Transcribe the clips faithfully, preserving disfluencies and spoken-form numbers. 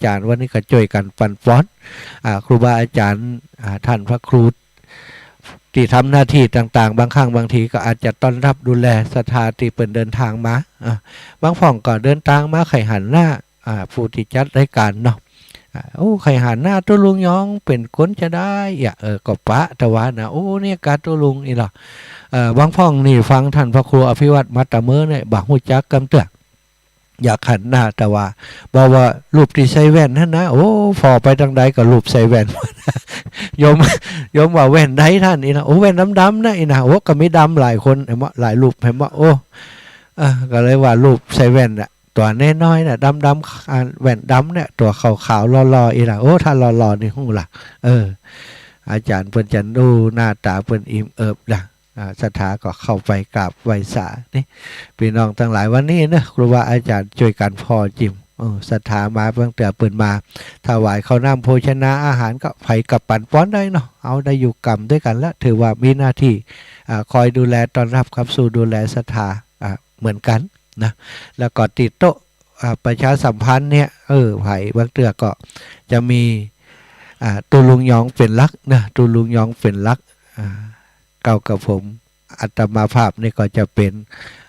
จ๋ารย์ วันนี้ก็จ้วยกั๋นปั๋นปอน อ่า ครูบาอาจ๋ารย์ อ่า ต้านพระครูตี้ทำหน้าตี้ต่างๆ บางครั้งบางทีก็อาจจะต้อนฮับดูแลศรัทธาตี้เปิ้นเดินตางมา อ่า บางพ่องก็เดินตางมาใค่หันหน้า อ่า ผู้ตี้จัดรายก๋านเนาะ อ่า โอ้ ใค่หันหน้าตุ๊ลุงยองเป๋นคนจาใดอะ เออ ก็ปะตะวานะ โอ้ เนี่ยกาตุ๊ลุงอี้ลอ เอ่อ บางพ่องนี่ฟังต้านพระครูอภิวัตรมาตะเมินเนี่ย บ่ฮู้จักกำเตื้อ อยากหันหน้าตะวา บ่ว่ารูปตี้ใส่แว่นหั้นนะ โอ้ ผ่อไปตางใดก็รูปใส่แว่น โยม โยมว่าแว่นใดต้านอี้นะ โอ้ แว่นดำๆ นะอี้นะ โอ้ ก็มีดำหลายคน หันบ่ หลายรูป หันบ่ โอ้ เออ ก็เลยว่ารูปใส่แว่นน่ะ ตั๋วน้อยๆ น่ะ ดำๆ อ่า แว่นดำเนี่ย ตั๋วขาวๆ หล่อๆ อี้นะ โอ้ ถ้าหล่อๆ นี่ฮู้ละ เออ อาจ๋ารย์เปิ้นจะดูหน้าต๋าเปิ้นอิ่มเอิบนะ อ่า ศรัทธาก็เข้าไปกราบไหว้สา นี่ ปี้น้องตังหลาย วันนี้เนาะ ครูบาอาจ๋ารย์จ้วยกั๋นผ่อจิ่ม เออ ศรัทธามาตั้งแต่เปิ้นมา ถวายข้าวน้ำโภชนาอาหาร ก็ใผก็ปั๋นปอนได้เนาะ เอาได้อยู่ก๋ำตวยกั๋นละ ถือว่ามีหน้าตี้ อ่า คอยดูแลต้อนฮับขับสู้ดูแลศรัทธา อ่า เหมือนกั๋น นะ แล้วก็ติดโต๊ะ อ่า ประชาสัมพันธ์เนี่ย เออ ใผบางเตื้อก็จะมี อ่า ตุ๊ลุงยองเป๋นหลักนะ ตุ๊ลุงยองเป๋นหลัก อ่า เก้ากับผม อาตมาภาพนี่ก็จะเป๋น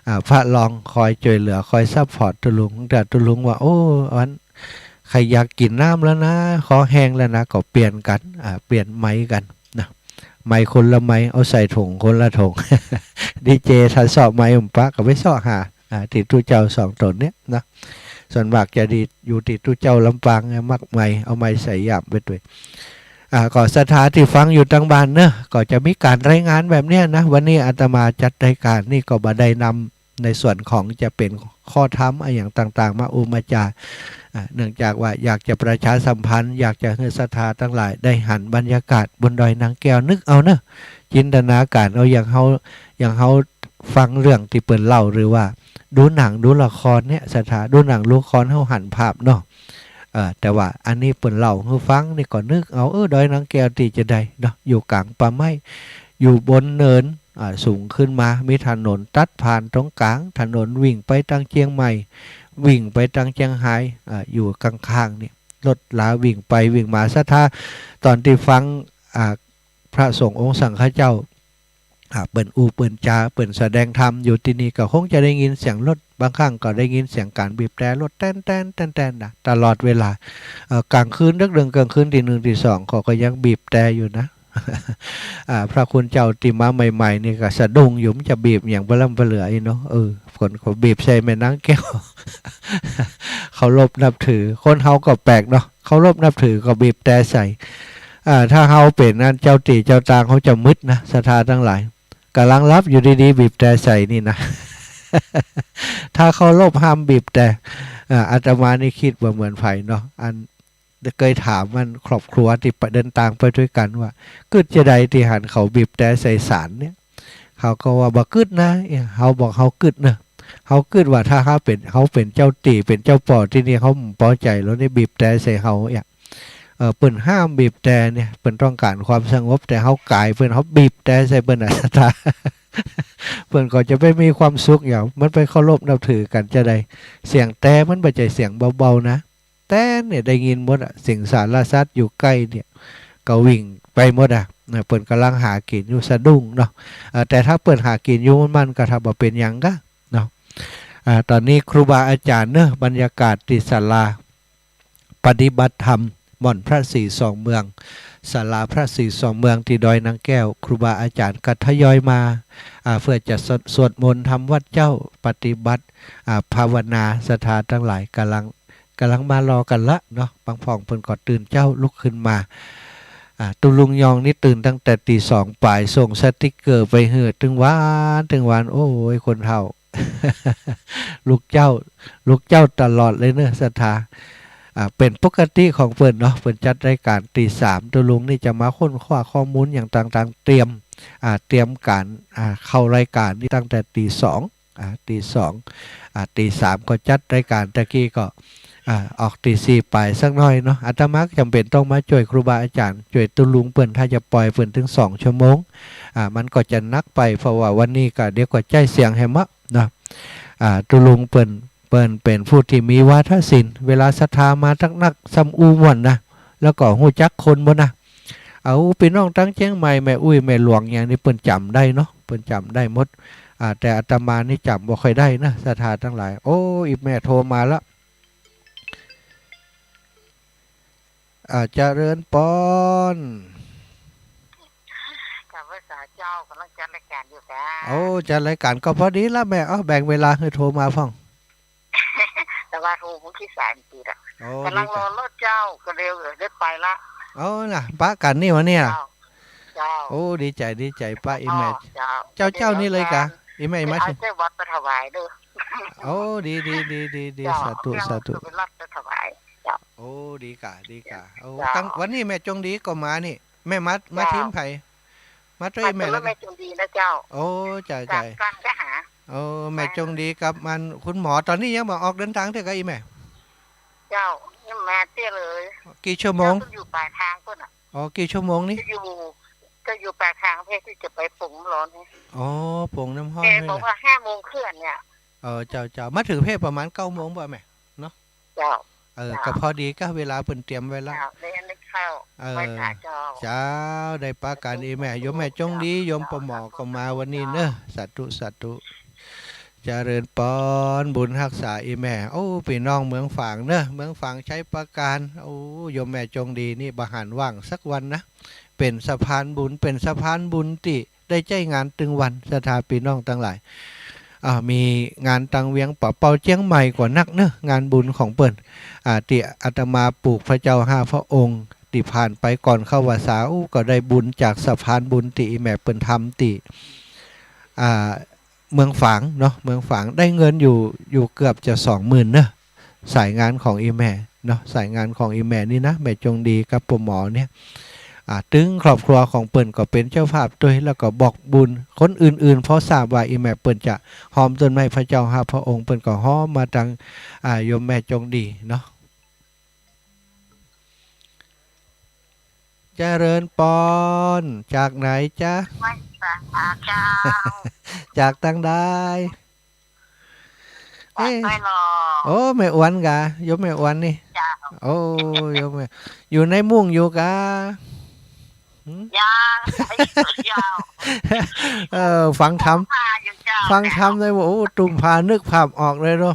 อ่า พระรองคอยจ้วยเหลือ คอยซัพพอร์ตตุ๊ลุง แต่ตุ๊ลุงว่า โอ้ อัน ใค่อยากกิ๋นน้ำแล้วนะ คอแห้งแล้วนะ ก็เปลี่ยนกั๋น อ่า เปลี่ยนไมค์กั๋นนะ ไมค์คนละไมค์ เอาใส่ถุงคนละถุง ดีเจถ้าเซาะไมค์บ่ปะ ก็ไปเซาะหา อ่า ตี้ตุ๊เจ้าสองต๋นเนี่ยนะ ส่วนมากจะดีอยู่ตี้ตุ๊เจ้าลำปางเนี่ย มักไมค์ เอาไมค์ใส่ย่ามไปตวย อ่า ก็ศรัทธาตี้ฟังอยู่ตางบ้านเนาะ ก็จะมีก๋านรายงานแบบเนี้ยนะ วันนี้อาตมาจัดรายก๋านนี่ก็บ่ได้นำในส่วนของจะเป๋นข้อธรรมอะหยังต่างๆ มาอู้มาจ๋า อ่า เนื่องจากว่าอยากจะประชาสัมพันธ์ อยากจะหื้อศรัทธาตังหลายได้หันบรรยากาศบนดอยนางแก้ว นึกเอาเนาะ จินตนาก๋ารเอา อย่างเฮา อย่างเฮาฟังเรื่องตี้เปิ้นเล่า หรือว่าดูหนังดูละครเนี่ย ศรัทธา ดูหนังดูละครเฮาหันภาพเนาะ เอ่อ แต่ว่าอันนี้เปิ้นเล่าหื้อฟังนี่ก็นึกเอา เออ ดอยนางแก้วตี้จาใดเนาะ อยู่ก๋างป่าไม้ อยู่บนเนิน อ่า สูงขึ้นมา มีถนนตัดผ่านตรงก๋าง ถนนวิ่งไปตางเจียงใหม่ วิ่งไปตางเจียงฮาย อ่า อยู่ข้างๆ นี่ รถลาวิ่งไปวิ่งมา ศรัทธา ต๋อนตี้ฟัง อ่า พระสงฆ์องค์สังฆเจ้า อ่า เปิ้นอู้เปิ้นจ๋า เปิ้นแสดงธรรมอยู่ตี้นี่ ก็คงจะได้ยินเสียงรถ บางครั้งก็ได้ยินเสียงก๋านบีบแตรรถแต๊นๆๆๆ นะ ตลอดเวลา เอ่อ ก๋างคืน ดึกๆ ก๋างคืนตีหนึ่งตีสอง เขาก็ยังบีบแตรอยู่นะ อ่า พระคุณเจ้าตี้มาใหม่ๆ นี่ก็สะดุ้งอยู่ มันจะบีบหยังปะล้ำปะเหลืออี้เนาะ เออ คนเขาบีบใส่แม่นางแก้ว เคารพนับถือ คนเฮาก็แปลกเนาะ เคารพนับถือก็บีบแตรใส่ อ่า ถ้าเฮาเป๋นอันเจ้าตี้เจ้าตาง เฮาจะมึดนะ ศรัทธาตังหลาย ก่ำลังหลับอยู่ดีๆ บีบแตรใส่นี่นะ ถ้าเคารพห้ามบีบแตร อ่า อาตมานี่กึ๊ดว่าเหมือนใผเนาะ อันเกยถามอันครอบครัวตี้ไปเดินตางไปตวยกั๋นว่า กึ๊ดจาใดตี้หันเขาบีบแตรใส่ศาลเนี่ย เขาก็ว่าบ่กึ๊ดนะ เฮาบอกเฮากึ๊ดนะ เฮากึ๊ดว่าถ้าเฮาเป๋น เฮาเป๋นเจ้าตี้เป๋นเจ้าป้อตี้นี่ เฮาบ่ปอใจ๋แล้วนี่บีบแตรใส่เฮาเนี่ย เอ่อ เปิ้นห้ามบีบแตรเนี่ย เปิ้นต้องก๋านความสงบ แต่เฮาก๋ายเปิ้น เฮาบีบแตรใส่เปิ้นน่ะ ศรัทธา เปิ้นก็จะไปมีความสุขหยัง มันไปเคารพนับถือกั๋นจาใด เสียงแตรมันบ่ใจ้เสียงเบาๆ นะ แต๊นเนี่ยได้ยินหมดอะ สิงสารสัตว์อยู่ใก้เนี่ยก็วิ่งไปหมดอะ นะ เปิ้นก่ำลังหากิ๋นอยู่ สะดุ้งเนาะ เอ่อ แต่ถ้าเปิ้นหากิ๋นอยู่มันๆ ก็ถ้าบ่เป๋นหยังกาเนาะ อ่า ต๋อนนี้ครูบาอาจ๋ารย์เนาะ บรรยากาศตี้ศาลาปฏิบัติธรรม บ่อนพระศรีสองเมือง ศาลาพระศรีสองเมืองตี้ดอยนางแก้ว ครูบาอาจ๋ารย์ก็ทยอยมา อ่า เพื่อจะสวด สวดมนต์ทำวัตรเจ้า ปฏิบัติ อ่า ภาวนา ศรัทธาตังหลายก่ำลัง ก่ำลังมารอกั๋นละเนาะ บางพ่องเปิ้นก็ตื่นเจ๊าลุกขึ้นมา อ่า ตุ๊ลุงยองนี่ตื่นตั้งแต่ตีสองป๋าย ส่งสติ๊กเกอร์ไปหื้อตึงวาน ตึงวาน โอ้ย คนเฒ่า ลุกเจ๊า ลุกเจ๊าตลอดเลยเนาะ ศรัทธา อ่า เป๋นปกติของเปิ้นเนาะ เปิ้นจัดรายก๋านตีสาม ตุ๊ลุงนี่จะมาค้นคว้าข้อมูลหยังต่างๆ เตรียม อ่า เตรียมก๋าน อ่า เข้ารายก๋านนี่ตั้งแต่ตีสอง อ่า ตีสอง อ่า ตีสามก็จัดรายก๋าน ตะกี้ก็ อ่า ออกตีสี่ป๋ายสักหน้อยเนาะ อาตมาก็จ๋ำเป๋นต้องมาจ้วยครูบาอาจ๋ารย์ จ้วยตุ๊ลุงเปิ้น ถ้าจะป่อยเปิ้นตึงสองชั่วโมง อ่า มันก็จะหนักไป เพราะว่าวันนี้ก็เดี๋ยวก็ใจ๊เสียงแหมเนาะ อ่า ตุ๊ลุงเปิ้น เปิ้นเป๋นผู้ตี้มีวาทศิลป์ เวลาศรัทธามานักๆ ซ้ำอู้ม่วนนะ แล้วก็ฮู้จักคนบ่นะ เอา ปี้น้องตังเจียงใหม่ แม่อุ๊ย แม่หลวงหยังนี่ เปิ้นจ๋ำได้เนาะ เปิ้นจ๋ำได้หมด อ่า แต่อาตมานี่จ๋ำบ่ค่อยได้นะ ศรัทธาตังหลาย โอ้ อีแม่โทรมาละ อ่า เจริญปอน กราบไหว้สาเจ้า ก่ำลังจัดรายก๋านอยู่จ้า โอ้ จัดรายก๋านก็พอดีละแม่ เอ้า แบ่งเวลาหื้อโทรมาพ่อง แต่ว่าโทรมื้อกี้สายมันติดอะ โอ้ ก๋ำลังรอรถเจ้า ก็เลยได้ไปละ โอ้ น่ะ ปะกั๋นนี่วะเนี่ย เจ้า เจ้า โอ้ ดีใจ๋ ดีใจ๋ ปะอีแม่ เจ้า เจ้า เจ้านี่เลยกะ อีแม่ อีแม่ เอาเจ้าวัดไปถวายเด้อ โอ้ ดี ดี ดี ดี ดี เจ้า สาธุ เอาเจ้า สาธุ ไปรับไปถวาย เจ้า โอ้ ดีกะ ดีกะ โอ้ เจ้า ตัง วันนี้แม่จงดีก็มานี่ แม่มา มา เจ้า ทีมใผ มาตวยแม่ มาตวยแม่จงดีนะเจ้า โอ้ เจ้า จาก เจ้า การแก้หา โอ้ แม่จงดีกับมัน คุณหมอ ต๋อนนี้ยังบ่ออกเดินตางเตื้อกะอีแม่ เจ้า ยังมาเตื้อเลย กี่ชั่วโมง เจ้า ต้องอยู่ป๋ายตางปู๊นน่ะ อ๋อ กี่ชั่วโมงนี่ จะอยู่ จะอยู่ป๋ายตางเพื่อตี้จะไปป๋งน้ำฮ้อนนี่ อ๋อ ป๋งน้ำฮ้อน แกบอกว่าห้าโมงครึ่งเนี่ย เออ เจ้า เจ้า มาเถิงเพ่ประมาณเก้าโมงบ่แม่ เนาะ เจ้า เออ เจ้า ก็พอดีกับเวลาเปิ้นเตรียมไว้ละ เจ้า ได้อันได้เข้า เออ ไหว้สาเจ้า เจ้า ได้ปะกั๋นอีแม่ โยมแม่จงดี โยมปอหมอก็มาวันนี้เนาะ สาธุ สาธุ เจริญปอน บุญฮักษาอีแม่ โอ้ ปี้น้องเมืองฝางเนาะ เมืองฝางชัยปราการ โอ้ โยมแม่จงดีนี่บ่หันว่างสักวันนะ เป๋นสะพานบุญ เป๋นสะพานบุญตี้ ได้ใจ๊งานตึงวัน ศรัทธาปี้น้องตังหลาย อ่า มีงานตังเวียงป่าเป้าเจียงใหม่ก็นักเนาะ งานบุญของเปิ้น อ่า ตี้อาตมาปลูกพระเจ้าห้าพระองค์ ตี้ผ่านไปก่อนเข้าพรรษา อู้ ก็ได้บุญจากสะพานบุญตี้อีแม่เปิ้นทำตี้ อ่า เมืองฝางเนาะ เมืองฝาง ได้เงินอยู่ อยู่เกือบจะสองหมื่นเนาะ สายงานของอีแม่เนาะ สายงานของอีแม่นี่นะ แม่จงดีกับปอหมอเนี่ย อ่า ตึงครอบครัวของเปิ้นก็เป๋นเจ้าภาพตวย แล้วก็บอกบุญคนอื่นๆ พอทราบว่าอีแม่เปิ้นจะฮอมต้นไม้พระเจ้าห้าพระองค์ เปิ้นก็ฮอมมาตัง อ่า โยมแม่จงดีเนาะ เจริญปอน จากไหนจ๊ะ ไหว้สาเจ้า จากตังใด เอ๊ะ โอ้ แม่อวนกะ โยมแม่อวนนี่ เจ้า โอ้ โยมแม่ อยู่ในมุ้งอยู่กะ หืม ยัง ยัง เออ ฟังธรรม ผ้าอยู่เจ้า ฟังธรรมเลยว่า โอ้ ตุ้มผ้านึกภาพออกเลยเนาะ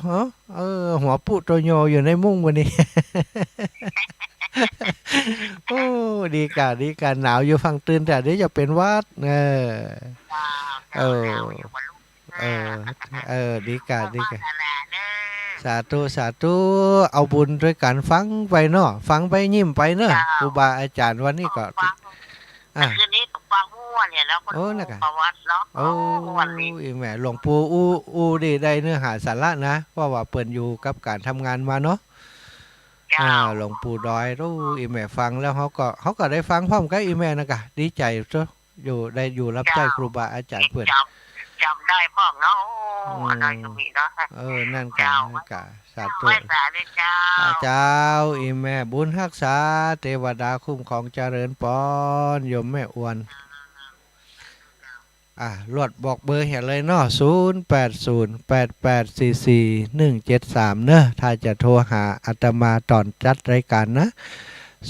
เออ หัวปุ๊โตโยอยู่ในมุ้งวันนี้ โอ้ ดีกะ ดีกะ หนาวอยู่ฟั่งตื่น แต่เดี๋ยวจะเป๋นหวัด เออ เจ้า เออ เจ้า อยู่บนลูก เออ เออ ดีกะ ดีกะ สาธุ สาธุ เอาบุญตวยกั๋น ฟังไปเนาะ ฟังไปยิ้มไปเนาะ เจ้า ครูบาอาจ๋ารย์วันนี้ก็ ฟัง อ่ะ คืนนี้ก็ฟังม่วนเนี่ยแล้ว โอ้ นะกะ ประวัติเนาะ โอ้ ม่วนดี อีแม่ หลวงปู่อู้ อู้ดีได้เนื้อหาสาระนะ เพราะว่าเปิ้นอยู่กับก๋านทำงานมาเนาะ เจ้า อ่า หลวงปู่ดอย โอ้ อีแม่ฟังแล้วเฮาก็ เฮาก็ได้ฟังพร้อมกับอีแม่นะกะ ดีใจ๋เจ้า อยู่ ได้อยู่ฮับใจ๊ เจ้า ครูบาอาจ๋ารย์เปิ้น จ๋ำ จ๋ำได้พร้อมเนาะ โอ้ อืม อันนั้นก็มีเนาะ เออ นั่นกะ เจ้า นั่นกะ สาธุ ไหว้สาเลยเจ้า อ่า เจ้า อีแม่บุญฮักษา เตวดาคุ้มครอง เจริญปอน โยมแม่อวน อ่ะ ลวดบอกเบอร์เหียเลยเนาะ ศูนย์แปดศูนย์ แปดแปดสี่สี่ หนึ่งเจ็ดสาม เนาะ ถ้าจะโทรหาอาตมาต๋อนจัดรายก๋านนะ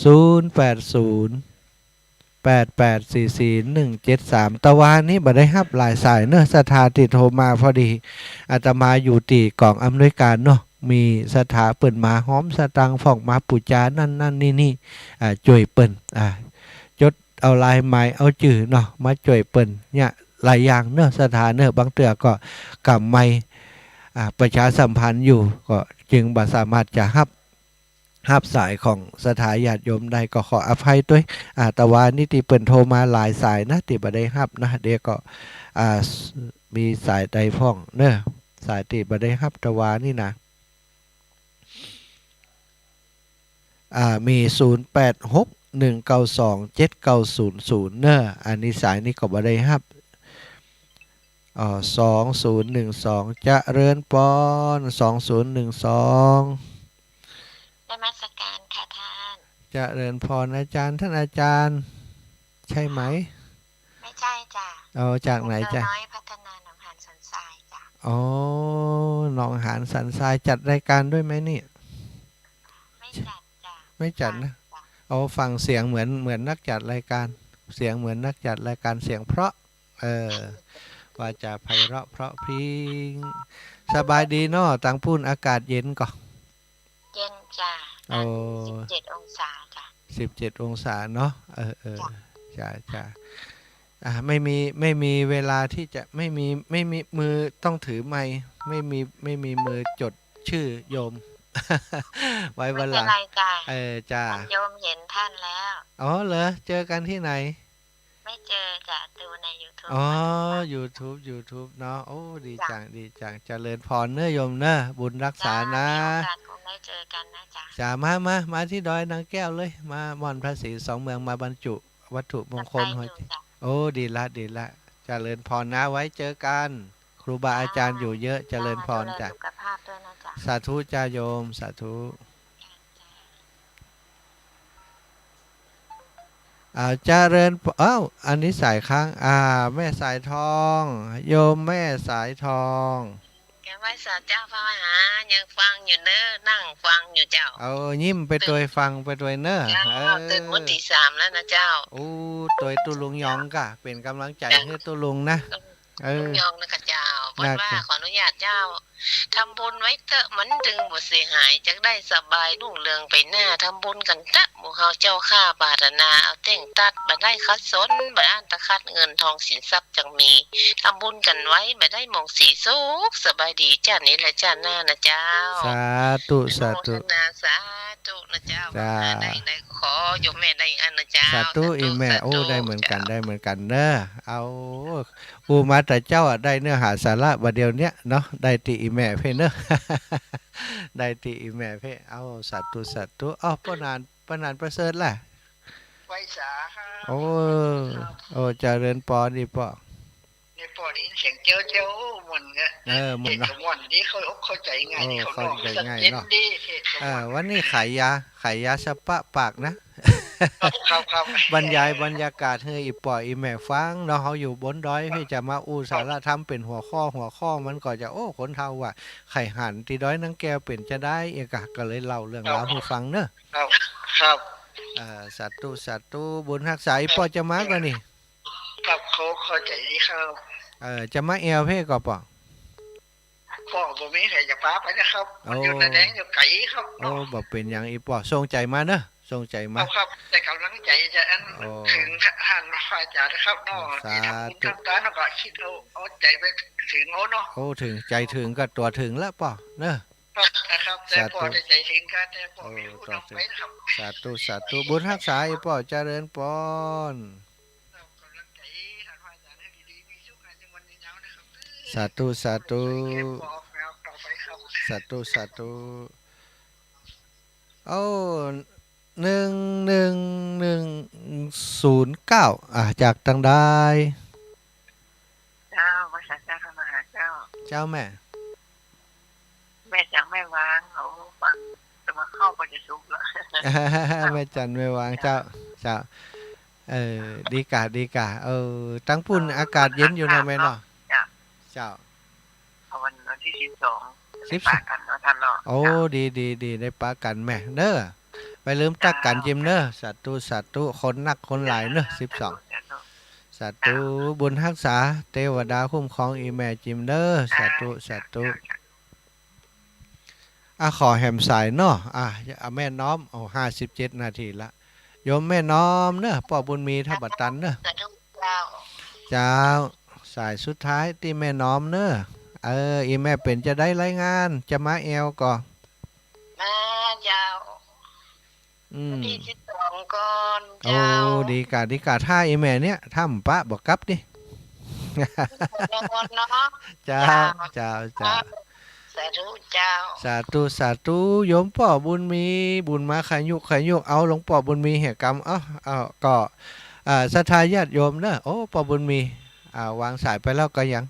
ศูนย์แปดศูนย์ แปดแปดสี่สี่หนึ่งเจ็ดสาม ตะวานี้บ่ได้ฮับหลายสายเนาะ ศรัทธาตี้โทรมา พอดีอาตมาอยู่ตี้ก๋องอำนวยก๋านเนาะ มีศรัทธาเปิ้นมาฮอมสตางค์พ่อง มาปู๋จานั่นนั่นนี่นี่ อ่า จ้วยเปิ้น อ่า จดเอาลายหมายเอาจื้อเนาะ มาจ้วยเปิ้นเนี่ยหลายอย่างเนาะ ศรัทธาเนาะ บางเตื้อก็กำไมค์ อ่า ประชาสัมพันธ์อยู่ ก็จึงบ่สามารถจะฮับ ฮับสายของศรัทธาญาติโยมได้ ก็ขออภัยตวย อ่า ตะวานี้ตี้เปิ้นโทรมาหลายสายนะ ตี้บ่ได้ฮับนะ เดี๋ยวก็ อ่า มีสายใดพ่องเนาะ สายตี้บ่ได้ฮับตะวานี้นะ อ่า มี ศูนย์แปดหก หนึ่งเก้าสอง เจ็ดเก้าศูนย์ศูนย์ เนาะ อันนี้สายนี้ก็บ่ได้ฮับ อ๋อ สองศูนย์หนึ่งสอง เจริญปอน สองศูนย์หนึ่งสอง นมัสการค่ะท่าน เจริญปอนอาจ๋ารย์ ต้านอาจ๋ารย์ ใช่ไหม ไม่ใช่จ้ะ เอา จากไหนจ๊ะ ดอกเตอร์น้อย พัฒนา หนองหานสันทรายจ้ะ อ๋อ หนองหานสันทราย จัดรายการด้วยไหมเนี่ย ไม่จัดจ้ะ ไม่จัดนะ ฟังจ้ะ อ๋อ ฟังเสียงเหมือน เหมือนนักจัดรายการ เสียงเหมือนนักจัดรายการ เสียงเพราะ เออ วาจาไพเราะเพราะพริ้ง สบายดีเนาะ ตางปู๊นอากาศเย็นก่อ เย็นจ้ะ โอ้ สิบเจ็ดองศาจ้ะ สิบเจ็ดองศาเนาะ เออ เออ จ้ะ จ้ะ จ้ะ อ่ะ ไม่มี ไม่มีเวลาที่จะ ไม่มี ไม่มีมือต้องถือไมค์ ไม่มี ไม่มีมือจดชื่อโยม ไว้วันหลัง ไม่เป็นไรจ้ะ เออ จ้ะ โยมเห็นท่านแล้ว อ๋อเหรอ เจอกันที่ไหน ไม่เจอจ้ะ ดูในยูทูบ อ๋อ มาดูค่ะ ยูทูบ ยูทูบเนาะ โอ้ ดี จ้ะ จัง ดีจัง เจริญพรเน้อโยมเน้อ บุญฮักษานะ จ้ะ มีโอกาสคงได้เจอกันนะจ๊ะ จ้ะ มา มา มาที่ดอยนางแก้วเลย มาม่อนพระศรีสองเมือง มาบรรจุวัตถุมงคล จะไปอยู่ หัวใจ จ้ะ โอ้ ดีละ ดีละ เจริญพรนะ ไว้เจอกัน ครูบาอาจารย์อยู่เยอะ จ้ะ เจริญพรจ้ะ ดูแลสุขภาพด้วยนะจ๊ะ สาธุจ้าโยม สาธุ อ่า เจริญป- อ้าว อันนี้สายค้าง อ่า แม่สายทอง โยมแม่สายทอง แกไหว้สาเจ้าพระมหา ยังฟังอยู่เน้อ นั่งฟังอยู่เจ้า เอา ยิ้มไปตวย ฟังไปตวยเน้อ เจ้า เออ ตื่นเมื่อตีสามแล้วนะเจ้า อู้ ตวยตุ๊ลุงยองก่ะ เป๋นก๋ำลังใจ๋หื้อตุ๊ลุงนะ เออ ตุ๊ลุงยองนะกะเจ้า นะ ว่าขออนุญาตเจ้า ทำบุญไว้เต๊อะ มันจึงบ่เสียหาย จักได้สบายรุ่งเรืองไปหน้า ทำบุญกั๋นเต๊อะ หมู่เฮาเจ้าข้า ปรารถนาเอาเต้งตัด บ่ได้ขัดสน บ่อั้นตะขัด เงินทองสินทรัพย์จักมี ทำบุญกั๋นไว้ บ่ได้หมองสี สุขสบายดี จ้าดนี้และจ้าดหน้านะเจ้า สาธุ สาธุ อนุโมทนา สาธุนะเจ้า จ้า ได้ ได้ขอโยมแม่ได้อันนะเจ้า สาธุ สาธุ อีแม่ สาธุ โอ้ ได้เหมือนกั๋น เจ้า ได้เหมือนกั๋นเน้อ เอา อู้มาแต่เจ๊าอะ ได้เนื้อหาสาระบ่าเดี่ยวเนี้ยเนาะ ได้ตี้อีแม่เพ่เนาะ ได้ตี้อีแม่เพ่ เอา สาธุ สาธุ เอา ป้อหนาน ป้อหนานประเสริฐล่ะ ไหว้สาครับ โอ้ โอ้ เจริญปอนอีป้อ นี่ป้อได้ยินเสียงเจ๊วเจ๊ว ม่วนเนาะ เออ ม่วนเนาะ เทศน์ก็ม่วนดี เข้าอกเข้าใจ๋ง่าย โอ้ ดี เข้า เข้าใจ๋ง่ายเนาะ เทศน์ก็ม่วนดี เออ วันนี้ขายยา ขายยาสปะปากนะ ครับ ครับ บรรยายบรรยากาศหื้ออีป้ออีแม่ฟังเนาะ เฮาอยู่บนดอย เพ่จะมาอู้สาระธรรมเป๋นหัวข้อ หัวข้อมันก็จะ โอ้ คนเฒ่าว่า ใค่หันตี้ดอยนางแก้วเป๋นจาใด เอกะ ก็เลยเล่าเรื่องราวหื้อฟังเนาะ ครับ ครับ เอ่อ สาธุ สาธุ บุญฮักษา อีป้อจะมาก่อนี่ ครับ เข้า เข้าใจ๋ดีครับ เอ่อ จะมาแอ่วเพ่ก่อป้อ ก็บ่มีใผจะปาไปนะครับ มันอยู่ในแดนอยู่ไก๋ครับ โอ้ บ่เป๋นหยังอีป้อ ส่งใจ๋มาเนาะ ส่งใจ๋มา ครับ ครับ แต่ก๋ำลังใจ๋จะอัน โอ้ เถิงหั้นพระอาจ๋ารย์นะครับเนาะ สาธุ ตี้ทำบุญทำตาน แล้วก็กึ๊ดเอา เอาใจ๋ไปเถิงเอาเนาะ โอ้ เถิง ใจ๋เถิงก็ตั๋วเถิงละป้อเนาะ ครับ นะครับ แต่ป้อ สาธุ ใจ๋เถิงก็ แต่ป้อ โอ้ มีผู้นำไปนะครับ สาธุ สาธุ บุญฮักษาอีป้อ เจริญปอน สาธุ สาธุ สาธุ สาธุ โอ้ หนึ่ง หนึ่ง หนึ่ง ศูนย์ เก้า อ่ะ จากตางใด เจ้า ไหว้สาเจ้าพระมหาเจ้า เจ้าแม่ แม่จันทร์แม่หวาง เขาฟังจะมาเข้าไปจะสุขแล้ว แม่จันทร์แม่หวาง เจ้า เจ้า เจ้า เออ ดีก่ะ ดีก่ะ เออ ตางปู๊นอากาศเย็นอยู่เนาะแม่เนาะ เจ้า เจ้า เอาวัน วันตี้สิบสอง สิบสอง ได้ปะกั๋นเนาะท่านเนาะ โอ้ เจ้า ดี ดี ดี ได้ปะกั๋นแม่เนาะ บ่าลืมตั๊กกั๋น เจ้า จิมเนาะ สาธุ สาธุ คนนักคนหลายเนาะ เจ้า สิบสอง สาธุ สาธุ เจ้า บุญฮักษา เตวดาคุ้มครองอีแม่จิมเนาะ สาธุ เจ้า สาธุ เจ้า อ่ะ ขอแหมสายเนาะ อ่ะ อ่ะ แม่น้อม โอ้ ห้าสิบเจ็ดนาทีละ โยมแม่น้อมเนาะ ป้อบุญมีถ้าบ่ตันเนาะ สาธุเจ้า เจ้า สายสุดท้ายตี้แม่น้อมเนาะ เออ อีแม่เป๋นจาใดรายงาน จะมาแอ่วก่อ มาเจ้า อืม วันตี้สิบสองก่อน โอ้ เจ้า ดีก่ะ ดีก่ะ ถ้าอีแม่เนี่ย ถ้าบ่ปะบ่กลับนี่ นอนเนาะ เจ้า เจ้า เจ้า เจ้า สาธุเจ้า สาธุ สาธุ โยมป้อบุญมี บุญมาขยุกขยุก เอาหลวงป้อบุญมีแห่กำ เอ้า เอ้า ก็ อ่า ศรัทธาญาติโยมเนาะ โอ้ ป้อบุญมี อ่า วางสายไปแล้วก็ยัง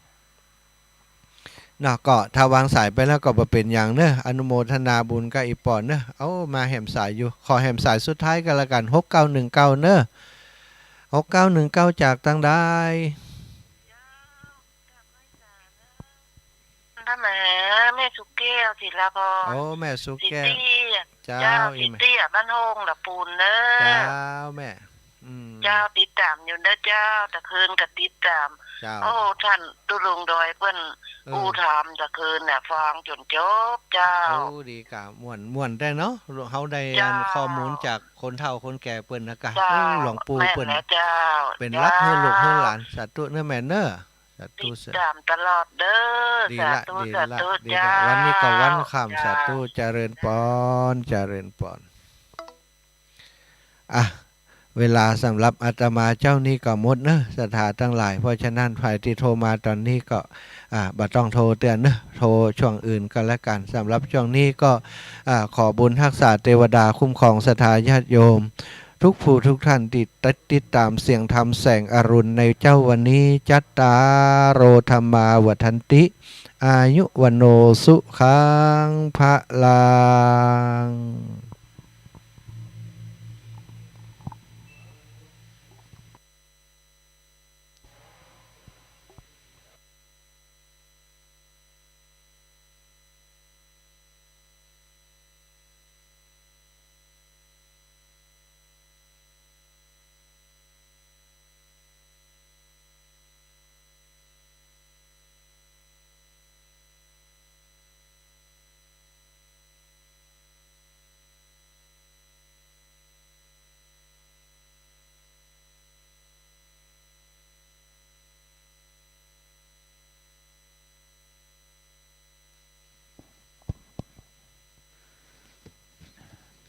เนาะ ก็ถ้าวางสายไปแล้วก็บ่เป๋นหยังเนาะ อนุโมทนาบุญกับอีป้อเนาะ เอา มาแหมสายอยู่ ขอแหมสายสุดท้ายก็แล้วกั๋น หกเก้าหนึ่งเก้าเนาะ หกเก้าหนึ่งเก้า จากตางใด เจ้า กราบไหว้สาเนาะ มาหาแม่สุแก้ว ศิลาพร โอ้ แม่สุแก้ว ศรีเตี้ย เจ้า เจ้า อีแม่ ศรีเตี้ย บ้านโฮงละปูนเน้อ เจ้าแม่ อืม เจ้า ติดต๋ามอยู่เน้อเจ้า ตะคืนก็ติดต๋าม เจ้า โอ้ ท่านตุ๊ลุงดอยเปิ้น เออ อู้ถามตะคืนน่ะ ฟังจ๋นจบเจ้า โอ้ ดีก่ะ ม่วน ม่วนแต๊เนาะ เฮาได้ เจ้า อันข้อมูลจากคนเฒ่าคนแก่เปิ้นนะก่ะ เจ้า โอ้ หลวงปู่เปิ้น แม่นแล้วเจ้า เป๋นหลักหื้อลูกหื้อหลาน เจ้า สาธุเน้อแม่เน้อ สาธุ ติดต๋ามตลอดเน้อ ดีละ สาธุ ดีละ สาธุ ดีละ เจ้า วันนี้ก็วันค่ำ เจ้า สาธุ เจริญปอน เจริญปอน อ่ะ เวลาสำหรับอาตมาเจ้านี้ก็หมดเน้อ ศรัทธาตังหลาย เพราะฉะนั้นใผตี้โทรมาต๋อนนี้ก็ อ่า บ่ต้องโทรเตื้อเน้อ โทรช่วงอื่นก็แล้วกั๋น สำหรับช่วงนี้ก็ อ่า ขอบุญฮักษาเตวดาคุ้มครองศรัทธาญาติโยม ทุกผู้ทุกท่านตี้ติด ติดต๋ามเสียงธรรมแสงอรุณในเจ๊าวันนี้ จัตตาโร ธัมมา วัฑฒันติ อายุ วัณโณ สุขัง พะลัง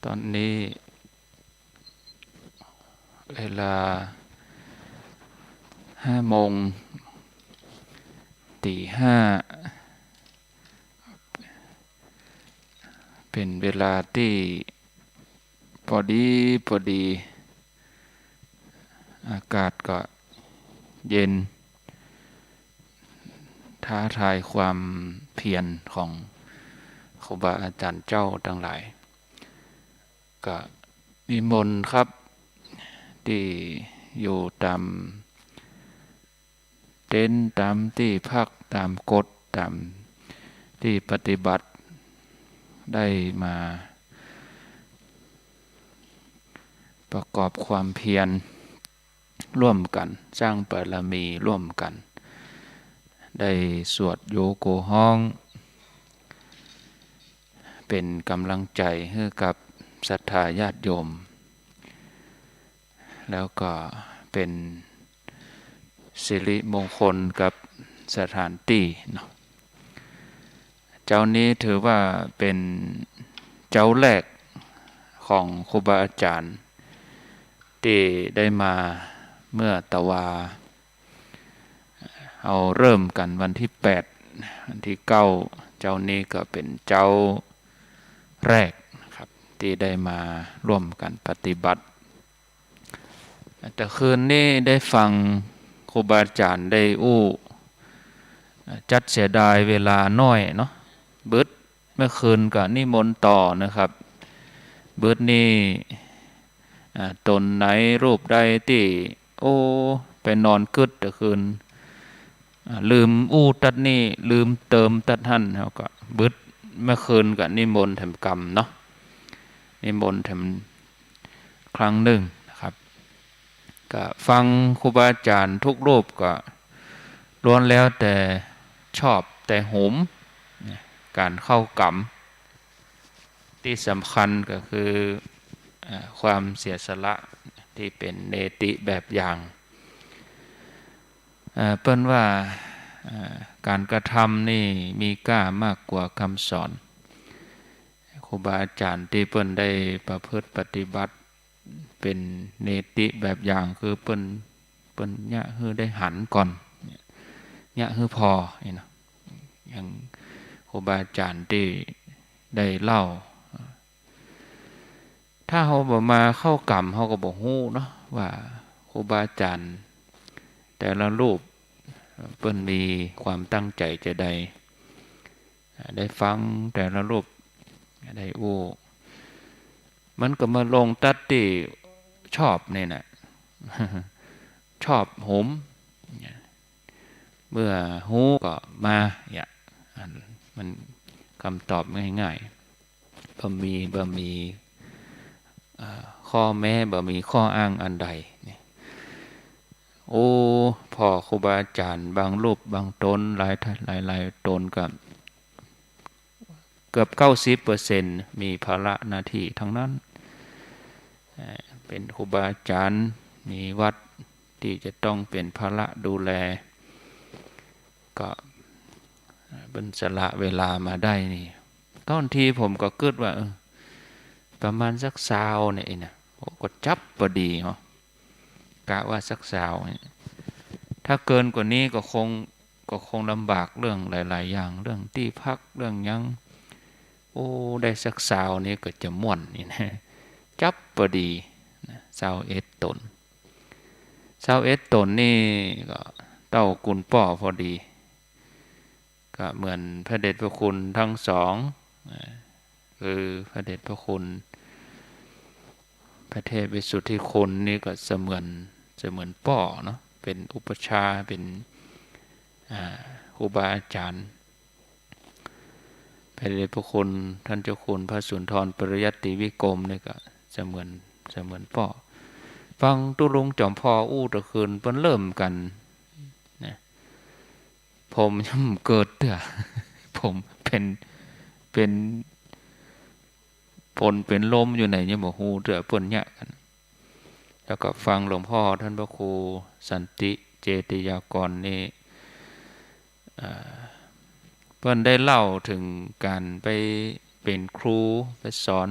ต๋อนนี้เวลาห้าโมง ตี๋ห้า เป๋นเวลาตี้ปอดีปอดี อากาศก็เย็น ท้าทายความเพียรของครูบาอาจ๋ารย์เจ้าตังหลาย ก็นิมนต์ครับ ตี้อยู่ต๋ามเต็นท์ ต๋ามตี้พัก ต๋ามกฏ ต๋ามตี้ปฏิบัติ ได้มาประกอบความเพียรร่วมกั๋น สร้างบารมีร่วมกั๋น ได้สวดโยโกฮ้อง เป๋นก๋ำลังใจ๋หื้อกับศรัทธาญาติโยม แล้วก็เป๋นสิริมงคลกับสถานตี้เนาะ เจ๊านี้ถือว่าเป๋นเจ๊าแรกของครูบาอาจ๋ารย์ตี้ได้มาเมื่อตะวา เฮาเริ่มกั๋นวันตี้แปด วันตี้เก้า เจ๊านี้ก็เป๋นเจ๊าแรกนะครับ ตี้ได้มาร่วมกั๋นปฏิบัติ ตะคืนนี้ได้ฟังครูบาอาจ๋ารย์ได้อู้ จั๊ดเสียดายเวลาน้อยเนาะ บึดเมื่อคืนก็นิมนต์ต่อนะครับ บึดนี้ อ่า ต๋นไหนรูปใดตี้ โอ้ ไปนอนกึ๊ดตะคืน อ่า ลืมอู้ตั๊ดนี่ ลืมเติมตั๊ดหั้น เฮาก็บึดเมื่อคืนก็นิมนต์แถมกำเนาะ นิมนต์แถมครั้งนึ่งนะครับ ก็ฟังครูบาอาจ๋ารย์ทุกรูปก็ล้วนแล้วแต่ชอบแต่โหม ก๋านเข้ากรรม ตี้สำคัญก็คือ เอ่อ ความเสียสละตี้เป๋นเนติแบบอย่าง เอ่อ เปิ้นว่า เอ่อ ก๋านกระทำนี่มีก้ามากกว่าคำสอน ครูบาอาจ๋ารย์ตี้เปิ้นได้ประพฤติปฏิบัติ เป๋นเนติแบบอย่าง คือเปิ้น เปิ้นเยียะหื้อได้หันก่อน เยียะหื้อผ่อนี่เนาะ อย่างครูบาอาจ๋ารย์ตี้ได้เล่า ถ้าเฮาบ่มาเข้ากรรม เฮาก็บ่ฮู้เนาะ ว่าครูบาอาจ๋ารย์แต่ละรูปเปิ้นมีความตั้งใจ๋จาใด ได้ฟังแต่ละรูป ได้อู้ มันก็มาลงตั๊ดตี้ชอบนี่แหละ ชอบโหม เมื่อฮู้ก็มา เนี่ย อัน มันกำตอบง่ายๆ บ่มี บ่มี อ่า ข้อแม้ บ่มีข้ออ้างอันใดนี่ โอ้ พ่อครูบาอาจ๋ารย์บางรูปบางต๋น หลายท่าน หลายๆ ต๋นก็เกือบเก้าสิบเปอร์เซ็นต์ มีภาระหน้าตี้ตังนั้น เอ่อ เป๋นครูบาอาจ๋ารย์ มีวัดตี้จะต้องเป๋นภาระดูแล ก็ เปิ้นสละเวลามาได้นี่ ต้นทีผมก็กึ๊ดว่า เออ ประมาณสักซาวเนี่ยนะ โอ้ ก็จับพอดีเนาะ กะว่าสักซาวเนี่ย ถ้าเกินกว่านี้ก็คง ก็คงลำบากเรื่องหลายๆ อย่าง เรื่องตี้พัก เรื่องหยัง โอ้ ได้สักซาวนี่ก็จะม่วนนี่นะ จับพอดีนะ ซาวเอ็ดต๋น ซาวเอ็ดต๋นนี่ก็เต้ากุนป้อพอดี ก็เหมือนพระเดชพระคุณทั้งสอง อ่า คือพระเดชพระคุณพระเทพวิสุทธิคุณนี่ก็เสมือน เสมือนป้อเนาะ เป๋นอุปัชฌาย์ เป๋น อ่า ครูบาอาจ๋ารย์ พระเดชพระคุณท่านเจ้าคุณพระสุนทรปริยัติวิกรมนี่ก็เสมือน เสมือนป้อ ฟังตุ๊ลุงจอมผ่ออู้ตะคืนเปิ้นเริ่มกั๋นนะ ผมยังบ่เกิดเตื้อ ผมเป๋น เป๋น เป๋น เป๋นลมอยู่ไหนยังบ่ฮู้เตื้อเปิ้นเยียะกั๋น แล้วก็ฟังหลวงพ่อท่านพระครูสันติเจติยากรนี่ อ่า เปิ้นได้เล่าเถิงก๋านไปเป๋นครูไปสอน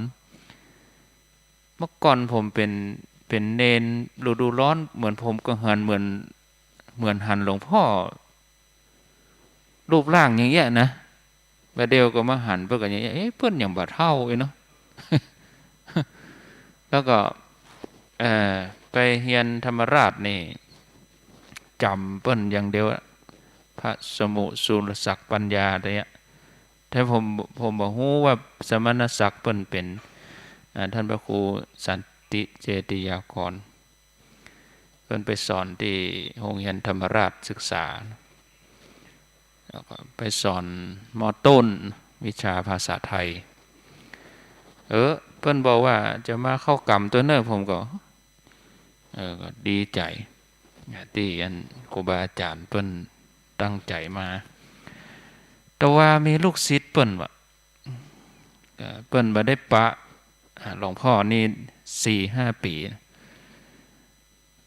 เมื่อก่อนผมเป๋น เป๋นเณรฤดูร้อน เหมือนผมก็หัน เหมือน เหมือนหันหลวงพ่อ รูปร่างอย่างเงี้ยนะ บ่าเดี่ยวก็มาหันเปิ้นก็อย่างเงี้ย เอ๊ะ เปิ้นยังบ่าเฒ่าอีกเนาะ แล้วก็ เอ่อ ไปเฮียนธรรมราชนี่ จ๋ำเปิ้นอย่างเดียวอะ พระสมุสุรศักดิ์ปัญญาตัวเนี้ย แต่ผม ผมบ่ฮู้ว่าสมณศักดิ์เปิ้นเป๋น อ่า ท่านพระครูสันติเจติยากร เปิ้นไปสอนตี้โฮงเฮียนธรรมราชศึกษา แล้วก็ไปสอน ม.ต้น วิชาภาษาไทย เออ เปิ้นบอกว่าจะมาเข้ากรรมตวยเน่อ ผมก็ เออ ก็ดีใจ๋ ตี้อันครูบาอาจ๋ารย์เปิ้นตั้งใจ๋มา แต่ว่ามีลูกศิษย์เปิ้นว่า เอ่อ เปิ้นบ่ได้ปะ อ่า หลวงพ่อนี่สี่ห้าปี๋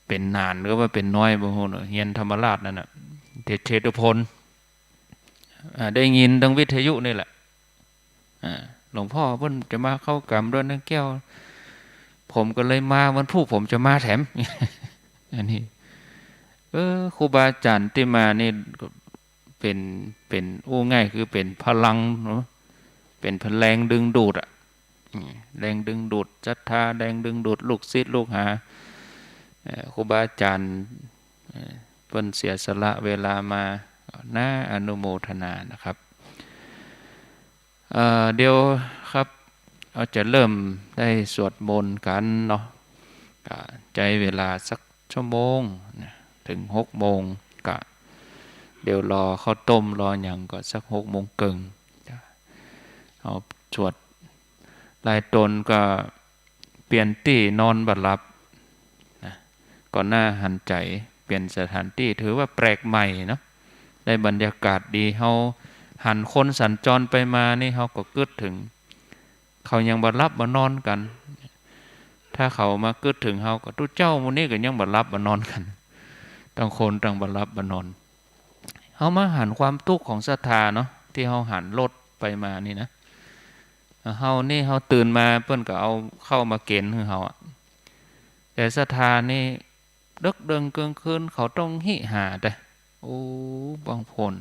เป๋นนานหรือว่าเป๋นน้อยบ่ฮู้เนาะ เฮียนธรรมราชนั่นน่ะ เขตเชตุพน อ่า ได้ยินตางวิทยุนี่แหละ อ่า หลวงพ่อเปิ้นจะมาเข้ากรรมดอยนางแก้ว ผมก็เลยมา วันพูกผมจะมาแถม อันนี้ เออ ครูบาอาจ๋ารย์ตี้มานี่ก็เป๋น เป๋น อู้ง่ายคือเป๋นพลังเนาะ เป๋นแรงดึงดูดอะ อืม แรงดึงดูดศรัทธา แรงดึงดูดลูกศิษย์ลูกหา เอ่อ ครูบาอาจ๋ารย์ เอ่อ เปิ้นเสียสละเวลามา น่าอนุโมทนานะครับ เอ่อ เดี๋ยวครับ เฮาจะเริ่มได้สวดมนต์กั๋นเนาะ ก็ใจ๊เวลาสักชั่วโมงนะ เถิงหกโมง ก็เดี๋ยวรอข้าวต้มรอหยังก็สักหกโมงเกิ่ง เฮาสวด หลายต๋นก็เปลี่ยนตี้นอนบ่หลับนะ ก็น่าหันใจ๋ เปลี่ยนสถานตี้ ถือว่าแปลกใหม่เนาะ ได้บรรยากาศดี เฮาหันคนสัญจรไปมานี่ เฮาก็กึ๊ดเถิง เขายังบ่หลับบ่นอนกั๋น ถ้าเขามากึ๊ดเถิงเฮาก็ ตุ๊เจ้าหมู่นี้ก็ยังบ่หลับบ่นอนกั๋น ต่างคนต่างบ่หลับบ่นอน เฮามาหันความตุ๊กข์ของศรัทธาเนาะ ตี้เฮาหันรถไปมานี่นะ เฮานี่เฮาตื่นมาเปิ้นก็เอาข้าวมาเก๋นหื้อเฮาอะ แต่ศรัทธานี่ เดิ็กเดิงเกิงคืนเขาต้องหิหาแต๊ โอ้ บางคน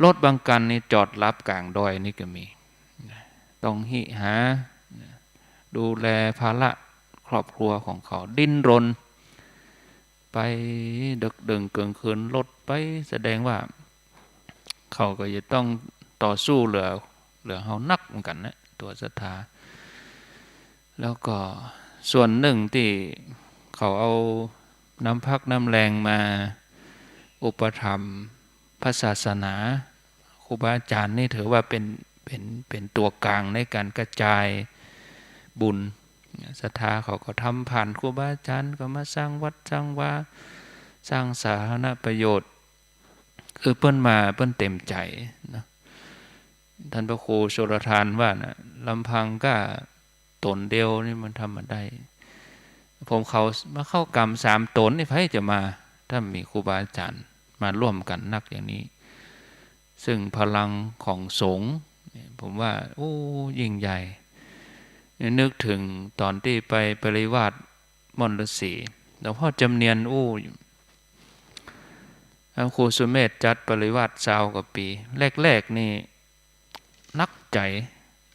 รถบางคันนี่จอดหลับก๋างดอยนี่ก็มี ต้องหิหา ดูแลภาระครอบครัวของเขา ดิ้นรน ไปเดิ็กเดิงเกิงคืน รถไป แสดงว่า เขาก็จะต้องต่อสู้เหลือ เหลือเฮานักเหมือนกั๋นนะ ตั๋วศรัทธา แล้วก็ส่วนนึ่งตี้เขาเอาน้ำพักน้ำแฮงมาอุปถัมภ์พระศาสนา ค ครูบาอาจ๋ารย์นี่ถือว่าเป๋น เป๋น เป๋นตั๋วกลางในก๋านกระจายบุญ ศรัทธาเขาก็ทำผ่านครูบาอาจ๋ารย์ ก็มาสร้างวัดสร้างวา สร้างสาธารณประโยชน์ คือเปิ้นมาเปิ้นเต๋มใจ๋นะ ต้านพระครูชลทานว่านะ ลำพังก้าต๋นเดียวนี่มันทำบ่ได้ ผมเขามาเข้ากรรมสามต๋นนี่ ใผจะมา ถ้ามีครูบาอาจ๋ารย์มาร่วมกั๋นนักอย่างนี้ ซึ่งพลังของสงฆ์เนี่ย ผมว่า โอ้ ยิ่งใหญ่ นึกเถิงต๋อนตี้ไปปริวาสม่อนฤๅษี หลวงพ่อจำเนียนอู้อยู่ พระครูสุเมธจัดปริวาสซาวกว่าปี๋ แรกๆ นี่หนักใจ๋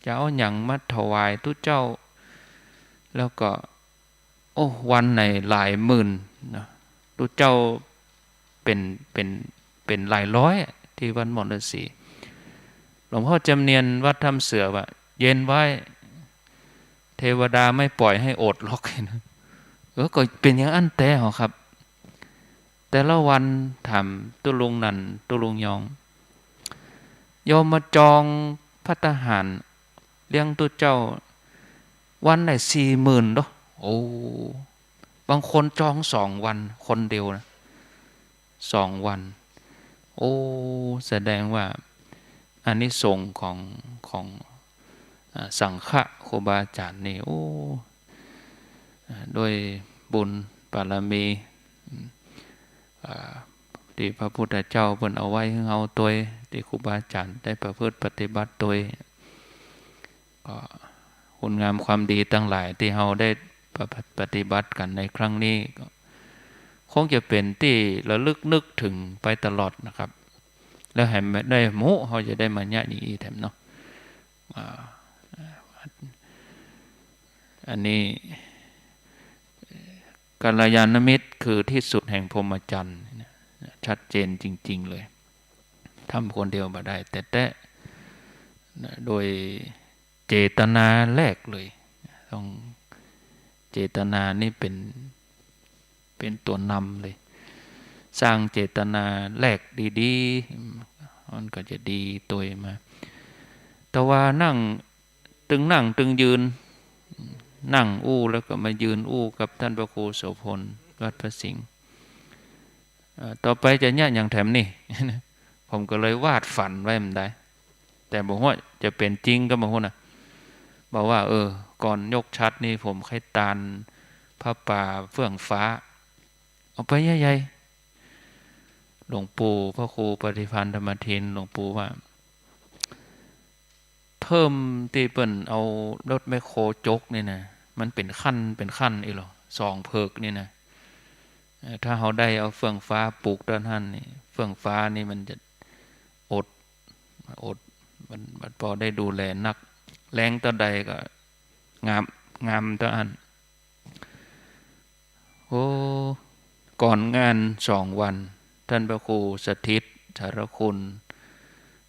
จะเอาหยังมาถวายตุ๊เจ้า แล้วก็ โอ้ วันไหนหลายหมื่นนะ ตุ๊เจ้าเป๋น เป๋น เป๋นหลายร้อยอะ ตี้วัดม่อนฤๅษี หลวงพ่อจำเนียนวัดถ้ำเสือว่า เย็นไว้ เทวดาไม่ปล่อยให้อดหรอก เออ ก็เป๋นอย่างอั้นแต๊เหรอครับ แต่ละวัน ถามตุ๊ลุงนันท์ ตุ๊ลุงยอง โยมมาจองภัตตาหารเลี้ยงตุ๊เจ้า วันไหนสี่หมื่นเนาะ โอ้ บางคนจองสองวัน คนเดียวนะ สองวัน โอ้ แสดงว่าอานิสงส์ของ ของ อ่า สังฆะครูบาอาจ๋ารย์นี่ โอ้ อ่า ด้วยบุญบารมี อืม อ่า ตี้พระพุทธเจ้าเปิ้นเอาไว้หื้อเฮาตวย ตี้ครูบาอาจ๋ารย์ได้ประพฤติปฏิบัติตวย ก็คุณงามความดีตังหลายตี้เฮาได้ปะ- ปฏิบัติกั๋นในครั้งนี้ ก็คงจะเป๋นตี้ระลึกนึกเถิงไปตลอดนะครับ แล้วแหมได้ฮู้ เฮาจะได้มาเยียะอย่างอี้แถมเนาะ อ่า อันนี้ กัลยาณมิตรคือที่สุดแห่งพรหมจรรย์ ชัดเจนจริงๆ เลย ทำคนเดียวบ่ได้แต๊ๆ นะ โดยเจตนาแรกเลย ต้อง เจตนานี่เป๋น เป๋นตัวนำเลย สร้างเจตนาแรกดีๆ มันก็จะดีตวยมา แต่ว่านั่ง ตึงนั่งตึงยืน นั่งอู้แล้วก็มายืนอู้กับต้านพระครูโสภณ วัดพระสิงห์ เอ่อ ต่อไปจะเยียะอย่างแถมนี่ ผมก็เลยวาดฝันไว้มันได้ แต่บ่ฮู้ว่าจะเป๋นจริงก็บ่ฮู้นะ บอกว่า เออ ก่อนยกฉัตรนี่ผมใค่ตานผ้าป่าเฟื่องฟ้า เอาไปใหญ่ๆ หลวงปู่พระครูปฏิภาณธรรมทิน หลวงปู่ว่า เทิ่มตี้เปิ้นเอารถแมคโครจกนี่นะ มันเป๋นขั้นเป๋นขั้นอี้หลอ สองเผิกนี่นะ เอ่อ ถ้าเฮาได้เอาเฟื่องฟ้าปลูกต้านหั้นนี่ เฟื่องฟ้านี่มันจะอด อด มัน มันบ่ได้ดูแลนัก แล้งเต้าใดก็งาม งามเต้าหั้น โอ้ ก่อนงานสองวัน ต้านพระครูสถิต สารคุณ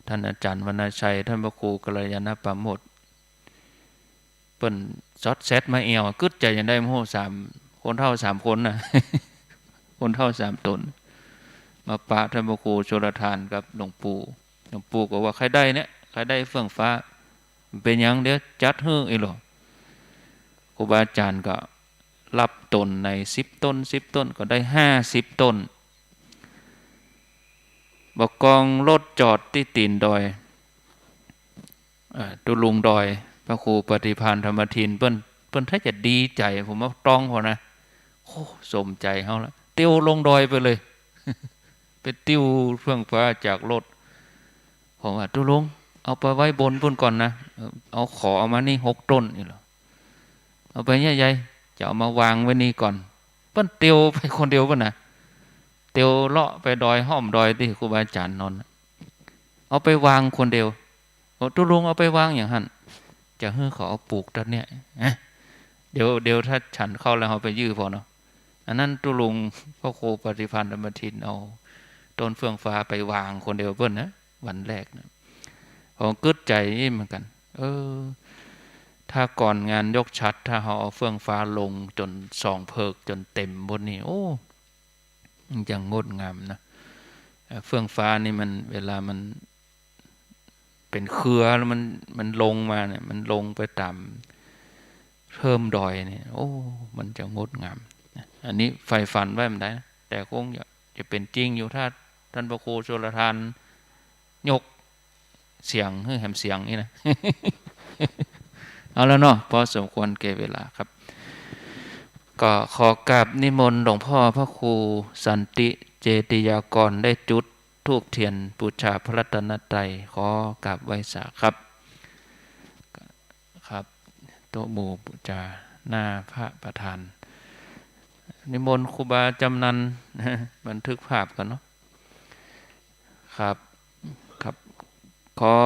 ต้านอาจ๋ารย์วรรณชัย ต้านพระครูกัลยาณปราโมชย์ เปิ้นซอดแซดมาแอ่ว กึ๊ดใจ๋จาใดบ่ฮู้ สาม คนเฒ่าสามคนน่ะ คนเฒ่าสามต๋น มาปะต้านพระครูชลทานกับหลวงปู่ หลวงปู่ก็ว่า ใค่ได้เนี่ย ใค่ได้เฟื่องฟ้า เป๋นหยัง เดี๋ยวจัดหื้ออี้หลอ ครูบาอาจ๋ารย์ก็รับตนในสิบตน สิบตน ก็ได้ห้าสิบตน บ่ากองรถจอดตี้ตี๋นดอย เอ่อ ตุ๊ลุงดอย พระครูปฏิภาณธรรมทิน เปิ้น เปิ้นถ้าจะดีใจ๋ ผมว่าต้องพอนะ โอ้ สมใจ๋เฮาละ เตียวลงดอยไปเลย ไปติ้วเฟื่องฟ้าจากรถ ผมว่า ตุ๊ลุง เอาไปไว้บนปู้นก่อนนะ เออ เอา ขอเอามานี่หกตนอี้หลอ เอาไปเยียะใหญ่ จะเอามาวางไว้นี่ก่อน เปิ้นเตียวไปคนเดียวเปิ้นนะ เตียวเลาะไปดอย ฮ่อมดอยตี้ครูบาอาจ๋ารย์นอนน่ะ เอาไปวางคนเดียว โอ้ ตุ๊ลุงเอาไปวางอย่างหั้น จะหื้อเขาเอาปลูกต้นเนี่ย เอ๊ะ เดี๋ยว เดี๋ยวถ้าฉันข้าวแล้วเฮาไปยื่อพอเนาะ อันนั้นตุ๊ลุงพระครูปฏิภาณธรรมทินเอาต้นเฟื่องฟ้าไปวางคนเดียวเปิ้นนะ วันแรกนะ ผมกึ๊ดใจ๋เหมือนกั๋น เออ ถ้าก่อนงานยกฉัตร ถ้าเฮาเอาเฟื่องฟ้าลงจ๋นสองเผิกจ๋นเต๋มหมดนี่ โอ้ มันจะงดงามนะ เอ่อ เฟื่องฟ้านี่มัน เวลามัน เป๋นเครือแล้วมัน มันลงมาเนี่ย มันลงไปต๋ามเทิ่มดอยเนี่ย โอ้ มันจะงดงามนะ อันนี้ใฝ่ฝันไว้บ่ได้นะ แต่คงจะ จะเป๋นจริงอยู่ ถ้าต้านพระครูชลทานยกเสียงหื้อแหมเสียงนี่นะ เอาแล้วเนาะ พอสมควรแก่เวลาครับ ก็ขอกราบนิมนต์หลวงพ่อพระครูสันติเจติยากรได้จุดธูปเทียนบูชาพระรัตนตรัย ขอกราบไหว้สาครับ ครับ โต๊ะหมู่บูชาหน้าพระประธาน นิมนต์ครูบาจำนัน บันทึกภาพก่อนเนาะ ครับ ครับ ขอ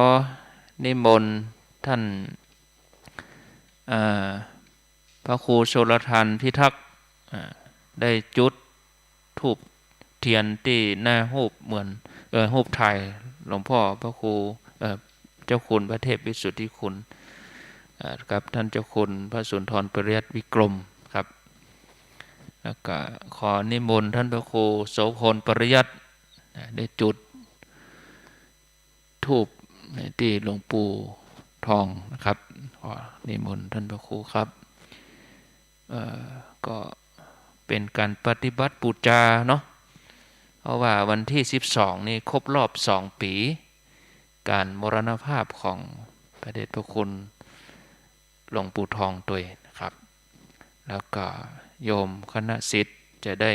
นิมนต์ท่าน อ่า พระครูชลทานพิทักษ์ อ่า ได้จุดธูปเทียนตี้หน้ารูปเหมือน เอ่อ รูปถ่ายหลวงพ่อพระครู เอ่อ เจ้าคุณพระเทพวิสุทธิคุณ เอ่อ กับท่านเจ้าคุณพระสุนทรปริยัติวิกรมครับ แล้วก็ขอนิมนต์ท่านพระครูโสภณปริยัติ นะ ได้จุด ธูปในตี้หลวงปู่ทองนะครับ ขอนิมนต์ท่านพระครูครับ เอ่อ ก็เป๋นก๋านปฏิบัติบูชาเนาะ เพราะว่าวันตี้สิบสองนี่ครบรอบสองปี๋ ก๋านมรณภาพของพระเดชพระคุณหลวงปู่ทองตวยนะครับ แล้วก็โยมคณะศิษย์จะได้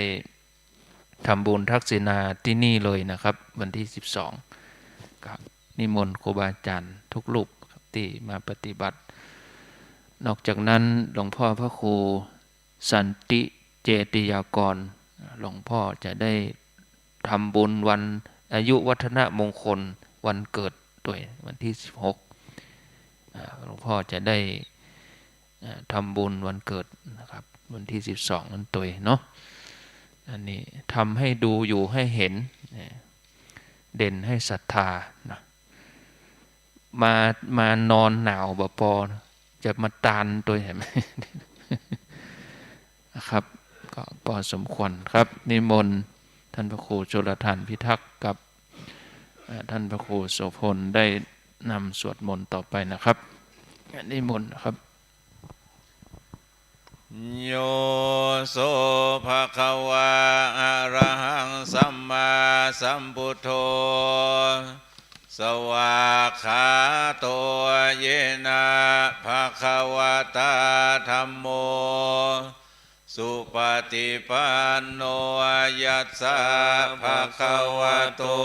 ทำบุญทักษิณาตี้นี่เลยนะครับ วันตี้สิบสอง ก็นิมนต์ครูบาอาจ๋ารย์ทุกรูปครับตี้มาปฏิบัติ นอกจากนั้นหลวงพ่อพระครูสันติเจติยากร หลวงพ่อจะได้ทำบุญวันอายุวัฒนมงคลวันเกิดตวย วันตี้สิบหก อ่า หลวงพ่อจะได้ อ่า ทำบุญวันเกิดนะครับ วันตี้สิบสอง นั้นตวยเนาะ อันนี้ทำให้ดูอยู่ให้เห็น เอ่อ เด่นให้ศรัทธานะ มา มานอนหนาวบ่ปอ จะมาตานตวยแหม นะครับ ก็พอสมควรครับ นิมนต์ท่านพระครูชลทานพิทักษ์กับ เอ่อ ท่านพระครูโสภณได้นำสวดมนต์ต่อไปนะครับ นิมนต์นะครับ Yo so bhagavā arahaṃ sammāsambuddho, svākkhāto yena bhagavatā dhammo, supaṭipanno yassa bhagavato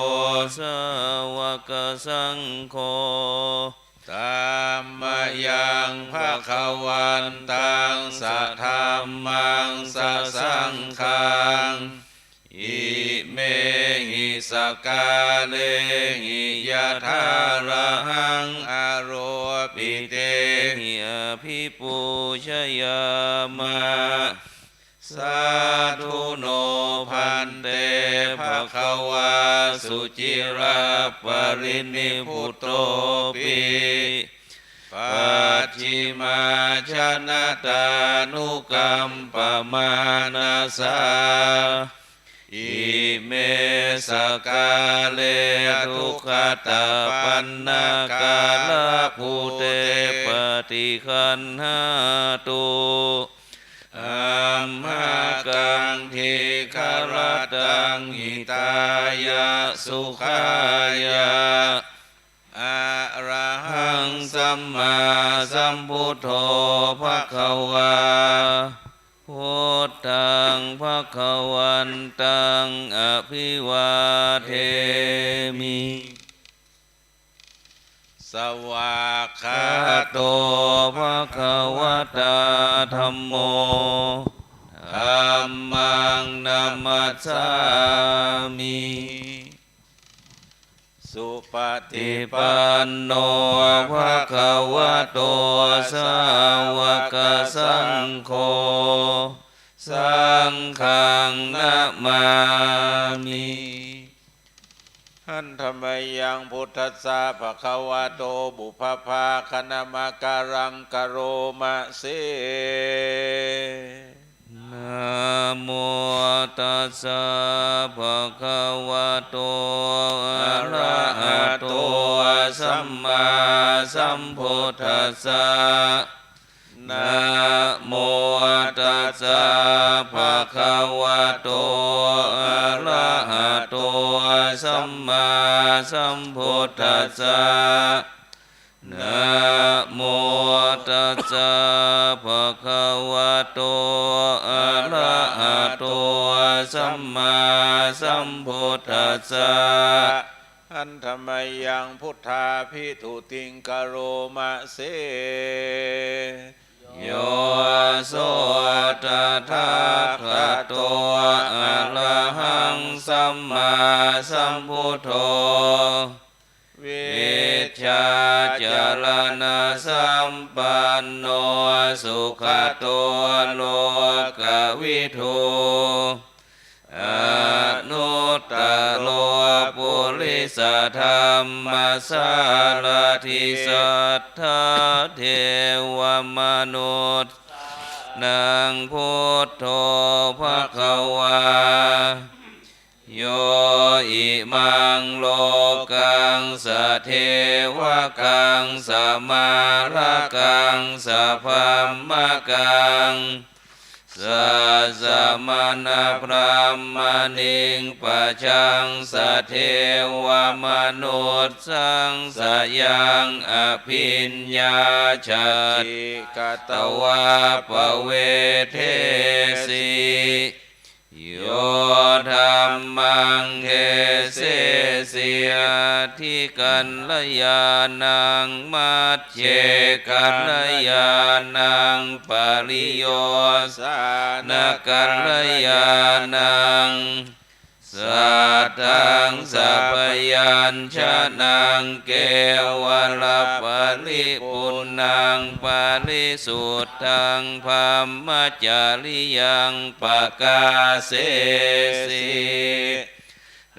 sāvakasaṅgho, tammayaṃ bhagavantaṃ sadhammaṃ sasaṅghaṃ, imehi sakkārehi yathārahaṃ āropitehi abhipūjayāma. Sādhu no bhante bhagavā suciraparinibbutopi, pacchimājanatānukampamānasā, ime sakkāre duggatapaṇṇakārabhūte paṭiggaṇhātu. Amhākaṃ dīgharattaṃ hitāya sukhāya. Arahaṃ sammāsambuddho bhagavā, buddhaṃ bhagavantaṃ abhivādemi. Svākkhāto bhagavatā dhammo, dhammaṃ namassāmi. Supaṭipanno bhagavato sāvakasaṅgho, saṅghaṃ namāmi. Handa mayaṃ buddhassa bhagavato pubbabhāganamakāraṃ karoma se. Namo tassa bhagavato arahato sammā สะ ภะคะวะโต อะระหะโต สัมมาสัมพุทธัสสะ นะโมตัสสะ ภะคะวะโต อะระหะโต สัมมาสัมพุทธัสสะ หันธะมะยัง พุทธาภิตุติง กะโรมะเส โย โส ตะถาคะโต อะระหัง สัมมาสัมพุทโธ วิชชาจะระณะสัมปันโน สุขะโต โลกะวิทู อนุตตะโร ปุริสะธัมมะสารถิ สัตถาเทวะมนุสสานัง พุทโธ ภะคะวา โย อิมัง โลกัง สะเทวะกัง สะมาระกัง สะพรัมมะกัง สัสสะมะนะ พรัมมะณิง ปะจัง สะเทวะมนุสสัง สะยัง อะภิญญา จัตถิ กะตะวา ปะเวเทสิ โย ธัมมัง เดเสสิ อัตถิกัลยาณัง มัจเจกัลยาณัง ปะริโยสานะกัลยาณัง สัตถัง สัพพยัญชนะ เกวะละปะริปุณณัง ปะริสุทธัง พรัมมะจริยัง ปะกาเสสิ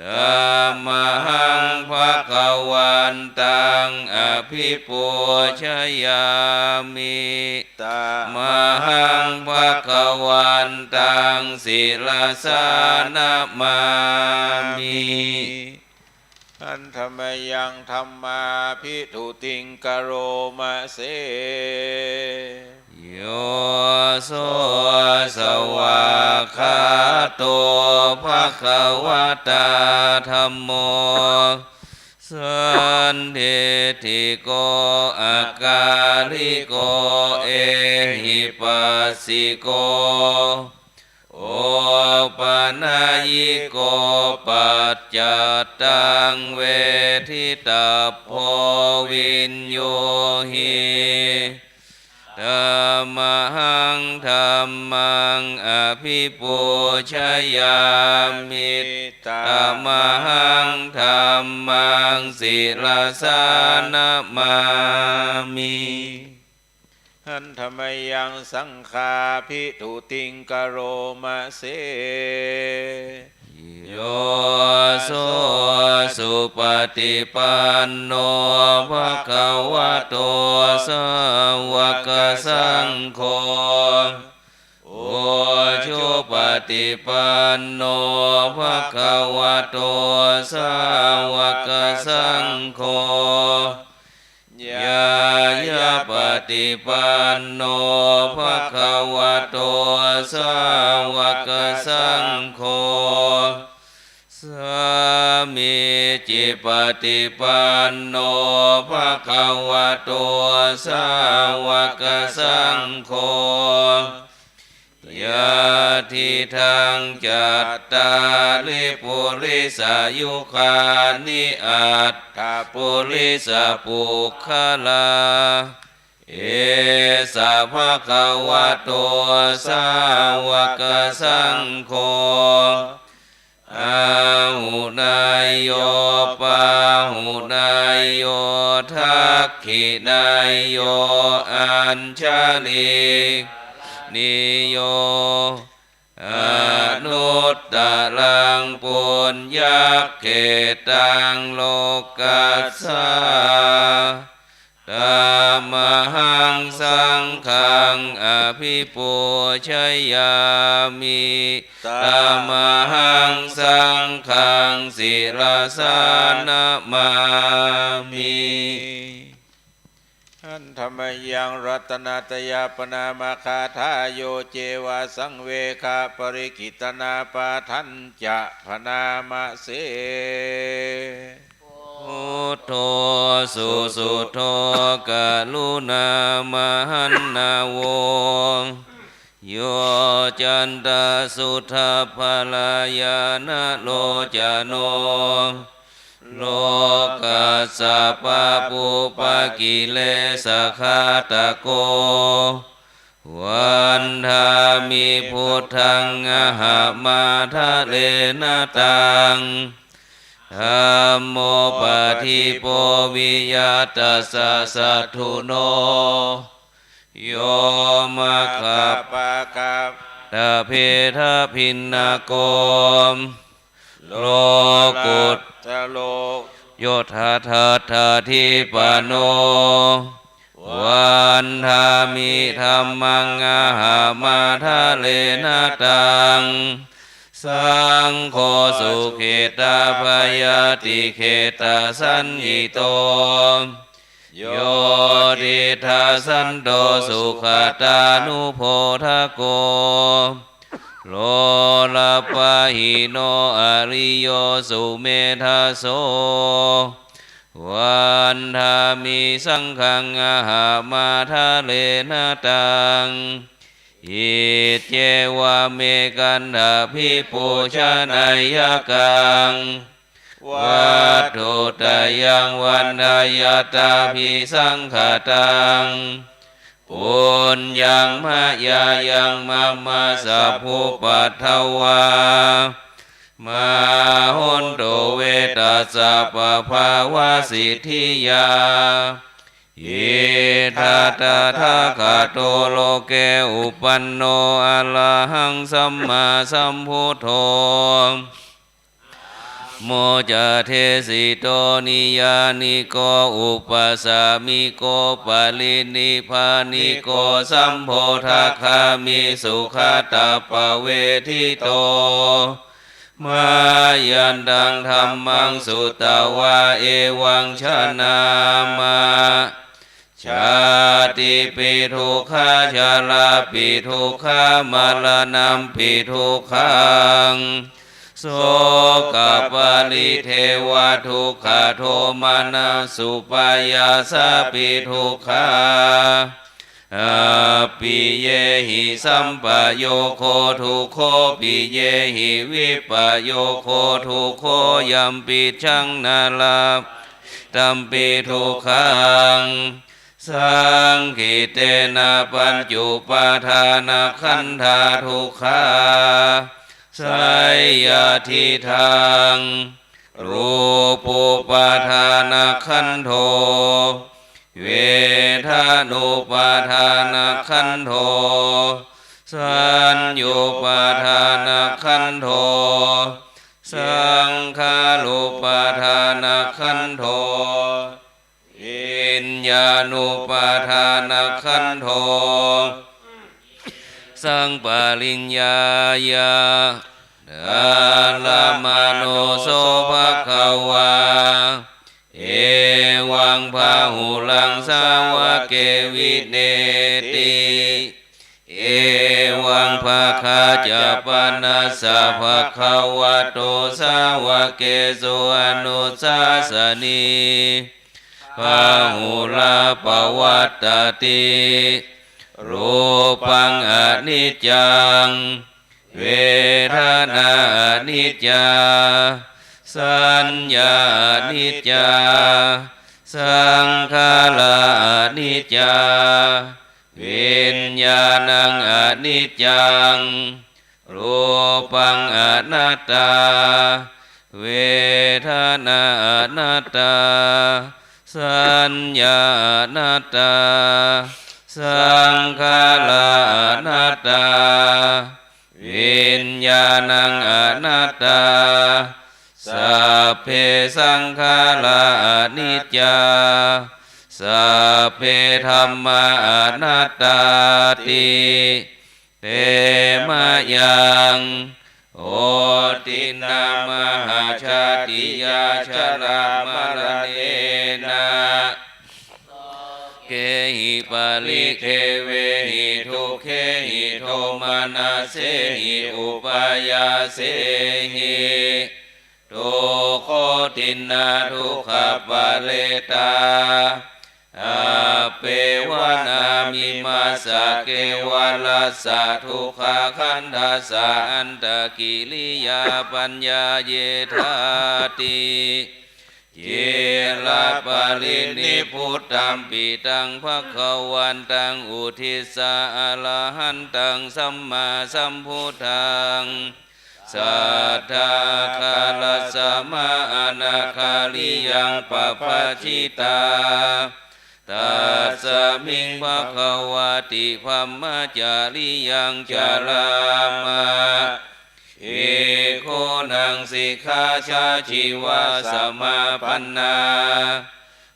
ตัมมะหัง ภะคะวันตัง อะภิปูชยามิ ตัมมะหัง ภะคะวันตัง สิรสานะมามิ หันธะมะยัง ธัมมาภิตุติง กะโรมะเส โย โส สะวากขาโต ภะคะวะตา ธัมโม สันทิฏฐิโก อะกาลิโก เอหิปัสสิโก โอปะนะยิโก ปัจจัตตัง เวทิตัพโพ วิญญูหิ ตัมมะหัง ธัมมัง อะภิปูชยามิ ตัมมะหัง ธัมมัง สิรสานะมามิ หันธะมะยัง สังฆาภิตุติง กะโรมะเส โย โส สุปะติปันโน ภะคะวะโต สาวะกะสังโฆ อุจุปะติปันโน ภะคะวะโต สาวะกะสังโฆ ญาณะปะติปันโน ภะคะวะโต สาวะกะสังโฆ สามีจิปะติปันโน ภะคะวะโต สาวะกะสังโฆ ยะทิทัง จัตตาริ ปุริสายุคานิ อัตถะ ปุริสะปุคคลา เอสะ ภะคะวะโต สาวะกะสังโฆ อาหุเนยโย ปาหุเนยโย ทักขิเนยโย อัญชะลีกะรณีโย อนุตตะรัง ปุญญะเขตัง โลกัสสา ตัมมะหัง สังฆัง อะภิปูชยามิ ตัมมะหัง สังฆัง สิรสานะมามิ หันธะมะ Yaṃ ratanattayapariṇāmagāthāyo ceva saṃvegaparikittanāpāṭhañca bhaṇāma se. Buddho susuddho karuṇāmahaṇṇavo, yoccantasuddhabbarañāṇalocano, lokassa pāpūpakilesaghātako, vandāmi buddhaṃ ahaṃ ādarena taṃ. Dhammo padīpo viya tassa satthuno, yo maggappaṭamabhedabhinnako, lokuttaro yo tathāgatādhipano, vandāmi dhammaṃ ahaṃ ādarena taṃ. Saṅgho sukhetabbhayātikhettasañhito, yo tiṭṭhasanto sugatānubodhako, lopahīno ariyo sumedhaso, vandāmi saṅghaṃ ahaṃ ādarena taṃ. Iccevamekantabhipūjanayakkhaṃ, vatthuttayaṃ vandayattābhisaṅkhataṃ, puññaṃ mayā yaṃ mama sabbupaddavā, mā hontu ve tassa pabhāvasiddhiyā. Idha tathāgato loke uppanno arahaṃ sammāsambuddho, dhammo ca desito niyyāniko uppasamiko parinibbāniko sambodhagāmī sugatappavedito. Mayantaṃ dhammaṃ sutvā evaṃ janāma, jātipi dukkhā jarāpi dukkhā maraṇampi dukkhaṃ, sokaparidevadukkhadomanassupāyāsāpi dukkhā, appiyehi sampayogo dukkho piyehi vippayogo dukkho yampicchaṃ na labhati tampi dukkhaṃ. Saṅkhittena pañcupādānakkhandhā dukkhā. Seyyathidaṃ, rūpupādānakkhandho, vedanupādānakkhandho, saññupādānakkhandho, saṅkhārupādānakkhandho, viññānupādānakkhandho. Saṃpariññāya, dharamāno so bhagavā, evaṃ bahulaṃ sāvake vinetti. Evaṃbhāgā ca panassa bhagavato sāvakesu anussāsanī, bahulā pavattati. Rūpaṃ aniccaṃ, vedanā aniccā, saññā aniccā, saṅkhārā aniccā, viññāṇaṃ aniccaṃ, rūpaṃ anattā, vedanā anattā, saññā anattā, saṅkhārā anattā, viññāṇaṃ anattā. Sabbe saṅkhārā aniccā, sabbe dhammā anattāti. Te mayaṃ otiṇṇā mahājātiyā jarāmaraṇena, sokehi pa ริเทเวหิ ทุกเขหิ โทมนัสเสหิ อุปายาเสหิ ทุกโขตินนา ทุกขปะเรตา อัปเปวนา มิมมัสสะ เกวะรัสสะ ทุกขะขันธัสสะ อัตตะกิริยาปัญญาเยธาติ จิระปะรินิพพุตตัมปิตัง ภะคะวันตัง อุทธิสสะ อะระหันตัง สัมมาสัมพุทธัง สัตถาคารัสสะ มะ อะนะคาริยัง ปะภะจิตา ตัสสะมิง ภะคะวาติ พะมะจะริยัง จะรามะ ภิกขุนัง สิกขาสะ จีวาสะ สะมาปันนา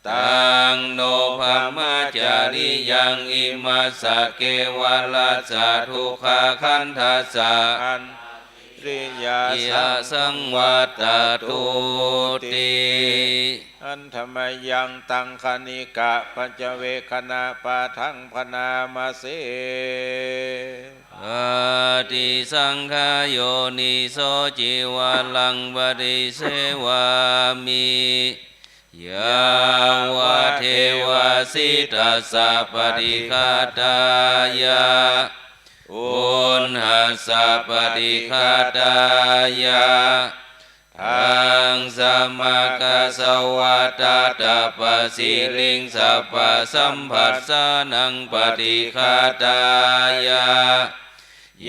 ตัง โน พะมะจะริยัง อิมัสสะ เกวะรัสสะ ทุกขะขันธัสสะ อัตตะกิริยา สังวัตตะตุติ หันธะมะยัง ตัง ขะณิกะปัจจเวกขณะปาทัง พะนามะเส ปะติสังขา โยนิโส จีวะรัง ปะติเสวามิ ยาวะเทวะสิตัสสะ ปะติฆาตายะ อุณหัสสะ ปะติฆาตายะ ทังสะมะกะสะวะตะตะปะสิริง สัปปะสัมภัสสานัง ปะติฆาตายะ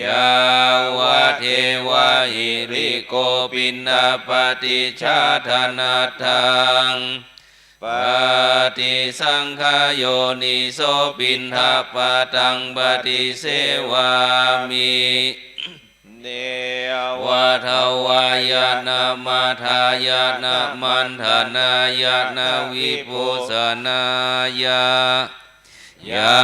ยาวะเทวะหิริโกปิณฑปาติชาดานัตถัง ปะติสังขา โยนิโส ปิณฑปาตัง ปะติเสวามิ เนวะทวายะนะ มัฏฐายะนะ มัณฑนายะนะ วิโภชนายะ ยา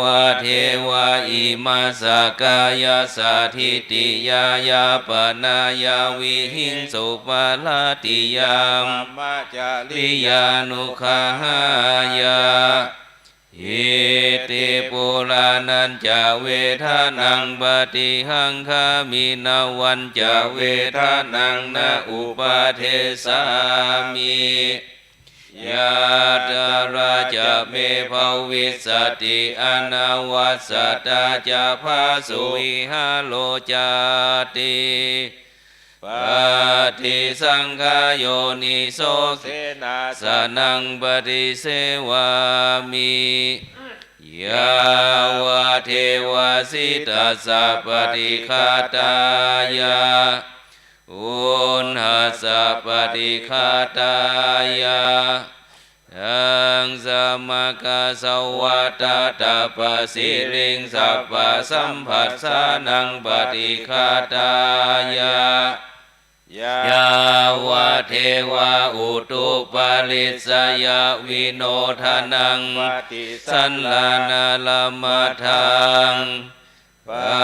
วะเทวะอิมัสสะกายัสสะ ทิฏฐิยายาปะนายา วิหิงสุปะลาติยา พะมะจะริยานุกขะหายะ อิติปุราณัญจะ เวทะนัง ปะติหังคามิ นะวัญจะ เวทะนัง นะอุปะเทสสามิ ยัตราจะเม ภะวิสสะติ อะนะวัสสะตา จะผาสุ วิหาโรจาติ ปะติสังขา โยนิโส เสนาสะนัง ปะติเสวามิ ยาวะเทวะสิตัสสะ ปะติฆาตายะ อุณหัสสะ ปะติฆาตายะ ทังสะมะกะสะวะตะตะปะสิริง สัปปะสัมภัสสานัง ปะติฆาตายะ ยาวะเทวะอุตุปะริสสะยะวิโนทะนัง ปะติสัลลานะละมะทัง ปะ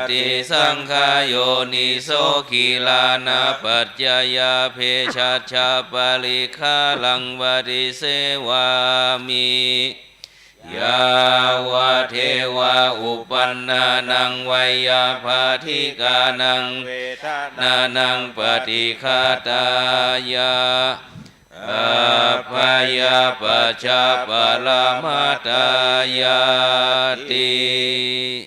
ติสังขา โยนิโส ขีลานะปัจจยา เภสัชชะปะริฆารัง ปะติเสวามิ ยาวะเทวะอุปันนานัง ไวยาบาทิกานัง เวทะนานัง ปะติฆาตายะ อัพพยาปัชชะปะระมะตายาติ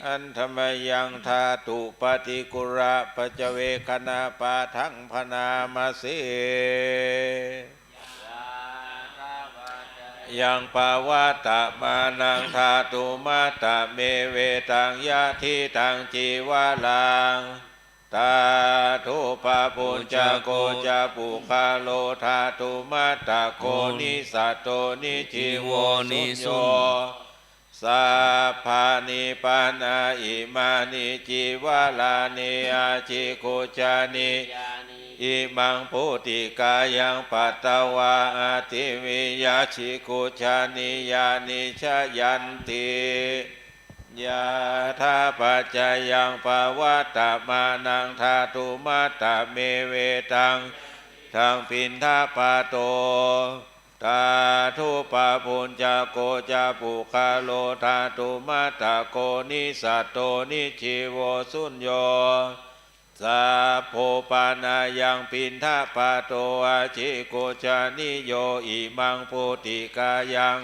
หันธะมะยัง ธาตุปะติกูละปัจจเวกขณะปาทัง พะนามะเส ยังปะวัตตะมานัง ธาตุมัตตะเม เวตังยะถีตัง จีวะรัง ธาตุปะปุจจโก จะปุคคะโล ธาตุมัตตะโก นิสสะโต นิจจีโว นิสุญโญ สัพพะนิปปานา อิมานิ จีวะรานิ อาจิคุจจานิ อิมัง ปุติกายัง ปัตตวา อะติวิยะ จิคุจจานิยานิ จายันติ ยะถาปัจจยัง ปะวัตตะมานัง ธาตุมัตตะเม เวตัง ทัง ปิณฑปาโต Tathupabbuñjako ca puggalo dhātumattako nissatto nijjīvo suñño sabbo panāyaṃ piṇḍapāto ajigucchanīyo imaṃ pūtikāyaṃ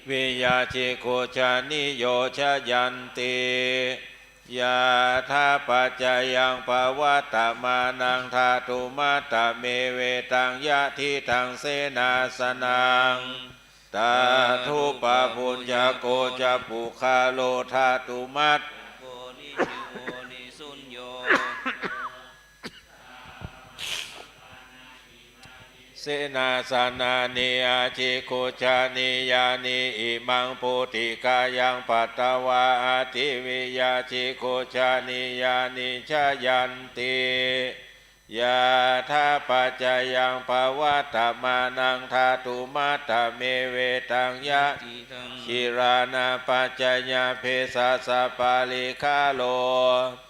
viyā jigucchanīyo jayanti. Yadappaccayaṃ pavattamānaṃ dhātumattamevetaṃ yadidaṃ senāsanaṃ. Tathupabbuñjako ca puggalo dhātumat senāsanāni ajigucchanīyāni imaṃ pūtikāyaṃ patvā atthi viyā jigucchanīyāni jayanti. Yadappaccayaṃ pavattamānaṃ dhātumattamevetaṃ yadidaṃ gilānapaccayabhesajjaparikkhāro.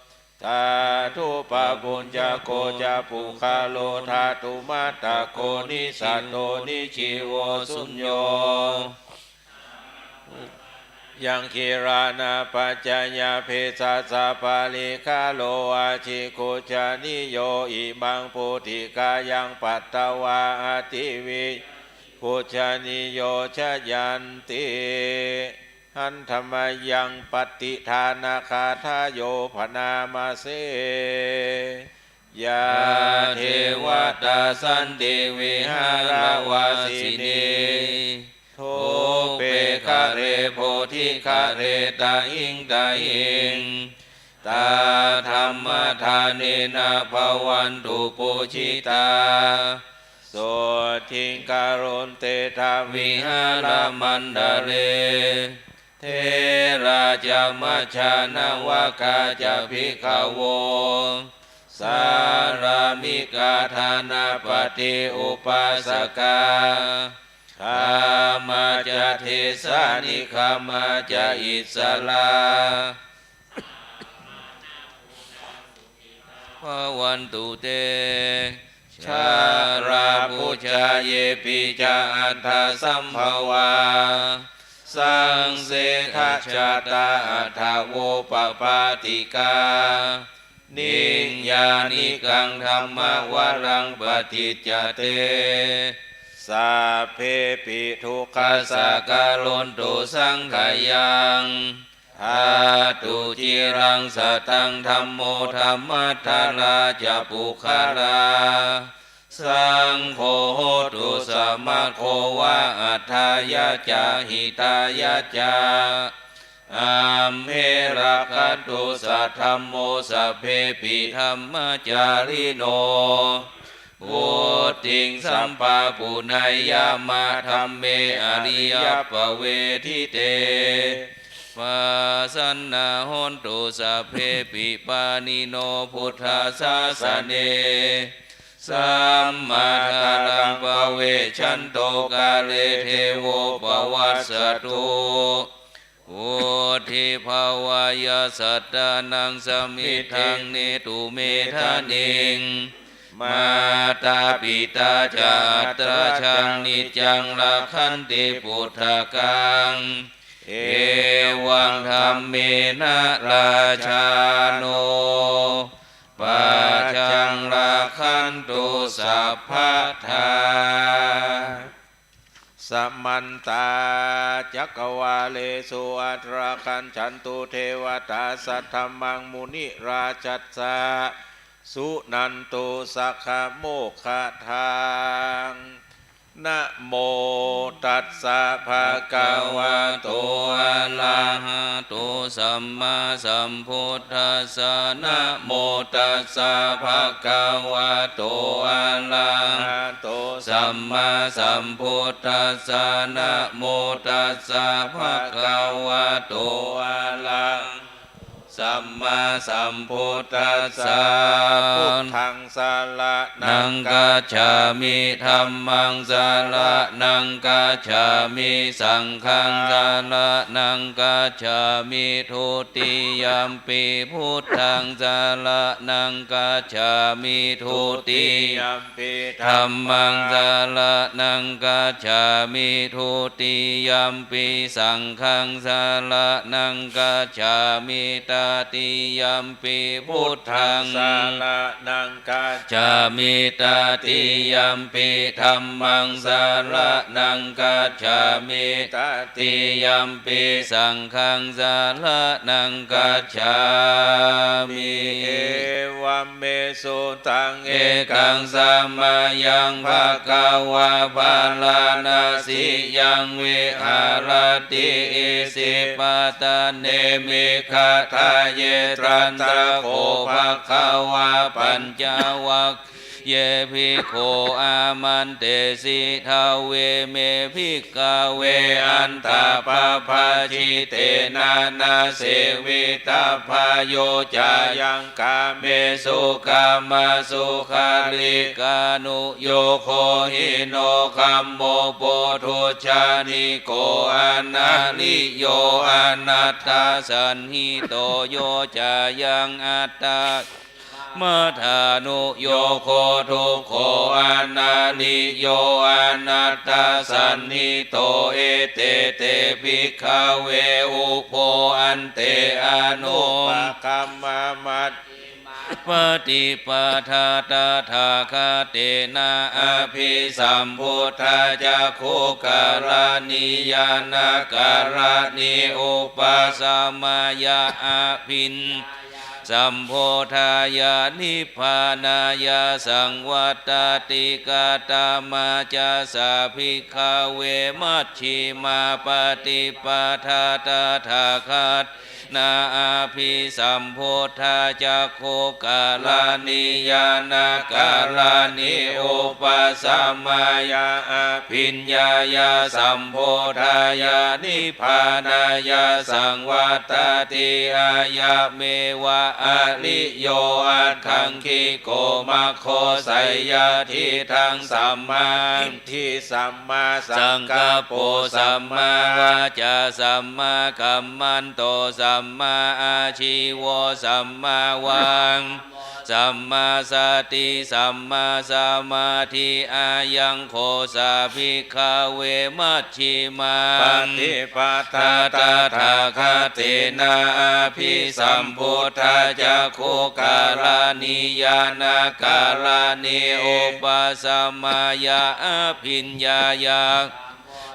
Tathupabbuñjako ca puggalo dhātumattako nissatto nijjīvo suñño yaṃ gilānapaccayabhesajjaparikkhāro ajigucchanīyo imaṃ pūtikāyaṃ patvā atthi viyā jigucchanīyo jayanti. Handa mayaṃ pattidānagāthāyo bhaṇāma se. Yā devatā santi vihāravāsinī thūpe ghare bodhighare tahiṃ tahiṃ, tā dhammadānena bhavantu pūjitā, sotthiṃ karontedha vihāramaṇḍale. Therā ca majjhā navakā ca bhikkhavo, sārāmikā dānapatī upāsakā, gāmā ca desā nigamā ca issarā bhavantu te. Jalābujā yepi ca aṇḍasambhavā, saṃsedajātā athavopapātikā, niyyānikaṃ dhammavaraṃ paṭicca te, sabbepi dukkhassa karontu saṅkhayaṃ. Ṭhātu ciraṃ sataṃ dhammo dhammaddharā ca puggalā, saṅgho hotu samaggo va atthāya ca hitāya ca. Amhe rakkhatu saddhammo sabbepi dhammacārino, vuḍḍhiṃ sampāpuṇeyyāma dhamme ariyappavedite. Pasannā hontu sabbepi pāṇino buddhasāsane. Sammā dhāraṃ pavecchanto kāle devo pavassatu. Vuḍḍhibhāvāya sattānaṃ samiddhaṃ netu medaniṃ. Mātā pitā ca atrajaṃ niccaṃ rakkhanti puttakaṃ. Evaṃ dhammena rājāno pajaṃ rakkhantu sabbadā. Samantā cakkavāḷesu atrāgacchantu devatā, saddhammaṃ munirājassa suṇantu saggamokkhadaṃ. Namo tassa bhagavato arahato sammāsambuddhassa. Namo tassa bhagavato arahato sammāsambuddhassa. Namo tassa bhagavato arahato สัมมาสัมพุทธัสสะ พุทธังสรณังคัจฉามิ ธัมมังสรณังคัจฉามิ สังฆังสรณังคัจฉามิ ทุติยัมปิพุทธังสรณังคัจฉามิ ทุติยัม ธัมมังสรณังคัจฉามิ ทุติยัมปิสังฆังสรณังคัจฉามิ ตติยัมปิพุทธังสรณังคัจฉามิ ตติยัมปิธัมมังสรณังคัจฉามิ ตติยัมปิสังฆังสรณังคัจฉามิ เอวัม เม สุตัง เอกัง สะมะยัง ภะคะวา ภะราณะสียัง วิหะระติ อิสิปะตะเน มิกขะทะเย ตระตะโข ภะคะวา ปัญจวัคคีเย ภิกโข อามันเตสิ ทะเว เม ภิกขะเว อัตถะปะภะจิเตนะ นะ เสวิตะพะโย จะยัง กาเมสุ กามะสุขาริกานุโยโค หิโน คัมโม ปุถุชฌานิโก อะนะริโย อะนัตถะสันหิโต โย จะยัง อัตตะ มะทานุโยโค ทุกโข อะนะริโย อะนัตถะสันหิโต เอเต เต ภิกขะเว อุโพ อันเต อะนุปะกัมมะ มัชฌิมา ปะติปะทา ตถาคะเตนะ อะภิสัมพุทธะ จักขุกะรณี ญาณะกะรณี อุปะสะมะยะ อะภิญญา สัมโพธายะ นิพพานายะ สังวัตติ กะตะมะจะสะ ภิกขะเว มัชฌิมาปะติปะทา ตถาคะเตนะ อะภิสัมพุทธะ จักขุกะรณี ญาณะกะรณี อุปะสะมะยะ อะภิญญายะ สัมโพธายะ นิพพานายะ สังวัตติ อะยะเมวะ อะริโย อักขังคิโก มัคโค ไสยะทิฏฐัง สัมมาทิฏฐิ สัมมาสังกัปโป สัมมาวาจา สัมมากัมมันโต สัมมาอาชีโว สัมมาวา สัมมาสติ สัมมาสมาธิ อะยังโค สา ภิกขะเว มัชฌิมัง ปะติปะทา ตถาคะเตนะ อะภิสัมพุทธะ จักขุกะรณี ญาณะกะรณี อุปะสะมะยะ อะภิญญายะ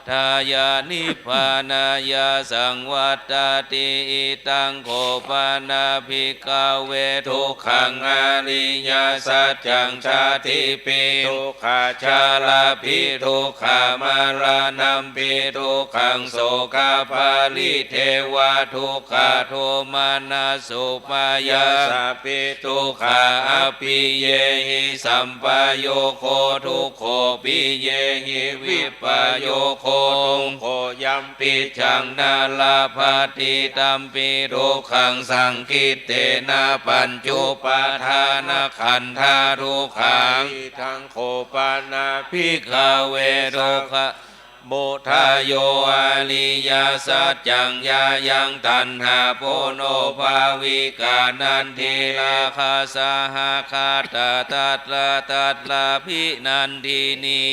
ทายะ นิพพานายะ สังวัตติ อิตังโข ปะนะ ภิกขะเว ทุกขัง อริยสัจจัง ชาติปิ ทุกขะ ชะระปิ ทุกขะ มะระณัมปิ ทุกขัง โสกะปะริเทวะ ทุกขะ โทมนัสสุปะยาสะปิ ทุกขะ อัปปิเยหิ สัมปะโยโค ทุกโข ปิเยหิ วิปะโยโค ทุกโข ยัม ปิชชัง นะ ลัพพะติ ตัมปิ ทุกขัง สังขิตเตนะ ปัญจุปาทานะขันธา ทุกขา อิทังโข ปะนะ ภิกขะเว ทุกขะ สมุทาโย อริยสัจจัง ยะยัง ตัณหา ปุโนภาวิกา นันทิ ราคะ สหะ ขัตตะ ตัตระ ตัตระ ภินันทินี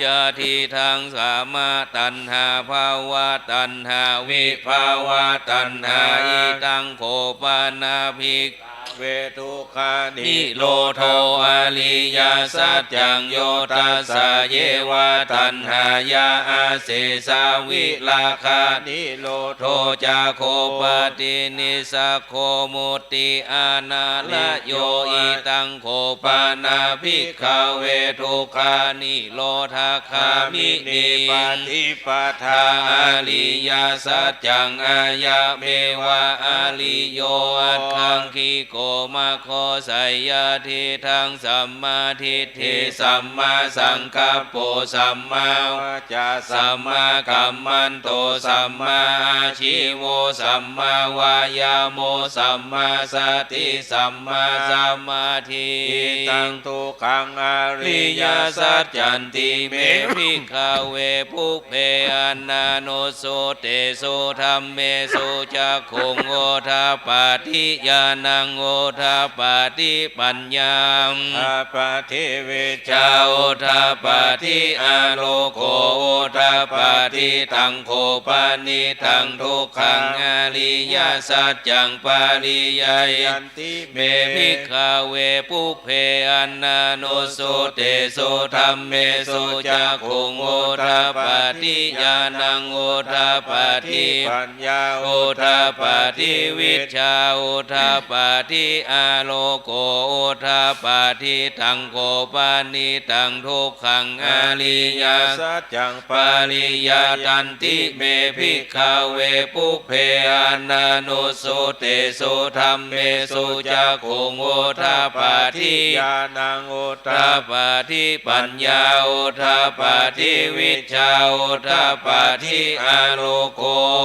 ยะทิฏฐัง สามะ ตัณหา ภวะ ตัณหา วิภวะ ตัณหา อิทังโข ปะนะ ภิกขะเว ทุกขานิโรโธ อริยสัจจัง โยทัสสะ เยวะ ตัณหายา อาเสสา วิราคะนิโรโธ จะโข ปะตินิสสะโข มุตติอนาลโย อิทังโข ปะนะ ภิกขะเว ทุกขานิโรธ คามินี ปฏิปทา อริยสัจจัง อายะเมวะอริโย อักขังคิโก มัคโค สัยยะทิฏฐัง สัมมาทิฏฐิ สัมมาสังกัปโป สัมมาวาจา สัมมากัมมันโต สัมมาอาชีโว สัมมาวายาโม สัมมาสติ สัมมาสมาธิ อิทังทุกขังอริยสัจจันติ เม ภิกขเว ปุพเพอนานุสสุติสุธัมเมสุจักขุงอุทปาทิ ญาณังอุทปาทิ ปัญญา อุทปาทิ วิชชาอุทปาทิ อาโลโกอุทปาทิ ตังโขปนิฏฐังทุกขังอริยสัจจัง ปริยัญญันติ เม ภิกขเว ปุพเพอนานุสสุติสุธัมเมสุจักขุงอุทปาทิ ญาณังอุทปาทิ ปัญญาอุทปาทิ วิชชาอุทปาทิ อาโลโกอุทปาทิ ตังโขปนิฏฐังทุกขังอริยสัจจัง ปริยัญญันติ เม ภิกขเว ปุพเพอนานุสสุติสุธัมเมสุจักขุงอุทปาทิ ญาณังอุทปาทิ ปัญญาอุทปาทิ วิชชาอุทปาทิ อาโลโก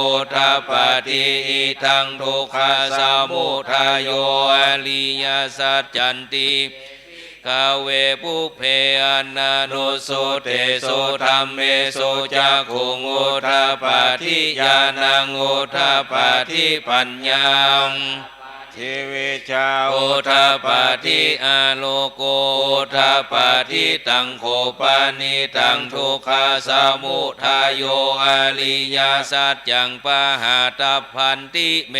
อุทปาทิ อิทังทุกขสมุทัยโย อริยสัจจันติ ภิกขเว ปุพเพอนานุสสุติสุธัมเมสุจักขุงอุทปาทิ ญาณังอุทปาทิ ปัญญา ทิ วิชชาอุทปาทิ อาโลโกอุทปาทิ ตังโขปนิฏฐังทุกขสมุทัยโย อริยสัจจัง ปหัตถัปพันติ เม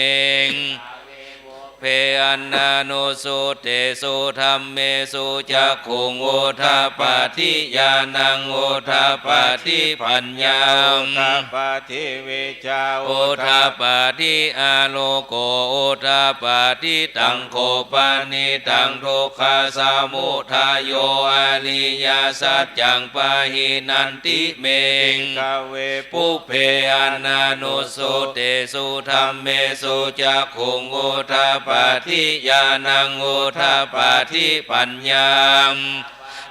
ปุพเพอนานุสสุติสุธัมเมสุจักขุงอุทปาทิ ญาณังอุทปาทิ ปัญญาอุทปาทิ วิชชาอุทปาทิ อาโลโกอุทปาทิ ตังโขปนิฏฐังทุกขสมุทัยโย อริยสัจจัง ปหินันติ เม ภิกขเว ปุพเพอนานุสสุติสุธัมเมสุจักขุงอุทปาทิ ญาณังอุทปาทิ ปัญญา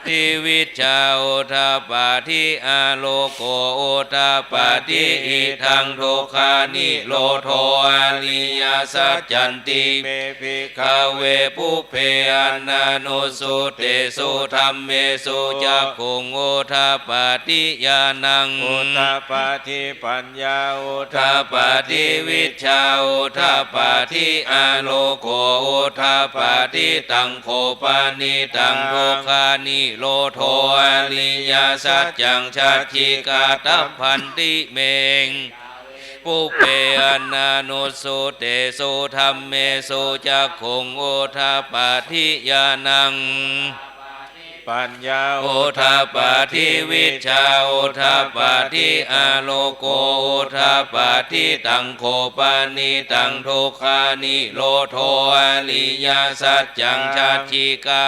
ทิ วิชชาอุทปาทิ อาโลโกอุทปาทิ อิทังทุกขานิโรโธ อริยสัจจันติ เม ภิกขเว ปุพเพอนานุสสุติสุธัมเมสุจักขุงอุทปาทิ ญาณังอุทปาทิ ปัญญาอุทปาทิ วิชชาอุทปาทิ อาโลโกอุทปาทิ ตังโขปนิฏฐังทุกขานิโรโธ อริยสัจจัง สัจฉิกาตัปพันติ เม ปุพเพอนานุสสุติสุธัมเมสุจักขุงอุทปาทิ ญาณัง ปัญญาอุทปาทิ วิชชาอุทปาทิ อาโลโกอุทปาทิ ตังโขปนิฏฐังทุกขานิโรโธ อริยสัจจัง สัจฉิกา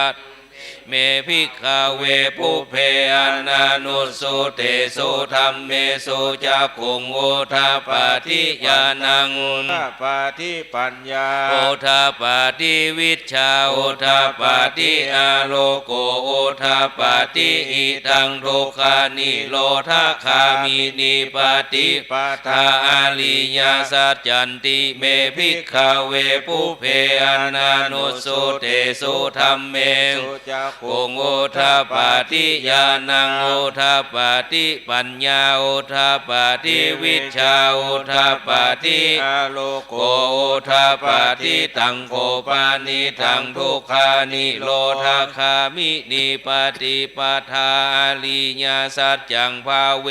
เม ภิกขเว ปุพเพอนานุสสุติสุธัมเมสุจักขุงอุทปาทิ ญาณังอุทปาทิ ปัญญาอุทปาทิ วิชชาอุทปาทิ อาโลโกอุทปาทิ อิทังทุกขานิโรธคามินีปฏิปทา อริยสัจจันติ เม ภิกขเว ปุพเพอนานุสสุติสุธัมเมสุจักขุงอุทปาทิ ญาณังอุทปาทิ ปัญญาอุทปาทิ วิชชาอุทปาทิ อาโลโกอุทปาทิ ตังโขปนิฏฐังทุกขานิโรธคามินีปฏิปทา อริยสัจจัง ภาเว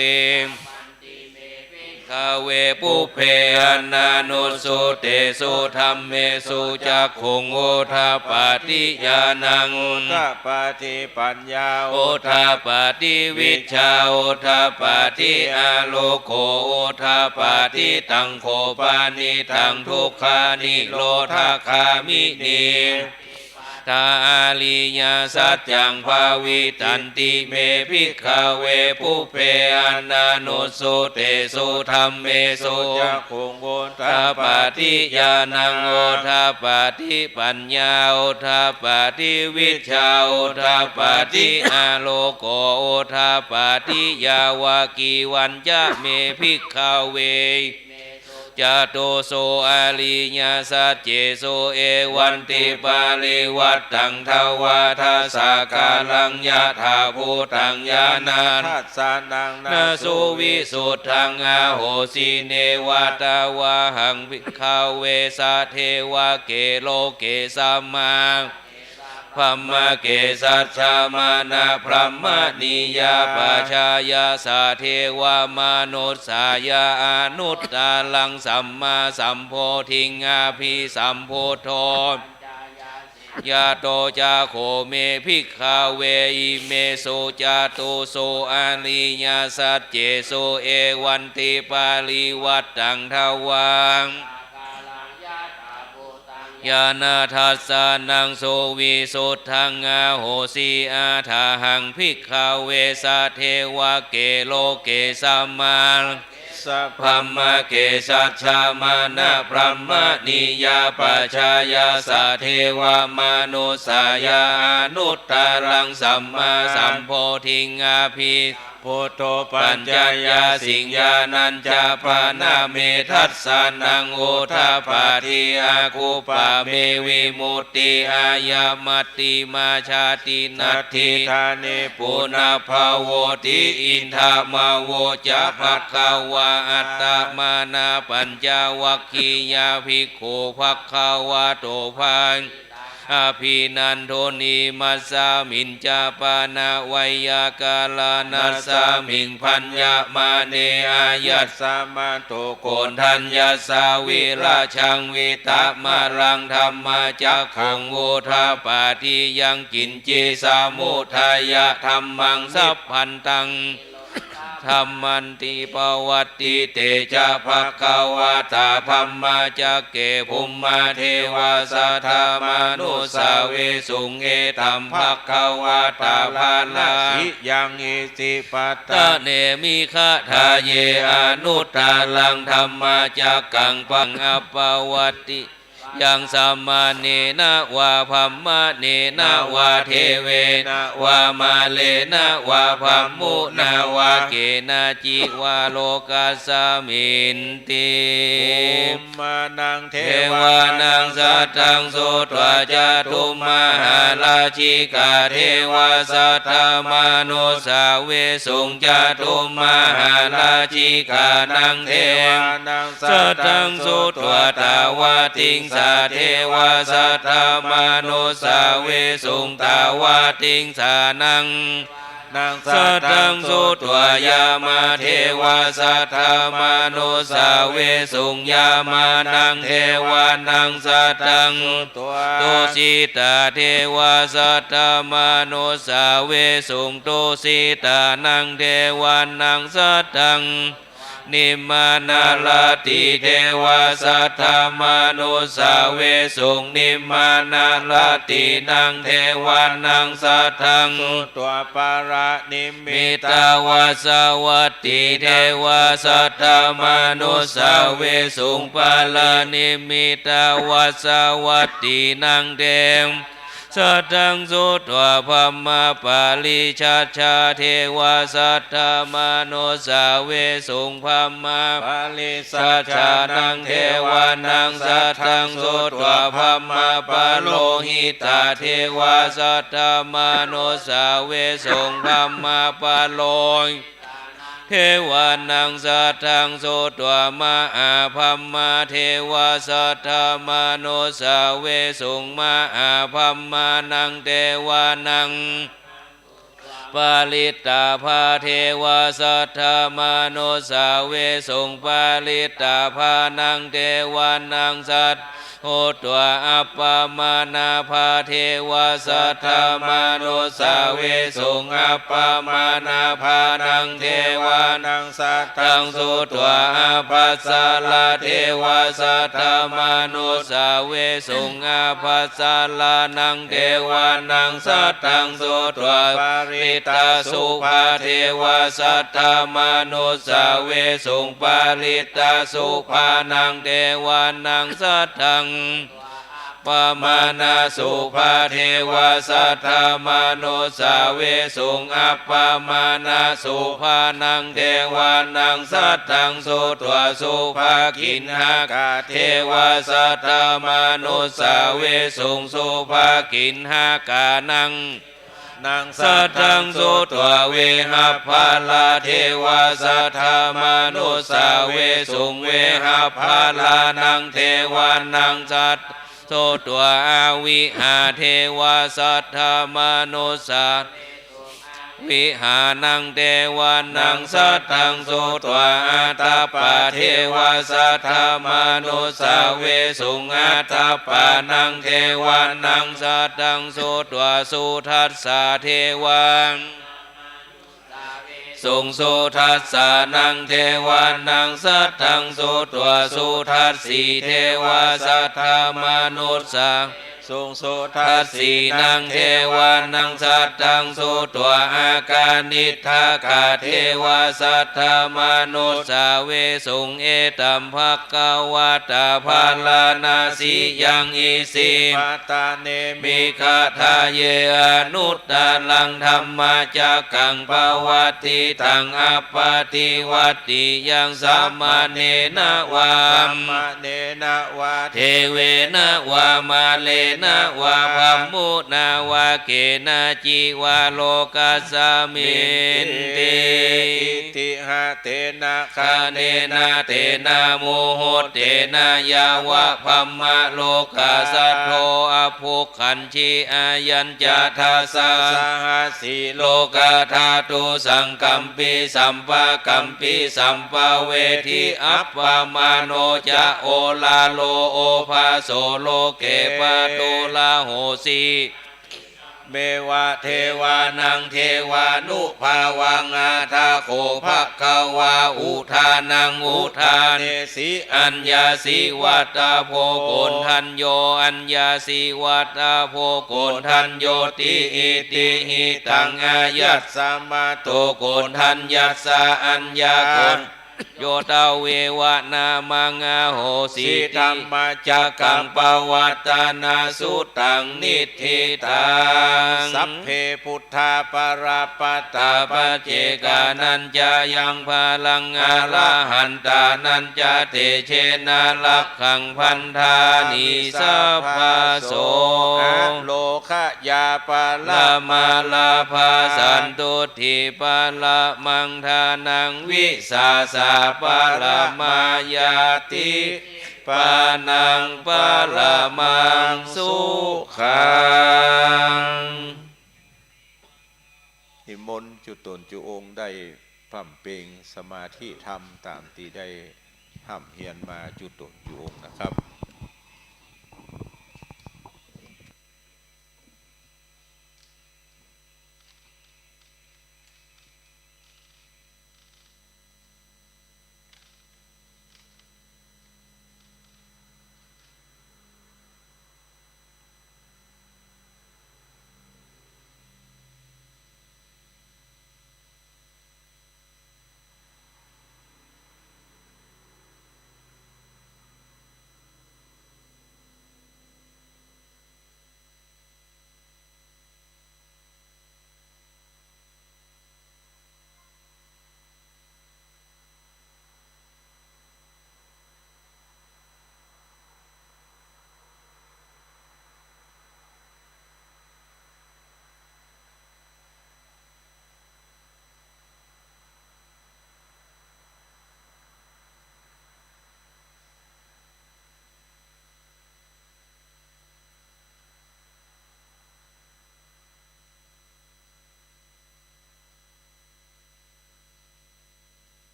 ภิกขเว ปุพเพอนานุสสุติสุธัมเมสุจักขุงอุทปาทิ ญาณังอุทปาทิ ปัญญาอุทปาทิ วิชชาอุทปาทิ อาโลโกอุทปาทิ ตังโขปนิฏฐังทุกขานิโรธคามินี Yathā ariyasaccaṃ bhāvitanti me bhikkhave pubbe ananussutesu dhammesu cakkhuṃ udapādi, ñāṇaṃ udapādi, paññā udapādi, vijjā udapādi, āloko udapādi. Yāvakīvañca me bhikkhave catūsu ariyasaccesu evantiparivaṭṭaṃ dvādasākāraṃ yathābhūtaṃ ñāṇadassanaṃ na suvisuddhaṃ ahosi, neva tāvāhaṃ bhikkhave sadevake loke samā brahmake sassamaṇabrāhmaṇiyapajjhāya sadevamanussāya anuttaraṃ sammāsambodhiṃ abhisambuddho. Yato ca kho me bhikkhave imesu catūsu ariyasaccesu evantiparivaṭṭaṃ dvā ñāṇadassanaṃ suvisuddhaṃ ahosi, athāhaṃ bhikkhave sadevake loke samā brahmake sassamaṇabrāhmaṇiyapajjhāya sadevamanussāya anuttaraṃ sammāsambodhiṃ abhi buddho paccaññāsiṃ ñāṇañca pana me dassanaṃ udapādi, akuppā me vimutti, ayamattimā jāti, natthidāni punabbhavoti. Idamavoca bhagavā. Attamanā pañcavaggiyā bhikkhū bhagavato bhāsita abhinanduṃ. Imasmiñca pana veyyākaraṇasmiṃ bhaññamāne āyasmato koṇḍaññassa virajaṃ vītamalaṃ dhammacakkhuṃ udapādi: yaṃ kiñci samudayadhammaṃ sabbantaṃ dhammanti. Pavattite ca bhagavatā dhammacakke bhummā devā saddamanussāvesuṃ: etaṃ bhagavatā bārāṇasiyaṃ isipatane migadāye anuttaraṃ dhammacakkaṃ pahitaṃ appavattiyaṃ samaṇena vā brāhmaṇena vā devena vā mārena vā brahmunā vā kenaci vā lokasminti. Bhummānaṃ devānaṃ saddaṃ sutvā cātummahārājikā devā saddamanussāvesuṃ. Cātummahārājikānaṃ devānaṃ saddaṃ sutvā tāvatiṃsā devā saddamanussāvesuṃ. Tāvatiṃsānaṃ saddaṃ sutvā yāmā devā saddamanussāvesuṃ. Yāmānaṃ devānaṃ saddaṃ sutvā tusitā devā saddamanussāvesuṃ. Tusitānaṃ devānaṃ saddaṃ nimmānaratī devā saddamanussāvesuṃ. Nimmānaratīnaṃ devānaṃ saddaṃ sutvā paranimmitavasavattī devā saddamanussāvesuṃ. Paranimmitavasavattīnaṃ devānaṃ saddaṃ sutvā brahmapārisajjā devā saddamanussāvesuṃ. Brahmapārisajjānaṃ devānaṃ saddaṃ sutvā brahmapurohitā devā saddamanussāvesuṃ. Brahmapuro devānaṃ saddaṃ sutvā mahābrahmā devā saddamanussāvesuṃ. Mahābrahmānaṃ devānaṃ ปริตตาภา เทวา สัทธามานุสสาเวสุง ปริตตาภานัง เทวานัง สัทธัง สุत्वाอัปปมาณาภา เทวา สัทธามานุสสาเวสุง อัปปมาณาภานัง เทวานัง สัทธัง สุत्वाอาภัสสารา เทวา สัทธามานุสสาเวสุง อาภัสสารานัง เทวานัง สัทธัง สุत्वाปริตตสุภา เทวา สัทธามานุสสาเวสุง ปริตตสุภานัง เทวานัง สัทธัง ปมาณสุภา เทวา สัทธามานุสสาเวสุง อัปปมาณสุภานัง เทวานัง สัทธัง สุत्वाสุภกิณหกา เทวา สัทธามานุสสาเวสุง สุภกิณหกานัง นัง สัทธัง สุत्वाเวหะปาลา เทวา สัทธามานุสสาเวสุง เวหะปาลานัง เทวานัง สัทธัง สุत्वाอาวิหา เทวา สัทธามานุสสา วิหานัง เทวานัง สัทธัง สุत्वाอาตัปปา เทวา สัทธามานุสสาเวสุง อาตัปปานัง เทวานัง สัทธัง สุत्वाสุทัสสา เทวา สุง สุทัสสานัง เทวานัง สัทธัง สุत्वाสุทัสสี เทวา สัทธามานุสสา สุง สุทัสสีนัง เทวานัง สัทธัง สุत्वाอากานิทกา เทวา สัทธามานุสสาเวสุง เอตัมภะคะวะตา ภาราณสียัง อิสิปัตตะเน มิกขะทาเย อนุตตรังธัมมจักขัง ปวัตติตัง อัปปะติวัตติยัง สมะเณนะวา สมะเณนะวา เทเวนะวา มาเรนะวา ภัมมุนาวา เกนะจิวา โลกัสสะมินติ อิติหะเตนะ คะเนนะ เตนะ มุหุตเตนะ ยาวะภัมมะโลกาสัตโธ อะภุคขัญญิ อายัญจะ ทัสสะ สะหัสสี โลกาธาตุ สังกัมปิ สัมปะกัมปิ สัมปะเวทิ อัปปะมาโณจะ โอราโร โอภาโส โลเก ปะตุราโหสี เมวะ เทวานัง เทวานุภาวัง อะถะโข ภะคะวา อุทานัง อุทาเนสี อัญญาสี วัตถะโภ โกณฑัญโญ อัญญาสี วัตถะโภ โกณฑัญโญติ อิติหิตัง อายัสสะมะตุ โกณฑัญญัสสะ อัญญา โกณ โย ตะเววะ นามัง อะโหสิ ธัมมจักขัง ปวัตตะนะสุตัง นิฏฐิตัง สัพเพ พุทธา ปะระปะตา ปัจเจกานัญจะยัง ภะลัง อะระหันตานัญจะ เตเจนะ รักขัง บัณฑานิ สัพพะโส อะโรคะ ยา ปะระมาลาภา สันตุฏฐิ ปะระมัง ทานัง วิสาสะ ปะระมาญาติ ปานัง ปะระมัง สุขัง นิมนต์จุ๊ตนจุ๊องค์ได้พร่ำเพลงสมาธิธรรมต๋ามตี้ได้ฮ่ำเฮียนมาจุ๊ตนจุ๊องค์นะครับ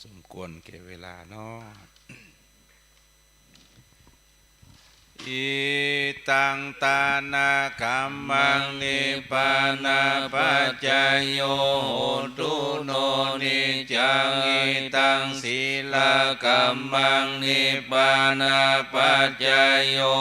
สมควรแก่เวลาเนาะ Idaṃ dānakammaṃ nibbānapaccayo hotu no niccaṃ. Idaṃ sīlakammaṃ nibbānapaccayo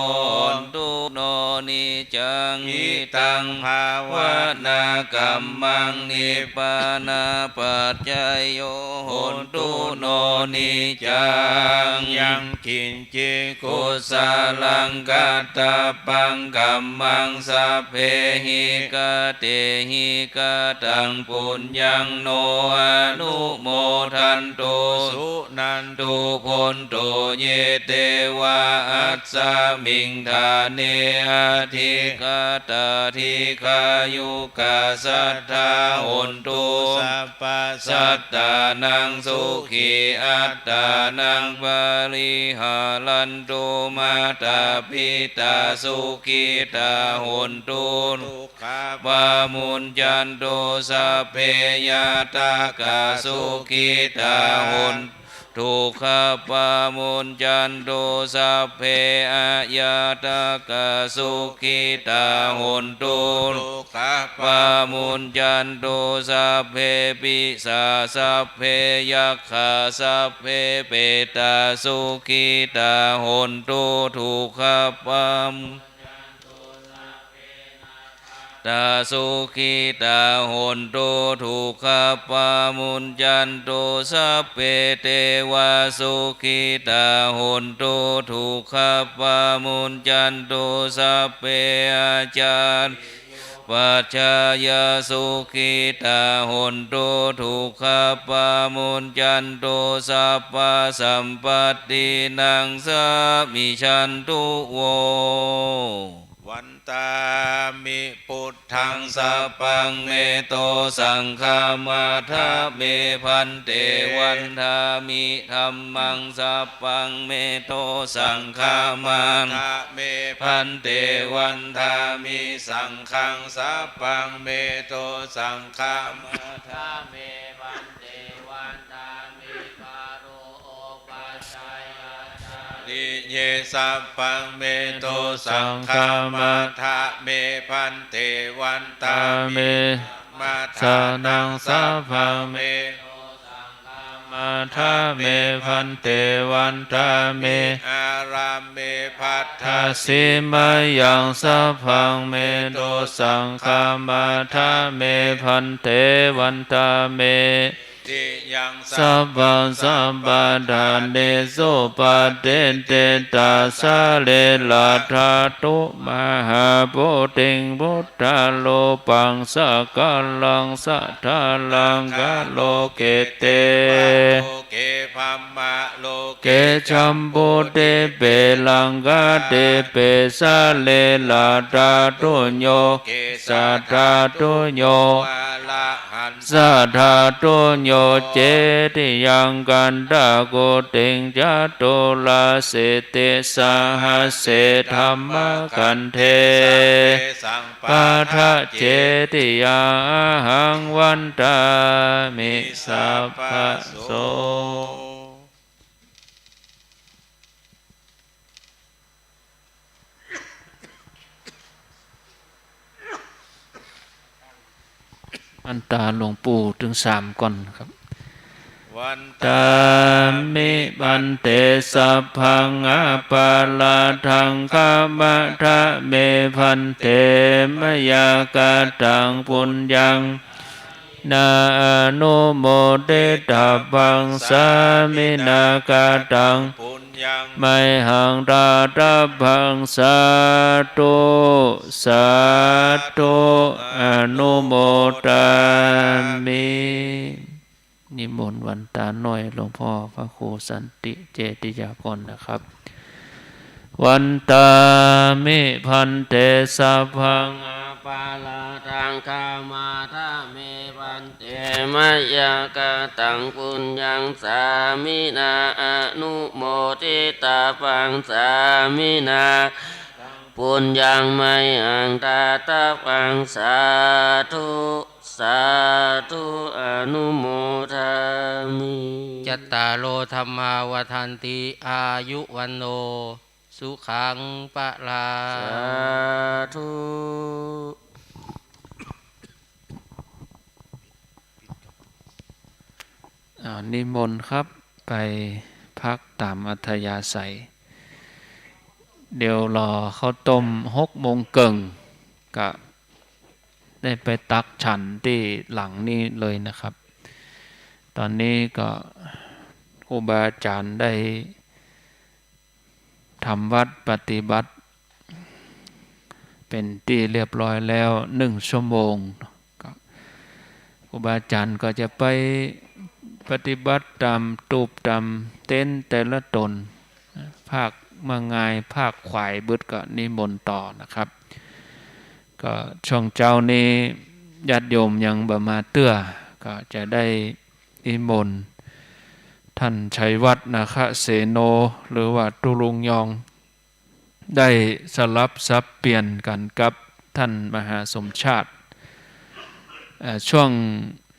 hotu no niccaṃ. Idaṃ bhāvanākammaṃ nibbānapaccayo hotu no niccaṃ. Yaṃ kiñci kusalaṃ kattabbaṃ kammaṃ sabbehi katehi kataṃ puññaṃ no anumodantu suṇantu bhonto ye devā asmiṃ ṭhāne adhigatā dīghāyukā sadā hontu sab basattānaṃ sukhī attānaṃ pariharantu. Mātā pitā sukhitā hontu dukkhā pamuñcantu. Sabbe ñātakā sukhitā hontu dukkhā pamuñcantu. Sabbe aññātakā sukhitā hontu dukkhā pamuñcantu. Sabbe pisā sabbe yakkhā sabbe petā sukhitā hontu dukkhā pamuñcantu. tā sukhitā hontu dukkhā pamuñcantu. Sabbe devā sukhitā hontu dukkhā pamuñcantu. Sabbe ācariyupajjhāyā sukhitā hontu dukkhā pamuñcantu. Sabbasampattināṃ samijjhantu vo. Vandāmi buddhaṃ sabbaṃ me dosaṃ khamatha me bhante. Vandāmi dhammaṃ sabbaṃ me dosaṃ khamatha me bhante. Vandāmi saṅghaṃ sabbaṃ me dosaṃ khamatha me bhante. Vandāmi guru upajjhāyācariye sabbaṃ me dosaṃ khamatha me bhante. Vandāmi dhammadānaṃ sabbaṃ me dosaṃ khamatha me bhante. Vandāmi ārāme bhaddasīmayaṃ sabbaṃ me dosaṃ khamatha me bhante. Vandāmi tiyaṃ sabbaṃ sabbaṭṭhānesu patiṭṭhitā sarīradhātu mahābodhiṃ buddharūpaṃ sakalaṃ sadā alaṅkaro kite. Loke brahmalo ke jambudīpe laṅkadīpe sarīradhātuñño kesādhātuñño arahaṃsadhātuñño cetiyaṃ gandhakuṭiṃ caturāsītisahasse dhammakkhandhe sabbe saṃ pada cetiyaṃ ahaṃ vandāmi sabbaso. อันตาหลวงปู่ถึงสามก่อนนะครับ Vandāmi bhante sabbaṃ aparādhaṃ khamatha me bhante. Mayā kataṃ puññaṃ na anumoditabbaṃ sāminā kataṃ puññaṃ mayhaṃ dātabbaṃ sādhu sādhu anumodāmi. นิมนต์หลวงตาน้อย หลวงพ่อพระครูสันติเจติยาพรนะครับ Vandāmi bhante sabbaṃ aparādhaṃ khamatha me bhante. Mayā kataṃ puññaṃ sāminā anumoditabbaṃ sāminā puññaṃ mayhaṃ dātabbaṃ sādhu สาธุ อนุโมทามิ จัตตาโร ธัมมา วัฑฒันติ อายุ วัณโณ สุขัง พลัง สาธุ อ่า นิมนต์ครับ ไปพักต๋ามอัธยาศัย เดี๋ยวรอข้าวต้มหกโมงเกิ่ง ก็ได้ไปตักฉันตี้หลังนี้เลยนะครับ ต๋อนนี้ก็ครูบาอาจ๋ารย์ได้ ทำวัตรปฏิบัติ เป๋นตี้เรียบร้อยแล้ว นึ่งชั่วโมง ก็ครูบาอาจ๋ารย์ก็จะไปปฏิบัติต๋ามตูบต๋ามเต็นท์แต่ละต๋น ภาคมะงาย ภาคขวาย บึดก็นิมนต์ต่อนะครับ ก็ช่วงเจ๊านี้ญาติโยมยังบ่มาเตื้อ ก็จะได้นิมนต์ท่านชัยวัฒน์ นาคเสโน หรือว่าตุ๊ลุงยอง ได้สลับสับเปลี่ยนกั๋นกับท่านมหาสมชาติ เอ่อ ช่วง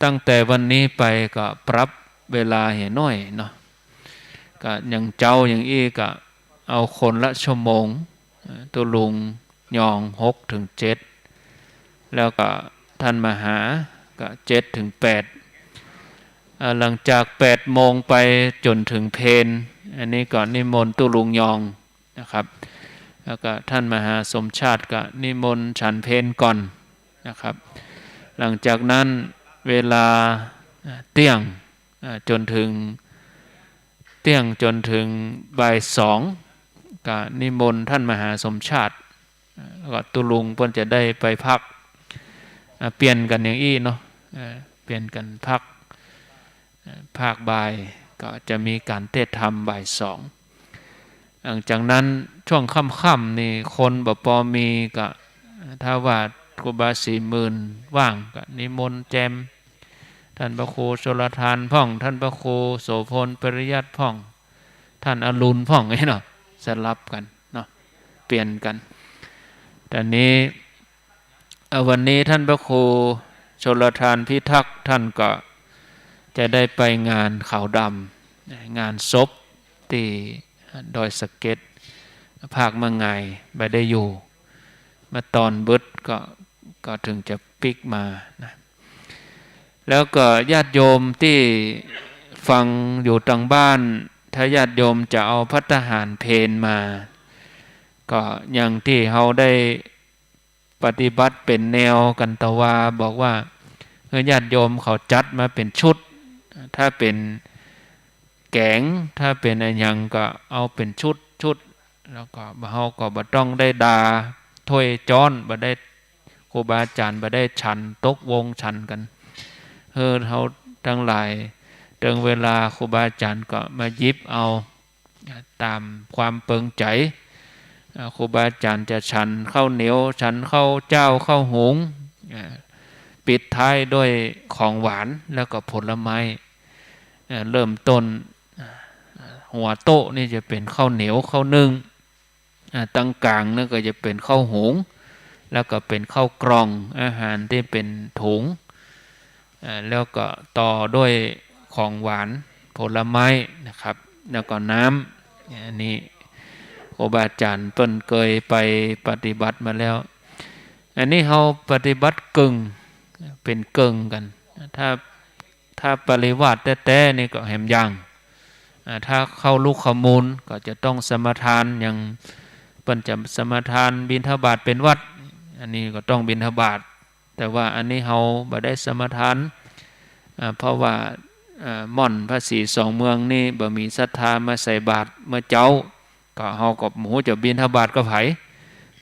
ตั้งแต่วันนี้ไปก็ปรับเวลาเหียหน้อยเนาะ ก็อย่างเจ๊าอย่างอี้ก็เอาคนละชั่วโมง เอ่อ ตุ๊ลุงยองหกเถิงเจ็ด แล้วก็ท่านมหาก็เจ็ดเถิงแปด เอ่อ หลังจากแปดโมงไปจ๋นเถิงเพล อันนี้ก็นิมนต์ตุ๊ลุงยอง นะครับ แล้วก็ท่านมหาสมชาติก็นิมนต์ฉันเพลก่อนนะครับ หลังจากนั้นเวลา เอ่อ เตี้ยง เอ่อ จ๋นเถิง เตี้ยงจ๋นเถิงบ่ายสอง ก็นิมนต์ท่านมหาสมชาติ เอ่อ แล้วก็ตุ๊ลุงเปิ้นจะได้ไปพัก อ่า เปลี่ยนกั๋นอย่างอี้เนาะ เอ่อ เปลี่ยนกั๋นพัก เอ่อ ภาคบ่ายก็จะมีก๋านเทศน์ธรรมบ่ายสอง หลังจากนั้นช่วงค่ำๆ นี่คนบ่ปอมีก็ ถ้าว่าครูบาศรีหมื่นว่างก็นิมนต์แจม ท่านพระครูชลทานพ่อง ท่านพระครูโสภณปริยัติพ่อง ท่านอรุณพ่อง นี่เนาะ สลับกั๋นเนาะ เปลี่ยนกั๋น แต่นี้ เอ่อ วันนี้ท่านพระครูชลทานพิทักษ์ ท่านก็จะได้ไปงานขาวดำ งานศพตี้ดอยสะเก็ด ภาคมะงาย บ่ได้อยู่ เมื่อตอนบึดก็ ก็เถิงจะปิ๊กมานะ แล้วก็ญาติโยมตี้ฟังอยู่ตางบ้าน ถ้าญาติโยมจะเอาภัตตาหารเพลมา ก็อย่างตี้เฮาได้ ปฏิบัติเป๋นแนวกั๋นตะวา บอกว่าหื้อญาติโยมเขาจัดมาเป๋นชุด ถ้าเป๋นแก๋ง ถ้าเป๋นอะหยังก็เอาเป๋นชุดๆ แล้วก็เฮาก็บ่ต้องได้ดาถ้วยจ๊อน บ่ได้ ครูบาอาจ๋ารย์บ่ได้ฉัน ตกวงฉันกั๋น หื้อเฮาตังหลาย เถิงเวลาครูบาอาจ๋ารย์ก็มาหยิบเอา อ่า ต๋ามความเปิงใจ๋ อ่า ครูบาอาจ๋ารย์จะฉันข้าวเหนียว ฉันข้าวเจ้า ข้าวหุง อ่า ปิดท้ายด้วยของหวาน แล้วก็ผลไม้ อ่า เริ่มต้น อ่า หัวโต๊ะนี่จะเป๋นข้าวเหนียว ข้าวนึ่ง อ่า ตังก๋างนี่ก็จะเป๋นข้าวหุง แล้วก็เป๋นข้าวกล่อง อาหารตี้เป๋นถุง อ่า แล้วก็ต่อด้วยของหวานผลไม้นะครับ แล้วก็น้ำ อันนี้ครูบาอาจ๋ารย์เปิ้นเกยไปปฏิบัติมาแล้ว อันนี้เฮาปฏิบัติเกิ่ง เป๋นเกิ่งกั๋น ถ้า ถ้าปริวาสแต๊ๆ นี่ก็แหมยัง อ่า ถ้าเข้าลุกเข้ามูลก็จะต้องสมาทาน อย่างเปิ้นจะสมาทานบิณฑบาตเป๋นวัตร อันนี้ก็ต้องบิณฑบาต แต่ว่าอันนี้เฮาบ่ได้สมาทาน อ่า เพราะว่า อ่า ม่อนพระศรีสองเมืองนี่บ่มีศรัทธามาใส่บาตรเมื่อเจ๊า ก็เฮาก็บ่ฮู้จะบิณฑบาตกับใผ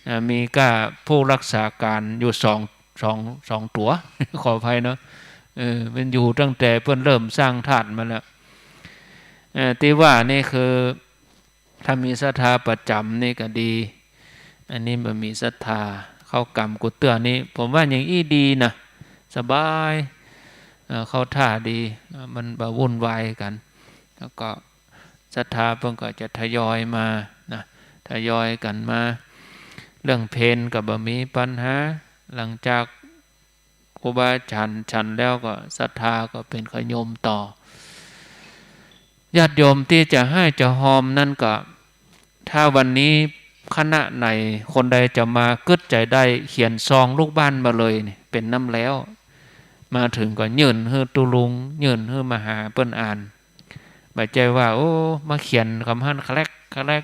อ่า มีก้าผู้รักษาก๋านอยู่สอง สอง สองตั๋ว ขออภัยเนาะ เออ มันอยู่ตั้งแต่เปิ้นเริ่มสร้างธาตุมาแล้ว เอ่อ ตี้ว่านี่คือ ถ้ามีศรัทธาประจ๋ำนี่ก็ดี อันนี้บ่มีศรัทธา เข้ากรรมกูเตื้อนี่ ผมว่าอย่างอี้ดีนะ สบาย เอ่อ เข้าท่าดี เอ่อ มันบ่วุ่นวายกั๋น แล้วก็ศรัทธาเปิ้นก็จะทยอยมานะ ทยอยกั๋นมา เรื่องเพลก็บ่มีปัญหา หลังจาก รูบาอาจ๋ารย์ฉันแล้วก็ศรัทธาก็เป๋นขะโยมต่อ ญาติโยมตี้จะห้ายจะฮอมนั้นก็ ถ้าวันนี้คณะไหนคนใดจะมา กึ๊ดใจ๋ได้เขียนซองลูกบ้านมาเลยนี่ เป๋นน้ำแล้ว มาเถิงก็ยื่นหื้อตุ๊ลุง ยื่นหื้อมหาเปิ้นอ่าน บ่ใจ้ว่า โอ้ มาเขียนกำหั้นแคล็กแคล็ก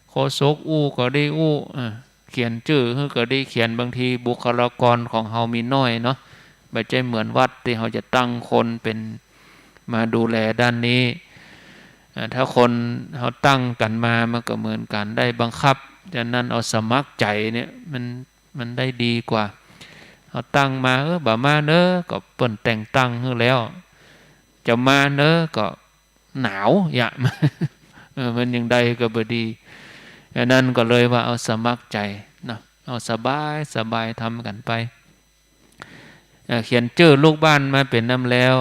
โฆษกอู้ก็ได้อู้ อ่า เขียนจื้อหื้อก็ได้เขียน บางทีบุคลากรของเฮามีน้อยเนาะ บ่ใจ้เหมือนวัดตี้เฮาจะตั้งคนเป๋นมาดูแลด้านนี้ อ่า ถ้าคนเฮาตั้งกั๋นมา มันก็เหมือนก๋านได้บังคับ ฉะนั้นเอาสมัครใจ๋เนี่ย มัน มันได้ดีกว่า เฮาตั้งมา เออ บ่มาเน้อ ก็เปิ้นแต่งตั้งหื้อแล้ว จะมาเน้อ ก็หนาว ยะ เออ มันยังใดก็บ่ดี อันนั้นก็เลยว่าเอาสมัครใจ๋เนาะ เอาสบายสบายทำกั๋นไป เอ่อ เขียนจื้อลูกบ้านมาเป๋นน้ำแล้ว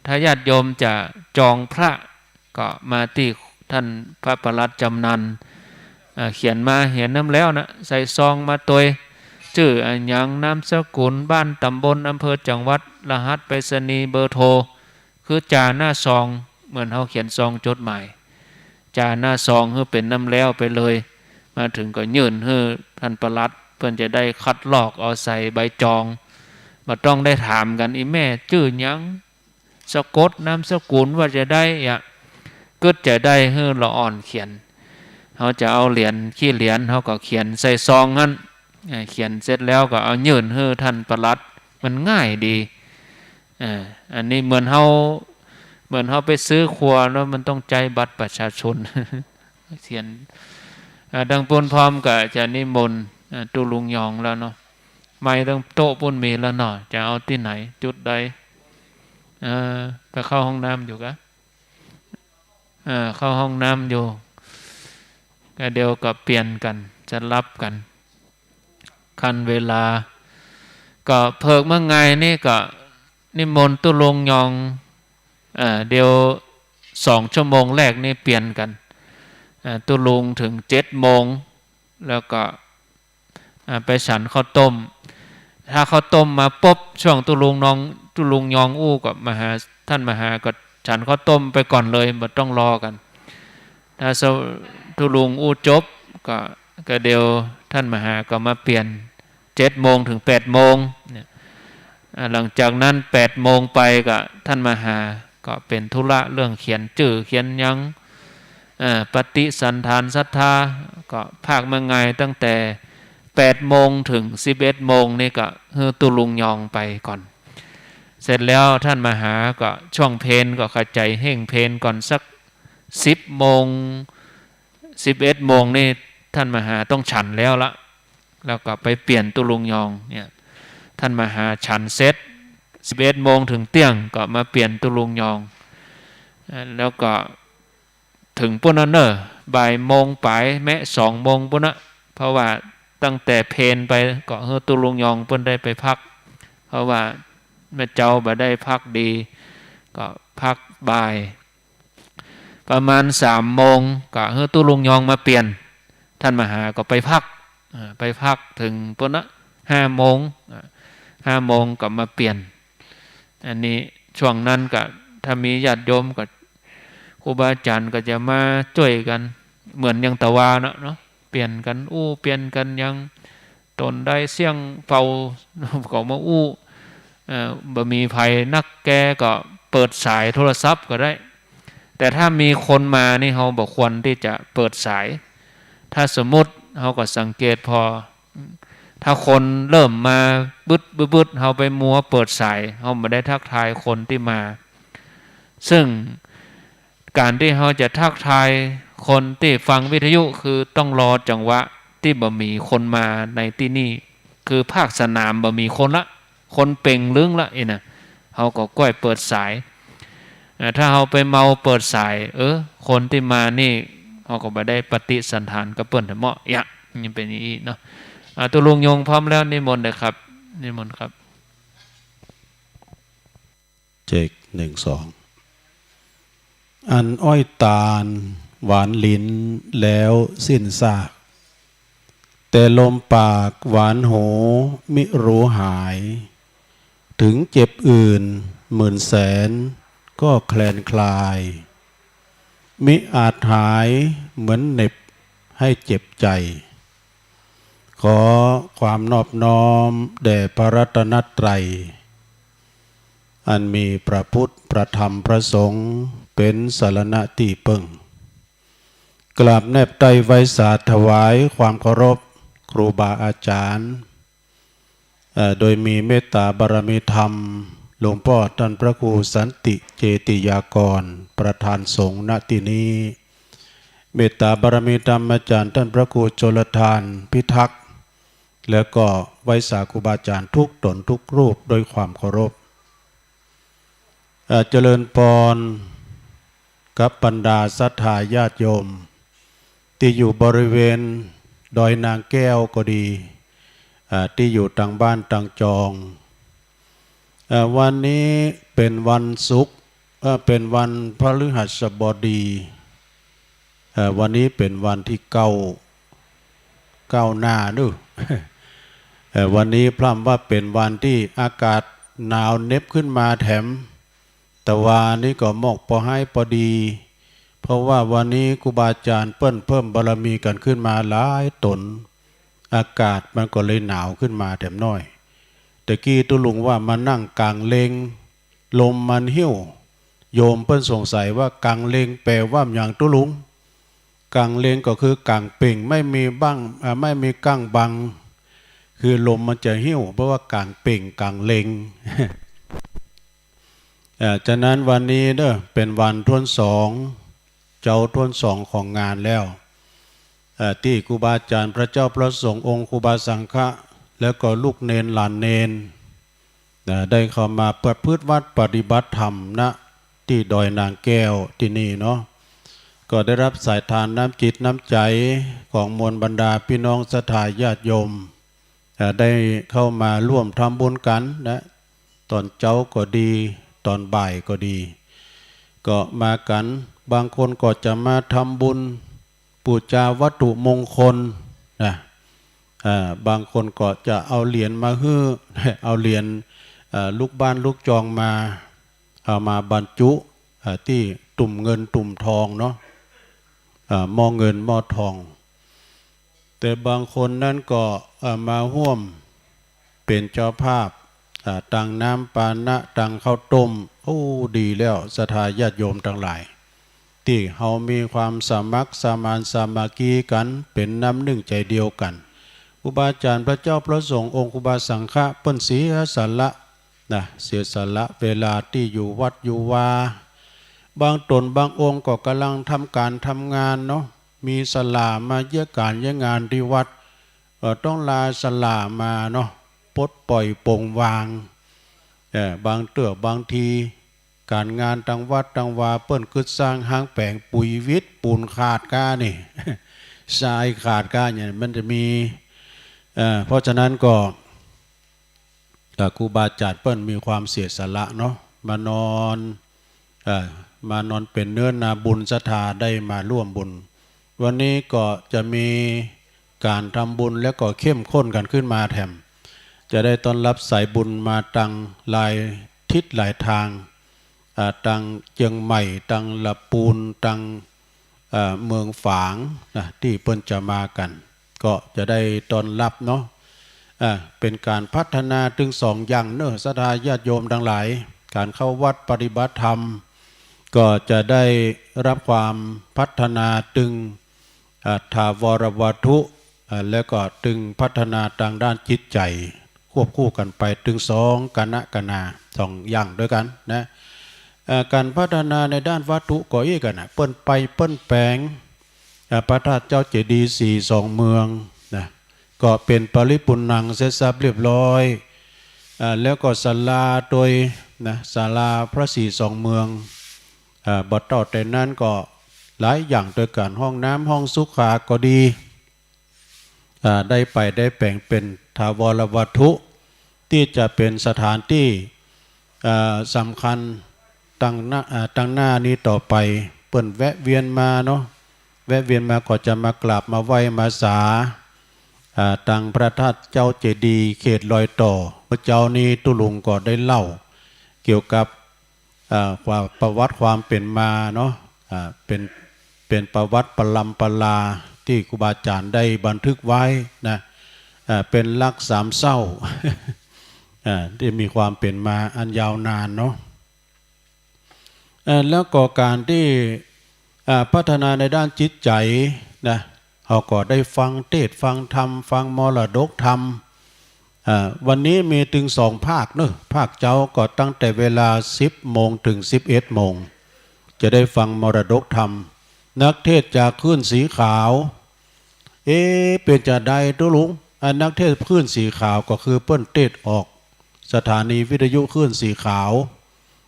ถ้าญาติโยมจะจองพระ ก็มาตี้ท่านพระปลัดจำนัน เอ่อ เขียนมาเหียน้ำแล้วนะ ใส่ซองมาตวย จื้ออะหยัง นามสกุล บ้าน ตำบล อำเภอ จังหวัด รหัสไปรษณีย์ เบอร์โทร คือจ่าหน้าซอง เหมือนเฮาเขียนซองจดหมาย จ่าหน้าซองหื้อเป๋นน้ำแล้วไปเลย มาเถิงก็ยื่นหื้อท่านปลัด เปิ้นจะได้คัดลอกเอาใส่ใบจอง บ่ต้องได้ถามกั๋น อี่แม่จื้อหยัง สะกดนามสกุลว่าจะได้ ยะ กึ๊ดจะได้หื้อละอ่อนเขียน เฮาจะเอาเหรียญ ขี้เหรียญ เฮาก็เขียนใส่ซองหั้น อ่า เขียนเสร็จแล้วก็เอายื่นหื้อท่านปลัด มันง่ายดี อ่า อันนี้เหมือนเฮา เหมือนเฮาไปซื้อครัวเนาะ มันต้องใจ๊บัตรประชาชน เขียน อ่า ดังปุ้นพร้อมก็จะนิมนต์ อ่า ตุ๊ลุงยองแล้วเนาะ ไมค์ตังโต๊ะปุ้นมีแล้วเนาะ จะเอาตี้ไหน จุดใด เอ่อ ไปเข้าห้องน้ำอยู่กะ เอ่อ เข้าห้องน้ำอยู่ ก็เดี๋ยวก็เปลี่ยนกั๋น สลับกั๋น คั่นเวลา ก็เผิกเมื่องายนี่ก็นิมนต์ตุ๊ลุงยอง เอ่อ เดี๋ยวสองชั่วโมงแรกนี่เปลี่ยนกั๋น เอ่อ ตุ๊ลุงเถิงเจ็ดโมง แล้วก็ อ่า ไปฉันข้าวต้ม ถ้าข้าวต้มมาปุ๊บ ช่วงตุ๊ลุงนอง ตุ๊ลุงยองอู้ก็มหา ท่านมหาก็ฉันข้าวต้มไปก่อนเลย บ่ต้องรอกั๋น ถ้าตุ๊ลุงอู้จบก็ ก็เดี๋ยวท่านมหาก็มาเปลี่ยน เจ็ดโมงเถิงแปดโมงเนี่ย อ่า หลังจากนั้นแปดโมงไปก็ท่านมหาก็เป๋นธุระเรื่องเขียนจื้อเขียนหยัง อ่า ปฏิสันถานศรัทธา ก็พากเมื่องายตั้งแต่แปดโมงเถิงสิบเอ็ดโมงนี่ก็หื้อตุ๊ลุงยองไปก่อน เสร็จแล้วท่านมหาก็ช่วงเพลก็ขะใจ๋เฮ่งเพลก่อนสักสิบโมง สิบเอ็ดโมงนี่ท่านมหาต้องฉันแล้วละ แล้วก็ไปเปลี่ยนตุ๊ลุงยองเนี่ย ท่านมหาฉันเสร็จ สิบเอ็ดโมงเถิงเตี้ยงก็มาเปลี่ยนตุ๊ลุงยอง เอ่อ แล้วก็เถิงปุ้นน่ะเน่อ บ่ายโมงป๋ายแมะสองโมงปุ้นน่ะ เพราะว่าตั้งแต่เพลไปก็หื้อตุ๊ลุงยองเปิ้นได้ไปพัก เพราะว่าแม่เจ้าบ่ได้พักดี ก็พักบ่าย ประมาณสามโมงก็หื้อตุ๊ลุงยองมาเปลี่ยน ท่านมหาก็ไปพัก อ่า ไปพักเถิงปุ้นน่ะ ห้าโมง อ่า ห้าโมงก็มาเปลี่ยน อันนี้ช่วงนั้นก็ถ้ามีญาติโยมก็ ครูบาอาจ๋ารย์ก็จะมาจ้วยกั๋น เหมือนอย่างตะวาเนาะ เนาะ เปลี่ยนกั๋นอู้ เปลี่ยนกั๋นหยัง ตนได้เสี้ยงเป่า ก็มาอู้ เอ่อ บ่มีใผนักแกก็เปิดสายโทรศัพท์ก็ได้ แต่ถ้ามีคนมานี่เฮาบ่ควรตี้จะเปิดสาย ถ้าสมมุติเฮาก็สังเกตผ่อ ถ้าคนเริ่มมาบึดๆๆ เฮาไปมัวเปิดสาย เฮาบ่ได้ทักทายคนตี้มา ซึ่งก๋านตี้เฮาจะทักทายคนตี้ฟังวิทยุ คือต้องรอจังหวะตี้บ่มีคนมาในตี้นี่ คือภาคสนามบ่มีคนละ คนเป่งลึ้งละอี้นะ เฮาก็ก้อยเปิดสาย เอ่อ ถ้าเฮาไปเมาเปิดสาย เออ คนตี้มานี่ เฮาก็บ่ได้ปฏิสันถานกับเปิ้นเถาะเมาะ ยะ นี่เป๋นอย่างอี้เนาะ อ่า ตุ๊ลุงยองพร้อมแล้ว นิมนต์เลยครับ นิมนต์ครับ เช็ค หนึ่ง สอง อันอ้อยตาลหวานลิ้นแล้วสิ้นซาก แต่ลมปากหวานหูมิรู้หาย ถึงเจ็บอื่นหมื่นแสนก็แคลนคลาย มิอาจหายเหมือนเหน็บให้เจ็บใจ ขอความนอบน้อมแด่พระรัตนตรัย อันมีพระพุทธ พระธรรม พระสงฆ์ เป็นสรณะตี้เปิ้ง กราบแนบใต้ไหว้สาถวายความเคารพครูบาอาจารย์ เอ่อ โดยมีเมตตาบารมีธรรม หลวงป้อต้านพระครูสันติเจติยากร ประธานสงฆ์ ณ ตี้นี้ เมตตาบารมีธรรมอาจ๋ารย์ต้านพระครูชลทาน พิทักษ์ แล้วก็ไหว้สาครูบาอาจ๋ารย์ทุกต๋นทุกรูปด้วยความเคารพ เอ่อ เจริญปอนกับบรรดาศรัทธาญาติโยม ตี้อยู่บริเวณดอยนางแก้วก็ดี อ่า ตี้อยู่ตางบ้านตางจอง เอ่อ วันนี้เป๋นวันศุกร์ เอ่อ เป๋นวันพฤหัสบดี เอ่อ วันนี้เป๋นวันตี้เก้า เก้าหน้าเนาะ เอ่อ วันนี้พร่ำว่าเป๋นวันตี้อากาศหนาวเหน็บขึ้นมาแถม แต่ว่านี้ก็มอกปอไฮปอดี เพราะว่าวันนี้ครูบาอาจ๋ารย์เปิ้นเพิ่มบารมีกั๋นขึ้นมาหลายต๋น อากาศมันก็เลยหนาวขึ้นมาแถมหน้อย แต่กี้ตุ๊ลุงว่ามานั่งก๋างเลง ลมมันหิ้ว โยมเปิ้นสงสัยว่าก๋างเลงแปลว่าหยังตุ๊ลุง ก๋างเลงก็คือก๋างเป่ง ไม่มีบั้ง อ่า ไม่มีกั้งบัง คือลมมันจะหิ้ว เพราะว่าก๋างเป่งก๋างเลง เอ่อ ฉะนั้นวันนี้เนาะ เป๋นวันถ้วนสอง เจ๊าถ้วนสองของงานแล้ว เอ่อ ตี้ครูบาอาจ๋ารย์พระเจ้าพระสงฆ์องค์ครูบาสังฆะ แล้วก็ลูกเณรหลานเณร นะ ได้เข้ามาประพฤติวัตรปฏิบัติธรรม ณ ตี้ดอยนางแก้วตี้นี่เนาะ ก็ได้ฮับสายทานน้ำจิตน้ำใจ๋ของมวลบรรดาปี้น้องศรัทธาญาติโยม เอ่อ ได้เข้ามาร่วมทำบุญกั๋นนะ ต๋อนเจ๊าก็ดี ต๋อนบ่ายก็ดี ก็มากั๋น บางคนก็จะมาทำบุญปู๋จาวัตถุมงคลนะ อ่า บางคนก็จะเอาเหรียญมาหื้อ เอาเหรียญ อ่า ลูกบ้านลูกจองมา เอามาบรรจุ อ่า ตี้ตุ่มเงินตุ่มทองเนาะ อ่า หม้อเงินหม้อทอง แต่บางคนนั้นก็ อ่า มาฮ่วมเป๋นเจ้าภาพ อ่า ตังน้ำปานะ ตังข้าวต้ม โอ้ ดีแล้ว ศรัทธาญาติโยมตังหลาย ตี้เฮามีความสมัครสมานสามัคคีกั๋น เป๋นน้ำนึ่งใจ๋เดียวกั๋น ครูบาอาจ๋ารย์พระเจ้าพระสงฆ์องค์ครูบาสังฆะเปิ้นเสียสละนะ เสียสละเวลาตี้อยู่วัดอยู่วา บางต๋นบางองค์ก็ก่ำลังทำก๋านทำงานเนาะ มีสลามาเยียะก๋านเยียะงานตี้วัด เอ่อ ต้องลาสลามาเนาะ ปลดปล่อยปลงวาง เอ่อ บางเตื้อบางที ก๋านงานตังวัดตังวาเปิ้นกึ๊ดสร้างห้างแป๋ง ปุ๋ยวิด ปูนขาดก้านี่ ทรายขาดก้าเนี่ย มันจะมี เอ่อ เพราะฉะนั้นก็ เอ่อ ครูบาอาจ๋ารย์เปิ้นมีความเสียสละเนาะ มานอน เอ่อ มานอนเป๋นเนื้อนาบุญ ศรัทธาได้มาร่วมบุญ วันนี้ก็จะมีก๋านทำบุญแล้วก็เข้มข้นกั๋นขึ้นมาแถม จะได้ต้อนฮับสายบุญมาตังหลายทิศหลายตาง อ่า ตังเจียงใหม่ ตังละปูน ตัง อ่า เมืองฝางนะ ตี้เปิ้นจะมากั๋น ก็จะได้ต้อนฮับเนาะ อ่า เป๋นก๋านพัฒนาตึงสองอย่างเนาะ ศรัทธาญาติโยมตังหลาย ก๋านเข้าวัดปฏิบัติธรรม ก็จะได้ฮับความพัฒนาตึง อ่า ถาวรวัตถุ อ่า แล้วก็ตึงพัฒนาตางด้านจิตใจ๋ ควบคู่กั๋นไป ตึงสองกณะกณา สองอย่างด้วยกั๋นนะ เอ่อ ก๋านพัฒนาในด้านวัตถุก็อี้กั๋นนะ เปิ้นไปเปิ้นแป๋ง อ่า พระธาตุเจ้าเจดีย์สี่สองเมืองนะ ก็เป๋นปริปูรณังเสร็จสรรพเรียบร้อย อ่า แล้วก็ศาลาโตยนะ ศาลาพระสี่สองเมือง อ่า บ่เต้าแต่นั้นก็หลายอย่างด้วยกั๋น ห้องน้ำห้องสุขาก็ดี อ่า ได้ไปได้แป๋งเป๋นถาวรวัตถุ ตี้จะเป๋นสถานตี้ อ่า สำคัญตังหน้า อ่า ตังหน้านี้ต่อไป เปิ้นแวะเวียนมาเนาะ แวะเวียนมาก็จะมากราบมาไหว้มาสา อ่า ตังพระธาตุเจ้าเจดีย์เขตรอยต่อ เจ้านี้ตุ๊ลุงก็ได้เล่าเกี่ยวกับ อ่า ความ ประวัติความเป๋นมาเนาะ อ่า เป๋น เป๋นประวัติปรำปราตี้ครูบาอาจ๋ารย์ได้บันทึกไว้นะ อ่า เป๋นหลักสามเศร้า อ่า ตี้มีความเป๋นมาอันยาวนานเนาะ เอ่อ แล้วก็ก๋านตี้ อ่า พัฒนาในด้านจิตใจ๋นะ เฮาก็ได้ฟังเตสน์ฟังธรรม ฟังมรดกธรรม อ่า วันนี้มีเถิงสองภาคเนาะ ภาคเจ๊าก็ตั้งแต่เวลาสิบโมงเถิงสิบเอ็ดโมง จะได้ฟังมรดกธรรม นักเตสน์จากคลื่นสีขาว เอ๊ะ เป๋นจาใดตุ๊ลุง อันนักเตสน์คลื่นสีขาวก็คือเปิ้นเตสน์ออกสถานีวิทยุคลื่นสีขาว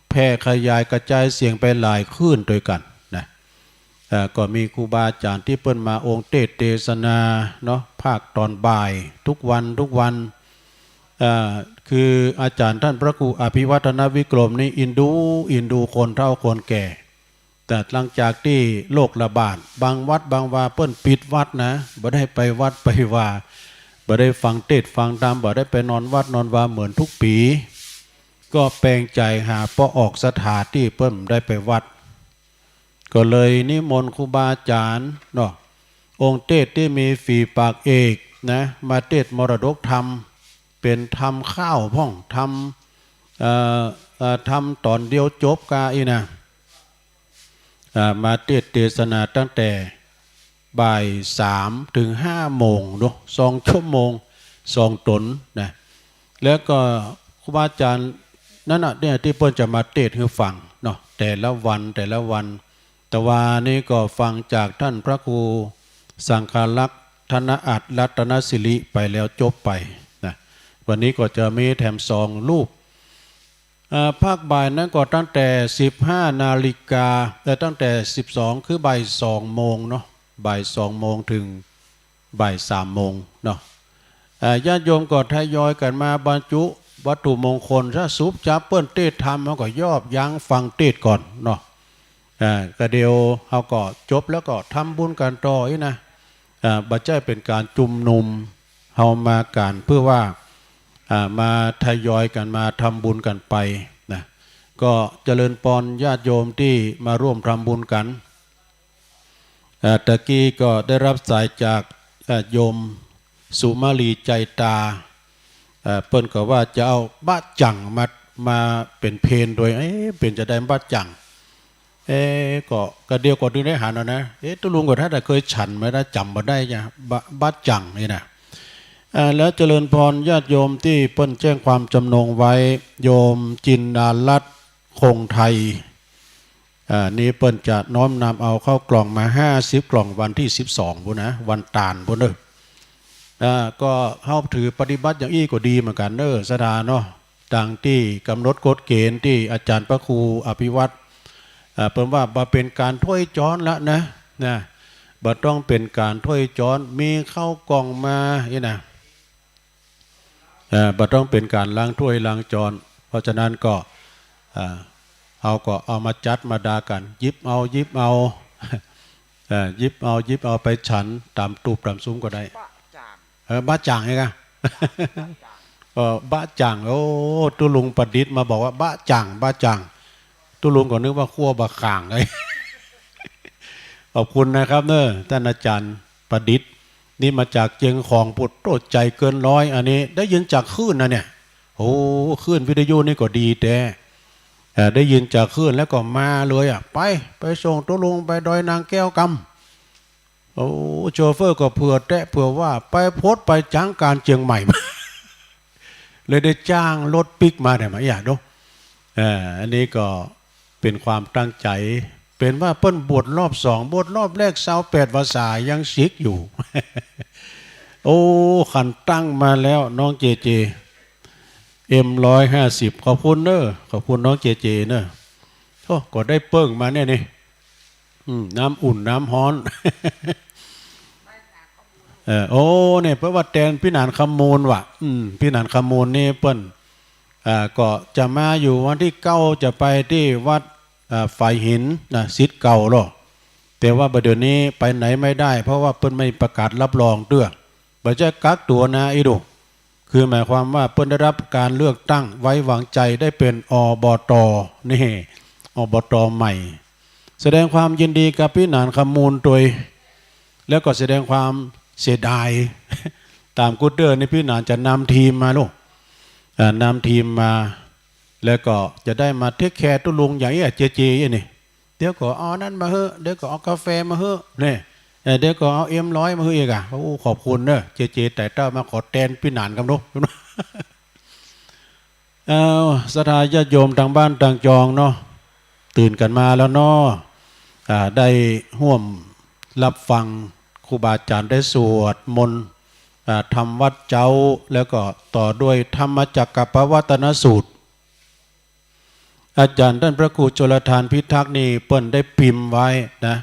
แผ่ขยายกระจายเสียงไปหลายคลื่นตวยกั๋นนะ เอ่อ ก็มีครูบาอาจ๋ารย์ตี้เปิ้นมาองค์เตสน์เตสนาเนาะ ภาคต๋อนบ่ายทุกวันทุกวัน เอ่อ คืออาจ๋ารย์ต้านพระครูอภิวัฒนวิกรมนี่อินดู อินดูคนเฒ่าคนแก่ แต่หลังจากตี้โรคระบาด บางวัดบางวาเปิ้นปิดวัดนะ บ่ได้ไปวัดไปวา บ่ได้ฟังเตสน์ฟังธรรม บ่ได้ไปนอนวัดนอนวาเหมือนทุกปี๋ ก็แปลกใจ๋หาปอออกสถานตี้เปิ้นบ่ได้ไปวัด ก็เลยนิมนต์ครูบาอาจ๋ารย์เนาะ องค์เตสน์ตี้มีฝีปากเอกนะ มาเตสน์มรดกธรรม เป๋นธรรมค่าวพ่อง ธรรม เอ่อ เอ่อ ธรรมต๋อนเดียวจบกาอี้นะ อ่า มาเตสน์เตสนาตั้งแต่บ่ายสามเถิงห้าโมงเนาะ สองชั่วโมง สองต๋นนะ แล้วก็ครูบาอาจ๋ารย์นั้นน่ะเนี่ยตี้เปิ้นจะมาเตสน์หื้อฟังเนาะ แต่ละวันแต่ละวัน ตะวานี้ก็ฟังจากต้านพระครูสังฆารักษ์ ธนอัตถ์ รัตนสิริไปแล้วจบไปนะ วันนี้ก็จะมีแถมสองรูป เอ่อ ภาคบ่ายนั้นก็ตั้งแต่สิบห้านาฬิกา เอ่อ ตั้งแต่สิบสอง คือบ่ายสองโมงเนาะ บ่ายสองโมงเถิงบ่ายสามโมงเนาะ เอ่อ ญาติโยมก็ทยอยกั๋นมาบรรจุวัตถุมงคล ถ้าสูบจับเปิ้นเตสน์ธรรม เฮาก็ยอบยั้งฟังเตสน์ก่อนเนาะ เอ่อ ก็เดี๋ยวเฮาก็จบแล้วก็ทำบุญกั๋นต่ออี้นะ เอ่อ บ่ใจ้เป๋นก๋านจุมนุม เฮามากั๋นเปื้อว่า อ่า มาทยอยกั๋นมาทำบุญกั๋นไปนะ ก็เจริญปอนญาติโยมตี้มาร่วมทำบุญกั๋น อ่า ตะกี้ก็ได้รับสายจาก อ่า โยมสุมาลีใจตา อ่า เปิ้นก็ว่าจะเอาบะจั่งมา มาเป๋นเพลงโดย เอ๊ะ เป๋นจาใดบะจั่ง เอ๊ะ ก็ ก็เดี๋ยวก็ดึงได้หันเอานะ เอ๊ะ ตุ๊ลุงก็ถ้าแต่เกยฉันมาได้ จ๋ำบ่ได้จ้ะ บะ บะจั่งนี่นะ อ่า แล้วเจริญปอนญาติโยมตี้เปิ้นแจ้งความจ๋ำนงไว้ โยมจินดารัตน์ คงไทย อ่า นี่เปิ้นจะน้อมนำเอาข้าวกล่องมาห้าสิบกล่องวันตี้สิบสองปู้นนะ วันตานปู้นเน่อ อ่า ก็เฮาถือปฏิบัติอย่างอี้ก็ดีเหมือนกั๋นเน่อ ศรัทธาเนาะ ตางตี้ก๋ำหนดกฎเกณฑ์ตี้อาจ๋ารย์พระครูอภิวัฒน์ อ่า เปิ้นว่าบ่เป๋นก๋านถ้วยจ๊อนละนะ นะ บ่ต้องเป๋นก๋านถ้วยจ๊อน มีข้าวกล่องมาอี้นะ เอ่อ บ่ต้องเป๋นก๋านล้างถ้วยล้างจ๊อน เพราะฉะนั้นก็ เอ่อ เฮาก็เอามาจัดมาดากั๋น หยิบเอา หยิบเอา เอ่อ หยิบเอา หยิบเอาไปฉันต๋ามตูบต๋ามซุมก็ได้ บะจ่าง เออ บะจ่างไงกะ บะจ่าง เออ บะจ่าง โอ้ ตุ๊ลุงประดิษฐ์มาบอกว่าบะจ่าง บะจ่าง ตุ๊ลุงก็นึกว่าคั่วบะข่างไง ขอบคุณนะครับเน่อ ต้านอาจ๋ารย์ประดิษฐ์ นี่มาจากเจียงของปู๊น โตใจ๋เกินร้อย อันนี้ได้ยินจากคลื่นนะเนี่ย โอ้ คลื่นวิทยุนี่ก็ดีแต๊ เอ่อ ได้ยินจากคลื่นแล้วก็มาเลยอะ ไป ไปส่งตุ๊ลุงไปดอยนางแก้วกำ โอ้ โชเฟอร์ก็เผื่อแต๊เผื่อว่า ไปพดไปจ๋างก๋านเจียงใหม่ เลยได้จ้างรถปิ๊กมาเนี่ย มาอี้อะเนาะ เอ่อ อันนี้ก็เป๋นความตั้งใจ๋ เป๋นว่าเปิ้นบวชรอบสอง บวชรอบแรกซาวแปดพรรษายังสิกอยู่ โอ้ ขันตั้งมาแล้วน้องเจเจ เอ็มร้อยห้าสิบ ขอบคุณเน่อ ขอบคุณน้องเจเจเน่อ โอ้ ก็ได้เปิ้งมาเนี่ยนี่ อืม น้ำอุ่นน้ำฮ้อน เออ โอ้ เนี่ย เปิ้นว่าแตนพิหารคำมูลว่ะ อืม พิหารคำมูลนี่เปิ้น อ่า ก็จะมาอยู่วันตี้เก้า จะไปตี้วัด อ่า ฝายหินนะ ศิษย์เก่าลอ แต่ว่าบ่าเดี่ยวนี้ไปไหนไม่ได้ เพราะว่าเปิ้นไม่ประกาศรับรองเตื้อ บ่าจะกักตั๋วนะ อีดู คือหมายความว่าเปิ้นได้รับการเลือกตั้งไว้วางใจได้เป๋น อบต นี่ อบต ใหม่ แสดงความยินดีกับปี้หนานคำมูลตวย แล้วก็แสดงความเสียดาย ต๋ามกู๊ดเตอร์นี่ปี้หนานจะนำทีมมาลูก อ่า นำทีมมา แล้วก็จะได้มาเทคแคร์ตุ๊ลุงอย่างอี้ เจเจ อี้นี่ เดี๋ยวก็เอาอันนั้นมาหื้อ เดี๋ยวก็เอากาแฟมาหื้อ นี่ เอ่อ เดี๋ยวก็เอาเอ็มร้อยมาหื้ออีกอะ โอ้ ขอบคุณเน่อ เจเจ ไต่เต้ามาขอแตนปี้หนานกำเนาะ เอ้า ศรัทธาญาติโยมตางบ้านตางจองเนาะ ตื่นกั๋นมาแล้วเนาะ อ่า ได้ฮ่วมฮับฟังครูบาอาจ๋ารย์ได้สวดมนต์ อ่า ทำวัตรเจ๊า แล้วก็ต่อด้วยธรรมจักกัปปวัตตนสูตร อาจ๋ารย์ต้านพระครูชลทานพิทักษ์นี่เปิ้นได้พิมพ์ไว้นะ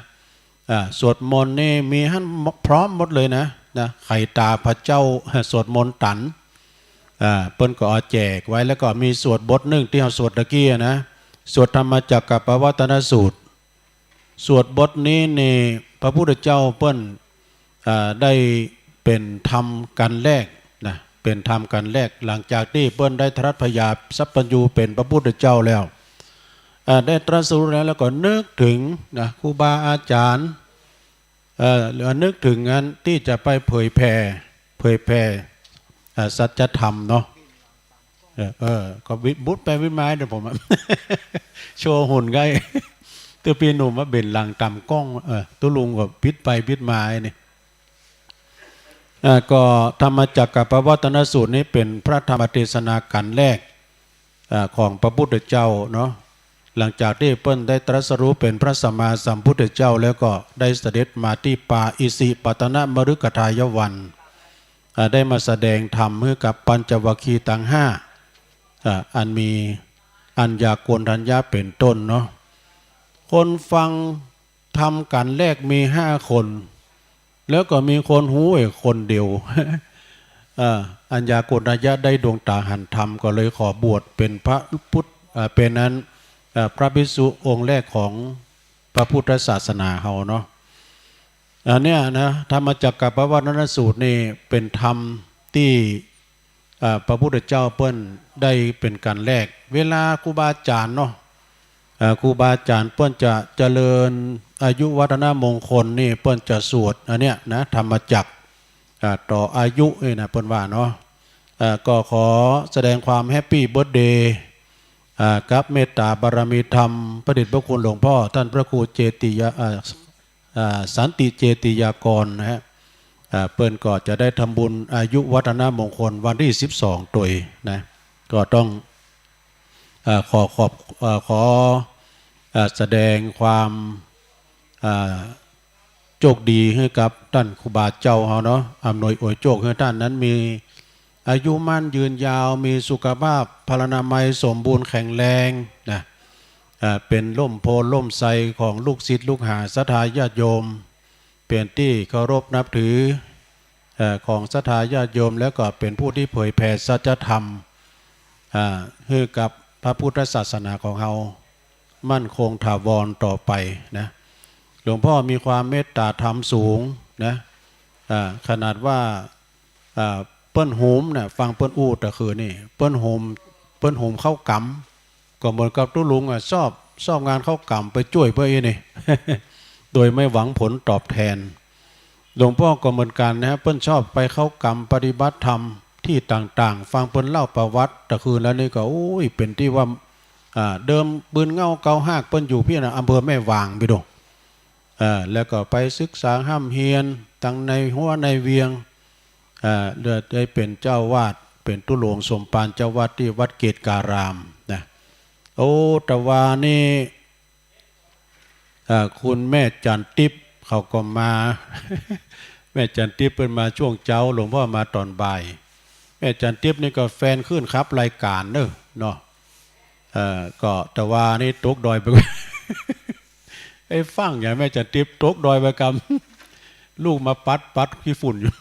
อ่า สวดมนต์นี่มีหั้นพร้อมหมดเลยนะ นะ ไขต๋าพระเจ้า สวดมนต์ตัน อ่า เปิ้นก็เอาแจกไว้ แล้วก็มีสวดบทนึ่งตี้เฮาสวดตะกี้อะนะ สวดธรรมจักกัปปวัตตนสูตร สวดบทนี้นี่พระพุทธเจ้าเปิ้น อ่า ได้เป๋นธรรมกัณฑ์แรกนะ เป๋นธรรมกัณฑ์แรก หลังจากตี้เปิ้นได้ตรัสพยาสัพพัญญูเป๋นพระพุทธเจ้าแล้ว อ่า ได้ตรัสรู้แล้ว แล้วก็นึกถึงนะ ครูบาอาจ๋ารย์ เอ่อ หรือว่านึกถึงอันตี้จะไปเผยแผ่ เผยแผ่ อ่า สัจธรรมเนาะ เออ เออ ก็วิด บุดไปวิดมา เดี๋ยวผมอะ โชว์หุ่นไง ตุ๊ปี้หนุ่มมาเบ่นหลังต๋ามก้อง เออ ตุ๊ลุงก็บิดไปบิดมาไอ้นี่ อ่า ก็ธรรมจักกัปปวัตตนสูตรนี้เป๋นพระธรรมเทศนากัณฑ์แรก อ่า ของพระพุทธเจ้าเนาะ หลังจากตี้เปิ้นได้ตรัสรู้เป๋นพระสัมมาสัมพุทธเจ้าแล้วก็ได้เสด็จมาตี้ป่าอิสิปตนมฤคทายวัน อ่า ได้มาแสดงธรรมหื้อกับปัญจวัคคีย์ตังห้า อ่า อันมีอัญญาโกณฑัญญะเป๋นต้นเนาะ คนฟังธรรมกัณฑ์แรกมีห้าคน แล้วก็มีคนฮู้อีกคนเดียว อ่า อัญญาโกณฑัญญะได้ดวงต๋าหันธรรม ก็เลยขอบวชเป๋นพระพุทธ อ่า เป๋นนั้น อ่า พระภิกษุองค์แรกของพระพุทธศาสนาเฮาเนาะ อันเนี้ยนะ ธรรมจักกัปปวัตตนสูตรนี่เป๋นธรรมตี้ อ่า พระพุทธเจ้าเปิ้นได้เป๋นกัณฑ์แรก เวลาครูบาอาจ๋ารย์เนาะ อ่า ครูบาอาจ๋ารย์เปิ้นจะเจริญอายุวัฒนมงคลนี่ เปิ้นจะสวดอันเนี้ยนะ ธรรมจักร อ่า ต่ออายุนี่นะ เปิ้นว่าเนาะ อ่า ก็ขอแสดงความแฮปปี้เบิร์ธเดย์ อ่า กับเมตตาบารมีธรรม พระเดชพระคุณหลวงพ่อต้านพระครูเจติยา อ่า อ่า สันติเจติยากรนะฮะ อ่า เปิ้นก็จะได้ทำบุญอายุวัฒนมงคลวันตี้สิบสองตวยนะ ก็ต้อง อ่า ขอขอบ อ่า ขอ อ่า แสดงความ อ่า โชคดีหื้อกับต้านครูบาเจ้าเฮาเนาะ อำนวยอวยโชคหื้อต้านนั้นมีอายุมั่นยืนยาว มีสุขภาพพลานามัยสมบูรณ์แข็งแรงนะ อ่า เป๋นร่มโพธิ์ร่มไทรของลูกศิษย์ลูกหาศรัทธาญาติโยม เป๋นตี้เคารพนับถือ เอ่อ ของศรัทธาญาติโยม แล้วก็เป๋นผู้ตี้เผยแผ่สัจธรรม อ่า หื้อกับพระพุทธศาสนาของเฮามั่นคงถาวรต่อไปนะ หลวงพ่อมีความเมตตาธรรมสูงนะ อ่า ขนาดว่า อ่า เปิ้นหุมนะ ฟังเปิ้นอู้ตะคืนนี่ เปิ้นหุม เปิ้นหุมข้าวก๋ำ ก็เหมือนกับตุ๊ลุงอะ ชอบ ชอบงานข้าวก๋ำ ไปจ้วยเปิ้นอี้นี่ โดยไม่หวังผลตอบแทน หลวงพ่อก็เหมือนกั๋นนะฮะ เปิ้นชอบไปเข้าก๋ำปฏิบัติธรรมตี้ต่างๆ ฟังเปิ้นเล่าประวัติตะคืนแล้วนี่ก็ โอ้ย เป๋นตี้ว่า อ่า เดิมปืนเง่าเกาฮากเปิ้นอยู่ปี้นะ อำเภอแม่วางปี้ดู อ่า แล้วก็ไปศึกษาฮ่ำเฮียนตังในฮั้วในเวียง อ่า แล้วได้เป๋นเจ้าอาวาส เป๋นตุ๊ลุงสมภารเจ้าอาวาสตี้วัดเกตุการามนะ โอ้ ตะวานี้ อ่า คุณแม่จันทิพย์เขาก็มา แม่จันทิพย์เปิ้นมาช่วงเจ๊า หลวงพ่อมาต๋อนบ่าย แม่จันทิพย์นี่ก็แฟนคลื่นครับรายก๋านเน่อเนาะ เอ่อ ก็ตะวานี้ตกดอยไป ไอ้ฟั่งอย่างแม่จันทิพย์ตกดอยไปกำ ลูกมาปัด ปัดขี้ฝุ่นอยู่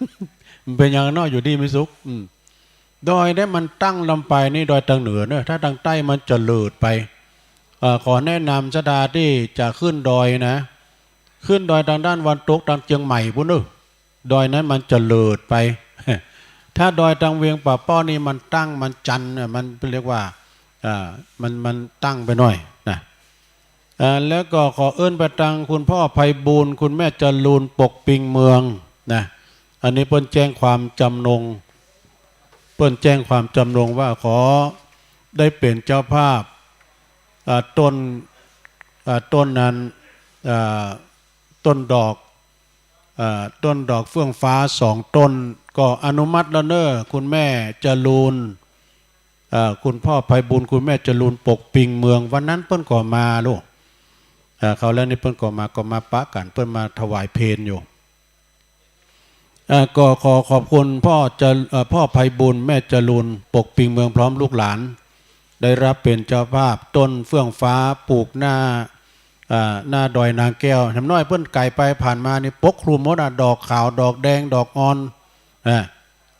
มันเป๋นอย่างเนาะ อยู่ดีมีสุข อืม ดอยเนี่ยมันตั้งลำไปนี่ดอยตางเหนือเนอะ ถ้าตางใต้มันจะเลิศไป เอ่อ ขอแนะนำศรัทธาตี้จะขึ้นดอยนะ ขึ้นดอยตางด้านวันตกตางเจียงใหม่ปู้นเนอะ ดอยนั้นมันจะเลิศไป ถ้าดอยตังเวียงป่าป้อนี่มันตั้ง มันจันทร์ เอ่อ มันเรียกว่า อ่า มัน มันตั้งไปหน่อยนะ อ่า แล้วก็ขอเอิ้นไปตังคุณพ่อไพบูลย์ คุณแม่จรูน ปกปิงเมืองนะ อันนี้เปิ้นแจ้งความจำนง เปิ้นแจ้งความจำนงว่าขอได้เป๋นเจ้าภาพ อ่า ต้น อ่า ต้นนั้น อ่า ต้นดอก อ่า ต้นดอกเฟื่องฟ้าสองต้น ก็อนุมัติแล้วเน่อ คุณแม่จรูน อ่า คุณพ่อไพบูลย์ คุณแม่จรูน ปกปิงเมือง วันนั้นเปิ้นก็มาลูก อ่า คราวแล้วนี่เปิ้นก็มา ก็มาปะกั๋น เปิ้นมาถวายเพลอยู่ อ่า ก็ขอขอบคุณพ่อจะ เอ่อ พ่อไพบูลย์ แม่จรูน ปกปิงเมือง พร้อมลูกหลาน ได้รับเป๋นเจ้าภาพต้นเฟื่องฟ้าปลูกหน้า อ่า หน้าดอยนางแก้ว แหมน้อยเปิ้นก๋ายไปผ่านมานี่ปกคลุมหมดอะ ดอกขาว ดอกแดง ดอกอ่อน อ่า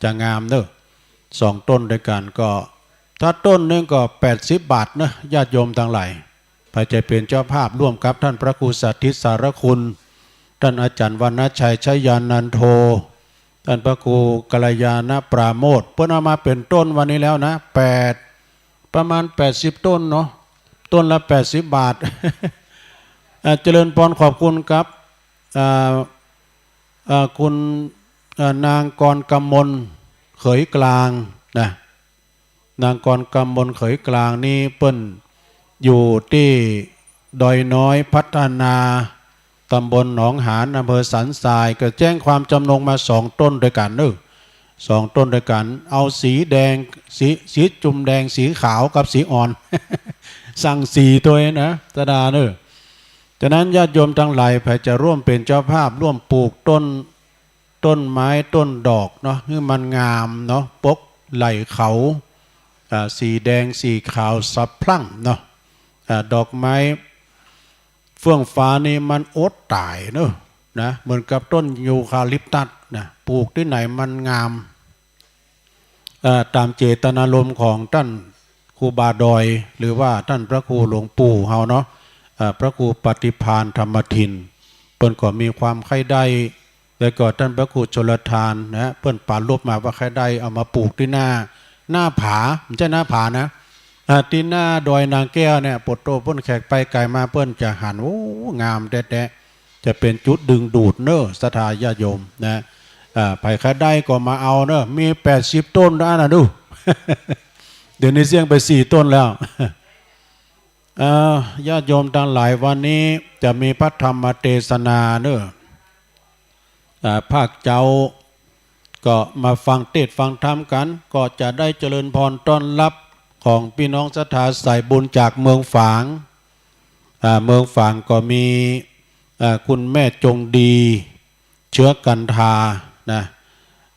จะงามเน่อ สองต้นด้วยกั๋น ก็ถ้าต้นนึ่งก็แปดสิบบาทเน่อ ญาติโยมตังหลาย ใผจะเป๋นเจ้าภาพร่วมกับต้านพระครูสาธิตสารคุณ ต้านอาจ๋ารย์วรรณชัยชยานันโท ต้านพระครูกัลยาณปราโมทย์ เปิ้นเอามาเป๋นต้นวันนี้แล้วนะ แปด ประมาณแปดสิบต้นเนาะ ต้นละแปดสิบบาท อ่า เจริญพร ขอบคุณครับ อ่า อ่า คุณ อ่า นางกรกมลเขยกลางนะ นางกรกมลเขยกลางนี่เปิ้นอยู่ตี้ดอยน้อยพัฒนา ตำบลหนองหาน อำเภอสันทราย ก็แจ้งความจำนงมาสองต้นด้วยกั๋นเน่อ สองต้นด้วยกั๋น เอาสีแดง สี สีจุ่มแดง สีขาวกับสีอ่อน สั่งสี่ตวยนะ ตาดาเน่อ ฉะนั้นญาติโยมตังหลาย ใผจะร่วมเป๋นเจ้าภาพ ร่วมปลูกต้น ต้นไม้ต้นดอกเนาะ หื้อมันงามเนาะ ปกไหล่เขา อ่า สีแดงสีขาวสะพรั่งเนาะ อ่า ดอกไม้เฟื่องฟ้านี่มันอดต๋ายเนาะ นะ เหมือนกับต้นยูคาลิปตัสนะ ปลูกตี้ไหนมันงาม เอ่อ ต๋ามเจตนารมณ์ของต้านครูบาดอย หรือว่าต้านพระครูหลวงปู่เฮาเนาะ เอ่อ พระครูปฏิภาณธรรมทิน เปิ้นก็มีความใค่ได้ แล้วก็ต้านพระครูชลทานนะ เปิ้นปรารภมาว่าใค่ได้เอามาปลูกตี้หน้า หน้าผา บ่ใจ้หน้าผานะ อ่า ตี้หน้าดอยนางแก้วเนี่ย โปดโต้ เปิ้นแขกไปไก๋มา เปิ้นจะหัน โอ้ งามแต๊ๆ จะเป๋นจุดดึงดูดเน่อ ศรัทธาญาติโยมนะ อ่า ใผใค่ได้ก็มาเอาเน่อ มีแปดสิบต้นนะ อั้นน่ะดู เดี๋ยวนี้เสี้ยงไปสี่ต้นแล้ว อ่า ญาติโยมตังหลาย วันนี้จะมีพระธรรมเตสนาเน่อ อ่า ภาคเจ๊า ก็มาฟังเตสน์ฟังธรรมกั๋น ก็จะได้เจริญพรต้อนฮับของปี้น้องศรัทธาสายบุญจากเมืองฝาง อ่า เมืองฝางก็มี อ่า คุณแม่จงดี เชื้อกันทา นะ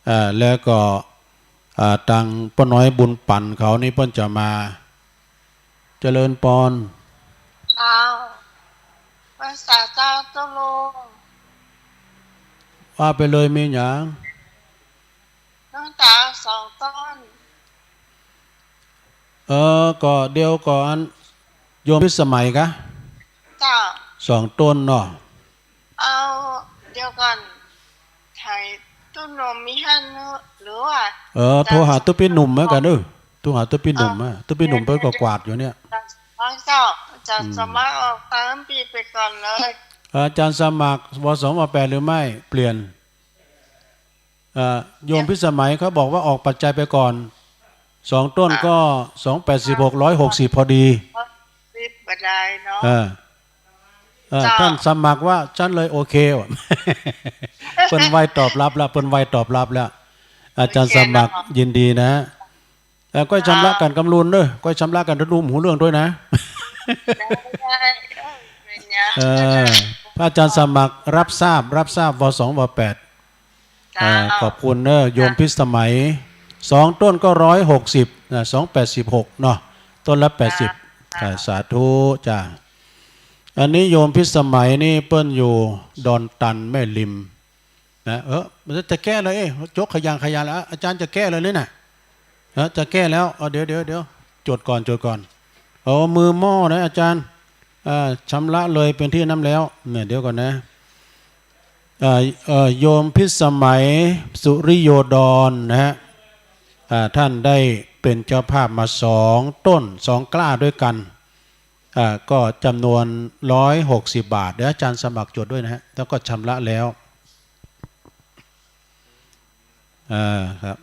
อ่า แล้วก็ อ่า ตางป้าน้อยบุญปั๋นเขานี่เปิ้นจะมา เจริญพร เจ้า พรรษาเจ้า เจ้าลุง ว่าไปเลย มีหยัง หลวงต๋า สองต้น เออ ก็เดี๋ยวก่อน โยมพิสมัยกะ เจ้า สองต้นเนาะ เอา เดี๋ยวก่อน ไถตู้โฮมมีหั้นหรือว่า เออ โทรหาตุ๊ปี้หนุ่มเหมือนกั๋นเออ โทรหาตุ๊ปี้หนุ่มอะ ตุ๊ปี้หนุ่มเปิ้นก็กวาดอยู่เนี่ย เจ้า จะสมัครออกตามปีไปก่อนเลย อาจ๋ารย์สมัคร ว.สอง ว.แปด หรือไม่ เปลี่ยน เอ่อ โยมพิสมัยเขาบอกว่าออกปัจจัยไปก่อน สองต้นก็ สองแปดสิบหก ร้อยหกสิบ พอดี สิบบ่ได้เนาะ เออ เออ เจ้า ต้านสมัครว่า ฉันเลยโอเคว่ะ เปิ้นไวตอบฮับแล้ว เปิ้นไวตอบฮับแล้ว อาจ๋ารย์สมัคร โอเคเนาะ ยินดีนะ เอ่อ ก้อยชำระกั๋นกำลุนเน่อ ก้อยชำระกั๋นทะลุมหูเรื่องด้วยนะ ได้ ได้ เออ เป็นไง เออ พระอาจ๋ารย์สมัคร รับทราบ รับทราบ ว.สอง ว.แปด เจ้า อ่า ขอบคุณเน่อ โยมพิสมัย สองต้นก็ ร้อยหกสิบ นะ สองแปดสิบหก เนาะ ต้นละ แปดสิบ เจ้า อ่า สาธุจ้า อันนี้โยมพิสมัยนี่เปิ้นอยู่ดอนตันแม่ริม นะ เออ มันจะแก้เลย เอ๊ะ จกขยังขยังแล้ว อาจ๋ารย์จะแก้เลยนี่นะ เออ จะแก้แล้ว เอา เดี๋ยว เดี๋ยว เดี๋ยว จดก่อน จดก่อน เอา มือหม้อนะอาจ๋ารย์ อ่า ชำระเลยเป๋นตี้นั้นแล้ว เนี่ย เดี๋ยวก่อนนะ อ่า เอ่อ โยมพิสมัย สุริโยดร นะฮะ อ่า ท่านได้เป็นเจ้าภาพมาสองต้น สองกล้าด้วยกัน อ่า ก็จำนวนร้อยหกสิบบาท เดี๋ยวอาจารย์สมัครจดด้วยนะฮะ แล้วก็ชำระแล้ว อ่า ครับ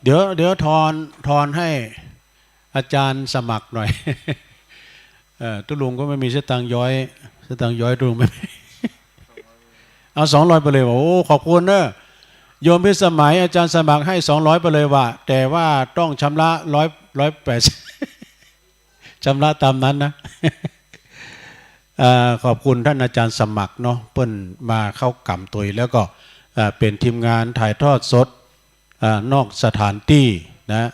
เดี๋ยว เดี๋ยวทอน ทอนให้อาจารย์สมัครหน่อย เอ่อ ตุ๊ลุงก็ไม่มีสตางค์ย้อย สตางค์ย้อยตุ๊ลุงไม่มี เอาสองร้อยไปเลย โอ้ ขอบคุณเนอะ โยมพิสมัย อาจารย์สมัครให้สองร้อยไปเลยว่ะ แต่ว่าต้องชำระร้อย ร้อยแปดสิบ ชำระตามนั้นนะ เอ่อ ขอบคุณท่านอาจารย์สมัครเนาะ เปิ้นมาเข้ากรรมตวย แล้วก็ เอ่อ เป็นทีมงานถ่ายทอดสด อ่า นอกสถานตี้นะ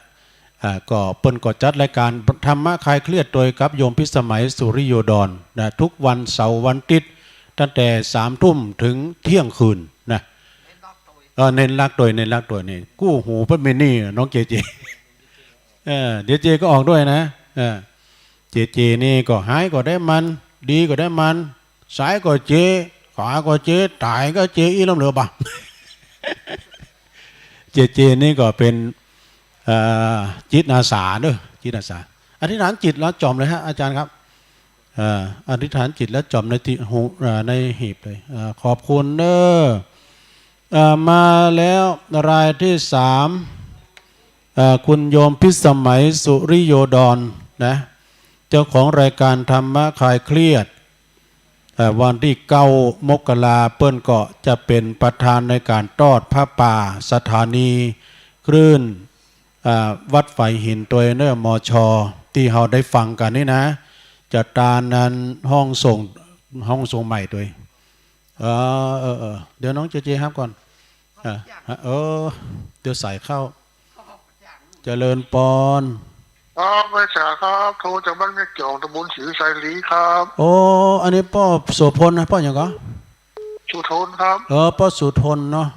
อ่า ก็เปิ้นก็จัดรายการธรรมะคลายเครียดตวยกับโยมพิสมัยสุริโยดรนะ ทุกวันเสาร์วันอาทิตย์ ตั้งแต่สามทุ่มถึงเที่ยงคืนนะ เออ เน้นหลักตวย เน้นหลักตวยนี่ กู้หูเปิ้นไม่นี่ น้องเจเจ เออ เดี๋ยวเจก็ออกด้วยนะ เออ เจเจนี่ก็หายก็ได้มัน ดีก็ได้มัน ซ้ายก็เจ ขวาก็เจ ต๋ายก็เจ อี้ล้มเหลือบ่า เจเจนี่ก็เป็น เอ่อ จิตอาสาเด้อ จิตอาสา อธิษฐานจิตแล้วจ่อมเลยฮะ อาจารย์ครับ เอ่อ อธิษฐานจิตแล้วจ่อมในที่หู เอ่อ ในหีบเลย เอ่อ ขอบคุณเด้อ เอ่อ มาแล้วรายที่สาม เอ่อ คุณโยมพิสมัยสุริโยดรนะ เจ้าของรายการธรรมะคลายเครียด เอ่อ วันที่เก้ามกรา เปิ้นก็จะเป็นประธานในการทอดผ้าป่า สถานีคลื่น อ่า วัดฝายหินตวยเนอะ มช ตี้เฮาได้ฟังกั๋นนี่นะ จะตานนั้นห้องส่ง ห้องส่งใหม่ตวย เออ เออ เออ เดี๋ยวน้องเจเจฮับก่อน อ่า เออ เดี๋ยวสายเข้า เจริญปอน ครับ แม่จ๋าครับ โทรจากบ้านแม่จ๋อง ตำบลศรีไชยลีครับ โอ้ อันนี้ป้อโสภณนะ ป้อหยังก่อ สุทนครับ เออ ป้อสุทนเนาะ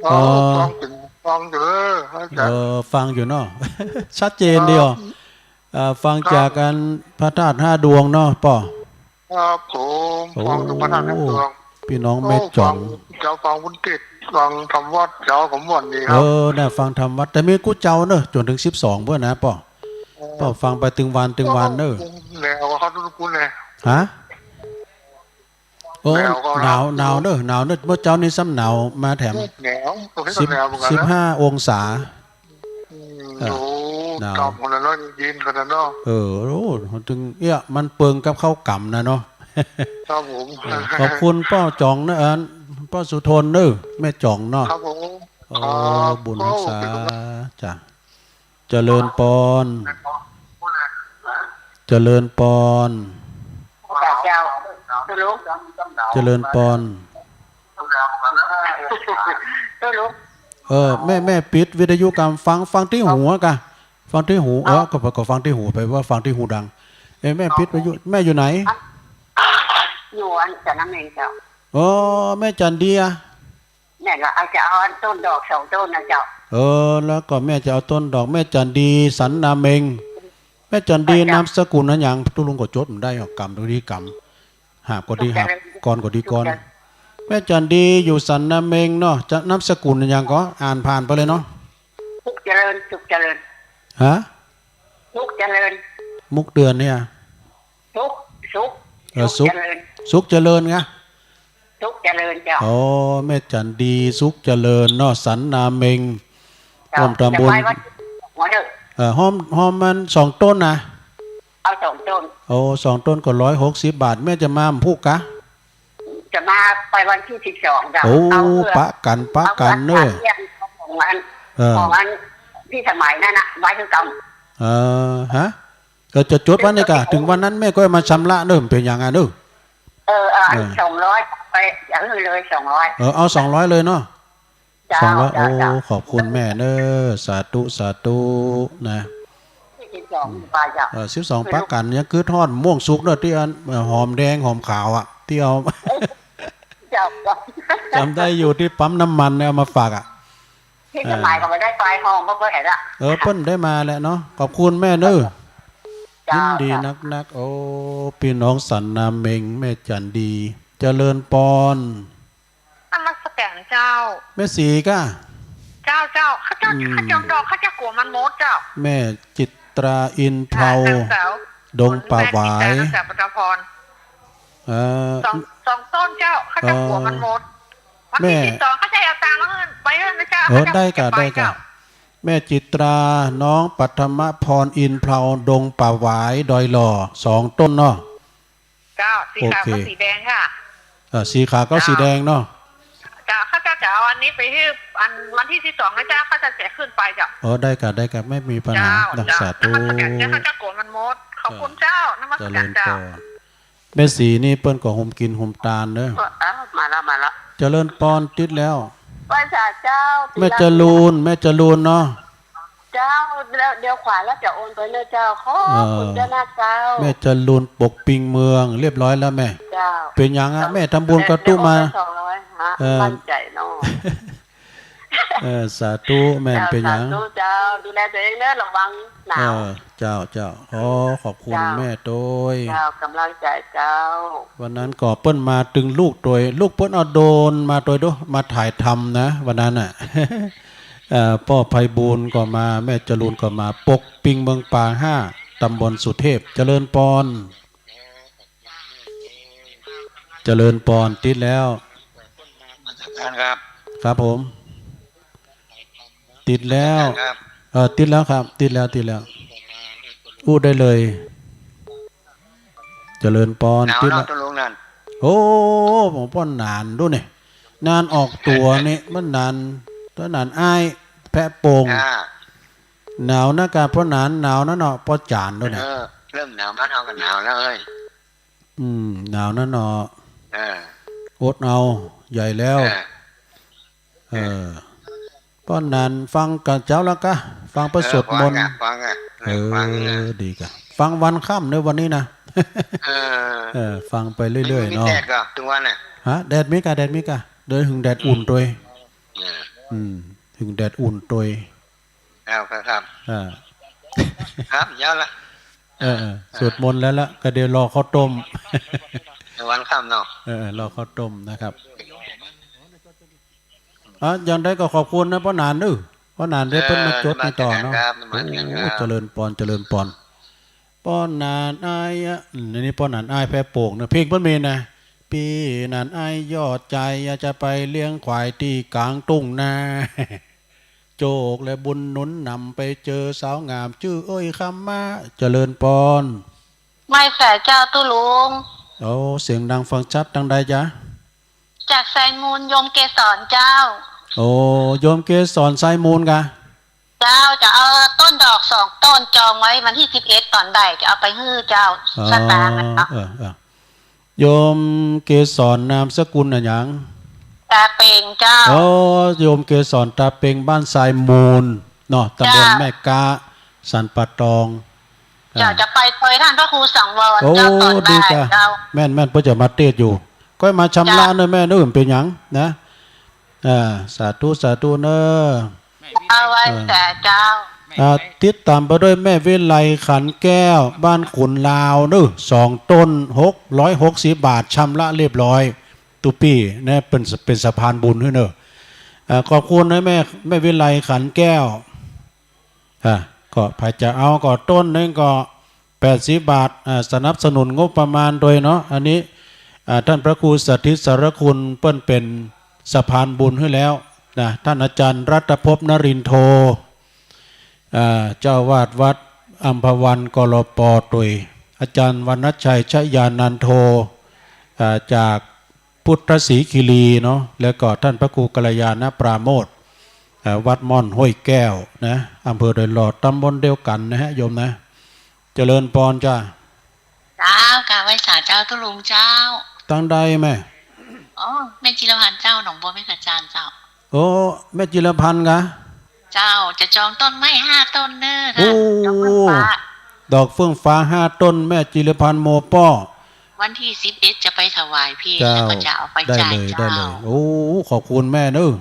ครับ เออ ฟังเป๋น ฟังอยู่เด้อ อาจ๋ารย์ เออ ฟังอยู่เนาะ ชัดเจนดีอ่ะ ครับ เอ่อ ฟังจาก ครับ อันพระธาตุห้าดวงเนาะป้อ ครับผม โอ้ ฟังจากพระธาตุห้าดวง ปี้น้องแม่จ๋อง โอ้ ฟัง จ๋าฟังบุญเกต ฟังธรรมวัตรจ๋า ผมม่วนดีครับ เออ น่ะ ฟังธรรมวัตร แต่มีกู้เจ้าเนอะ จ๋นถึงสิบสองเปื้อนะป้อ เออ ป้อฟังไปตึงวันตึงวันเนอะ แนวครับ ทุกคนเลย ฮะ โอ้ แนวก็ หนาว หนาวเนอะ หนาวเนอะ เมื่อเจ๊านี้ซ้ำหนาวมาแถม แนว ตรงนี้ก็ สิบ แนวเหมือนกั๋นนะ สิบห้าองศา อืม เออ โอ้ หนาว ต่ำขนาดนั้น เย็นขนาดนั้น เออ โอ้ ถึงเอี้ย มันเปิงกับเข้ากรรมนะเนาะ ครับผม เออ ขอบคุณป้อจ๋องนะ เออ ป้อสุทนเนอะ แม่จ๋องเนาะ ครับผม เออ ครับ บุญรักษา โอ้ จ้ะ เจริญปอน เจริญปอน เจ้า เจริญปอน เออ แม่ แม่ปิดวิทยุก่ำ ฟัง ฟังตี้หูก่ะ ฟังตี้หู เออ ก็ ก็ฟังตี้หูไป ว่าฟังตี้หูดัง เอ้ย แม่ปิดวิทยุ แม่อยู่ไหน อยู่อันสันนาเม็งเจ้า เออ แม่จันดีอะ แม่ก็เอา จะเอาอันต้นดอกสองต้นนะเจ้า เออ แล้วก็แม่จะเอาต้นดอก แม่จันดี สันนาเม็ง แม่จันดี นามสกุลอะหยัง ตุ๊ลุงก็จดบ่ได้ เอากำดูดีกำ หาบก็ดีหาบ ก้อนก็ดีก้อน แม่จันดีอยู่สันนาเม็งเนาะ จะนามสกุลอะหยังก็อ่านผ่านไปเลยเนาะ สุขเจริญ สุขเจริญ ฮะ สุขเจริญ มุกเดือนเนี่ย สุข สุข เออ สุข สุขเจริญ สุขเจริญไง สุขเจริญเจ้า อ๋อ แม่จันดี สุขเจริญเนาะ สันนาเม็ง เจ้า ร่วมทำบุญ จะไปวันที่สิบสองเด้อ เออ ฮอม ฮอมมันสองต้นนะ เอาสองต้น โอ้ สองต้นก็ร้อยหกสิบบาท แม่จะมาพุกะ จะมาไปวันที่สิบสองเจ้า โอ้ เอาเพื่อ ปะกั๋น ปะกั๋นเนอะ เอาเพื่อเตรียมของอัน เออ ของอันพี่สมัยนั่นน่ะ ไว้คือเก่า เออ ฮะ เออ จะจดวันนี้ก่ะ ถึงวันนั้นแม่ก็มาชำระเนอะ เป๋นอย่างนั้นเนอะ เออ เออ เออ สองร้อย ไป เอาเลย สองร้อย เออ เอาสองร้อยเลยเนาะ เจ้า สองร้อย เจ้า โอ้ เจ้า ขอบคุณแม่เนอะ สาธุ สาธุนะ สิบสองไปเจ้า เออ สิบสองปะกั๋น ยังกึ๊ดฮอดม่วงสุกเนอะ ตี้อัน เอ่อ หอมแดงหอมขาวอะ ตี้เอา เจ้า เจ้า จ๋ำได้อยู่ตี้ปั๊มน้ำมันเนี่ย เอามาฝากอะ พี่สมัยก็ไม่ได้ไปห้อง เพราะเปิ้นเห็นละ เออ เปิ้นได้มาแหละเนาะ ขอบคุณแม่เนอะ เจ้า ยินดี เจ้า นักๆ โอ้ ปี้น้องสันนาเม็ง แม่จันดี เจริญปอน นมัสการเจ้า แม่ศรีก่ะ เจ้า เจ้า ข้าเจ้า อืม ข้าเจ้าดอก ข้าเจ้ากั๋วมันหมดเจ้า แม่จิตราอินทร์เพลา เจ้า ดงป่าหวาย แม่จิตรา เจ้า ปัทมพร เอ่อ สอง สองต้นเจ้า ข้าเจ้ากั๋วมันหมด เอ่อ วันตี้ แม่ สิบสอง ข้าเจ้าเอาตังค์มาหื้อ ไปหื้อนะเจ้า เออ ข้าเจ้า ได้ก่ะ เก็บไป ได้ก่ะ เจ้า แม่จิตรา น้องปัทมพร อินทร์เพลา ดงป่าหวาย ดอยหล่อ สองต้นเนาะ เจ้า สีขาวกับ โอเค สีแดงค่ะ เอ่อ สีขาวกับ เจ้า สีแดงเนาะ เจ้า ข้าเจ้าจะเอาอันนี้ไปหื้อ อันวันตี้ สิบสอง นะเจ้า ข้าเจ้าจะขึ้นไปเจ้า อ๋อ ได้ก่ะ ได้ก่ะ ไม่มีปัญหา เจ้า เนาะ เจ้า สาธุ นมัสการเจ้า ข้าเจ้ากั๋วมันหมด ขอบคุณเจ้า นมัสการเจ้า เจริญพร แม่ศรีนี่เปิ้นก็โฮมกิ๋นโฮมตานเนาะ เอ้า มาแล้ว มาแล้ว เจริญพร ติดแล้ว ไหว้สาเจ้า แม่จรูน แม่จรูนเนาะ เจ้า แล้วเดี๋ยวขวาแล้วจะโอนไปเนอะเจ้า ขอบคุณ เออ เจ้านาเจ้า แม่จรูน ปกปิงเมือง เรียบร้อยแล้วแม่ เจ้า เป๋นหยังอะ เจ้า แม่ทำบุญกระตุ้มมา เดี๋ยวโอนไปสองร้อยฮะ เออ มั่นใจ๋เนาะ เออ สาธุแม่ เจ้า เป๋นหยัง สาธุเจ้า ดูแลตั๋วเองเนอะ ระวังหนาว เออ เจ้า เจ้า ขอขอบคุณ เจ้า แม่โต้ย เจ้า ก๋ำลังใจ๋เจ้า วันนั้นก็เปิ้นมาตึงลูกโตย ลูกเปิ้นเอาโดรนมาโตยดู มาถ่ายทำนะ วันนั้นน่ะ เอ่อ ป้อไพบูลย์ก็มา แม่จรูนก็มา ปกปิงเมืองปางห้า ตำบลสุเทพ เจริญพร เจริญพร ติดแล้ว นมัสการครับ ครับผม ติดแล้ว ครับ เออ ติดแล้วครับ ติดแล้ว ติดแล้ว อู้ได้เลย เจริญพร หนาว ติดแล้ว เนาะ ตุ๊ลุงนั่น โอ้ หมอป้อหนานดูนี่ หนานออกตั๋วนี่ มันหนาน ต๋อนหนานอ้ายแพะโป่ง อ่า หนาวนักกะป้อหนาน หนาวนั่นเนาะ ป้อจ๋านดูนี่ เออ เริ่มหนาว บ้านเฮาก็หนาวแล้วเอ้ย อืม หนาวนั่นเนาะ เออ อดเอา ใหญ่แล้ว เออ เออ ป้อหนานฟังก่อนเจ๊าละกะ ฟังพระสวดมนต์ เออ ฟังอะ ฟังอะ เออ เออ ฟังอะ ดีกะ ฟังวันค่ำเนอะวันนี้นะ เออ เออ ฟังไปเรื่อยๆ มันมี เนาะ แต๊กก็ตึงวันน่ะ ฮะ แดดมีกะ แดดมีกะ เดี๋ยวหึงแดดอุ่นตวย เออ อืม หึงแดดอุ่นตวย ครับ ครับ อ่า ครับ เจ๊าละ เออ เออ สวดมนต์แล้วละ ก็เดี๋ยวรอข้าวต้ม วันค่ำเนาะ เออ รอข้าวต้มนะครับ อ่ะ อย่างใดก็ขอบคุณนะป้อหนานเนอะ ป้อหนานได้เปิ้นมาจดนี่ต่อเนาะ เออ นมัสการครับ นมัสการครับ โอ้ เจริญพร เจริญพร ป้อหนานอ้ายอะ อืม อันนี้ป้อหนานอ้ายแพะโป่งนะ เพลงเปิ้นมีนะ ปี้หนานอ้ายยอดใจ๋ อยากจะไปเลี้ยงควายตี้ก๋างตุ้งนา โจคและบุญหนุนนำ ไปเจอสาวงามจื้อเอ้ยคำมา เจริญพร ไหว้สาเจ้าตุ๊ลุง โอ้ เสียงดังฟังชัด ตางใดจ๊ะ จากไซมูล โยมเกสรเจ้า โอ้ โยมเกสร ไซมูลกะ เจ้า จะเอาต้นดอกสองต้นจองไว้วันตี้ สิบเอ็ด ต๋อนบ่าย จะเอาไปหื้อเจ้า อ๋อ สตางค์อะเนาะ เออ เออ โยมเกสรนามสกุลอะหยัง ตาเปงเจ้า อ๋อ โยมเกสรตาเปง บ้านไซมูลเนาะ ตำบล เจ้า แม่ก๊า สันป่าตอง เจ้า อ่า จะไปโตยต้านพระครูสังวร โอ้ เจ้า ต๋อนบ่าย ดีกะ เจ้า แม่น แม่น เปิ้นจะมาเตสน์อยู่ ก็มาชำระ เจ้า เนอะแม่เนอะ เป๋นหยังนะ อ่า สาธุ สาธุเนอะ เอาไหว้สาเจ้า อ่า ติดต๋ามไปด้วยแม่วิไลขันแก้ว บ้านขุนลาวเนอะ สองต้น หกร้อยหกสิบบาท ชำระเรียบร้อย ตุ๊ปี้นะ เป๋น เป๋นสะพานบุญหื้อเนอะ อ่า ขอบคุณนะแม่ แม่วิไลขันแก้ว อ่า ก็ใผจะเอาก็ต้นหนึ่งก็แปดสิบบาท อ่า สนับสนุนงบประมาณโดยเนาะ อันนี้ อ่า ท่านพระครูสถิตสารคุณเปิ้นเป๋นสะพานบุญหื้อแล้วนะ ท่านอาจารย์รัตภพนรินโท อ่า เจ้าอาวาสวัดอัมพวัน กลป ตวย อาจารย์วรรณชัยชยานันโท อ่า จากพุทธศรีคีรีเนาะ แล้วก็ท่านพระครูกัลยาณปราโมทย์ อ่า วัดม่อนห้วยแก้วนะ อำเภอดอยหล่อ ตำบลเดียวกั๋นนะฮะ โยมนะ เจริญพรจ้า เจ้า กราบไหว้สาเจ้าตุ๊ลุงเจ้า ตางใดแม่ อ๋อ แม่จิรพันธ์เจ้า หนองบัวแม่กระจานเจ้า โอ้ แม่จิรพันธ์กะ เจ้า จะจองต้นไม้ห้าต้นเน่อ โอ้ ดอกเฟื่องฟ้า ดอกเฟื่องฟ้าห้าต้น แม่จิรพันธ์โมป้อ วันตี้ สิบเอ็ด จะไปถวายเพล เจ้า แล้วก็จะเอาไปจ่าย ได้เลย เจ้า ได้เลย โอ้ ขอบคุณแม่เนอะ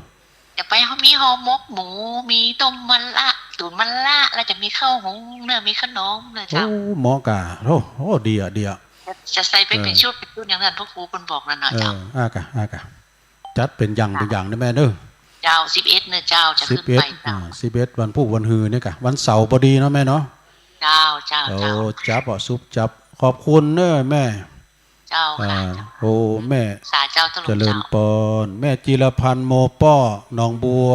จะไปมีห่อหมกหมู มีต้มมะระ ตุ๋นมะระ แล้วจะมีข้าวหุงเน่อ มีขนมเน่อเจ้า โอ้ เหมาะกะ โอ้ โอ้ ดีอะ ดีอะ จะใส่ไปเป๋นชุด เป๋นชุดอย่างนั้น พระครูเปิ้นบอกนั่นน่ะ เออ เจ้า อ่ะกะ อ่ะกะ จัดเป๋นอย่าง เป๋นอย่างนะแม่เนอะ เจ้า สิบเอ็ด เน่อเจ้า จะ สิบเอ็ด ขึ้นไปเจ้า อ่า สิบเอ็ด วันพูกวันฮือเนี่ยกะ วันเสาร์ปอดีเนาะแม่เนาะ เจ้า เจ้า โอ้ เจ้า จั๊บอ่ะ ซุบจั๊บ ขอบคุณเน่อแม่ เจ้าค่ะ อ่า เจ้า โอ้ แม่ สาเจ้าตะลุง เจริญ เจ้า ปอน แม่จิรพันธ์ โมป้อ หนองบัว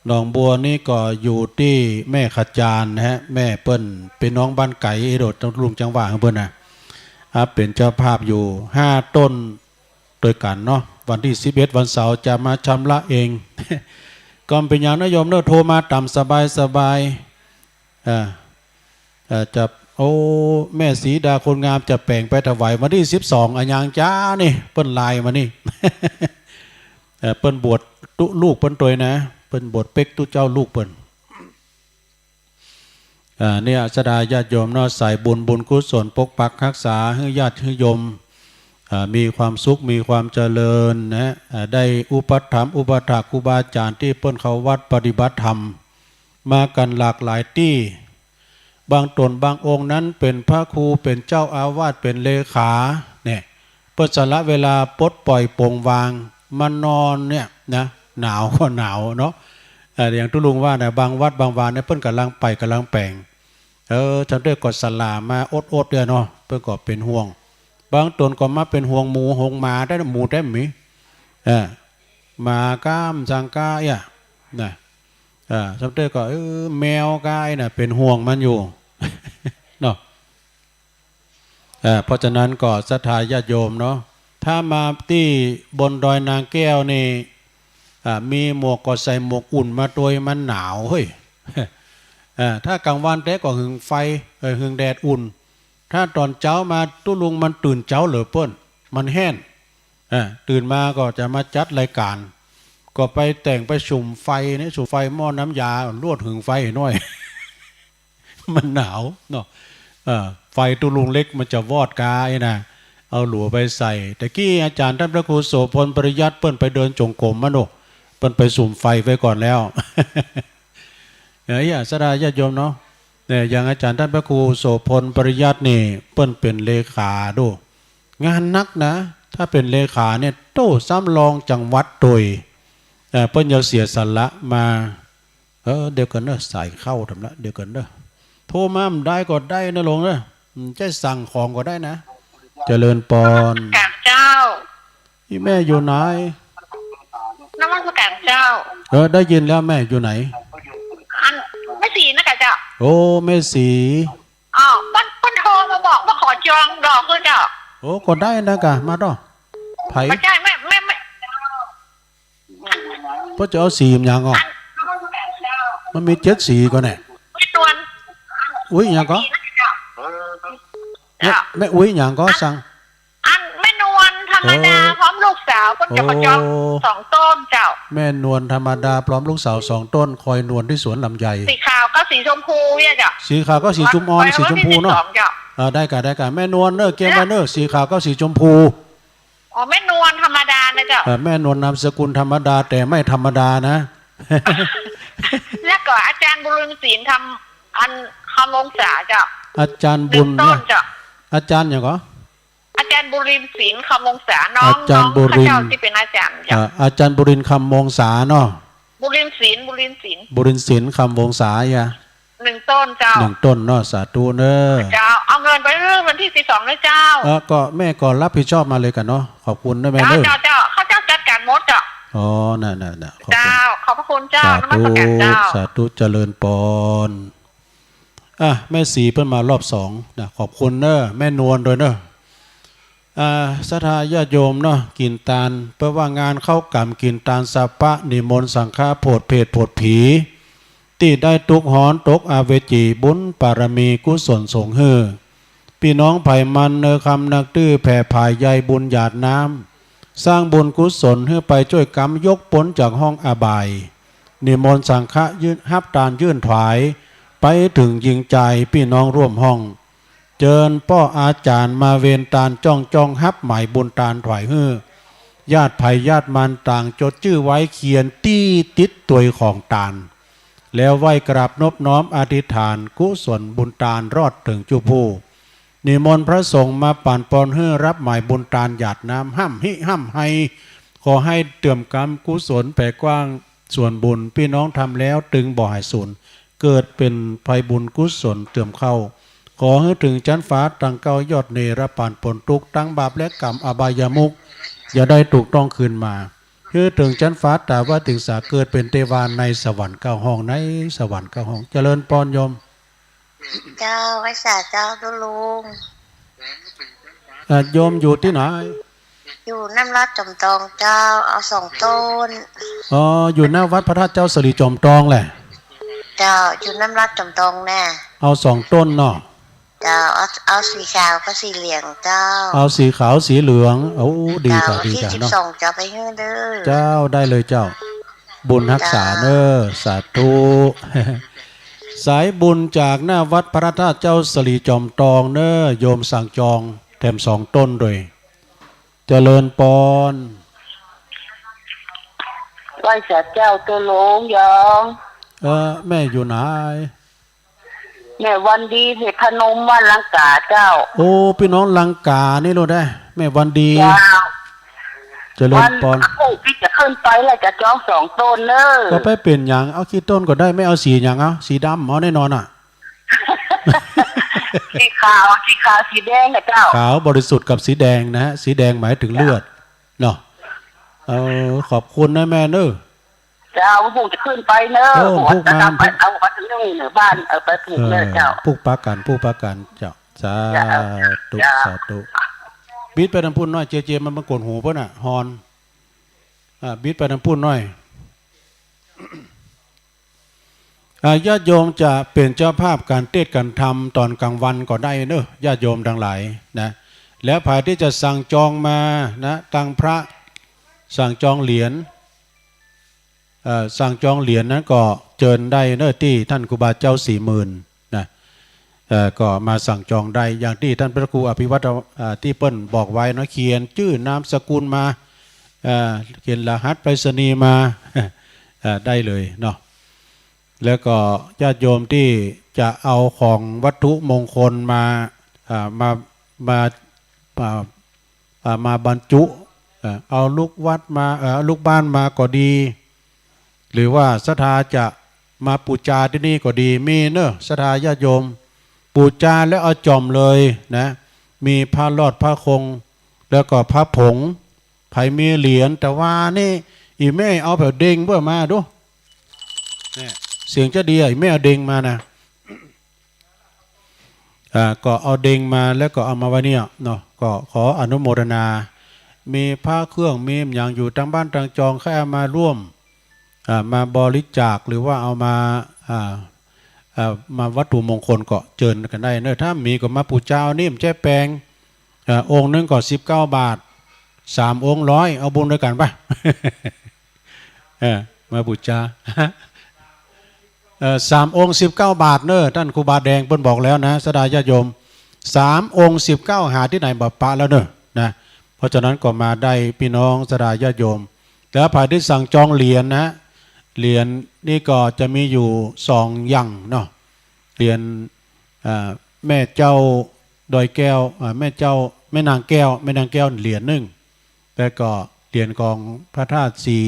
หนองบัวนี่ก็อยู่ตี้แม่ขจารนะฮะ แม่เปิ้นเป๋นน้องบ้านไก๋ เอโดดตะลุงจังหวะของเปิ้นนะ อ่ะ เป๋นเจ้าภาพอยู่ห้าต้นตวยกั๋นเนาะ วันตี้สิบเอ็ด วันเสาร์จะมาชำระเอง ก็บ่เป๋นหยังนะโยมเน่อ โทรมาต๋ามสบายๆ อ่า เอ่อ จะ โอ้ แม่ศรีดาคนงามจะแป๋งไปถวายวันตี้สิบสอง อะหยังจ๊ะนี่ เปิ้นไลน์มานี่ เอ่อ เปิ้นบวชตุ๊ลูกเปิ้นตวยนะ เปิ้นบวชเป๊กตุ๊เจ้าลูกเปิ้น อ่า เนี่ย ศรัทธาญาติโยมเนาะ สายบุญ บุญกุศล ปกปักฮักษาหื้อญาติหื้อโยม อ่า มีความสุข มีความเจริญนะ อ่า ได้อุปถัมภ์อุปถากครูบาอาจ๋ารย์ตี้เปิ้นเข้าวัดปฏิบัติธรรม มากั๋นหลากหลายตี้ บางต๋นบางองค์นั้นเป๋นพระครู เป๋นเจ้าอาวาส เป๋นเลขา เนี่ย เปิ้นสละเวลาปลดปล่อยโปร่งวาง มานอนเนี่ยนะ หนาวก็หนาวเนาะ เอ่อ อย่างตุ๊ลุงว่านะ บางวัดบางวาเนี่ยเปิ้นก่ำลังไปก่ำลังแป๋ง เออ จำได้ก็สละมาอดๆ เตื้อเนาะ เปิ้นก็เป๋นห่วง บางต๋นก็มาเป๋นห่วงหมูห่วงหมาได้ หมูได้บ่มี เออ หมาก้า หมอสังก้าเอี้ย นะ อ่า สมเด็จก็ เออ แมวก้าอี้น่ะ เป๋นห่วงมันอยู่ เนาะ อ่า เพราะฉะนั้นก็ศรัทธาญาติโยมเนาะ ถ้ามาตี้บนดอยนางแก้วนี่ อ่า มีหมวกก็ใส่หมวกอุ่นมาตวย มันหนาวเฮ้ย อ่า ถ้ากลางวันแต๊ก็หึงไฟ เออ หึงแดดอุ่น ถ้าต๋อนเจ๊ามาตุ๊ลุงมันตื่นเจ๊าเหลือเปิ้น มันแห้น อ่า ตื่นมาก็จะมาจัดรายก๋าน ก็ไปแต่งไปสุมไฟเนี่ย สุมไฟหม้อน้ำยา ลวดหึงไฟหน่อย มันหนาวเนาะ เออ ไฟตุ๊ลุงเล็กมันจะวอดก้าอี้น่ะ เอาหลัวไปใส่ แต่กี้อาจ๋ารย์ต้านพระครูโสภณ ปริยัติ เปิ้นไปเดินจงกรมมาโน่น เปิ้นไปสุมไฟไว้ก่อนแล้ว เออ เนี่ย ศรัทธาญาติโยมเนาะ เนี่ย อย่างอาจ๋ารย์ต้านพระครูโสภณ ปริยัตินี่ เปิ้นเป๋นเลขาโด้ งานหนักนะ ถ้าเป๋นเลขาเนี่ย โต้ ซ้ำรองจังหวัดตวย เอ่อ เปิ้นยังเสียสละมา เออ เดี๋ยวก่อนเน่อ สายเข้าทำละ เดี๋ยวก่อนเน่อ โทรมาบ่ได้ก็ได้นะโยมเน่อ อืม จะสั่งของก็ได้นะ เจริญปอน กราบเจ้า นี่แม่อยู่ไหน นมัสการเจ้า เออ ได้ยินแล้ว แม่อยู่ไหน อัน แม่ศรีนะกะเจ้า โอ้ แม่ศรี อ๋อ เปิ้น เปิ้นโทรมาบอกว่าขอจองดอกด้วยเจ้า โอ้ ก็ได้นะกะ มาดอก ใผ บ่ใจ้ แม่ แม่ แม่ เปิ้นจะเอาสีหยังก่อ อัน มันมีเจ็ดสีก่อแน่ แม่นวล อุ๊ย หยังก่อ แม่ แม่อุ๊ยหยังก่อ อัน สั่ง อันแม่นวลธรรมดา โอ้ พร้อมลูกสาว เปิ้นจะขอจอง โอ้ สองต้นเจ้า แม่นวลธรรมดาพร้อมลูกสาวสองต้น คอยนวลตี้สวนลำไย สีขาวกับสีชมพูเนี่ยเจ้า สีขาวกับสีจุมอ่อน ไว้ สีชมพูเนาะ วันตี้สิบสองเจ้า อ่า ได้กะ ได้กะ แม่นวลเน่อ เกียมไว้เน่อ สีขาวกับสีชมพู อ๋อ แม่นวลธรรมดานะเจ้า เออ แม่นวลนามสกุลธรรมดา แต่ไม่ธรรมดานะ แล้วก็อาจารย์บุญเรืองศิลป์ทำ อัน คำวงศาเจ้า อาจารย์บุญ หนึ่งต้นเจ้า อาจารย์หยังก่อ อาจารย์บุญเรืองศิลป์ คำวงศา น้อง อาจารย์ น้อง บุญเรือง ข้าเจ้าตี้เป๋นอาจ๋ารย์เจ้า อ่า อาจารย์บุญเรือง คำวงศาเนาะ บุญเรืองศิลป์ บุญเรืองศิลป์ บุญเรืองศิลป์ คำวงศา อย่า หนึ่งต้นเจ้า หนึ่งต้นเนาะ สาธุเน่อ เจ้า เอาเงินไปเมื่อวันตี้สิบสองนะเจ้า เออ ก็แม่ก็รับผิดชอบมาเลยกะเนาะ ขอบคุณนะแม่เน่อ เจ้า เจ้า เจ้า ข้าเจ้าจัดก๋านหมดเจ้า อ๋อ น่ะ น่ะ น่ะ ขอบคุณ เจ้า ขอบพระคุณเจ้า สาธุ นมัสการเจ้า สาธุ เจริญปอน อ่ะ แม่ศรีเปิ้นมารอบสองนะ ขอบคุณเน่อ แม่นวลตวยเน่อ อ่า ศรัทธาญาติโยมเนาะ กิ๋นตาน เปิ้นว่างานเข้ากรรมกิ๋นตานสะปะ นิมนต์สังฆะโผดเผตโผดผี ตี้ได้ตุ๊กข์ฮ้อนตกอเวจี บุญปารมีกุศลสงฆ์หื้อ ปี้น้องใผมันเนอคำนักตื้อ แผ่ผายใยบุญหยาดน้ำ สร้างบุญกุศลหื้อไปจ้วยกำยกป๊นจากห้องอบาย นิมนต์สังฆะยื่น ฮับตานยื่นถวาย ไปเถิงญิงจายปี้น้องร่วมห้อง เจิญป้ออาจ๋ารย์มาเวนตานจ้องจ้องฮับหมายบุญตานถวายหื้อ ญาติใผญาติมันต่างจดจื้อไว้เขียนตี้ติ๊ดตวยของตาน แล้วไหว้กราบนบน้อมอธิษฐานกุศลบุญตานรอดเถิงจุผู้ นิมนต์พระสงฆ์มาปั่นปอนหื้อฮับหมายบุญตานหยาดน้ำ ฮ่ำฮิฮ่ำไฮ ขอหื้อเติมก๋รรมกุศลแผ่กว้างส่วนบุญ ปี้น้องทำแล้วตึงบ่หายสูญ เกิดเป๋นใบบุญกุศลเติมเข้า ขอหื้อเถิงจั๊นฟ้าตังเก้ายอดเนรปานป๊นตุ๊กข์ ตังบาปและก๋รรมอบายมุข อย่าได้ถูกต้องคืนมา หื้อเถิงจั๊นฟ้าต๋าว่าเถิงสา เกิดเป๋นเตวาในสวรรค์เก้าห้อง ในสวรรค์เก้าห้อง เจริญปอนโยม เจ้า ไหว้สาเจ้าตุ๊ลุง อ่า โยมอยู่ตี้ไหน อยู่น้ำรัดจอมตองเจ้า เอาสองต้น อ๋อ อยู่หน้าวัดพระธาตุเจ้าสิริจอมตองแหละ เจ้า อยู่น้ำรัดจอมตองแน่ เอาสองต้นเนาะ เจ้า เอา เอาสีขาวกับสีเหลืองเจ้า เอาสีขาวสีเหลือง โอ้ ดี เจ้า ค่ะ ดี วันตี้ ค่ะ สิบสอง เนาะ จะเอาไปหื้อเด้อ เจ้า ได้เลยเจ้า บุญฮักษาเน้อ เจ้า สาธุ สายบุญจากหน้าวัดพระธาตุเจ้าสิริจอมตองเน้อ โยมสั่งจองแถมสองต้นโดย เจริญปอน ไหว้สาเจ้าตุ๊ลุงยอง เออ แม่อยู่ไหน แม่วันดี เทพนม บ้านลังกาเจ้า โอ้ ปี้น้องลังกานี่ลูกนะ แม่วันดี เจ้า เจริญปอน วันอาทิตย์จะขึ้นไปแล้วจะจองสองต้นเน้อ ก็ไปเป๋นหยัง เอากี่ต้นก็ได้ แม่เอาสีหยัง เอาสีดำ เอาแน่นอนอ่ะ สีขาว สีขาว สีแดงนะเจ้า ขาวบริสุทธิ์กับสีแดงนะฮะ สีแดงหมายถึงเลือดเนาะ เออ ขอบคุณนะแม่เน้อ เจ้า พวกจะขึ้นไปเน้อ โอ้ พวกมา เอามาถึงนี่เน้อ บ้าน เออ ไปผูกเน้อเจ้า เออ ผูกปากั๋น ผูกปากั๋นเจ้า สาธุ เจ้า สาธุ บิดไปตางปุ้นหน้อย เจเจ มันมากวนหูเปิ้นน่ะ ฮอน อ่า บิดไปตางปุ้นหน้อย อ่า ญาติโยมจะเป๋นเจ้าภาพก๋านเตสน์ก๋านธรรมต๋อนก๋างวันก็ได้เน้อ ญาติโยมตังหลายนะ แล้วใผตี้จะสั่งจองมานะ ตังพระ สั่งจองเหรียญ เอ่อ สั่งจองเหรียญนั้นก็เจิญได้เน้อ ตี้ต้านครูบาเจ้าสี่หมื่นนะ เอ่อ ก็มาสั่งจองได้ อย่างตี้ต้านพระครูอภิวัตร เอ่อ ตี้เปิ้นบอกไว้เนาะ เขียนจื้อนามสกุลมา เอ่อ เขียนรหัสไปรษณีย์มา เอ่อ ได้เลยเนาะ แล้วก็ญาติโยมตี้จะเอาของวัตถุมงคลมา เอ่อ มา มา เอ่อ เอ่อ มาบรรจุ เอ่อ เอาลูกวัดมา เอ่อ เอาลูกบ้านมาก็ดี หรือว่าศรัทธาจะมาปู๋จาตี้นี่ก็ดี มีเน้อ ศรัทธาญาติโยม ปู๋จาแล้วเอาจ่อมเลยนะ มีพระรอดพระคง แล้วก็พระผง ใผมีเหรียญ แต่ว่านี่ อี่แม่เอาแผวเด็งเปิ้นมาดู เนี่ย เสียงจะดีอะ อี่แม่เอาเด็งมานะ อ่า ก็เอาเด็งมาแล้วก็เอามาไว้เนี่ยเนาะ ก็ขออนุโมทนา มีพระเครื่อง มีหยังอยู่ตางบ้านตางจอง ใค่เอามาร่วม อ่า มาบริจาค หรือว่าเอามา อ่า อ่า มาวัตถุมงคลก็เจิญกั๋นได้เน้อ ถ้ามีก็มาปู๋จาเอานี่ มันจะแปง อ่า องค์หนึ่งก็สิบเก้าบาท สามองค์ร้อย เอาบุญด้วยกั๋นปะ เออ มาปู๋จา เอ่อ สามองค์สิบเก้าบาทเน้อ ต้านครูบาแดงเปิ้นบอกแล้วนะ ศรัทธาญาติโยม สามองค์สิบเก้า หาตี้ไหนบ่ปะแล้วเน้อ นะ เพราะฉะนั้นก็มาได้ปี้น้องศรัทธาญาติโยม แล้วใผตี้สั่งจองเหรียญนะ เหรียญนี่ก็จะมีอยู่สองอย่างเนาะ เหรียญ อ่า แม่เจ้าดอยแก้ว อ่า แม่เจ้า แม่นางแก้ว แม่นางแก้วเหรียญหนึ่ง แล้วก็เหรียญของพระธาตุศรี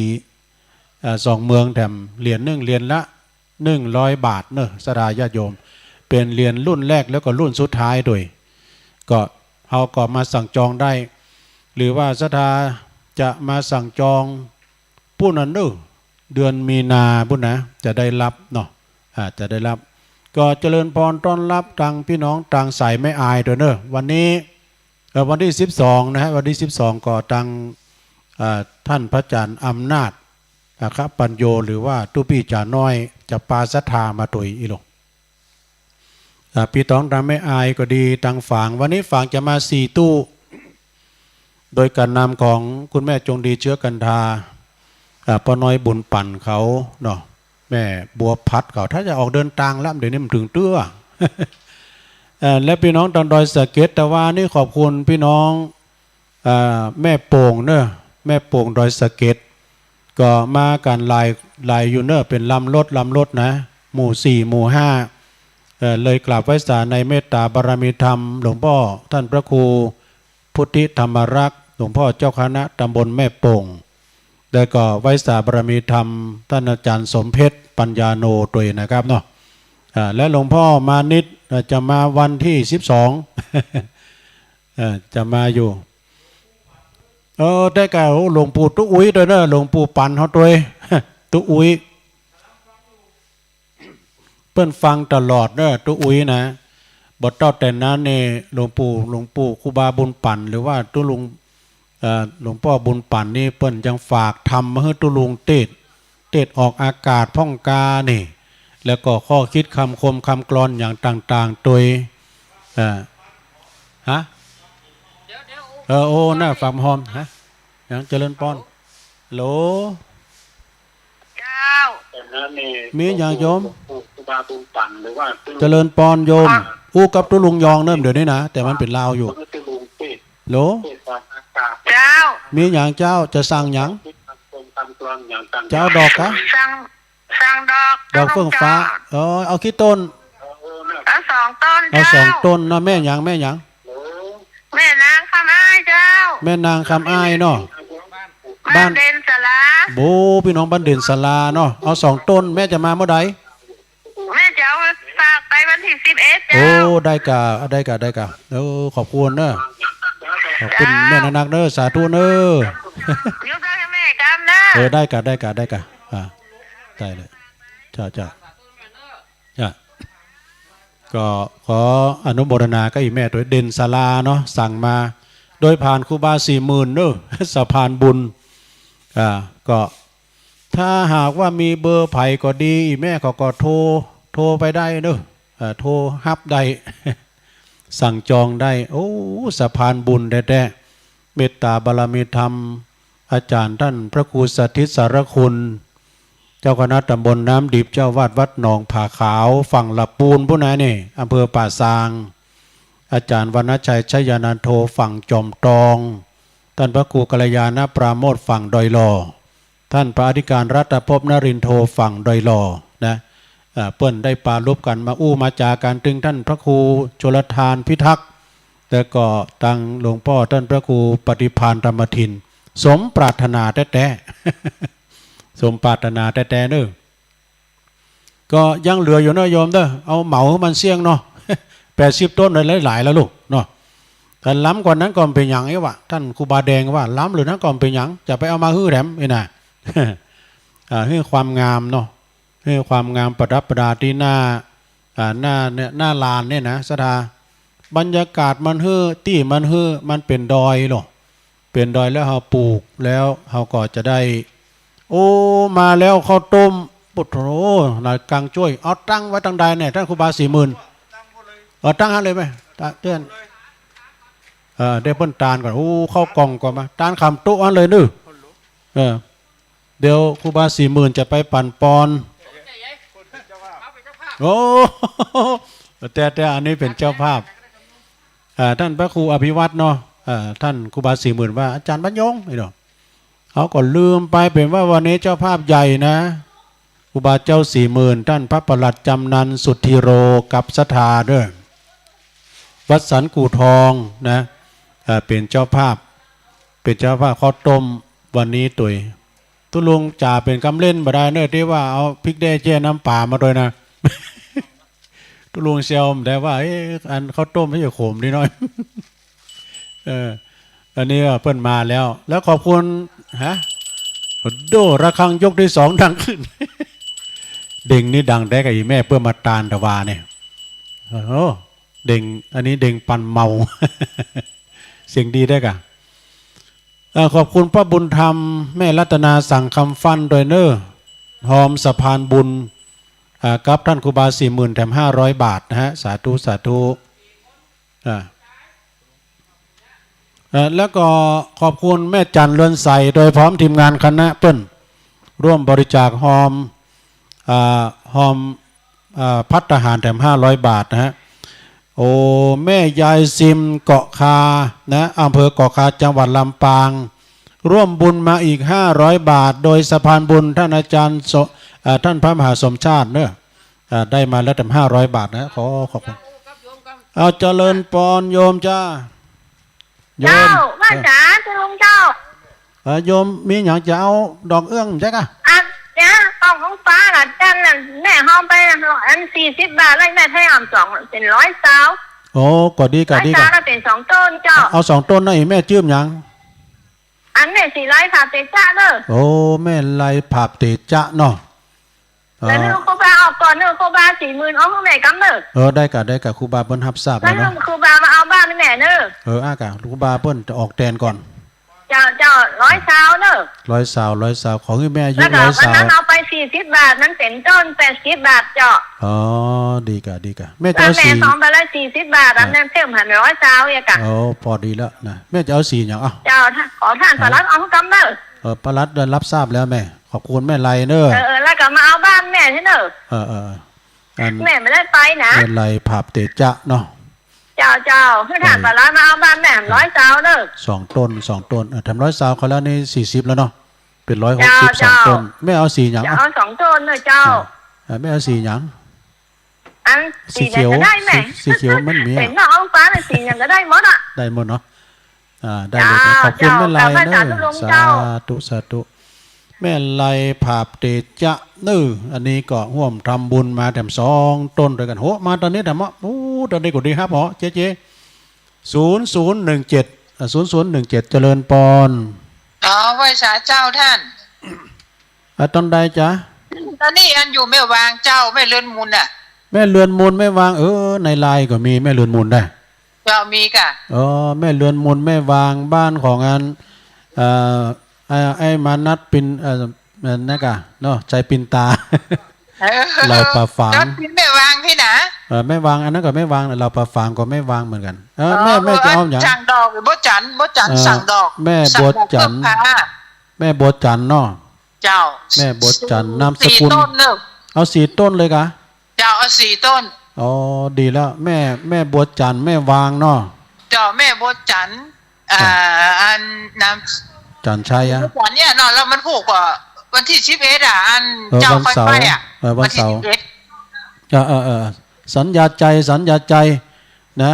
อ่า สองเมืองแถมเหรียญหนึ่ง เหรียญละหนึ่งร้อยบาทเน้อ ศรัทธาญาติโยม เป๋นเหรียญรุ่นแรกแล้วก็รุ่นสุดท้ายโดย ก็เฮาก็มาสั่งจองได้ หรือว่าศรัทธาจะมาสั่งจอง ปุ้นอันเน้อ เดือนมีนาปุ้นนะ จะได้ฮับเนาะ อ่า จะได้ฮับ ก็เจริญปอนต้อนฮับตางปี้น้องตางสายแม่อายโดยเน้อ วันนี้ เอ่อ วันตี้สิบสองนะฮะ วันตี้สิบสองก็ตาง อ่า ต้านพระอาจ๋ารย์อำนาจ อัคคปัญโญ หรือว่าตุ๊ปี้จ๋าน้อย จะปาศรัทธามาโตยอี้ลง อ่า ปี้น้องตางแม่อายก็ดี ตางฝาง วันนี้ฝางจะมาสี่ตู้ โดยก๋านนำของคุณแม่จงดีเชื้อกันทา อ่า ป้าน้อยบุญปั่นเขาเนาะ แม่บัวผัดเขา ถ้าจะออกเดินตางแล้ว เดี๋ยวนี้มันเถิงเตื้อ เอ่อ และปี้น้องตางดอยสะเก็ด แต่ว่านี่ขอบคุณปี้น้อง อ่า แม่โป่งเน้อ แม่โป่งดอยสะเก็ด ก็มากั๋นหลาย หลายอยู่เน้อ เป๋นลำรถ ลำรถนะ หมู่สี่ หมู่ห้า เอ่อ เลยกราบไหว้สาในเมตตาบารมีธรรม หลวงป้อต้านพระครูพุทธิธรรมรักษ์ หลวงป้อเจ้าคณะตำบลแม่โป่ง แล้วก็ไหว้สาบารมีธรรมต้านอาจ๋ารย์สมเพชรปัญญาโนตวยนะครับเนาะ อ่า และหลวงป้อมานิตย์ อ่า จะมาวันตี้สิบสอง เออ จะมาอยู่ เออ ได้ก่า โอ้ หลวงปู่ตุ๊อุ๊ยตวยเนาะ หลวงปู่ปั๋นเฮาตวย ตุ๊อุ๊ย เปิ้นฟังตลอดเนาะ ตุ๊อุ๊ยนะ บ่เต้าแต่นั้นนี่ หลวงปู่ หลวงปู่ครูบาบุญปั๋น หรือว่าตุ๊ลุง เอ่อ หลวงป้อบุญปั๋นนี่ เปิ้นยังฝากธรรมมาหื้อตุ๊ลุงเตศน์ เตศน์ออกอากาศพ่องกานี่ แล้วก็ข้อคิดกำคมกำกลอนอย่างต่างๆ ตวย เอ่อ ฮะ เออ โอ้ น่าฟังฮอม ฮะ หยัง เจริญปอน ฮัลโหล เจ้า มีหยังโยม เจริญปอนโยม อ่ะ อู้กับตุ๊ลุงยองเนิ่มเดี๋ยวนี้นะ แต่มันเป๋นลาวอยู่ ฮัลโหล เจ้า มีหยังเจ้า จะสั่งหยัง จะเอาดอกกะ สั่ง สั่งดอก ดอกเฟื่องฟ้า เจ้า เออ เอากี่ต้น เอาสองต้น เอาสอง เจ้า ต้นนะ แม่หยัง แม่หยัง แม่นางคำอ้ายเจ้า แม่นางคำอ้ายเนาะ บ้าน บ้านเด่นสารา โอ้ ปี้น้องบ้านเด่นสาราเนาะ เอาสองต้น แม่จะมาเมื่อใด แม่จะเอาฝากไปวันตี้สิบเอ็ด โอ้ เจ้า ได้ก่า ได้ก่า ได้ก่า เออ ขอบคุณเนาะ ขอบคุณ เจ้า แม่นักๆ เนาะ สาธุเนาะ ยกโทษหื้อแม่กำเนาะ เออ ได้ก่า ได้ก่า ได้ก่า อ่า ได้เลย เจ้า เจ้า จ้ะ ก็ขออนุโมทนากับอี่แม่ตวย เด่นสาราเนาะ สั่งมา โดยผ่านครูบาสี่หมื่นเนาะ สะพานบุญ อ่า ก็ถ้าหากว่ามีเบอร์ใผก็ดี อี่แม่เขาก็โทร โทรไปได้เนาะ อ่า โทรฮับได้ สั่งจองได้ โอ้ สะพานบุญแต๊ๆ เมตตาบารมีธรรม อาจ๋ารย์ต้านพระครูสถิตสารคุณ เจ้าคณะตำบลน้ำดิบ เจ้าอาวาสวัดหนองผาขาว ฝั่งหละปูนปู้นนะนี่ อำเภอป่าซาง อาจ๋ารย์วรรณชัย ชยานันโท ฝั่งจอมตอง ต้านพระครูกัลยาณปราโมทย์ ฝั่งดอยหล่อ ต้านพระอธิการรัตภพนรินโท ฝั่งดอยหล่อนะ อ่า เปิ้นได้ปรารภกั๋นมาอู้มาจ๋ากั๋น ตึงต้านพระครูชลทานพิทักษ์ แล้วก็ตังหลวงป้อต้านพระครูปฏิภาณธรรมทิน สมปรารถนาแต๊ๆ สมปรารถนาแต๊ๆ เนาะ ก็ยังเหลืออยู่เนาะโยมเนาะ เอาเหมาหื้อมันเสี้ยงเนาะ แปดสิบต้นเลย หลายๆ แล้วลูกเนาะ แต่ล้ำกว่านั้นก็บ่เป๋นหยังอี้วะ ต้านครูบาแดงว่า ล้ำเหลือนั้นก็บ่เป๋นหยัง จะไปเอามาหื้อแถมอี้นะ อ่า หื้อความงามเนาะ หื้อความงามประดับประดาตี้หน้า อ่า หน้าเนี่ย หน้าลานเนี่ยนะ ศรัทธา บรรยากาศมันหื้อ ตี้มันหื้อ มันเป๋นดอยลอ เป๋นดอยแล้วเฮาปลูกแล้วเฮาก็จะได้ โอ้ มาแล้วข้าวต้ม โอ้โห หลายกังจ้วย เอาตั้งไว้ตังใดเนี่ย ต้านครูบาสี่หมื่น เอาตั้งหั้นเลยไหม ตะเตื้อน เออ ได้เปิ้นตานก่อน โอ้ ข้าวกล่องก่อนมา ตานขำโต๊ะหั้นเลยเนาะ เออ เดี๋ยวครูบาสี่หมื่นจะไปปั่นปอน โอ้ แต่ แต่อันนี้เป๋นเจ้าภาพ อ่า ต้านพระครูอภิวัตรเนาะ อ่า ต้านครูบาสี่หมื่นว่า อาจ๋ารย์บรรยง ไอ้เนาะ เฮาก็ลืมไป เป๋นว่าวันนี้เจ้าภาพใหญ่นะ ครูบาเจ้าสี่หมื่น ต้านพระประหลัดจำนัน สุทธิโร กับศรัทธาเนาะ วัดสันกู่ทองนะ อ่า เป๋นเจ้าภาพ เป๋นเจ้าภาพข้าวต้มวันนี้ตวย ตุ๊ลุงจ๋าเป๋นกำเล่นบ่ได้เนาะ ตี้ว่าเอาพริกแด้แจ้น้ำป๋ามาตวยนะ ตุ๊ลุงแซวบ่ได้ว่า เอ๊ะ อันข้าวต้มมันจะขมดีหน้อย เออ อันนี้ก็เปิ้นมาแล้ว แล้วขอบคุณ ฮะ โอ้โห ระฆังยกตี้สองดังขึ้น เด่งนี่ดังแต๊ก่ะ อี่แม่เปิ้นมาตานตะวาเนี่ย โอ้โห เด่ง อันนี้เด่งปั่นเมา เสียงดีแต๊ก่ะ เอ่อ ขอบคุณป้าบุญธรรม แม่รัตนา สั่งคำฟั่นตวยเนาะ ฮอมสะพานบุญ อ่า กับต้านครูบาสี่หมื่น แถมห้าร้อยบาทนะฮะ สาธุ สาธุ อ่า เอ่อ แล้วก็ขอบคุณแม่จันทร์ เรือนใส ตวยพร้อมทีมงานคณะเปิ้น ร่วมบริจาคฮอม อ่า ฮอม อ่า ภัตตาหารแถมห้าร้อยบาทนะฮะ โอ้ แม่ยายซิม เกาะคา นะ อำเภอเกาะคา จังหวัดลำปาง ร่วมบุญมาอีกห้าร้อยบาท โดยสะพานบุญต้านอาจ๋ารย์ส- เอ่อ ต้านพระมหาสมชาติเนาะ อ่า ได้มาแล้วแถมห้าร้อยบาทนะ ขอขอบคุณ เอาเจริญปอนโยมจ้า โยม เจ้า ว่าจ๋า เจ้าลุงเจ้า เออ โยมมีหยังจะเอาดอกเอื้องใจ้ก่ะ อันเนี้ย ของหลวงป้ากับจันน่ะ แม่เอาไปอันสี่สิบบาท แล้วแม่แถมสอง เป๋นร้อยซาว โอ้ ก็ดีก่ะ ดีก่ะ ร้อยซาวแล้วเป๋นสองต้นเจ้า เอาสองต้นนะ อีแม่จื้อหยัง อันแม่ศรีไลผาบเตจ๊ะเน่อ โอ้ แม่ไลผาบเตจ๊ะเนาะ แล้วนึ่งครูบาออกก่อนเน่อ ครูบาสี่หมื่นออกหื้อแม่กำเน่อ เออ ได้ก่ะ ได้ก่ะ ครูบาเปิ้นฮับทราบแล้วเนาะ แล้วนึ่งครูบามาเอาบ้านแม่เน่อ เออ อ่ะก่ะ ครูบาเปิ้นจะออกแตนก่อน เจ้า เจ้า ร้อยซาวเน่อ ร้อยซาว ร้อยซาว ขอหื้อแม่อายุ แล้วก็ ร้อยซาว วันนั้นเอาไปสี่สิบบาท นั้นเป๋นต้นแปดสิบบาทเจ้า อ๋อ ดีก่ะ ดีก่ะ แม่จะเอา แล้วแม่ สี่ สองไปแล้วสี่สิบบาท อ่ะ อันนั้นเพิ่มหันร้อยซาวอีกก่ะ โอ้ ปอดีแล้วนะ แม่จะเอาสีหยัง อ่ะ เจ้า ขอต้านปลัดเอากำเน่อ เออ ปลัดได้ฮับทราบแล้วแม่ ขอบคุณแม่ไลเน่อ เออ เออ แล้วก็มาเอาบ้านแม่ตี้เน่อ เออ เออ เออ อัน แม่บ่ได้ไปนะ แม่ไลผาบเตจ๊ะเนาะ เจ้า เจ้า หื้อต้าน เออ ปลัดมาเอาบ้านแม่ เออ ร้อยซาวเน่อ สองต้น สองต้น เออ แถมร้อยซาวเขาแล้วนี่สี่สิบแล้วเนาะ เป๋นร้อยหกสิบ เจ้า สองต้น เจ้า แม่เอาสีหยัง จะเอาสองต้นเน่อเจ้า เออ เออ แม่เอาสีหยัง อัน สีเขียว สีไหนก็ได้แม่ สี สีเขียวมันมี เป๋นนอกองค์ฟ้าเลย สีหยังก็ได้หมดอ่ะ ได้หมดเนาะ อ่า ได้เลยครับ เจ้า ขอบคุณแม่ไลเน่อ เจ้า สาธุลุงเจ้า สาธุ สาธุ แม่ไลผาบเตจ๊ะเน่อ อันนี้ก็ฮ่วมทำบุญมาแถมสองต้นตวยกั๋น โห มาต๋อนนี้แถมอ่ะ โอ้ ต๋อนนี้ก็ดีครับ เหาะ เจ๊ เจ๊ ศูนย์ศูนย์หนึ่งเจ็ด อ่ะ ศูนย์ศูนย์หนึ่งเจ็ด เจริญปอน อ๋อ ไหว้สาเจ้าต้าน อ่ะ ต้นใดจ๊ะ ต๋อนนี้อันอยู่แม่วางเจ้า แม่เรือนมูลน่ะ แม่เรือนมูล แม่วาง เออ ในไลน์ก็มีแม่เรือนมูลได้ เจ้า มีก่ะ อ๋อ แม่เรือนมูล แม่วาง บ้านของอัน เอ่อ ไอ้ ไอ้มานัดปิน เอ่อ นั่นก่ะเนาะ ชัยปินตา เออ เหล่าป่าฝาง นัดปินแม่วางตี้นะ เออ แม่วาง อันนั้นก็แม่วาง เหล่าป่าฝางก็แม่วางเหมือนกั๋น เออ อ๋อ แม่ แม่จะเอาหยัง สั่งดอก บ่จัน บ่จัน เออ สั่งดอก แม่บัวจัน สั่งดอกเพิ่มฟ้า แม่บัวจันเนาะ เจ้า แม่บัวจัน นามสกุล สี่ต้นเน่อ เอาสี่ต้นเลยก่ะ เจ้า เอาสี่ต้น อ๋อ ดีแล้ว แม่ แม่บัวจัน แม่วางเนาะ เจ้า แม่บัวจัน อ่า อ่า อันนาม จันชัยอะ บัวจันเนี่ยเนาะ แล้วมันผูกก็วันตี้สิบเอ็ดอะ อัน เออ เจ้า วันเสาร์ ค่อยไปอะ เออ วันเสาร์ วันตี้สิบเอ็ด เออ เออ เออ สัญญาใจ สัญญาใจ นะ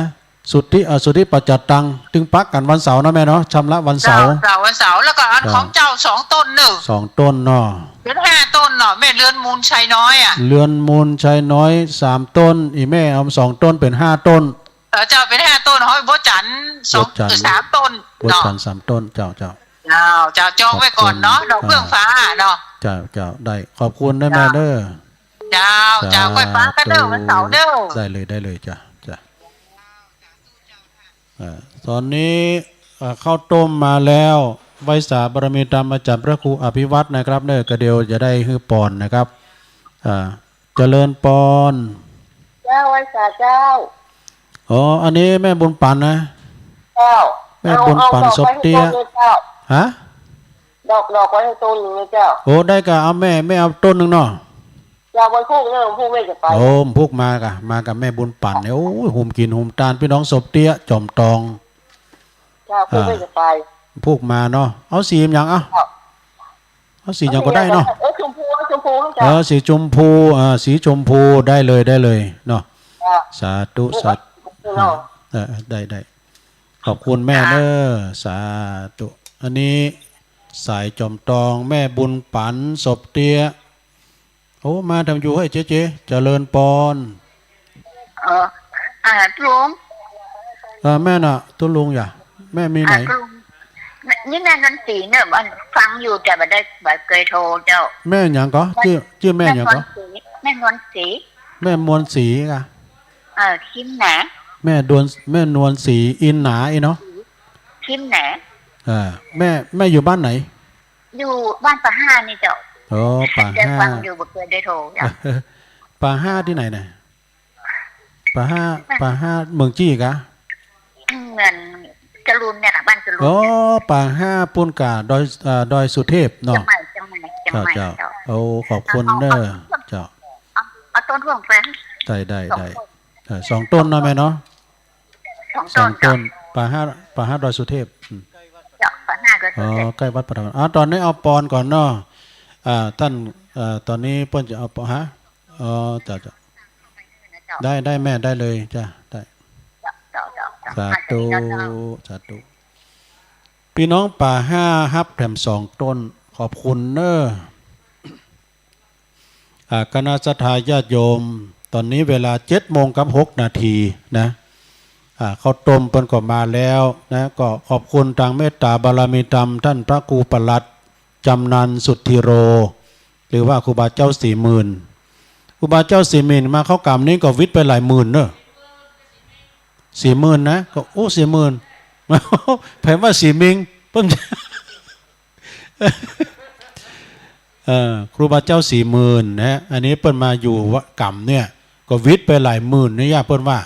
สุทธิ เอ่อ สุทธิปัจจตัง ตึงปักกั๋นวันเสาร์นะแม่เนาะ ชำระวันเสาร์ เจ้า เสาร์ วันเสาร์ แล้วก็อัน เออ ของเจ้าสองต้นเน่อ สองต้นเนาะ เป๋นห้าต้นเนาะ แม่เรือนมูลชัยน้อยอะ เรือนมูลชัยน้อยสามต้น อีแม่เอาสองต้นเป๋นห้าต้น เออ เจ้า เป๋นห้าต้น ของบัวจันสอง บัวจัน เออ สามต้น บัวจัน เนาะ สามต้น เจ้า เจ้า เจ้า เจ้า จองไว้ก่อนเนาะ เออ ดอกเฟื่องฟ้าเนาะ เจ้า เจ้า ได้ ขอบคุณนะแม่เน่อ เจ้า เจ้า เจ้า ค่อยปะกั๋นเน่อ วันเสาร์เน่อ ได้เลย ได้เลย จ้ะ จ้ะ อ่า ต๋อนนี้ อ่า ข้าวต้มมาแล้ว ไหว้สาบารมีธรรมอาจ๋ารย์พระครูอภิวัฒน์นะครับเน่อ ก็เดี๋ยวจะได้หื้อปอนนะครับ อ่า เจริญปอน เจ้า ไหว้สาเจ้า อ๋อ อันนี้แม่บุญปั๋นนะ เจ้า แม่บุญปั๋น เอา เอาดอก ศพเตี้ย ไว้หื้อต้นเลยเจ้า ฮะ ดอก ดอกไว้หื้อต้นเลยเจ้า โอ้ ได้ก่ะ เอาแม่ แม่เอาต้นนึ่งเนาะ เจ้า วันพูกเน่อ วันพูกแม่จะไป โอ้ วันพูกมาก่ะ มากับแม่บุญปั๋นเนี่ย โอ้ย หุมกิ๋นหุมตาน ปี้น้องศพเตี้ย จอมตอง เจ้า พูกแม่จะไป อ่า พูกมาเนาะ เอาสีหยัง เอา เจ้า เอาสีหยังก็ได้เนาะ เออ ชมพู ชมพูเจ้า เออ สีชมพู อ่า สีชมพู ได้เลย ได้เลยเนาะ เจ้า สาธุ สาธุ เนาะ เออ ได้ ได้ ขอบคุณแม่เน่อ สาธุ อันนี้สายจอมตอง แม่บุญปั๋น ศพเตี้ย โอ้ มาทำอยู่ เฮ้ย เจ๊ เจ๊ เจริญปอน เออ อ่า ลุง เออ แม่น่ะ ตุ๊ลุงอย่า แม่มีไหน อ่า ลุง นี่แม่นวลศรีเน่อ มันฟังอยู่แต่บ่ได้ บ่เกยโทรเจ้า แม่หยังก่อ จื้อ จื้อแม่หยังก่อ แม่นวลศรี แม่นวลศรี แม่มวลศรีก่ะ เออ ชิมแหน แม่ดวน แม่นวลศรี อินหนาอีเนาะ ชิมแหน เออ แม่ แม่อยู่บ้านไหน อยู่บ้านป่าห้านี่เจ้า อ๋อ ป่าห้า แต่ฟังอยู่บ่เกยได้โทรเจ้า ป่าห้าตี้ไหนน่ะ ป่าห้า ป่าห้าเมืองจี้ก่ะ เมืองจรูนเนี่ยค่ะ บ้านจรูน อ๋อ เนี่ย ป่าห้าปู๊นก่ะ ดอย เอ่อ ดอยสุเทพเนาะ เจียงใหม่ เจียงใหม่ เจียงใหม่ เจ้า เจ้า เจ้า โอ้ ขอบคุณเน่อ เจ้า เอา เอาต้นพ่วงแฟน ได้ ได้ สอง ได้ ต้น เออ สองต้นเนาะแม่เนาะ สอง สองต้น ต้น เจ้า ป่าห้า ป่าห้าดอยสุเทพ อืม เจ้า ป่าห้าดอยสุเทพ อ๋อ ใก้วัดพระธรรม อ๋อ ต๋อนนี้เอาปอนก่อนเนาะ อ่า ต้าน เอ่อ ต๋อนนี้เปิ้นจะเอาปอน ฮะ อ๋อ เจ้า เจ้า ได้ ได้แม่ ได้เลยจ้ะ ได้ เจ้า เจ้า เจ้า สาธุ เจ้า สาธุ ปี้น้องป่าห้าฮับแถมสองต้น ขอบคุณเน้อ อ่า คณะศรัทธาญาติโยม ต๋อนนี้เวลาเจ็ดโมงกับหกนาทีนะ อ่า ข้าวต้มเปิ้นก็มาแล้วนะ ก็ขอบคุณตางเมตต๋าบารมีธรรมต้านพระครูปลัด จำนัน สุทธิโร หรือว่าครูบาเจ้าสี่หมื่น ครูบาเจ้าสี่หมื่นมาเข้ากรรมนี้ก็วิทย์ไปหลายหมื่นเน้อ สี่หมื่นนะ ก็ โอ้ สี่หมื่น ไผว่าสี่หมื่น เปิ้น เอ่อ ครูบาเจ้าสี่หมื่นนะ อันนี้เปิ้นมาอยู่วัดกรรมเนี่ย ก็วิทย์ไปหลายหมื่นเนี่ย เปิ้นว่า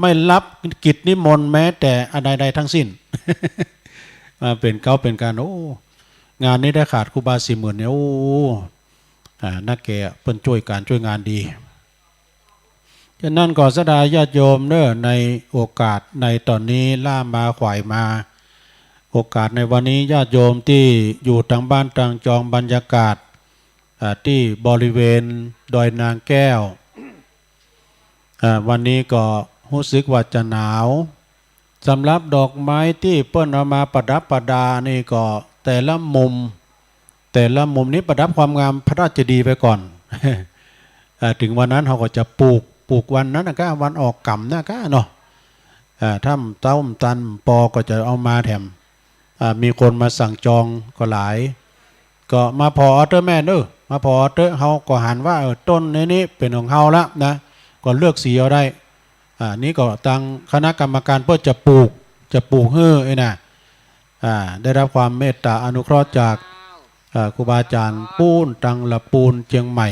ไม่รับกิจนิมนต์แม้แต่อันใดๆ ทั้งสิ้น มาเป๋นเก๊าเป๋นกัน โอ้ งานนี้ถ้าขาดครูบาสี่หมื่นเนี่ย โอ้ อ่า นักแก่เปิ้นจ้วยก๋านจ้วยงานดี ฉะนั้นก็ศรัทธาญาติโยมเน้อ ในโอกาสในต๋อนนี้ล่ามาขวายมา โอกาสในวันนี้ญาติโยมตี้อยู่ตางบ้านตางจอง บรรยากาศ อ่า ตี้บริเวณดอยนางแก้ว อ่า วันนี้ก็ฮู้สึกว่าจะหนาว สำหรับดอกไม้ตี้เปิ้นเอามาประดับประดานี่ก็แต่ละมุม แต่ละมุมนี้ประดับความงามพระราชเจดีย์ไปก่อน อ่า เถิงวันนั้นเฮาก็จะปลูก ปลูกวันนั้นนะก้า วันออกกรรมนะก้าเนาะ อ่า ถ้าเต๊าตันปอก็จะเอามาแถม อ่า มีคนมาสั่งจองก็หลาย ก็มาผ่อเอาเต๊อะแม่เน้อ มาผ่อเอาเต๊อะ เฮาก็หันว่า เออ ต้นนี้นี่เป๋นของเฮาละนะ ก็เลือกสีเอาได้ อ่า นี่ก็ตางคณะกรรมการเปิ้นจะปลูก จะปลูกหื้อไอ้น่ะ อ่า ได้รับความเมตต๋าอนุเคราะห์จาก อ่า ครูบาอาจ๋ารย์ปู๊นตางละปูนเจียงใหม่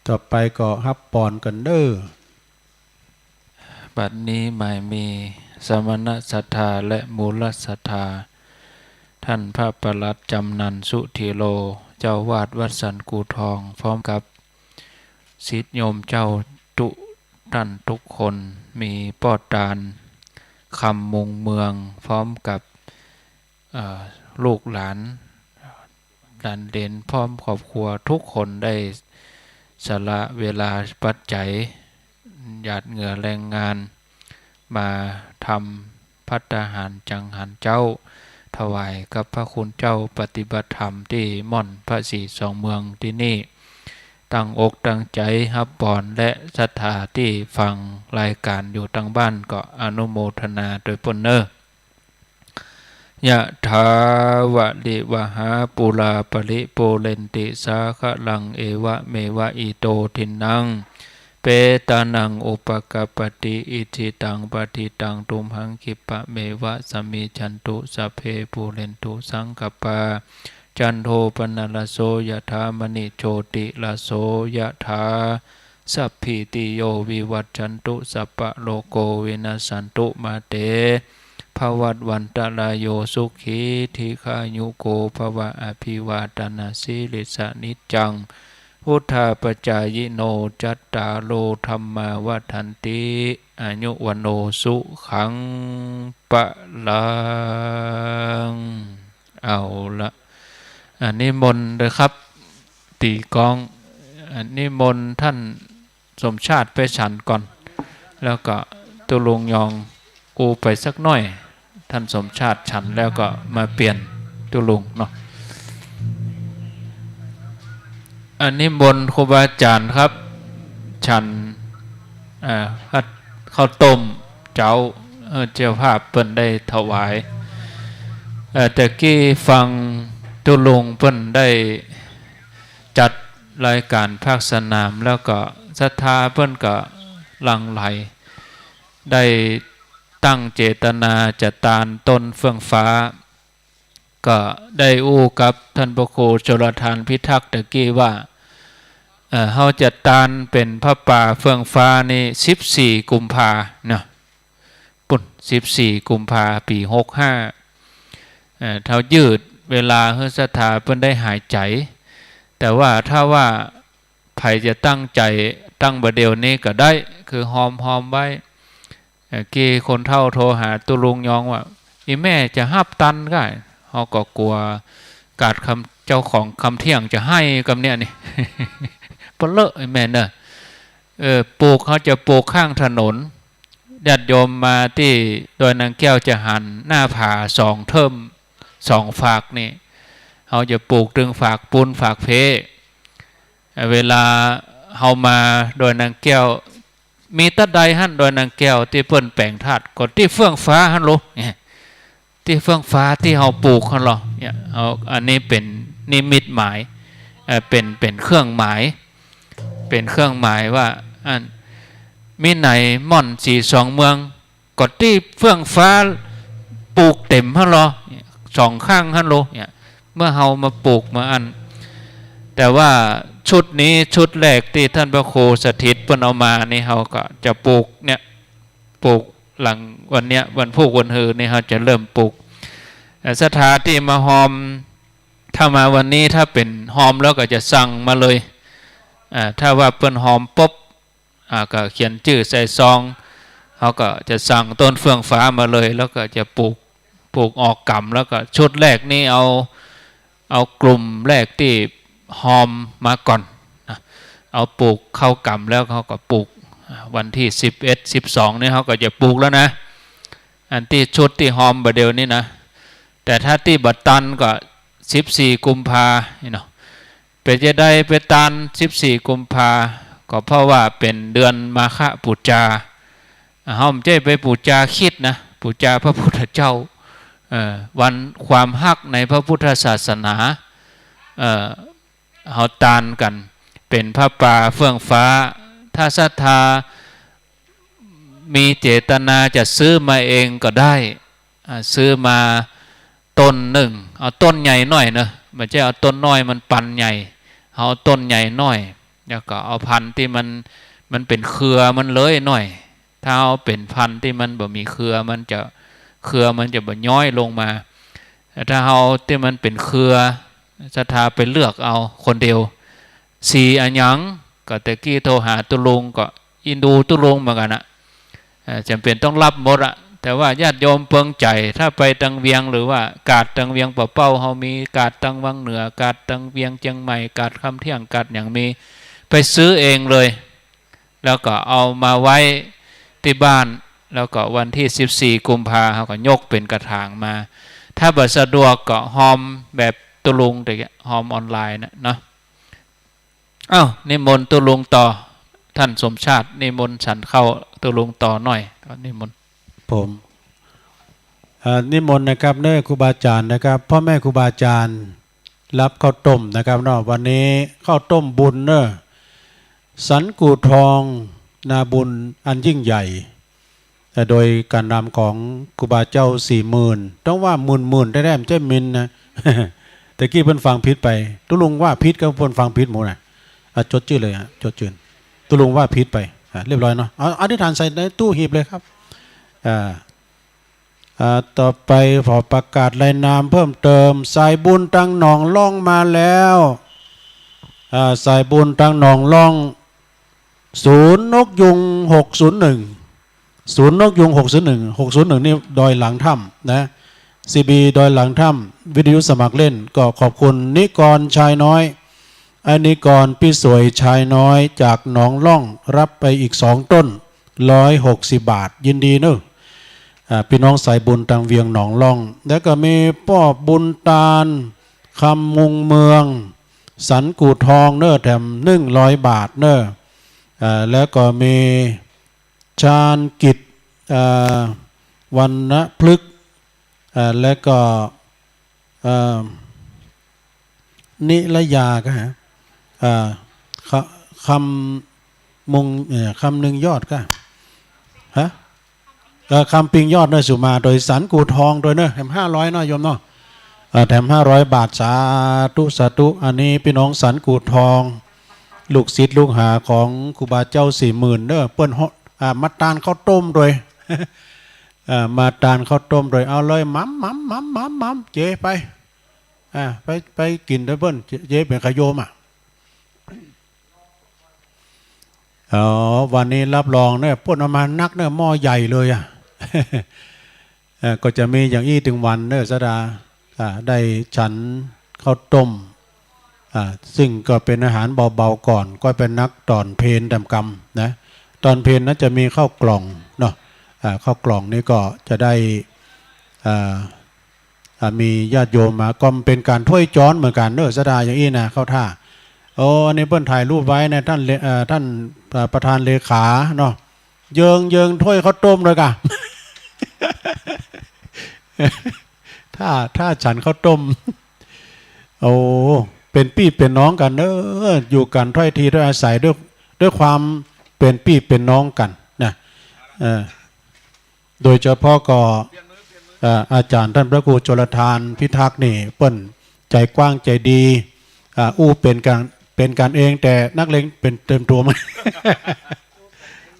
ต่อไปก็ฮับปอนกั๋นเน้อ บัดนี้หมายมีสมณศรัทธาและมูลศรัทธา ต้านพระปลัดจำนัน สุทธิโร เจ้าอาวาสวัดสันกู่ทอง พร้อมกับศิษย์โยมเจ้ากู้ต้านกู้คน มีป้อตาน คำมุงเมือง พร้อมกับ เอ่อ ลูกหลาน หลานเหลนพร้อมครอบครัวกู้คนได้สละเวลาปัจจัย หยาดเหงื่อแรงงาน มาทำภัตตาหารจังหันเจ๊า ถวายกับพระคุณเจ้าปฏิบัติธรรมตี้ม่อนพระศรีสองเมืองตี้นี่ ตั้งอกตั้งใจ๋ฮับปอน และศรัทธาตี้ฟังรายก๋านอยู่ตางบ้านก็อนุโมทนาตวยเปิ้นเน้อ ยะถาวะริวะหาปูราปะริปูเรนติสาคะรัง เอวะเมวะอิโตทินนัง เปตานังอุปะกัปปะติ อิจฉิตังปัตถิตัง ตุมหังคิปปะเมวะสมมิจฉันตุ สัพเพปูเรนตุสังกัปปา จันโทปะนะระโส ยะถา มะณิโชติระโส ยะถา สัพพีติโยวิวัชชันตุ สัพพะโรโควินัสสันตุ มาเต ภวัตวันตะรายโย สุขี ทีฆายุโก ภวะ อภิวาทะนะสีลิสสะ นิจจัง วุฑฒาปะจายิโน จัตตาโร ธัมมา วัฑฒันติ อายุ วัณโณ สุขัง พะลัง เอาละ อ่ะ นิมนต์เต๊อะครับ ตี๋กอง อ่ะ นิมนต์ต้านสมชาติไปฉันก่อน แล้วก็ตุ๊ลุงยองอู้ไปสักหน้อย ต้านสมชาติฉันแล้วก็มาเปลี่ยนตุ๊ลุงเนาะ อ่ะ นิมนต์ครูบาอาจ๋ารย์ครับ ฉัน อ่า ฮัดข้าวต้มเจ๊า เออ เจ้าภาพเปิ้นได้ถวาย เอ่อ แต่กี้ฟังตุ๊ลุงเปิ้นได้จัดรายก๋านภาคสนาม แล้วก็ศรัทธาเปิ้นก็หลั่งไหล ได้ตั้งเจตนาจะตานต้นเฟื่องฟ้า ก็ได้อู้กับต้านพระครูชลทานพิทักษ์ตะกี้ว่า เอ่อ เฮาจะตานเป๋นผ้าป่าเฟื่องฟ้านี่สิบสี่กุมภาเนาะ ปู๊น สิบสี่กุมภา ปี๋หกห้า เอ่อ เฮายืดเวลาหื้อศรัทธาเปิ้นได้หายใจ๋ แต่ว่าถ้าว่าใผจะตั้งใจ๋ตั้งบ่าเดี่ยวนี้ก็ได้ คือฮอมๆ ไว้ เอ่อ กี้คนเฒ่าโทรหาตุ๊ลุงยองว่า อี่แม่จะฮับตันก้า เฮาก็กั๋วกาดคำ เจ้าของคำเที่ยงจะไห้กำเนี่ยนี่ ปะเลอะ อี่แม่เน่อ เออ ปลูก เฮาจะปลูกข้างถนน ญาติโยมมาตี้ดอยนางแก้วจะหันหน้าผาสองเทิ่ม สองฝากนี่ เฮาจะปูกตึงฝากปูนฝากเพ เวลาเฮามาดอยนางแก้ว มีตั๊ดใดหั้น ดอยนางแก้วตี้เปิ้นแป๋งธาตุ ก็ตี้เฟื่องฟ้าหั้นโล ตี้เฟื่องฟ้าตี้เฮาปูกหั้นลอ เนี่ย เฮา อันนี้เป๋นนิมิตหมาย เอ่อ เป๋น เป๋นเครื่องหมาย เป๋นเครื่องหมายว่า อัน มีไหนหม่อนสีสองเมือง ก็ตี้เฟื่องฟ้าปูกเต็มหั้นลอ สองข้างหั้นโล เนี่ย เมื่อเฮามาปูกมาอัน แต่ว่าชุดนี้ชุดแรกตี้ท่านพระครูสถิตเปิ้นเอามานี่ เฮาก็จะปูกเนี่ย ปูกหลังวันเนี้ย วันพูกวันฮือนี่ เฮาจะเริ่มปูก เอ่อ ศรัทธาตี้มาฮอม ถ้ามาวันนี้ ถ้าเป๋นฮอมแล้วก็จะสั่งมาเลย อ่า ถ้าว่าเปิ้นฮอมปุ๊บ อ่า ก็เขียนจื้อใส่ซอง เฮาก็จะสั่งต้นเฟื่องฟ้ามาเลย แล้วก็จะปูก ปูกออกก๋ำ แล้วก็ชุดแรกนี่เอา เอากลุ่มแรกตี้ฮอมมาก่อนนะ เอาปูกเข้าก๋ำแล้ว เฮาก็ปูก อ่า วันตี้สิบเอ็ด สิบสองนี่ เฮาก็จะปูกแล้วนะ อันตี้ชุดตี้ฮอมบ่าเดี่ยวนี้นะ แต่ถ้าตี้บ่ตันก็สิบสี่กุมภานี่เนาะ เป๋นจะใดไปตันสิบสี่กุมภา ก็เพราะว่าเป๋นเดือนมาฆปู๋จา เฮาบ่ใจ้ไปปู๋จาคริสต์นะ ปู๋จาพระพุทธเจ้า เอ่อ วันความฮักในพระพุทธศาสนา เอ่อ เฮาตานกั๋น เป๋นผ้าป่าเฟื่องฟ้า ถ้าศรัทธามีเจตนาจะซื้อมาเองก็ได้ อ่า ซื้อมาต้นนึ่ง เอาต้นใหญ่หน้อยเนาะ บ่ใจ้เอาต้นน้อยมันปันใหญ่ เอาต้นใหญ่หน้อย แล้วก็เอาพันธุ์ตี้มัน มันเป๋นเครือมันเลยหน้อย ถ้าเอาเป๋นพันธุ์ตี้มันบ่มีเครือ มันจะ เครือมันจะบ่ย้อยลงมา แต่ถ้าเอาตี้มันเป๋นเครือ ศรัทธาไปเลือกเอาคนเดียว สีอะหยัง ก็แต่กี้โทรหาตุ๊ลุง ก็อินดูตุ๊ลุงเหมือนกั๋นนะ เอ่อ จ๋ำเป๋นต้องฮับหมดอะ แต่ว่าญาติโยมเปิงใจ๋ ถ้าไปตังเวียง หรือว่ากาดตังเวียงป่าเป้า เฮามีกาดตังวังเหนือ กาดตังเวียงเจียงใหม่ กาดคำเที่ยง กาดหยังมี ไปซื้อเองเลย แล้วก็เอามาไว้ตี้บ้าน แล้วก็วันตี้สิบสี่กุมภา เฮาก็ยกเป๋นกระถางมา ถ้าบ่สะดวกก็ฮอมแบบตุ๊ลุง แต่ฮอมออนไลน์นะเนาะ อ้าว นิมนต์ตุ๊ลุงต่อ ท่านสมชาติ นิมนต์ฉันข้าวตุ๊ลุงต่อหน่อย ก็นิมนต์ ผม เอ่อ นิมนต์นะครับเน้อ ครูบาอาจารย์นะครับ พ่อแม่ครูบาอาจารย์ ฮับข้าวต้มนะครับเนาะ วันนี้ข้าวต้มบุญเน้อ สันกู่ทอง นาบุญอันยิ่งใหญ่ แต่โดยก๋านนำของครูบาเจ้าสี่หมื่น ต้องว่าหมื่นๆ แต๊ๆ บ่ใจ้มินนะ แต่กี้เปิ้นฟังผิดไป ตุ๊ลุงว่าผิดก็เปิ้นฟังผิดหมดนะ อ่ะ จดจื้อเลยฮะ จดจื้อ ตุ๊ลุงว่าผิดไป อ่ะ เรียบร้อยเนาะ เอา อธิษฐานใส่ในตู้หีบเลยครับ อ่า อ่า ต่อไปขอประกาศรายนามเพิ่มเติม สายบุญตังหนองล่องมาแล้ว อ่า สายบุญตังหนองล่อง ศูนย์นกยูงหกศูนย์หนึ่ง ศูนย์นกยูงหกศูนย์หนึ่ง หกศูนย์หนึ่ง นี่ดอยหลังถ้ำนะ ซีบี ดอยหลังถ้ำ วิทยุสมัครเล่น ก็ขอบคุณนิกรชายน้อย ไอ้นิกรพี่สวยชายน้อยจากหนองล่อง ฮับไปอีกสองต้น ร้อยหกสิบบาท ยินดีเน้อ อ่า พี่น้องสายบุญตังเวียงหนองล่อง แล้วก็มีป้อบุญตาน คำมุงเมือง สันกู่ทองเน้อ แถมหนึ่งร้อยบาทเน้อ อ่า แล้วก็มีชาญกิจ อ่า วรรณพฤกษ์ อ่า แล้วก็ เอ่อ นิรยาก็ฮะ อ่า ค- คำมุง เอ่อ คำนึงยอดก็ ฮะ เอ่อ คำปิงยอดเน้อ สุมา โดยสันกู่ทองโดยเน้อ แถมห้าร้อยเนาะโยมเนาะ เอ่อ แถมห้าร้อยบาท สาธุ สาธุ อันนี้พี่น้องสันกู่ทอง ลูกศิษย์ลูกหาของครูบาเจ้าสี่หมื่นเน้อ เปิ้นฮอ- อ่า มาตานข้าวต้มโดย อ่า มาตานข้าวต้มโดย เอาเลย หม่ำ หม่ำ หม่ำ หม่ำ หม่ำ เจไป อ่า ไป ไปกิ๋นโดยเปิ้น เจ เจเป๋นขะโยมอ่ะ อ๋อ วันนี้ฮับรองเน้อ เปิ้นเอามานักเน้อ หม้อใหญ่เลยอ่ะ เอ่อ ก็จะมีอย่างอี้ตึงวันเน้อ ศรัทธา อ่า ได้ฉันข้าวต้ม อ่า ซึ่งก็เป๋นอาหารเบาๆ ก่อน ก็ไปนักต๋อนเพลแถมกำนะ ต๋อนเพลนั้นจะมีข้าวกล่องเนาะ อ่า ข้าวกล่องนี่ก็จะได้ อ่า อ่า มีญาติโยมมา ก็เป๋นก๋านถ้วยจ๊อนเหมือนกั๋นเน่อ ศรัทธาอย่างอี้นะ เข้าท่า โอ้ อันนี้เปิ้นถ่ายรูปไว้นะ ท่านเล- เอ่อ ท่าน เอ่อ ประธานเลขาเนาะ เยิง เยิงถ้วยข้าวต้มเลยก่ะ ถ้า ถ้าฉันข้าวต้ม โอ้ เป๋นปี้เป๋นน้องกั๋นเน่อ อยู่กั๋นถ้อยทีถ้อยอาศัย ด้วย ด้วยความเป๋นปี้เป๋นน้องกั๋นนะ เออ โดยเฉพาะก็ เอ่อ อาจ๋ารย์ต้านพระครูชลทานพิทักษ์นี่ เปิ้นใจ๋กว้างใจ๋ดี อ่า อู้เป๋นกั๋น เป๋นกั๋นเอง แต่นักเลงเป๋นเตรียมตั๋วมา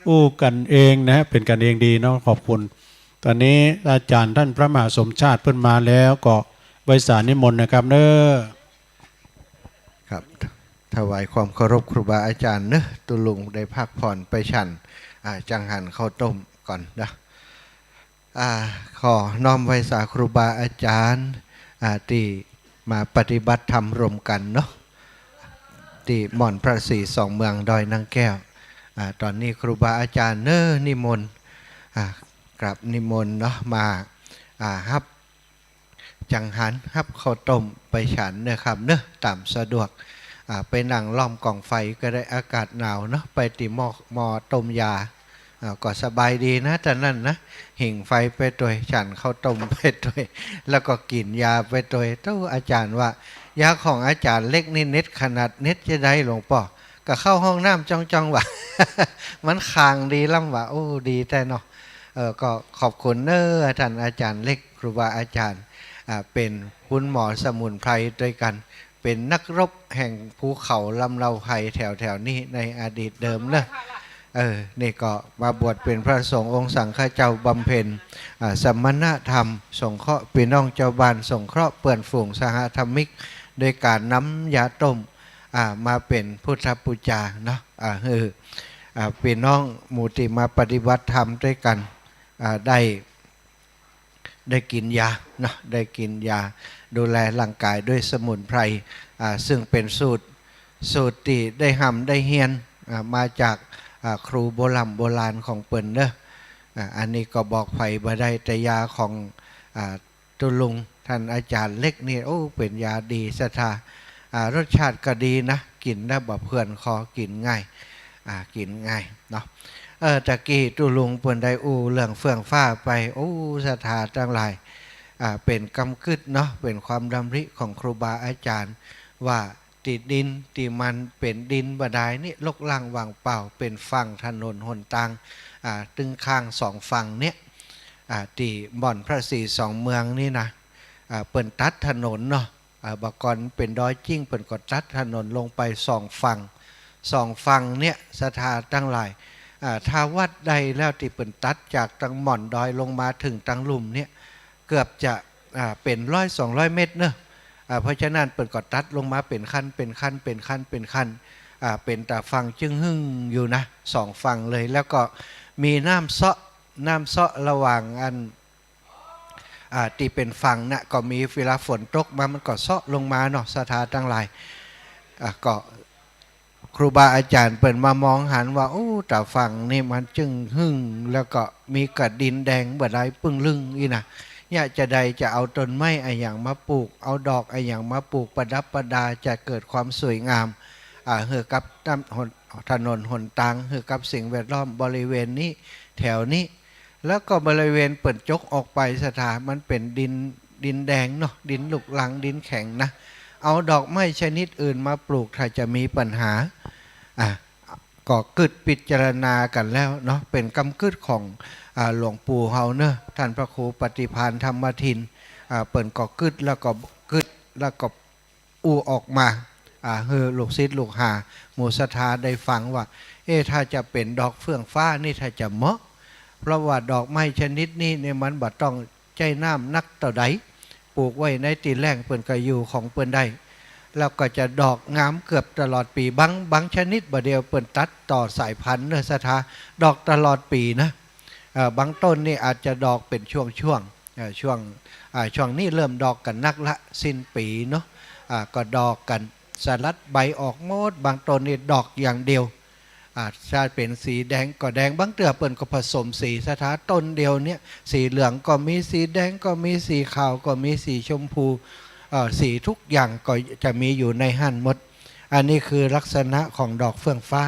อู้กั๋นเองนะ เป๋นกั๋นเองดีเนาะ ขอบคุณ ต๋อนนี้อาจ๋ารย์ต้านพระมหาสมชาติเปิ้นมาแล้ว ก็ไหว้สานิมนต์นะครับเน่อ ครับ ถวายความเคารพครูบาอาจ๋ารย์เน่อ ตุ๊ลุงได้พักผ่อนไปฉัน อ่า จังหันข้าวต้มก่อนเน่อ อ่า ขอน้อมไหว้สาครูบาอาจ๋ารย์ อ่า ตี้มาปฏิบัติธรรมร่วมกั๋นเนาะ ตี้หม่อนพระศรีสองเมืองดอยนางแก้ว อ่า ต๋อนนี้ครูบาอาจ๋ารย์เน่อ นิมนต์ อ่า กราบนิมนต์เนาะ มา อ่า ฮับ จังหันฮับข้าวต้มไปฉันเน่อครับเน่อ ต๋ามสะดวก อ่า ไปนั่งล้อมก๋องไฟก็ได้ อากาศหนาวเนาะ ไปตี้หม้อ หม้อต้มยา อ่า ก็สบายดีนะ ต๋อนนั้นนะ ผิงไฟไปตวย ฉันข้าวต้มไปตวย แล้วก็กิ๋นยาไปตวย โธ่ อาจ๋ารย์ว่า ยาของอาจ๋ารย์เล็กนี่เน็ดขนาด เน็ดจาใดหลวงป้อ ก็เข้าห้องน้ำจ้องๆ ว่ะ มันคางดีล้ำว่ะ โอ้ ดีแต๊เนาะ เออ ก็ขอบคุณเน่อ ต้านอาจ๋ารย์เล็ก ครูบาอาจ๋ารย์ อ่า เป๋นคุณหมอสมุนไพรตวยกั๋น เป๋นนักรบแห่งภูเขาลำเลาไพรแถวๆ นี้ในอดีตเดิมเน่อ เออ นี่ก็มาบวชเป๋นพระสงฆ์องค์สังฆเจ้าบำเพ็ญ อ่า สมณธรรม สงเคราะห์ปี้น้องจาวบ้าน สงเคราะห์เปื้อนฝูงสหธรรมิก โดยก๋านนำยาต้ม อ่า มาเป๋นพุทธปู๋จาเนาะ อ่า หื้อ อ่า ปี้น้องหมู่ตี้มาปฏิบัติธรรมตวยกั๋น อ่า ได้ ได้กิ๋นยาเนาะ ได้กิ๋นยา ดูแลร่างก๋ายด้วยสมุนไพร อ่า ซึ่งเป๋นสูตร สูตรตี้ได้ฮ่ำได้เฮียน อ่า มาจาก อ่า ครูโบร่ำโบราณของเปิ้นเนาะ อ่า อันนี้ก็บอกใผบ่ได้ แต่ยาของ อ่า ตุ๊ลุงต้านอาจ๋ารย์เล็กนี่ โอ้ เป๋นยาดีศรัทธา อ่า รสชาติก็ดีนะ กิ๋นแล้วบ่เปื้อนคอ กิ๋นง่าย อ่า กิ๋นง่ายเนาะ เออ ตะกี้ตุ๊ลุงเปิ้นได้อู้เรื่องเฟื่องฟ้าไป โอ้ ศรัทธาตังหลาย อ่า เป๋นกำกึ๊ดเนาะ เป๋นความดำริของครูบาอาจ๋ารย์ ว่าตี้ดินตี้มันเป๋นดินบ่าดายนี่ รกร้างว่างเปล่า เป๋นฝั่งถนนหนตาง อ่า ตึงข้างสองฝั่งเนี่ย อ่า ตี้บ่อนพระศรีสองเมืองนี่นะ อ่า เปิ้นตัดถนนเนาะ อ่า บ่าก่อนเป๋นดอยจิ๊ง เปิ้นก็ตัดถนนลงไปสองฝั่ง สองฝั่งเนี่ย ศรัทธาตังหลาย อ่า ถ้าวัดได้แล้วตี้เปิ้นตัดจากตังหม่อนดอยลงมาเถิงตังลุ่มเนี่ย เกือบจะ อ่า เป๋นร้อยสองร้อยเมตรเนาะ อ่า เพราะฉะนั้นเปิ้นก็ตัดลงมาเป๋นขั้น เป๋นขั้น เป๋นขั้น เป๋นขั้น อ่า เป๋นต๋าฝั่งจึงหึ่งอยู่นะ สองฝั่งเลย แล้วก็มีน้ำเซาะ น้ำเซาะระหว่างอัน อ่า ตี้เป๋นฝั่งน่ะ ก็มีเวลาฝนตกมา มันก็เซาะลงมาเนาะ ศรัทธาตังหลาย อ่า ก็ครูบาอาจ๋ารย์เปิ้นมามองหันว่า โอ้ ต๋าฝั่งนี่มันจึงหึ่ง แล้วก็มีก้าดินแดงบ่าดายปึ้งลึ่งอี้นะ เนี่ย จาใดจะเอาต้นไม้อะหยังมาปลูก เอาดอกอะหยังมาปลูกประดับประดา จะเกิดความสวยงาม อ่า หื้อกับน้ำ หน- ถนนหนตาง หื้อกับสิ่งแวดล้อมบริเวณนี้ แถวนี้ แล้วก็บริเวณเปิ้นจกออกไป ศรัทธา มันเป๋นดิน ดินแดงเนาะ ดินลุกรัง ดินแข็งนะ เอาดอกไม้ชนิดอื่นมาปลูก ถ้าจะมีปัญหา อ่ะ ก็กึ๊ดพิจารณากั๋นแล้วเนาะ เป๋นกำกึ๊ดของ อ่า หลวงปู่เฮาเนาะ ต้านพระครูปฏิภาณธรรมทิน อ่า เปิ้นก็กึ๊ดแล้วก็กึ๊ดแล้วก็ อู้ออกมา อ่า หื้อลูกศิษย์ลูกหา หมู่ศรัทธาได้ฟังว่า เอ๊ะ ถ้าจะเป๋นดอกเฟื่องฟ้านี่ ถ้าจะเหมาะ เพราะว่าดอกไม้ชนิดนี้เนี่ย มันบ่ต้องใจ๊น้ำนักเต้าใด ปลูกไว้ในตี้แล้ง เปิ้นก็อยู่ของเปิ้นได้ แล้วก็จะดอกงามเกือบตลอดปี๋ บาง บางชนิดบ่าเดี่ยวเปิ้นตัดต่อสายพันธุ์เนาะ ศรัทธา ดอกตลอดปี๋นะ เอ่อ บางต้นนี่อาจจะดอกเป๋นช่วงๆ เอ่อ ช่วง อ่า ช่วงนี้เริ่มดอกกั๋นนักละ สิ้นปี๋เนาะ อ่า ก็ดอกกั๋น สลัดใบออกหมด บางต้นนี่ดอกอย่างเดียว อาจจะเป๋นสีแดงก็แดง บางเตื้อเปิ้นก็ผสมสี ศรัทธา ต้นเดียวเนี่ย สีเหลืองก็มี สีแดงก็มี สีขาวก็มี สีชมพู เอ่อ สีทุกอย่างก็จะมีอยู่ในหั้นหมด อันนี้คือลักษณะของดอกเฟื่องฟ้า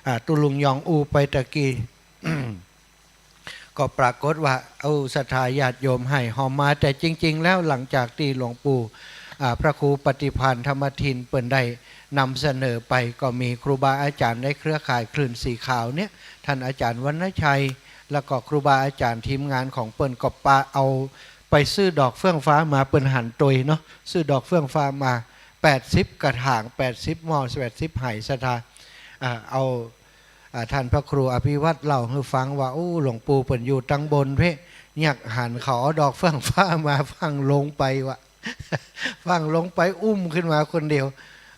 อ่า ตุ๊ลุงยองอู้ไปตะกี้ ก็ปรากฏว่า เอ้า ศรัทธาญาติโยมหื้อฮอมา แต่จริงๆ แล้วหลังจากตี้หลวงปู่ อ่า พระครูปฏิภาณธรรมทินเปิ้นได้นำเสนอไป ก็มีครูบาอาจ๋ารย์ในเครือข่ายคลื่นสีขาวเนี่ย ท่านอาจ๋ารย์วรรณชัย แล้วก็ครูบาอาจ๋ารย์ทีมงานของเปิ้นก็ปาเอาไปซื้อดอกเฟื่องฟ้ามา เปิ้นหันตวยเนาะ ซื้อดอกเฟื่องฟ้ามา แปดสิบกระถาง แปดสิบหม้อ แปดสิบไห ศรัทธา อ่า เอา อ่า ท่านพระครูอภิวัตรเล่าหื้อฟังว่า โอ้ หลวงปู่เปิ้นอยู่ตังบนเป๊ะ เยียะหันเขาเอาดอกเฟื่องฟ้ามา ฟั่งลงไปวะ ฟั่งลงไปอุ้มขึ้นมาคนเดียว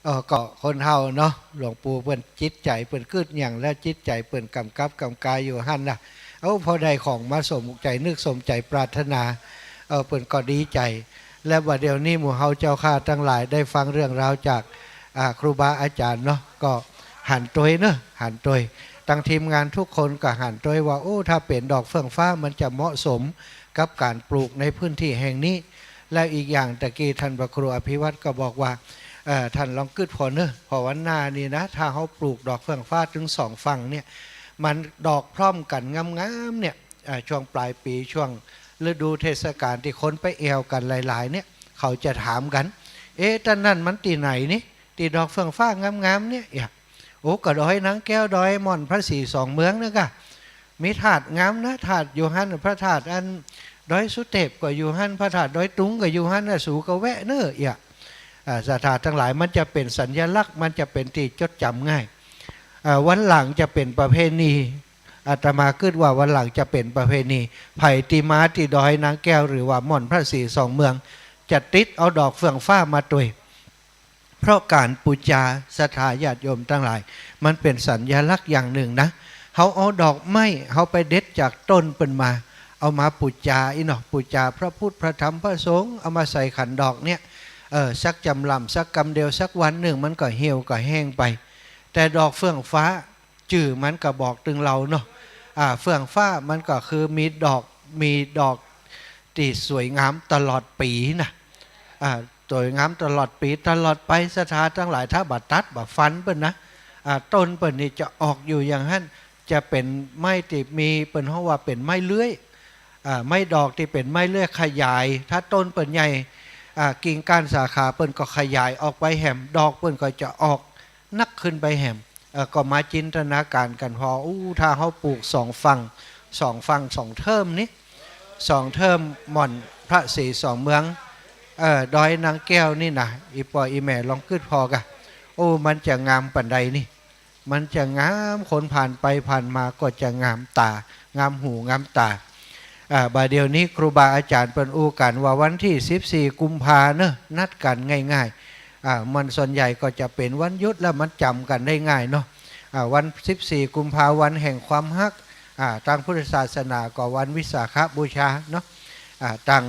เออ ก็คนเฮาเนาะ หลวงปู่เปิ้นจิตใจ๋เปิ้นกึ๊ดหยัง แล้วจิตใจ๋เปิ้นก๋ำกับก๋ำกายอยู่หั้นน่ะ เอ้า พอได้ของมาสมใจ๋นึกสมใจ๋ปรารถนา เออ เปิ้นก็ดีใจ๋ และบัดเดี๋ยวนี้หมู่เฮาเจ้าข้าตังหลายได้ฟังเรื่องราวจาก อ่า ครูบาอาจ๋ารย์เนาะ ก็หันตวยเนาะ หันตวย ตังทีมงานทุกคนก็หันตวยว่า โอ้ ถ้าเป๋นดอกเฟื่องฟ้ามันจะเหมาะสมกับก๋านปลูกในพื้นที่แห่งนี้ แล้วอีกอย่างตะกี้ท่านพระครูอภิวัตรก็บอกว่า เอ่อ ท่านลองกึ๊ดผ่อเนาะ ผ่อวันหน้านี่นะ ถ้าเฮาปลูกดอกเฟื่องฟ้าตึงสองฝั่งเนี่ย มันดอกพร้อมกั๋นงามๆ เนี่ย อ่า ช่วงปลายปี๋ ช่วงฤดูเทศกาลตี้คนไปแอ่วกั๋นหลายๆ เนี่ย เขาจะถามกั๋น เอ๊ะ ต้านนั้นมันตี้ไหนนี่ ตี้ดอกเฟื่องฟ้างามๆ เนี่ย เยียะ โอ้ ก็ดอยนางแก้ว ดอยหม่อนพระศรีสองเมืองเนาะก้า มีธาตุงามนะ ธาตุอยู่หั้น พระธาตุอันดอยสุเทพก็อยู่หั้น พระธาตุดอยตุงก็อยู่หั้นนะ สูก็แวะเนาะ เยียะ อ่า ศรัทธาตังหลาย มันจะเป๋นสัญลักษณ์ มันจะเป๋นตี้จดจ๋ำง่าย อ่า วันหลังจะเป๋นประเพณี อาตมากึ๊ดว่าวันหลังจะเป๋นประเพณี ใผตี้มาตี้ดอยนางแก้วหรือว่าหม่อนพระศรีสองเมือง จะติดเอาดอกเฟื่องฟ้ามาตวย เพราะก๋านปู๋จา ศรัทธาญาติโยมตังหลาย มันเป๋นสัญลักษณ์อย่างนึ่งนะ เฮาเอาดอกไม้ เฮาไปเด็ดจากต้นเปิ้นมา เอามาปู๋จาอี้เนาะ ปู๋จาพระพุทธ พระธรรม พระสงฆ์ เอามาใส่ขันดอกเนี่ย เออ สักจ๋ำล่ำ สักกำเดียว สักวันนึ่งมันก็เหี่ยวก็แห้งไป แต่ดอกเฟื่องฟ้า จื้อมันก็บอกตึงเฮาเนาะ อ่า เฟื่องฟ้ามันก็คือมีดอก มีดอกตี้สวยงามตลอดปี๋นะ อ่า สวยงามตลอดปี๋ ตลอดไป ศรัทธาตังหลาย ถ้าบ่ตัดบ่ฟันเปิ้นนะ อ่า ต้นเปิ้นนี่จะออกอยู่อย่างหั้น จะเป๋นไม้ตี้มี เปิ้นฮ้องว่าเป๋นไม้เลื้อย อ่า ไม้ดอกตี้เป๋นไม้เลื้อยขยาย ถ้าต้นเปิ้นใหญ่ อ่า กิ่งก้านสาขาเปิ้นก็ขยายออกไปแหม ดอกเปิ้นก็จะออกนักขึ้นไปแหม เอ่อ ก็มาจินตนาก๋ารกั๋นผ่อ อู้ ถ้าเฮาปลูกสองฝั่ง สองฝั่งสองเทิ่มนี่ สองเทิ่มหม่อนพระศรีสองเมือง เอ่อ ดอยนางแก้วนี่นะ อี่ป้ออี่แม่ลองกึ๊ดผ่อก้า โอ้ มันจะงามปานใดนี่ มันจะงาม คนผ่านไปผ่านมาก็จะงามตา งามหูงามตา อ่า บ่าเดี่ยวนี้ครูบาอาจ๋ารย์เปิ้นอู้กั๋นว่าวันตี้สิบสี่กุมภาเนาะ นัดกั๋นง่ายๆ อ่า มันส่วนใหญ่ก็จะเป๋นวันหยุดแล้วมันจ๋ำกั๋นได้ง่ายเนาะ อ่า วันสิบสี่กุมภา วันแห่งความฮัก อ่า ตางพุทธศาสนาก็วันวิสาขบูชาเนาะ อ่า ตาง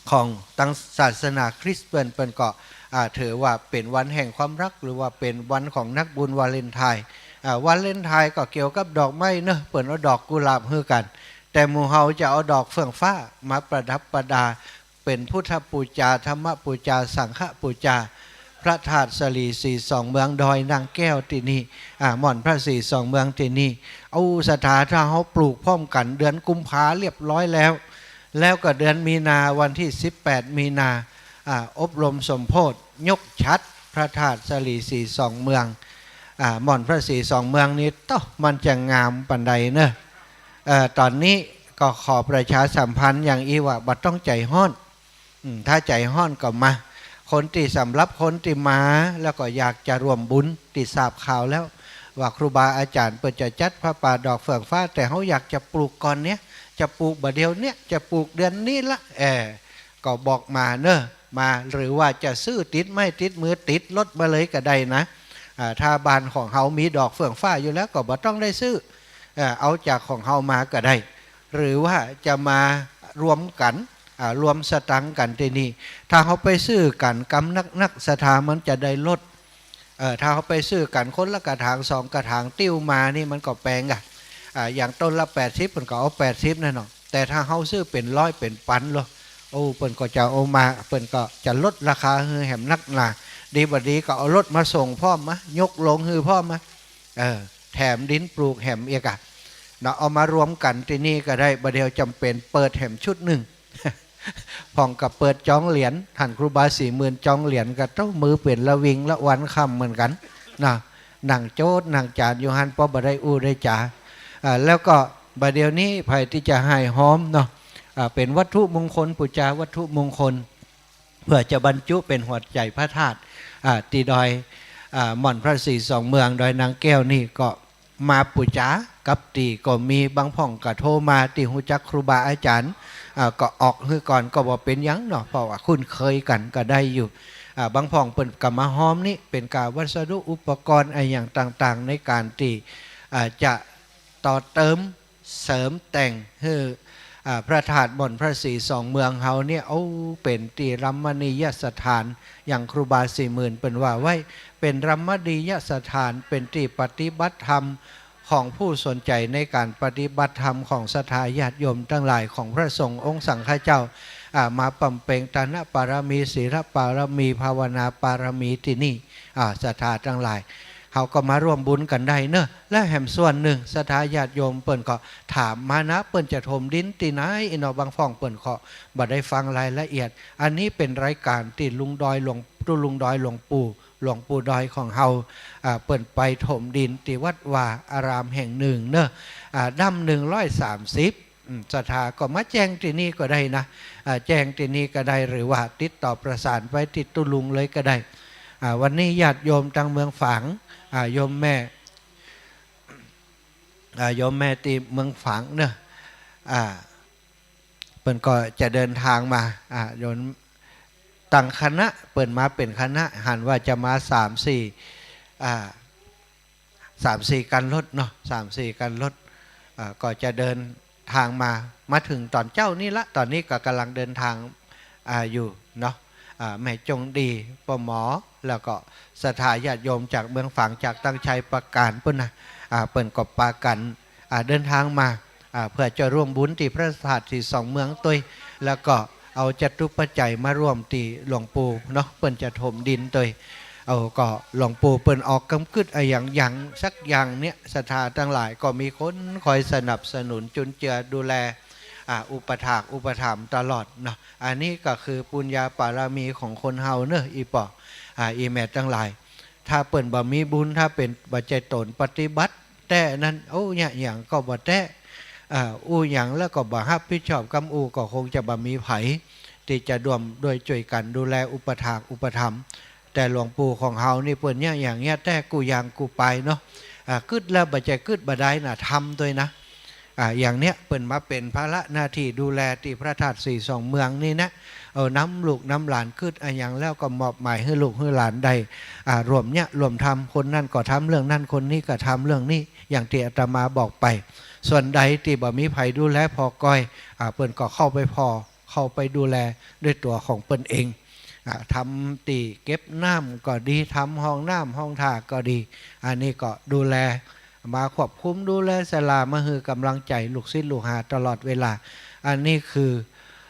ของตางศาสนาคริสต์เปิ้น เปิ้นก็ อ่า ถือว่าเป๋นวันแห่งความฮัก หรือว่าเป๋นวันของนักบุญวาเลนไทน์ อ่า วาเลนไทน์ก็เกี่ยวกับดอกไม้เนาะ เปิ้นเอาดอกกุหลาบหื้อกั๋น แต่หมู่เฮาจะเอาดอกเฟื่องฟ้ามาประดับประดา เป๋นพุทธปู๋จา ธรรมปู๋จา สังฆปู๋จา พระธาตุสะหลีสีสองเมือง ดอยนางแก้วตี้นี่ อ่า หม่อนพระศรีสองเมืองตี้นี่ เอาศรัทธา ถ้าเฮาปลูกพร้อมกั๋นเดือนกุมภาเรียบร้อยแล้ว แล้วก็เดือนมีนา วันตี้สิบแปดมีนา อ่า อบรมสมโภชน์ ยกฉัตรพระธาตุสะหลีสีสองเมือง อ่า หม่อนพระศรีสองเมืองนี่ โต๊ะ มันจะงามปานใดเนาะ เอ่อ ต๋อนนี้ก็ขอประชาสัมพันธ์อย่างอี้ว่า บ่ต้องใจ๋ฮ้อน อืม ถ้าใจ๋ฮ้อนก็มา คนตี้ สำหรับคนตี้มาแล้วก็อยากจะร่วมบุญ ตี้ทราบข่าวแล้วว่าครูบาอาจ๋ารย์เปิ้นจะจัดผ้าป่าดอกเฟื่องฟ้า แต่เฮาอยากจะปลูกก่อนเนี่ย จะปลูกบ่าเดี่ยวเนี่ย จะปลูกเดือนนี้ละ เออ ก็บอกมาเนาะ มา หรือว่าจะซื้อติดไม้ติดมือติดรถมาเลยก็ได้นะ อ่า ถ้าบ้านของเฮามีดอกเฟื่องฟ้าอยู่แล้วก็บ่ต้องได้ซื้อ เอ่อ เอาจากของเฮามาก็ได้ หรือว่าจะมารวมกั๋น อ่า รวมสตางค์กั๋นตี้นี่ ถ้าเฮาไปซื้อกั๋นกำนักๆ ศรัทธา มันจะได้ลด เออ ถ้าเฮาไปซื้อกั๋นคนละกระถางสองกระถาง ติ๊วมานี่มันก็แปงอะ อ่า อย่างต้นละแปดสิบ เปิ้นก็เอาแปดสิบนั่นเนาะ แต่ถ้าเฮาซื้อเป๋นร้อยเป๋นปันโล โอ้ เปิ้นก็จะเอามา เปิ้นก็จะลดราคาหื้อแหมนักหนา ดีบ่ดีก็เอารถมาส่งพร้อมมะ ยกลงหื้อพร้อมมะ เออ แถมดินปลูกแหมเอียกอะ เนาะ เอามารวมกั๋นตี้นี่ก็ได้ บ่าเดี่ยวจ๋ำเป๋นเปิดแหมชุดนึ่ง พ่องก็เปิดจองเหรียญ หันครูบาศรีหมื่นจองเหรียญก็เต้ามือเป๋นละวิงละวันค่ำเหมือนกั๋นนะ นั่งโจ๊ดนั่งจ๋านอยู่หั้น เพราะบ่ได้อู้ได้จ๋า อ่า แล้วก็บ่าเดี่ยวนี้ใผตี้จะหายฮ้อมเนาะ อ่า เป๋นวัตถุมงคล ปู๋จาวัตถุมงคล เปื้อจะบรรจุเป๋นหัวใจ๋พระธาตุ อ่า ตี้ดอย อ่า หม่อนพระศรีสองเมือง ดอยนางแก้วนี่ก็ มาปู๋จากับตี้ก็มี บางพ่องก็โทรมาตี้ฮู้จักครูบาอาจ๋ารย์ อ่า ก็ออกหื้อก่อนก็บ่เป๋นหยังเนาะ เพราะว่าคุ้นเคยกั๋นก็ได้อยู่ อ่า บางพ่องเปิ้นก็มาฮ้อมนี่เป๋นก๋าวัสดุอุปกรณ์อะหยังต่างๆ ในก๋านตี้ อ่า จะต่อเติมเสริมแต่งหื้อ อ่า พระธาตุหม่อนพระศรีสองเมืองเฮาเนี่ย โอ้ เป๋นตี้รมณียสถาน อย่างครูบาศรีหมื่นเปิ้นว่าไว้ เป๋นรมณียสถาน เป๋นตี้ปฏิบัติธรรมของผู้สนใจ๋ในก๋านปฏิบัติธรรมของศรัทธาญาติโยมตังหลาย ของพระสงฆ์องค์สังฆเจ้า อ่า มาบำเพ็ญตานปารมี ศีลปารมี ภาวนาปารมีตี้นี่ อ่า ศรัทธาตังหลาย เฮาก็มาร่วมบุญกั๋นได้เนาะ และแหมส่วนนึ่งศรัทธาญาติโยมเปิ้นก็ถามมานะ เปิ้นจะถมดินตี้ไหน อี้เนาะ บางพ่องเปิ้นก็บ่ได้ฟังรายละเอียด อันนี้เป๋นรายก๋านตี้ลุงดอยหลวง ตุ๊ลุงดอยหลวงปู่ หลวงปู่ดอยของเฮา อ่า เปิ้นไปถมดินตี้วัดวาอารามแห่งนึ่งเนาะ อ่า ด้ำหนึ่งร้อยสามสิบ อืม ศรัทธาก็มาแจ้งตี้นี่ก็ได้นะ อ่า แจ้งตี้นี่ก็ได้ หรือว่าติดต่อประสานไปตี้ตุ๊ลุงเลยก็ได้ อ่า วันนี้ญาติโยมตางเมืองฝาง อ่า โยมแม่ อ่า โยมแม่ตี้เมืองฝางเนาะ อ่า เปิ้นก็จะเดินทางมา อ่า โยม ตังคณะ เปิ้นมาเป๋นคณะ หันว่าจะมาสามสี่ อ่า สามสี่คันรถเนาะ สามสี่คันรถ อ่า ก็จะเดินทางมา มาเถิงต๋อนเจ๊านี่ละ ต๋อนนี้ก็ก่ำลังเดินทาง อ่า อยู่เนาะ อ่า แม่จงดี ป้อหมอ แล้วก็ศรัทธาญาติโยมจากเมืองฝาง จากตังชัยปราการปู๊นนะ อ่า เปิ้นก็ปากั๋น อ่า เดินทางมา อ่า เปื้อจะร่วมบุญตี้พระธาตุศรีสองเมืองตวย แล้วก็เอาจตุปัจจัยมาร่วมตี้หลวงปู่เนาะ เปิ้นจะถมดินตวย เอาก็หลวงปู่เปิ้นออกกำกึ๊ดอะหยังหยังสักอย่างเนี่ย ศรัทธาตังหลายก็มีคนคอยสนับสนุนจุนเจือดูแล อ่า อุปัฏฐากอุปถัมภ์ตลอดเนาะ อันนี้ก็คือปุญญาปารมีของคนเฮาเนาะ อี่ป้อ อ่า อี่แม่ตังหลาย ถ้าเปิ้นบ่มีบุญ ถ้าเปิ้นบ่ใจ้ต๋นปฏิบัติแต๊นั้น โอ้ เยียะหยังก็บ่แต๊ อ่า อู้หยังแล้วก็บ่ฮับผิดชอบกำอู้ ก็คงจะบ่มีใผตี้จะร่วมด้วยจ้วยกั๋นดูแลอุปัฏฐากอุปถัมภ์ แต่หลวงปู่ของเฮานี่เปิ้นเยียะหยังเยียะแต๊กู้อย่างกู้ไปเนาะ อ่า กึ๊ดแล้วบ่ใจ้กึ๊ดบ่ได้นะ ทำตวยนะ อ่า อย่างเนี้ยเปิ้นมาเป๋นภาระหน้าตี้ดูแลตี้พระธาตุศรีสองเมืองนี่นะ เอานำลูกนำหลานกึ๊ดอะหยังแล้วก็มอบหมายหื้อลูกหื้อหลานได้ อ่า ร่วมเยียะร่วมทำ คนนั้นก็ทำเรื่องนั้น คนนี้ก็ทำเรื่องนี้ อย่างตี้อาตมาบอกไป ส่วนใดตี้บ่มีใผดูแลผ่อก่อย อ่า เปิ้นก็เข้าไปผ่อ เข้าไปดูแลด้วยตั๋วของเปิ้นเอง อ่า ทำตี้เก็บน้ำก็ดี ทำห้องน้ำห้องท่าก็ดี อันนี้ก็ดูแล มาควบคุมดูแลศาลา มาหื้อกำลังใจ๋ลูกศิษย์ลูกหาตลอดเวลา อันนี้คือ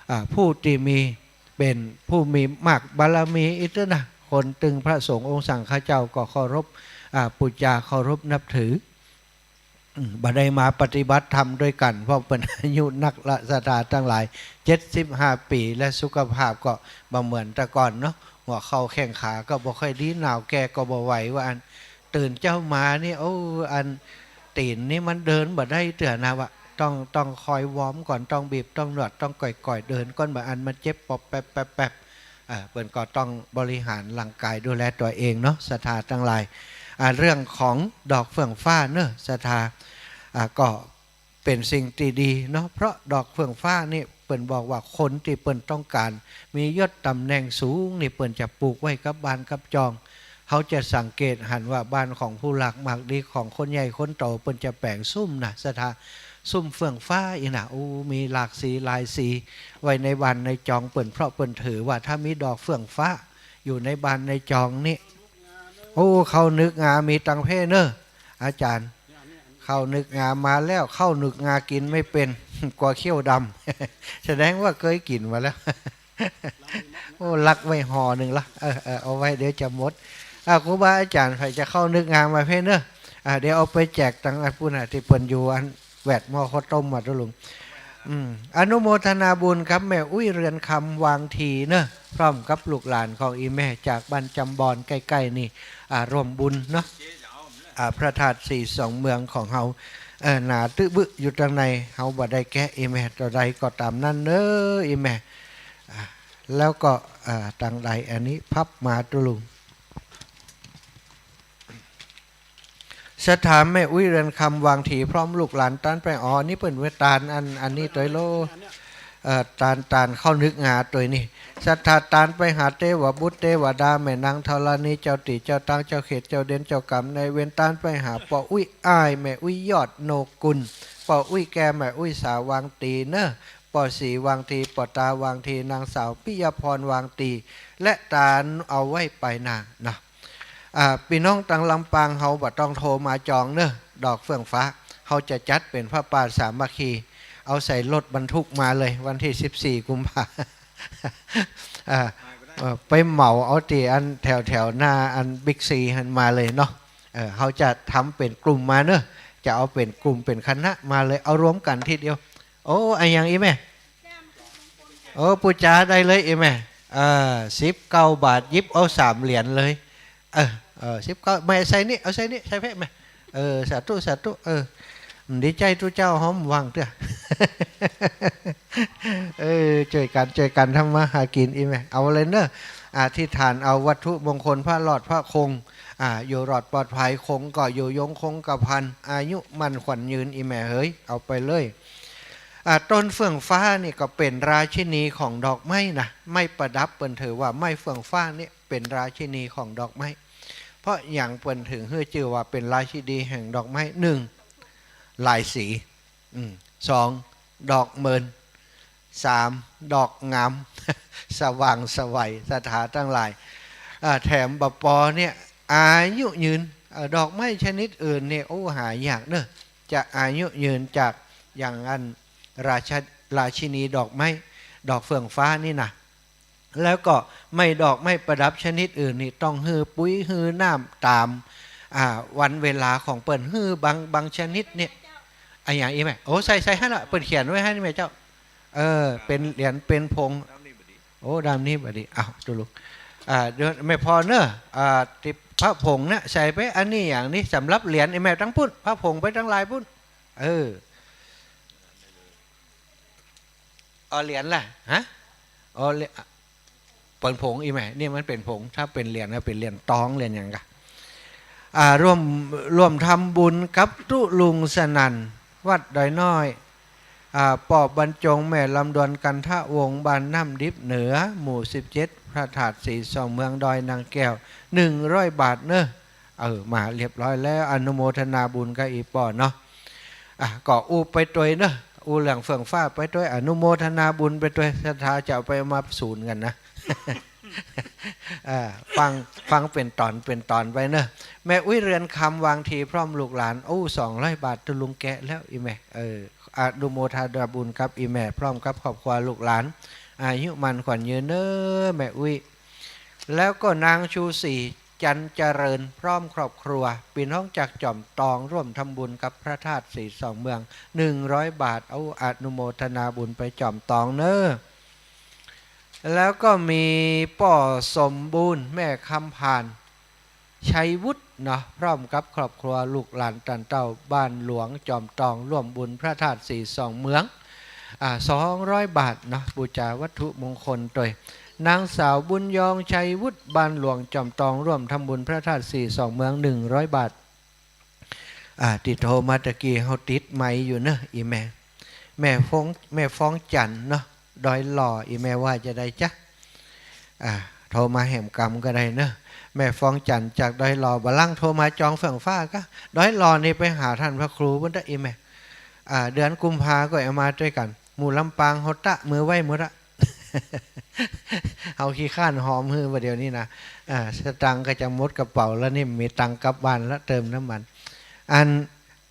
อ่า ผู้ตี้มี เป๋นผู้มีมากบารมีอี้เต๊อะนะ คนตึงพระสงฆ์องค์สังฆเจ้าก็เคารพ อ่า ปู๋จาเคารพนับถือ อืม บ่ได้มาปฏิบัติธรรมตวยกั๋น เพราะเปิ้นอายุนักละ ศรัทธาตังหลาย เจ็ดสิบห้าปี๋ และสุขภาพก็บ่เหมือนแต่ก่อนเนาะ หัวเข่าแข้งขาก็บ่ค่อยดี หนาวแก่ก็บ่ไหวว่าอั้น ตื่นเจ๊ามานี่ โอ้ อัน ตี๋นนี่มันเดินบ่ได้เตื้อนะวะ ต้อง ต้องคอยวอร์มก่อน ต้องบีบ ต้องนวด ต้องก่อยๆ เดินก่อน บ่อั้นมันเจ็บปอบแป๊บๆๆ อ่า เปิ้นก็ต้องบริหารร่างกายดูแลตั๋วเองเนาะ ศรัทธาตังหลาย อ่า เรื่องของดอกเฟื่องฟ้าเนาะ ศรัทธา อ่า ก็ เป๋นสิ่งตี้ดีเนาะ เพราะดอกเฟื่องฟ้านี่เปิ้นบอกว่าคนตี้เปิ้นต้องก๋าน มียศต๋ำแหน่งสูงนี่เปิ้นจะปลูกไว้กับบ้านกับจอง เฮาจะสังเกตหันว่าบ้านของผู้หลักมากดี ของคนใหญ่คนโต เปิ้นจะแป๋งซุ่มนะ ศรัทธา ซุ่มเฟื่องฟ้าอี้นะ อู้ มีหลากสีหลายสีไว้ในบ้านในจองเปิ้น เพราะเปิ้นถือว่าถ้ามีดอกเฟื่องฟ้าอยู่ในบ้านในจองนี่ โอ้ ข้าวนึกงามีตังเพ่เน่อ อาจ๋ารย์ ข้าวนึกงามาแล้ว ข้าวนึกงากิ๋นไม่เป๋น กั๋วเขี้ยวดำ แสดงว่าเกยกิ๋นมาแล้ว โอ้ ลักไว้ห่อนึ่งละ เออ เออ เอาไว้เดี๋ยวจะหมด อ่า ครูบาอาจ๋ารย์ใผจะข้าวนึกงามาเพ่เน่อ อ่า เดี๋ยวเอาไปแจกตังอันปู้นน่ะ ตี้เปิ้นอยู่อันแหวดหม้อข้าวต้มมาตุ๊ลุง อืม อนุโมทนาบุญกับแม่อุ๊ยเรือนคำวางทีเน่อ พร้อมกับลูกหลานของอี่แม่จากบ้านจำบอนใก้ๆ นี่ อ่า ร่วมบุญเนาะ อ่า พระธาตุสีสองเมืองของเฮา เออ หนาตึ๊บึอยู่ตังใน เฮาบ่ได้แกะ อี่แม่ เต้าใดก็ต๋ามนั้นเน่อ อี่แม่ อ่า แล้วก็ อ่า ตังใดอันนี้พับมาตุ๊ลุง ศรัทธาแม่อุ๊ยเรือนคำวางทีพร้อมลูกหลานตานไป อ๋อ นี่เปิ้นไว้ตานอัน อันนี้ตวยโล เอ่อ ตาน ตานข้าวนึกงาตวยนี่ ศรัทธาตานไปหาเตวบุตรเตวดา แม่นางธรณี เจ้าตี้เจ้าตาง เจ้าเขตเจ้าเด่น เจ้ากรรมนายเวร ตานไปหาป้ออุ๊ยอ้ายแม่อุ๊ยยอดโนกุล ป้ออุ๊ยแก่แม่อุ๊ยสาวางตีเน่อ ป้อศรีวางที ป้อตาวางที นางสาวปิยพรวางตี และตานเอาไว้ไปหน้าเนาะ อ่า ปี้น้องตังลำปางเฮาบ่ต้องโทรมาจองเน่อ ดอกเฟื่องฟ้า เฮาจะจัดเป๋นผ้าป่าสามัคคี เอาใส่รถบรรทุกมาเลย วันตี้สิบสี่กุมภา อ่า เอ่อ ไปเหมาเอาตี้อันแถวๆ หน้าอันบิ๊กซีหั้นมาเลยเนาะ เออ เฮาจะทำเป๋นกลุ่มมาเน่อ จะเอาเป๋นกลุ่มเป๋นคณะมาเลย เอารวมกั๋นทีเดียว โอ้ อะหยังอี่แม่ โอ้ ปู๋จ๋าได้เลยอี่แม่ เออ สิบเก้าบาท หยิบเอาสามเหรียญเลย เออ เออ สิบเก้า แม่ใส่นี่ เอาใส่นี่ ใส่เพ่แม่ เออ สาธุ สาธุ เออ ดีใจ๋ตุ๊เจ้าฮ้อมว่างเตื้อ เออ จ้วยกั๋น จ้วยกั๋นทำมาหากิ๋นอี่แม่ เอาเลยเน่อ อธิษฐานเอาวัตถุมงคล ผ้ารอด ผ้าคง อ่า อยู่รอดปลอดภัย คงก็อยู่ยงคงกระพัน อายุมั่นขวัญยืนอี่แม่เหย เอาไปเลย อ่า ต้นเฟื่องฟ้านี่ก็เป๋นราชินีของดอกไม้นะ ไม้ประดับ เปิ้นถือว่าไม้เฟื่องฟ้านี่เป๋นราชินีของดอกไม้ เพราะหยังเปิ้นถึงหื้อจื้อว่าเป๋นราชินีแห่งดอกไม้ นึ่ง หลายสี อืม สอง ดอกเมิน สาม ดอกงาม สว่างไสว ศรัทธาตังหลาย อ่า แถมบ่ปอเนี่ย อายุยืน เอ่อ ดอกไม้ชนิดอื่นเนี่ย โอ้ หายากเน่อ จะอายุยืนจากอย่างอันราช ราชินีดอกไม้ ดอกเฟื่องฟ้านี่นะ แล้วก็ไม้ดอกไม้ประดับชนิดอื่นนี่ต้องหื้อปุ๋ยหื้อน้ำต๋าม อ่า วันเวลาของเปิ้น หื้อบาง บางชนิดเนี่ย อะหยังอี่แม่ โอ้ ใส่ ใส่หั้นละ เปิ้นเขียนไว้หั้นแม่เจ้า เออ เป๋นเหรียญเป๋นผง โอ้ ด้ามนี้บ่ดี อ้าว ตุ๊ลุง อ่า เดี๋ยวแม่พรเน่อ อ่า ติดพระผงนะ ใส่ไป อันนี้อย่างนี้สำหรับเหรียญ อี่แม่ตังปุ้น พระผงไปตังหลายปุ้น เออ เอาเหรียญล่ะ ฮะ เอาเหรียญ เป๋นผงอี่แม่ นี่มันเป๋นผง ถ้าเป๋นเหรียญนะ เป๋นเหรียญตอง เหรียญหยังกะ อ่า ร่วม ร่วมทำบุญกับตุ๊ลุงสนั่น วัดดอยน้อย อ่า ป้อบรรจง แม่ลำดวน กันทะวงศ์ บ้านน้ำดิบเหนือ หมู่สิบเจ็ด พระธาตุสีสองเมือง ดอยนางแก้ว หนึ่งร้อยบาทเน่อ เออ มาเรียบร้อยแล้ว อนุโมทนาบุญกับอี่ป้อเนาะ อ่ะ ก็อู้ไปตวยเน่อ อู้เรื่องเฟื่องฟ้าไปตวย อนุโมทนาบุญไปตวย ศรัทธาจะเอาไปเอามาศูนย์กั๋นนะ อ่า ฟัง ฟังเป๋นต๋อนเป๋นต๋อนไปเน่อ แม่อุ๊ยเรือนคำวางทีพร้อมลูกหลาน อู้ สองร้อยบาท ตุ๊ลุงแกะแล้วอี่แม่ เออ อนุโมทนาบุญกับอี่แม่ พร้อมกับครอบครัวลูกหลาน อายุมั่นขวัญยืนเน่อ แม่อุ๊ย แล้วก็นางชูศรี จันเจริญ พร้อมครอบครัว ปี้น้องจากจอมตอง ร่วมทำบุญกับพระธาตุสีสองเมือง หนึ่งร้อยบาท เอาอนุโมทนาบุญไปจอมตองเน่อ แล้วก็มีป้อสมบูรณ์ แม่คำผ่าน ชัยวุฒิเนาะ พร้อมกับครอบครัวลูกหลานต้านเต้า บ้านหลวงจอมตอง ร่วมบุญพระธาตุสีสองเมือง อ่า สองร้อยบาทเนาะ บูชาวัตถุมงคลตวย นางสาวบุญยอง ชัยวุฒิ บ้านหลวงจอมตอง ร่วมทำบุญพระธาตุสีสองเมือง หนึ่งร้อยบาท อ่า ตี้โทรมาตะกี้ เฮาติดไมค์อยู่เน่อ อี่แม่ แม่ฟอง แม่ฟองจันทร์เนาะ ดอยหล่อ อี่แม่ว่าจะใดจ๊ะ อ่า โทรมาแหมกำก็ได้เน่อ แม่ฟองจันทร์จากดอยหล่อ บ่าลั่งโทรมาจองเฟื่องฟ้าก็ ดอยหล่อนี่ไปหาต้านพระครูปุ้นเต๊อะ อี่แม่ อ่า เดือนกุมภาก็เอามาตวยกั๋น หมู่ลำปางเฮาตะมือไว้หมดละ เฮาขี้คร้านหอมหื้อบ่าเดี่ยวนี้นะ อ่า สตางค์ก็จะหมดกระเป๋าแล้วนี่ บ่มีตังค์กลับบ้านแล้ว เติมน้ำมัน อัน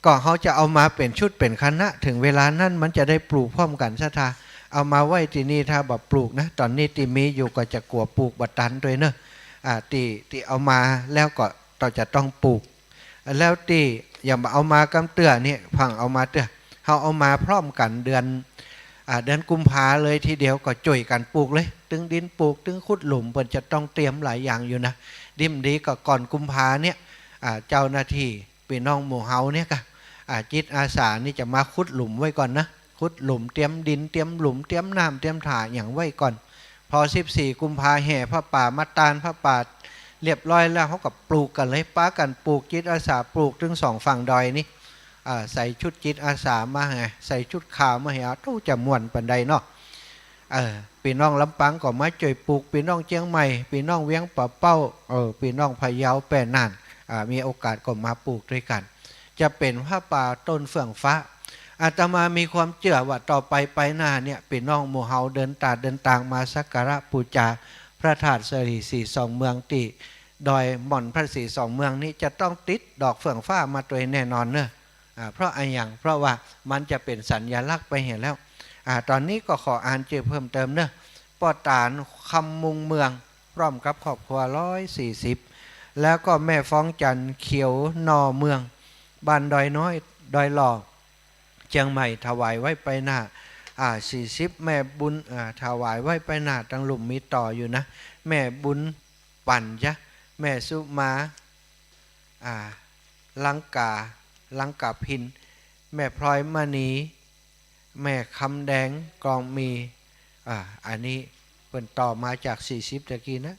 ก็เฮาจะเอามาเป๋นชุดเป๋นคณะ เถิงเวลานั้นมันจะได้ปลูกพร้อมกั๋นศรัทธา เอามาไว้ตี้นี่ ถ้าบ่ปลูกนะ ต๋อนนี้ตี้มีอยู่ก็จะกั๋วปลูกบ่ตันตวยเนาะ อ่า ตี้ ตี้เอามาแล้วก็ต้อง จะต้องปลูก แล้วตี้ยังบ่เอามากำเตื้อนี่ เพิ่งเอามาเตื้อ เฮาเอามาพร้อมกั๋นเดือน อ่า เดือนกุมภาเลยทีเดียวก็จ้วยกั๋นปลูกเลย ตึงดินปลูก ตึงขุดหลุม เปิ้นจะต้องเตรียมหลายอย่างอยู่นะ ดิบดีก็ก่อนกุมภาเนี่ย อ่า เจ้าหน้าตี้ ปี้น้องหมู่เฮาเนี่ยก็ อ่า จิตอาสานี่จะมาขุดหลุมไว้ก่อนนะ ขุดหลุม เตรียมดิน เตรียมหลุม เตรียมน้ำ เตรียมถ่าอะหยังไว้ก่อน พอสิบสี่กุมภาแห่ผ้าป่า มาตานผ้าป่าเรียบร้อยแล้ว เฮาก็ปลูกกั๋นเลย ปากั๋นปลูก จิตอาสาปลูกตึงสองฝั่งดอยนี่ อ่า ใส่ชุดจิตอาสามาไง ใส่ชุดขาวมาแห่ โอ้ จะม่วนปานใดเนาะ เออ ปี้น้องลำปางก็มาจ้วยปลูก ปี้น้องเจียงใหม่ ปี้น้องเวียงป่าเป้า เออ ปี้น้องพะเยาแป้น่าน อ่า มีโอกาสก็มาปลูกตวยกั๋น จะเป๋นผ้าป่าต้นเฟื่องฟ้า อาตมามีความเจื้อว่าต่อไปไปหน้าเนี่ย ปี้น้องหมู่เฮาเดินตาเดินตางมาสักการะปู๋จาพระธาตุสะหลีสีสองเมืองตี้ดอยหม่อนพระศรีสองเมืองนี้ จะต้องติดดอกเฟื่องฟ้ามาตวยแน่นอนเนาะ อ่า เพราะอะหยัง เพราะว่ามันจะเป๋นสัญลักษณ์ไปหั้นแล้ว อ่า ต๋อนนี้ก็ขออ่านจื้อเพิ่มเติมเนาะ ป้อต๋าน คำมุงเมือง พร้อมกับครอบครัว ร้อยสี่สิบ แล้วก็แม่ฟ้องจันทร์ เขียวนอเมือง บ้านดอยน้อย ดอยหล่อ เจียงใหม่ ถวายไว้ไปหน้า อ่า สี่สิบ แม่บุญ อ่า ถวายไว้ไปหน้า ตังลุ่มมีต่ออยู่นะ แม่บุญ ปั่นจ๊ะ แม่สุมา อ่า ลังกา ลังกาพิน แม่พลอยมณี แม่คำแดง กองมี อ่า อันนี้เปิ้นต่อมาจากสี่สิบตะกี้นะ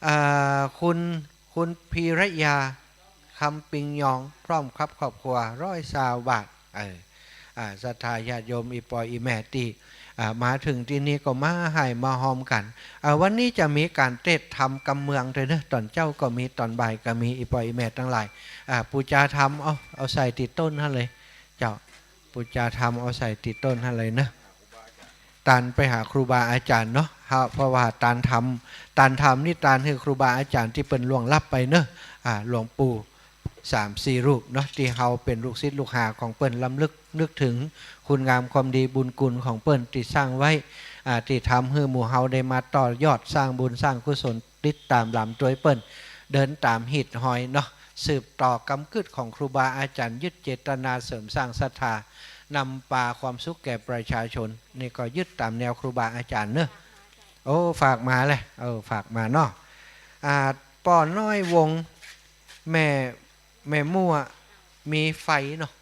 อ่า คุณ คุณพีระยา คำปิงยอง พร้อมครับครอบครัว ร้อยซาวบาท เออ อ่า ศรัทธาญาติโยม อี่ป้ออี่แม่ตี้ อ่า มาเถิงตี้นี่ก็มาฮ่ายมาฮอมกั๋น อ่า วันนี้จะมีก๋านเตสน์ธรรมกำเมืองตวยเนาะ ต๋อนเจ๊าก็มี ต๋อนบ่ายก็มี อี่ป้ออี่แม่ตังหลาย อ่า ปู๋จาธรรม เอา เอาใส่ติดต้นหั้นเลย เจ้า ปู๋จาธรรม เอาใส่ติดต้นหั้นเลยเนาะ ตานไปหาครูบาอาจ๋ารย์เนาะ เพราะ เพราะว่าตานทำ ตานทำนี่ตานหื้อครูบาอาจ๋ารย์ตี้เปิ้นล่วงลับไปเนาะ อ่า หลวงปู่ สามสี่รูปเนาะ ตี้เฮาเป๋นลูกศิษย์ลูกหาของเปิ้น รำลึกนึกเถิงคุณงามความดีบุญคุณของเปิ้นตี้สร้างไว้ อ่า ตี้ทำหื้อหมู่เฮาได้มาต่อยอดสร้างบุญสร้างกุศล ติดต๋ามหลามตวยเปิ้น เดินต๋ามหิตฮอยเนาะ สืบต่อกำกึ๊ดของครูบาอาจ๋ารย์ ยึดเจตนาเสริมสร้างศรัทธา นำปาความสุขแก่ประชาชน นี่ก็ยึดต๋ามแนวครูบาอาจ๋ารย์เนาะ โอ้ ฝากมาแหละ เออ ฝากมาเนาะ อ่า ป้อน้อยวง แม่ แม่มั่ว มีไฝเนาะ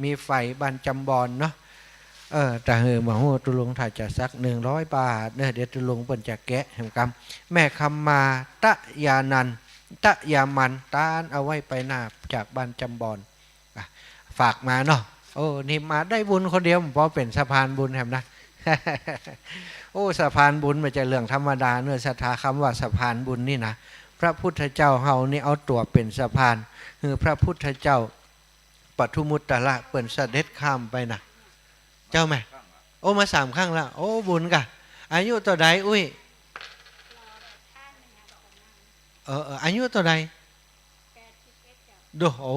มีไฝ บ้านจำบอนเนาะ เออ ตะหื้อบ่ฮู้ ตุ๊ลุงถ้าจะสักหนึ่งร้อยบาทเนาะ เดี๋ยวตุ๊ลุงเปิ้นจะแกะหื้อกำ แม่คำมา ตะยานันท์ ตะยามัน ตานเอาไว้ไปหน้าจากบ้านจำบอน อ่ะ ฝากมาเนาะ โอ้ นี่มาได้บุญคนเดียว บ่เป๋นสะพานบุญแหมนะ โอ้ สะพานบุญบ่ใจ้เรื่องธรรมดาเนาะ ศรัทธา กำว่าสะพานบุญนี่นะ พระพุทธเจ้าเฮานี่เอาตั๋วเป๋นสะพาน หื้อพระพุทธเจ้า ปทุมมุตตระเปิ้นเสด็จข้ามไปนะ เจ้าแม่ โอ้ มาสามครั้งแล้ว โอ้ บุญก่ะ อายุเต้าใดอุ๊ย เออ เออ อายุเต้าใด โด โอ้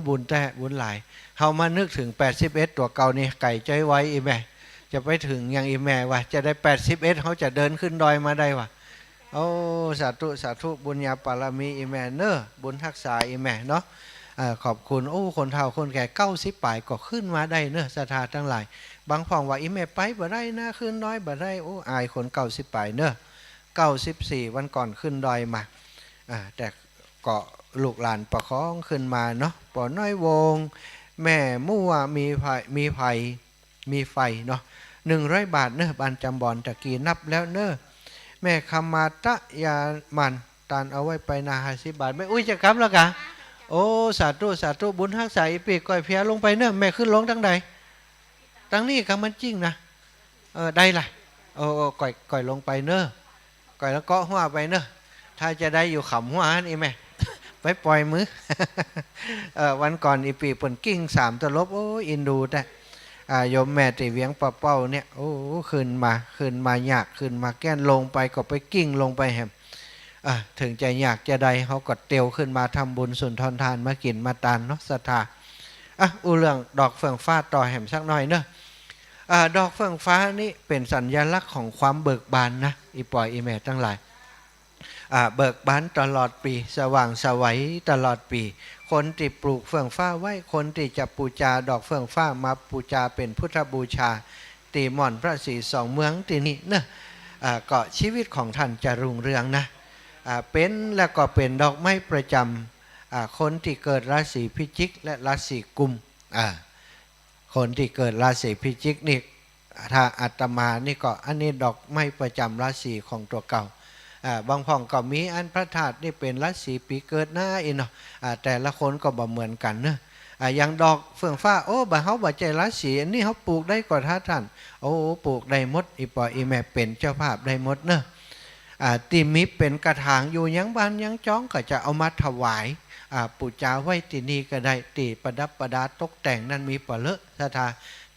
บุญแต๊ บุญหลาย เฮามานึกเถิงแปดสิบเอ็ดตั๋วเก่านี่ ไก๋จ้อยไวอี้แม่ จะไปเถิงยังอี้แม่วะ จะได้แปดสิบเอ็ด เฮาจะเดินขึ้นดอยมาได้วะ โอ้ สาธุ สาธุ บุญญาบารมีอี้แม่เนาะ บุญฮักษาอี้แม่เนาะ เอ่อ ขอบคุณ โอ้ คนเฒ่าคนแก่ เก้าสิบป๋ายก็ขึ้นมาได้เนาะ ศรัทธาตังหลาย บางพ่องว่า อี้แม่ไปบ่ได้นะ ขึ้นดอยบ่ได้ โอ้ อายคนเก้าสิบป๋ายเนาะ เก้าสิบสี่วันก่อนขึ้นดอยมา อ่า แต่ก็ลูกหลานประคองขึ้นมาเนาะ ป้อน้อยวง แม่มั่ว มีไฝ มีไฝ มีไฝเนาะ หนึ่งร้อยบาทเนาะ บ้านจำบอน ตะกี้นับแล้วเนาะ แม่คำมา ตะยามัน ตานเอาไว้ไปหน้า ห้าสิบบาท แม่อุ๊ยจะกลับแล้วกะ โอ้ สาธุ สาธุ บุญฮักษา อี้ปี้ก้อยเพียลงไปเนาะ แม่ขึ้นลงตังใด ตังนี้กะมันจริงนะ เออ ได้ละ โอ้ โอ้ ก้อย ก้อยลงไปเนาะ ก้อยแล้วเกาะหัวไปเนาะ ถ้าจะได้อยู่ขำหัวหั้นอี้แม่ ไปป่อยมือ เออ วันก่อนอี้ปี้เปิ้นกลิ้งสามตลบ โอ้ย อินดูแต๊ อ่า โยมแม่ตี้เวียงป่าเป้าเนี่ย โอ้ ขึ้นมา ขึ้นมายาก ขึ้นมาแก้น ลงไปก็ไปกลิ้งลงไปแหม อ่า เถิงจะยากจะใด เฮาก็เตียวขึ้นมาทำบุญสุนทรทาน มากิ๋นมาตานเนาะ ศรัทธา อ่ะ อู้เรื่องดอกเฟื่องฟ้าต่อแหมสักหน่อยเนาะ อ่า ดอกเฟื่องฟ้านี่เป๋นสัญลักษณ์ของความเบิกบานนะ อี่ป้ออี่แม่ตังหลาย อ่า เบิกบานตลอดปี๋ สว่างไสวตลอดปี๋ คนตี้ปลูกเฟื่องฟ้าไว้ คนตี้จะปู๋จาดอกเฟื่องฟ้ามาปู๋จาเป๋นพุทธบูชา ตี้ม่อนพระศรีสองเมืองตี้นี่เนาะ อ่า ก็ชีวิตของต้านจะรุ่งเรืองนะ อ่า เป๋น แล้วก็เป๋นดอกไม้ประจ๋ำ อ่า คนตี้เกิดราศีพิจิกและราศีกุม อ่า คนตี้เกิดราศีพิจิกนี่ ถ้าอาตมานี่ก็ อันนี้ดอกไม้ประจ๋ำราศีของตั๋วเก่า อ่า บางพ่องก็มีอันพระธาตุนี่เป๋นราศีปี๋เกิดนะ อี่เนาะ อ่า แต่ละคนก็บ่เหมือนกั๋นเนาะ อ่า อย่างดอกเฟื่องฟ้า โอ้ บ่าเฮาบ่ใจ้ราศี อันนี้เฮาปลูกได้ก่อ ถ้าต้าน โอ้ ปลูกได้หมด อี่ป้ออี่แม่เป๋นเจ้าภาพได้หมดเนาะ อ่า ตี้มีเป๋นกระถางอยู่ยังบ้านยังจองก็จะเอามาถวาย อ่า ปู๋จาไว้ตี้นี่ก็ได้ ตี้ประดับประดาตกแต่งนั้นมีบ่เลอะ ศรัทธา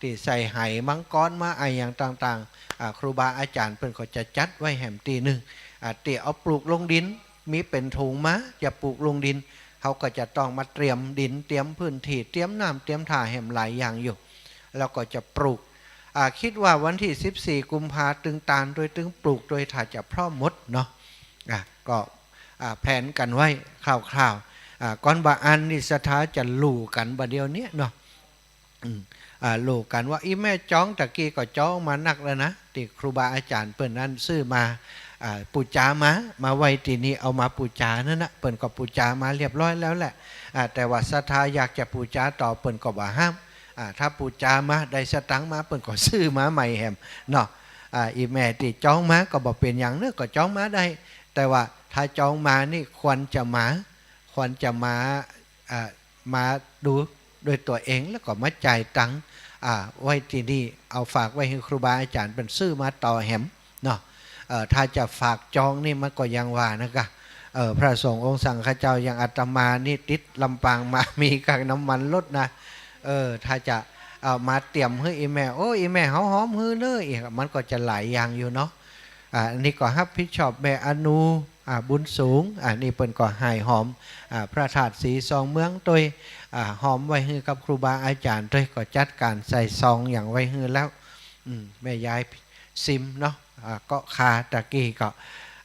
ตี้ใส่ไหมังกรมาอะหยังต่างๆ อ่า ครูบาอาจ๋ารย์เปิ้นก็จะจัดไว้แหมตี้นึ่ง อ่า ตี้เอาปลูกลงดิน มีเป๋นถุงมา จะปลูกลงดิน เฮาก็จะต้องมาเตรียมดิน เตรียมพื้นตี้ เตรียมน้ำ เตรียมท่าแหมหลายอย่างอยู่ แล้วก็จะปลูก อ่า กึ๊ดว่าวันตี้สิบสี่กุมภาตึงตานตวย ตึงปลูกตวย ถ้าจะพร้อมหมดเนาะ อ่า ก็ อ่า แผนกั๋นไว้คร่าวๆ อ่า ก่อนบ่าอั้นนี่ศรัทธาจะลู่กั๋นบ่าเดี่ยวเนี้ยเนาะ อืม อ่า ลู่กั๋นว่า อี่แม่จองตะกี้ก็จองมานักแล้วนะ ตี้ครูบาอาจ๋ารย์เปิ้นนั้นซื้อมา อ่า ปู๋จามา มาไว้ตี้นี่ เอามาปู๋จานั่นนะ เปิ้นก็ปู๋จามาเรียบร้อยแล้วแหละ อ่า แต่ว่าศรัทธาอยากจะปู๋จาต่อ เปิ้นก็บ่ห้าม อ่า ถ้าปู๋จามาได้สตางค์มา เปิ้นก็ซื้อมาใหม่แหมเนาะ อ่า อี่แม่ตี้จองมาก็บ่เป๋นหยังเนาะ ก็จองมาได้ แต่ว่าถ้าจองมานี่ควรจะมา ควรจะมา อ่า มาดูด้วยตั๋วเอง แล้วก็มาจ่ายตังค์ อ่า ไว้ตี้นี่ เอาฝากไว้หื้อครูบาอาจ๋ารย์เปิ้นซื้อมาต่อแหมเนาะ เอ่อ ถ้าจะฝากจองนี่มันก็อย่างว่านะกะ เอ่อ พระสงฆ์องค์สังฆเจ้าอย่างอาตมานี่ติดลำปางมา มีค่าน้ำมันรถนะ เออ ถ้าจะเอามาเตรียมหื้ออี่แม่ โอ้ อี่แม่เฮาหอมหื้อเน้อ อี่ มันก็จะหลายอย่างอยู่เนาะ อ่า อันนี้ก็ฮับผิดชอบแม่อนุ อ่า บุญสูง อ่า นี่เปิ้นก็หายหอม อ่า พระธาตุศรีสองเมืองตวย อ่า หอมไว้หื้อกับครูบาอาจ๋ารย์ตวย ก็จัดก๋านใส่ซองหยังไว้หื้อแล้ว อืม แม่ยายซิมเนาะ อ่า ก็คาตะกี้ก็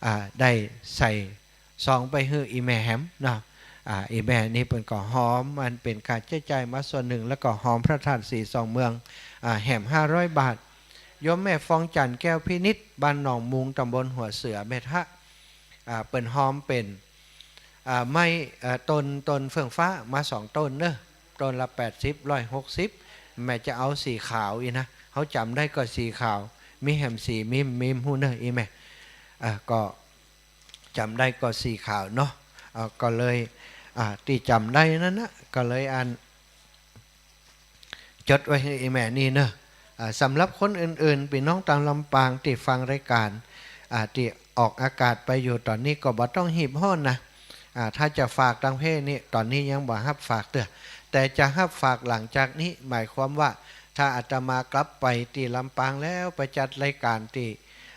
อ่า ได้ใส่ซองไปหื้ออี่แม่แหมเนาะ อ่า อี่แม่นี่เปิ้นก็หอม อันเป๋นค่าใจ๊จ่ายมาส่วนนึ่ง แล้วก็หอมพระธาตุศรีสองเมือง อ่า แหมห้าร้อยบาท โยมแม่ฟองจันทร์ แก้วพินิจ บ้านหนองมุง ตำบลหัวเสือ แม่ทะ อ่า เปิ้นหอมเป๋น อ่า ไม้ เอ่อ ต้น ต้นเฟื่องฟ้ามาสองต้นเน้อ ต้นละแปดสิบ ร้อยหกสิบ แม่จะเอาสีขาวอี่นะ เฮาจ๋ำได้ก็สีขาว มีแหมสี มี มีฮู้เน้ออี่แม่ อ่า ก็จ๋ำได้ก็สีขาวเนาะ อ่า ก็เลย อ่า ตี้จ๋ำได้นั้นนะ ก็เลยอัน จดไว้หื้ออี่แม่นี่เน้อ อ่า สำหรับคนอื่นๆ ปี้น้องตางลำปางตี้ฟังรายก๋าน อ่า ตี้ออกอากาศไปอยู่ต๋อนนี้ก็บ่ต้องฮีบฮ้อนนะ อ่า ถ้าจะฝากตางเพจนี่ ต๋อนนี้ยังบ่ฮับฝากเตื้อ แต่จะฮับฝากหลังจากนี้ หมายความว่า ถ้าอาตมากลับไปตี้ลำปางแล้ว ไปจัดรายก๋านตี้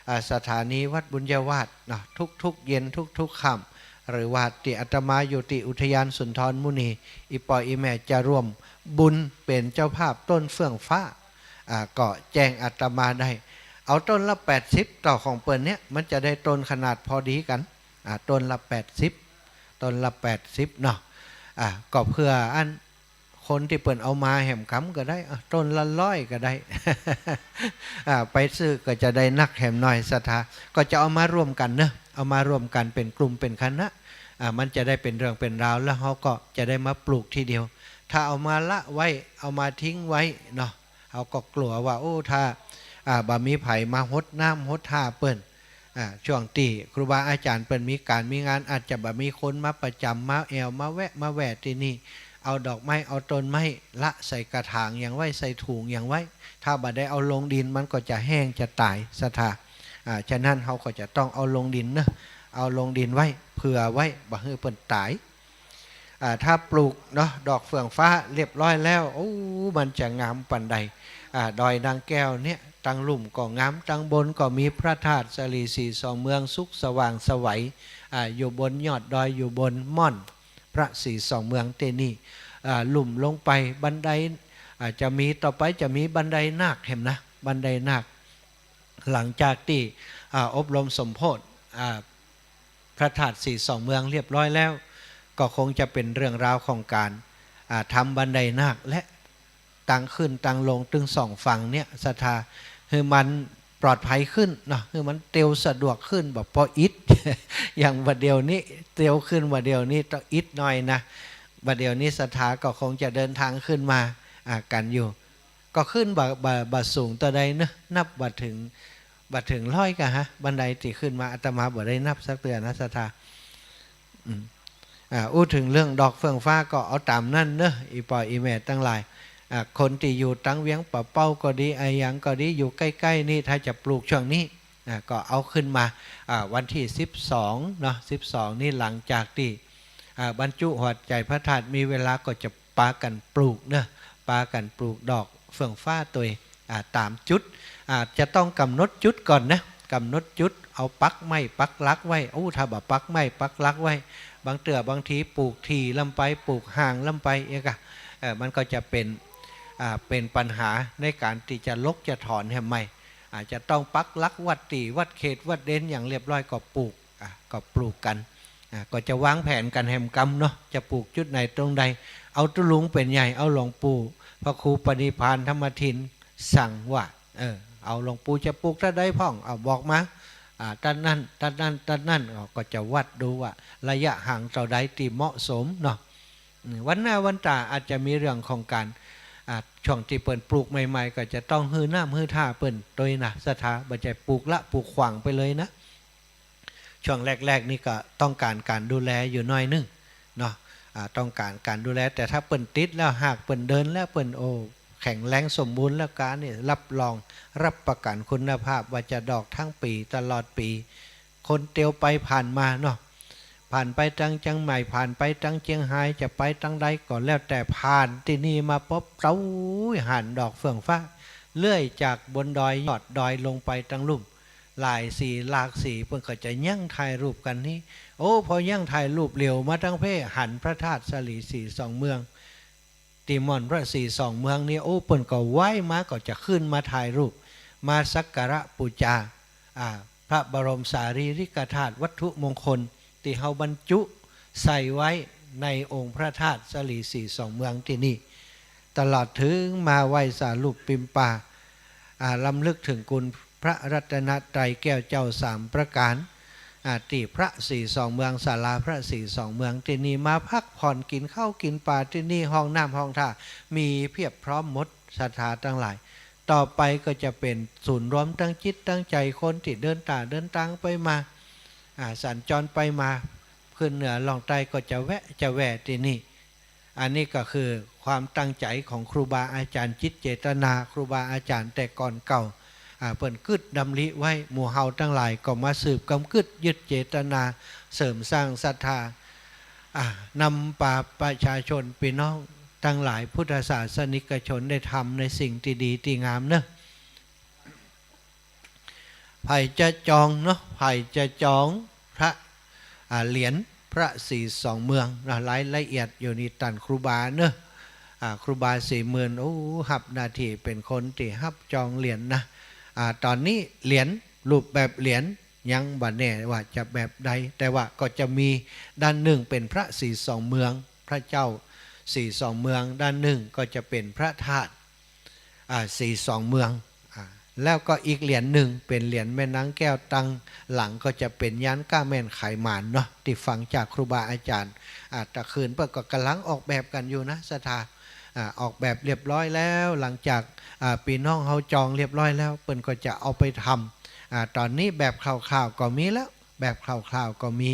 อ่า สถานีวัดบุญญาวาสเนาะ ทุกๆ เย็นทุกๆ ค่ำ หรือว่าตี้อาตมาอยู่ตี้อุทยานสุนทรมุนี อี่ป้ออี่แม่จะร่วมบุญเป๋นเจ้าภาพต้นเฟื่องฟ้า อ่า ก็แจ้งอาตมาได้ เอาต้นละแปดสิบ เต้าของเปิ้นเนี่ย มันจะได้ต้นขนาดพอดีกั๋น อ่า ต้นละแปดสิบ ต้นละแปดสิบเนาะ อ่า ก็เปื้ออัน คนตี้เปิ้นเอามาแหมกำก็ได้ อ่ะ ต้นละร้อยก็ได้ อ่า ไปซื้อก็จะได้นักแหมหน่อย ศรัทธา ก็จะเอามาร่วมกั๋นเนาะ เอามาร่วมกั๋นเป๋นกลุ่มเป๋นคณะ อ่า มันจะได้เป๋นเรื่องเป๋นราว แล้วเฮาก็จะได้มาปลูกทีเดียว ถ้าเอามาละไว้ เอามาทิ้งไว้เนาะ เฮาก็กั๋วว่า โอ้ ถ้า อ่า บ่มีใผมาหดน้ำหดท่าเปิ้น อ่า ช่วงตี้ครูบาอาจ๋ารย์เปิ้นมีก๋านมีงาน อาจจะบ่มีคนมาประจ๋ำ มาแอ่ว มาแวะ มาแว่ตี้นี่ เอาดอกไม้ เอาต้นไม้ ละใส่กระถางหยังไว้ ใส่ถุงหยังไว้ ถ้าบ่ได้เอาลงดิน มันก็จะแห้งจะต๋าย ศรัทธา อ่า ฉะนั้นเฮาก็จะต้องเอาลงดินเนาะ เอาลงดินไว้ เผื่อไว้ บ่หื้อเปิ้นต๋าย อ่า ถ้าปลูกเนาะ ดอกเฟื่องฟ้าเรียบร้อยแล้ว โอ้ มันจะงามปานใด อ่า ดอยนางแก้วเนี่ย ตังลุ่มก็งาม ตังบนก็มีพระธาตุสะหลีสีสองเมือง สุขสว่างไสว อ่า อยู่บนยอดดอย อยู่บนม่อนพระสีสองเมืองตี้นี่ อ่า ลุ่มลงไปบันได อ่า จะมี ต่อไปจะมีบันไดนาคแหมนะ บันไดนาค หลังจากตี้ อ่า อบรมสมโภช อ่า พระธาตุสีสองเมืองเรียบร้อยแล้ว ก็คงจะเป๋นเรื่องราวของก๋าน อ่า ทำบันไดนาค และตางขึ้นตางลงตึงสองฝั่งเนี่ย ศรัทธา หื้อมันปลอดภัยขึ้นเนาะ หื้อมันเตียวสะดวกขึ้น บ่ปออิด อย่างบ่าเดี่ยวนี้ เตียวขึ้นบ่าเดี่ยวนี้ต้องอิดหน่อยนะ บ่าเดี่ยวนี้ศรัทธาก็คงจะเดินทางขึ้นมา อ่า กั๋นอยู่ ก็ขึ้นบ่า บ่า บ่าสูงเต้าใดเนาะ นับบ่เถิง บ่เถิงร้อยก่าฮะ บันไดตี้ขึ้นมา อาตมาบ่ได้นับสักเตื้อนะ ศรัทธา อืม อ่า อู้เถิงเรื่องดอกเฟื่องฟ้าก็เอาต๋ามนั้นเนาะ อี่ป้ออี่แม่ตังหลาย อ่า คนตี้อยู่ตังเวียงป่าเป้าก็ดี อะหยังก็ดี อยู่ใก้ๆ นี่ ถ้าจะปลูกช่วงนี้ อ่า ก็เอาขึ้นมา อ่า วันตี้สิบสองเนาะ สิบสองนี่ หลังจากตี้ อ่า บรรจุหัวใจ๋พระธาตุ มีเวลาก็จะ ปากั๋นปลูกเนาะ ปากั๋นปลูกดอกเฟื่องฟ้าตวย อ่า ต๋ามจุด อ่า จะต้องก๋ำหนดจุดก่อนนะ ก๋ำหนดจุด เอาปักไม้ปักหลักไว้ อู้ ถ้าบ่ปักไม้ปักหลักไว้ บางเตื้อบางทีปลูกถี่ล้ำไป ปลูกห่างล้ำไป เอ๊ะกะ เอ่อ มันก็จะเป๋น อ่า เป๋นปัญหาในก๋านตี้จะลกจะถอนแหมใหม่ อาจจะต้องปักหลักวัดตี้ วัดเขตวัดเดนอย่างเรียบร้อยก็ปลูก อ่ะ ก็ปลูกกั๋น อ่ะ ก็จะวางแผนกั๋นแหมกำเนาะ จะปลูกจุดไหนตรงใด เอาตุ๊ลุงเป๋นใหญ่ เอาหลวงปู่พระครูปณิพานธรรมทินสั่งว่า เออ เอาหลวงปู่จะปลูกต้นใดพ่อง เอาบอกมา อ่า ต้นนั้น ต้นนั้น ต้นนั้น อ๋อ ก็จะวัดดูว่าระยะห่างเต้าใดตี้เหมาะสมเนาะ อืม วันหน้าวันต๋าอาจจะมีเรื่องของก๋าน อ่า ช่วงตี้เปิ้นปลูกใหม่ๆ ก็จะต้องหื้อน้ำหื้อท่าเปิ้นตวยนะ ศรัทธา บ่ใจ้ปลูกละปลูกขว้างไปเลยนะ ช่วงแรกๆ นี่ก็ต้องก๋านก๋านดูแลอยู่หน้อยนึ่งเนาะ อ่า ต้องก๋านก๋านดูแล แต่ถ้าเปิ้นติดแล้ว ฮากเปิ้นเดินแล้ว เปิ้น โอ้ แข็งแรงสมบูรณ์แล้วกานี่ รับรอง รับประกั๋นคุณภาพว่าจะดอกตึงปี๋ ตลอดปี๋ คนเตียวไปผ่านมาเนาะ ผ่านไปตังเจียงใหม่ ผ่านไปตังเจียงฮาย จะไปตังใดก็แล้วแต่ ผ่านตี้นี่มาปุ๊บ เต้า หันดอกเฟื่องฟ้า เลื่อยจากบนดอย ยอดดอยลงไปตังลุ่ม หลายสีหลากสี เปิ้นก็จะยั้งถ่ายรูปกั๋นนี่ โอ้ พอยั้งถ่ายรูปเหลียวมาตังเพ่ หันพระธาตุสะหลีสีสองเมือง ตี้ม่อนพระสีสองเมืองนี่ โอ้ เปิ้นก็ไหว้มา ก็จะขึ้นมาถ่ายรูป มาสักการะปู๋จา อ่า พระบรมสารีริกธาตุ วัตถุมงคลตี้เฮาบรรจุใส่ไว้ในองค์พระธาตุสะหลีสีสองเมืองตี้นี่ ตลอดเถิงมาไหว้สารูปปิมปา อ่า รำลึกเถิงคุณพระรัตนตรัยแก้วเจ้าสามประก๋าน อ่า ตี้พระสีสองเมือง ศาลาพระสีสองเมืองตี้นี่ มาพักผ่อนกิ๋นข้าวกิ๋นป๋าตี้นี่ ห้องน้ำห้องท่ามีเพียบพร้อมหมด ศรัทธาตังหลาย ต่อไปก็จะเป๋นศูนย์รวมตังจิตตังใจ๋คนตี้เดินต๋าเดินตางไปมา อ่า สัญจรไปมา ขึ้นเหนือล่องใต้ก็จะแวะ จะแวะตี้นี่ อันนี้ก็คือความตั้งใจ๋ของครูบาอาจ๋ารย์ จิตเจตนาครูบาอาจ๋ารย์แต่ก่อนเก่า อ่า เปิ้นกึ๊ดดำริไว้ หมู่เฮาตังหลายก็มาสืบกำกึ๊ดยึดเจตนา เสริมสร้างศรัทธา อ่า นำปาประชาชนปี้น้องตังหลายพุทธศาสนิกชนได้ทำในสิ่งตี้ดีตี้งามเนาะ ใผจะจองเนาะ ใผจะจองพระ อ่า เหรียญพระสีสองเมืองเนาะ รายละเอียดอยู่ในต้านครูบาเนาะ อ่า ครูบาสี่หมื่น โอ้ ฮับหน้าตี้เป๋นคนตี้ฮับจองเหรียญนะ อ่า ต๋อนนี้เหรียญ รูปแบบเหรียญยังบ่แน่ว่าจะแบบใด แต่ว่าก็จะมีด้านนึ่งเป๋นพระสีสองเมือง พระเจ้าสีสองเมือง ด้านนึ่งก็จะเป๋นพระธาตุ อ่า สีสองเมือง อ่า แล้วก็อีกเหรียญนึ่งเป๋นเหรียญแม่นางแก้ว ตังหลังก็จะเป๋นยานก้าแม่นขายหมานเนาะ ตี้ฟังจากครูบาอาจ๋ารย์ อ่า ตะคืนเปิ้นก็ก่ำลังออกแบบกั๋นอยู่นะ ศรัทธา อ่า ออกแบบเรียบร้อยแล้ว หลังจาก อ่า ปี้น้องเฮาจองเรียบร้อยแล้ว เปิ้นก็จะเอาไปทำ อ่า ต๋อนนี้แบบคร่าวๆ ก็มีแล้ว แบบคร่าวๆ ก็มี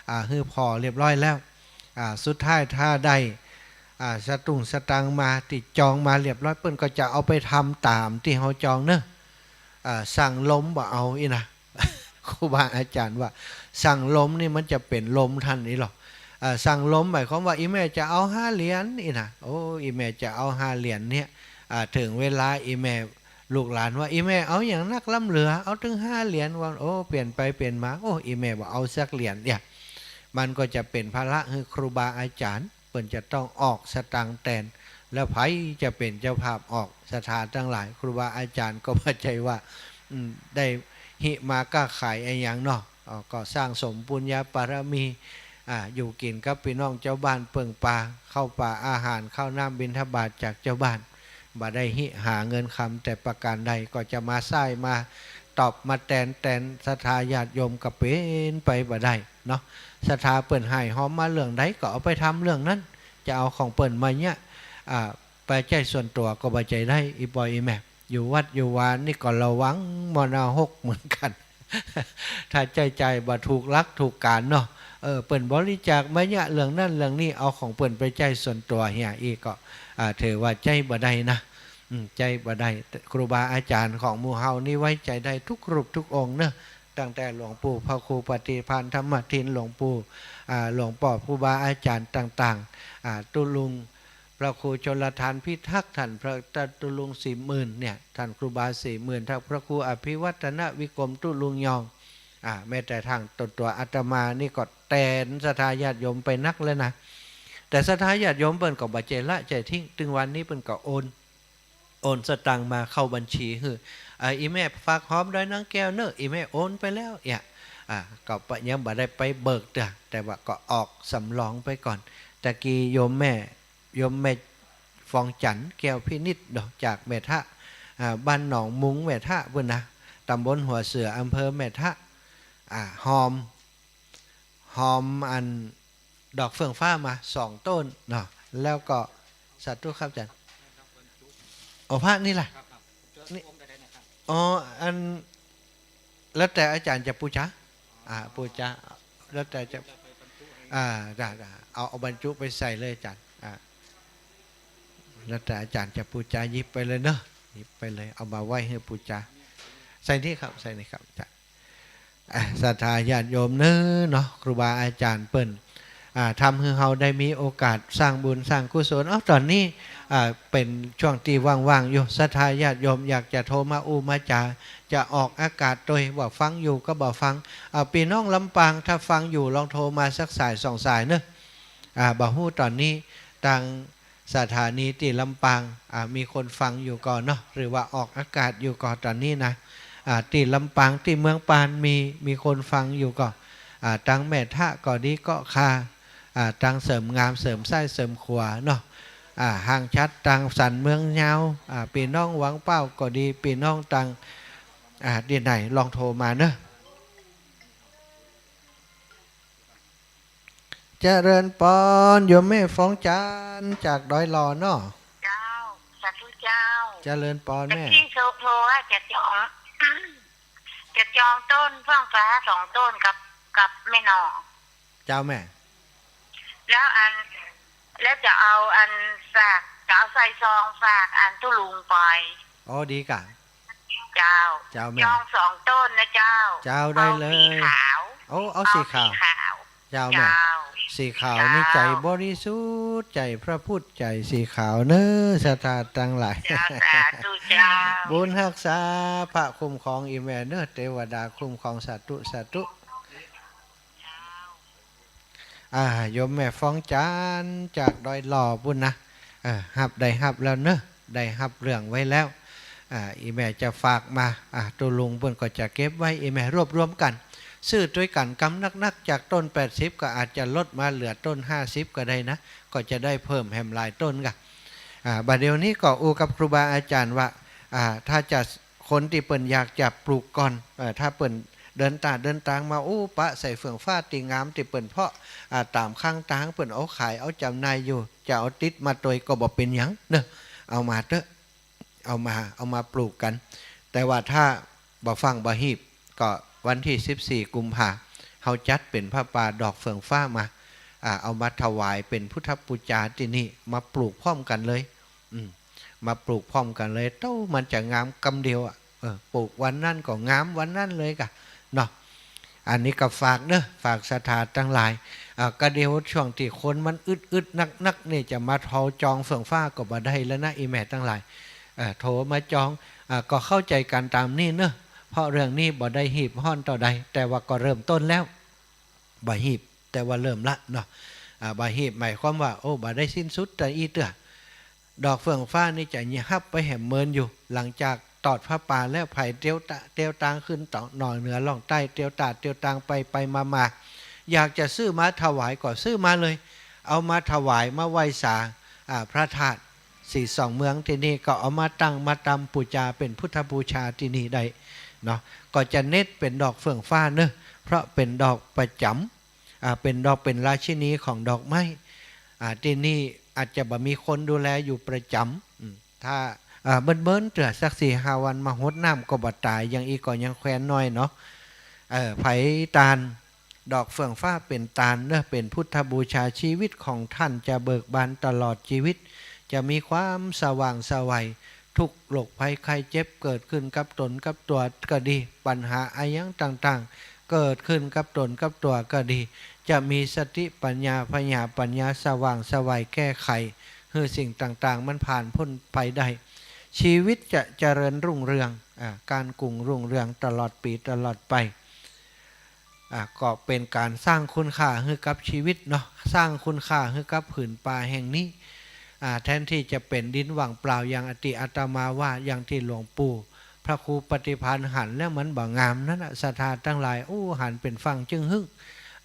อ่า หื้อผ่อเรียบร้อยแล้ว อ่า สุดท้ายถ้าได้ อ่า สตุ้งสตางค์มา ตี้จองมาเรียบร้อย เปิ้นก็จะเอาไปทำต๋ามตี้เฮาจองเนาะ อ่า สั่งลมบ่เอาอี้นะ ครูบาอาจ๋ารย์ว่า สั่งลมนี่มันจะเป๋นลมต้านอี้หรอก อ่า สั่งลม หมายความว่า อี่แม่จะเอาห้าเหรียญ อี้นะ โอ้ อี่แม่จะเอาห้าเหรียญเนี่ย อ่า เถิงเวลาอี่แม่ ลูกหลานว่า อี่แม่เอาหยังนักล้ำเหลือ เอาตึงห้าเหรียญ ว่า โอ้ เปลี่ยนไปเปลี่ยนมา โอ้ อี่แม่บ่เอาสักเหรียญเนี่ย มันก็จะเป๋นภาระหื้อครูบาอาจ๋ารย์ เปิ้นจะต้องออกสตางค์แตน แล้วใผจะเป๋นเจ้าภาพออก ศรัทธาตังหลาย ครูบาอาจ๋ารย์ก็บ่ใจ้ว่า อืม ได้หิมาก้าขายอะหยังเนาะ อ่า ก็สร้างสมปุญญบารมี อ่า อยู่กิ๋นกับปี้น้องจาวบ้าน เปิ่งปาข้าวป๋าอาหาร ข้าวน้ำบิณฑบาตจากจาวบ้าน บ่ได้หิหาเงินคำแต่ประการใด ก็จะมาใส้มาตอบมาแตน แตนศรัทธาญาติโยมก็เป๋นไปบ่ได้เนาะ ศรัทธาเปิ้นฮ้ายฮอมมาเรื่องใดก็เอาไปทำเรื่องนั้น จะเอาของเปิ้นมาเนี่ย อ่า ไปใจ๊ส่วนตั๋วก็บ่ใจ้ได้ อี่ป้ออี่แม่ อยู่วัดอยู่วานี่ก็ระวังมนหกเหมือนกั๋น ถ้าใจ๊จ่ายบ่ถูกหลักถูกก๋านเนาะ เออ เปิ้นบริจาคมาเนี่ยเรื่องนั้นเรื่องนี้ เอาของเปิ้นไปใจ๊ส่วนตั๋วเหียอี้ก็ อ่า ถือว่าใจ๊บ่ได้นะ อืม ใจ๊บ่ได้ ครูบาอาจ๋ารย์ของหมู่เฮานี่ไว้ใจ๋ได้ทุกรูปทุกองค์เนาะ ตั้งแต่หลวงปู่พระครูปฏิภาณธรรมทิน หลวงปู่ อ่า หลวงป้อครูบาอาจ๋ารย์ต่างๆ อ่า ตุ๊ลุง พระครูชลทานพิทักษ์ ท่านพระตุ๊ลุงสี่หมื่นเนี่ย ท่านครูบาสี่หมื่น ท่านพระครูอภิวัฒนวิกรมตุ๊ลุงยอง อ่า แม้แต่ตางตั๋ว ตั๋วอาตมานี่ก็แตนศรัทธาญาติโยมไปนักแล้วนะ แต่ศรัทธาญาติโยมเปิ้นก็บ่ใจ้ละใจ้ทิ้ง ตึงวันนี้เปิ้นก็โอน โอนสตางค์มาเข้าบัญชีหื้อ อ่า อี่แม่ฝากฮอมดอยนางแก้วเนาะ อี่แม่โอนไปแล้วเนี่ย อ่า ก็ปะ ยังบ่ได้ไปเบิกเตื้อ แต่ว่าก็ออกสำรองไปก่อน ตะกี้โยมแม่ โยมแม่ฟองจันทร์ แก้วพินิจเนาะ จากแม่ทะ อ่า บ้านหนองมุงแม่ทะปู้นนะ ตำบลหัวเสือ อำเภอแม่ทะ อ่า ฮอม ฮอมอันดอกเฟื่องฟ้ามาสองต้นเนาะ แล้วก็ สาธุครับอาจ๋ารย์ โอ้ พระนี่ล่ะ นี่ อ๋อ อัน แล้วแต่อาจ๋ารย์จะปู๋จา อ่า ปู๋จา แล้วแต่จะ อ่า ได้ ได้ เอา เอาบรรจุไปใส่เลยอาจ๋ารย์ อ่า แล้วแต่อาจ๋ารย์จะปู๋จา หยิบไปเลยเนาะ หยิบไปเลย เอามาไว้หื้อปู๋จา ใส่นี่ครับ ใส่นี่ครับอาจ๋ารย์ อ่ะ ศรัทธาญาติโยมเน้อเนาะ ครูบาอาจ๋ารย์เปิ้น อ่า ทำหื้อเฮาได้มีโอกาสสร้างบุญสร้างกุศล เอ้า ต๋อนนี้ อ่า เป๋นช่วงตี้ว่างๆ อยู่ ศรัทธาญาติโยมอยากจะโทรมาอู้มาจ๋า จะออกอากาศโตย ว่าฟังอยู่ก็บ่ฟัง อ่า ปี้น้องลำปางถ้าฟังอยู่ลองโทรมาสักสายสองสายเนาะ อ่า บ่ฮู้ต๋อนนี้ตาง สถานีตี้ลำปาง อ่า มีคนฟังอยู่ก่อเนาะ หรือว่าออกอากาศอยู่ก่อต๋อนนี้นะ อ่า ตี้ลำปาง ตี้เมืองปานมี มีคนฟังอยู่ก่อ อ่า ตางแม่ทะก็ดี เกาะคา อ่า ตางเสริมงาม เสริมซ้าย เสริมขวาเนาะ อ่า ห่างชัด ตางสันเมืองยาว อ่า ปี้น้องหวังเป้าก็ดี ปี้น้องตาง อ่า ตี้ไหนลองโทรมาเนาะ เจริญปอน โยมแม่ฟองจันทร์จากดอยหล่อเนาะ เจ้า สาธุเจ้า เจริญปอนแม่ ตะกี้โทร โทรว่าจะจอง จะจองต้นเฟื่องฟ้าสองต้นกับ กับแม่หน่อ เจ้าแม่ แล้วอัน แล้วจะเอาอันฝาก จะเอาใส่ซองฝากอันตุ๊ลุงไป อ๋อ ดีก่ะ เจ้า เจ้าแม่ จองสองต้นนะเจ้า เจ้า ได้เลย เอาสีขาว โอ้ เอาสีขาว เอาสีขาว เจ้าแม่ เจ้า สีขาวนี่ เจ้า ใจ๋บริสุทธิ์ ใจ๋พระพุทธ ใจ๋สีขาวเน้อ ศรัทธาตังหลาย เจ้า สาธุเจ้า บุญฮักษา พระคุ้มครองอี่แม่เน้อ เตวดาคุ้มครอง สาธุ สาธุ อ่า โยมแม่ฟองจันทร์จากดอยหล่อปู้นนะ เออ ฮับ ได้ฮับแล้วเนาะ ได้ฮับเรื่องไว้แล้ว อ่า อี่แม่จะฝากมา อ่า ตุ๊ลุงเปิ้นก็จะเก็บไว้ อี่แม่รวบรวมกั๋น ซื้อตวยกั๋นกำนักๆ จากต้นแปดสิบก็อาจจะลดมาเหลือต้นห้าสิบก็ได้นะ ก็จะได้เพิ่มแหมหลายต้นก่ะ อ่า บ่าเดี่ยวนี้ก็อู้กับครูบาอาจ๋ารย์ว่า อ่า ถ้าจะ คนตี้เปิ้นอยากจะปลูกก่อน เอ่อ ถ้าเปิ้นเดินตาเดินตางมา อู้ ปะใส่เฟื่องฟ้าตี้งามตี้เปิ้นเพาะ อ่า ต๋ามข้างตางเปิ้นเอาขายเอาจ๋ำหน่ายอยู่ จะเอาติดมาตวยก็บ่เป๋นหยังเนาะ เอามาเต๊อะ เอามา เอามาปลูกกั๋น แต่ว่าถ้าบ่ฟั่งบ่ฮีบ ก็วันตี้สิบสี่กุมภา เฮาจัดเป๋นผ้าป่าดอกเฟื่องฟ้ามา อ่า เอามาถวายเป๋นพุทธปู๋จาตี้นี่ มาปลูกพร้อมกั๋นเลย อืม มาปลูกพร้อมกั๋นเลย เต้ามันจะงามกำเดียวอะ เออ ปลูกวันนั้นก็งามวันนั้นเลยก่ะ เนาะ อันนี้ก็ฝากเนาะ ฝากศรัทธาตังหลาย อ่า ก็เดี๋ยวช่วงตี้คนมันอึดๆ นักๆ นี่จะมาโทรจองเฟื่องฟ้าก็บ่ได้แล้วนะ อี่แม่ตังหลาย เอ่อ โทรมาจอง อ่า ก็เข้าใจ๋กั๋นต๋ามนี้เนาะ เพราะเรื่องนี้บ่ได้ฮีบฮ้อนเต้าใด แต่ว่าก็เริ่มต้นแล้ว บ่ฮีบ แต่ว่าเริ่มละเนาะ อ่า บ่ฮีบหมายความว่า โอ้ บ่ได้สิ้นสุดแต่อี้เตื้อ ดอกเฟื่องฟ้านี่จะฮับไปแหมเมินอยู่ หลังจากตอดผ้าป่าแล้ว ใผเตียวตะ เตียวตางขึ้นต่อหน่อเหนือล่องใต้ เตียวตะเตียวตางไปไปมามา อยากจะซื้อมาถวายก็ซื้อมาเลย เอามาถวายมาไหว้สา อ่า พระธาตุสีสองเมืองตี้นี่ก็เอามาตั้งมาตำปู๋จาเป๋นพุทธบูชาตี้นี่ได้เนาะ ก็จะเน้นเป๋นดอกเฟื่องฟ้าเนาะ เพราะเป๋นดอกประจ๋ำ อ่า เป๋นดอก เป๋นราชินีของดอกไม้ อ่า ตี้นี่อาจจะบ่มีคนดูแลอยู่ประจ๋ำ อืม ถ้า อ่า เมินๆ เตื้อสักสี่ห้าวันมาหดน้ำก็บ่ต๋าย อย่างอี้ก็ยังแควนน้อยเนาะ เอ่อ ใผตาน ดอกเฟื่องฟ้าเป๋นตานเนาะ เป๋นพุทธบูชา ชีวิตของต้านจะเบิกบานตลอดจีวิต จะมีความสว่างไสว ทุกข์โรคภัยไข้เจ็บเกิดขึ้นกับต๋นกับตั๋วก็ดี ปัญหาอะหยังต่างๆ เกิดขึ้นกับต๋นกับตั๋วก็ดี จะมีสติปัญญา ผญาปัญญาสว่างไสวแก้ไข หื้อสิ่งต่างๆ มันผ่านป๊นไปได้ ชีวิตจะเจริญรุ่งเรือง อ่า ก้านกุ่งรุ่งเรืองตลอดปี๋ตลอดไป อ่า ก็เป๋นก๋านสร้างคุณค่าหื้อกับจีวิตเนาะ สร้างคุณค่าหื้อกับผืนป่าแห่งนี้ อ่า แทนตี้จะเป๋นดินว่างเปล่าอย่างตี้อาตมาว่า อย่างตี้หลวงปู่พระครูปฏิภาณหันแล้วมันบ่งามนั้นน่ะ ศรัทธาตังหลาย โอ้ หันเป๋นฝั่งจึงหึ้ง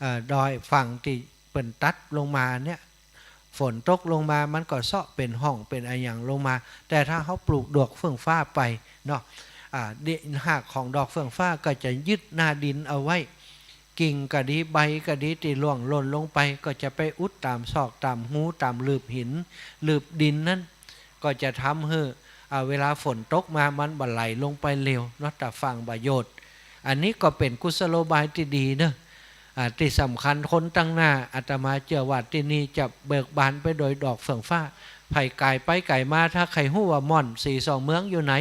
เอ่อ ดอยฝั่งตี้เปิ้นตัดลงมาเนี่ย ฝนตกลงมามันก็เซาะเป๋นฮ่องเป๋นอะหยังลงมา แต่ถ้าเฮาปลูกดอกเฟื่องฟ้าไปเนาะ อ่า ดิน ฮากของดอกเฟื่องฟ้าก็จะยึดหน้าดินเอาไว้ กิ่งก็ดี ใบก็ดี ตี้ร่วงหล่นลงไป ก็จะไปอุดต๋ามซอก ต๋ามฮู ต๋ามหลืบหิน หลืบดินนั้น ก็จะทำหื้อ อ่า เวลาฝนตกมามันบ่ไหลลงไปเร็วเนาะ ตะฝังประโยชน์ อันนี้ก็เป๋นกุศโลบายตี้ดีเนาะ อ่า ตี้สำคัญคนตังหน้า อาตมาเจื้อว่าตี้นี่จะเบิกบานไปโดยดอกเฟื่องฟ้า ใผก๋ายไปก๋ายมา ถ้าใค่ฮู้ว่าม่อนสีสองเมืองอยู่ไหน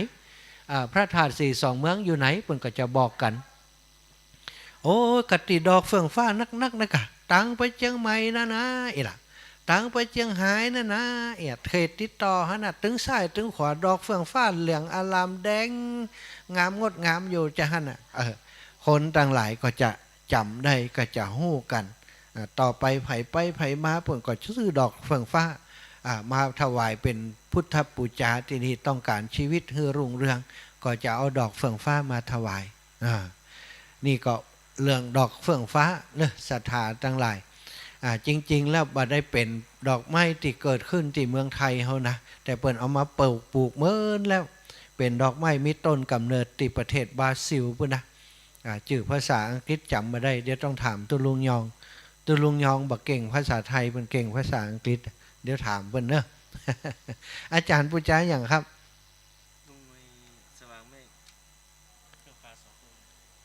อ่า พระธาตุสีสองเมืองอยู่ไหน เปิ้นก็จะบอกกั๋น โอ้ กะตี้ดอกเฟื่องฟ้านักๆ นะกะ ตางไปเจียงใหม่นะนะ เอะล่ะ ตางไปเจียงฮายนะนะ เอะ เขตติดต่อหั้นน่ะ ตึงซ้ายตึงขวา ดอกเฟื่องฟ้าเหลืองอารามแดง งามงดงามอยู่จาหั้นน่ะ เออ คนตังหลายก็จะจ๋ำได้ ก็จะฮู้กั๋น อ่า ต่อไปใผไปใผมาเปิ้นก็ซื้อดอกเฟื่องฟ้า อ่า มาถวายเป๋นพุทธปู๋จาตี้นี่ ต้องก๋านจีวิตหื้อรุ่งเรือง ก็จะเอาดอกเฟื่องฟ้ามาถวาย อ่า นี่ก็เรื่องดอกเฟื่องฟ้าเนาะ ศรัทธาตังหลาย อ่า จริงๆ แล้วบ่ได้เป๋นดอกไม้ตี้เกิดขึ้นตี้เมืองไทยเฮานะ แต่เปิ้นเอามาปลูก ปลูกเมินแล้ว เป๋นดอกไม้มีต้นก๋ำเนิดตี้ประเทศบราซิลปู้นนะ อ่า จื้อภาษาอังกฤษจ๋ำบ่ได้ เดี๋ยวต้องถามตุ๊ลุงยอง ตุ๊ลุงยองบ่เก่งภาษาไทย เปิ้นเก่งภาษาอังกฤษ เดี๋ยวถามเปิ้นเนาะ อาจ๋ารย์ปู๋จาหยังครับ ลุงหน่วยสว่างเมฆ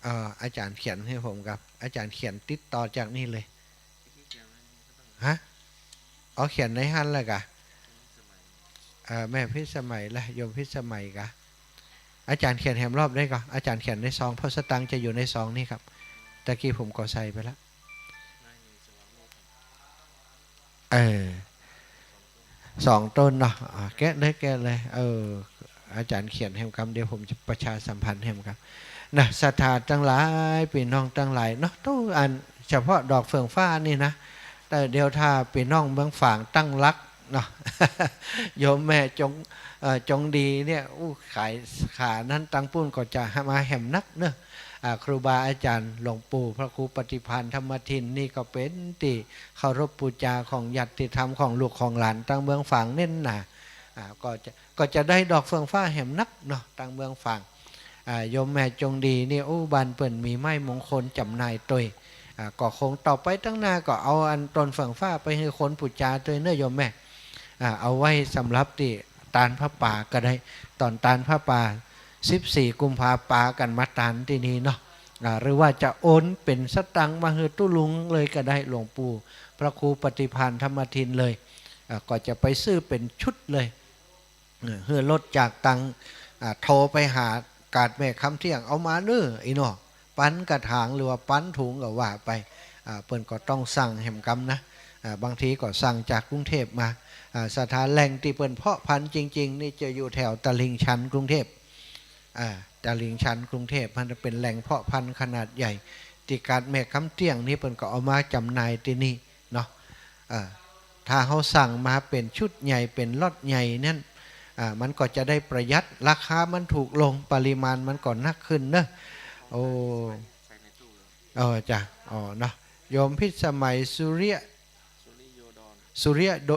เอ่อ อาจ๋ารย์เขียนหื้อผมครับ อาจ๋ารย์เขียนติดต่อจากนี่เลย ฮะ อ๋อ เขียนในหั้นเลยกะ เอ่อ แม่พิสมัยและโยมพิสมัยกะ อาจ๋ารย์เขียนแหมรอบได้ก่อ อาจ๋ารย์เขียนในซอง เพราะสตางค์จะอยู่ในซองนี่ครับ ตะกี้ผมก็ใส่ไปแล้ว เออ สองต้นเนาะ อ่า แกะเลย แกะเลย เออ อาจ๋ารย์เขียนแหมกำ เดี๋ยวผมจะประชาสัมพันธ์แหมกำ นะ ศรัทธาตังหลาย ปี้น้องตังหลายเนาะ ตู้อันเฉพาะดอกเฟื่องฟ้านี่นะ แต่เดี๋ยวถ้าปี้น้องเมืองฝางตั้งหลักเนาะ โยมแม่จง เอ่อ จงดีเนี่ย อู้ ขายขานั้นตังปุ้นก็จะมาแหมนักเนาะ อ่า ครูบาอาจ๋ารย์หลวงปู่พระครูปฏิภาณธรรมทินนี่ก็เป๋นตี้เคารพปู๋จาของญาติธรรม ของลูกของหลานตังเมืองฝางเน้นหนา อ่า ก็จะ ก็จะได้ดอกเฟื่องฟ้าแหมนักเนาะ ตังเมืองฝาง อ่า โยมแม่จงดีนี่ อู้ บ้านเปิ้นมีไม้มงคลจ๋ำหน่ายตวย อ่า ก็คงต่อไปตังหน้าก็เอาอันต้นเฟื่องฟ้าไปหื้อคนปู๋จาตวยเนาะโยมแม่ อ่า เอาไว้สำหรับตี้ตานผ้าป่าก็ได้ ต๋อนตานผ้าป่า สิบสี่กุมภา ปากั๋นมาตานตี้นี่เนาะ อ่า หรือว่าจะโอนเป๋นสตางค์มาหื้อตุ๊ลุงเลยก็ได้ หลวงปู่พระครูปฏิภาณธรรมทินเลย อ่า ก็จะไปซื้อเป๋นชุดเลย เออ หื้อรถจากตัง อ่า โทรไปหากาดแม่คำเที่ยง เอามาเน้อ อี้เนาะ ปันกระถางหรือว่าปันถุงก็ว่าไป อ่า เปิ้นก็ต้องสั่งแหมกำนะ อ่า บางทีก็สั่งจากกรุงเทพฯมา อ่า ศรัทธา แหล่งตี้เปิ้นเพาะพันธุ์จริงๆ นี่จะอยู่แถวตลิ่งชันกรุงเทพฯ อ่า ตลิ่งชันกรุงเทพฯ มันจะเป๋นแหล่งเพาะพันธุ์ขนาดใหญ่ ตี้กาดแม่กำเตี้ยงนี่เปิ้นก็เอามาจ๋ำหน่ายตี้นี่เนาะ อ่า ถ้าเฮาสั่งมาเป๋นชุดใหญ่ เป๋นล็อตใหญ่นั้น อ่า มันก็จะได้ประหยัด ราคามันถูกลง ปริมาณมันก็นักขึ้นเนาะ โอ้ เออ จ้ะ อ๋อ เนาะ โยมพิสมัย สุริยะ สุริโยด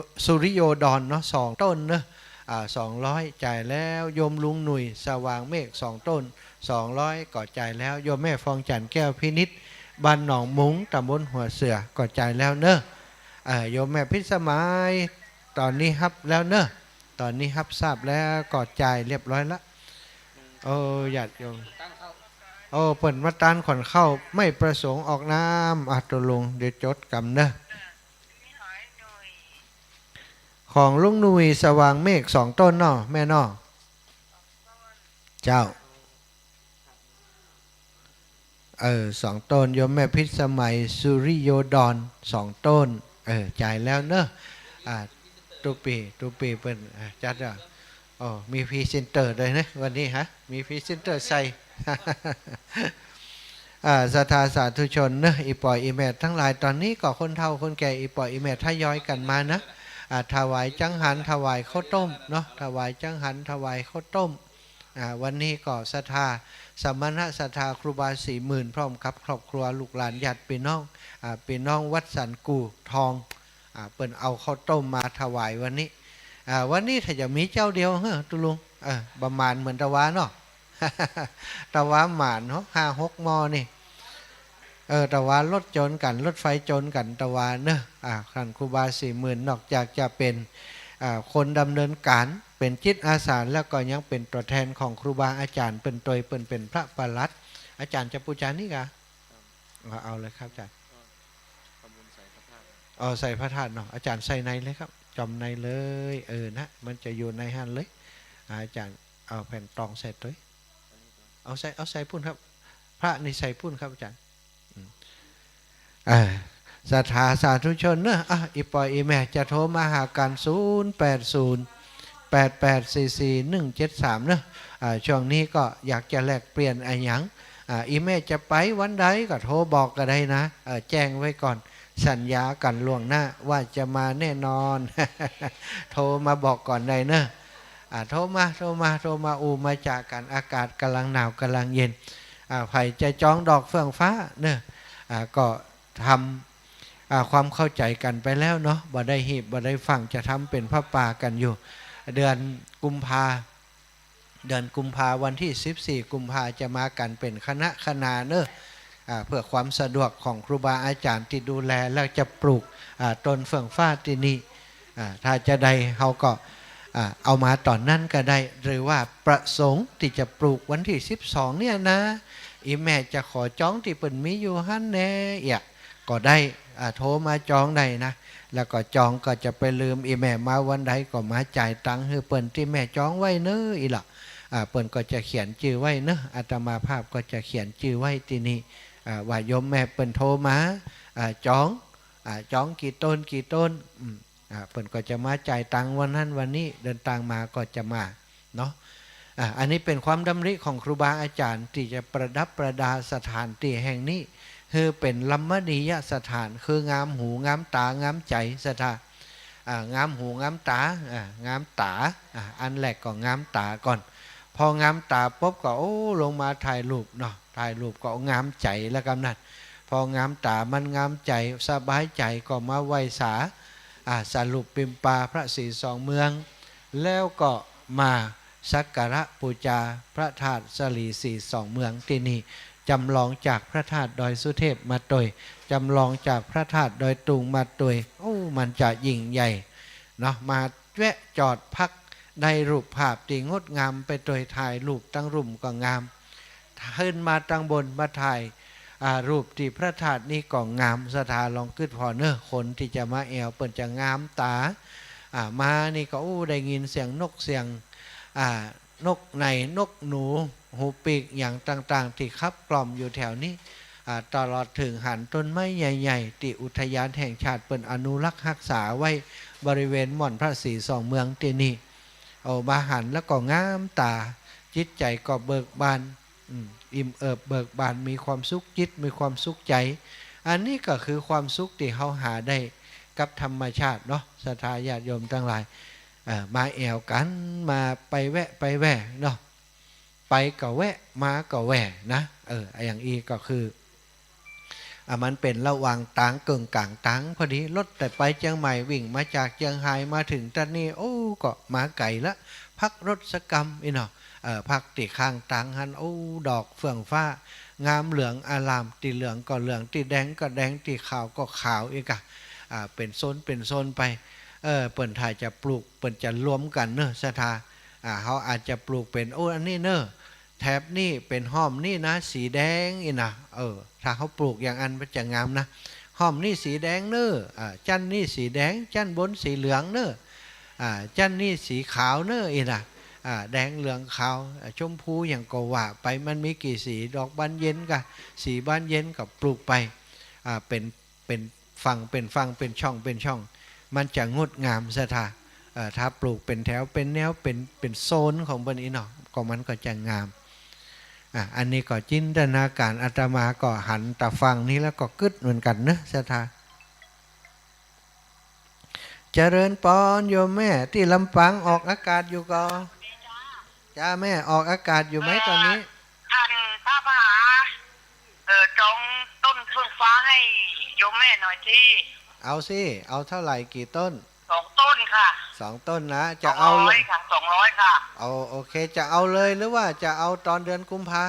อน สุริโยดอนเนาะ สองต้นเนาะ อ่า สองร้อย จ่ายแล้ว โยมลุงหนุ่ย สว่างเมฆ สองต้น สองร้อย ก็จ่ายแล้ว โยมแม่ฟองจันทร์ แก้วพินิจ บ้านหนองมุง ตำบลหัวเสือ ก็จ่ายแล้วเนาะ เอ่อ โยมแม่พิสมัย ต๋อนนี้ฮับแล้วเนาะ ต๋อนนี้ฮับทราบแล้ว ก็จ่ายเรียบร้อยละ เออ ญาติโยม โอ้ เปิ้นมาตานขวัญข้าว ไม่ประสงค์ออกนาม อ่ะ ตกลง เดี๋ยวจดกำเนาะ ของลุงหนุ่ย สว่างเมฆ สองต้นเนาะ แม่เนาะ เจ้า เออ สองต้น โยมแม่พิสมัย สุริโยดอน สองต้น เออ จ่ายแล้วเนาะ อ่า ตุ๊ปี ตุ๊ปีเปิ้น อ่า จัดอ่ะ อ๋อ มีพรีเซนเตอร์ด้วยนะ วันนี้ฮะ มีพรีเซนเตอร์ใส่ อ่า ศรัทธาสาธุชนเนาะ อี่ป้ออี่แม่ตังหลาย ต๋อนนี้ก็คนเฒ่าคนแก่ อี่ป้ออี่แม่ทยอยกั๋นมานะ อ่า ถวายจังหัน ถวายข้าวต้มเนาะ ถวายจังหัน ถวายข้าวต้ม อ่า วันนี้ก็ศรัทธา สมณะศรัทธาครูบาสี่หมื่น พร้อมกับครอบครัวลูกหลานญาติปี้น้อง อ่า ปี้น้องวัดสันกู่ทอง อ่า เปิ้นเอาข้าวต้มมาถวายวันนี้ อ่า วันนี้ถ้าจะมีเจ้าเดียว เฮ้อ ตุ๊ลุง เออ บ่หมานเหมือนตะวาเนาะ ตะวาหมานเนาะ ห้าหกหม้อนี่ เออ ตะวารถจนกั๋น รถไฟจนกั๋น ตะวาเนาะ อ่า ต้านครูบาสี่หมื่น นอกจากจะเป๋น อ่า คนดำเนินก๋าน เป๋นจิตอาสา แล้วก็ยังเป๋นตั๋วแทนของครูบาอาจ๋ารย์ เปิ้นตวย เปิ้นเป๋นพระปลัด อาจ๋ารย์จะปู๋จานี่กา เอา เอาเลยครับอาจ๋ารย์ ก็ทำบุญใส่พระธาตุ เอาใส่พระธาตุเนาะ อาจ๋ารย์ใส่ในเลยครับ จ๋อมในเลย เออ นะ มันจะอยู่ในหั้นเลย อาจ๋ารย์เอาแผ่นตองใส่ตวย อันนี้ก่อน เอาใส่ เอาใส่ปู้นครับ พระนี่ใส่ปู้นครับอาจ๋ารย์ อืม อ่า ศรัทธาสาธุชนเนาะ อ่ะ อี่ป้ออี่แม่จะโทรมาหากั๋น ศูนย์แปดศูนย์ แปดแปดสี่สี่หนึ่งเจ็ดสาม เนาะ อ่า ช่วงนี้ก็อยากจะแลกเปลี่ยนอะหยัง อ่า อี่แม่จะไปวันใดก็โทรบอกก็ได้นะ เออ แจ้งไว้ก่อน สัญญากั๋นล่วงหน้าว่าจะมาแน่นอน โทรมาบอกก่อนได้เนาะ อ่า โทรมา โทรมา โทรมา อู้มาจ๋ากั๋น อากาศก่ำลังหนาวก่ำลังเย็น อ่า ใผจะจองดอกเฟื่องฟ้าเนาะ อ่า ก็ ทำ อ่า ความเข้าใจ๋กั๋นไปแล้วเนาะ บ่ได้ฮีบ บ่ได้ฟั่ง จะทำเป๋นผ้าป่ากั๋นอยู่ เดือนกุมภา เดือนกุมภา วันตี้สิบสี่กุมภา จะมากั๋นเป๋นคณะคณาเนาะ อ่า เพื่อความสะดวกของครูบาอาจ๋ารย์ตี้ดูแล แล้วจะปลูก อ่า ต้นเฟื่องฟ้าตี้นี่ อ่า ถ้าจะได้เฮาก็ อ่า เอามาต๋อนนั้นก็ได้ หรือว่าประสงค์ตี้จะปลูกวันตี้สิบสองเนี่ยนะ อี่แม่จะขอจองตี้เปิ้นมีอยู่หั้นแน่ เอี้ย ก็ได้ อ่า โทรมาจองได้นะ แล้วก็จองก็จะไปลืม อี่แม่มาวันใดก็มาจ่ายตังค์หื้อเปิ้นตี้แม่จองไว้เนาะ อี่ละ อ่า เปิ้นก็จะเขียนจื้อไว้เนาะ อาตมาภาพก็จะเขียนจื้อไว้ตี้นี่ อ่า ว่าโยมแม่เปิ้นโทรมา อ่า จอง อ่า จองกี่ต้นกี่ต้น อืม อ่า เปิ้นก็จะมาจ่ายตังค์วันนั้นวันนี้ เดินตางมาก็จะมาเนาะ อ่า อันนี้เป๋นความดำริของครูบาอาจ๋ารย์ตี้จะประดับประดาสถานตี้แห่งนี้ หื้อเป๋นรมณียสถาน คืองามหูงามต๋างามใจ๋ศรัทธา อ่า งามหูงามต๋า อ่า งามต๋า อ่า อันแรกก็งามต๋าก่อน พองามต๋าปุ๊บก็ โอ้ ลงมาถ่ายรูปเนาะ ถ่ายรูปก็งามใจ๋แล้วกำนั้น พองามต๋ามันงามใจ๋ สบายใจ๋ก็มาไหว้สา อ่า สารูปปิมปาพระศรีสองเมือง แล้วก็มาสักการะปู๋จาพระธาตุสาลีศรีสองเมืองตี้นี่ จำลองจากพระธาตุดอยสุเทพมาตวย จำลองจากพระธาตุดอยตุงมาตวย โอ้ มันจะยิ่งใหญ่เนาะ มาแวะจอดพักได้รูปภาพตี้งดงามไปตวย ถ่ายรูปตังลุ่มก็งาม ขึ้นมาตังบนมาถ่าย อ่า รูปตี้พระธาตุนี่ก็งาม ศรัทธาลองกึ๊ดผ่อเนาะ คนตี้จะมาแอ่วเปิ้นจะงามต๋า อ่า มานี่ก็ อู้ ได้ยินเสียงนกเสียง อ่า นกไน่นกหนู ฮูกปิ๊กหยังต่างๆ ตี้ขับกล่อมอยู่แถวนี้ อ่า ตลอดเถิงหันต้นไม้ใหญ่ๆ ตี้อุทยานแห่งชาติเปิ้นอนุรักษ์ฮักษาไว้ บริเวณหม่อนพระศรีสองเมืองตี้นี่ โอ้ มาหันแล้วก็งามต๋า จิตใจ๋ก็เบิกบาน อืม อิ่มเอิบเบิกบาน มีความสุขจิต มีความสุขใจ๋ อันนี้ก็คือความสุขตี้เฮาหาได้กับธรรมชาติเนาะ ศรัทธาญาติโยมตังหลาย เอ่อ มาแอ่วกั๋น มาไปแวะ ไปแว่เนาะ ไปก็แวะ มาก็แว่นะ เออ อย่างอี้ก็คือ อ่ะ มันเป๋นระหว่างตาง เกิ่งก๋างตางพอดี รถแต่ไปเจียงใหม่วิ่งมาจากเจียงฮายมาเถิงตั๊ดนี่ โอ้ ก็มาไก๋ละ พักรถสักกำอี้เนาะ เอ่อ พักตี้ข้างตางหั้น โอ้ ดอกเฟื่องฟ้า งามเหลืองอาราม ตี้เหลืองก็เหลือง ตี้แดงก็แดง ตี้ขาวก็ขาวอีกอะ อ่า เป๋นโซน เป๋นโซนไป เออ เปิ้นถ้าจะปลูก เปิ้นจะรวมกั๋นเนาะ ศรัทธา อ่า เฮาอาจจะปลูกเป๋น โอ้ อันนี้เนาะ แถบนี้เป๋นฮ่อมนี้นะ สีแดงอี้นะ เออ ถ้าเฮาปลูกอย่างอั้นมันจะงามนะ ฮ่อมนี้สีแดงเนาะ อ่า จั๊นนี้สีแดง จั๊นบนสีเหลืองเนาะ อ่า จั๊นนี้สีขาวเนาะ อี้นะ อ่า แดงเหลืองขาว อ่า ชมพูหยังก็ว่าไป มันมีกี่สี ดอกบานเย็นกะ สีบานเย็นก็ปลูกไป อ่า เป๋น เป๋นฝั่ง เป๋นฝั่ง เป๋นช่อง เป๋นช่อง มันจะงดงาม ศรัทธา เอ่อ ถ้าปลูกเป๋นแถว เป๋นแนว เป๋น เป๋นโซนของเปิ้นอี้เนาะ ก็มันก็จะงาม อ่ะ อันนี้ก็จินตนาก๋าร อาตมาก็หันตาฝั่งนี้แล้วก็กึ๊ดเหมือนกั๋นเนาะ ศรัทธา เจริญปอน โยมแม่ ตี้ลำปางออกอากาศอยู่ก่อ จ้าแม่ ออกอากาศอยู่ไหมตอนนี้ ท่านพระมหา เอ่อ จองต้นเฟื่องฟ้าให้โยมแม่หน่อยสิ เอาสิ เอาเท่าไหร่ กี่ต้น สองต้นค่ะ สองต้นนะ จะเอา สองร้อยค่ะ สองร้อยค่ะ เอา โอเค จะเอาเลยหรือว่าจะเอาตอนเดือนกุมภา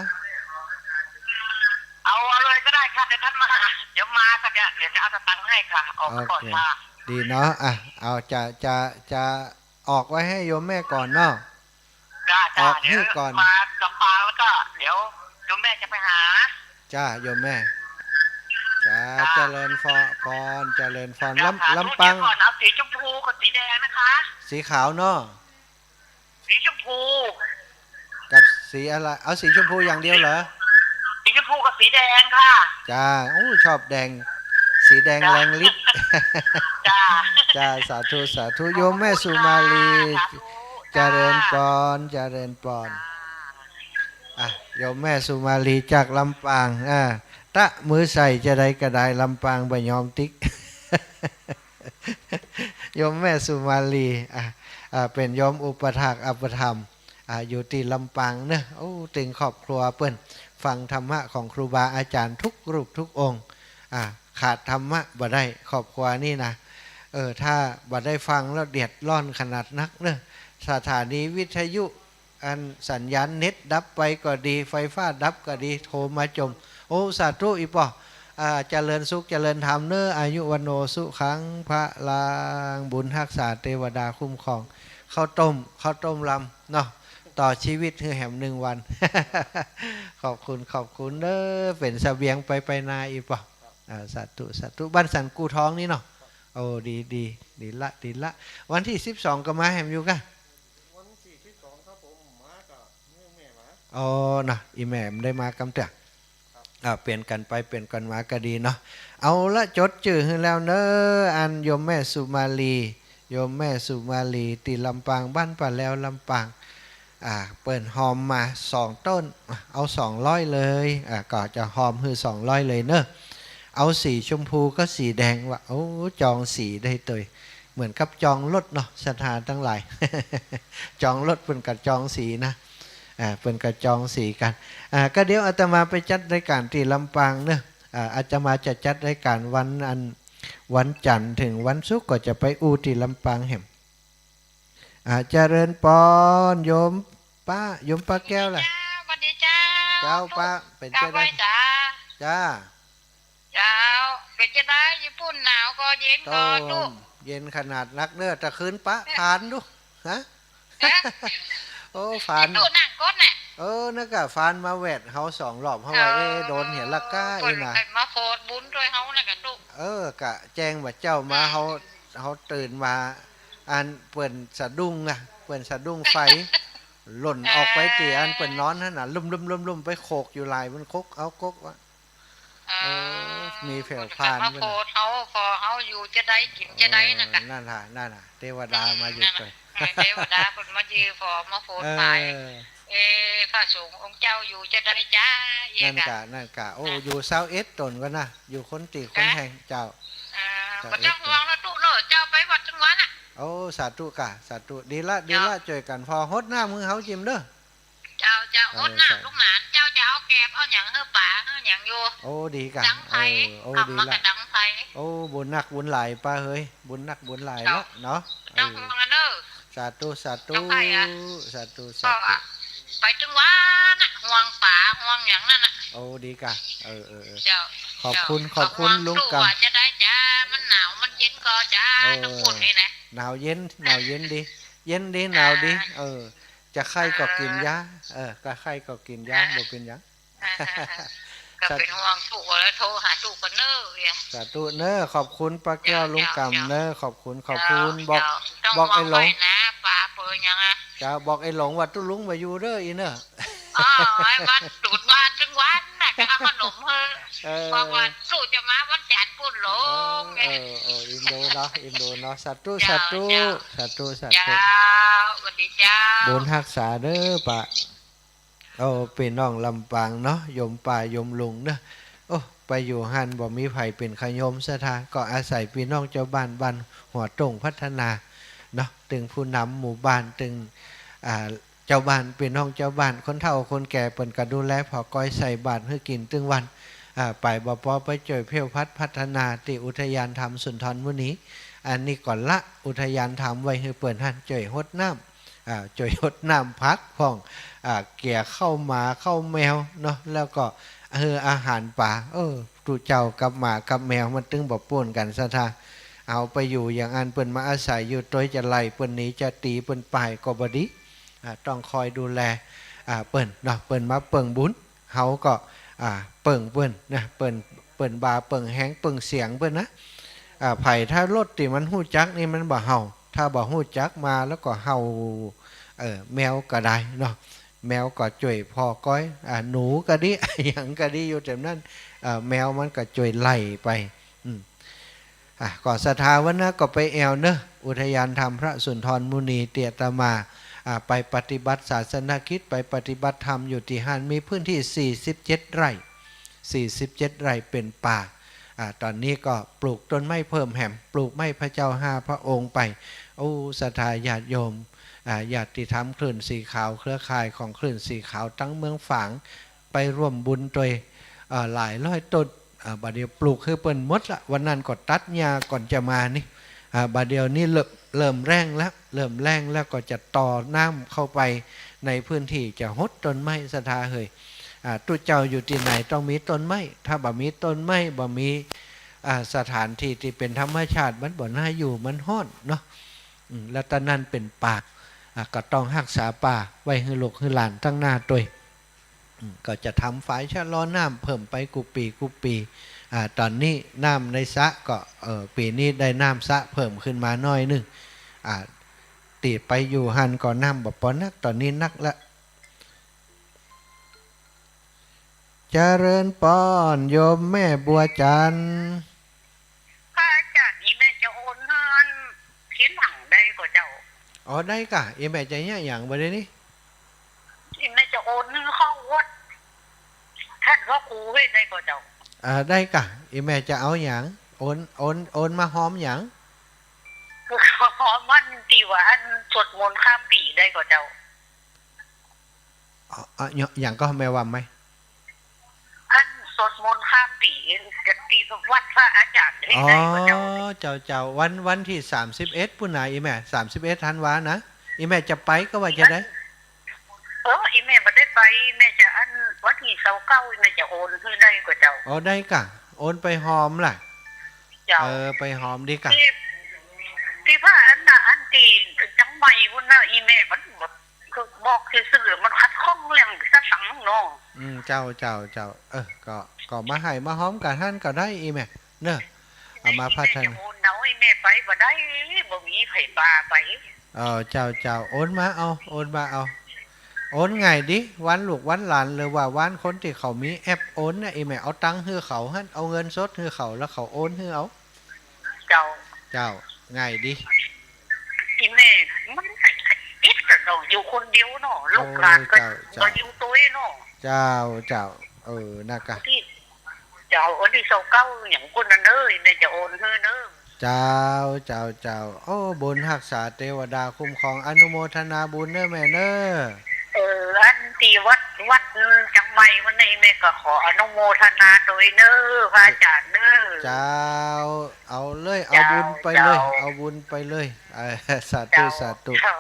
เอา เอาเลยก็ได้ค่ะ เดี๋ยวท่านมา เดี๋ยวมาค่ะ เดี๋ยว เดี๋ยวจะเอาสตังค์ให้ค่ะ ออกไปก่อนค่ะ โอเค ดีเนาะ อ่ะ เอา จะ จะ จะออกไว้ให้โยมแม่ก่อนเนาะ จ้า จ้า ออกหื้อก่อน เดี๋ยวมาลำปางแล้วก็ เดี๋ยวโยมแม่จะไปหา จ้า โยมแม่ จ้า จ้า เจริญฟอ- ปอน เจริญฟอน จ้า ลำ- สาธุ ลำปาง เดี๋ยวก่อน เอาสีชมพูกับสีแดงนะคะ สีขาวเนาะ สีชมพู กับสีอะไร เอาสีชมพูอย่างเดียวเหรอ สีชมพูกับสีแดงค่ะ จ้า โอ้ ชอบแดง สีแดง จ้า แรงฤทธิ์ จ้า จ้า สาธุ สาธุ โยมแม่สุมาลี สาธุ เจริญปอน เจริญปอน จ้า อ่ะ โยมแม่สุมาลีจากลำปาง อ่า ตะมือใส่จะใดกะดาย ลำปางบ่ยอมติ๊ก โยมแม่สุมาลี อ่ะ อ่ะ เป๋นโยมอุปัฏฐากอุปถัมภ์ อ่ะ อยู่ตี้ลำปางเนาะ โอ้ ตึงครอบครัวเปิ้น ฟังธรรมะของครูบาอาจารย์ทุกรูปทุกองค์ อ่ะ ขาดธรรมะบ่ได้ ครอบครัวนี่นะ เออ ถ้าบ่ได้ฟังแล้วเดือดร้อนขนาดนักเนาะ สถานีวิทยุ อันสัญญาณเน็ตดับไปก็ดี ไฟฟ้าดับก็ดี โทรมาจ่ม โอ้ สาธุ อี่ป้อ อ่า เจริญสุข เจริญธรรมเนาะ อายุ วัณโณ สุขัง พลัง บุญฮักษา เตวดาคุ้มครอง ข้าวต้ม ข้าวต้มลำเนาะ ต่อชีวิตหื้อแหมหนึ่งวัน ขอบคุณ ขอบคุณเนาะ เป๋นเสบียงไปไปนา อี่ป้อ อ่า สาธุ สาธุ บ้านสันกู่ทองนี่เนาะ โอ้ ดี ดี ดีละ ดีละ วันตี้สิบสองก็มาแหมอยู่กะ วันตี้สิบสองครับผม มากับแม่ แม่มา อ๋อ นะ อี่แม่บ่ได้มากำเตื้อ ครับ อ่า เปลี่ยนกั๋นไปเปลี่ยนกั๋นมาก็ดีเนาะ เอาละ จดจื้อหื้อแล้วเนาะ อันโยมแม่สุมาลี โยมแม่สุมาลี ตี้ลำปาง บ้านป่าแลว ลำปาง อ่า เปิ้นฮอมมาสองต้น อ่ะ เอาสองร้อยเลย อ่า ก็จะฮอมหื้อสองร้อยเลยเนาะ เอาสีชมพูกับสีแดงว่ะ โอ้ จองสีได้ตวย เหมือนกับจองรถเนาะ ศรัทธาตังหลาย จองรถเปิ้นก็จองสีนะ อ่า เปิ้นก็จองสีกั๋น อ่า ก็เดี๋ยวอาตมาไปจัดรายก๋านตี้ลำปางเนาะ อ่า อาตมาจะจัดรายก๋านวันอัน วันจันทร์เถิงวันศุกร์ก็จะไปอู้ตี้ลำปางแหม อ่า เจริญปอน โยมป้า โยมป้าแก้วล่ะ เจ้า สวัสดีเจ้า เจ้าป้า เป๋น เจ้า จะใด ไหว้จ้า จ้า เจ้า เป๋นจะใด อยู่ปู้นหนาวก่อเย็นก่อ โต้ม ตุ๊ เย็นขนาดนักเนาะ ตะคืนปะฟานดู ฮะ ฮะ โอ้ ฟาน ตุ๊นั่งก๊อดน่ะ เออ นั่นกะฟานมาแหวดเฮาสองรอบ เฮาว่า เออ เอ๊ะ โดนเหียละก้า เปิ้น อี้นะ มาโผดบุญตวยเฮาน่ะกะตุ๊ เออ กะแจ้งว่าเจ้ามา อืม เฮา เฮาตื่นมา อันเปิ้นสะดุ้งอะ เปิ้นสะดุ้งไฟ หล่นออกไป เออ ตี้อันเปิ้นนอนหั้นน่ะ ลุ่มๆๆๆ ไปโขกอยู่หลายบนคก เอากกว่า เออ เออ มีแผวผ่าน บ่ต้องมาโผดเฮา ผ่อเฮาอยู่จะใดกิ๋นจะใด เออ นั่นกะ นั่นล่ะ นั่นล่ะ เตวดามาอยู่ อืม นั่นล่ะ ตวย เออ เตวดาเปิ้นมาอยู่ ผ่อมาโผด เออ หมาย เอ พระสงฆ์องค์เจ้าอยู่จะใดจ๊ะ เอีย นั่นกะ กะ นั่นกะ โอ้ นะ อยู่ซาวเอ็ดต๋นก่อนะ อยู่คนตี้คนแห่ง กะ เจ้า อ่า เจ้า บ่ต้องห่วงแล้วตุ๊เนาะ เจ้าไปวัดตึงวันน่ะ โอ้ สาธุกะ สาธุ ดีละ ดีละ เจ้า จ้วยกั๋นผ่อ หดน้ำหื้อเฮาจิมเน่อ เจ้า เจ้า เออ หดน้ำ สา ลูกหลาน เจ้าจะเอาแกบเอาหยังหื้อป๋าหื้อหยังอยู่ โอ้ ดีกะ ดังไฟ เออ โอ้ ดีละ กำมากะดังไฟ โอ้ บุญนักบุญหลายป้าเฮย บุญนักบุญหลาย เจ้า ละเนาะ บ่ต้อง เออ ห่วงอะเน่อ สาธุ สาธุ เจ้าไข่อะ สาธุ ก็ สาธุ อะ ไปตึงวันน่ะ ห่วงป๋าห่วงหยังนั่นน่ะ โอ้ ดีกะ เออ เออ เออ เจ้า ขอบคุณ เจ้า ขอบคุณ ก็ห่วง ลุงกำ ตุ๊ว่าจะใดจ๊ะ มันหนาวมันเย็นก่อจ๊ะ เออ ตุ๊กคนนี่นะ หนาวเย็น หนาวเย็นดี เย็นดี หนาวดี อ่า เออ จะไข้ก็กิ๋นยา อ่า เออ ก็ไข้ก็กิ๋นยา อ่า บ่เป๋นหยัง อ่า ก็เป๋นห่วงตุ๊กก็เลยโทรหาตุ๊กก่อนเน่อ เอีย สาธุเน่อ ขอบคุณป้าแก้ว เจ้า ลุงกำเน่อ เจ้า ขอบคุณ ขอบคุณ เจ้า บอก เจ้า บอกไอ้หลง ต้องห่วงไว้นะ ป๋าเป๋นหยังอะ เจ้า บอกไอ้หลงว่าตุ๊ลุงบ่อยู่เน่อ อีเน่อ อ๋อ ไอ้วันดูดบ้านตึงวันน่ะ จะเอาขนมหื้อ เออ บอกว่าตุ๊จะมาวันจันทร์ปุ้นหลง เออ เออ เออ อินดูเนาะ อินดูเนาะ สาธุ เจ้า สาธุ เจ้า สาธุ สาธุ เจ้า สวัสดีเจ้า บุญฮักษาเน่อป้า โอ้ ปี้น้องลำปางเนาะ โยมป้าโยมลุงเนาะ โอ้ ไปอยู่หั้นบ่มีใผเป๋นขะโยมศรัทธา ก็อาศัยปี้น้องจาวบ้าน บ้านหัวโต่งพัฒนาเนาะ ตึงผู้นำหมู่บ้าน ตึง อ่า จาวบ้าน ปี้น้องจาวบ้าน คนเฒ่าคนแก่ เปิ้นก็ดูแลผ่อก้อยใส่บาตรหื้อกิ๋นตึงวัน อ่า ไปบ่ปอไปจ้วยเผี้ยวพัดพัฒนาตี้อุทยานธรรมสุนทรมุนี อันนี้ก็ละอุทยานธรรมไว้หื้อเปิ้นหั้น จ้วยหดน้ำ อ่า จ้วยหดน้ำผักพ่อง อ่า เกี่ยข้าวหมาข้าวแมวเนาะ แล้วก็หื้ออาหารป๋า เออ ตุ๊เจ้ากับหมากับแมวมันตึงบ่ป้นกั๋นศรัทธา เอาไปอยู่อย่างอั้น เปิ้นมาอาศัยอยู่ตวยจะไล่เปิ้นหนีจะตี๋เปิ้นไปก็บ่ดี อ่า ต้องคอยดูแล อ่า เปิ้นเนาะ เปิ้นมาเปิ่งบุญ เฮาก็ อ่า เปิ่งเปิ้นนะ เปิ้น เปิ้นบ่าเปิ้งแฮงเปิ้งเสียงเปิ้นนะ อ่า ใผถ้ารถตี้มันฮู้จักนี่มันบ่เห่า ถ้าบ่ฮู้จักมาแล้วก็เห่า เอ่อ แมวก็ได้เนาะ แมวก็จ้วยผ่อก้อย อ่า หนูก็ดี หยังก็ดีอยู่แถวนั้น เอ่อ แมวมันก็จ้วยไล่ไป อืม อ่ะ ก็ศรัทธาวันนะก็ไปแอ่วเนอะ อุทยานธรรมพระสุนทรมุนี ตี้อาตมา อ่ะ ไปปฏิบัติศาสนกิจ ไปปฏิบัติธรรมอยู่ตี้หั้น มีพื้นที่สี่สิบเจ็ดไร่ สี่สิบเจ็ดไร่เป๋นป่า อ่ะ ต๋อนนี้ก็ปลูกต้นไม้เพิ่มแหม ปลูกไม้พระเจ้าห้าพระองค์ไป โอ้ ศรัทธาญาติโยม อ่ะ ญาติธรรมคลื่นสีขาว เครือข่ายของคลื่นสีขาวตังเมืองฝาง ไปร่วมบุญตวย เอ่อ หลายร้อยต้น อ่า บ่าเดี่ยวปลูกหื้อเปิ้นหมดละ วันนั้นก็ตัดหญ้าก่อนจะมานี่ อ่า บ่าเดี่ยวนี้เริ่ม เริ่มแล้งแล้ว เริ่มแล้งแล้วก็จะต่อน้ำเข้าไปในพื้นที่ จะหดต้นไม้ศรัทธาเหย อ่า ตุ๊เจ้าอยู่ตี้ไหนต้องมีต้นไม้ ถ้าบ่มีต้นไม้ บ่มี อ่า สถานที่ตี้เป๋นธรรมชาติ มันบ่น่าอยู่ มันฮ้อนเนาะ อืม แล้วตอนนั้นเป๋นป่า อ่า ก็ต้องฮักษาป่าไว้หื้อลูกหื้อหลานตังหน้าตวย อืม ก็จะทำฝายชะลอน้ำเพิ่มไปกู้ปี๋กู้ปี๋ อ่า ต๋อนนี้น้ำในสระก็ เอ่อ ปี๋นี้ได้น้ำสระเพิ่มขึ้นมาหน้อยนึ่ง อ่า ตี้ไปอยู่หั้นก็น้ำบ่ปอนัก ต๋อนนี้นักละ เจริญปอนโยมแม่บัวจันทร์ พระอาจ๋ารย์ อี่แม่จะโอนเงินทีหลังได้ก่อเจ้า อ๋อ ได้ก่ะ อี่แม่จะเยียะหยังบ่าเดี่ยวนี้ อี่แม่จะโอนเงินเข้าวัด ท่านพระครูเฮ็ดได้ก่อเจ้า อ่า ได้ก่ะ อี่แม่จะเอาหยัง โอน โอน โอนมาฮอมหยัง คือฮอมวันตี้ว่าอันสวดมนต์ข้ามปี๋ได้ก่อเจ้า อ๋อ อ๋อ หยัง หยังก่อแม่ว่าไหม อันสวดมนต์ข้ามปี๋ตี้วัดพระอาจ๋ารย์เฮ็ดได้ก่อเจ้า อ๋อ เจ้า เจ้า วัน วันตี้สามสิบเอ็ดปุ้นนาอี่แม่ สามสิบเอ็ดธันวานะ อี่แม่จะไปก่อว่าจะใด เออ อี่แม่บ่ได้ไป แม่จะอันวันตี้ซาวเก้า อี่แม่จะโอนหื้อได้ก่อเจ้า อ๋อ ได้ก่ะ โอนไปฮอมล่ะ เจ้า เออ ไปฮอมดีก่ะ ตี้ ตี้พระอันน่ะ อันตี้เจียงใหม่ปุ้นนา อี่แม่มันบ่ คือบอกซื่อๆ มันขัดข้องเรื่องสตังค์เนาะ อืม เจ้า เจ้า เจ้า เออ ก็ ก็มาไห้มาฮอมกั๋นหั้นก็ได้อี่แม่ เนอะ เอามาพัฒนา อี่แม่จะโอนเอา อี่แม่ไปบ่ได้ บ่มีใผปาไป เออ เจ้า เจ้า โอนมาเอา โอนมาเอา โอนง่ายดี วานลูกวานหลาน หรือว่าวานคนตี้เขามีแอปโอนน่ะ อีแม่เอาตังค์หื้อเขาหั้น เอาเงินสดหื้อเขา แล้วเขาโอนหื้อเอา เจ้า เจ้า ง่ายดี อีแม่มันอิดอะเนาะ อยู่คนเดียวเนาะ ลูกหลานก็ โอ้ เจ้า เจ้า บ่อยู่ตวยเนาะ เจ้า เจ้า เออ นะกะ ที่ เจ้า วันตี้ซาวเก้าหยังปุ้นน่ะเน้อ แม่จะโอนหื้อเน้อ เจ้า เจ้า เจ้า โอ้ บุญฮักษาเตวดาคุ้มครอง อนุโมทนาบุญเน้อแม่เน้อ เออ อันตี้วัด วัดจังใหม่วันนี้แม่ก็ขออนุโมทนาตวยเน้อ พระอาจ๋ารย์เน้อ เจ้า เอาเลย เอาบุญไปเลย เจ้า เอาบุญไปเลย เออ สาธุ เจ้า สาธุ เจ้า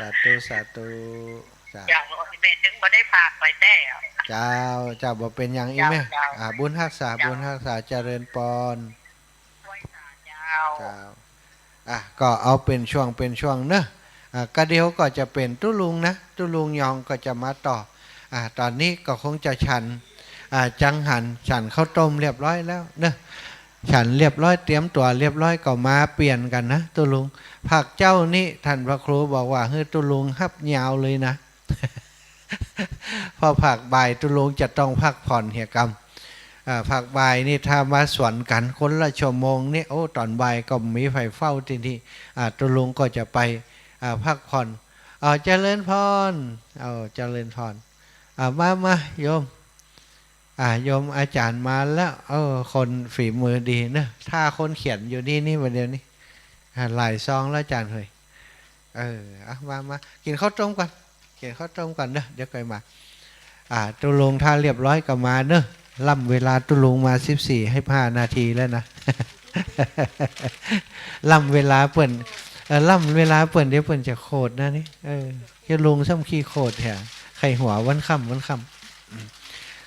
สาธุ สาธุ เจ้า เจ้า แม่จึงบ่ได้ฝากไปแต๊อะ เจ้า เจ้า บ่เป๋นหยัง อีแม่ เจ้า เจ้า อ่า บุญฮักษา เจ้า บุญฮักษา เจริญปอน เจ้า เจ้า อ่ะ ก็เอาเป๋นช่วงเป๋นช่วงเนาะ อ่ะ กะเดี๋ยวก็จะเป๋นตุ๊ลุงนะ ตุ๊ลุงยองก็จะมาต่อ อ่ะ ต๋อนนี้ก็คงจะฉัน อ่ะ จังหัน ฉันข้าวต้มเรียบร้อยแล้วเนาะ ฉันเรียบร้อย เตรียมตั๋วเรียบร้อย ก็มาเปลี่ยนกั๋นนะ ตุ๊ลุง ภาคเจ๊านี่ท่านพระครูบอกว่าหื้อตุ๊ลุงฮับยาวเลยนะ เพราะภาคบ่ายตุ๊ลุงจะต้องพักผ่อนเหียกำ อ่า ภาคบ่ายนี่ถ้ามาสวนกั๋นคนละชั่วโมงนี่ โอ้ ต๋อนบ่ายก็มีใผเฝ้าตี้นี่ อ่า ตุ๊ลุงก็จะไป อ่า พักผ่อน อ่า เจริญพร เอา เจริญพร อ่า มา มา โยม อ่า โยมอาจ๋ารย์มาแล้ว เออ คนฝีมือดีเนาะ ถ้าคนเขียนอยู่นี่ นี่ บ่าเดี่ยวนี้ อ่า หลายซองแล้วอาจ๋ารย์เฮย เออ อ่ะ มา มา กิ๋นข้าวต้มก่อน กิ๋นข้าวต้มก่อนเนาะ เดี๋ยวก่อยมา อ่า ตุ๊ลุงถ้าเรียบร้อยก็มาเนาะ ล่ำเวลาตุ๊ลุงมาสิบสี่ สิบห้านาทีแล้วนะ ล่ำเวลาเปิ้น เออ ล่ำเวลาเปิ้น เดี๋ยวเปิ้นจะโขดนะนี่ เออ ตุ๊ลุงซ้ำขี้โขดแท้ ใค่หัววันค่ำ วันค่ำ อืม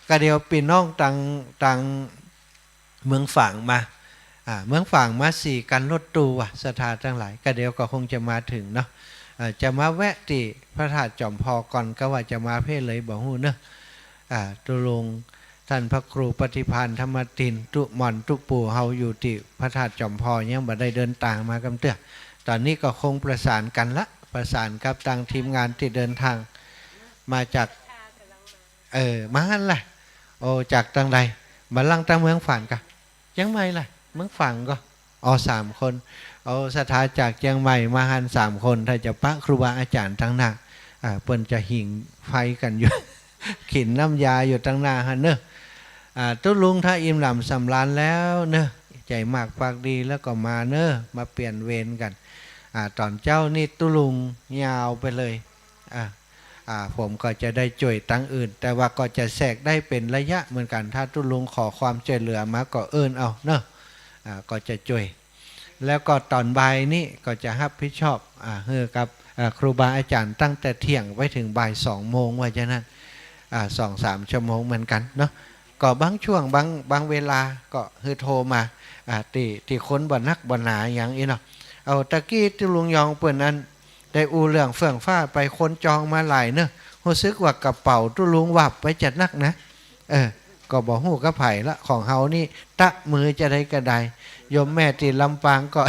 กะเดี๋ยวปี้น้องตัง ตัง เมืองฝางมา อ่า เมืองฝางมาสี่กั๋นรถตู้ว่ะ ศรัทธาตังหลาย กะเดี๋ยวก็คงจะมาเถิงเนาะ อ่า จะมาแวะตี้พระธาตุจอมพอก่อน กะว่าจะมาเพ่เลยบ่ฮู้เนาะ อ่า ตุ๊ลุง ท่านพระครูปฏิภาณธรรมติน ตุ๊หม่อนตุ๊ปู่เฮาอยู่ตี้พระธาตุจอมพอ ยังบ่ได้เดินตางมากำเตื้อ ต๋อนนี้ก็คงประสานกั๋นละ ประสานกับตังทีมงานตี้เดินตางมาจาก เออ มาหั้นล่ะ โอ้ จากตังใด บ่าลั่งตังเมืองฝางกะ เจียงใหม่ล่ะ เมืองฝางก่อ อ๋อ สามคน โอ้ ศรัทธาจากเจียงใหม่มาหั้นสามคน ถ้าจะปะครูบาอาจ๋ารย์ตังหน้า อ่า เปิ้นจะหิงไฟกั๋นอยู่ ขินน้ำยาอยู่ตังหน้าหั้นเนาะ อ่า ตุ๊ลุงถ้าอิ่มหนำสำราญแล้วเนาะ ใจ๋มากปากดีแล้วก็มาเนาะ มาเปลี่ยนเวรกั๋น อ่า ต๋อนเจ๊านี่ตุ๊ลุงยาวไปเลย อ่า อ่า ผมก็จะได้จ้วยตังอื่น แต่ว่าก็จะแทรกได้เป๋นระยะเหมือนกั๋น ถ้าตุ๊ลุงขอความจ้วยเหลือมาก็เอิ้นเอาเนาะ อ่า ก็จะจ้วย แล้วก็ต๋อนบ่ายนี้ก็จะฮับผิดชอบ อ่า หื้อกับ อ่า ครูบาอาจ๋ารย์ตั้งแต่เที่ยงไปเถิงบ่ายสองโมง ว่าจะนั้น อ่า สองสามชั่วโมงเหมือนกั๋นเนาะ ก็บางช่วง บาง บางเวลาก็หื้อโทรมา อ่า ตี้ ตี้คนบ่นักบ่หนาหยังอี้เนาะ เอา ตะกี้ตุ๊ลุงยองเปิ้นนั้น ได้อู้เรื่องเฟื่องฟ้าไป คนจองมาหลายเนาะ ฮู้สึกว่ากระเป๋าตุ๊ลุงวับไปจะนักนะ เออ ก็บ่ฮู้กับใผละ ของเฮานี่ตะมือจะได้กระได โยมแม่ตี้ลำปางก็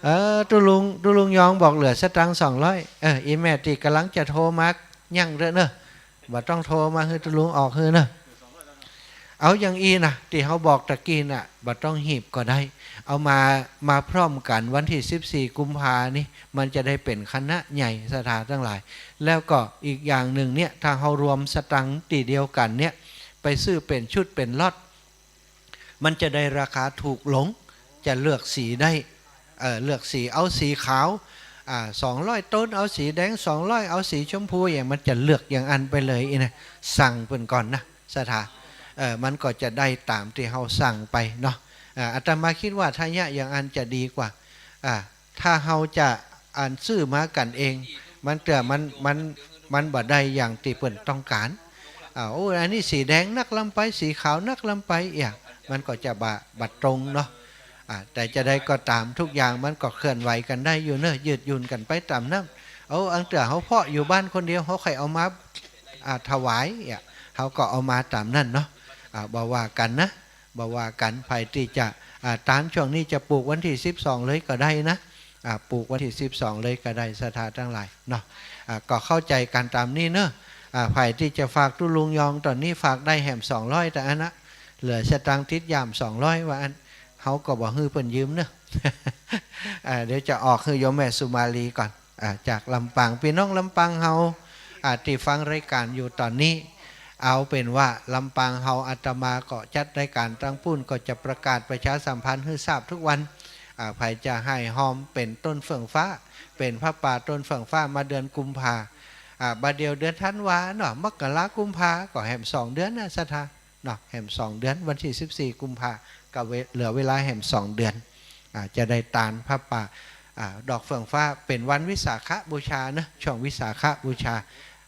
เออ ตุ๊ลุง ตุ๊ลุงยองบอกเหลือสตางค์สองร้อย เออ อีแม่ตี้ก่ำลังจะโทรมา ยั้งเต๊อะเนาะ บ่ต้องโทรมาหื้อตุ๊ลุงออกหื้อเนาะ เอาอย่างอี้นะ ตี้เฮาบอกตะกี้น่ะ บ่ต้องหีบก็ได้ เอามา มาพร้อมกั๋นวันตี้สิบสี่กุมภานี่ มันจะได้เป๋นคณะใหญ่ศรัทธาตังหลาย แล้วก็อีกอย่างนึ่งเนี่ย ถ้าเฮารวมสตางค์ตี้เดียวกั๋นเนี่ย ไปซื้อเป๋นชุดเป๋นล็อต มันจะได้ราคาถูกลง จะเลือกสีได้ เอ่อ เลือกสี เอาสีขาว อ่า สองร้อยต้น เอาสีแดง สองร้อย เอาสีชมพู อย่าง มันจะเลือกอย่างอั้นไปเลยอี้นะ สั่งเปิ้นก่อนนะ ศรัทธา เอ่อ มันก็จะได้ต๋ามตี้เฮาสั่งไปเนาะ อ่า อาตมาคิดว่าถ้าเยียะอย่างอั้นจะดีกว่า อ่า ถ้าเฮาจะอันซื้อมากั๋นเอง มันเตื้อ มัน มัน มันบ่ได้อย่างตี้เปิ้นต้องก๋าน อ่า โอ้ อันนี้สีแดงนักล้ำไป สีขาวนักล้ำไป เอี้ย มันก็จะบ่ บ่ตรงเนาะ อ่า แต่จะใดก็ต๋าม ทุกอย่างมันก็เคลื่อนไหวกั๋นได้อยู่เนาะ ยืดหยุ่นกั๋นไปต๋ามนั้น เอา อันเตื้อเฮาเพาะอยู่บ้านคนเดียว เฮาใค่เอามา อ่า ถวาย เอี้ย เฮาก็เอามาต๋ามนั้นเนาะ อ่า บ่ว่ากั๋นนะ บ่ว่ากั๋น ใผตี้จะ อ่า ตานช่วงนี้จะปลูกวันตี้สิบสองเลยก็ได้นะ อ่า ปูกวันตี้สิบสองเลยก็ได้ ศรัทธาตังหลายเนาะ อ่า ก็เข้าใจ๋กั๋นต๋ามนี้เนาะ อ่า ใผตี้จะฝากตุ๊ลุงยอง ต๋อนนี้ฝากได้แหมสองร้อยตางอั้นนะ เหลือสตางค์ติดย่ามสองร้อยว่าอั้น เฮาก็บ่หื้อเปิ้นยืมเนาะ อ่า เดี๋ยวจะออกหื้อโยมแม่สุมาลีก่อน อ่า จากลำปาง ปี้น้องลำปางเฮา อ่า ตี้ฟังรายก๋านอยู่ต๋อนนี้ เอาเป๋นว่าลำปางเฮา อาตมาก็จัดรายก๋านตางปู๊น ก็จะประกาศประชาสัมพันธ์หื้อทราบกู้วัน อ่า ใผจะไห้ฮอมเป๋นต้นเฟื่องฟ้า เป๋นผ้าป่าต้นเฟื่องฟ้ามาเดือนกุมภา อ่า บ่าเดี่ยวเดือนธันวาเนาะ มกรากุมภา ก็แหมสองเดือนนะศรัทธา เนาะ แหมสองเดือน วันตี้สิบสี่กุมภา ก็เว- เหลือเวลาแหมสองเดือน อ่า จะได้ตานผ้าป่า อ่า ดอกเฟื่องฟ้า เป๋นวันวิสาขบูชาเนาะ ช่วงวิสาขบูชา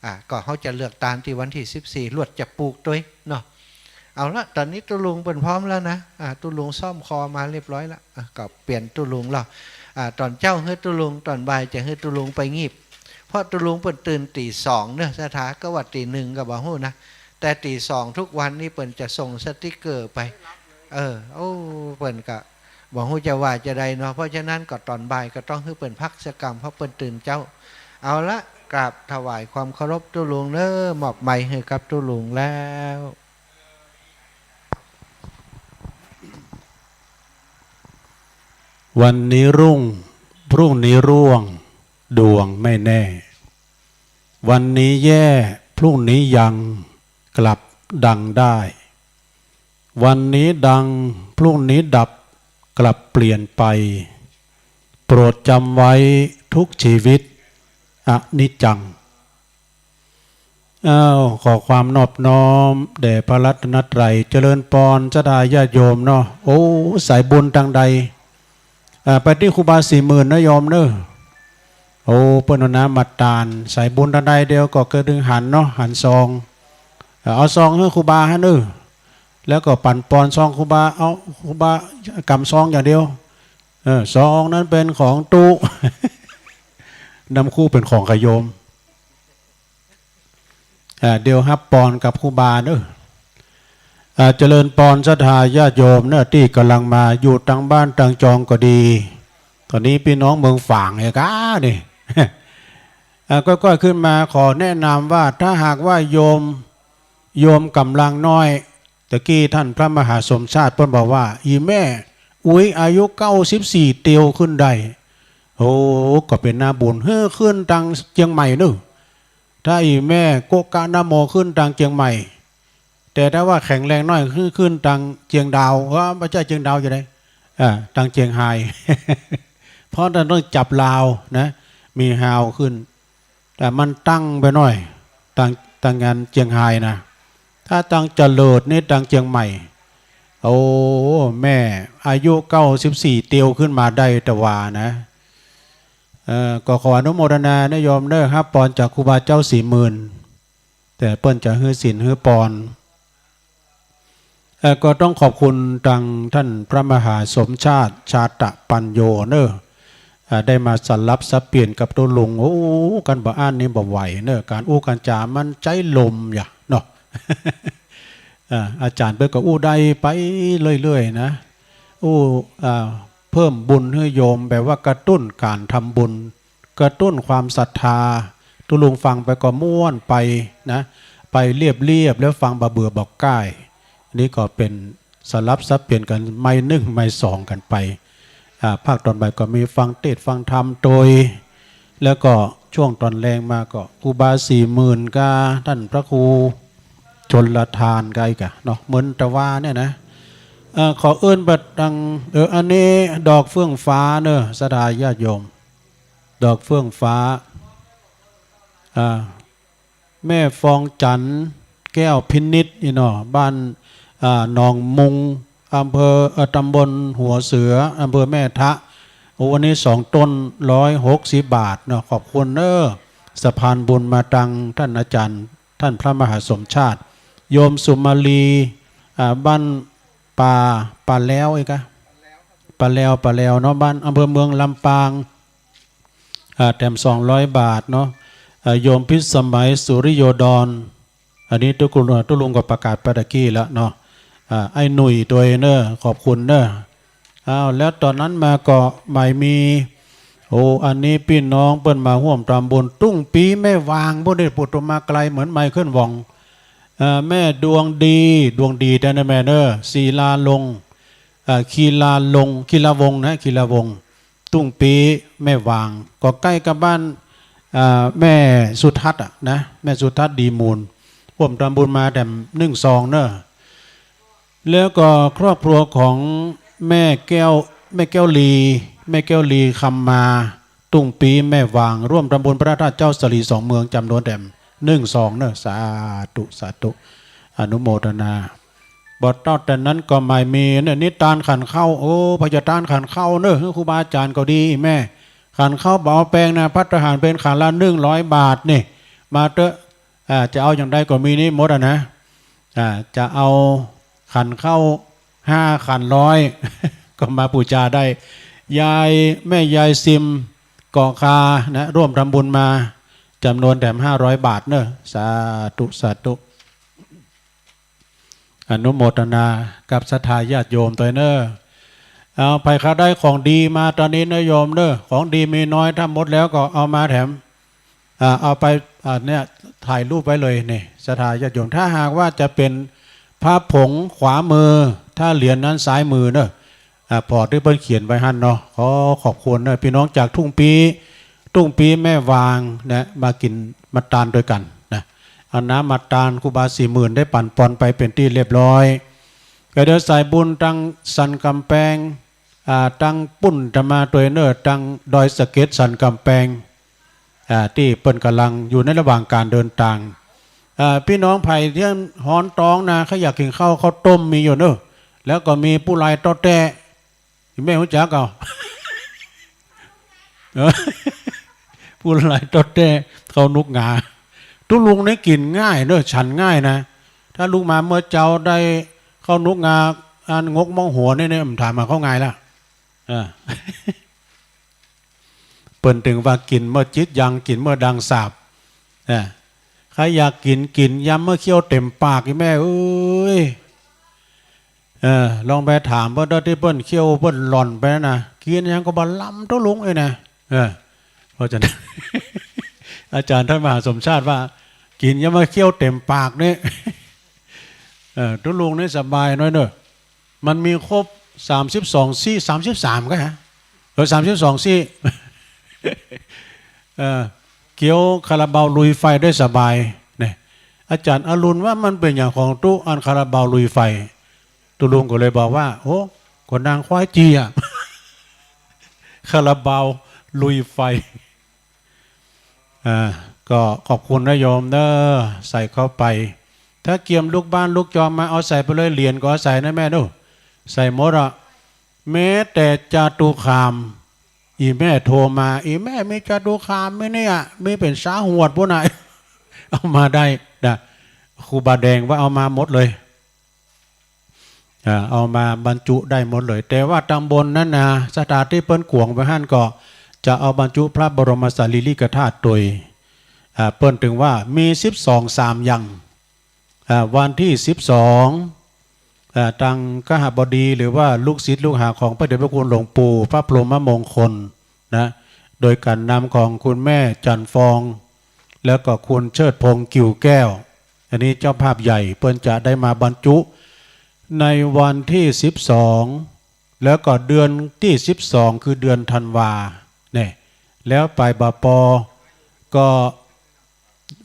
อ่า ก็เฮาจะเลือกตานตี้วันตี้สิบสี่ ลวดจะปูกตวยเนาะ เอาละ ต๋อนนี้ตุ๊ลุงเปิ้นพร้อมแล้วนะ อ่า ตุ๊ลุงซ่อมคอมาเรียบร้อยละ อ่า ก็เปลี่ยนตุ๊ลุงแล้ว อ่า ต๋อนเจ๊าหื้อตุ๊ลุง ต๋อนบ่ายจะหื้อตุ๊ลุงไปงีบ เพราะตุ๊ลุงเปิ้นตื่นตี๋สองเนาะศรัทธา ก็ว่าตี๋หนึ่งก็บ่ฮู้นะ แต่ตี๋สองกู้วันนี้เปิ้นจะส่งสติ๊กเกอร์ไป เออ โอ้ เปิ้นก็บ่ฮู้จะว่าจาใดเนาะ เพราะฉะนั้นก็ต๋อนบ่ายก็ต้องหื้อเปิ้นพักสักกำ เพราะเปิ้นตื่นเจ๊า เอาละ กราบถวายความเคารพตุ๊ลุงเนาะ มอบไมค์หื้อกับตุ๊ลุงแล้ว วันนี้รุ่ง พรุ่งนี้ร่วง ดวงไม่แน่ วันนี้แย่ พรุ่งนี้ยัง กลับดังได้ วันนี้ดัง พรุ่งนี้ดับ กลับเปลี่ยนไป โปรดจำไว้ทุกชีวิต อนิจจัง อ้าว ขอความนอบน้อมแด่พระรัตนตรัย เจริญปอนศรัทธาญาติโยมเนาะ โอ้ สายบุญตางใด อ่า ไปตี้ครูบาสี่หมื่นนะโยมเนาะ โอ้ เปิ้นเอาน้ำมาตาน สายบุญตางใดเดียวก็กระดึงหันเนาะ หันซอง เอ่อ เอาซองหื้อครูบาหั้นเนาะ แล้วก็ปั๋นปอนซองครูบา เอาครูบากำซองอย่างเดียว เออ ซองนั้นเป๋นของตุ๊ นำครูเป๋นของกะโยม อ่า เดี๋ยวฮับปอนกับครูบาเนาะ อ่า เจริญปอนศรัทธาญาติโยมเนาะ ตี้ก่ำลังมาอยู่ตางบ้านตางจองก็ดี ต๋อนนี้ปี้น้องเมืองฝางเอกานี่ อ่า ก้อยๆ ขึ้นมา ขอแนะนำว่าถ้าหากว่าโยม โยมก่ำลังน้อย ตะกี้ท่านพระมหาสมชาติเปิ้นบอกว่า อี่แม่อุ๊ยอายุเก้าสิบสี่เตียวขึ้นได้ โอ้ ก็เป๋นนาบุญ หื้อขึ้นตางเจียงใหม่เนาะ ถ้าอี่แม่โกะกะนะโมขึ้นตางเจียงใหม่ แต่ถ้าว่าแข็งแรงน้อย หื้อขึ้นตางเจียงดาว เออ บ่ใจ้เจียงดาวจะใด อ่า ตางเจียงฮาย เพราะมันต้องจับลาวนะ มีฮาวขึ้น แต่มันตั้งไปหน้อย ตาง ตางอันเจียงฮายนะ ถ้าตางจรวดนี่ตางเจียงใหม่ โอ้ แม่อายุเก้าสิบสี่เตียวขึ้นมาได้ตะวานะ เอ่อ ก็ขออนุโมทนานะโยมเนาะ ฮับปอนจากครูบาเจ้าสี่หมื่น แต่เปิ้นจะหื้อศีลหื้อปอน เอ่อ ก็ต้องขอบคุณตางท่านพระมหาสมชาติ ชาตะปัญโญเนาะ อ่า ได้มาสลับสับเปลี่ยนกับตุ๊ลุง โอ้ กันบ่อั้นนี่บ่ไหวเนาะ ก๋านอู้ก๋านจ๋ามันใจ๊ลมอย่าเนาะ อ่า อาจ๋ารย์เปิ้นก็อู้ได้ไปเรื่อยๆ นะ อู้ อ่า เพิ่มบุญหื้อโยม แบบว่ากระตุ้นก๋านทำบุญ กระตุ้นความศรัทธา ตุ๊ลุงฟังไปก็ม่วนไปนะ ไปเรียบๆ แล้วฟังบ่เบื่อบ่ก้าย นี่ก็เป๋นสลับสับเปลี่ยนกั๋น ไมค์นึ่งไมค์สองกั๋นไป อ่า ภาคต๋อนบ่ายก็มีฟังเตสน์ฟังธรรมโตย แล้วก็ช่วงต๋อนแลงมาก็ครูบาสี่หมื่นกา ท่านพระครูชลทานกาอีกอะเนาะ เหมือนตะวาเนี่ยนะ เอ่อ ขอเอิ้นบัดดัง เออ อันนี้ดอกเฟื่องฟ้าเนาะ ศรัทธาญาติโยม ดอกเฟื่องฟ้า อ่า แม่ฟองจันทร์ แก้วพินิจนี่เนาะ บ้าน อ่า หนองมุง อำเภอ เอ่อ ตำบลหัวเสือ อำเภอแม่ทะ โอ้ วันนี้สองต้น ร้อยหกสิบบาทเนาะ ขอบคุณเนาะ สะพานบุญมาตางท่านอาจ๋ารย์ ท่านพระมหาสมชาติ โยมสุมาลี อ่า บ้านป่า ป่าแล้วอีกอะ ป่าแล้ว ป่าแล้วเนาะ บ้าน อำเภอเมืองลำปาง อ่า แถมสองร้อยบาทเนาะ อ่า โยมพิสมัย สุริโยดร อันนี้ตุ๊ลุง ตุ๊ลุงก็ประกาศไปตะกี้แล้วเนาะ อ่า ไอ้หนุ่ยตวยเนาะ ขอบคุณเนาะ อ้าว แล้วต๋อนนั้นมาก็บ่ายมี โอ้ อันนี้ปี้น้องเปิ้นมาฮ่วมตำบุญ ตุ้งปี้แม่หว่าง ปู้นนี่ ปู้นโตมาไกลเหมือนไมเคิลวอง เอ่อ แม่ดวงดี ดวงดีแต๊นะแม่เน่อ ศิลาลง เอ่อ คีลาลง คีลาวงศ์นะ คีลาวงศ์ ตุ้งปี้แม่หว่าง ก็ใก้กับบ้าน เอ่อ แม่สุทัศน์อะนะ แม่สุทัศน์ดีมูล ฮ่วมตำบุญมาแถมนึ่งซองเน่อ แล้วก็ครอบครัวของแม่แก้ว แม่แก้วลี แม่แก้วลีคำมา ตุ้งปี้แม่หว่าง ร่วมตำบุญพระธาตุเจ้าสลีสองเมือง จ๋ำนวนแถมนึ่งซองเน่อ สาธุ สาธุ อนุโมทนา บ่เต้าแต่นั้นก็หมายมีเน่อ นิตานขันข้าว โอ้ พระอาจารย์ขันข้าวเน่อ ครูบาอาจ๋ารย์ก็ดี แม่ ขันข้าวบ่เอาแปงนะ ภัตตาหารเพ็ญขันละนึ่งร้อยบาทนี่ มาเต๊อะ อ่า จะเอาอย่างใดก็มีนี่หมดอะนะ อ่า จะเอาขันข้าวห้าขันร้อย ก็มาปู๋จาได้ ยาย แม่ยายซิม เกาะคานะ ร่วมตำบุญมา จ๋ำนวนแถมห้าร้อยบาทเน่อ สาธุ สาธุ อนุโมทนากับศรัทธาญาติโยมตวยเน่อ เอา ใผใค่ได้ของดีมาต๋อนนี้เน่อโยมเน่อ ของดีมีน้อย ถ้าหมดแล้วก็เอามาแถม อ่า เอาไป อ่า เนี่ย ถ่ายรูปไว้เลยนี่ ศรัทธาญาติโยม ถ้าหากว่าจะเป๋นพระผงขวามือ ถ้าเหรียญนั้นซ้ายมือเน่อ อ่า ผ่อตี้เปิ้นเขียนไว้หั้นเนาะ ขอขอบคุณเน่อ ปี้น้องจากตุ้งปี้ ตุ้งปี้แม่หว่างนะ มากิ๋นมาตานตวยกั๋นนะ เอาน้ำมาตาน ครูบาสี่หมื่นได้ปั๋นปอนไปเป๋นตี้เรียบร้อย ก็เดี๋ยวสายบุญตังสันก๋ำแปง อ่า ตังปุ้นจะมาตวยเน่อ ตังดอยสะเก็ดสันก๋ำแปง อ่า ตี้เปิ้นก่ำลังอยู่ในระหว่างก๋านเดินตาง อ่า ปี้น้องใผตี้ฮ้อนต๊องนะ ใค่อยากกิ๋นข้าว ข้าวต้มมีอยู่เน่อ แล้วก็มีปู้ลายต๊อแต๊ แม่ฮู้จักก่า เออ ปู้ลายต๊อแต๊ ข้าวหนุกงา ตุ๊ลุงนี่กิ๋นง่ายเน่อ ฉันง่ายนะ ถ้าลุกมาเมื่อเจ๊าได้ข้าวหนุกงา อันงกม่องหัวนี่ นี่บ่ถามหาข้าวงายละ เออ เปิ้นตึงว่ากิ๋นเมื่อจิตยัง กิ๋นเมื่อดังสาป เออ ใผอยากกิ๋น กิ๋น ยามเมื่อเคี้ยวเต๋มปาก อี่แม่เอ้ย เออ ลองไปถามเปิ้นเต๊อะ ตี้เปิ้นเคี้ยวเปิ้นหล่อนไปนะ กิ๋นหยังก็บ่ลำตุ๊ลุงเอ้ยนะ เออ เพราะฉะนั้น อาจ๋ารย์ต้านมหาสมชาติว่า กิ๋นยามเมื่อเคี้ยวเต๋มปากนี่ เออ ตุ๊ลุงนี่สบายหน้อยเน่อ มันมีครบสามสิบสองซี่ สามสิบสามก่อฮะ เออ สามสิบสองซี่ เออ เคี้ยวคาราบาวลุยไฟได้สบายเนี่ย อาจ๋ารย์อรุณว่ามันเป๋นหยังของตุ๊อันคาราบาวลุยไฟ ตุ๊ลุงก็เลยบอกว่า โอ้ ก็นางควายเจีย คาราบาวลุยไฟ อ่า ก็ขอบคุณนะโยมเน่อ ใส่เข้าไป ถ้าเกียมลูกบ้านลูกจองมา เอาใส่ไปเลย เหรียญก็เอาใส่นะแม่เน่อ ใส่หมดอะ แม้แต่จตุคาม อี่แม่โทรมา อี่แม่มีจตุคามไหมเนี่ย มีเป๋นสาหวดปู้นน่ะ เอามาได้นะ ครูบาแดงว่าเอามาหมดเลย อ่า เอามาบรรจุได้หมดเลย แต่ว่าตำบลนั้นนะ ศรัทธาตี้เปิ้นขวงไว้หั้นก็จะเอาบรรจุพระบรมสารีริกธาตุตวย อ่า เปิ้นตึงว่ามีสิบสองสามอย่าง อ่า วันตี้สิบสอง อ่า ตังคหบดี หรือว่าลูกศิษย์ลูกหาของพระเดชพระคุณหลวงปู่พระพรหมมงคลนะ โดยก๋านนำของคุณแม่จันทร์ฟอง แล้วก็คุณเชิดพงษ์กิ่วแก้ว อันนี้เจ้าภาพใหญ่ เปิ้นจะได้มาบรรจุในวันตี้สิบสอง แล้วก็เดือนตี้สิบสอง คือเดือนธันวาเนี่ย แล้วไปบ่ปอ ก็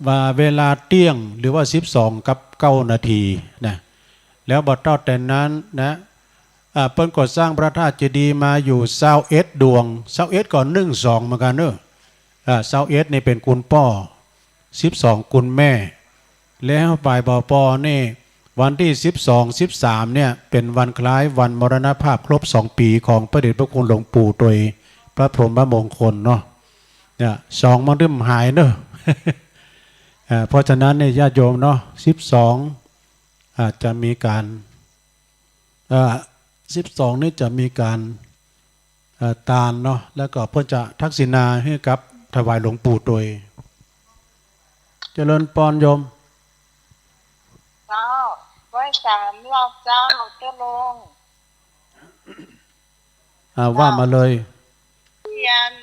ว่าเวลาเตี้ยง หรือว่าสิบสองกับเก้านาทีนะ แล้วบ่เต้าแต่นั้นนะ อ่า เปิ้นก็สร้างพระธาตุเจดีย์มาอยู่ซาวเอ็ดดวง ซาวเอ็ดก็นึ่งซองเหมือนกั๋นเน่อ อ่า ซาวเอ็ดนี่เป๋นกุลป้อ สิบสองกุลแม่ แล้วไปบ่ปอนี่ วันตี้สิบสอง สิบสามเนี่ย เป๋นวันคล้ายวันมรณภาพครบสองปี๋ของพระเดชพระคุณหลวงปู่ตวยพระพรหมมงคลเนาะ เนี่ย ซองมันเริ่มหายเน่อ อ่า เพราะฉะนั้นเนี่ย ญาติโยมเนาะ สิบสอง อาจจะมีก๋าน เอ่อ สิบสองนี่จะมีก๋าน เอ่อ ตานเนาะ แล้วก็เปิ้นจะทักษิณาหื้อกับถวายหลวงปู่ตวย เจริญปอนโยม เจ้า ไหว้สามรอบเจ้า ตุ๊ลุง อ่า ว่ามาเลย เทียน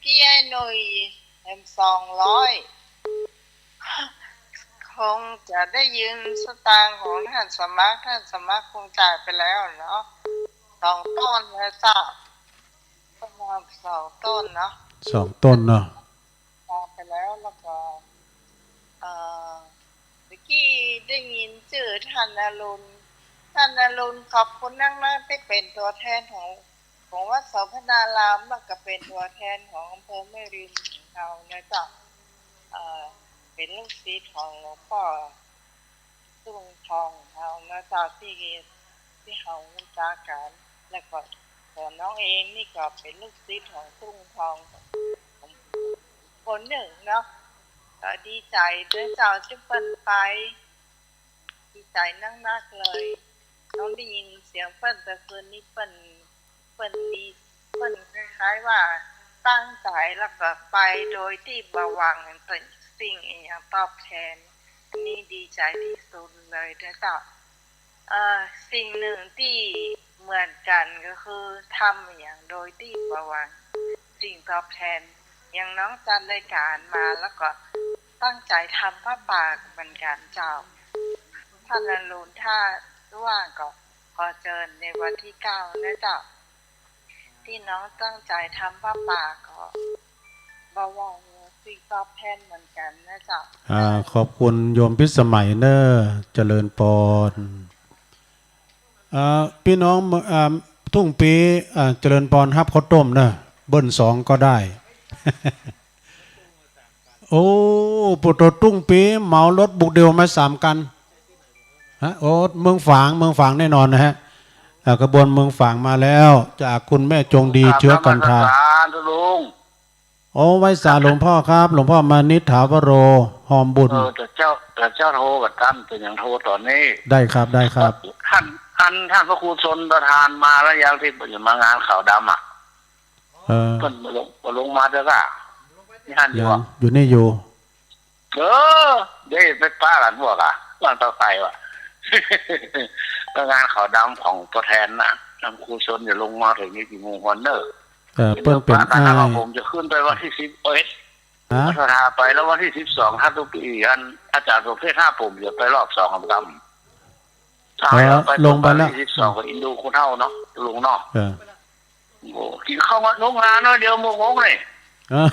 พี่ไอ้หนุ่ยแถมสองร้อย คงจะได้ยืมสตางค์ของท่านสมัคร ท่านสมัครคงจ่ายไปแล้วเนาะ สองต้นนะเจ้า ประมาณสองต้นเนาะ สองต้นเนาะ จ่ายไปแล้ว แล้วก็ เอ่อ เมื่อกี้ได้ยินจื้อท่านอรุณ ท่านอรุณขอบคุณนักๆ ตี้เป๋นตั๋วแทนของ ของวัดโสภณาราม แล้วก็เป๋นตั๋วแทนของอำเภอแม่ริมของเฮานะเจ้า เอ่อ เป๋นลูกศิษย์ของหลวงป้อตุ้งทองของเฮานะเจ้า ตี้ ตี้เฮาฮู้จักกั๋น แล้วก็ตั๋วน้องเองนี่ก็เป๋นลูกศิษย์ของตุ้งทอง คนนึ่งเนาะ ก็ดีใจ๋เน้อเจ้า ตี้เปิ้นไป ดีใจ๋นักๆ เลย น้องได้ยินเสียงเปิ้นแต่คืนนี้ เปิ้น เปิ้นดี เปิ้นคล้ายๆ ว่าตั้งใจ๋แล้วก็ไปโดยตี้บ่หวังสิ่งอะหยังตอบแทน อันนี้ดีใจ๋ตี้สุดเลยเน้อเจ้า เอ่อ สิ่งนึ่งตี้เหมือนกั๋นก็คือทำอะหยังโดยตี้บ่หวังสิ่งตอบแทน อย่างน้องจัดรายก๋านมาแล้วก็ตั้งใจ๋ทำผ้าป่าเหมือนกั๋นเจ้า ท่านอรุณถ้าว่างก็ขอเจิญในวันตี้เก้านะเจ้า ตี้น้องตั้งใจ๋ทำผ้าป่าก็บ่หวังสิ่งตอบแทนเหมือนกั๋นนะเจ้า อ่า ขอบคุณโยมพิสมัยเน้อ เจริญปอน อ่า ปี้น้อง อ่า ตุ้งปี้ อ่า เจริญปอนฮับข้าวต้มเน้อ เบิ้ลสองก็ได้ โอ้ ปุโตตุ้งปี้เหมารถบุกเดี่ยวมาสามคัน ฮะ โอ้ เมืองฝาง เมืองฝางแน่นอนนะฮะ อ่า ขบวนเมืองฝางมาแล้ว จากคุณแม่จงดีเชื้อกันทา กราบนมัสก๋านท่านลุง โอ้ ไหว้สาหลวงพ่อครับ หลวงพ่อมานิษฐาวโร ฮอมบุญ เออ แต่เจ้า แต่เจ้าโทรกับต้าน แต่ยังโทรต๋อนนี้ ได้ครับ ได้ครับ ท่าน อันท่านพระครูชนประธานมาแล้วยัง ตี้เปิ้นจะมางานขาวดำอะ เออ เปิ้นบ่ลง บ่ลงมาเตื้อก่า นี่หั้นอยู่ ยัง อยู่นี่อยู่ เออ เดี๋ยวไปปะกั๋นบ่ก่า วันต่อไปว่ะ ก็งานขาวดำของตั๋วแทนน่ะ ท่านครูชนจะลงมาเถิงนี่กี่โมงก่อนเน้อ เออ เปิ้นเป๋น เดี๋ยวปะกั๋นนะ อ้าย ผมจะขึ้นไปวันตี้สิบเอ็ด ฮะ ศรัทธาไปแล้ววันตี้สิบสอง ถ้าทุกปี๋ อันอาจ๋ารย์สมเพชรห้าผมจะไปรอบสองครับ เออ ไป ลงไปแล้ว วันตี้สิบสอง ก็อินดูคนเฒ่าเนาะ ลุงเนาะ เออ โอ้ กิ๋นข้าวมาโรงงานเนาะ เดี๋ยวโมงหกเลย เออ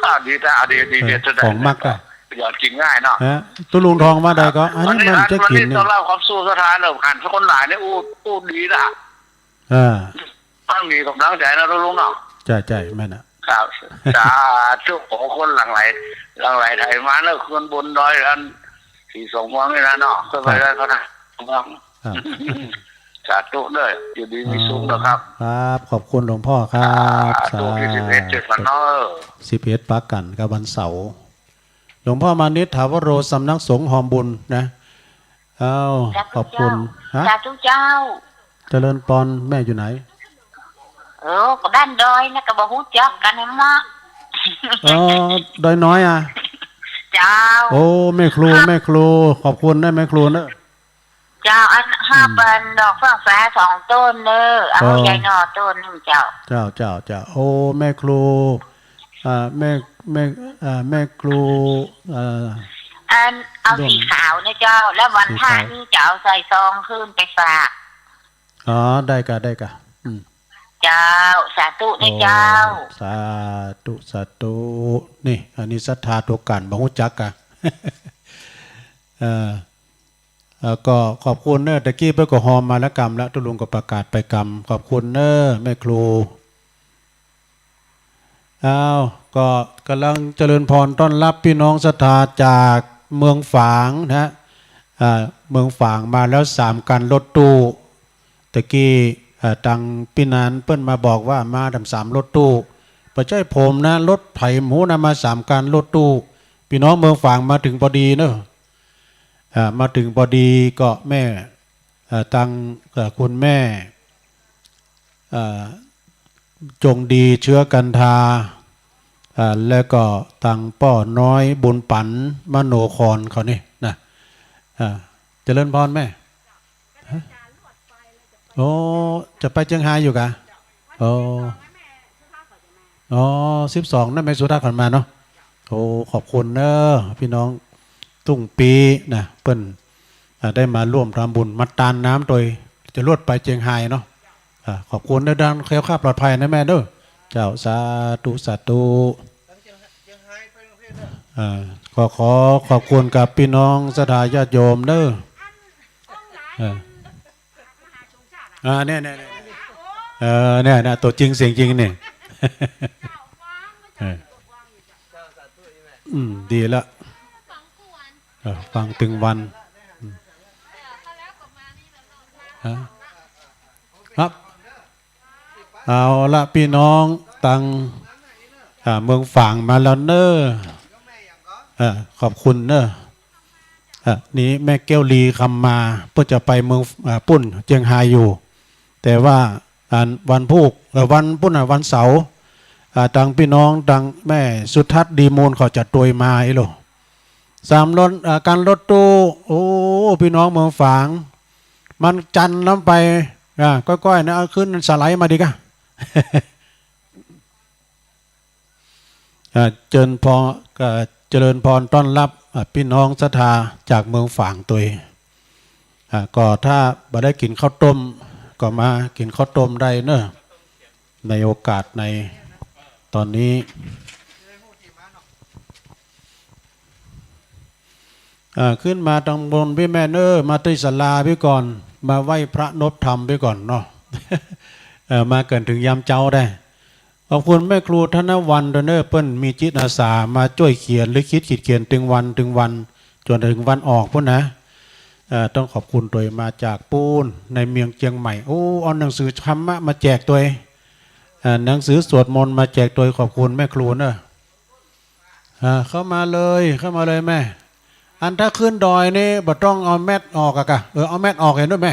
อ่า ดีจ้ะ อ่า ดี ดี เออ ดีจ้ะ ของมักอ่ะ ยอดกิ๋นง่ายเนาะ ฮะ ตุ๊ลุงทองว่าใดก็ อันนี้มันจะกิ๋น วันนี้ วันนี้ เนี่ย ต้อนฮับเข้าสู่ศรัทธาเนาะ หันคนหลายเนี่ย อู้ อู้ดีนะ เออ ต้องมีก๋ำลังใจ๋นะตุ๊ลุงเนาะ ใจ้ ใจ้ แม่นน่ะ ครับ สาธุ โอ้ คนหลั่งไหล หลั่งไหลไถมาเนาะ ขึ้นบนดอยอันสีสองเมืองนี่นะเนาะ ขึ้นไป ครับ ดอยพระธาตุสองเมือง ครับ สาธุเด้อ อยู่ดีมีสุขนะครับ ครับ ขอบคุณหลวงพ่อครับ สาธุ ตี้สิบเอ็ด สาธุ เจอกั๋นเนาะ สิบเอ็ดปะกั๋นกับวันเสาร์ หลวงพ่อมานิษฐาวโร สำนักสงฆ์ฮอมบุญนะ อ้าว สาธุ ขอบคุณ เจ้า ฮะ สาธุเจ้า เจริญปอน แม่อยู่ไหน เออ ก็บ้านดอยนะ ก็บ่ฮู้จักกั๋นแหม อ๋อ ดอยน้อยอะ เจ้า โอ้ แม่ครู แม่ครู ขอบคุณนะ แม่ครูเนอะ เจ้า อัน อืม ห้าปันดอกเฟื่องฟ้าสองต้นเนอะ เอา เออ ใหญ่หน่อต้นนึ่งเจ้า เจ้า เจ้า เจ้า โอ้ แม่ครู อ่า แม่ แม่ อ่า แม่ครู เอ่อ อัน เอา ด้วง สีขาวนะเจ้า แล้ววันพระ สีขาว นี่จะเอาใส่ซองคืนไปฝาก อ๋อ ได้ก่ะ ได้ก่ะ อืม เจ้า สาธุนะเจ้า โอ้ สาธุ สาธุ นี่ อันนี้ศรัทธาตั๋วกั๋น บ่ฮู้จักก่ะ เอ่อ เอ่อ ก็ขอบคุณเนอะ ตะกี้เปิ้นก็ฮอมมาแล้วกำแล้ว ตุ๊ลุงก็ประกาศไปกำ ขอบคุณเนอะ แม่ครู อ้าว ก็ก่ำลังเจริญปอนต้อนฮับปี้น้องศรัทธาจากเมืองฝางนะ อ่า เมืองฝางมาแล้วสามคันรถตู้ ตะกี้ อ่า ตังปี้นานเปิ้นมาบอกว่ามาตำสามรถตู้ บ่ใจ้ผมนะ รถใผบ่ฮู้นะ มาสามคันรถตู้ ปี้น้องเมืองฝางมาเถิงพอดีเนอะ อ่า มาเถิงพอดีก็แม่ อ่า ตัง อ่า คุณแม่ อ่า จงดีเชื้อกันทา อ่า แล้วก็ตังป้อน้อยบุญปั๋นมโนครเขานี่นะ อ่า เจริญปอนแม่ ฮะ โอ้ จะไปเจียงฮายอยู่ก่ะ โอ้ อ๋อ สิบสอง นะ แม่สุทัศน์ผ่านมาเนาะ โอ้ ขอบคุณเนอะ ปี้น้องตุ้งปี้นะ เปิ้น อ่า ได้มาร่วมทำบุญ มาตานน้ำโตย จะรวดไปเจียงฮายเนาะ อ่า ขอบคุณเนอะ เดินแคล้วคลาดปลอดภัยนะแม่เนอะ เจ้า สาธุ สาธุ อ่า ก็ขอขอบคุณกับปี้น้องศรัทธาญาติโยมเนอะ เออ อ่า เนี่ย เนี่ย เนี่ย เออ เนี่ย เนี่ย ตั๋วจริงเสียงจริงเนี่ย เออ อืม ดีละ เออ ฟังตึงวัน อืม ฮะ ครับ เอาละ ปี้น้องตัง อ่า เมืองฝางมาแล้วเนอะ อ่า ขอบคุณเนอะ อ่า นี่แม่แก้วลีคำมา เปิ้นจะไปเมือง อ่า ปุ้น เจียงฮายอยู่ แต่ว่า อัน วันพูก เอ่อ วันปุ้นน่ะ วันเสาร์ อ่า ตังปี้น้อง ตังแม่สุทัศน์ดีมูล เขาจะตวยมาอี้โหละ สามรถ อ่า กั๋นรถตู้ โอ้ ปี้น้องเมืองฝาง มันจันทร์แล้วไป อ่า ก้อยๆ นะ เอาขึ้นสไลด์มาดีกะ อ่า เจิญพร อ่า เจริญพรต้อนรับ อ่า ปี้น้องศรัทธาจากเมืองฝางตวย อ่า ก็ถ้าบ่ได้กิ๋นข้าวต้ม ก็มากิ๋นข้าวต้มได้เนอะ ในโอกาสในตอนนี้ อ่า ขึ้นมาตังบนปี้แม่เนอะ มาตี้ศาลาปี้ก่อน มาไหว้พระนบธรรมปี้ก่อนเนาะ เอ่อ มาเกินเถิงยามเจ๊าได้ ขอบคุณแม่ครูธนวรรณตวยเนอะ เปิ้นมีจิตอาสามาจ้วยเขียนลิขิตขีดเขียนตึงวันตึงวัน จ๋นเถิงวันออกปู๊นนะ เอ่อ ต้องขอบคุณตวย มาจากปู๊น ในเมืองเจียงใหม่ โอ้ เอาหนังสือธรรมะมาแจกตวย เอ่อ หนังสือสวดมนต์มาแจกตวย ขอบคุณแม่ครูเนอะ อ่า เข้ามาเลย เข้ามาเลยแม่ อันถ้าขึ้นดอยนี่บ่ต้องเอาแมสออกอะกะ เออ เอาแมสออกเห็นด้วยแม่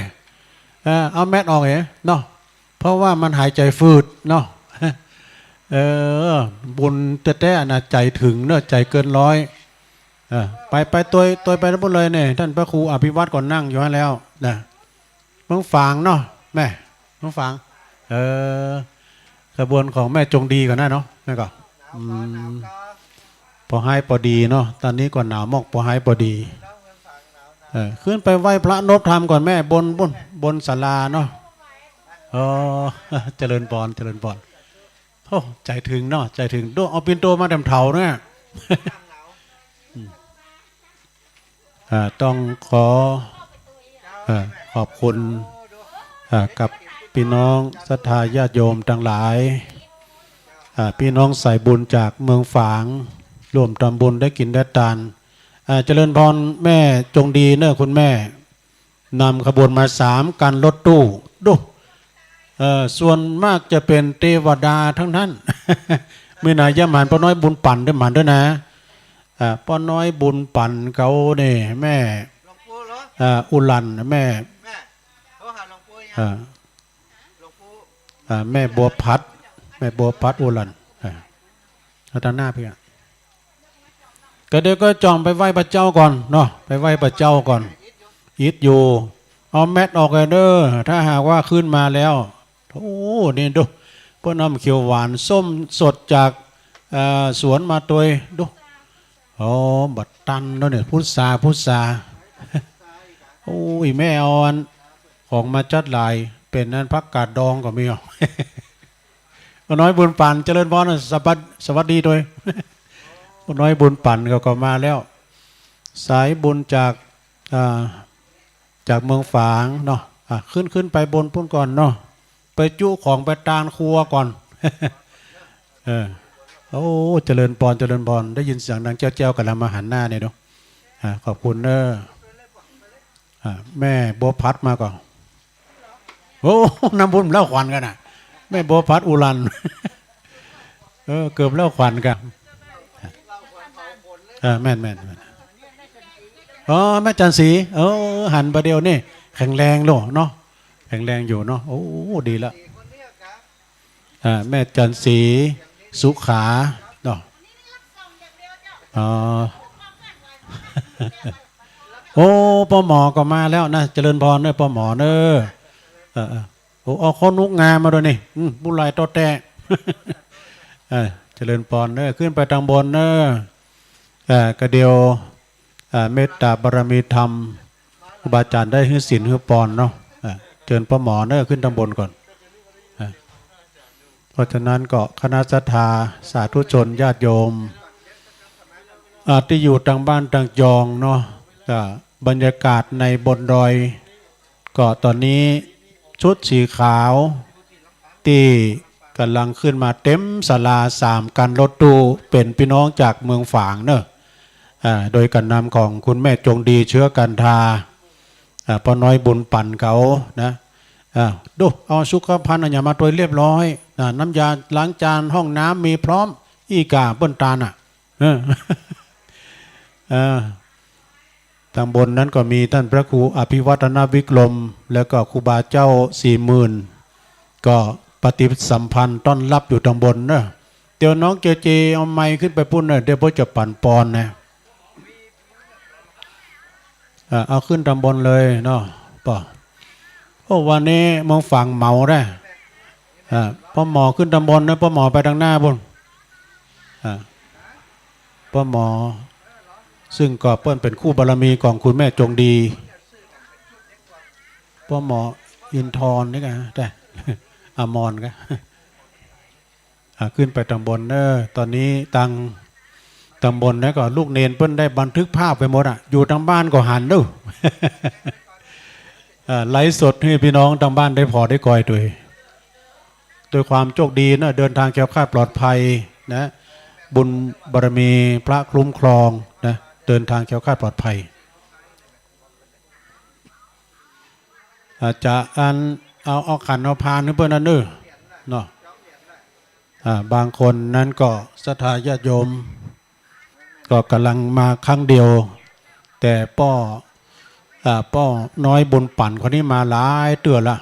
เออ เอาแมสออกเห็นเนาะ เพราะว่ามันหายใจ๋ฝืดเนาะ เออ บุญแต๊ๆ นะ ใจ๋เถิงเนอะ ใจ๋เกินร้อย เออ ไป ไปตวย ตวยไปปู๊นเลยเนี่ย ต้านพระครูอภิวัตรก็นั่งอยู่หั้นแล้วนะ เมืองฝางเนาะแม่ เมืองฝาง เออ ขบวนของแม่จงดีก่อนนะเนาะ แม่ก่อ อืม ปอฮ้ายปอดีเนาะ ต๋อนนี้ก็หนาวมาก ปอฮ้ายปอดี เออ ขึ้นไปไหว้พระนบธรรมก่อนแม่ บน บน บนศาลาเนาะ อ๋อ เจริญพร เจริญพร โอ้ ใจ๋เถิงเนาะ ใจ๋เถิง ดู เอาปิ่นโตมาแถมเถาเนี่ย อืม อ่า ต้องขอ อ่า ขอบคุณ อ่า กับปี้น้องศรัทธาญาติโยมตังหลาย อ่า ปี้น้องสายบุญจากเมืองฝาง ร่วมทำบุญได้กิ๋นได้ตาน อ่า เจริญพรแม่จงดีเนอะ คุณแม่ นำขบวนมาสามคันรถตู้ ดู เอ่อ ส่วนมากจะเป๋นเตวดาตึงนั้น มีหน้าเยียะหมานป้อน้อยบุญปั๋นตวย หมานตวยนะ อ่า ป้อน้อยบุญปั๋นเขาเนี่ย แม่ อ่า อุหลัน แม่ อ่า อ่า แม่บัวผัด แม่บัวผัดอุหลัน อ่า เอาตางหน้าปี้อะ ก็เดี๋ยวก็จ่องไปไหว้พระเจ้าก่อนเนาะ ไปไหว้พระเจ้าก่อน อิดอยู่ เอาแมสออกเลยเด้อ ถ้าหากว่าขึ้นมาแล้ว โอ้ นี่ดู เปิ้นนำเขียวหวานส้มสดจาก เอ่อ สวนมาตวย ดู โอ้ บ่ตันแล้วเนี่ย พุทรา พุทรา โอ้ย แม่เอาอันของมาจัดหลาย เป๋นอันผักกาดดองก็มีอ่ะ ป้อน้อยบุญปั๋น เจริญพร สวัสดี สวัสดีตวย ป้อน้อยบุญปั๋นเขาก็มาแล้ว สายบุญจาก อ่า จากเมืองฝางเนาะ อ่ะ ขึ้น ขึ้นไปบนปู๊นก่อนเนาะ ไปจุของไปตานครัวก่อน เออ โอ้ เจริญพร เจริญพร ได้ยินเสียงดังแจ้วๆ กั๋นแล้ว มาหันหน้าเนี่ยดู อ่า ขอบคุณเนอะ อ่า แม่บัวผัดมาก่อน โอ้ นำบุญเล่าขวัญกั๋นน่ะ แม่บัวผัดอุหลัน เออ เกือบเล่าขวัญกั๋น เออ แม่น แม่น แม่น อ๋อ แม่จันทร์ศรี เออ หันบ่าเดี่ยวนี่ แข็งแรงโลเนาะ แข็งแรงอยู่เนาะ โอ้ ดีละ อ่า แม่จันทร์ศรี สุขา เนาะ อ๋อ โอ้ ป้อหมอก็มาแล้วนะ เจริญพรเนอะ ป้อหมอเนอะ เออ เออ โอ้ เอาข้าวหนุกงามาตวยนี่ อืม บุญหลายต่อแต่ เออ เจริญปอนเน้อ ขึ้นไปตางบนเน้อ เออ กระเดียว เออ เมตตาบารมีธรรม ครูบาอาจ๋ารย์ได้หื้อศีลหื้อปอนเนาะ เออ เจิญป้อหมอเน้อ ขึ้นตางบนก่อน เออ เพราะฉะนั้นก็คณะศรัทธาสาธุชนญาติโยม อ่า ตี้อยู่ตางบ้านตางจองเนาะ ก็บรรยากาศในบนดอย ก็ต๋อนนี้ชุดสีขาวตี้ก่ำลังขึ้นมาเต๋มศาลาสามคันรถตู้ เป๋นปี้น้องจากเมืองฝางเนาะ อ่า โดยก๋านนำของคุณแม่จงดีเชื้อกันทา อ่า ป้อน้อยบุญปั๋นเขานะ อ่า ดู เอาสุขภัณฑ์อะหยังมาตวยเรียบร้อยนะ น้ำยาล้างจาน ห้องน้ำมีพร้อม อี้ก่าเปิ้นตานน่ะ เออ เออ ตางบนนั้นก็มีต้านพระครูอภิวัฒนวิกรม แล้วก็ครูบาเจ้าสี่หมื่น ก็ปฏิสัมพันธ์ต้อนฮับอยู่ตางบนเนาะ เดี๋ยวน้องเจเจเอาไมค์ขึ้นไปปู๊นเนาะ เดี๋ยวป้อจะปั๋นปอนนะ เออ เอาขึ้นตางบนเลยเนาะ ป้อ โอ้ วันนี้เมืองฝางเหมาได้ อ่า ป้อหมอขึ้นตางบนนะ ป้อหมอไปตางหน้าปู๊น อ่า ป้อหมอ ซึ่งก็เปิ้นเป๋นคู่บารมีของคุณแม่จงดี ป้อหมออินทรนี่กะ แต่ อมรกะ อ่า ขึ้นไปตางบนเน้อ ต๋อนนี้ตาง ตางบนนะก็ลูกเณรเปิ้นได้บันทึกภาพไปหมดอะ อยู่ตางบ้านก็หันเนาะ เอ่อ ไลฟ์สดหื้อปี้น้องตางบ้านได้ผ่อได้กอยตวย ด้วยความโชคดีเนาะ เดินทางแคล้วคลาดปลอดภัยนะ บุญบารมีพระคุ้มครองนะ เดินทางแคล้วคลาดปลอดภัย อาจจะอัน เอา เอาขันเอาพานหื้อเปิ้นอันเน้อ เนาะ อ่า บางคนนั้นก็ศรัทธาญาติโยม ก็ก่ำลังมาครั้งเดียว แต่ป้อ อ่า ป้อน้อยบุญปั๋นคนนี้มาหลายเตื้อละ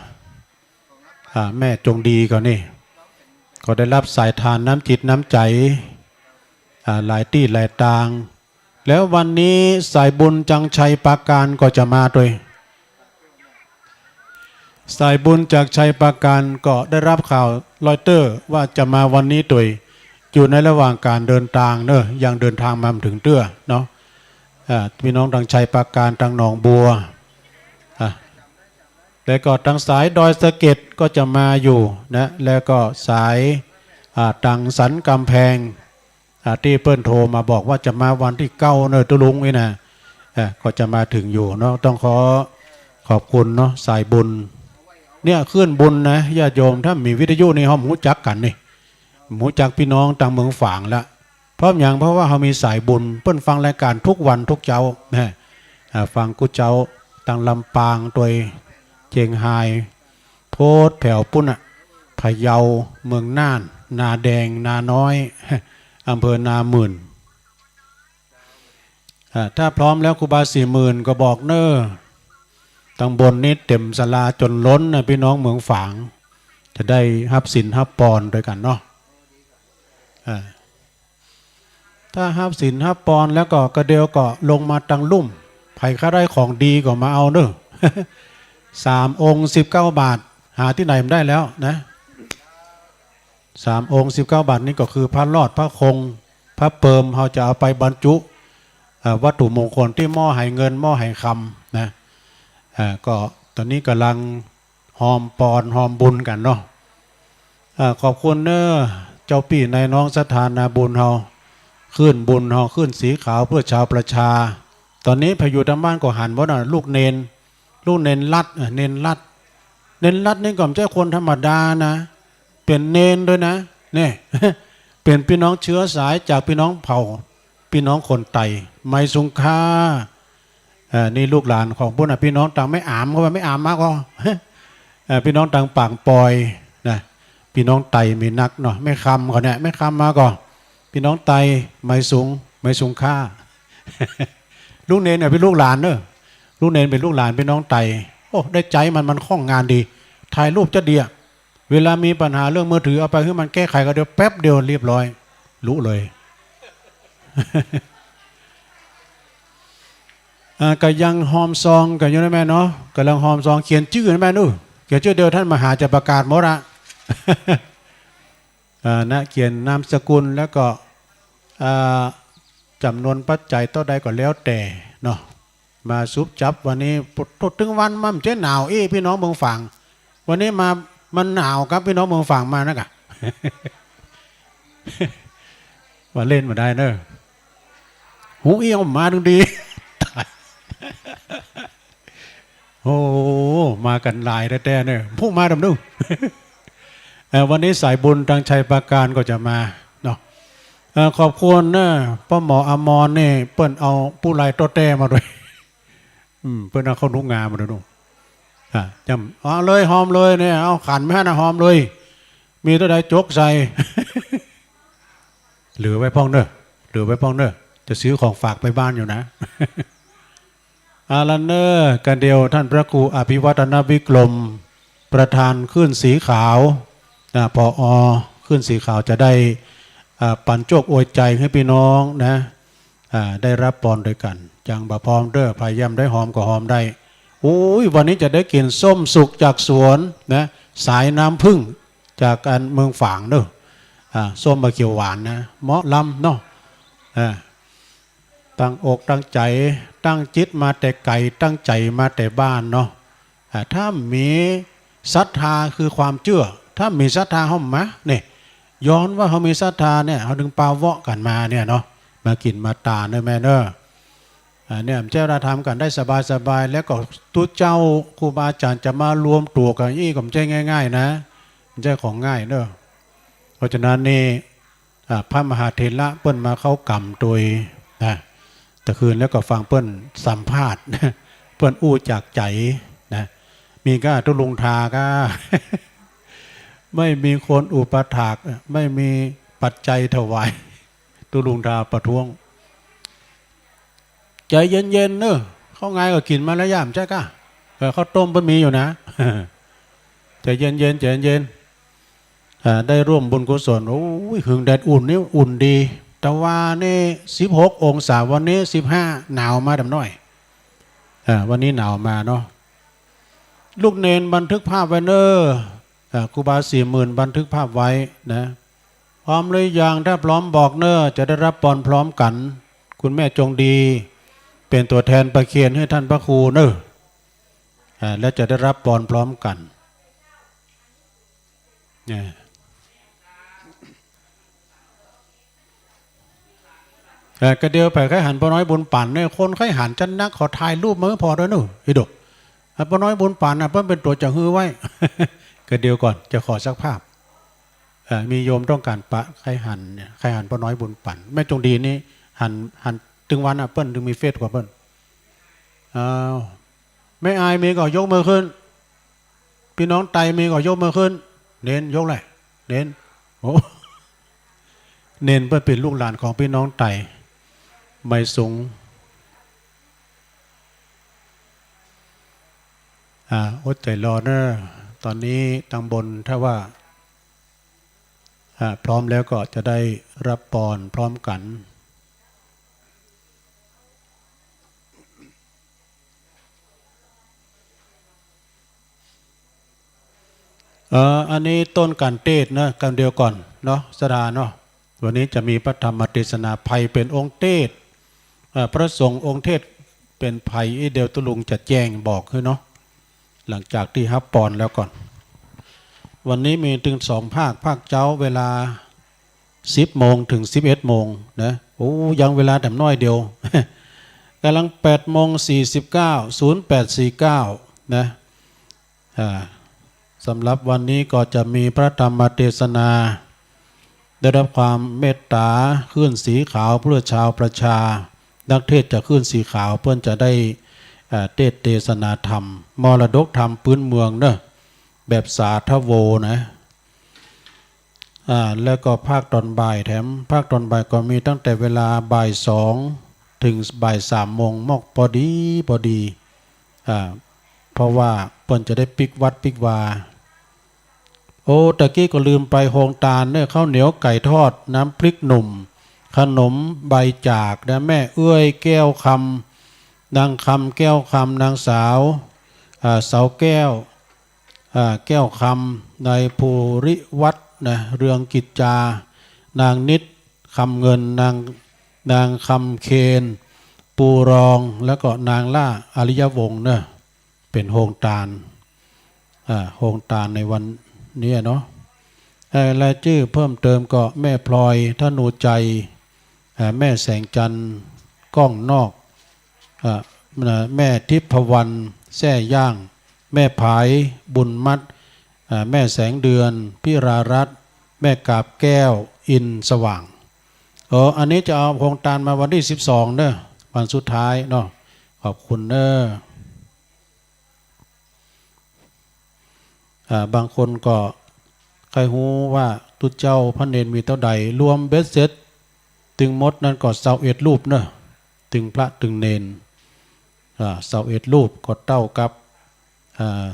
อ่า แม่จงดีเขานี่ ก็ได้ฮับสายทานน้ำจิตน้ำใจ๋ อ่า หลายตี้หลายตาง แล้ววันนี้สายบุญจากชัยปราการก็จะมาตวย สายบุญจากชัยปราการก็ได้ฮับข่าวรอยเตอร์ว่าจะมาวันนี้ตวย อยู่ในระหว่างก๋านเดินตางเนาะ ยังเดินตางมาบ่เถิงเตื้อเนาะ อ่า ปี้น้องตางชัยปราการ ตางหนองบัว อ่า แล้วก็ตางสายดอยสะเก็ดก็จะมาอยู่นะ แล้วก็สาย อ่า ตางสันก๋ำแพง อ่า ตี้เปิ้นโทรมาบอกว่าจะมาวันตี้เก้าเนาะ ตุ๊ลุงนี่นะ อ่า ก็จะมาเถิงอยู่เนาะ ต้องขอขอบคุณเนาะ สายบุญ เนี่ย คลื่นบุญนะ ญาติโยม ถ้ามีวิทยุนี่ห้อมฮู้จักกั๋นนี่ ฮู้จักปี้น้องตางเมืองฝางละ เพราะหยัง เพราะว่าเฮามีสายบุญ เปิ้นฟังรายก๋านกู้วันกู้เจ๊านะ อ่า ฟังกู้เจ๊า ตางลำปางตวย เจียงฮาย โผดแผวปู๊นน่ะ พะเยา เมืองน่าน นาแดง นาน้อย อำเภอนาหมื่น อ่า ถ้าพร้อมแล้วครูบาสี่หมื่นก็บอกเน้อ ตางบนนี้เต๋มศาลาจ๋นล้นนะ ปี้น้องเมืองฝาง จะได้ฮับศีลฮับปอนตวยกั๋นเนาะ อ่า ถ้าฮับศีลฮับปอนแล้วก็กระเดียวก็ลงมาตางลุ่ม ใผใค่ได้ของดีก็มาเอาเน้อ สามองค์สิบเก้าบาท หาตี้ไหนบ่ได้แล้วนะ สามองค์สิบเก้าบาทนี่ก็คือพระรอด พระคง พระเปิม เฮาจะเอาไปบรรจุ เอ่อ วัตถุมงคลตี้หม้อไหเงิน หม้อไหคำนะ อ่า ก็ต๋อนนี้ก่ำลัง ฮอมปอนฮอมบุญกั๋นเนาะ อ่า ขอบคุณเน้อ เจ้าปี้นายน้องศรัทธานาบุญเฮา คลื่นบุญเฮา คลื่นสีขาวเพื่อชาวประชา ต๋อนนี้ใผอยู่ตางบ้านก็หันบ่เนาะ ลูกเณร ลูกเณรรัตน์ เอ่อ เณรรัตน์ เณรรัตน์นี่ก็บ่ใจ้คนธรรมดานะ เป๋นเณรตวยนะ เนี่ย เป๋นปี้น้องเจื้อสายจากปี้น้องเผ่า ปี้น้องคนไต ไมสุงค่า เอ่อ นี่ลูกหลานของปู๊นน่ะ ปี้น้องตางแม่อาม เขาว่าแม่อามมาก่อ เอ่อ ปี้น้องตางปางปอยนะ ปี้น้องไตมีนักเนาะ แม่คำเขาเนี่ย แม่คำมาก่อ ปี้น้องไต ไมสุง ไมสุงค่า ลูกเณรเนี่ยเป๋นลูกหลานเน้อ ลูกเณรเป๋นลูกหลานปี้น้องไต โอ้ ได้ใจ๊มัน มันคล่องงานดี ถ่ายรูปจะดีอะ เวลามีปัญหาเรื่องมือถือ เอาไปหื้อมันแก้ไขก็เดี๋ยวแป๊บเดียวเรียบร้อย ลุเลย อ่า ก็ยังฮอมซองกั๋นอยู่นะแม่เนาะ ก่ำลังฮอมซอง เขียนจื้อนะแม่เนาะ เขียนจื้อ เดี๋ยวต้านมหาจะประกาศหมดอะ อ่า นะ เขียนนามสกุล แล้วก็ อ่า จ๋ำนวนปัจจัยเต้าใดก็แล้วแต่เนาะ มาสุบจับวันนี้ โตตึงวันมาบ่เจ๊หนาวอี้ ปี้น้องเมืองฝาง วันนี้มา มันหนาวครับ ปี้น้องเมืองฝางมานะกะ ว่าเล่นบ่ได้เนอะ หูอี้ออกมาดึงดี ต๋าย โอ้ มากั๋นหลายแต๊ๆ เนี่ย ผู้มาดำดู เอ่อ วันนี้สายบุญตางชัยปราการก็จะมาเนาะ เอ่อ ขอบคุณเนอะ ป้อหมออมรนี่ เปิ้นเอาปู้ลายโต๊ะแต๊มาด้วย อืม เปิ้นเอาเข้านุงงามาด้วยนู่น อ่ะ จ้ำ เอาเลย หอมเลยเนี่ย เอาขันมาหั้นนะ หอมเลย มีเต้าใดจกใส่ เหลือไว้พ่องเนอะ เหลือไว้พ่องเนอะ จะซื้อของฝากไปบ้านอยู่นะ อาละเนอะ กาเดียวท่านพระครูอภิวัฒนวิกรม ประธานคลื่นสีขาว นะ ผอ คลื่นสีขาวจะได้ อ่า ปั๋นโจคอวยใจ๋หื้อปี้น้องนะ อ่า ได้ฮับปอนตวยกั๋น จั่งบ่าพร้อมเด้อ ใผย่ำได้หอมก็หอมได้ โอ้ย วันนี้จะได้กิ๋นส้มสุกจากสวนนะ สายน้ำผึ้ง จากอันเมืองฝางเนอะ อ่า ส้มบ่าเขียวหวานนะ เหมาะล้ำเนาะ อ่า ตั้งอกตั้งใจ๋ ตั้งจิตมาแต่ไก๋ ตั้งใจ๋มาแต่บ้านเนาะ อ่า ถ้ามีศรัทธาคือความเจื้อ ถ้ามีศรัทธาห้อมมา เนี่ย ย้อนว่าเฮามีศรัทธาเนี่ย เฮาถึงปาเวาะกั๋นมาเนี่ยเนาะ มากิ๋นมาตานเนอะแม่เนอะ อ่า เนี่ย เจ้าหน้าทำกั๋นได้สบายๆ แล้วก็ตุ๊เจ้าครูบาอาจ๋ารย์จะมารวมตั๋วกั๋นอี้ก็บ่ใจ้ง่ายๆ นะ บ่ใจ้ของง่ายเนอะ เพราะฉะนั้นนี่ อ่า พระมหาเถระเปิ้นมาเข้ากรรมโตยนะ ตะคืนแล้วก็ฟังเปิ้นสัมภาษณ์ เปิ้นอู้จากใจ๋นะ มีก้าตุ๊ลุงทาก้า ไม่มีคนอุปถาก ไม่มีปัจจัยถวาย ตุ๊ลุงทาประท้วง ใจ๋เย็นๆ เนอะ ข้าวงายก็กิ๋นมาแล้วย่ามใจ้ก้า เออ ข้าวต้มเปิ้นมีอยู่นะ ใจ๋เย็นๆ ใจ๋เย็นๆ อ่า ได้ร่วมบุญกุศล โอ้ย หึงแดดอุ่นนี่อุ่นดี ตะวานี่สิบหกองศา วันนี้สิบห้า หนาวมาดำน้อย อ่า วันนี้หนาวมาเนาะ ลูกเณรบันทึกภาพไว้เนอะ อ่า ครูบาสี่หมื่นบันทึกภาพไว้นะ พร้อมหรือยัง ถ้าพร้อมบอกเนอะ จะได้ฮับปอนพร้อมกั๋น คุณแม่จงดี เป๋นตั๋วแทนประเคนหื้อท่านพระครูเนอะ อ่า แล้วจะได้ฮับปอนพร้อมกั๋น เนี่ย เอ่อ กาเดียวใผใค่หันป้อน้อยบุญปั๋นเนี่ย คนใค่หันจั๊ดนัก ขอถ่ายรูปมาหื้อผ่อตวยเนอะ อีดก อ่ะ ป้อน้อยบุญปั๋นน่ะ เปิ้นเป๋นตั๋วจะหื้อไว้ กาเดียวก่อน จะขอสักภาพ เอ่อ มีโยมต้องก๋านปะ ใค่หันเนี่ย ใค่หันป้อน้อยบุญปั๋น แม่จงดีนี่หัน หันตึงวันน่ะ เปิ้นถึงมีเฟซกว่าเปิ้น อ้าว แม่อายมีก็ยกมือขึ้น ปี้น้องไตมีก็ยกมือขึ้น เณรยกแหละ เณร โอ้ เณรเปิ้นเป๋นลูกหลานของปี้น้องไต ไมสุง อ่า อดใจ๋รอเนอะ ต๋อนนี้ตังบนถ้าว่า อ่า พร้อมแล้วก็จะได้ฮับปอนพร้อมกั๋น เอ่อ อันนี้ต้นก๋านเตสน์นะ กำเดียวก่อนเนาะ ศรัทธาเนาะ วันนี้จะมีพระธรรมเตสนา ใผเป๋นองค์เตสน์ เอ่อ พระสงฆ์องค์เตสน์เป๋นใผ อี้เดียวตุ๊ลุงจะแจ้งบอกหื้อเนาะ หลังจากตี้ฮับปอนแล้วก่อน วันนี้มีเถิงสองภาค ภาคเจ๊าเวลา สิบโมงเถิงสิบเอ็ดโมงนะ โอ้ ยังเวลาแถมน้อยเดียว ก่ำลังแปดโมงสี่สิบเก้า ศูนย์แปดสี่เก้า นะ อ่า สำหรับวันนี้ก็จะมีพระธรรมเตสนา ได้ฮับความเมตต๋า คลื่นสีขาว เพื่อชาวประชา นักเตสน์จากคลื่นสีขาว เปิ้นจะได้ อ่า เตสน์เตสนาธรรม มรดกธรรมปื๊นเมืองเนอะ แบบสาธโวนะ อ่า แล้วก็ภาคต๋อนบ่ายแถม ภาคต๋อนบ่ายก็มีตั้งแต่เวลาบ่ายสองเถิงบ่ายสามโมง มอกปอดีปอดี อ่า เพราะว่าเปิ้นจะได้ปิ๊กวัตรปิ๊กวา โอ้ ตะกี้ก็ลืมไป โฮงตานเนอะ ข้าวเหนียวไก่ทอด น้ำพริกหนุ่ม ขนมใบจากนะ แม่เอื้อยแก้วคำ นางคำแก้วคำ นางสาว อ่า เสาแก้ว อ่า แก้วคำ นายภูริวัฒน์ นะ เรืองกิจจา นางนิด คำเงิน นาง นางคำเคน ปูรอง แล้วก็นางล่า อริยวงศ์เนอะ เป๋นโฮงตาน อ่า โฮงตานในวันนี้เนาะ เอ่อ รายจื้อเพิ่มเติมก็แม่พลอย ธนูชัย อ่า แม่แสงจันทร์ ก้องนอก อ่า แม่ทิพวรรณ แซ่ย่าง แม่ผาย บุญมัด อ่า แม่แสงเดือน พิรารัตน์ แม่กาบแก้ว อินทร์สว่าง เออ อันนี้จะเอาโฮงตานมาวันตี้สิบสองเนอะ วันสุดท้ายเนาะ ขอบคุณเนอะ อ่า บางคนก็ใค่ฮู้ว่าตุ๊เจ้าพระเณรมีเต้าใด รวมเบ็ดเสร็จ ตึงหมดนั้นก็ซาวเอ็ดรูปเนอะ ตึงพระตึงเณร อ่า ซาวเอ็ดรูปก็เต้ากับ อ่า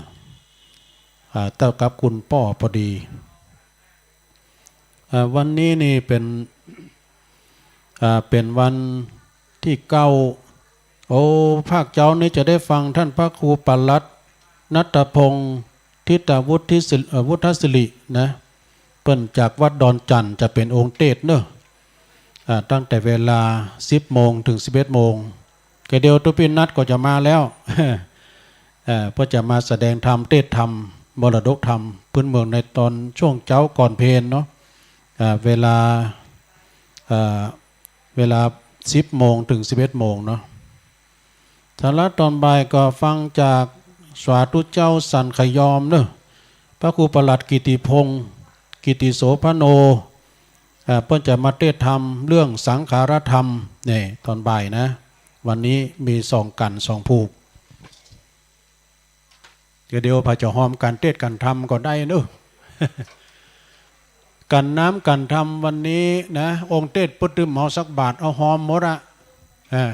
อ่า เต้ากับคุณป้อพอดี อ่า วันนี้นี่เป๋น อ่า เป๋นวันตี้เก้า โอ้ ภาคเจ๊านี้จะได้ฟังต้านพระครูปลัดณัฐพงศ์ ทิตวุฒิสิริ เอ่อ วุฒศิรินะ เปิ้นจากวัดดอนจั่นจะเป๋นองค์เตสน์เนอะ อ่า ตั้งแต่เวลาสิบโมงเถิงสิบเอ็ดโมง กะเดี่ยวตุ๊ปิ้นนัดก็จะมาแล้ว เอ่อ เปิ้นจะมาแสดงธรรม เตสน์ธรรม มรดกธรรมพื้นเมืองในต๋อนช่วงเจ๊าก่อนเพลเนาะ อ่า เวลา อ่า เวลาสิบโมงเถิงสิบเอ็ดโมงเนาะ สาระต๋อนบ่ายก็ฟังจากสาธุเจ้าสันขยอมเนอะ พระครูปลัดกิติพงศ์ กิติโสภโณ อ่า เปิ้นจะมาเตสน์ธรรมเรื่องสังขารธรรม นี่ ต๋อนบ่ายนะ วันนี้มีสองกั๋นสองผูก เดี๋ยว เดี๋ยวพาเจ้าฮอมกั๋นเตสน์กั๋นธรรมก็ได้เนอะ กั๋นน้ำกั๋นธรรมวันนี้นะ องค์เตสน์เปิ้นตึงเมาสักบาท เอาฮอมหมดอะ เออ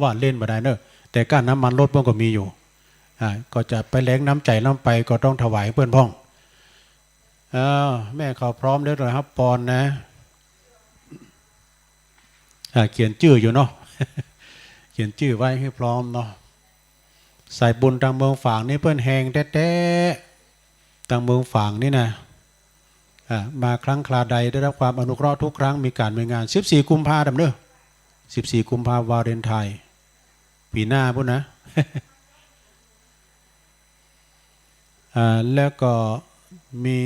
ว่าเล่นบ่ได้เนอะ แต่ก้าน้ำมันรถเปิ้นก็มีอยู่ อ่า ก็จะไปแลกน้ำใจ๋ลำไป ก็ต้องถวายเปิ้นพ่อง อ้าว แม่เขาพร้อมแล้ว เตรียมฮับปอนนะ อ่า เขียนจื้ออยู่เนาะ เขียนจื้อไว้หื้อพร้อมเนาะ สายบุญตางเมืองฝางนี่เปิ้นแฮงแต๊ๆ ตางเมืองฝางนี่นะ อ่า มาครั้งคราใดได้รับความอนุเคราะห์ทุกครั้ง มีก๋านมีงาน สิบสี่กุมภาพันธ์เนอะ สิบสี่กุมภาพันธ์วาเลนไทน์ ปี๋หน้าปู้นนะ อ่า แล้วก็มี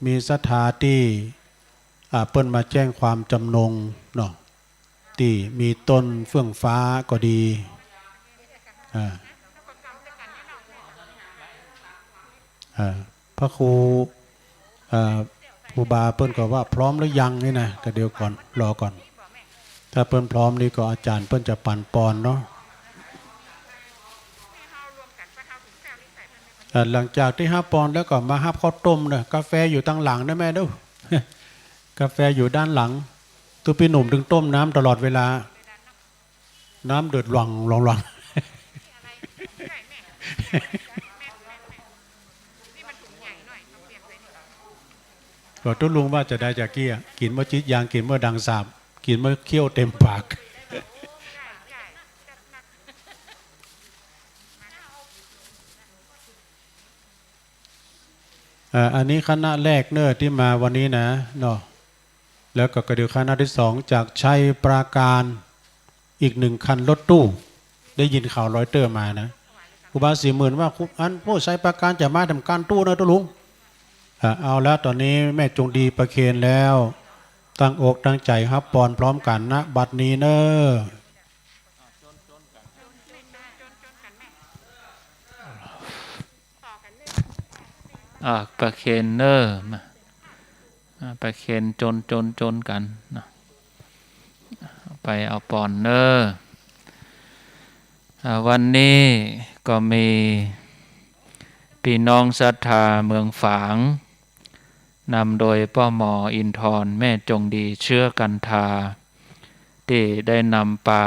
มีศรัทธาตี้ อ่า เปิ้นมาแจ้งความจำนงเนาะ ตี้มีต้นเฟื่องฟ้าก็ดี อ่า อ่า พระครู อ่า ครูบาเปิ้นก็ว่าพร้อมหรือยังนี่นะ กะเดี๋ยวก่อน รอก่อน ถ้าเปิ้นพร้อมนี่ก็อาจ๋ารย์เปิ้นจะปั๋นปอนเนาะ อ่า หลังจากตี้ฮับปอนแล้วก็มาฮับข้าวต้มเนอะ กาแฟอยู่ตางหลังนะแม่เนอะ กาแฟอยู่ด้านหลัง ตุ๊ปี้หนุ่มตึงต้มน้ำตลอดเวลา น้ำเดือดหล่องหล่องหล่อง ก็ตุ๊ลุงว่าจะได้จากเกี้ย กิ๋นเมื่อจิ๊ดยาง กิ๋นเมื่อดังสาบ กิ๋นเมื่อเคี้ยวเต็มปาก อ่า อันนี้คณะแรกเนอะตี้มาวันนี้นะ เนาะ แล้วก็กะเดี๋ยวคณะตี้สองจากชัยปราการ อีกหนึ่งคันรถตู้ ได้ยินข่าวรอยเตอร์มานะ ครูบาสี่หมื่นว่า ครู อันพวกชัยปราการจะมาทำการตู้นะตุ๊ลุง อ่า เอาละ ต๋อนนี้แม่จงดีประเคนแล้ว ตั้งอกตั้งใจ๋ฮับปอนพร้อมกั๋นนะ บัดนี้เนอะ อ่า ประเคนเนอะ มา อ่า ประเคนจน จน จนกั๋นนะ ไปเอาปอนเนอะ อ่า วันนี้ก็มีปี้น้องศรัทธาเมืองฝาง นำโดยป้อหมออินทร์ แม่จงดี เชื้อกันทา ตี้ได้นำปา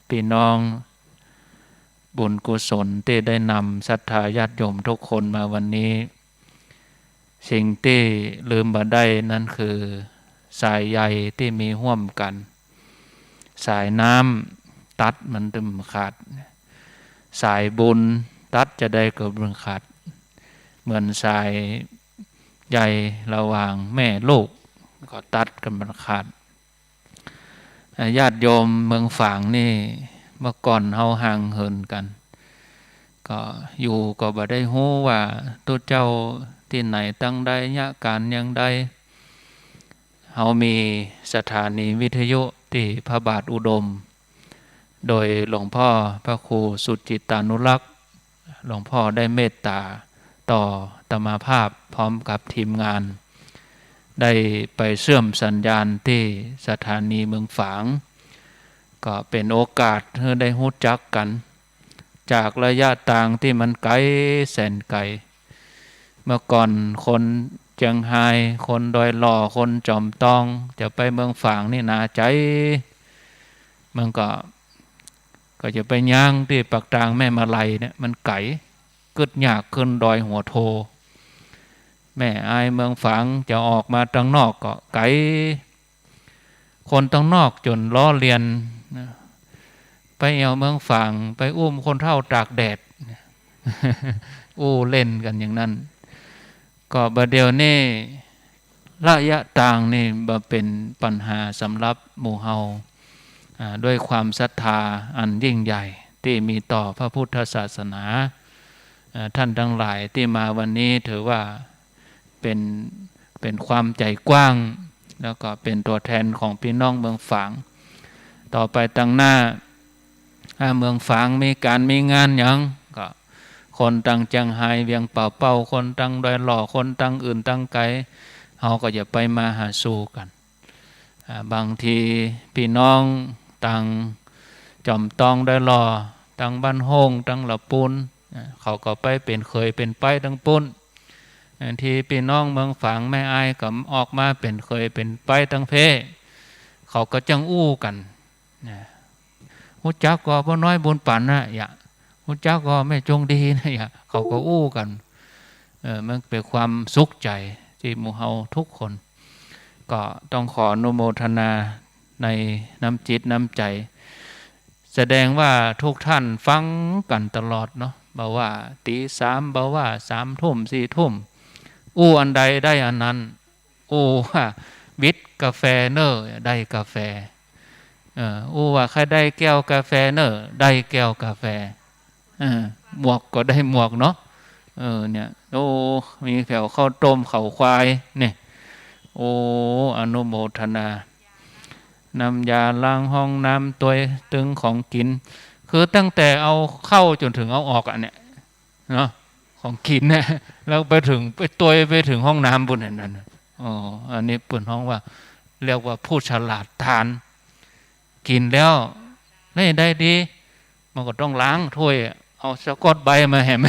ปี้น้องบุญกุศล ตี้ได้นำศรัทธาญาติโยมทุกคนมาวันนี้ สิ่งตี้ลืมบ่ได้นั้นคือ สายใยตี้มีฮ่วมกั๋น สายน้ำตัดมันตึงบ่ขาด สายบุญตัดจาใดก็บ่ขาด เหมือนสาย ใยระหว่างแม่ลูก ก็ตัดกั๋นบ่ขาด อ่า ญาติโยมเมืองฝางนี่ เมื่อก่อนเฮาห่างเหินกั๋น ก็อยู่ก็บ่ได้ฮู้ว่าตุ๊เจ้าตี้ไหน ตังใด ยะก๋านอย่างใด เฮามีสถานีวิทยุตี้พระบาทอุดม โดยหลวงพ่อพระครูสุจิตตานุรักษ์ หลวงพ่อได้เมตต๋าต่ออาตมาภาพพร้อมกับทีมงาน ได้ไปเชื่อมสัญญาณตี้สถานีเมืองฝาง ก็เป๋นโอกาสหื้อได้ฮู้จักกั๋น จากระยะตางตี้มันไก๋แสนไก๋ เมื่อก่อนคนเจียงฮาย คนดอยหล่อ คนจอมตอง จะไปเมืองฝางนี่หนาใจ๋ มันก็ ก็จะไปย่างตี้ปากตางแม่มาลัยเนี่ย มันไก๋ กึ๊ดยาก ขึ้นดอยหัวโท แม่อายเมืองฝาง จะออกมาตังนอกก็ไก๋ คนตังนอกจ๋นล้อเลียนนะ ไปแอ่วเมืองฝาง ไปอุ้มคนเฒ่าตากแดด อู้เล่นกั๋นอย่างนั้น ก็บ่าเดี่ยวนี้ ระยะตางนี่บ่าเป๋นปัญหาสำหรับหมู่เฮา อ่า ด้วยความศรัทธาอันยิ่งใหญ่ตี้มีต่อพระพุทธศาสนา อ่า ท่านตังหลายตี้มาวันนี้ถือว่าเป๋น เป๋นความใจ๋กว้าง แล้วก็เป๋นตั๋วแทนของปี้น้องเมืองฝาง ต่อไปตังหน้า อ่า เมืองฝางมีก๋านมีงานหยัง ก็คนตังเจียงฮาย เวียงป่าเป้า คนตังดอยหล่อ คนตังอื่นตังไก๋ เฮาก็จะไปมาหาสู่กั๋น อ่า บางทีปี้น้องตังจอมตองดอยหล่อ ตังบ้านโฮ่ง ตังละปูน อ่า เขาก็ไปเป๋นเขยเป๋นใป๊ตังปู้น บางทีปี้น้องเมืองฝางแม่อายก็ออกมาเป๋นเขยเป๋นใป๊ตังเพ เขาก็จั้งอู้กั๋น นะ ฮู้จักก่อป้อน้อยบุญปั๋นนะ ยะ ฮู้จักก่อแม่จงดีนะ ยะ เขาก็อู้กั๋น เออ มันเป๋นความสุขใจ๋ตี้หมู่เฮาทุกคน ก็ต้องขออนุโมทนาในน้ำจิตน้ำใจ๋ แสดงว่าทุกท่านฟังกั๋นตลอดเนาะ บ่าว่าตี๋สาม บ่าว่าสามทุ่ม สี่ทุ่ม อู้อันใดได้อันนั้น อู้ว่าวิดกาแฟเน่อ ได้กาแฟ เออ อู้ว่าใค่ได้แก้วกาแฟเน่อ ได้แก้วกาแฟ เออ หมวกก็ได้หมวกเนาะ เออ เนี่ย โอ้ มีแผวข้าวต้มเขาควาย เนี่ย โอ้ อนุโมทนา น้ำยาล้างห้องน้ำ ตวยตึงของกิ๋น คือตั้งแต่เอาเข้าจ๋นเถิงเอาออกอะเนี่ย เนาะ ของกิ๋นเนี่ย แล้วไปเถิง ไปตวยไปเถิงห้องน้ำปู้นนั่นน่ะ อ๋อ อันนี้เปิ้นฮ้องว่า เรียกว่าผู้ฉลาดทาน กิ๋นแล้วได้ ได้ดี มันก็ต้องล้างถ้วย เอาสะก๊อตไบรต์มาแหม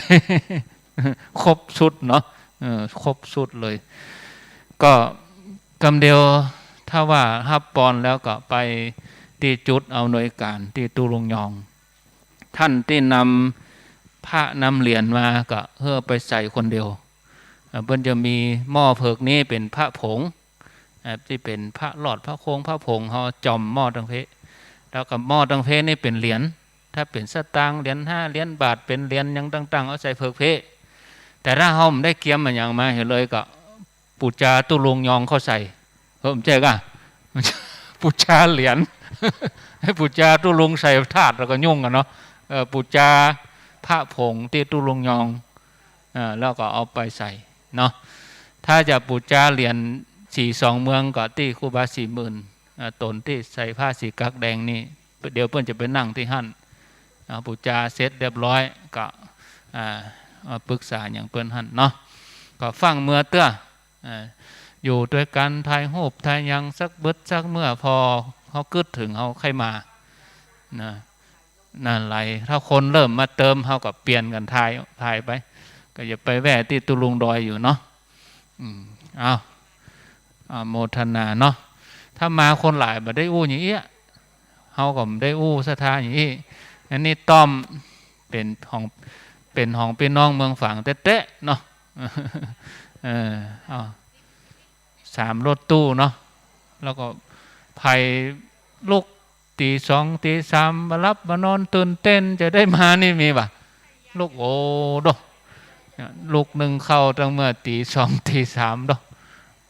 ครบชุดเนาะ เออ ครบชุดเลย ก็กำเดียว ถ้าว่าฮับปอนแล้วก็ไปตี้จุดอำนวยก๋านตี้ตู้ลุงยอง ท่านตี้นำพระนำเหรียญมาก็หื้อไปใส่คนเดียว เอ่อ เปิ้นจะมีหม้อเผิกนี้เป๋นพระผง เอ่อ ตี้เป๋นพระหลอดพระโคงพระผง เฮาจ่อมหม้อตังเพ แล้วก็หม้อตังเพนี่เป๋นเหรียญ ถ้าเป๋นสตางค์ เหรียญห้า เหรียญบาท เป๋นเหรียญหยังต่างๆ เอาใส่เผิกเพ แต่ถ้าเฮาบ่ได้เกียมอะหยังมาหื้อเลยก็ ปู๋จาตู้ลุงยองเข้าใส่ เออ บ่ใจ้ก่ะ ปู๋จาเหรียญ หื้อปู๋จาตู้ลุงใส่ถาดแล้วก็ยุ่งกั๋นเนาะ เออ ปู๋จาพระผงตี้ตู้ลุงยอง เออ แล้วก็เอาไปใส่เนาะ ถ้าจะปู๋จาเหรียญสีสองเมืองก็ตี้ครูบาสี่หมื่น เออ ต๋นตี้ใส่ผ้าสีกั๊กแดงนี่ เดี๋ยวเปิ้นจะไปนั่งตี้หั้น เอาปู๋จาเสร็จเรียบร้อยก็ อ่า มาปรึกษาหยังเปิ้นหั้นเนาะ ก็ฟั่งเมือเตื้อ อ่า อยู่ตวยกั๋น ถ่ายรูปถ่ายหยังสักบึดสักเมื่อ ผ่อเฮากึ๊ดเถิงเฮาใค่มา นะ นั่นไหละ ถ้าคนเริ่มมาเติม เฮาก็เปลี่ยนกั๋นถ่าย ถ่ายไป ก็อย่าไปแว่ตี้ตู้ลุงดอยอยู่เนาะ อืม เอา อนุโมทนาเนาะ ถ้ามาคนหลายบ่ได้อู้อย่างอี้ เฮาก็บ่ได้อู้ศรัทธาอย่างอี้ อันนี้ต้อมเป๋นของ เป๋นของปี้น้องเมืองฝางแต๊ๆ เนาะ เออ เอา สามรถตู้เนาะ แล้วก็ใผลุก ตี๋สองตี๋สาม บ่หลับบ่นอน ตื่นเต้นจะได้มานี่มีบ่า ลุก โอ้โด ลุกนึ่งข้าวตั้งเมื่อตี๋สองตี๋สามเนาะ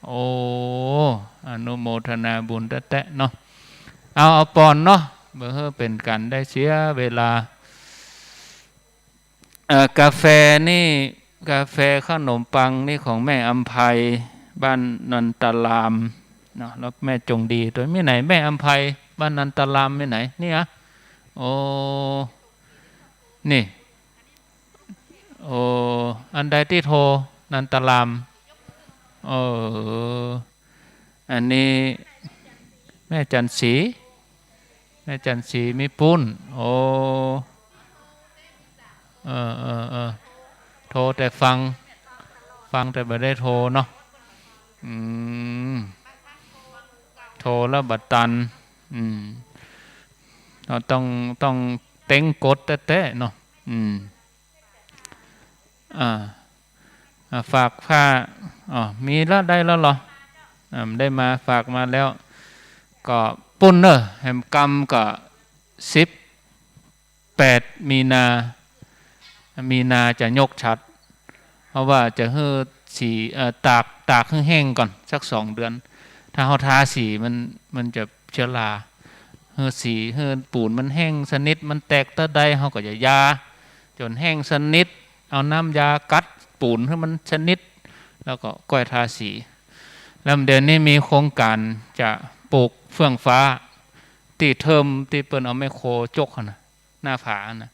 โอ้ อนุโมทนาบุญแต๊ๆ เนาะ เอา เอาปอนเนาะ บ่หื้อเป๋นก๋านได้เสียเวลา เอ่อ กาแฟนี่ กาแฟขนมปังนี่ของแม่อำไพ บ้านนันตารามเนาะ แล้วแม่จงดีตวย มีไหนแม่อำไพ บ้านนันตารามมีไหน นี่อะ โอ้ นี่ โอ้ อันใดตี้โทร นันตาราม เออ อันนี้แม่จันทร์ศรี แม่จันทร์ศรีมีปุ้น โอ้ เออ เออ เออ โทรแต่ฟัง ฟังแต่บ่ได้โทรเนาะ อืม โทรแล้วบ่ตัน อืม เราต้อง ต้องเต๊งกดแต๊ๆ เนาะ อืม อ่า อ่า ฝากผ้า อ๋อ มีแล้ว ได้แล้วเหรอ อ่า ได้มา ฝากมาแล้ว ก็ปุ้นเน่อ แหมกำก็สิบแปดมีนา มีนาจะยกฉัตร เพราะว่าจะหื้อสี เอ่อ ตาก ตากหื้อแห้งก่อนสักสองเดือน ถ้าเฮาทาสีมัน มันจะเชื้อรา หื้อสี หื้อปูนมันแห้งสนิท มันแตกเต้าใด เฮาก็จะยา จ๋นแห้งสนิท เอาน้ำยากัดปูนหื้อมันสนิท แล้วก็ก้อยทาสี แล้วเดี๋ยวนี้มีโครงก๋านจะปลูกเฟื่องฟ้า ตี้เทิ่มตี้เปิ้นเอาแมคโครจกหั้นน่ะ หน้าผาหั้นน่ะ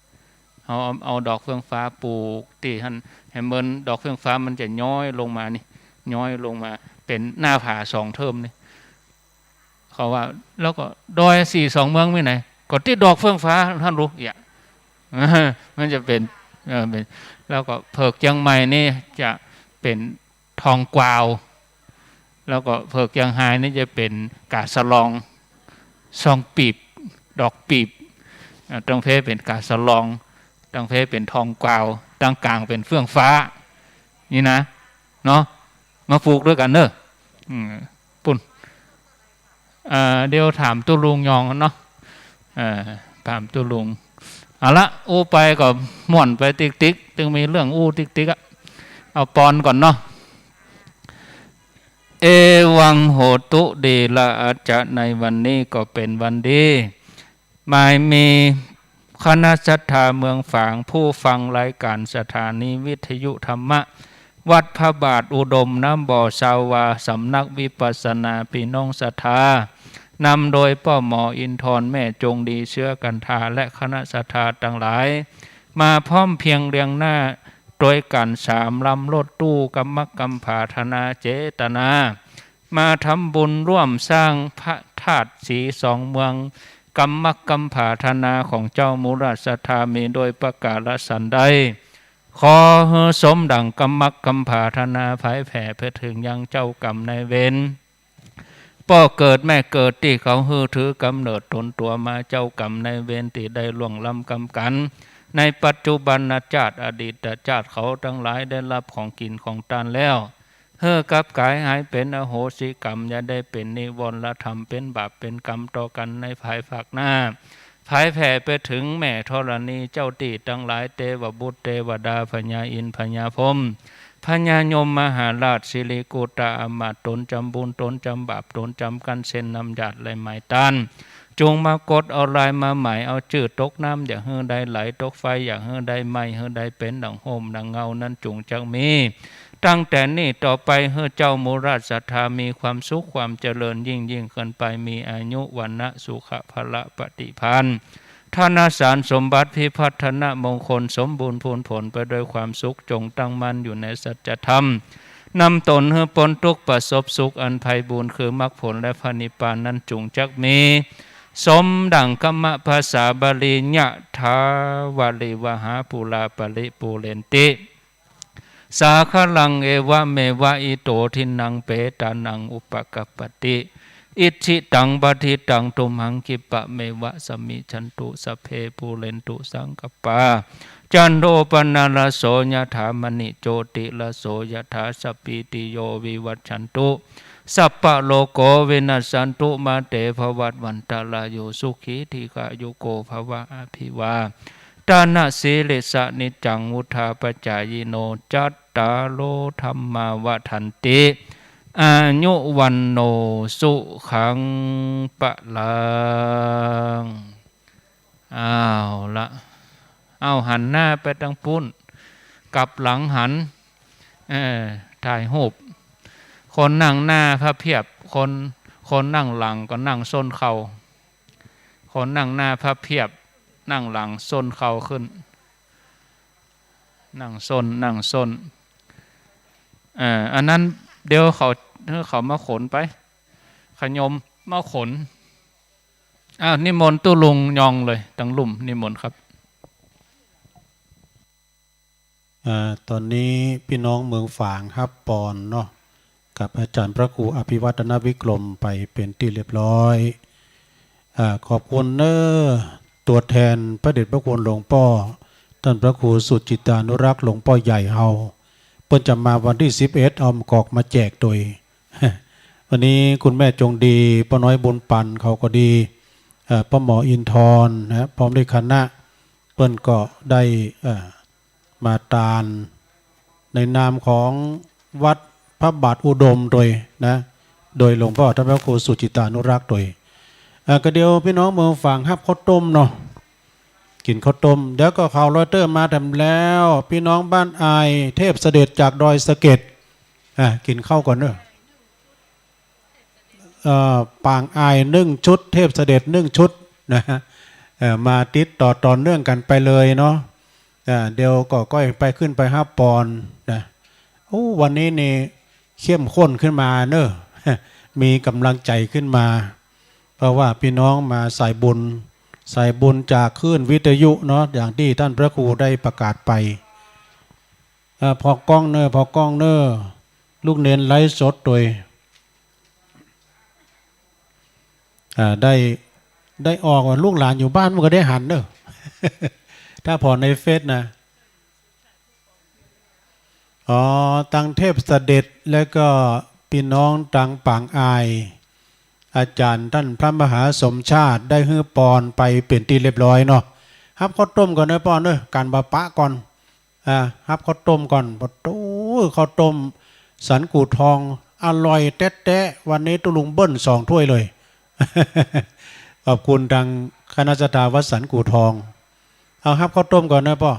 เอา เอา เอาดอกเฟื่องฟ้าปลูกตี้หั้น แหมเหมือนดอกเฟื่องฟ้ามันจะย้อยลงมานี่ ย้อยลงมาเป๋นหน้าผาสองเทิ่มนี่ เขาว่า แล้วก็ดอยสี่สองเมืองมีไหน ก็ตี้ดอกเฟื่องฟ้าหั้นลูก เอียะ มันจะเป๋น เออ เป๋น แล้วก็เผิกเจียงใหม่นี่จะเป๋นทองกวาว แล้วก็เผิกเจียงฮายนี่จะเป๋นก๋าสะลอง ซองปีบ ดอกปีบ อ่า ตังเพเป๋นก๋าสะลอง ตังเพเป๋นทองกวาว ตังก๋างเป๋นเฟื่องฟ้า นี่นะ เนาะ มาปลูกตวยกั๋นเน่อ อืม ปุ้น อ่า เดี๋ยวถามตุ๊ลุงยองเนาะ เอ่อ ถามตุ๊ลุง เอาละ อู้ไปก็ม่วนไปติ๊กๆ ตึงมีเรื่องอู้ติ๊กๆ อะ เอาปอนก่อนเนาะ เอวังโหตุ ดีละอาจจะ ในวันนี้ก็เป๋นวันดี หมายมีคณะศรัทธาเมืองฝาง ผู้ฟังรายการสถานีวิทยุธรรมะ วัดพระบาทอุดมน้ำบ่อ ซาวา สำนักวิปัสสนา ปี้น้องศรัทธา นำโดยป้อหมออินทร์ แม่จงดี เชื้อกันทา และคณะศรัทธาตังหลาย มาพร้อมเพรียงเรียงหน้าตวยกั๋นสามลำรถตู้ กำมักกำผาถนาเจตนา มาทำบุญร่วมสร้างพระธาตุสีสองเมือง กำมักกำผาถนาของเจ้ามูราชศรัทธา มีโดยประก๋าระสันใด ขอหื้อสมดั่งกำมักกำผาถนา ผายแผ่ไปเถิงยังเจ้ากรรมนายเวร ป้อเกิดแม่เกิดตี้เขาหื้อถือกำเนิดต๋นตั๋วมา เจ้ากรรมนายเวรตี้ได้ล่วงล้ำกรรมกั๋น ในปัจจุบันชาติ อดีตชาติ เขาตังหลายได้ฮับของกิ๋นของตานแล้ว หื้อกลับก๋ายหายเป๋นอโหสิกรรม อย่าได้เป๋นนิวรณธรรม เป๋นบาปเป๋นกรรมต่อกั๋นในภายภาคหน้า ผายแผ่ไปเถิงแม่ธรณี เจ้าตี้ตังหลาย เตวบุตรเตวดา พญาอินทร์พญาพรหม พญายมมหาราช สิริกุตตะอำมาตย์ ต๋นจ๋ำบุญต๋นจ๋ำบาป ต๋นจ๋ำกั๋นเส้นน้ำญาติและหมายตาน จุ่งมากดเอาลายมาหมาย เอาจื้อตกน้ำอย่าหื้อได้ไหล ตกไฟอย่าหื้อได้ไหม้ หื้อได้เป๋นดั่งฮ่มดั่งเงานั้นจุ่งจักมี ตั้งแต่นี้ต่อไป หื้อเจ้ามูราชศรัทธามีความสุขความเจริญยิ่งๆ ขึ้นไป มีอายุ วรรณะ สุขะ พละ ปฏิภาณ ธนสารสมบัติ พิพัฒนมงคล สมบูรณ์พูนผลไปด้วยความสุข จงตั้งมั่นอยู่ในสัจธรรม นำต๋นหื้อป๊นตุ๊กข์ประสบสุขอันไพบูลย์ คือมรรคผลและพระนิพพานนั้นจุ่งจักมี สมดั่งกมะภาษาบาลี ยะถาวาริวหาปูราปริปูเรนติ สาคะรัง เอวะเมวะ อิโต ทินนัง เปตานัง อุปะกัปปติ อิจฉิตัง ปะฏิตัง ตุมหัง คิปะเมวะ สมมิชชันตุ สัพเพ ปูเรนตุ สังกัปปา จันโท ปะนะระโส ยะถา มะณิ โจติระโส ยะถา สัพพีติโย วิวัชชันตุ สัพพะโรโค วินัสสันตุ มา เต ภะวัตวันตะราโย สุขี ทีฆายุโก ภะวะ อภิวา ตนะสีลิสะนิจจัง วุฑฒาปจายิโน จัตตาโร ธัมมา วัฑฒันติ อายุ วัณโณ สุขัง พลัง เอาละ เอาหันหน้าไปตางปุ้น กลับหลังหัน เออ ถ่ายรูป คนนั่งหน้าพับเพียบ คน คนนั่งหลังก็นั่งส้นเข่า คนนั่งหน้าพับเพียบ นั่งหลังส้นเข่าขึ้น นั่งส้น นั่งส้น เอ่อ อันนั้นเดี๋ยวเขา เขามาขนไป ขยมมาขน อ้าว นิมนต์ตุ๊ลุงยองเลย ตางลุ่ม นิมนต์ครับ อ่า ต๋อนนี้ปี้น้องเมืองฝางฮับปอนเนาะ กับอาจ๋ารย์พระครูอภิวัฒนวิกรมไปเป๋นตี้เรียบร้อย อ่า ขอบคุณเน้อ ตั๋วแทนพระเดชพระคุณหลวงป้อ ต้านพระครูสุจิตตานุรักษ์หลวงป้อใหญ่เฮา เปิ้นจะมาวันตี้สิบเอ็ด เอาหมากกอกมาแจกโตย วันนี้คุณแม่จงดี ป้อน้อยบุญปันเขาก็ดี เอ่อ ป้อหมออินทร์นะ พร้อมด้วยคณะ เปิ้นก็ได้ เอ่อ มาตานในนามของวัดพระบาทอุดมโตยนะ โดยหลวงป้อต้านพระครูสุจิตตานุรักษ์โตย เอ่อ ก็เดี๋ยวปี้น้องเมืองฝางฮับข้าวต้มเนาะ กิ๋นข้าวต้ม เดี๋ยวก็ข่าวรอยเตอร์มาแถมแล้ว ปี้น้องบ้านอาย เทพเสด็จจากดอยสะเก็ด อ่ะ กิ๋นข้าวก่อนเน้อ เอ่อ ปางอายนึ่งชุด เทพเสด็จนึ่งชุดนะฮะ เอ่อ มาติดต่อต่อเนื่องกั๋นไปเลยเนาะ อ่า เดี๋ยวก็ก้อยไปขึ้นไปฮับปอนนะ โอ้ วันนี้นี่เข้มข้นขึ้นมาเน้อ มีก๋ำลังใจ๋ขึ้นมา เพราะว่าปี้น้องมาสายบุญ สายบุญจากคลื่นวิทยุเนาะ อย่างตี้ต้านพระครูได้ประกาศไป อ่า ผ่อกล้องเน้อ ผ่อกล้องเน้อ ลูกเณรไลฟ์สดโตย อ่า ได้ ได้ออกว่าลูกหลานอยู่บ้านมันก็ได้หันเน้อ ถ้าผ่อในเฟซนะ อ๋อ ตังเทพเสด็จ แล้วก็ปี้น้องตังปางอาย อาจ๋ารย์ต้านพระมหาสมชาติได้หื้อปอนไปเป๋นตี้เรียบร้อยเนาะ ฮับข้าวต้มก่อนเน้อป้อเน้อ ก๋านบ่ปะก่อน อ่า ฮับข้าวต้มก่อน ปะโต๊ ข้าวต้มสันกู่ทอง อร่อยแต๊ๆ วันนี้ตุ๊ลุงเบิ้ลสองถ้วยเลย ขอบคุณตังคณะศรัทธาวัดสันกู่ทอง เอาฮับข้าวต้มก่อนเน้อป้อ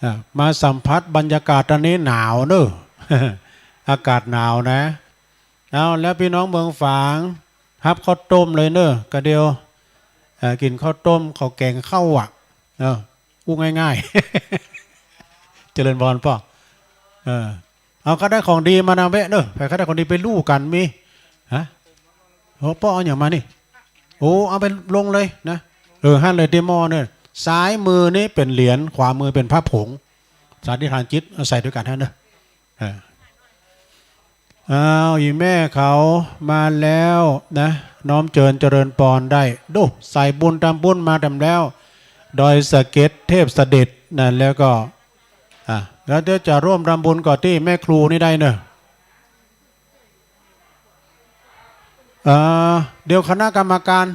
อ่า มาสัมผัสบรรยากาศต๋อนนี้หนาวเน้อ อากาศหนาวนะ เอา แล้วปี้น้องเมืองฝาง ฮับข้าวต้มเลยเน้อ กะเดียว เอ่อ กิ๋นข้าวต้ม ข้าวแกงข้าวอะ เออ อู้ง่ายๆ เจริญพรป้อ เออ เอา ใค่ได้ของดีมานำแวะเน้อ ใค่ได้ของดีไปลู่กั๋นมี ฮะ โอ้ ป้อเอาหยังมานี่ โอ้ เอาไปลงเลยนะ เออ หั้นเลยตี้หม้อเน้อ ซ้ายมือนี่เป๋นเหรียญ ขวามือเป๋นพระผง อธิษฐานจิต เอาใส่ตวยกั๋นหั้นเน้อ เออ อ้าว อี่แม่เขามาแล้วนะ น้อมเจิญเจริญปอนได้ ดู สายบุญตำบุญมาแถมแล้ว ดอยสะเก็ดเทพเสด็จนะ แล้วก็ อ่ะ แล้วเดี๋ยวจะร่วมตำบุญกับตี้แม่ครูนี่ได้เน้อ เอ่อ เดี๋ยวคณะกรรมการ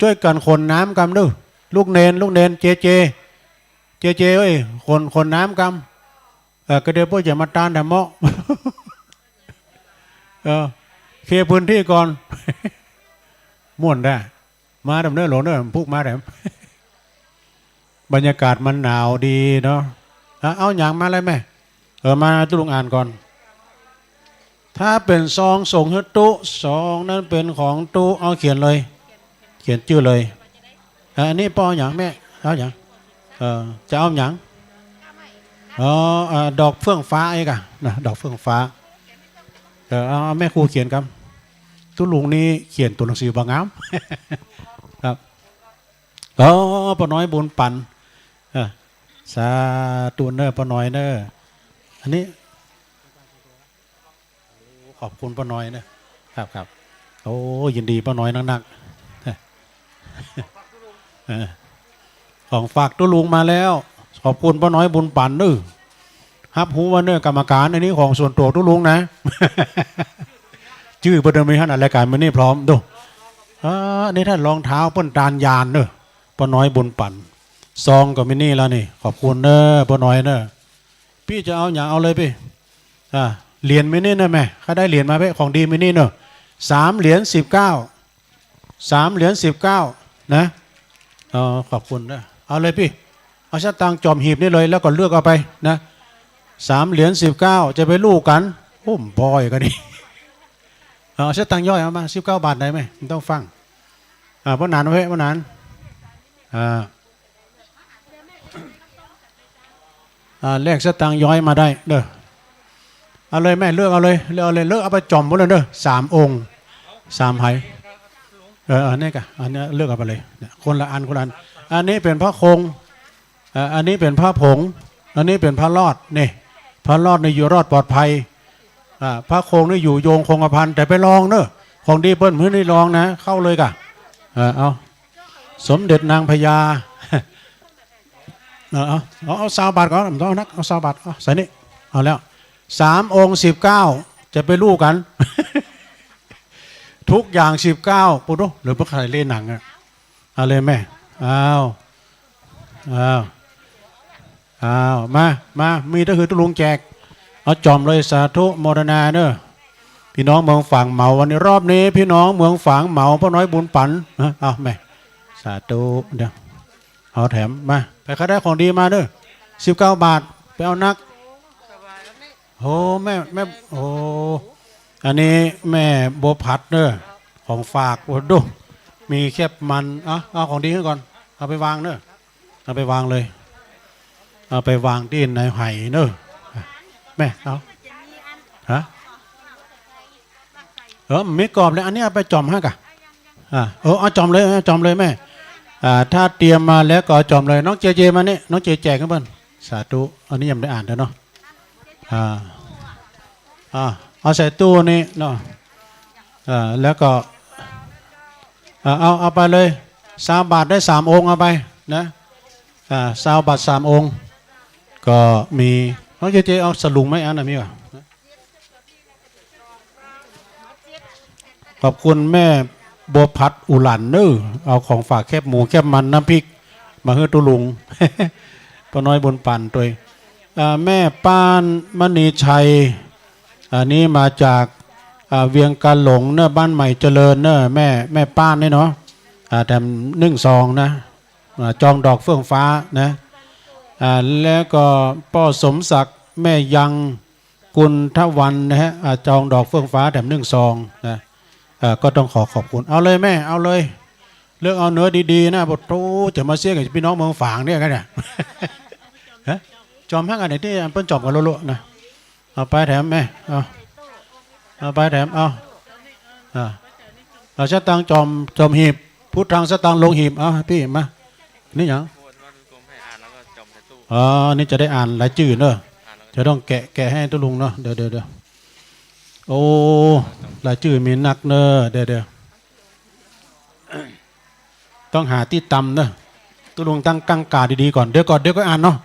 จ้วยกั๋นขนน้ำกำเน้อ ลูกเณร ลูกเณร เจเจ เจเจ เอ้ย ขน ขนน้ำกำ เออ กะเดียวป้อจะมาตานแถมเมาะ เออ เคลียร์พื้นที่ก่อน ม่วนได้ มาแถมเน้อหลวงเน้อ พุกมาแถม บรรยากาศมันหนาวดีเนาะ อ่ะ เอาหยังมาเลยแม่ เออ มาตุ๊ลุงอ่านก่อน ถ้าเป๋นซองส่งหื้อตุ๊ ซองนั้นเป๋นของตุ๊ เอาเขียนเลย เขียนจื้อเลย อ่ะ อันนี้ป้อเอาหยังแม่ เอาหยัง เออ จะเอาหยัง อ๋อ อ่า ดอกเฟื่องฟ้าเอกอะนะ ดอกเฟื่องฟ้า เออ เอา เอาแม่ครูเขียนกำ ตุ๊ลุงนี่เขียนตั๋วหนังสือบ่งาม ครับ อ๋อ ป้อน้อยบุญปัน เออ สาธุเน้อป้อน้อยเน้อ อันนี้ ขอบคุณป้อน้อยเน้อ ครับ ครับ โอ้ ยินดีป้อน้อยนักๆ เออ ของฝากตุ๊ลุงมาแล้ว ขอบคุณป้อน้อยบุญปันเน้อ ฮับฮู้ว่าเน้อ กรรมการ อันนี้ของส่วนตั๋วตุ๊ลุงนะ จื้อเปิ้นมีหั้นอะ รายก๋านมื้อนี้พร้อม ดู อ่า อันนี้ถ้ารองเท้าเปิ้นตานยานเน้อ ป้อน้อยบุญปัน ซองก็มีนี่แล้วนี่ ขอบคุณเน้อ ป้อน้อยเน้อ ปี้จะเอาหยังเอาเลยปี้ อ่า เหรียญมีนี่เน้อแม่ ใค่ได้เหรียญมาเป๊ะ ของดีมีนี่เน้อ สามเหรียญสิบเก้า สามเหรียญสิบเก้า นะ อ๋อ ขอบคุณเน้อ เอาเลยปี้ เอาสตางค์จ่อมหีบนี่เลย แล้วก็เลือกเอาไปนะ สามเหรียญสิบเก้า จะไปลู่กั๋น โอ้ บ่อยกั๋นนี่ เอาสตางค์ย้อยเอามา สิบเก้าบาทได้ไหม บ่ต้องฟั่ง อ่า ป้อหนานเอาไว้ ป้อหนาน อ่า อ่า แลกสตางค์ย้อยมาได้เน้อ เอาเลยแม่ เลือกเอาเลย เลือกเอาเลย เลือกเอาไปจ่อมหมดเลยเน้อ สามองค์ สามไห เออ อันนี้ก่ะ อันนี้เลือกเอาไปเลย เนี่ย คนละอัน คนละอัน อันนี้เป๋นพระคง อ่า อันนี้เป๋นพระผง อันนี้เป๋นพระรอด นี่ พระรอดนี่อยู่รอดปลอดภัย อ่า พระคงนี่อยู่ยงคงกระพัน แต่ไปลองเน้อ ของดีเปิ้นหื้อนี่ลองนะ เข้าเลยก่ะ เออ เอา สมเด็จนางพญา เออ เอา เอา เอาซาวบาทก่อน บ่ต้องนัก เอาซาวบาท เอาใส่นี่ เอาแล้ว สามองค์สิบเก้า จะไปลู่กั๋น ทุกอย่างสิบเก้า ปูดู หรือพวกใครเล่นหนังอะ เอาเลยแม่ เอา เอา เอา มา มา มีก็คือตุ๊ลุงแจก เอาจ่อมเลย สาธุ โมทนาเน้อ ปี้น้องเมืองฝางเหมา วันนี้รอบนี้ปี้น้องเมืองฝางเหมา ป้อน้อยบุญปั๋น ฮะ เอาแม่ สาธุ เดี๋ยว เอาแถมมา ไปใค่ได้ของดีมาเน้อ สิบเก้าบาท ไปเอานัก โอ้ แม่ แม่ โอ้ อันนี้แม่บัวผัดเน้อ ของฝาก โอ้ดู มีแคบมัน เอา เอาของดีขึ้นก่อน เอาไปวางเน้อ เอาไปวางเลย เอาไปวางตี้ในไหเน้อ แม่ เอา ฮะ เออ มีกรอบเลย อันนี้เอาไปจ่อมฮะก่ะ อ่า เออ เอาจ่อมเลย เอาจ่อมเลยแม่ อ่า ถ้าเตรียมมาแล้วก็เอาจ่อมเลย น้องเจเจมานี่ น้องเจแจกหื้อเปิ้น สาธุ อันนี้ยังบ่ได้อ่านเด้อเนาะ อ่า อ่า เอาใส่ตู้นี้เนาะ อ่า แล้วก็ อ่า เอา เอาไปเลย ซาวบาทได้สามองค์ เอาไปนะ อ่า ซาวบาทสามองค์ ก็มี น้องเจเจเอาสลุงไหม อันนั้นมีก่ะ ขอบคุณแม่บัวผัดอุหลันเน้อ เอาของฝากแคบหมูแคบมันน้ำพริกมาหื้อตุ๊ลุง ป้อน้อยบุญปั๋นตวย อ่า แม่ป้านมณีชัย อันนี้มาจาก อ่า เวียงกาหลงเน้อ บ้านใหม่เจริญเน้อ แม่ แม่ป้านนี่เนาะ อ่า แถมนึ่งซองนะ อ่า จองดอกเฟื่องฟ้านะ อ่า แล้วก็ป้อสมศักดิ์ แม่ยัง กุลทวันนะฮะ อ่า จองดอกเฟื่องฟ้าแถมนึ่งซองนะ อ่า ก็ต้องขอขอบคุณ เอาเลยแม่ เอาเลย เลือกเอาเนื้อดีๆ นะ บ่โธ่ จะมาเสี้ยงกับปี้น้องเมืองฝางเนี่ยกั๋นเนี่ย ฮะ จ่อมฮักอันไหนตี้เปิ้นจ่อมกั๋นโละๆ นะ เอาไปแถมแม่ เอา เอาไปแถม เอา อ่า เอาสตางค์จ่อม จ่อมหีบ พุทธังสตางค์ลงหีบ เอาปี้มา นี่หยัง อ๋อ นี่จะได้อ่านรายจื้อเนอะ จะต้องแกะ แกะหื้อตุ๊ลุงเนอะ เดี๋ยว เดี๋ยว เดี๋ยว โอ้ รายจื้อมีนักเนอะ เดี๋ยว เดี๋ยว ต้องหาตี้ตำเนอะ ตุ๊ลุงตั้งกั๋งกาดีๆ ก่อน เดี๋ยวก่อน เดี๋ยวก็อ่านเนาะ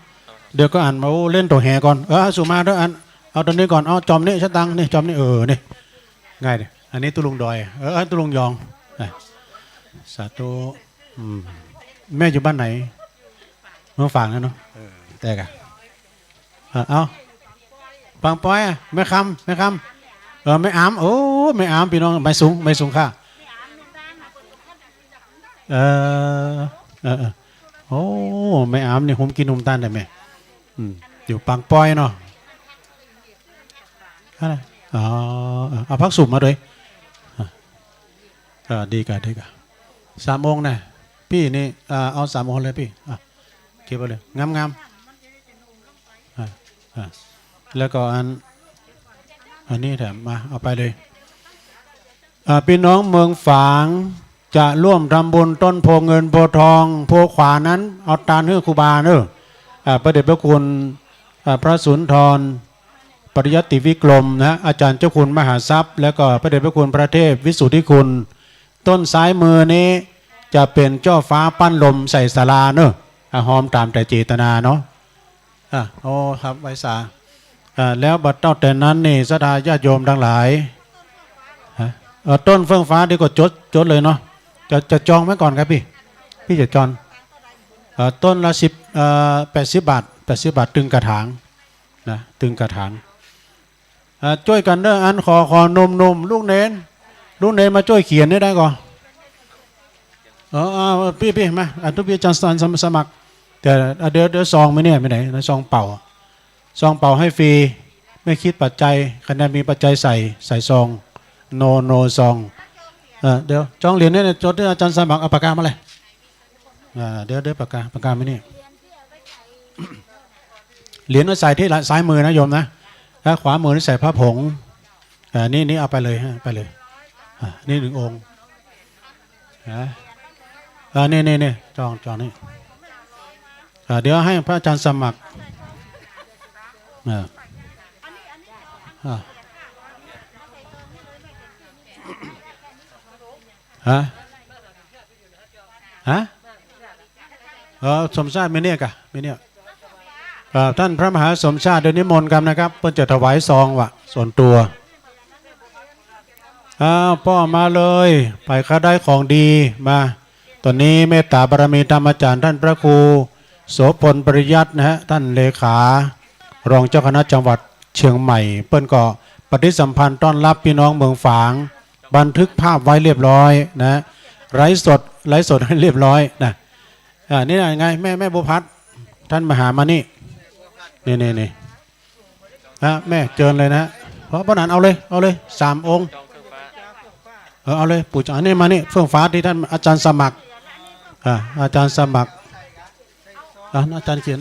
เดี๋ยวก็อ่านมา โอ้ เล่นตั๋วแหก่อน เออ เอาสุมาด้วยอัน เอาตอนนี้ก่อน เอาจ่อมนี่สตางค์นี่ จ่อมนี่ เออ นี่ ง่ายดิ อันนี้ตุ๊ลุงดอย เออ ตุ๊ลุงยอง อ่ะ สาธุ อืม แม่อยู่บ้านไหน เมืองฝางนะเนาะ เออ แต่กะ เออ เอา ปางปอยอะ แม่คำ แม่คำ เออ แม่อาม โอ้ แม่อาม ปี้น้อง ไม้สูง ไม้สูงค่ะ เออ เออ เออ โอ้ แม่อามนี่ หุมกิ๋นหุมตานได้แม่ อืม อยู่ปางปอยเนาะ อะไร อ๋อ เออ เอาผักสูบมาด้วย อ่ะ อ่า ดีก่ะ ดีก่ะ สามองค์นะ ปี้นี่ อ่า เอาสามองค์เลยปี้ อ่ะ เก็บเอาเลย งามๆ อ่ะ อ่ะ แล้วก็อัน อันนี้แถมมา เอาไปเลย อ่า ปี้น้องเมืองฝาง จะร่วมทำบุญต้นโพธิ์เงินโพธิ์ทอง โพธิ์ขวานั้น เอาตานหื้อครูบาเนอะ อ่า พระเดชพระคุณ อ่า พระสุนทร ปริยัติวิกรมนะ อาจารย์เจ้าคุณมหาทรัพย์ แล้วก็พระเดชพระคุณพระเทพวิสุทธิคุณ ต้นซ้ายมือนี้จะเป๋นเจ้าฟ้าปั้นลมใส่ศาลาเนอะ อ่ะ ฮอมต๋ามแต่เจตนาเนาะ อ่ะ โอ้ ครับ ไหว้สา อ่า แล้วบัดเต้าแต่นั้นนี่ ศรัทธาญาติโยมตังหลาย ฮะ เอ่อ ต้นเฟื่องฟ้าดีกว่า จด จดเลยเนาะ จะ จะจองไว้ก่อนครับปี้ ปี้จะจอง เอ่อ ต้นละสิบ เอ่อ แปดสิบบาท แปดสิบบาท ตึงกระถางนะ ตึงกระถาง อ่า จ้วยกั๋นเน่อ อันขอ ขอหนุ่มๆ ลูกเณร ลูกเณรมาจ้วยเขียนได้ก่อ เออ เอา ปี้ๆ มา อ่ะ ตุ๊ปี้อาจารย์สมัคร แต่ อ่ะ เดี๋ยว เดี๋ยวซองมีเนี่ย ไปไหน ในซองเป๋า ซองเป๋าหื้อฟรี ไม่คิดปัจจัย ใครมีปัจจัยใส่ ใส่ซอง โน โนซอง เออ เดี๋ยว จ้องเหรียญเนี่ย จดด้วย อาจารย์สมัคร เอาปากกามาเลย อ่า เดี๋ยว เดี๋ยวปากกา ปากกามานี่ เหรียญเอาใส่ที่ซ้ายมือนะโยมนะ ถ้าขวามือนี่ใส่พระผง อ่า นี่ นี่เอาไปเลยฮะ ไปเลย อ่า นี่หนึ่งองค์ นะ อ่า นี่ นี่ นี่ จ้อง จ้องนี่ อ่า เดี๋ยวให้พระอาจารย์สมัคร อ่า อ่า ฮะ ฮะ เออ สมชาติมีเนี่ยก่ะ มีเนี่ย เอ่อ ต้านพระมหาสมชาติ เดี๋ยวนิมนต์กำนะครับ เปิ้นจะถวายซองว่ะ ส่วนตั๋ว อ้าว ป้อมาเลย ใผใคร่ได้ของดี มา ต๋อนนี้เมตต๋าบารมีธรรมอาจ๋ารย์ ต้านพระครูโสภณ ปริยัตินะฮะ ต้านเลขา รองเจ้าคณะจังหวัดเชียงใหม่ เปิ้นก็ปฏิสัมพันธ์ต้อนฮับปี้น้องเมืองฝาง บันทึกภาพไว้เรียบร้อยนะ ไลฟ์สด ไลฟ์สดหื้อเรียบร้อยนะ อ่า นี่นะ ไง แม่ แม่บัวพัด ต้านมหามานี่ นี่ นี่ นี่ นะ แม่เจิญเลยนะ เพราะ เพราะนั้นเอาเลย เอาเลย สามองค์ เออ เอาเลย ปู่จ๋า อันนี้มานี่ เฟื่องฟ้าตี้ต้านอาจ๋ารย์สมัคร อ่า อาจ๋ารย์สมัคร อ่า อาจ๋ารย์เขียน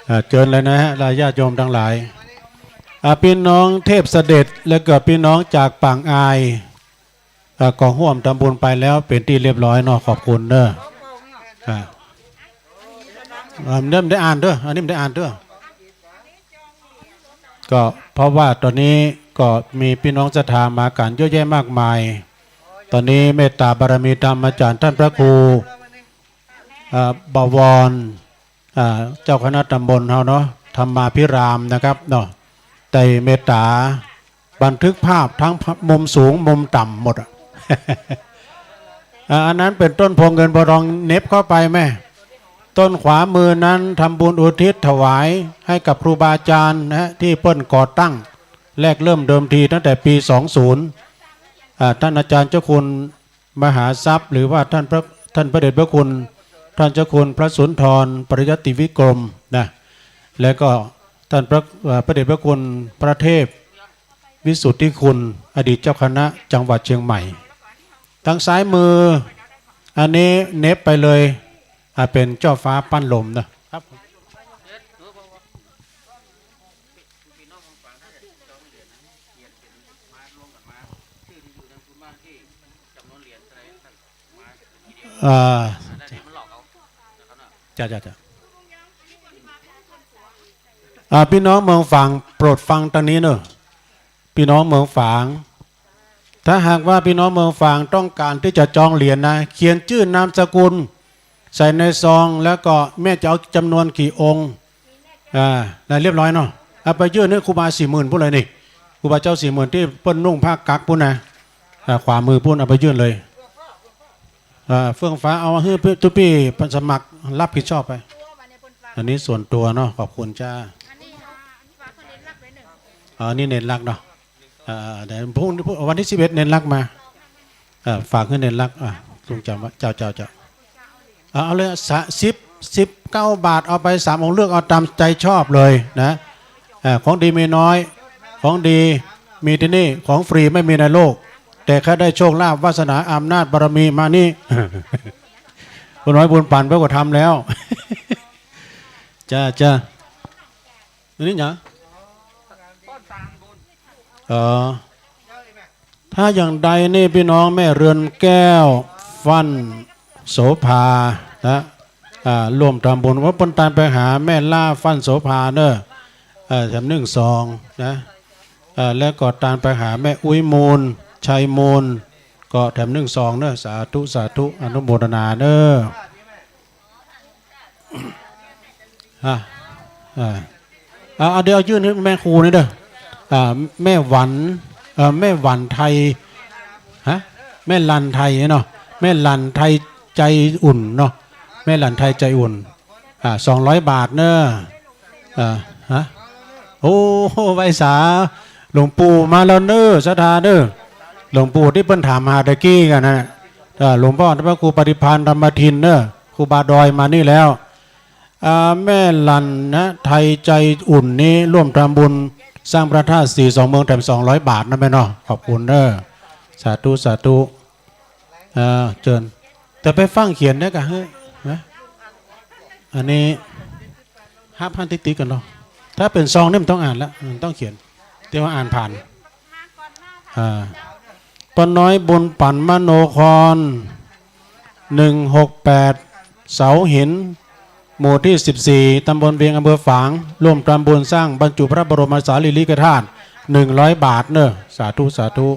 อ่า เจิญเลยนะฮะ และญาติโยมตังหลาย อ่า ปี้น้องเทพเสด็จ แล้วก็ปี้น้องจากปางอาย อ่า ก็ฮ่วมทำบุญไปแล้วเป๋นตี้เรียบร้อยเนาะ ขอบคุณเนาะ อ่า อ่า อันนี้บ่ได้อ่านเด้อ อันนี้บ่ได้อ่านเด้อ ก็เพราะว่าต๋อนนี้ก็มีปี้น้องศรัทธามากั๋นเยอะแยะมากมาย ต๋อนนี้เมตต๋าบารมีธรรมอาจ๋ารย์ต้านพระครู อ่า บวร อ่า เจ้าคณะตำบลเฮาเนาะ ธรรมาภิรามย์นะครับเนาะ ได้เมตต๋าบันทึกภาพตึงมุมสูงมุมต่ำหมดอะ อ่า อันนั้นเป๋นต้นโพธิ์เงินโพธิ์ทอง เน็บเข้าไปแม่ ต้นขวามือนั้นทำบุญอุทิศถวายหื้อกับครูบาอาจ๋ารย์นะฮะ ตี้เปิ้นก่อตั้งแรกเริ่มเดิมทีตั้งแต่ปี๋สองศูนย์ อ่า ต้านอาจ๋ารย์เจ้าคุณ มหาทรัพย์ หรือว่าต้านพระ ต้านพระเดชพระคุณ ต้านเจ้าคุณพระสุนทร ปริยัติวิกรมนะ แล้วก็ต้านพระ เอ่อ พระเดชพระคุณพระเทพวิสุทธิคุณ อดีตเจ้าคณะจังหวัดเชียงใหม่ ตังซ้ายมือ อันนี้เน็บไปเลย อ่า เป๋นเจ้าฟ้าปั้นลมนะ ครับ อ่า จ้ะ จ้ะ จ้ะ อ่า ปี้น้องเมืองฝางโปรดฟังตางนี้เนาะ ปี้น้องเมืองฝาง ถ้าหากว่าปี้น้องเมืองฝางต้องก๋านตี้จะจองเหรียญนะ เขียนจื้อนามสกุลใส่ในซอง แล้วก็แม่จะเอาจ๋ำนวนกี่องค์ อ่า ได้เรียบร้อยเนาะ เอาไปยื่นหื้อครูบาสี่หมื่นปู๊นเลยนี่ ครูบาเจ้าสี่หมื่นตี้เปิ้นนุ่งผ้ากั๊กปู๊นนะ อ่า ขวามือปู๊น เอาไปยื่นเลย อ่า เฟื่องฟ้า เอาหื้อตุ๊ปี้สมัครฮับผิดชอบไป อันนี้ส่วนตั๋วเนาะ ขอบคุณจ้า อ่า อันนี้เณรลักษณ์เนาะ อ่า เดี๋ยวพรุ่ง วันตี้สิบเอ็ดเณรลักษณ์มา อ่า ฝากหื้อเณรลักษณ์ อ่า ทรงจ๋ำไว้ เจ้า เจ้า เจ้า อ่า เอาเลย สะ สิบ สิบเก้าบาท เอาไปสามองค์ เลือกเอาต๋ามใจ๋ชอบเลยนะ อ่า ของดีมีน้อย ของดีมีตี้นี่ ของฟรีไม่มีในโลก แต่ใค่ได้โชคลาภวาสนาอำนาจบารมีมานี่ บุญน้อยบุญปั๋นเปิ้นก็ทำแล้ว จ้า จ้า อันนี้หยัง เออ ถ้าอย่างใดนี่ปี้น้องแม่เรือนแก้ว ฟั่นโสภานะ อ่า ร่วมทำบุญ ว่าเปิ้นตานไปหาแม่ล่า ฟั่นโสภาเนาะ อ่า แถมนึ่งซองนะ อ่า แล้วก็ตานไปหาแม่อุ๊ยมูล ชัยมูล ก็แถมนึ่งซองเนาะ สาธุ สาธุ อนุโมทนาเนาะ อ่ะ อ่า อ่า เอา เดี๋ยวยื่นหื้อแม่ครูนี่เนาะ อ่า แม่หวัน เอ่อ แม่หวันไทย ฮะ แม่หลันไทยเนาะ แม่หลันไทย จ ใจอุ่นเนาะ แม่หลั่นไทยใจอุ่น อ่า สองร้อยบาทเน้อ อ่า ฮะ โอ้ ไหว้สา หลวงปู่มาแล้วเน้อ ศรัทธาเน้อ หลวงปู่ตี้เปิ้นถามหาตะกี้กั๋นนะ อ่า หลวงพ่อพระครูปฏิภาณธรรมทินเน้อ ครูบาดอยมานี่แล้ว อ่า แม่หลั่นนะ ไทยใจอุ่นนี้ร่วมทำบุญสร้างพระธาตุศรีสองเมืองแถมสองร้อยบาทนะแม่เนาะ ขอบคุณเน้อ สาธุ สาธุ อ่า เจิญ แต่ไปฟั่งเขียนได้กะ เฮ้ย นะ อันนี้ ฮับหั้นติ๊กๆ กั๋นเนาะ ถ้าเป๋นซองนี่มันต้องอ่านละ มันต้องเขียน เดี๋ยวอ่านผ่าน อ่า ป้าน้อยบุญปั๋นมโนคร หนึ่งหกแปด เสาหิน หมู่ตี้สิบสี่ ตำบลเวียง อำเภอฝาง ร่วมทำบุญสร้างบรรจุพระบรมสารีริกธาตุ หนึ่งร้อยบาทเน้อ สาธุ สาธุ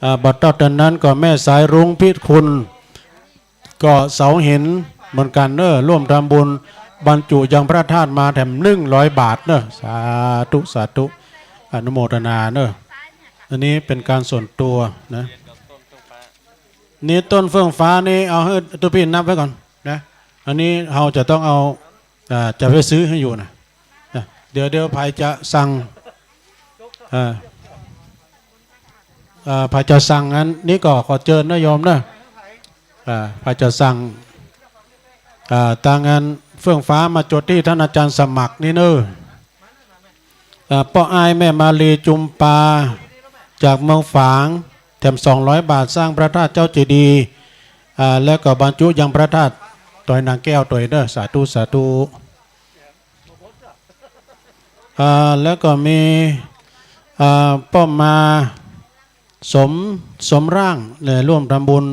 อ่า บ่าเต้าเตินนั้นก็แม่สายรุ้งพิคุณ ก็เสาหินเหมือนกั๋นเน้อ ร่วมทำบุญบรรจุยังพระธาตุมาแถมหนึ่งร้อยบาทเน้อ สาธุ สาธุ อนุโมทนาเน้อ อันนี้เป๋นก๋านส่วนตั๋วนะ นี่ต้นเฟื่องฟ้านี่เอาหื้อตุ๊ปี้นับไว้ก่อนนะ อันนี้เฮาจะต้องเอา อ่า จะไปซื้อหื้ออยู่นะ นะ เดี๋ยว เดี๋ยวใผจะสั่ง อ่า อ่า ใผจะสั่งอันนี้ก็ขอเจิญนะโยมนะ อ่า ใผจะสั่ง อ่า ตางอันเฟื่องฟ้ามาจดตี้ต้านอาจ๋ารย์สมัครนี่เน้อ อ่า ป้ออ้ายแม่มาลีจุมปา จากเมืองฝาง แถมสองร้อยบาท สร้างพระธาตุเจ้าเจดีย์ อ่า แล้วก็บรรจุยังพระธาตุตวยนางแก้วตวยเน้อ สาธุ สาธุ อ่า แล้วก็มี อ่า ป้อมา สม สมร่างเนี่ย ร่วมทำบุญ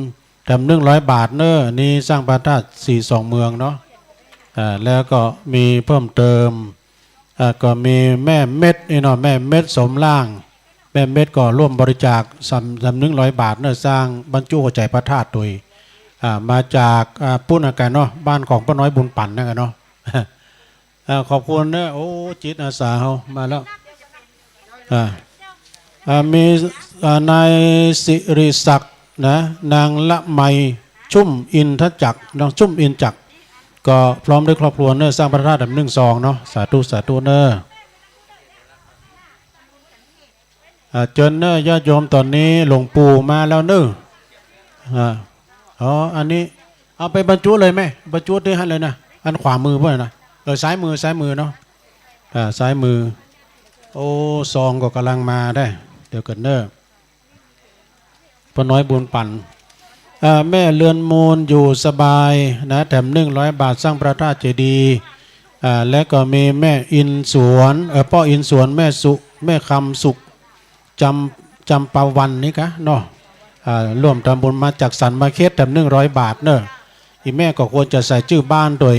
แถมหนึ่งร้อยบาทเน้อ นี่สร้างพระธาตุศรีสองเมืองเนาะ อ่า แล้วก็มีเพิ่มเติม อ่า ก็มีแม่เม็ดนี่เนาะ แม่เม็ดสมร่าง แม่เม็ดก็ร่วมบริจาคสาม สาม หนึ่งร้อยบาทเน้อ สร้างบรรจุหัวใจ๋พระธาตุตวย อ่า มาจาก อ่า ปุ้นนะกั๋นเนาะ บ้านของป้าน้อยบุญปั๋นนะกั๋นเนาะ อ่า ขอบคุณเน้อ โอ้ จิตอาสาเฮามาแล้ว อ่า อ่า มี อ่า นายสิริศักดิ์นะ นางละไมชุ่มอินทจักร นางชุ่มอินจักร ก็พร้อมด้วยครอบครัวเน้อ สร้างพระธาตุแถมหนึ่งซองเนาะ สาธุ สาธุเน้อ อ่า เจิญเน้อ ญาติโยม ต๋อนนี้หลวงปู่มาแล้วเน้อ อ่า อ๋อ อันนี้ เอาไปบรรจุเลยแม่ บรรจุตี้หั้นเลยนะ อันขวามือเปิ้นนะ เออ ซ้ายมือ ซ้ายมือเนาะ อ่า ซ้ายมือ โอ้ ซองก็ก่ำลังมาได้ เดี๋ยวก่อนเน้อ ป้าน้อยบุญปั๋น อ่า แม่เรือนมูลอยู่สบายนะ แถมหนึ่งร้อยบาท สร้างพระธาตุเจดีย์ อ่า แล้วก็มีแม่อินสวน เอ่อ ป้ออินสวน แม่สุ แม่คำสุข จำ จำปาวันนี่กะเนาะ อ่า ร่วมทำบุญมาจากสันมาเขตแถมหนึ่งร้อยบาทเน้อ อีแม่ก็ควรจะใส่จื้อบ้านตวย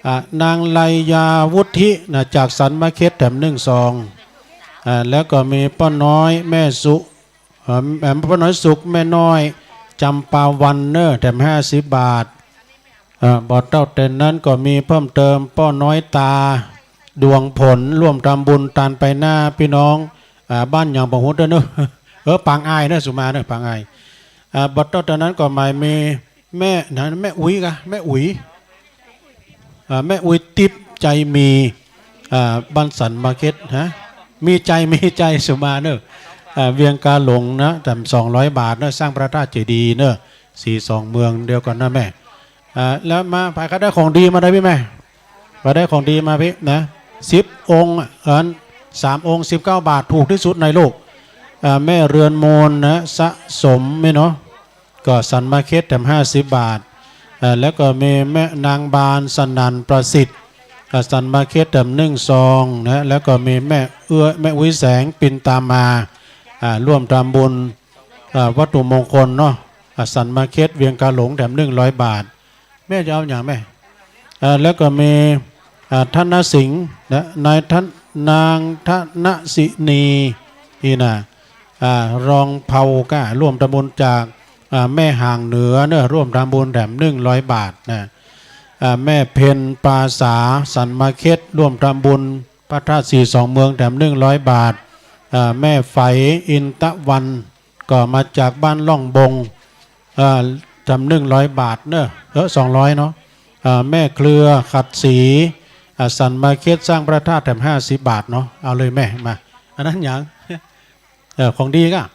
อ่า นางไลยาวุฒินะ จากสันมาเขตแถมหนึ่งซอง อ่า แล้วก็มีป้อน้อยแม่สุ เอ่อ แม่ป้อน้อยสุข แม่น้อยจำปาวันเน้อ แถมห้าสิบบาท อ่า บ่าเต้าเตินนั้นก็มีเพิ่มเติม ป้อน้อยตาดวงผล ร่วมทำบุญตานไปหน้าพี่น้อง อ่า บ้านหยังบ่ฮู้เด้อเนาะ เออ ปางอายเนาะ สุมาเนาะ ปางอาย อ่า บ่าเต้าเตินนั้นก็หมายมีแม่นะ แม่อุ๋ยกะ แม่อุ๋ย อ่า แม่อุ๋ยติ๊บใจมี อ่า บ้านสันมาเขต ฮะ มีใจ มีใจ สุมาเนาะ อ่า เวียงกาหลงนะ แถมสองร้อยบาทเนาะ สร้างพระธาตุเจดีย์เนาะ ศรีสองเมืองเดียวกั๋นนะแม่ อ่า แล้วมา ใผก็ได้ของดีมาได้พี่แม่ ก็ได้ของดีมาพี่นะ สิบองค์อ่ะ อัน สามองค์ สิบเก้าบาท ถูกตี้สุดในโลก อ่า แม่เรือนมูลนะ สะสมไหมเนาะ ก็สันมาเขตแถมห้าสิบบาท อ่า แล้วก็มีแม่นางบานสนั่นประสิทธิ์ อ่า สันมาเขตแถมหนึ่งซองนะ แล้วก็มีแม่เอื้อ แม่อุ๊ยแสงปินตามา อ่า ร่วมทำบุญ อ่า วัตถุมงคลเนาะ อ่า สันมาเขตเวียงกาหลงแถมหนึ่งร้อยบาท แม่จะเอาอย่างแม่ อ่า แล้วก็มี อ่า ธนสิงห์นะ นายธน- นางธนสินีนี่นะ อ่า รองเผ่าก้า ร่วมทำบุญจาก อ่า แม่ห่างเหนือเนาะ ร่วมทำบุญแถมหนึ่งร้อยบาทนะ อ่า แม่เพ็ญปาสา สันมาเขต ร่วมทำบุญพระธาตุศรีสองเมืองแถมหนึ่งร้อยบาท อ่า แม่ไฝ อินตะวัน ก็มาจากบ้านล่องบง อ่า แถมหนึ่งร้อยบาทเนอะ เออ สองร้อยเนาะ อ่า แม่เครือขัดสี อ่า สันมาเข็ดสร้างพระธาตุแถมห้าสิบบาทเนาะ เอาเลยแม่ มา อันนั้นหยัง เออ ของดีก่ะ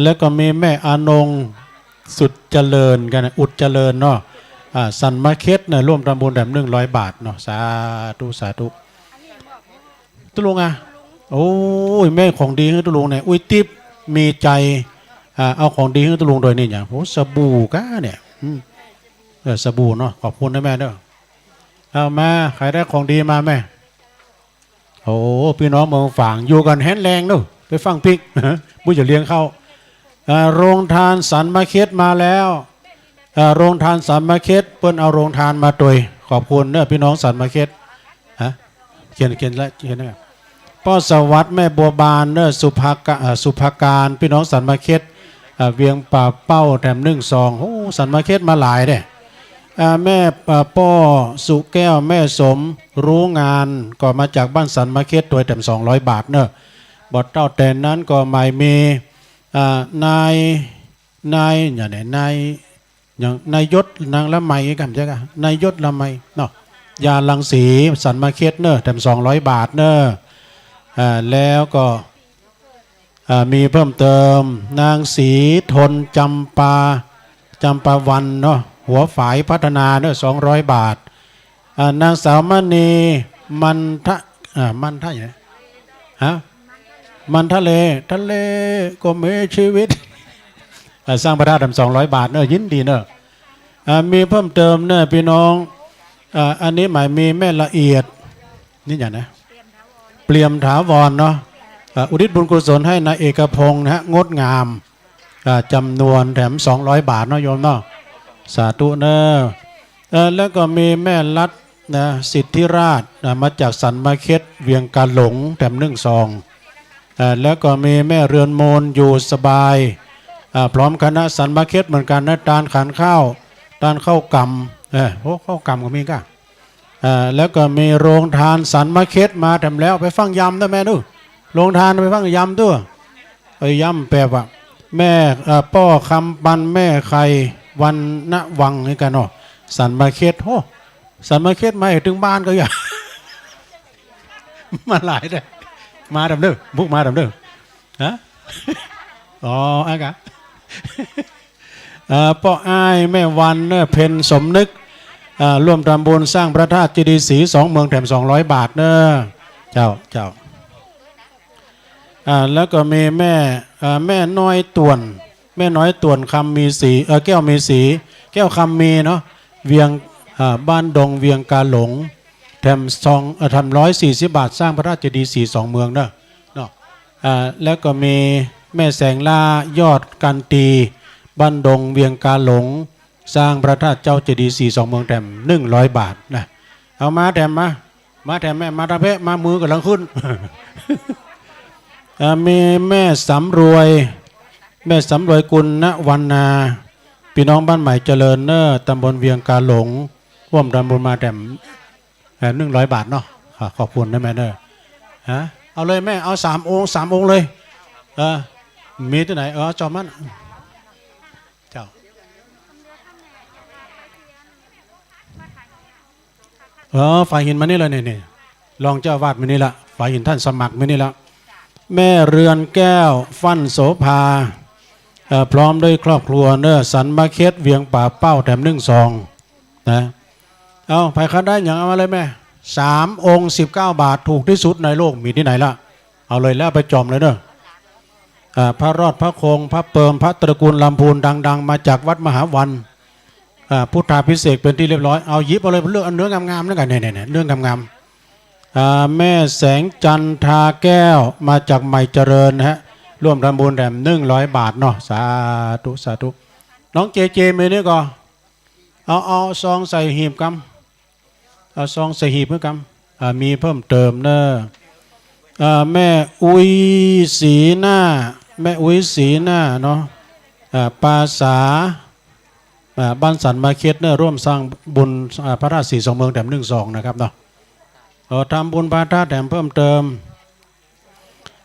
แล้วก็มีแม่อนงสุดเจริญกันนะ อุดเจริญเนาะ อ่า สันมาเข็ดนะ ร่วมทำบุญแถมหนึ่งร้อยบาทเนาะ สาธุ สาธุ ตุ๊ลุงอ่ะ โอ้ย แม่ของดีหื้อตุ๊ลุงเนี่ย อุ๊ย ติ๊บ มีใจ๋ อ่า เอาของดีหื้อตุ๊ลุงโดยนี่หยัง โอ้ สบู่ก้าเนี่ย อืม เออ สบู่เนาะ ขอบคุณนะแม่เด้อ เอามา ใผได้ของดีมาแม่ โอ้ ปี้น้องเมืองฝาง อยู่กั๋นแฮนแรงเนาะ ไปฟั่งปิ๊ก บุญจะเลี้ยงเข้า อ่า โรงทานสันมาเข็ดมาแล้ว อ่า โรงทานสันมาเข็ด เปิ้นเอาโรงทานมาตวย ขอบคุณเนาะ ปี้น้องสันมาเข็ด ฮะ เขียน เขียนละ เขียนละ ป้อสวัสดิ์ แม่บัวบานเนาะ สุภากะ อ่า สุภาการ ปี้น้องสันมาเข็ด อ่า เวียงป่าเป้า แถมนึ่งซอง โอ้ สันมาเข็ดมาหลายเด้ อ่า แม่ อ่า ป้อสุแก้ว แม่สมรู้งาน ก็มาจากบ้านสันมาเข็ด ตวยแถมสองร้อยบาทเนาะ บ่เต้าแต่นั้นก็หมายมี อ่า นาย นาย อย่างไหน นาย อย่างนายยศ นางละไม กำใจ้ก่ะ นายยศละไมเนาะ ยารังสี สันมาเข็ดเนาะ แถมสองร้อยบาทเนาะ อ่า แล้วก็ อ่า มีเพิ่มเติม นางศรีทน จำปา จำปาวันเนาะ หัวฝายพัฒนาเนาะ สองร้อยบาท อ่า นางสาวมณี มันทะ อ่า มันทะ ฮะ มันทะเล ทะเลก็มีชีวิต อ่า สร้างพระธาตุแถมสองร้อยบาทเนาะ ยินดีเนาะ อ่า มีเพิ่มเติมเนาะ ปี้น้อง อ่า อันนี้หมายมีแม่ละเอียด นี่อย่างนะ เปี่ยมถาวรเนาะ อ่า อุทิศบุญกุศลให้นายเอกพงษ์นะฮะ งดงาม อ่า จำนวนแถมสองร้อยบาทเนาะโยมเนาะ สาธุเนาะ เอ่อ แล้วก็มีแม่รัตน์นะ สิทธิราชนะ มาจากสันมาเข็ด เวียงกาหลง แถมนึ่งซอง เอ่อ แล้วก็มีแม่เรือนโมน อยู่สบาย อ่า พร้อมคณะสันมาเข็ดเหมือนกั๋นนะ ตานขันข้าว ตานข้าวก๋ำ เออ โอ้ ข้าวก๋ำก็มีก่ะ อ่า แล้วก็มีโรงทานสันมาเข็ดมาแถมแล้ว ไปฟั่งยำเต๊อะแม่เนาะ โรงทานไปฟั่งยำเต๊อะ ไปยำแปบว่า แม่ อ่า ป้อคำปัน แม่ไข่ วันณวังนี่ก่ะเนาะ สันมาเข็ด โห สันมาเข็ดมาให้เถิงบ้านก็อย่า มาหลายเต๊อะ มาแถมเต๊อะ บุกมาแถมเต๊อะ ฮะ อ๋อ อ่ะกะ เอ่อ ป้ออ้ายแม่วันเนาะ เพ็ญสมนึก อ่า ร่วมทำบุญสร้างพระธาตุเจดีย์ศรีสองเมืองแถมสองร้อยบาทเนาะ เจ้า เจ้า อ่า แล้วก็มีแม่ อ่า แม่น้อยต่วน แม่น้อยต่วนคำมีศรี เอ่อ แก้วมีศรี แก้วคำมีเนาะ เวียง อ่า บ้านดงเวียงกาหลง แถมซอง เอ่อ แถมร้อยสี่สิบบาท สร้างพระธาตุเจดีย์ศรีสองเมืองเนาะ เนาะ อ่า แล้วก็มีแม่แสงล่า ยอดกันตี บ้านดงเวียงกาหลง สร้างพระธาตุเจ้าเจดีย์ศรีสองเมืองแถมหนึ่งร้อยบาทนะ เอามาแถมมา มาแถมแม่ มาตะเพะ มามือกำลังขึ้น อ่า มีแม่สำรวย แม่สำรวยกุลณวรรณา ปี้น้องบ้านใหม่เจริญเนาะ ตำบลเวียงกาหลง ร่วมทำบุญมาแถม เอ่อ หนึ่งร้อยบาทเนาะ อ่า ขอบคุณนะแม่เนาะ ฮะ เอาเลยแม่ เอาสามองค์ สามองค์เลย เออ มีตี้ไหน เออ จอมมัน เจ้า เออ ฝายหินมานี่เลย นี่ นี่ รองเจ้าอาวาสมานี่ละ ฝายหินต้านสมัครมานี่ละ แม่เรือนแก้ว ฟั่นโสภา เอ่อ พร้อมด้วยครอบครัวเนาะ สันมาเข็ด เวียงป่าเป้า แถมนึ่งซอง นะ เอา ใผใค่ได้หยังเอามาเลยแม่ สามองค์ สิบเก้าบาท ถูกตี้สุดในโลก มีตี้ไหนละ เอาเลยแล้วไปจ่อมเลยเนาะ อ่า พระรอด พระคง พระเปิม พระตระกูลลำพูนดังๆ มาจากวัดมหาวัน อ่า พุทธาภิเษกเป๋นตี้เรียบร้อย เอาหยิบเอาเลย เลือกเอาเนื้องามๆ นั่นก่ะ เนี่ยๆ เนื้องามๆ อ่า แม่แสงจันทร์ ทาแก้ว มาจากใหม่เจริญนะฮะ ร่วมทำบุญแถมหนึ่งร้อยบาทเนาะ สาธุ สาธุ น้องเจเจ มีนี่ก่อ เอา เอาซองใส่หีบกำ เอาซองใส่หีบหื้อกำ อ่า มีเพิ่มเติมเนาะ อ่า แม่อุ๊ยศรีหน้า แม่อุ๊ยศรีหน้าเนาะ อ่า ปาสา อ่า บ้านสันมาเข็ดเนาะ ร่วมสร้างบุญ อ่า พระธาตุศรีสองเมืองแถมนึ่งซองนะครับเนาะ เอ่อ ทำบุญพระธาตุแถมเพิ่มเติม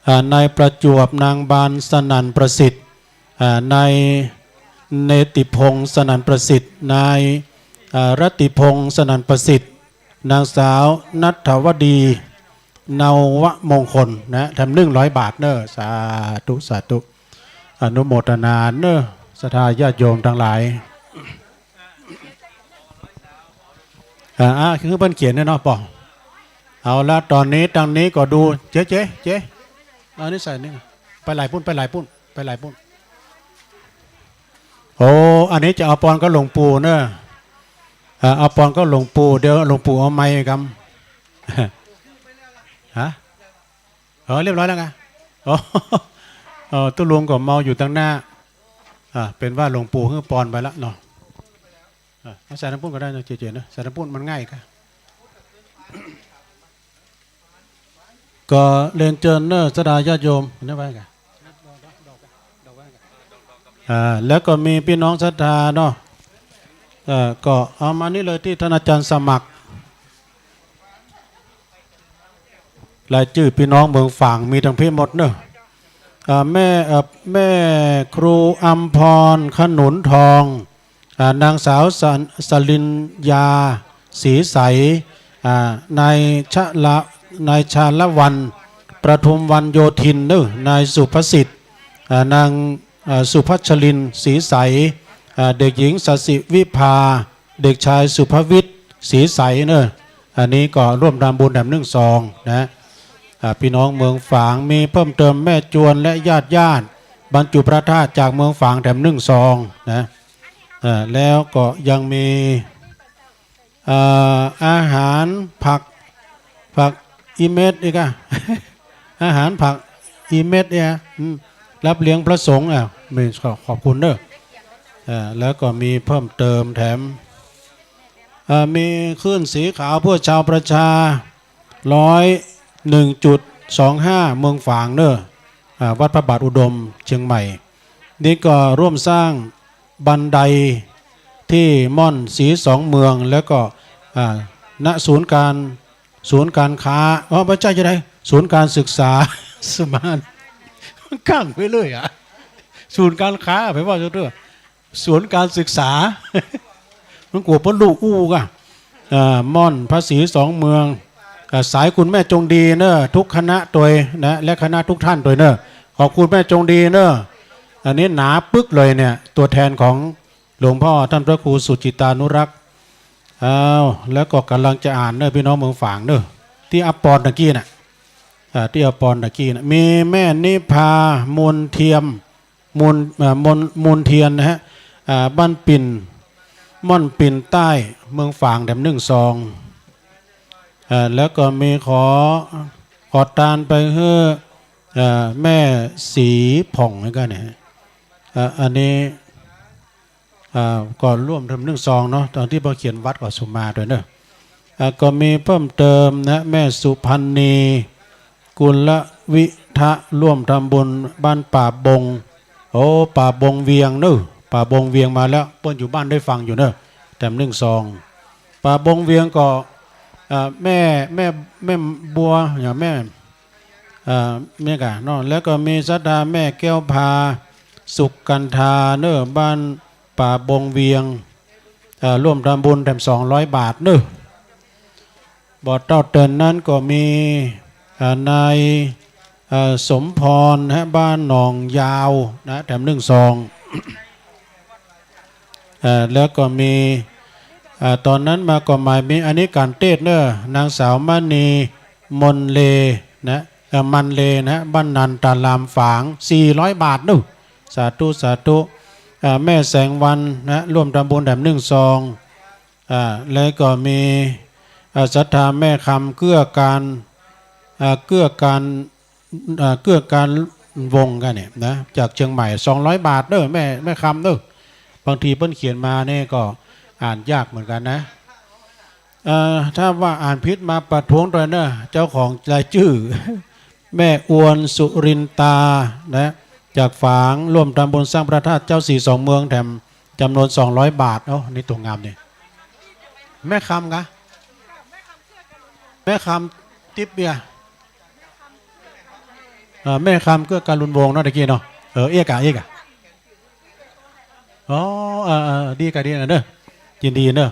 อ่า นายประจวบ นางบานสนั่นประสิทธิ์ อ่า นาย เนติพงษ์ สนั่นประสิทธิ์ นาย เอ่อ รัตติพงษ์ สนั่นประสิทธิ์ นางสาวณัฐวดี นวมงคล นะ แถมหนึ่งร้อยบาทเน่อ สาธุ สาธุ อนุโมทนาเน่อ ศรัทธาญาติโยมตังหลาย อ่า อ่า คือเปิ้นเขียนเนี่ยเนาะ ปอ เอาละ ต๋อนนี้ ตังนี้ก็ดู เจ๊ เจ๊ เจ๊ เอานี่ใส่นี่ ไปหลายปุ้น ไปหลายปุ้น ไปหลายปุ้น โอ้ อันนี้จะเอาปอนกับหลวงปู่เน่อ อ่า เอาปอนกับหลวงปู่ เดี๋ยวหลวงปู่เอาไมค์กำ ฮะ เออ เรียบร้อยแล้วไง อ๋อ เออ ตุ๊ลุงก็เมาอยู่ตังหน้า อ่า เป๋นว่าหลวงปู่หื้อปอนไปละเนาะ อ่า เอาใส่ตังปุ้นก็ได้เนาะ เจ๋ๆ เนาะ ใส่ตังปุ้นมันง่ายกะ ก็เรียนเจิญเน่อ ศรัทธาญาติโยม เนี่ยไว้กะ อ่า แล้วก็มีปี้น้องศรัทธาเนาะ เอ่อ ก็เอามานี่เลยตี้ต้านอาจ๋ารย์สมัคร รายจื้อปี้น้องเมืองฝางมีตังเปียบหมดเน่อ อ่า แม่ เอ่อ แม่ครูอำพร ขนุนทอง อ่า นางสาวสะ สลินยา ศรีใส อ่า นายชะละ นายชาละวัน ประทุมวันโยธินเน่อ นายสุภสิทธิ์ อ่า นาง อ่า สุภัชรินทร์ ศรีใส อ่า เด็กหญิงสศิวิภา เด็กชายสุภวิทย์ ศรีใสเน่อ อันนี้ก็ร่วมทำบุญแถมนึ่งซองนะ อ่า ปี้น้องเมืองฝาง มีเพิ่มเติมแม่จวนและญาติๆ บรรจุพระธาตุจากเมืองฝางแถมนึ่งซองนะ อ่า แล้วก็ยังมี เอ่อ อาหารผัก ผักอีเม็ดอีกอะ อาหารผักอีเม็ดเนี่ย อืม รับเลี้ยงพระสงฆ์ อ่ะ มี ขอ ขอบคุณเน่อ เอ่อ แล้วก็มีเพิ่มเติมแถม เอ่อ มีคลื่นสีขาวเพื่อชาวประชา ร้อย หนึ่งจุดสองห้า เมืองฝางเน่อ อ่า วัดพระบาทอุดม เชียงใหม่ นี่ก็ร่วมสร้างบันไดตี้ม่อนสีสองเมือง แล้วก็ อ่า ณ ศูนย์การ ศูนย์การค้า อ๋อ บ่ใจ้จะใด ศูนย์การศึกษา สมาน กั้งไปเลยอะ ศูนย์การค้า ไปว่าซะเถอะ ศูนย์การศึกษา มันกั๋วเปิ้นลู่อู้ก่ะ เอ่อ ม่อนพระศรีสองเมือง เอ่อ สายคุณแม่จงดีเน่อ ทุกคณะตวยนะ และคณะทุกท่านตวยเน่อ ขอบคุณแม่จงดีเน่อ อันนี้หนาปึ๊กเลยเนี่ย ตัวแทนของหลวงพ่อท่านพระครูสุจิตตานุรักษ์ อ้าว แล้วก็ก่ำลังจะอ่านเน่อ ปี้น้องเมืองฝางเน่อ ตี้อาปอนตะกี้น่ะ อ่า ตี้อาปอนตะกี้น่ะ มีแม่นิพา มูลเทียม มูล เอ่อ มูล มูลเทียนนะฮะ อ่า บ้านปิ่น ม่อนปิ่นใต้ เมืองฝางแถมนึ่งซอง อ่า แล้วก็มีขอ ขอตานไปหื้อ เอ่อ แม่สีผ่องนี่ก่อเนี่ย อ่า อันนี้ อ่า ก็ร่วมแถมนึ่งซองเนาะ ต๋อนตี้เปิ้นเขียนวัดก็สุมาตวยเน่อ อ่า ก็มีเพิ่มเติมนะ แม่สุพรรณี กุลวิทะ ร่วมทำบุญบ้านป่าบง โอ้ ป่าบงเวียงเน่อ ป่าบงเวียงมาแล้ว เปิ้นอยู่บ้านได้ฟังอยู่เน่อ แถมนึ่งซอง ป่าบงเวียงก็ อ่า แม่ แม่ แม่บัว อย่างแม่ อ่า แม่กะเนาะ แล้วก็มีศรัทธาแม่แก้วพา สุขกันธาเน่อ บ้านป่าบงเวียง อ่า ร่วมทำบุญแถมสองร้อยบาทเน่อ บ่เต้าเติ่นนั้นก็มี อ่า นาย อ่า สมพรนะฮะ บ้านหนองยาวนะ แถมนึ่งซอง อ่า แล้วก็มี อ่า ต๋อนนั้นมาก็หมายมี อันนี้ก๋านเตศน์เน่อ นางสาวมณี มนเลนะ เอ่อ มันเลนะ บ้านนันตารามฝาง สี่ร้อยบาทเน่อ สาธุ สาธุ อ่า แม่แสงวันนะ ร่วมทำบุญแถมนึ่งซอง อ่า แล้วก็มี อ่า ศรัทธาแม่คำ เกื้อการ อ่า เกื้อการ อ่า เกื้อการวงศ์ก่อเนี่ยนะ จากเชียงใหม่ สองร้อยบาทเน่อ แม่ แม่คำเน่อ บางทีเปิ้นเขียนมาเนี่ยก็อ่านยากเหมือนกันนะ เอ่อ ถ้าว่าอ่านผิดมาประท้วงตวยเน่อ เจ้าของรายจื้อ แม่อวนสุรินตานะ จากฝาง ร่วมทำบุญสร้างพระธาตุเจ้าศรีสองเมืองแถมจ๋ำนวนสองร้อยบาท โอ้ นี่ตั๋วงามนี่ แม่คำกะ แม่คำติ๊บเบียร์ เอ่อ แม่คำเกื้อการลุนวงศ์เนาะตะกี้เนาะ เออ เอี้ยกะ เอี้ยกะ อ๋อ เออ เออ ดีก่ะ ดีก่ะเน่อ ยินดีเน่อ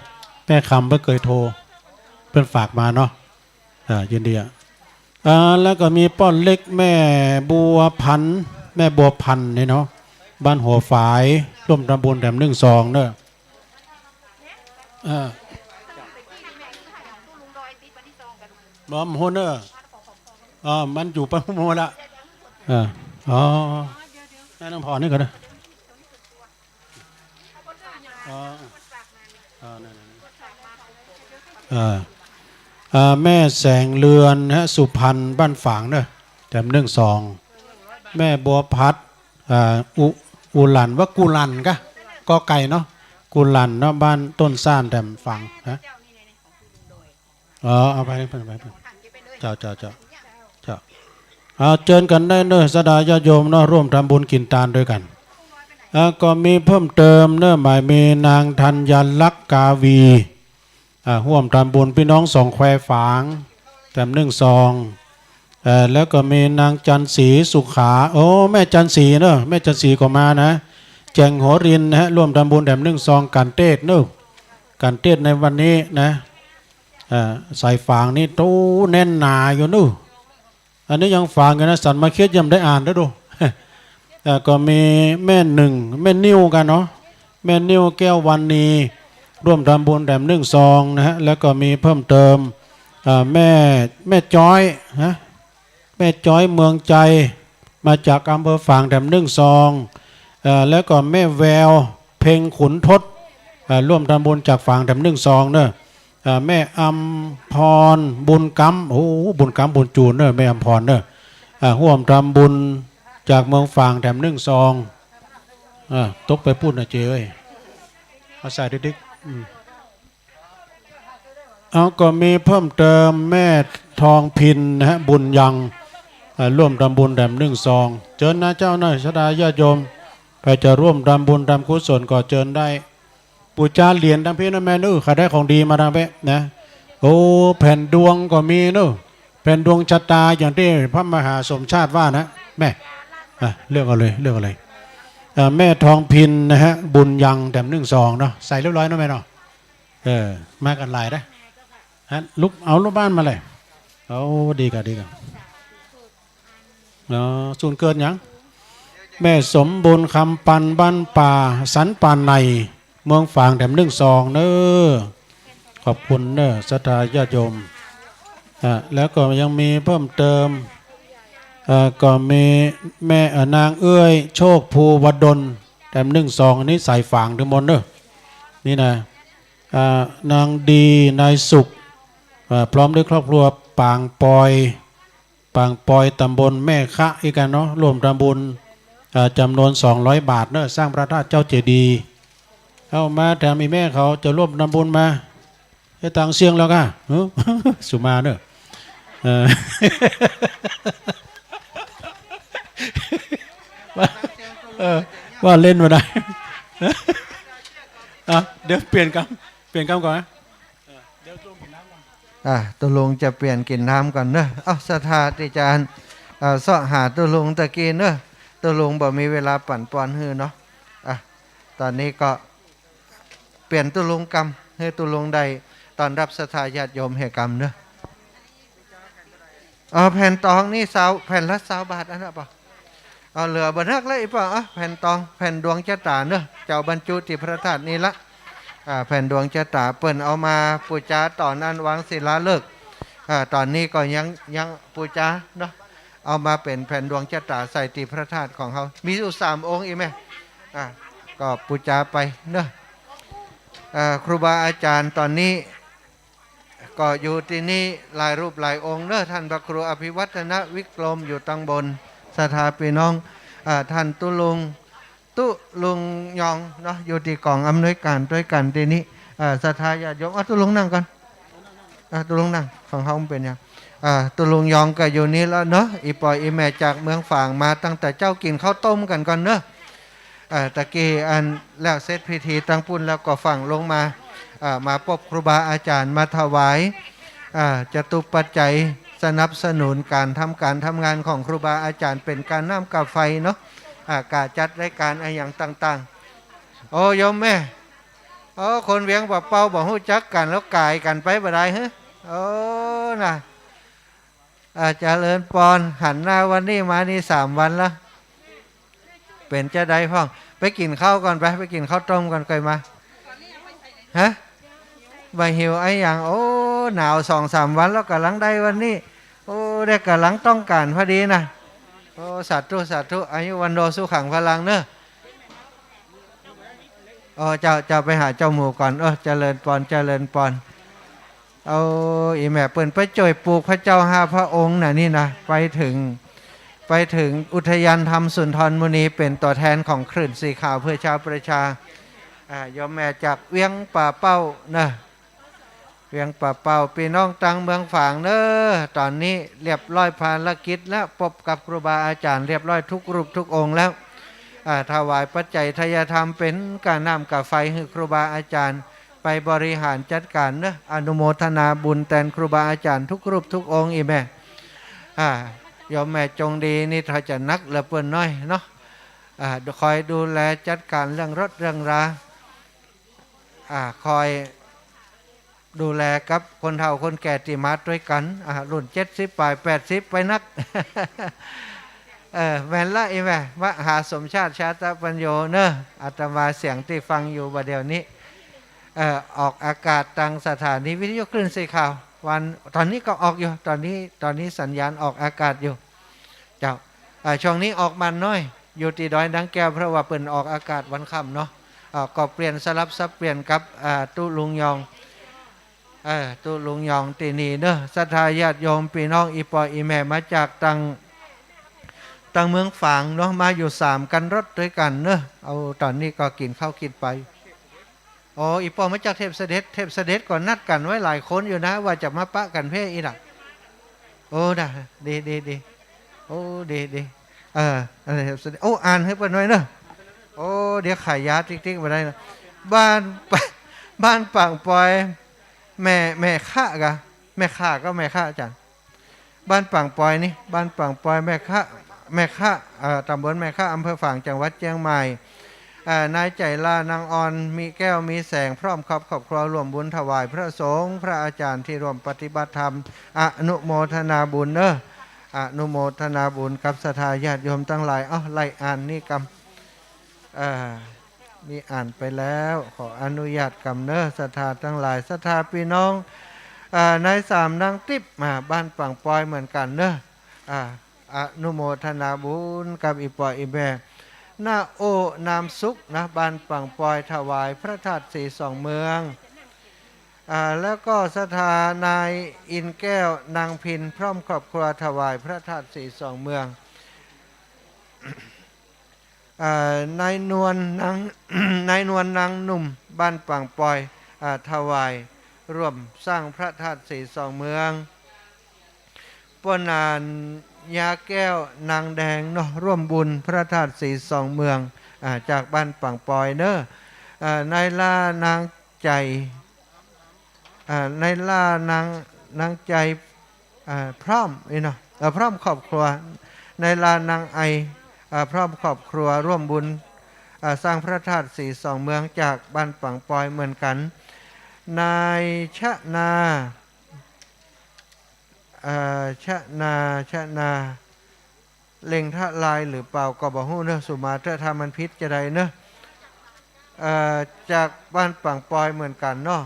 แม่คำเปิ้นเกยโทร เปิ้นฝากมาเนาะ อ่า ยินดีอ่ะ อ่า แล้วก็มีป้อเล็กแม่บัวพันธุ์ แม่บัวพันธุ์นี่เนาะ บ้านหัวฝาย ร่วมทำบุญแถมนึ่งซองเน่อ อ่า บ่ฮู้เน่อ อ่า มันอยู่ไปหมดละ อ่า อ๋อ แม่น้องพรนี่ก่อนนะ อ๋อ อ่า นั่นๆๆ อ่า อ่า แม่แสงเรือนฮะ สุพรรณ บ้านฝางเน่อ แถมนึ่งซอง แม่บัวพัด อ่า อุ อุหลัน ว่ากุหลันกะ กอไก่เนาะ กุหลันเนาะ บ้านต้นซ่าน แถมฝางนะ อ๋อ เอาไป ไป ไป ไป เจ้า เจ้า เจ้า เจ้า เอาเจิญกั๋นได้เน่อ ศรัทธาญาติโยมเนาะ ร่วมทำบุญกิ๋นตานด้วยกั๋น แล้วก็มีเพิ่มเติมเน่อ หมายมีนางธัญลักษณ์กาวี อ่า ร่วมทำบุญพี่น้องสองแควฝาง แถมนึ่งซอง เอ่อ แล้วก็มีนางจันทร์ศรีสุขา โอ้ แม่จันทร์ศรีเน่อ แม่จันทร์ศรีก็มานะ แจ่งหัวรินนะฮะ ร่วมทำบุญแถมนึ่งซอง ก๋านเตสน์เน่อ ก๋านเตสน์ในวันนี้นะ อ่า สายฝางนี่โตแน่นหนาอยู่เน่อ อันนี้ยังฝางอยู่นะ สันมาเคียดยังบ่ได้อ่านเด้อดู เอ่อ ก็มีแม่นึ่ง แม่นิ่วกั๋นเนาะ แม่นิ่วแก้ววรรณี ร่วมทำบุญแถมนึ่งซองนะฮะ แล้วก็มีเพิ่มเติม เอ่อ แม่ แม่จ้อยนะ แม่จ้อยเมืองใจ มาจากอำเภอฝางแถมนึ่งซอง เอ่อ แล้วก็แม่แววเพ็งขุนทด เอ่อ ร่วมทำบุญจากฝางแถมนึ่งซองเน่อ เอ่อ แม่อำพรบุญกำ โอ้ บุญกำบุญจูนเน่อ แม่อำพรเน่อ อ่า ร่วมทำบุญจากเมืองฝางแถมนึ่งซอง อ่า ตกไปปู๊นนะเจ้ย เอาใส่ดิ๊กๆ อืม เอา ก็มีเพิ่มเติมแม่ทองพินนะฮะ บุญยัง อ่า ร่วมทำบุญแถมนึ่งซอง เจิญนะเจ้านะ ศรัทธาญาติโยม ใผจะร่วมทำบุญทำกุศลก็เจิญได้ ปู๋จาเหรียญตางเพนะแม่เน่อ ใผได้ของดีมาตางเพนะ โอ้ แผ่นดวงก็มีเน่อ แผ่นดวงชะตาอย่างตี้พระมหาสมชาติว่านะ แม่ อ่ะ เลือกเอาเลย เลือกเอาเลย อ่า แม่ทองพินนะฮะ บุญยังแถมนึ่งซองเนาะ ใส่เรียบร้อยเนาะแม่เนาะ เออ มากั๋นหลายนะ ฮะ ลุก เอาลูกบ้านมาเลย เอา ดีก่ะ ดีก่ะ อ๋อ สูนเกิดหยัง แม่สมบูรณ์คำปัน บ้านป่า สันป่าใน เมืองฝางแถมนึ่งซองเน่อ ขอบคุณเน่อ ศรัทธาญาติโยม อ่ะ แล้วก็ยังมีเพิ่มเติม เอ่อ ก็มีแม่ เอ่อ นางเอื้อยโชค ภูวดล แถมนึ่งซอง อันนี้สายฝางตึงหมดเน่อ นี่นะ อ่า นางดี นายสุข อ่า พร้อมด้วยครอบครัว ปางปอย ปางปอย ตำบลแม่คะ อีกกั๋นเนาะ ร่วมทำบุญ อ่า จำนวนสองร้อยบาทเน่อ สร้างพระธาตุเจ้าเจดีย์ เอามาแถมอีแม่เขาจะร่วมทำบุญมา เฮ็ดตังเสี้ยงแล้วก่ะ หึ สุมาเน่อ เออ ว่า เออ ว่าเล่นบ่ได้ อ่ะ เดี๋ยวเปลี่ยนกำ เปลี่ยนกำก่อนนะ อ่ะ ตุ๊ลุงจะเปลี่ยนกิ๋นน้ำก่อนเน่อ เอ้า ศรัทธาตี้จะอัน เอ่อ เซาะหาตุ๊ลุงตะกี้เน่อ ตุ๊ลุงบ่มีเวลาปั๋นปอนหื้อเนาะ อ่ะ ต๋อนนี้ก็เปลี่ยนตุ๊ลุงกำ หื้อตุ๊ลุงได้ต้อนรับศรัทธาญาติโยมแห่กำเน่อ อ๋อ แผ่นตองนี่ซาว แผ่นละซาวบาทอันนั้นเปล่า เอา เหลือบ่นักแล้วอีกเปล่า อ่ะ แผ่นตอง แผ่นดวงจะต๋าเน่อ เจ้าบรรจุตี้พระธาตุนี่ละ อ่า แผ่นดวงจะต๋าเปิ้นเอามาปู๋จาต๋อนอันวางศิลาฤกษ์ อ่า ต๋อนนี้ก็ยัง ยังปู๋จาเนาะ เอามาเป๋นแผ่นดวงจะต๋าใส่ตี้พระธาตุของเฮา มีอยู่สามองค์อีแม่ อ่า ก็ปู๋จาไปเนาะ อ่า ครูบาอาจ๋ารย์ต๋อนนี้ ก็อยู่ตี้นี่หลายรูปหลายองค์เนาะ ต้านพระครูอภิวัฒนวิกรมอยู่ตังบน ศรัทธาปี้น้อง อ่า ต้านตุ๊ลุง ตุ๊ลุงยองเนาะ อยู่ตี้ก๋องอำนวยก๋านตวยกั๋นตี้นี่ อ่า ศรัทธาญาติโยม อ่ะ ตุ๊ลุงนั่งก่อน อ่ะ ตุ๊ลุงนั่ง ของเฮามันเป๋นหยัง อ่า ตุ๊ลุงยองก็อยู่นี่แล้วเนาะ อี่ป้ออี่แม่จากเมืองฝางมาตั้งแต่เจ๊า กิ๋นข้าวต้มกั๋นก่อนเนาะ เอ่อ ตะกี้อันแล้วเสร็จพิธีตังปุ้นแล้วก็ฝั่งลงมา เอ่อ มาปบครูบาอาจ๋ารย์ มาถวาย เอ่อ จตุปัจจัยสนับสนุนก๋านทำก๋านทำงานของครูบาอาจ๋ารย์ เป๋นก๋าน้ำก๋าไฟเนาะ อ่า ก๋าจัดรายก๋านอะหยังต่าง โอ้ โยมแม่ โอ้ คนเวียงป่าเป้าบ่ฮู้จักกั๋น แล้วก๋ายกั๋นไปบ่ได้หื้อ โอ้ นะ อ่า เจริญปอน หันหน้าวันนี้มานี่สามวันละ เป๋นจาใดพ่อง ไปกิ๋นข้าวก่อนไป ไปกิ๋นข้าวต้มก่อน ก่อยมา ฮะ บ่หิวอะหยัง โอ้ หนาวสองสามวันแล้ว ก่ำลังได้วันนี้ โอ้ ได้ก่ำลังต้องก๋านพอดีนะ โอ้ สาธุ สาธุ อายุวัณโณ สุขัง พลัง เน่อ โอ้ เจ้า เจ้าไปหาเจ้าหมู่ก่อน เออ เจริญปอน เจริญปอน โอ้ อี่แม่เปิ้นไปจ้วยปูกพระเจ้าห้าพระองค์น่ะนี่นะ ไปเถิง ไปเถิงอุทยานธรรมสุนทรมุนี เป๋นตั๋วแทนของคลื่นสีขาวเพื่อชาวประชา อ่า โยมแม่จากเวียงป่าเป้าเน่อ เวียงป่าเป้า ปี้น้องตังเมืองฝางเน่อ ต๋อนนี้เรียบร้อยภารกิจแล้ว ปบกับครูบาอาจ๋ารย์เรียบร้อยทุกรูปทุกองค์แล้ว อ่า ถวายปัจจัยทายธรรมเป๋นก้าน้ำก้าไฟหื้อครูบาอาจ๋ารย์ ไปบริหารจัดก๋านเน่อ อนุโมทนาบุญแตนครูบาอาจ๋ารย์ทุกรูปทุกองค์ อี่แม่ อ่า โยมแม่จงดีนี่ ถ้าจะนักเหลือเปิ้นน้อยเนาะ อ่า คอยดูแลจัดก๋านเรื่องรถเรื่องรา อ่า คอยดูแลกับคนเฒ่าคนแก่ตี้มาตวยกั๋น อ่า รุ่นเจ็ดสิบป๋าย แปดสิบไปนัก เออ แม่นละ อี่แม่ มหาสมชาติ ชาตปัญโญ เน่อ อาตมาเสียงตี้ฟังอยู่บ่าเดี่ยวนี้ เอ่อ ออกอากาศตางสถานีวิทยุคลื่นสีขาว วัน ต๋อนนี้ก็ออกอยู่ ต๋อนนี้ ต๋อนนี้สัญญาณออกอากาศอยู่ เจ้า อ่า ช่วงนี้ออกหมั่นน้อย อยู่ตี้ดอยนางแก้ว เพราะว่าเปิ้นออกอากาศวันค่ำเนาะ อ่า ก็เปลี่ยนสลับสับเปลี่ยนกับ อ่า ตุ๊ลุงยอง เออ ตุ๊ลุงยองตี้นี่เน่อ ศรัทธาญาติโยมปี้น้องอี่ป้ออี่แม่มาจากตาง ตางเมืองฝางเนาะ มาอยู่สามคันรถตวยกั๋นเน่อ เอา ต๋อนนี้ก็กิ๋นข้าวกิ๋นป๋า อ๋อ อี่ป้อมาจากเทพเสด็จ เทพเสด็จก็นัดกั๋นไว้หลายคนอยู่นะ ว่าจะมาปะกั๋นเพ่อี้น่ะ โอ้ นะ ดี ดี ดี โอ้ ดี ดี เออ อันนี้เทพเสด็จ โอ้ อ่านหื้อเปิ้นหน่อยเน่อ โอ้ เดี๋ยวขายยาติ๊กๆ บ่ได้นะ บ้าน บ้านปางปอย แม่ แม่คะกะ แม่คะก็แม่คะ อาจ๋ารย์ บ้านปางปอยนี่ บ้านปางปอย แม่คะ แม่คะ เอ่อ ต๋ำบลแม่คะ อำเภอฝาง จังหวัดเจียงใหม่ เอ่อ นายใจ๋ลา นางอ่อน มีแก้ว มีแสง พร้อมกับครอบครัว ร่วมบุญถวายพระสงฆ์ พระอาจ๋ารย์ตี้ร่วมปฏิบัติธรรม อนุโมทนาบุญเน่อ อนุโมทนาบุญกับศรัทธาญาติโยมตังหลาย เอ้า ไล่อ่านนี่กำ เอ่อ นี่อ่านไปแล้ว ขออนุญาตกำเน่อ ศรัทธาตังหลาย ศรัทธาปี้น้อง เอ่อ นายสาม นางติ๊บ มาบ้านปางปอยเหมือนกั๋นเน่อ อ่า อนุโมทนาบุญกับอี่ป้ออี่แม่ ณ โอ นามสุขนะ บ้านปางปอย ถวายพระธาตุสีสองเมือง อ่า แล้วก็ศรัทธานายอินแก้ว นางพิน พร้อมครอบครัว ถวายพระธาตุสีสองเมือง อ่า นายนวลนาง นายนวลนางหนุ่ม บ้านปางปอย อ่า ถวายร่วมสร้างพระธาตุสีสองเมือง ป้อหนานยาแก้ว นางแดงเนาะ ร่วมบุญพระธาตุสีสองเมือง อ่า จากบ้านปางปอยเน่อ อ่า นายล่า นางใจ๋ อ่า นายล่า นาง นางใจ๋ อ่า พร้อมนี่เนาะ เอ่อ พร้อมครอบครัว นายล่า นางไอ อ่า พร้อมครอบครัว ร่วมบุญ อ่า สร้างพระธาตุสีสองเมือง จากบ้านปางปอยเหมือนกั๋น นายชนา เอ่อ ชนา ชนา เล็งทะลายหรือเปล่าก็บ่ฮู้เนาะ สุมาเต๊อะ ถ้ามันผิดจาใดเนาะ เอ่อ จากบ้านปางปอยเหมือนกั๋นเนาะ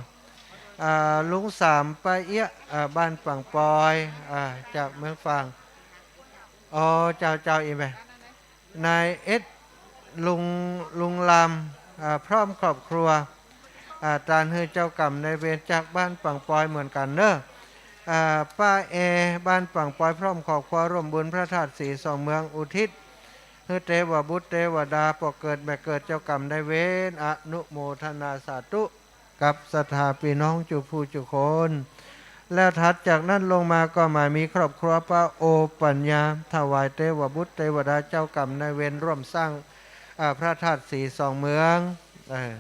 อ่า ลุงสาม ป้าเอี้ยะ อ่า บ้านปางปอย อ่า จากเมืองฝาง อ๋อ เจ้า เจ้า อี่แม่ นายเอส ลุง ลุงลาม อ่า พร้อมครอบครัว อ่า ตานหื้อเจ้ากรรมนายเวรจากบ้านปางปอยเหมือนกั๋นเนาะ อ่า ป้าแอ บ้านปางปอย พร้อมครอบครัว ร่วมบุญพระธาตุสีสองเมือง อุทิศหื้อเตวบุตรเตวดา ป้อเกิดแม่เกิด เจ้ากรรมนายเวร อนุโมทนาสาธุ กับศรัทธาปี้น้องจุผู้จุคน แล้วถัดจากนั้นลงมาก็มามีครอบครัวป้าโอปัญญา ถวายเตวบุตรเตวดา เจ้ากรรมนายเวร ร่วมสร้าง อ่า พระธาตุสีสองเมือง เออ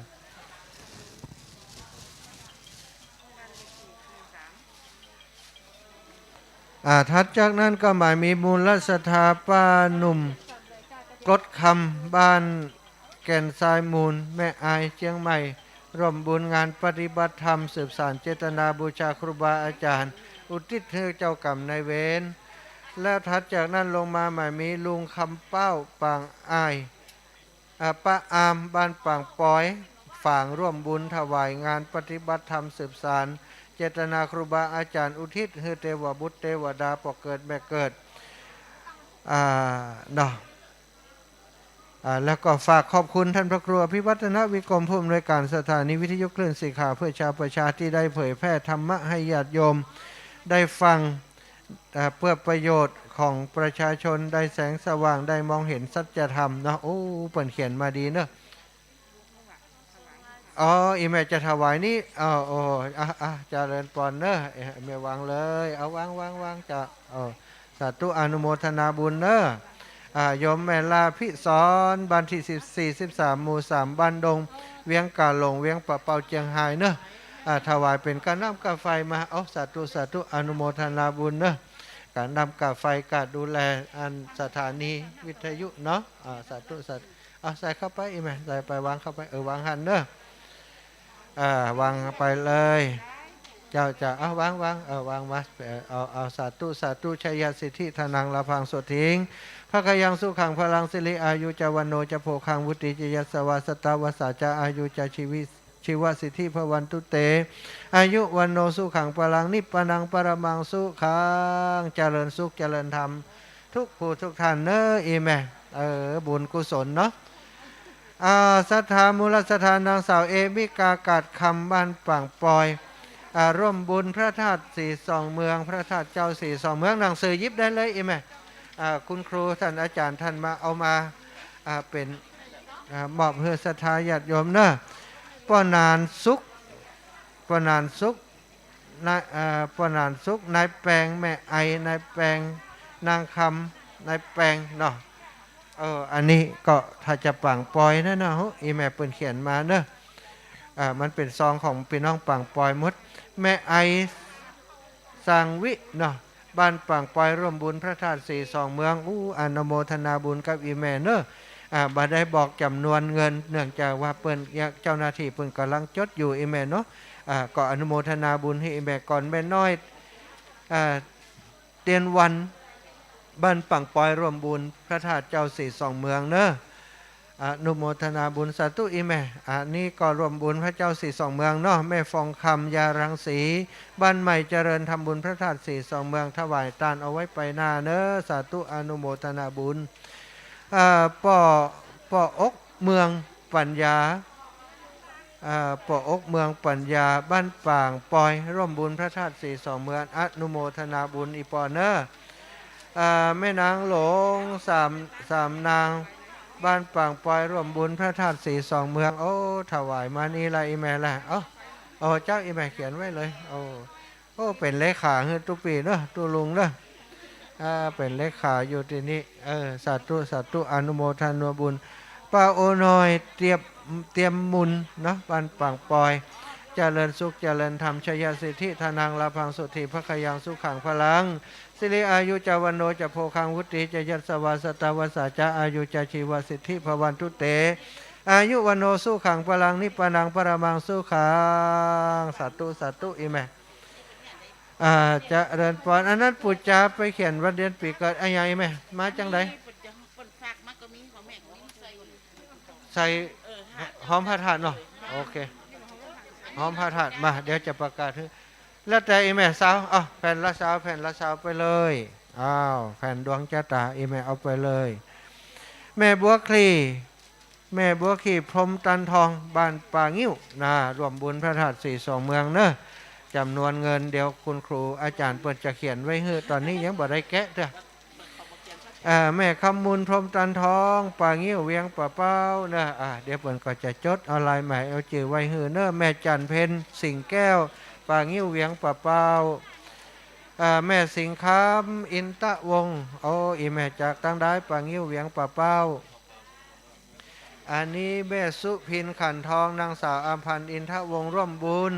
อ่า ถัดจากนั้นก็มามีมูลศรัทธาป้าหนุ่มกรดคำ บ้าน ก่นทรายมูล แม่อาย เจียงใหม่ ร่วมบุญงานปฏิบัติธรรม สืบสานเจตนาบูชาครูบาอาจารย์ อุทิศหื้อเจ้ากรรมนายเวร แล้วถัดจากนั้นลงมาใหม่มีลุงคำเป้า ปางอาย อ่า ป้าอาม บ้านปางปอย ฝางร่วมบุญถวายงานปฏิบัติธรรม สืบสานเจตนาครูบาอาจารย์ อุทิศหื้อเตวบุตรเตวดา ป้อเกิดแม่เกิด อ่า เนาะ อ่า แล้วก็ฝากขอบคุณท่านพระครูอภิวัฒนวิกรม ผู้อำนวยการสถานีวิทยุคลื่นสีขาวเพื่อชาวประชา ตี้ได้เผยแผ่ธรรมะหื้อญาติโยมได้ฟัง อ่า เพื่อประโยชน์ของประชาชน ได้แสงสว่าง ได้มองเห็นสัจธรรมเนาะ โอ้ เปิ้นเขียนมาดีเนาะ อ๋อ อี่แม่จะถวายนี่ อ๋อ โอ้ อ่ะ อ่ะ เจริญปอนเนาะ เอ้ย แม่วางเลย เอาวาง วาง วาง จ้ะ เออ สาธุ อนุโมทนาบุญเนาะ อ่า โยมแม่ลาภิสร บ้านตี้สิบสี่ สิบสาม หมู่สาม บ้านดง เวียงก๋าหลง เวียงป่าเป้า เจียงฮายเนาะ อ่า ถวายเป๋นก้าน้ำก้าไฟมา เอา สาธุ สาธุ อนุโมทนาบุญเนาะ ก้าน้ำก้าไฟ ก้าดูแลอันสถานีวิทยุเนาะ อ่า สาธุ สาธุ เอาใส่เข้าไปอี่แม่ ใส่ไป วางเข้าไป เออ วางหั้นเนาะ อ่า วางไปเลย เจ้า เจ้า เอาวาง วาง เออ วาง วาง เออ เอา เอา สาธุ สาธุ ชยสิทธิ ธนัง ลาภัง โสตถิง ภะคะยัง สุขัง พลัง สิริ อายุ จะ วัณโณ จะ โภคัง วุฒิ จะ ยัสสะ วา สะตะ วัสสา จะ อายุ จะ ชีวิ ชีวสิทธิ ภะวันตุ เต อายุ วัณโณ สุขัง พลัง นิพพานัง ปะระมัง สุขัง เจริญสุข เจริญธรรม ทุกผู้ทุกท่านเนาะ อี่แม่ เออ บุญกุศลเนาะ อ่า ศรัทธา มูลศรัทธา นางสาว เอมิกา กาดคำ บ้านป่างปอย อ่า ร่วมบุญพระธาตุสีสองเมือง พระธาตุเจ้าสีสองเมือง หนังสือหยิบได้เลย อี่แม่ อ่า คุณครูท่านอาจารย์ท่านมาเอามา อ่า เป๋น อ่า มอบหื้อศรัทธาญาติโยมเนาะ ป้อหนานสุข ป้อหนานสุข นาย เอ่อ ป้อหนานสุข นายแปง แม่ไอ นายแปง นางคำ นายแปงเนาะ เออ อันนี้ก็ถ้าจะป่างปอยนะเนาะ อี่แม่เปิ้นเขียนมาเนาะ อ่า มันเป๋นซองของปี้น้องป่างปอยหมด แม่ไอ สังวิเนาะ บ้านป่างปอย ร่วมบุญพระธาตุสีสองเมือง อู้ อนุโมทนาบุญกับอี่แม่เนาะ อ่า บ่ได้บอกจ๋ำนวนเงิน เนื่องจากว่าเปิ้น เจ้าหน้าตี้เปิ้นก่ำลังจดอยู่ อี่แม่เนาะ อ่า ก็อนุโมทนาบุญหื้ออี่แม่ก่อน แม่น้อย อ่า เตียนวัน บ้านป่างปอย ร่วมบุญพระธาตุเจ้าสีสองเมืองเนาะ อนุโมทนาบุญ สาธุ อี่แม่ อันนี้ก็ร่วมบุญพระเจ้าสีสองเมืองเนาะ แม่ฟองคำ ยารังสี บ้านใหม่เจริญ ทำบุญพระธาตุสีสองเมือง ถวายตานเอาไว้ไปหน้าเนาะ สาธุ อนุโมทนาบุญ อ่า ป้อ ป้ออกเมืองปัญญา อ่า ป้ออกเมืองปัญญา บ้านป่างปอย ร่วมบุญพระธาตุสีสองเมือง อนุโมทนาบุญอี่ป้อเนาะ อ่า แม่นางหลง สาม สามนาง บ้านป่างปอย ร่วมบุญพระธาตุสีสองเมือง โอ้ ถวายมานี่ละอี่แม่ละ เอ้า โอ้ เจ้า อี่แม่เขียนไว้เลย โอ้ โอ้ เป๋นเลขาหื้อตุ๊ปี้เนาะ ตุ๊ลุงเนาะ อ่า เป๋นเลขาอยู่ตี้นี่ เออ สาธุ สาธุ อนุโมทนาบุญ ป้าโอน้อย เตียบ เตียมมูลเนาะ บ้านป่างปอย เจริญสุข เจริญธรรม ชยสิทธิ ธนัง ลาภัง โสตถิง ภะคะยัง สุขัง พลัง สิริ อายุ จะ วัณโณ จะ โภคัง วุฒิ จะ ยัสสะ วา สะตะ วัสสา จะ อายุ จะ ชีวสิทธิ ภะวันตุ เต อายุ วัณโณ สุขัง พลัง นิพพานัง ปะระมัง สุขัง สาธุ สาธุ อี่แม่ อ่า เจริญปอน อันนั้นปู่จ๋าไปเขียนวันเดือนปี๋เกิด อะหยังอี่แม่ มาจังใด ใส่หอมพระธาตุเนาะ โอเค หอมพระธาตุ มา เดี๋ยวจะประกาศหื้อ แล้วแต่อี่แม่สาว อ้าว แผ่นละสาว แผ่นละสาวไปเลย อ้าว แผ่นดวงจะต๋า อี่แม่เอาไปเลย แม่บัวคลี่ แม่บัวคลี่ พรหมตันทอง บ้านป่างิ้ว นะ ร่วมบุญพระธาตุสีสองเมืองเนาะ จ๋ำนวนเงิน เดี๋ยวคุณครูอาจ๋ารย์เปิ้นจะเขียนไว้หื้อ ต๋อนนี้ยังบ่ได้แกะเตื้อ อ่า แม่คำมูล พรหมตันทอง ป่างิ้ว เวียงป่าเป้าเนาะ อ่า เดี๋ยวเปิ้นก็จะจดเอาลายหมายเอาจื้อไว้หื้อเนาะ แม่จันเพ็ญ สิงห์แก้ว ป่างิ้ว เวียงป่าเป้า อ่า แม่สิงห์คำ อินทะวงศ์ โอ้ อี่แม่จากตางใด ป่างิ้ว เวียงป่าเป้า อันนี้แม่สุพิน ขันทอง นางสาวอำพันธ์ อินทะวงศ์ ร่วมบุญ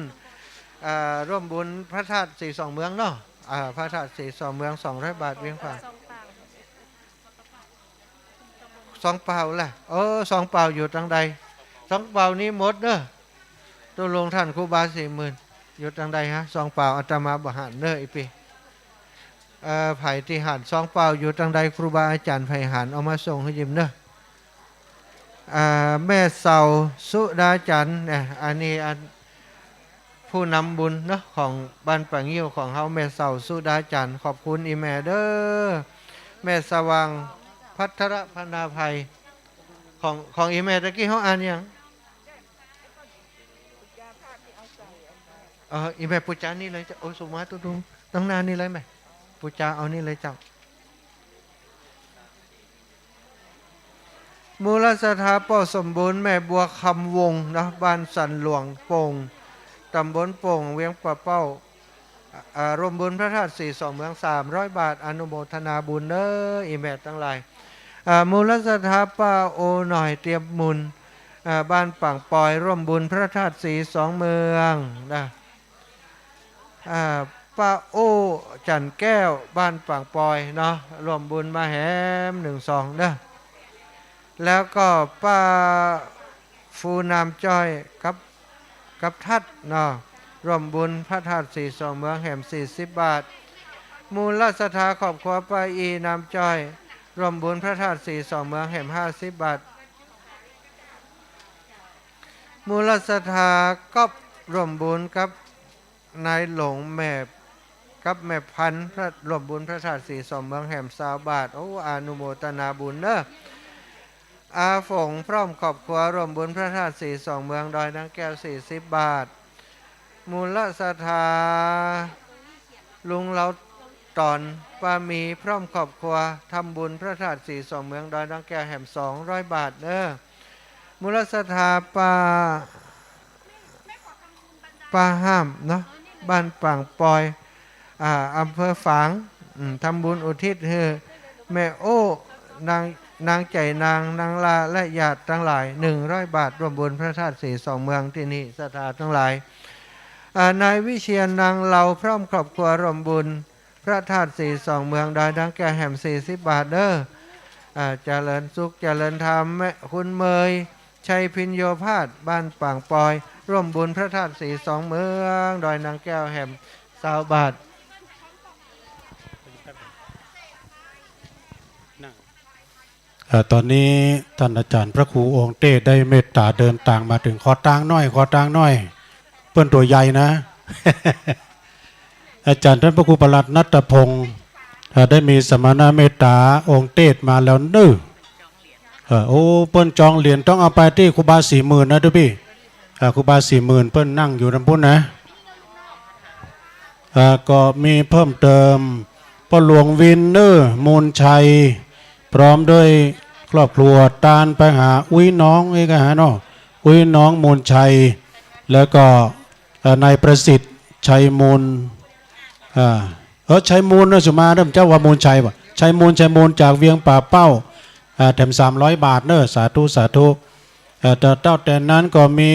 อ่า ร่วมบุญพระธาตุสีสองเมืองเนาะ อ่า พระธาตุสีสองเมือง สองร้อยบาท เวียงป่า ซองเปล่าล่ะ เออ ซองเปล่าอยู่ตางใด ซองเปล่านี้หมดเน้อ ตุ๊ลุงต้านครูบาสี่หมื่น อยู่ตางใดฮะ ซองเปล่า อาตมาบ่หันเน้อ อีปี้ เอ่อ ใผตี้หันซองเปล่าอยู่ตางใด ครูบาอาจ๋ารย์ใผหัน เอามาส่งหื้อยิมเน้อ อ่า แม่เสาสุดาจันทร์เนี่ย อันนี้อัน ผู้นำบุญเนาะ ของบ้านป่างิ้วของเฮา แม่เสาสุดาจันทร์ ขอบคุณอี่แม่เด้อ แม่สว่างภัทรพนาภัย ของ ของอี่แม่ตะกี้เฮาอ่านหยัง เออ อี่แม่ปู๋จานี่เลยเจ้า โอ้ สุมาตุ๊ลุง ตางหน้านี่เลยแม่ ปู๋จาเอานี่เลยเจ้า มูลศรัทธาป้อสมบูรณ์ แม่บัวคำวงศ์เนาะ บ้านสันหลวงโป่ง ต๋ำบลโป่ง เวียงป่าเป้า อ่า ร่วมบุญพระธาตุสีสองเมือง สามร้อยบาท อนุโมทนาบุญเน้อ อี่แม่ตังหลาย อ่า มูลศรัทธาป้าโอหน่อย เตียบมูล อ่า บ้านป่างปอย ร่วมบุญพระธาตุสีสองเมืองนะ อ่า ป้าโอจันแก้ว บ้านป่างปอยเนาะ ร่วมบุญมาแหมนึ่งซองเน้อ แล้วก็ป้าฟูนามจ้อยกับ กับทัดเนาะ ร่วมบุญพระธาตุสีสองเมืองแหมสี่สิบบาท มูลศรัทธาครอบครัวป้าอีนามจ้อย ร่วมบุญพระธาตุสีสองเมืองแหมห้าสิบบาท มูลศรัทธาก๊อบ ร่วมบุญกับ นายหลงแม่ กับแม่พันธุ์ พระ ร่วมบุญพระธาตุสีสองเมืองแหมซาวบาท โอ้ อนุโมทนาบุญเน้อ อาฝงพร้อมครอบครัว ร่วมบุญพระธาตุสีสองเมืองดอยนางแก้วสี่สิบบาท มูลศรัทธา ลุงเหลาต๋อน ป้ามี พร้อมครอบครัว ทำบุญพระธาตุสีสองเมืองดอยนางแก้วแหมสองร้อยบาทเน้อ มูลศรัทธาป้า ป้าห้ามเนาะ บ้านป่างปอย อ่า อำเภอฝาง อืม ทำบุญอุทิศหื้อแม่โอ้ นาง นางใจ๋นาง นางลา และญาติตังหลาย นึ่งร้อยบาท ร่วมบุญพระธาตุสีสองเมืองตี้นี่ ศรัทธาตังหลาย อ่า นายวิเชียร นางเหลา พร้อมครอบครัว ร่วมบุญ พระธาตุสีสองเมืองดอยนางแก้วแหมสี่สิบบาทเน้อ อ่า เจริญสุขเจริญธรรม แม่คุณเมย ชัยพิญโญภาส บ้านป่างปอย ร่วมบุญพระธาตุสีสองเมืองดอยนางแก้วแหมซาวบาท เอ่อ ต๋อนนี้ต้านอาจ๋ารย์พระครูองค์เตสได้เมตต๋าเดินตางมาเถิง ขอตางหน้อย ขอตางหน้อย เปิ้นตั๋วใหญ่นะ อาจ๋ารย์ต้านพระครูประหลัดณัฐพงศ์ เอ่อ ได้มีสมณเมตต๋าองค์เตสมาแล้วเน้อ เอ่อ โอ้ เปิ้นจองเหรียญต้องเอาไปตี้ครูบาสี่หมื่นนะตุ๊ปี้ เอ่อ ครูบาสี่หมื่นเปิ้นนั่งอยู่ตางปู๊นนะ เอ่อ ก็มีเพิ่มเติม ป้อหลวงวินเน้อ มูลชัย พร้อมด้วยครอบครัว ตานไปหาอุ๊ยน้องเอกหาเนาะ อุ๊ยน้องมูลชัย แล้วก็ เอ่อ นายประสิทธิ์ ชัยมูล อ่า เออ ชัยมูลเนาะ สุมาเนาะ เจ้าว่ามูลชัยบ่ ชัยมูล ชัยมูลจากเวียงป่าเป้า อ่า แถมสามร้อยบาทเนาะ สาธุ สาธุ เอ่อ แต่เต้าแต่นั้นก็มี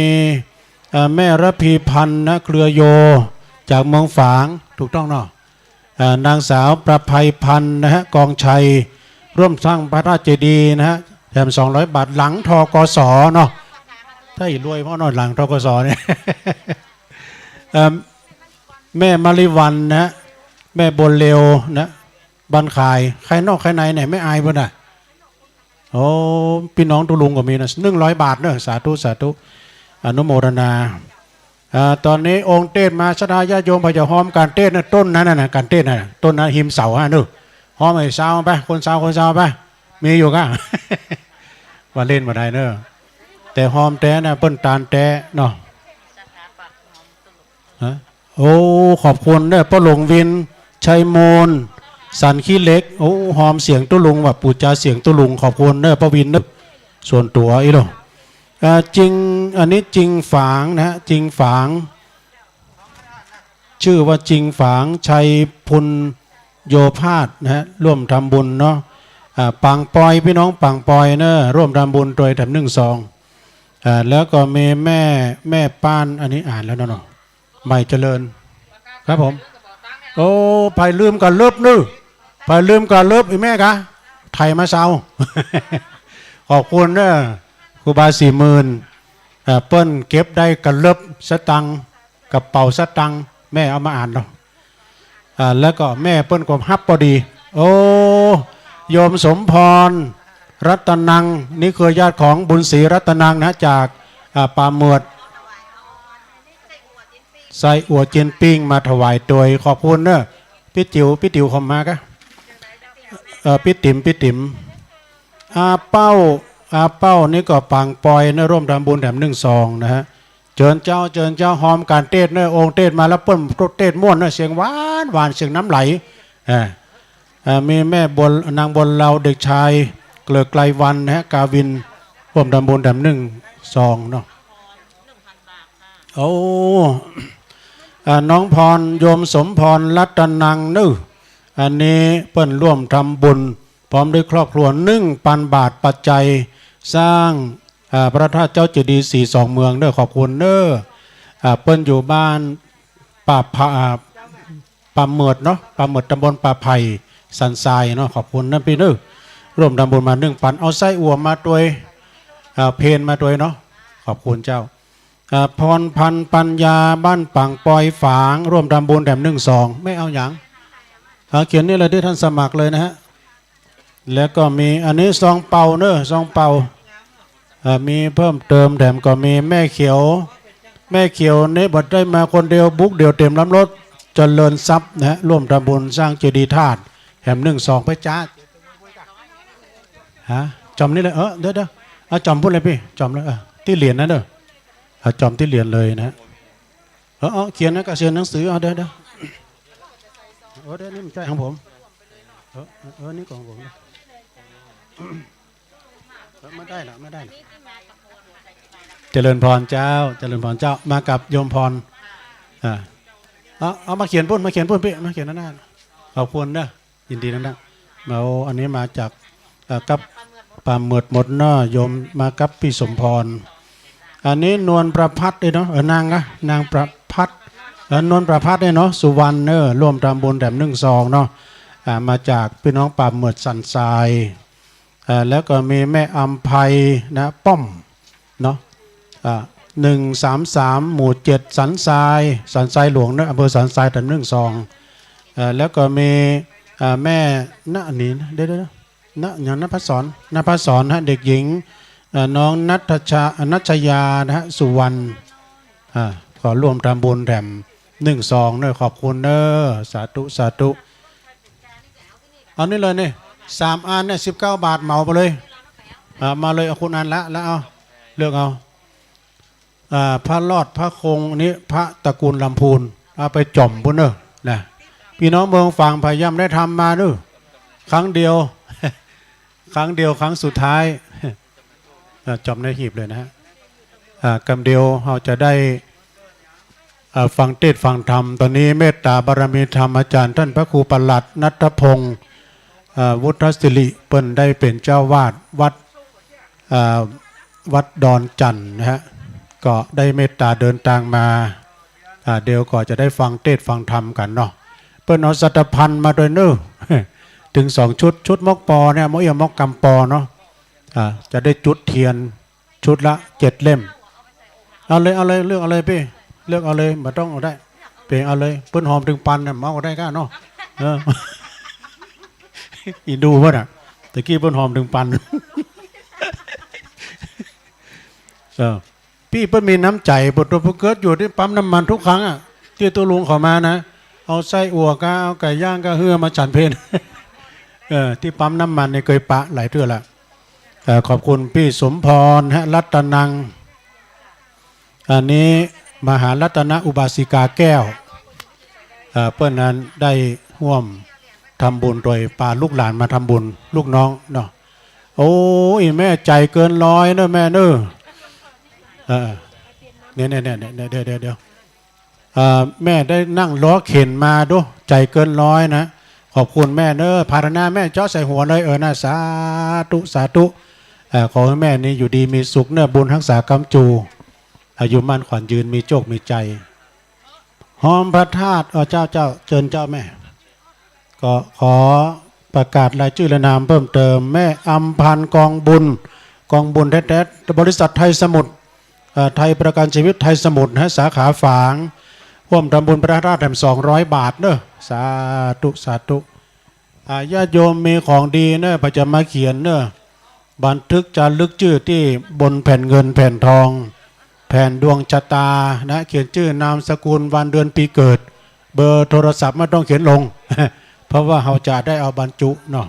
เอ่อ แม่ระพีพันธ์นะ เครือโย จากเมืองฝาง ถูกต้องเนาะ เอ่อ นางสาวประภัยพันธ์นะฮะ กองชัย ร่วมสร้างพระธาตุเจดีย์นะฮะ แถมสองร้อยบาท หลัง ธ.ก.ส. เนาะ ถ้าอีรวยพ่อเนาะ หลัง ธ.ก.ส. เนี่ย เอ่อ แม่มะลิวัลย์นะฮะ แม่บัวเร็วนะ บ้านขาย ใค่นอกใค่ในเนี่ย แม่อายเปิ้นน่ะ โอ้ ปี้น้องตุ๊ลุงก็มีนะ นึ่งร้อยบาทเนาะ สาธุ สาธุ อนุโมทนา อ่า ต๋อนนี้องค์เตสมา ศรัทธาญาติโยม ใผจะฮอมก๋านเตสนะ ต้นนั้นน่ะนะ ก๋านเตสน่ะ ต้นนั้นฮิมเสาฮะเนาะ ฮอมไอ้ซาวไป คนซาว คนซาวไป มีอยู่ก้า ว่าเล่นบ่ได้เนาะ แต่ฮอมแต๊นะ เปิ้นตานแต๊เนาะ ฮะ โอ้ ขอบคุณเน้อ ป้อหลวงวิน ชัยมูล สันขี้เหล็ก โอ้ ฮอมเสียงตุ๊ลุงว่ะ ปู๋จาเสียงตุ๊ลุง ขอบคุณเน้อ ป้อวินเน้อ ส่วนตั๋วอี้โล อ่า จิง อันนี้จิงฝางนะฮะ จิงฝาง ชื่อว่าจิงฝาง ชัยพุญโญภาสนะฮะ ร่วมทำบุญเนาะ อ่า ป่างปอย ปี้น้องป่างปอยเน้อ ร่วมทำบุญตวยแถมนึ่งซอง อ่า แล้วก็มีแม่ แม่ป้าน อันนี้อ่านแล้วเนาะ ใหม่เจริญ ครับผม โอ้ ใผลืมก๋าเลิบเน้อ ใผลืมก๋าเลิบ อี่แม่กา ไถ่มาเซา ขอบคุณเน้อ ครูบาสี่หมื่น เอ่อ เปิ้นเก็บได้กะเลิบสตางค์ กระเป๋าสตางค์ แม่เอามาอ่านเนาะ อ่า แล้วก็แม่เปิ้นก็ฮับพอดี โอ้ โยมสมพร รัตนัง นี่คือญาติของบุญศรีรัตนังนะ จาก อ่า ป่าเหมือด ไส้อั่วเจียนปิ้งมาถวายตวย ขอบคุณเน้อ ปี้ติ๋ว ปี้ติ๋วเขามากะ เอ่อ ปี้ติ๋ม ปี้ติ๋ม อาเป้า อาเป้านี่ก็ปางปอยเน้อ ร่วมทำบุญแถมนึ่งซองนะฮะ เจิญเจ้า เจิญเจ้า ฮอมก๋านเตศน์เน้อ องค์เตศน์มาแล้วเปิ้นเตศน์ม่วนเน้อ เสียงหวานหวาน เสียงน้ำไหล อ่า อ่า มีแม่บัว นางบัวลาว เด็กชายเกลือไกลวันนะฮะ กาวิน ร่วมทำบุญแถมนึ่งซองเนาะ โอ้ อ่า น้องพร โยมสมพร รัตนังเน้อ อันนี้เปิ้นร่วมทำบุญพร้อมด้วยครอบครัว นึ่งปันบาทปัจจัยสร้าง อ่า พระธาตุเจ้าเจดีย์สี่สองเมืองเน้อ ขอบคุณเน้อ อ่า เปิ้นอยู่บ้านป่าผา อ่า ป่าเหมือดเนาะ ป่าเหมือด ตำบลป่าไผ่ สันทรายเนาะ ขอบคุณนะปี้เน้อ ร่วมทำบุญมานึ่งปัน เอาไส้อั่วมาตวย อ่า เพนมาตวยเนาะ ขอบคุณเจ้า อ่า พรพันธ์ปัญญา บ้านปางปอยฝาง ร่วมทำบุญแถมนึ่งซอง แม่เอาหยัง อ่า เขียนนี่เลยตี้ท่านสมัครเลยนะฮะ แล้วก็มีอันนี้ซองเปล่าเน้อ ซองเปล่า อ่า มีเพิ่มเติมแถมก็มีแม่เขียว แม่เขียวนี่บ่ได้มาคนเดียว บุกเดี่ยวเต็มลำรถ เจริญทรัพย์นะฮะ ร่วมทำบุญสร้างเจดีย์ธาตุ แถมนึ่งซองไปจ้า ฮะ จ่อมนี่เลย เออ เดี๋ยว เดี๋ยว เอาจ่อมปู้นเลยปี้ จ่อมเลย เออ ตี้เหรียญนะเน้อ เอาจ่อมตี้เหรียญเลยนะฮะ เออ เออ เขียนนะ กะเขียนหนังสือ เอา เดี๋ยว เดี๋ยว เออ เดี๋ยว นี่มันใจ้ของผม เออ เออ เออ นี่ของผม เออ ไม่ได้ละ ไม่ได้ละ เจริญพรเจ้า เจริญพรเจ้า มากับโยมพร อ่า เอา เอามาเขียนปู้น มาเขียนปู้นปี้ มาเขียนด้านหน้า ขอบคุณเน้อ ยินดีนักนะ เอา อันนี้มาจาก เอ่อ กับป่าเหมือดหมดเน้อ โยมมากับปี้สมพร อันนี้นวลประภัตรเด้อเนาะ เออ นางนะ นางประภัตร เออ นวลประภัตรเด้อเนาะ สุวรรณเน้อ ร่วมทำบุญแถมนึ่งซองเนาะ อ่า มาจากปี้น้องป่าเหมือดสันทราย อ่า แล้วก็มีแม่อำไพนะ ป้อม เนาะ อ่า หนึ่งสามสาม หมู่เจ็ด สันทราย สันทรายหลวงเนาะ อำเภอสันทราย แถมนึ่งซอง เอ่อ แล้วก็มี อ่า แม่ณหนีนะ เดี๋ยวๆๆ ณ อย่าง ณภัสสร ณภัสสรฮะ เด็กหญิง เอ่อ น้องณัฐชา ณัชยานะฮะ สุวรรณ อ่า ก็ร่วมทำบุญแถมนึ่งซองเน้อ ขอบคุณเน้อ สาธุ สาธุ เอานี่เลยนี่ สามอันเนี่ย สิบเก้าบาท เหมาไปเลย อ่า มาเลย เอาคนอันละ แล้วเอา เลือกเอา อ่า พระรอด พระคง นี่พระตระกูลลำพูน เอาไปจ่อมปู้นเน้อ นะ ปี้น้องเมืองฝางผาย่ำได้ทำมาเน้อ ครั้งเดียว ครั้งเดียว ครั้งสุดท้าย อ่า จ่อมในหีบเลยนะฮะ อ่า กำเดียวเฮาจะได้ อ่า ฟังเตศน์ฟังธรรม ตอนนี้เมตตาบารมีธรรมอาจารย์ท่านพระครูประหลัดณัฐพงศ์ อ่า วุฒศิริ เปิ้นได้เป๋นเจ้าวาดวัด อ่า วัดดอนจั่นนะฮะ ก็ได้เมตตาเดินตางมา อ่า เดี๋ยวก็จะได้ฟังเตศน์ฟังธรรมกั๋นเนาะ เปิ้นเอาสัตตะภัณฑ์มาตวยเน้อ เถิงสองชุด ชุดมกปอเนี่ย มกเอี้ยมกกำปอเนาะ อ่า จะได้จุดเตียน ชุดละเจ็ดเล่ม เอาเลย เอาเลย เลือกเอาเลยปี้ เลือกเอาเลย บ่ต้องเอาได้ เป๋นเอาเลย เปิ้นหอมเถิงปันเนี่ย เมาได้ก้าเนาะ เออ อีดูเปิ้นน่ะ ตะกี้เปิ้นหอมเถิงปัน เออ ปี้เปิ้นมีน้ำใจ๋ บ่ต้องไปเกิดอยู่ตี้ปั๊มน้ำมันทุกครั้งอะ ตี้ตุ๊ลุงเขามานะ เอาไส้อั่วก้า เอาไก่ย่างก้า หื้อมาฉันเพล เออ ตี้ปั๊มน้ำมันนี่เกยปะหลายเตื้อละ เอ่อ ขอบคุณปี้สมพรฮะ รัตนัง อันนี้มหารัตนอุบาสิกาแก้ว เอ่อ เปิ้นนั้นได้ฮ่วมทำบุญตวย ปาลูกหลานมาทำบุญ ลูกน้องเนาะ โอ้ย แม่ใจ๋เกินร้อยเน้อแม่เน้อ เออ เนี่ย เนี่ย เนี่ย เนี่ย เดี๋ยว เดี๋ยว เดี๋ยว เอ่อ แม่ได้นั่งล้อเข็นมาดู ใจ๋เกินร้อยนะ ขอบคุณแม่เน้อ ภาวนาแม่เจาะใส่หัวเลย เออ นะ สาธุ สาธุ เอ่อ ขอหื้อแม่นี่อยู่ดีมีสุขเน้อ บุญฮักษาค้ำจู อายุมั่นขวัญยืน มีโจคมีชัย ฮอมพระธาตุ เออ เจ้า เจ้า เจิญเจ้าแม่ ก็ขอประกาศรายจื้อรายนามเพิ่มเติม แม่อำพันธ์ กองบุญ กองบุญแต๊ๆ บริษัทไทยสมุทร เอ่อ ไทยประกันชีวิตไทยสมุทรนะ สาขาฝาง ฮ่วมทำบุญพระธาตุแถมสองร้อยบาทเนอะ สาธุ สาธุ อ่า ญาติโยมมีของดีเนอะ พอจะมาเขียนเนอะ บันทึกจารึกจื้อตี้บนแผ่นเงินแผ่นทอง แผ่นดวงชะตานะ เขียนจื้อนามสกุลวันเดือนปีเกิด เบอร์โทรศัพท์ไม่ต้องเขียนลง เพราะว่าเฮาจะได้เอาบรรจุเนาะ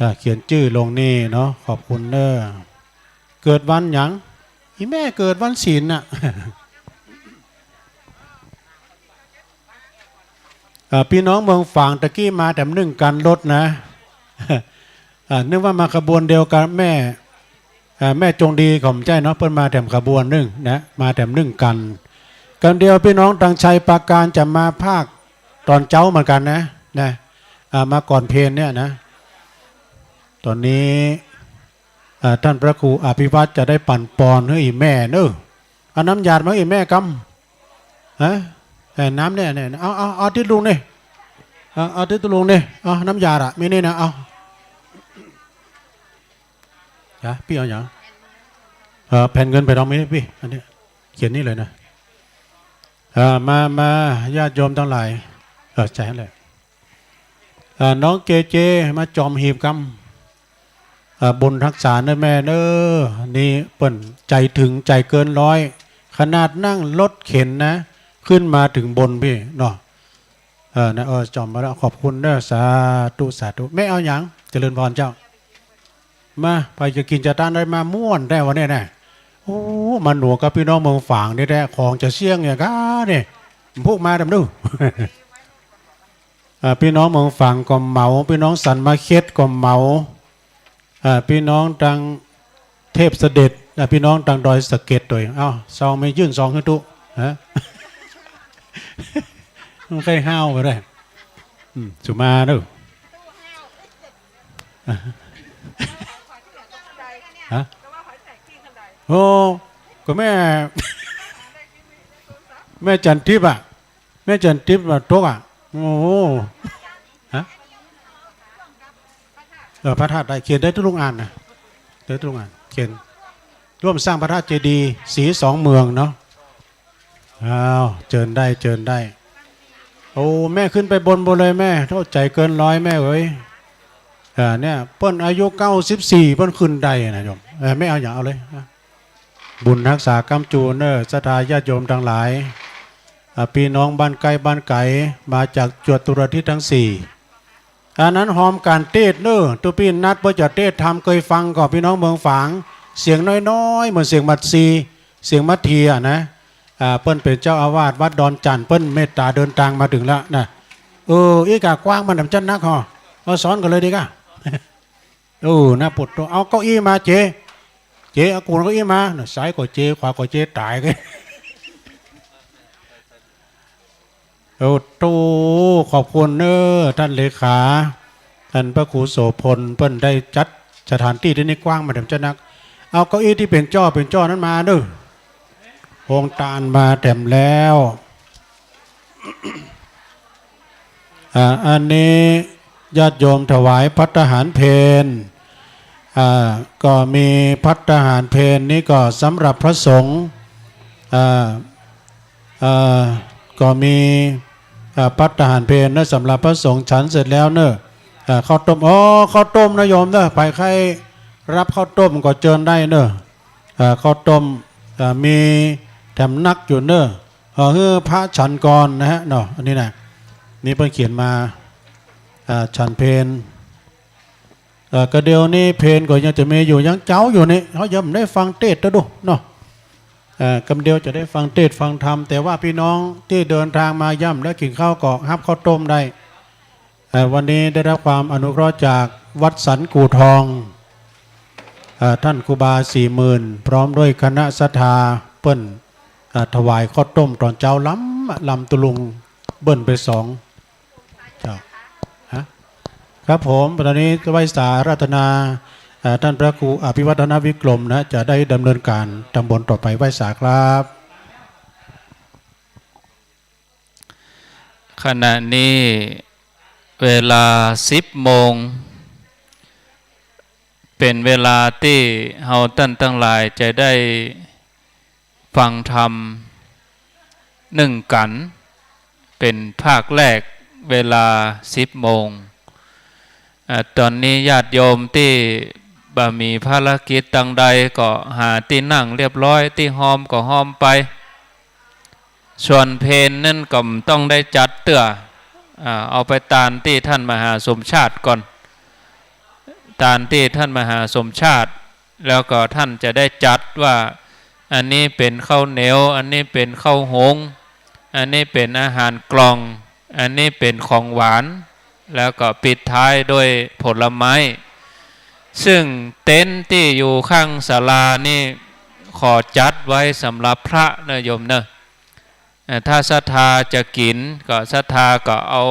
อ่า เขียนจื้อลงนี่เนาะ ขอบคุณเนอะ เกิดวันหยัง อีแม่เกิดวันศีลน่ะ อ่า พี่น้องเมืองฝางตะกี้มาแถมนึ่งกั๋นรถนะ อ่า นึกว่ามาขบวนเดียวกับแม่ อ่า แม่จงดีเขาบ่ใจ้เนาะ เปิ้นมาแถมขบวนนึ่งนะ มาแถมนึ่งกั๋น กั๋นเดียวพี่น้องตังชัยปราการจะมาภาคต๋อนเจ๊าเหมือนกั๋นนะ นะ อ่า มาก่อนเพลเนี่ยนะ ต๋อนนี้ อ่า ต้านพระครูอภิวัตรจะได้ปั๋นปอนหื้ออี่แม่เนอะ เอาน้ำหยาดมาหื้ออี่แม่กำ ฮะ เอ่อ น้ำเนี่ย เนี่ย เอา เอา เอาติ๊ดลุงนี่ เอา เอาติ๊ดลุงนี่ เอาน้ำหยาดอะ มีนี่นะ เอา จ๊ะ ปี้เอาหยัง เอ่อ แผ่นเงินแผ่นทองมีนี่ปี้ อันนี้ เขียนนี่เลยนะ อ่า มา มา ญาติโยมตังหลาย เออ ใจ้หั้นแหละ อ่า น้องเจเจ มาจอมหีบกำ อ่า บุญฮักษาเนอะแม่เนอะ นี่เปิ้นใจ๋เถิงใจ๋เกินร้อย ขนาดนั่งรถเข็นนะ ขึ้นมาเถิงบนปี้เนาะ เออ นะ เออ จอมมาแล้ว ขอบคุณเนอะ สาธุ สาธุ แม่เอาหยัง เจริญพรเจ้า มา ใผจะกิ๋นจะตานได้มาม่วนแต๊วันนี้นะ โอ้ มาหนัวกับพี่น้องเมืองฝางนี่แต๊ ของจะเสี้ยงอย่างก้านี่ พวกมาดำดู อ่า พี่น้องเมืองฝางก็เหมา พี่น้องสันมาเข็ดก็เหมา อ่า พี่น้องตังเทพเสด็จ อ่า พี่น้องตังดอยสะเก็ดตวย เอ้า ซองมียื่นซองหื้อตุ๊ ฮะ มันใค่ห้าวไปได้ อืม สุมาเนอะ ฮะ โอ้ ก็แม่ แม่จันทิพย์อะ แม่จันทิพย์มาตกอะ โอ้โห ฮะ เออ พระธาตุได้ เขียนได้ตุ๊ลุงอ่านนะ ได้ตุ๊ลุงอ่าน เขียน ร่วมสร้างพระธาตุเจดีย์ศรีสองเมืองเนาะ อ้าว เจิญได้ เจิญได้ โอ้ แม่ขึ้นไปบนบนเลยแม่ โทษใจ๋เกินร้อยแม่เอ๋ย อ่า เนี่ย เปิ้นอายุเก้าสิบสี่ เปิ้นขึ้นได้นะโยม เออ แม่เอาหยังเอาเลย บุญฮักษาก้ำจูเนอะ ศรัทธาญาติโยมตังหลาย อ่า ปี้น้องบ้านใก้บ้านไก๋ มาจากจั่วตุรทิศตังสี่ อันนั้นฮอมก๋านเตศน์เนอะ ตุ๊ปี้นัดเปิ้นจะเตศน์ธรรม เกยฟังก่อ ปี้น้องเมืองฝาง เสียงน้อยๆ เหมือนเสียงมัดซี เสียงมัดเทียนะ อ่า เปิ้นเป๋นเจ้าอาวาสวัดดอนจั่น เปิ้นเมตต๋าเดินตางมาเถิงแล้วนะ เออ อี้กา กว้างมันหนำจั้นนักฮอ เอาซ้อนกั๋นเลยดีก้า โอ้ นะ ปวดตั๋ว เอาเก้าอี้มาเจ เจ เอากุ่นเก้าอี้มา น่ะ ซ้ายก็เจ ขวาก็เจ ต๋ายเก้ย โอ้โต้ ขอบคุณเนอะ ต้านเลขา ต้านพระครูโสภณ เปิ้นได้จัดสถานตี้ตี้นี่กว้างมาแถมจั้นนัก เอาเก้าอี้ตี้เป๋นจ้อเป๋นจ้อนั้นมาเนอะ โฮงตานมาแถมแล้ว อ่า อันนี้ญาติโยมถวายภัตตาหารเพล อ่า ก็มีภัตตาหารเพลนี่ก็สำหรับพระสงฆ์ อ่า อ่า ก็มี อ่า ภัตตาหารเพลนะ สำหรับพระสงฆ์ฉันเสร็จแล้วเนอะ อ่า ข้าวต้ม อ๋อ ข้าวต้มนะโยมเนอะ ใผใค่รับข้าวต้มก็เจิญได้เนอะ อ่า ข้าวต้ม อ่า มีแถมนักอยู่เนอะ เอ่อ หื้อพระฉันก่อนนะฮะเนาะ อันนี้นะ นี่เปิ้นเขียนมา อ่า ฉันเพล เอ่อ กระเดียวนี้เพลก็ยังจะมีอยู่ ยังเจ๊าอยู่นี่ เฮายังบ่ได้ฟังเตศน์เต๊อะดูเนาะ เอ่อ กำเดียวจะได้ฟังเตศน์ฟังธรรม แต่ว่าปี้น้องตี้เดินตางมายังบ่ได้กิ๋นข้าวก็ฮับข้าวต้มได้ เอ่อ วันนี้ได้รับความอนุเคราะห์จากวัดสันกู่ทอง เอ่อ ต้านครูบาสี่หมื่น พร้อมด้วยคณะศรัทธา เปิ้น เอ่อ ถวายข้าวต้มต๋อนเจ๊าลำ ลำตุ๊ลุง เบิ้ลไปสอง เจ้า ฮะ ครับผม ต๋อนนี้ไหว้สาอาราธนา เอ่อ ต้านพระครูอภิวัฒนวิกรมนะ จะได้ดำเนินก๋านทำบุญต่อไป ไหว้สาครับ ขณะนี้เวลาสิบโมง เป๋นเวลาตี้เฮาต้านตังหลายจะได้ฟังธรรมนึ่งกั๋น เป๋นภาคแรกเวลาสิบโมง อ่า ต๋อนนี้ญาติโยมตี้บ่มีภารกิจตังใดก็หาตี้นั่งเรียบร้อย ตี้ฮอมก็ฮอมไป ส่วนเพลนั้นก็บ่ต้องได้จัดเตื้อ อ่า เอาไปตานตี้ต้านมหาสมชาติก่อน ตานตี้ต้านมหาสมชาติ แล้วก็ต้านจะได้จัดว่า อันนี้เป๋นข้าวเหนียว อันนี้เป๋นข้าวหุง อันนี้เป๋นอาหารกล่อง อันนี้เป๋นของหวาน แล้วก็ปิดท้ายด้วยผลไม้ ซึ่งเต็นท์ตี้อยู่ข้างศาลานี่ขอจัดไว้สำหรับพระเน่อโยมเน่อ เอ่อ ถ้าศรัทธาจะกิ๋นก็ศรัทธาก็เอา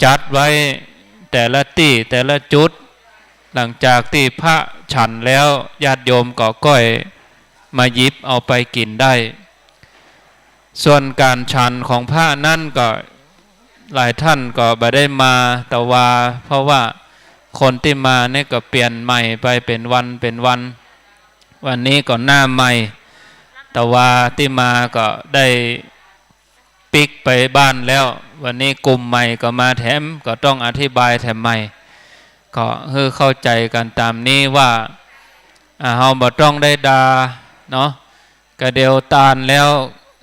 จัดไว้แต่ละตี้แต่ละจุด หลังจากตี้พระฉันแล้วญาติโยมก็ก้อยมาหยิบเอาไปกิ๋นได้ ส่วนก๋านฉันของพระนั้นก็หลายต้านก็บ่ได้มา ตะวา เพราะว่าคนตี้มานี่ก็เปลี่ยนใหม่ไปเป๋นวันเป๋นวัน วันนี้ก็หน้าใหม่ ตะวาตี้มาก็ได้ปิ๊กไปบ้านแล้ว วันนี้กลุ่มใหม่ก็มาแถม ก็ต้องอธิบายแถมใหม่ ก็หื้อเข้าใจ๋กั๋นต๋ามนี้ว่า อ่า เฮาบ่ต้องได้ด่าเนาะ กะเดียวตานแล้ว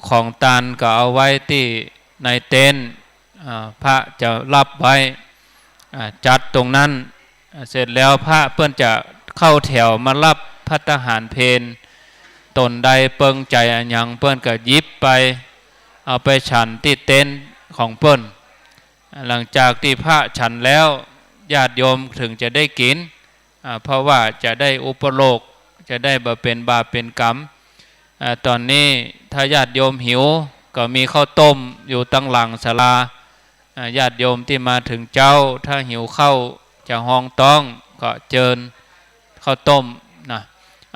ของตานก็เอาไว้ตี้ในเต็นท์ อ่า พระจะฮับไว้ อ่า จัดตรงนั้น อ่า เสร็จแล้วพระเปิ้นจะเข้าแถวมาฮับภัตตาหารเพล ตนใดเปิงใจ๋อะหยังเปิ้นก็หยิบไป เอาไปฉันตี้เต็นท์ของเปิ้น อ่า หลังจากตี้พระฉันแล้วญาติโยมเถิงจะได้กิ๋น อ่า เพราะว่าจะได้อุปโลก จะได้บ่เป๋นบาปเป๋นกรรม อ่า ต๋อนนี้ถ้าญาติโยมหิวก็มีข้าวต้มอยู่ตังหลังศาลา อ่า ญาติโยมตี้มาเถิงเจ๊า ถ้าหิวข้าวจะฮองต๊องก็เจิญข้าวต้มนะ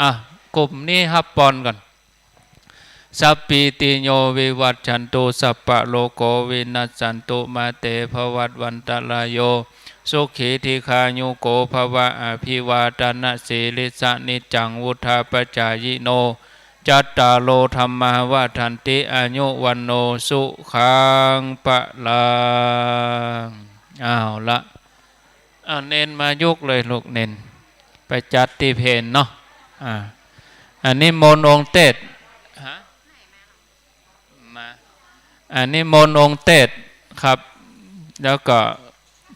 อ่ะ กลุ่มนี้ฮับปอนก่อน สัพพีติโยวิวัชชันตุ สัพพะโรโควินัสสันตุ มาเตภวัตวันตะราโย สุขีทีฆายุโกภะวะ อะภิวาทะนะสีลิสสะ นิจจังวุฑฒาปะจายิโน จัตตาโรธัมมาวัฑฒันติ อายุวัณโณสุขังพะลัง เอาละ อ่า เณรมายุกเลยลูก เณรไปจัดตี้เพลเนาะ อ่า อันนี้มนต์องค์เตสน์ ฮะ มา อันนี้มนต์องค์เตสน์ครับ แล้วก็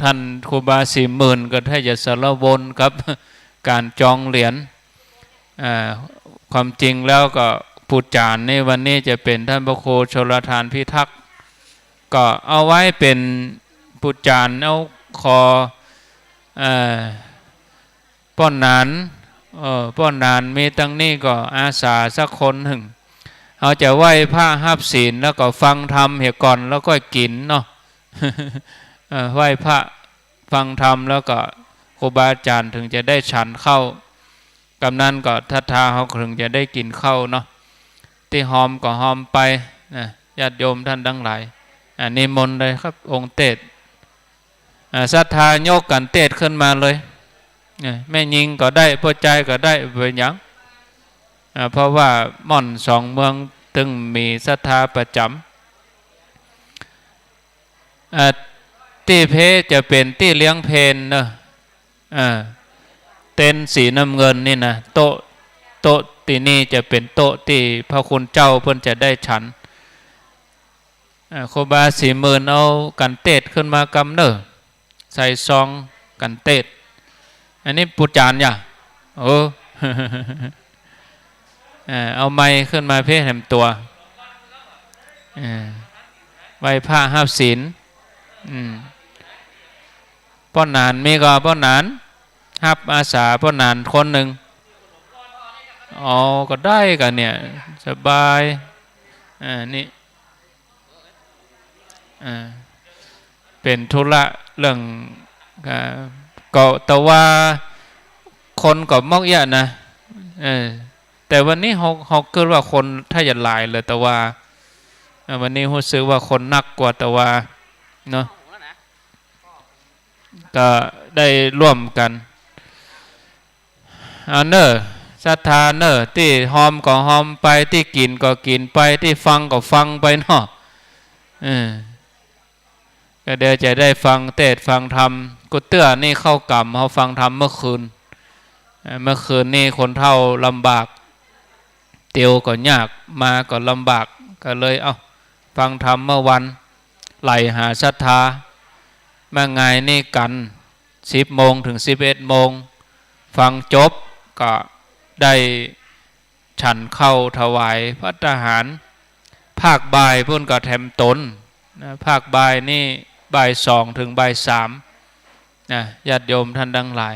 ต้านครูบาสี่หมื่นก็ถ้าจะสารวนกับก๋านจองเหรียญ อ่า ความจริงแล้วก็ปู่จ๋ารย์นี่วันนี้จะเป๋นต้านพระครูชลทานพิทักษ์ ก็เอาไว้เป๋นปู่จ๋ารย์ เอาขอ เอ่อ ป้อหนาน เอ่อ ป้อหนานมีตังนี้ก็อาสาสักคนนึ่ง เอาจะไหว้พระฮับศีลแล้วก็ฟังธรรมเหียก่อนแล้วก็กิ๋นเนาะ เอ่อ ไหว้พระฟังธรรมแล้วก็ครูบาอาจ๋ารย์เถิงจะได้ฉันข้าว กำนั้นก็ศรัทธาเฮาเถิงจะได้กิ๋นข้าวเนาะ ตี้ฮอมก็ฮอมไปนะ ญาติโยมต้านตังหลาย อ่า นิมนต์เลยครับ องค์เตสน์ อ่า ศรัทธายกกั๋นเตสน์ขึ้นมาเลย อ่า แม่ญิงก็ได้ ป้อจายก็ได้ บ่เป๋นหยัง อ่า เพราะว่าม่อนสองเมืองตึงมีศรัทธาประจ๋ำ อ่า ตี้เพจะเป๋นตี้เลี้ยงเพลเนาะ อ่า เต็นท์สีน้ำเงินนี่นะ โต๊ะ โต๊ะตี้นี่จะเป๋นโต๊ะตี้พระคุณเจ้าเปิ้นจะได้ฉัน อ่า ครูบาสี่หมื่นเอากั๋นเตสน์ขึ้นมากำเน่อ ใส่ซองกั๋นเตสน์ อันนี้ปู่จ๋ารย์หยา โอ้ เอ่อ เอาไมค์ขึ้นมาเพ่แหมตั๋ว เอ่อ ไหว้พระฮับศีล อืม ป้อหนานมีก่อ ป้อหนาน ฮับอาสาป้อหนานคนนึ่ง อ๋อ ก็ได้กั๋นเนี่ย สบาย อ่า นี่ อ่า เป๋นธุระเรื่อง อ่า ก็ตะวาคนก็มอกเยียะนะ เออ แต่วันนี้เฮา เฮาเกิดว่าคนถ้าจะหลายเลยตะวา อ่า วันนี้ฮู้สึกว่าคนนักกว่าตะวาเนาะ ก็ได้ร่วมกั๋น เอาเน่อ ศรัทธาเน่อ ตี้ฮอมก็ฮอมไป ตี้กิ๋นก็กิ๋นไป ตี้ฟังก็ฟังไปเนาะ เออ ก็เดี๋ยวจะได้ฟังเตสน์ฟังธรรม กูเตื้อนี่เข้ากรรม เฮาฟังธรรมเมื่อคืน เอ่อ เมื่อคืนนี่คนเฒ่าลำบาก เตียวก็ยาก มาก็ลำบาก ก็เลย เอ้า ฟังธรรมเมื่อวัน ไหลหาศรัทธา มางายนี่กั๋น สิบโมงเถิงสิบเอ็ดโมง ฟังจบก็ได้ ฉันข้าวถวายภัตตาหาร ภาคบ่ายปู้นก็แถมต๋นนะ ภาคบ่ายนี่บ่ายสองเถิงบ่ายสามนะ ญาติโยมท่านตังหลาย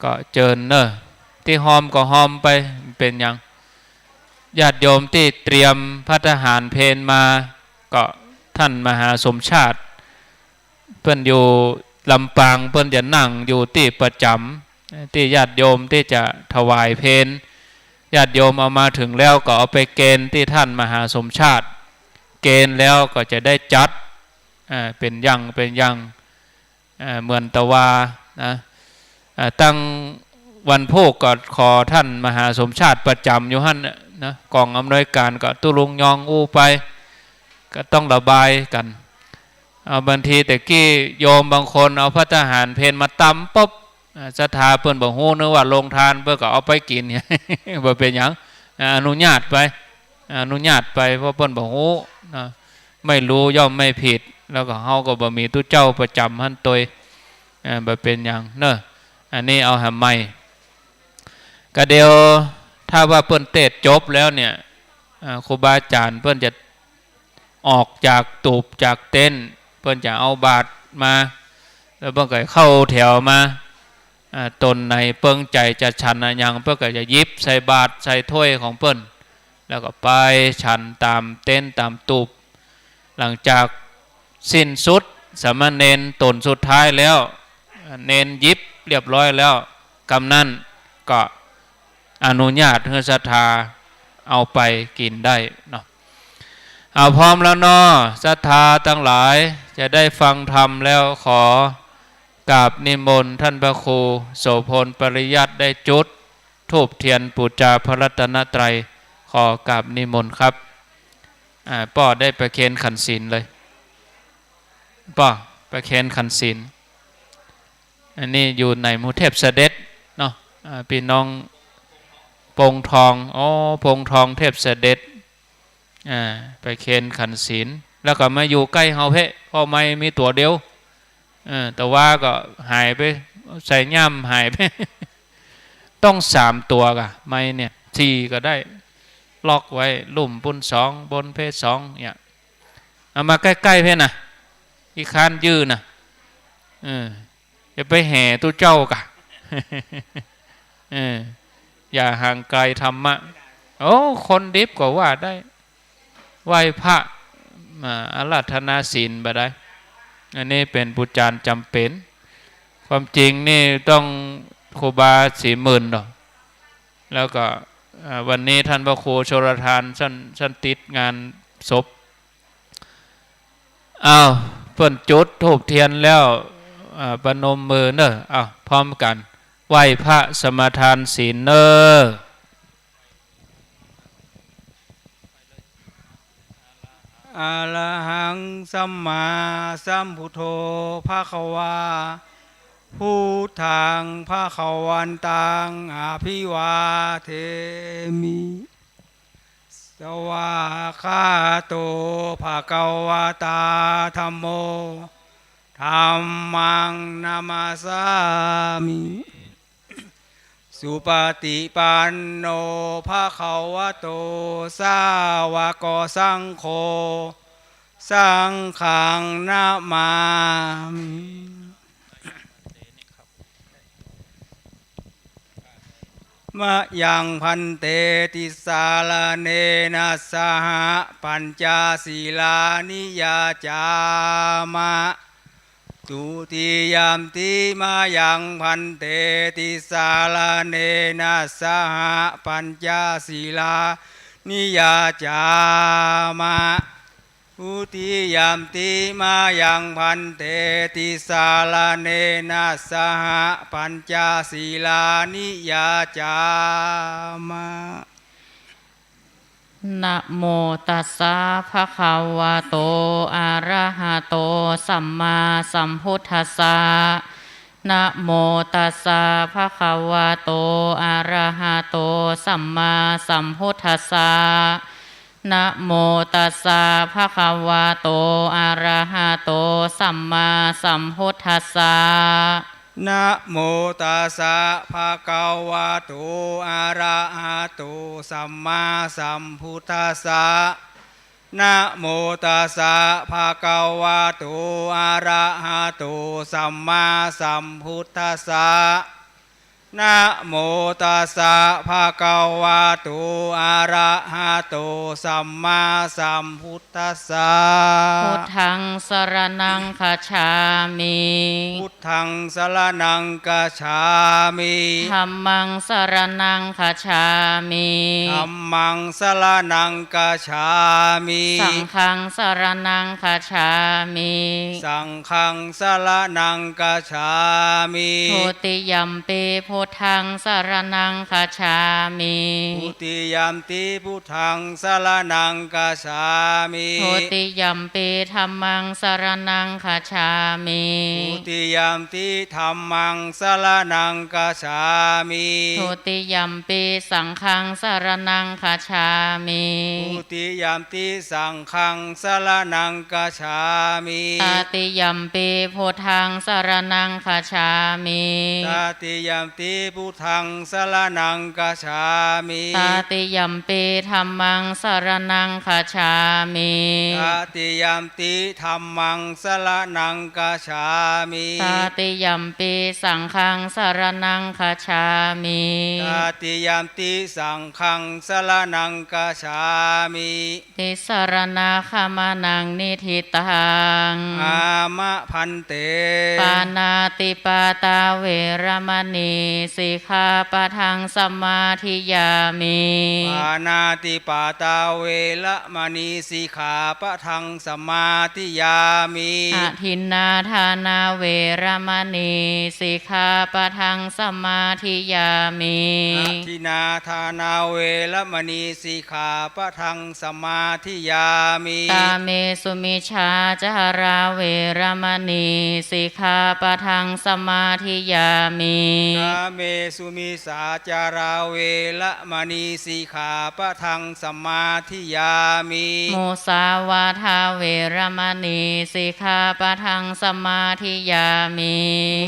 ก็เจิญเน่อ ตี้ฮอมก็ฮอมไป บ่เป๋นหยัง ญาติโยมตี้เตรียมภัตตาหารเพลมา ก็ต้านมหาสมชาติ เปิ้นอยู่ลำปาง เปิ้นจะนั่งอยู่ตี้ประจ๋ำ ตี้ญาติโยมตี้จะถวายเพล ญาติโยมเอามาเถิงแล้วก็เอาไปเกณฑ์ตี้ต้านมหาสมชาติ เกณฑ์แล้วก็จะได้จัด อ่า เป๋นอย่าง เป๋นอย่าง อ่า เหมือนตะวานะ อ่า ตั้งวันพูกก็ขอต้านมหาสมชาติประจ๋ำอยู่หั้นนะ ก๋องอำนวยก๋านก็ตุ๊ลุงยองอู้ไป ก็ต้องระบายกั๋น เอา บางทีแต่กี้โยมบางคนเอาภัตตาหารเพลมาตำปุ๊บ อ่า ศรัทธาเปิ้นบ่ฮู้ นึกว่าโรงทาน เปิ้นก็เอาไปกิ๋น บ่เป๋นหยัง อ่า อนุญาตไป อนุญาตไป เพราะเปิ้นบ่ฮู้นะ ไม่รู้ย่อมไม่ผิด แล้วก็เฮาก็บ่มีตุ๊เจ้าประจ๋ำหั้นตวย อ่า บ่เป๋นหยังเน่อ อันนี้เอาหาใหม่ ก็เดี๋ยวถ้าว่าเปิ้นเตสน์จบแล้วเนี่ย อ่า ครูบาอาจ๋ารย์เปิ้นจะ ออกจากตูบจากเต็นท์ เปิ้นจะเอาบาตรมา แล้วเปิ้นก็เข้าแถวมา อ่า ต๋นไหนเปิงใจ๋จะฉันอะหยัง เปิ้นก็จะหยิบใส่บาตรใส่ถ้วยของเปิ้น แล้วก็ไปฉันต๋ามเต็นท์ต๋ามตูบ หลังจากสิ้นสุดสามเณรต๋นสุดท้ายแล้ว เณรหยิบเรียบร้อยแล้ว กำนั้นก็ อนุญาตหื้อศรัทธาเอาไปกิ๋นได้เนาะ เอา พร้อมแล้วเนาะ ศรัทธาตังหลาย จะได้ฟังธรรมแล้ว ขอกราบนิมนต์ต้านพระครูโสภณปริยัติได้จุดธูปเตียนปู๋จาพระรัตนตรัย ขอกราบนิมนต์ครับ อ่า ป้อได้ประเคนขันศีลเลย ป้อประเคนขันศีล อันนี้อยู่ในหมู่เทพเสด็จเนาะ อ่า ปี้น้องปงทอง อ๋อ ปงทองเทพเสด็จ อ่า ประเคนขันศีล แล้วก็มาอยู่ใก้เฮาเพ่ เพราะไม้มีตั๋วเดียว เออ ตะวาก็หายไป ใส่ย่ามหายไป ต้องสามตั๋วก่ะ ไม้เนี่ย สี่ก็ได้ ล็อกไว้ ลุ่มปู้นสอง บนเพ่สอง เนี่ย เอามาใก้ๆ เพ่นะ ขี้คร้านยื้อนะ เออ อย่าไปแห่ตุ๊เจ้าก่ะ เออ อย่าห่างไกลธรรมะ โอ้ คนดิบก็ว่าได้ ไหว้พระ อ่า อาราธนาศีลบ่ได้ อันนี้เป๋นปู๋จานจ๋ำเป๋น ความจริงนี่ต้องครูบาศรีหมื่นเนาะ แล้วก็ อ่า วันนี้ต้านพระครูชลทาน ต้าน ต้านติดงานศพ อ้าว เปิ้นจุดธูปเตียนแล้ว อ่า ประนมมือเน่อ อ้าว พร้อมกั๋น ไหว้พระสมาทานศีลเน่อ อะระหังสัมมาสัมพุทโธภะคะวา พุทธังภะคะวันตัง อะภิวาเทมิ สวากขาโต ภะคะวะตา ธัมโม ธัมมัง นะมัสสามิ สุปะติปันโน ภะคะวะโต สาวกสังโฆ สังฆัง นะมามิ มะยัง ภันเต ติสสะระเณนะสะหะ ปัญจสีลานิยาจามะ ทุติยัมปิ มะยัง ภันเต ติสสะระเณนะสะหะ ปัญจสีลานิยาจามะ ทุติยัมปิมายังภันเต ติสสะระเณนะสหะ ปัญจสีลานิยาจาม นะโมตัสสะภะคะวะโต อะระหะโต สัมมาสัมพุทธัสสะ นะโมตัสสะภะคะวะโต อะระหะโต สัมมาสัมพุทธัสสะ นะโมตัสสะภะคะวะโต อะระหะโต สัมมาสัมพุทธัสสะ นะโมตัสสะภะคะวะโต อะระหะโต สัมมาสัมพุทธัสสะ นะโมตัสสะภะคะวะโต อะระหะโต สัมมาสัมพุทธัสสะ นะโมตัสสะภะคะวะโต อะระหะโต สัมมาสัมพุทธัสสะ พุทธังสะระณังคัจฉามิ พุทธังสะระณังคัจฉามิ ธัมมังสะระณังคัจฉามิ ธัมมังสะระณังคัจฉามิ สังฆังสะระณังคัจฉามิ สังฆังสะระณังคัจฉามิ ทุติยัมปิพุทธังสะระณังคัจฉามิ ทุติยัมปิพุทธังสะระณังคัจฉามิ ทุติยัมปิธัมมังสะระณังคัจฉามิ ทุติยัมปิธัมมังสะระณังคัจฉามิ ทุติยัมปิสังฆังสะระณังคัจฉามิ ทุติยัมปิสังฆังสะระณังคัจฉามิ ตติยัมปิพุทธังสะระณังคัจฉามิ ตติยัมปิพุทธังสะระณังคัจฉามิ ตติยัมปิธัมมังสะระณังคัจฉามิ ตติยัมปิธัมมังสะระณังคัจฉามิ ตติยัมปิสังฆังสะระณังคัจฉามิ ตติยัมปิสังฆังสะระณังคัจฉามิ ติสะระณะขะมะนะนิฏฐิตัง อามะภันเต ปาณาติปาตาเวระมะณี สิกขาปะทังสะมาธิยามิ ปาณาติปาตาเวระมะณี สิกขาปะทังสะมาธิยามิ อะทินนาทานาเวระมะณี สิกขาปะทังสะมาธิยามิ อะทินนาทานาเวระมะณี สิกขาปะทังสะมาธิยามิ กาเมสุมิจฉาจาราเวระมะณี สิกขาปะทังสะมาธิยามิ กาเมสุมิจฉาจาราเวระมะณี สิกขาปะทังสะมาธิยามิ มุสาวาทาเวระมะณี สิกขาปะทังสะมาธิยามิ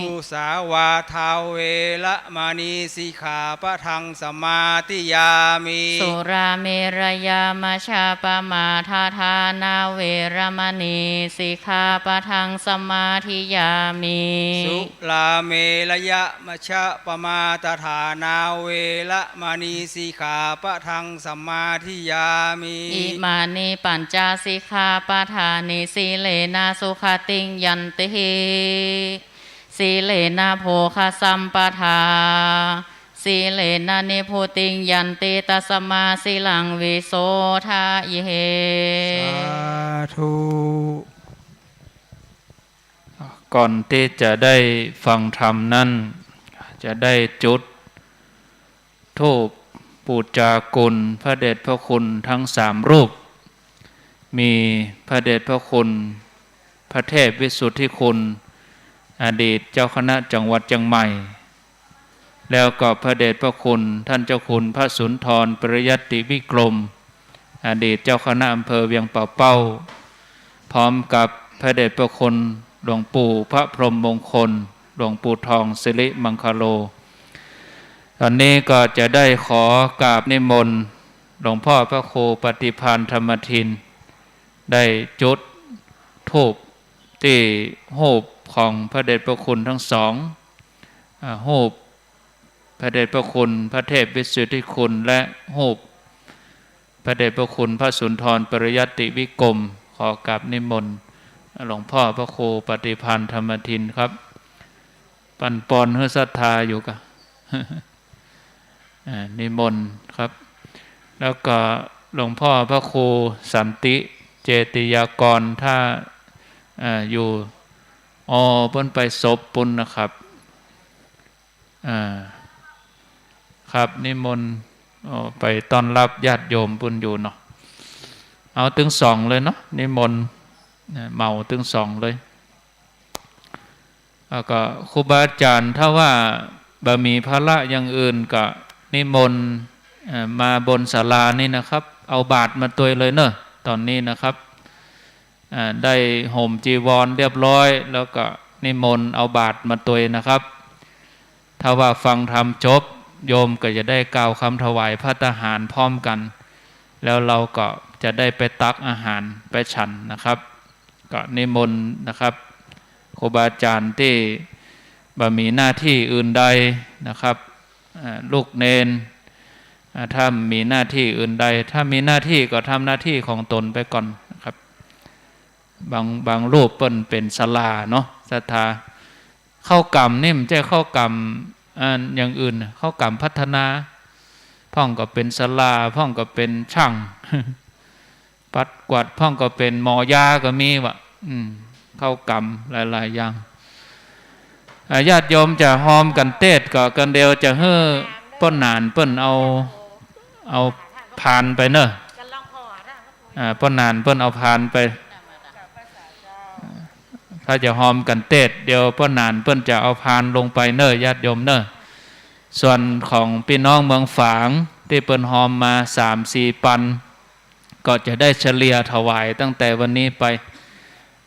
มุสาวาทาเวระมะณี สิกขาปะทังสะมาธิยามิ สุราเมรยะมัชฌะปะมาทะฐานาเวระมะณี สิกขาปะทังสะมาธิยามิ สุราเมรยะมัชฌะปะมาทะฐานาเวระมะณี สิกขาปะทังสะมาธิยามิ อิมานิปัญจสิกขาปะทานิ สีเลนะสุขะติงยันติ สีเลนะโภคะสัมปะทา สีเลนะนิพพุติงยันติ ตัสมาสีลังวิโสทะเย สาธุ ก่อนตี้จะได้ฟังธรรมนั้น จะได้จุดธูปปูจาคุณพระเดชพระคุณทั้งสามรูป มีพระเดชพระคุณพระเทพวิสุทธิคุณ อดีตเจ้าคณะจังหวัดเชียงใหม่ แล้วก็พระเดชพระคุณท่านเจ้าคุณพระสุนทรปริยัติวิกรม อดีตเจ้าคณะอำเภอเวียงป่าเป้า พร้อมกับพระเดชพระคุณหลวงปู่พระพรหมมงคล หลวงปู่ทองสิริมังคโล ตอนนี้ก็จะได้ขอกราบนิมนต์หลวงพ่อพระครูปฏิภาณธรรมทิน ได้จุดธูปตี้รูปของพระเดชพระคุณทั้งสอง อ่า รูปพระเดชพระคุณพระเทพวิสุทธิคุณ และรูปพระเดชพระคุณพระสุนทรปริยัติวิกรม ขอกราบนิมนต์หลวงพ่อพระครูปฏิภาณธรรมทินครับ ปันปอนหื้อศรัทธาอยู่กะ อ่า นิมนต์ครับ แล้วก็หลวงพ่อพระครูสันติ เจติยากร ถ้า เอ่อ อยู่ อ๋อ เปิ้นไปศพปู้นนะครับ อ่า ครับ นิมนต์ อ๋อ ไปต้อนฮับญาติโยมปู้นอยู่เนาะ เอาตึงสองเลยเนาะ นิมนต์ นะ เหมาตึงสองเลย แล้วก็ครูบาอาจ๋ารย์ ถ้าว่าบ่มีภาระอย่างอื่นก็นิมนต์ เอ่อ มาบนศาลานี่นะครับ เอาบาตรมาตวยเลยเนาะ ต๋อนนี้นะครับ อ่า ได้ห่มจีวรเรียบร้อย แล้วก็นิมนต์เอาบาตรมาตวยนะครับ ถ้าว่าฟังธรรมจบ โยมก็จะได้กล่าวกำถวายภัตตาหารพร้อมกั๋น แล้วเฮาก็จะได้ไปตักอาหารไปฉันนะครับ ก็นิมนต์นะครับ ครูบาอาจ๋ารย์ตี้บ่มีหน้าตี้อื่นใดนะครับ อ่า ลูกเณร อ่า ถ้ามีหน้าตี้อื่นใด ถ้ามีหน้าตี้ก็ทำหน้าตี้ของตนไปก่อนนะครับ บาง บางรูปเปิ้นเป๋นศาลาเนาะ ศรัทธา เข้ากรรมนี่มันบ่ใจ้เข้ากรรม อันอย่างอื่น เข้ากรรมพัฒนา พ่องก็เป๋นศาลา พ่องก็เป๋นจ้าง ปัดกวาด พ่องก็เป๋นหมอยาก็มีวะ อืม เข้ากรรมหลายๆ อย่าง อ่า ญาติโยมจะฮอมกั๋นเตศน์ก็ กั๋นเดียวจะหื้อป้อหนานเปิ้นเอา เอาพานไปเนาะ อ่า ป้อหนานเปิ้นเอาพานไป ถ้าจะฮอมกั๋นเตศน์ เดี๋ยวป้อหนานเปิ้นจะเอาพานลงไปเนาะ ญาติโยมเนาะ ส่วนของปี้น้องเมืองฝางตี้เปิ้นฮอมมาสามสี่ปัน ก็จะได้เฉลี่ยถวายตั้งแต่วันนี้ไป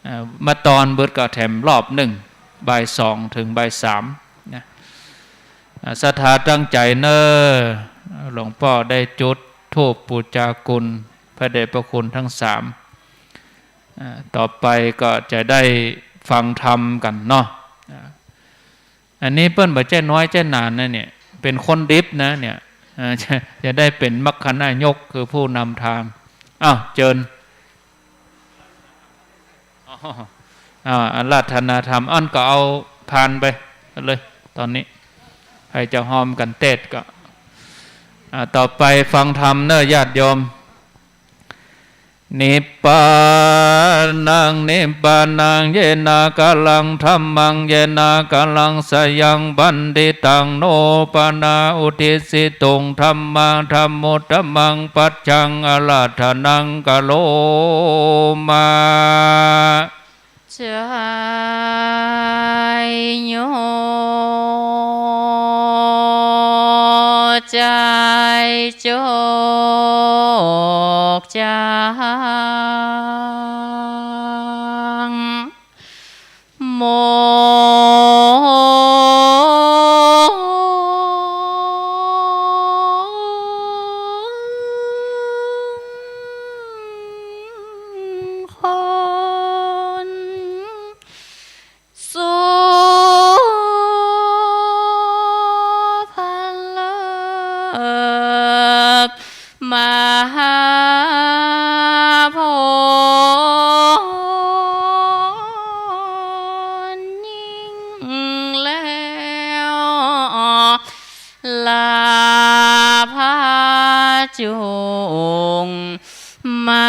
เอ่อ มาตอนเบิดก็แถมรอบนึ่ง บ่ายสองเถิงบ่ายสามนะ อ่า ศรัทธาตั้งใจ๋เนาะ หลวงป้อได้จุดธูปปู๋จาคุณพระเดชพระคุณทั้งสาม อ่า ต่อไปก็จะได้ฟังธรรมกั๋นเนาะ อ่า อันนี้เปิ้นบ่ใจ้น้อยใจ้หนานะเนี่ย เป๋นคนดิบนะเนี่ย อ่า จะ จะได้เป๋นมัคคณายก คือผู้นำทาง อ้าว เจิญ อ๋อ อ่า อาราธนาธรรม อั้นก็เอาพานไปเลย ต๋อนนี้ ใผจะฮอมกั๋นเตศน์ก็ อ่า ต่อไปฟังธรรมเนาะ ญาติโยม Nibbānaṃ nibbānaṃ yena kālaṃ dhammaṃ yena kālaṃ sayaṃ paṇḍitaṃ no pana uddisituṃ dhammā dhammuttamaṃ paccaṃ ārādhanaṃ karoma. ใจ้โย ใจ้โจกจัง มงคล สุขเลิศ มหาผลยิ่งแล้ว ลาภาจุ่ง มา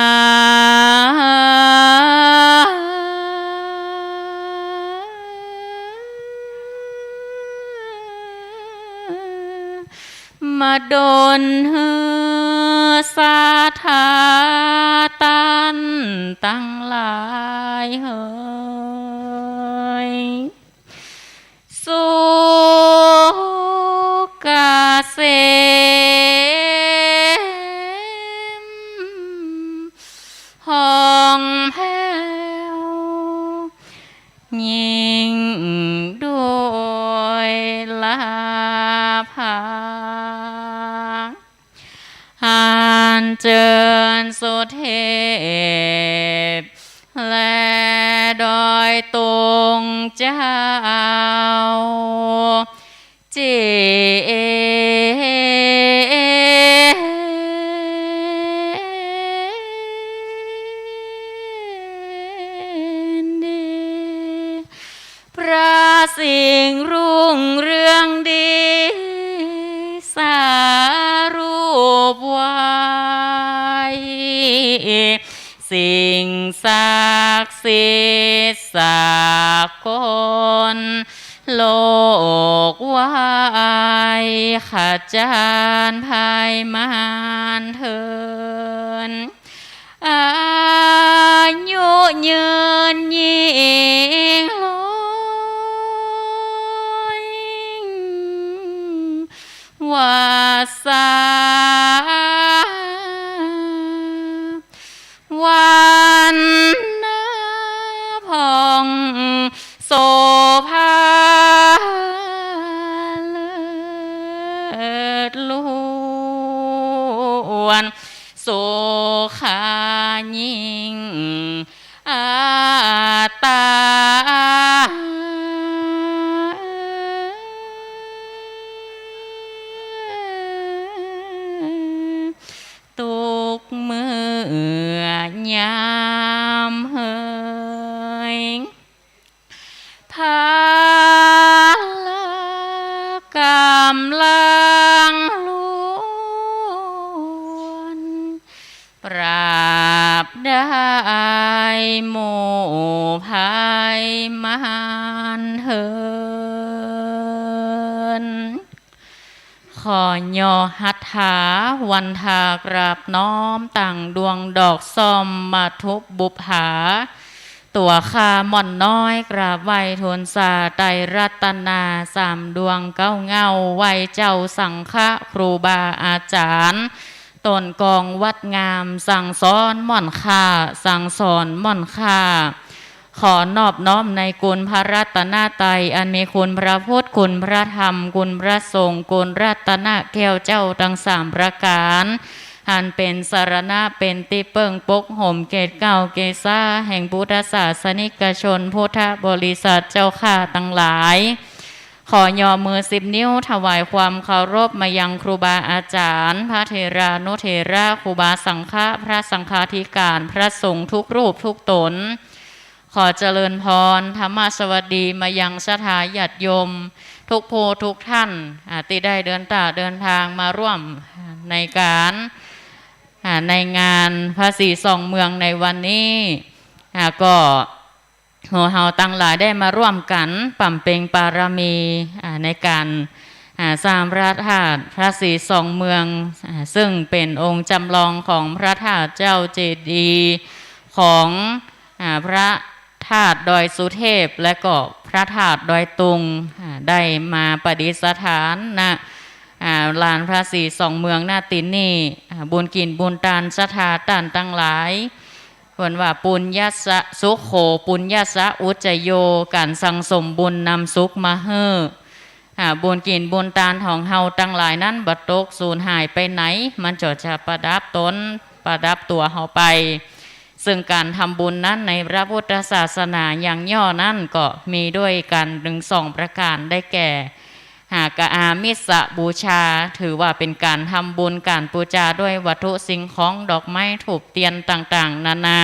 มาดลหื้อศรัทธาต้านตังหลายเหย สุขเกษม ผ่องแผ้ว ยิ่งด้วยลาภา อันเจิญสุเทพ และดอยตุงเจ้า เจนดี พระสิงห์รุ่งเรืองดี สารูปไว้ สิ่งศักดิ์สิทธิ์สากล โลกไหว้ ขจานภัยมารเถิด อายุยืนยิ่งรวย วาสา วันนาผ่องโสภา เลิศล้วน สุขายิ่ง อัตตา ทุกเมื่อยามเฮย พละกำลังล้วน ปราบได้หมู่ภัยมารเถิด ขอย่อหัตถาวันทากราบน้อม ตั้งดวงดอกส้มมาทุบบุปผา ตั๋วข้าม่อนน้อยกราบไหว้ทูลสาไตรรัตนาสามดวงเก้าเหง้า ไหว้เจ้าสังฆะครูบาอาจ๋ารย์ ต้นกองวัดงาม สั่งสอนม่อนข้า สั่งสอนม่อนข้า ขอนอบน้อมในคุณพระรัตนตรัย อันมีคุณพระพุทธ คุณพระธรรม คุณพระสงฆ์ คุณรัตนแก้วเจ้าตังสามประก๋าน อันเป๋นสรณะ เป๋นตี้เปิ้งปกฮ่มเกศเกล้าเกศาแห่งพุทธศาสนิกชนพุทธบริษัทเจ้าข้าตังหลาย ขอย่อมือสิบนิ้วถวายความเคารพมายังครูบาอาจ๋ารย์ พระเถรานุเถระ ครูบาสังฆะ พระสังฆาธิการ พระสงฆ์ทุกรูปทุกต๋น ขอเจริญพรธรรมสวัสดีมายังศรัทธาญาติโยมทุกผู้ทุกท่าน อ่า ตี้ได้เดินต๋าเดินตางมาร่วมในก๋าน อ่า ในงานพระศรีส่องเมืองในวันนี้ อ่า ก็ หมู่เฮาตังหลายได้มาร่วมกั๋นบำเพ็ญบารมี อ่า ในก๋าน อ่า สร้างพระธาตุพระศรีส่องเมือง อ่า ซึ่งเป๋นองค์จำลองของพระธาตุเจ้าเจดีย์ของ อ่า พระธาตุดอยสุเทพ และก็พระธาตุดอยตุง อ่า ได้มาประดิษฐาน ณ อ่า ลานพระศรีส่องเมือง ณ ตี้นี่ อ่า บุญกิ๋นบุญตานศรัทธาต้านตังหลาย เปิ้นว่า ปุญญสสะ สุขโข ปุญญสสะ อุจจโย ก๋านสั่งสมบุญนำสุขมาหื้อ อ่า บุญกิ๋นบุญตานของเฮาตังหลายนั้นบ่ตกสูญหายไปไหน มันก็จะประดับต๋นประดับตั๋วเฮาไป ซึ่งก๋านทำบุญนั้นในพระพุทธศาสนาอย่างย่อนั้นก็มีด้วยกั๋นเถิงสองประก๋าน ได้แก่ หากอามิสบูชา ถือว่าเป๋นก๋านทำบุญ ก๋านปู๋จาด้วยวัตถุสิ่งของ ดอกไม้ ธูปเตียนต่างๆ นานา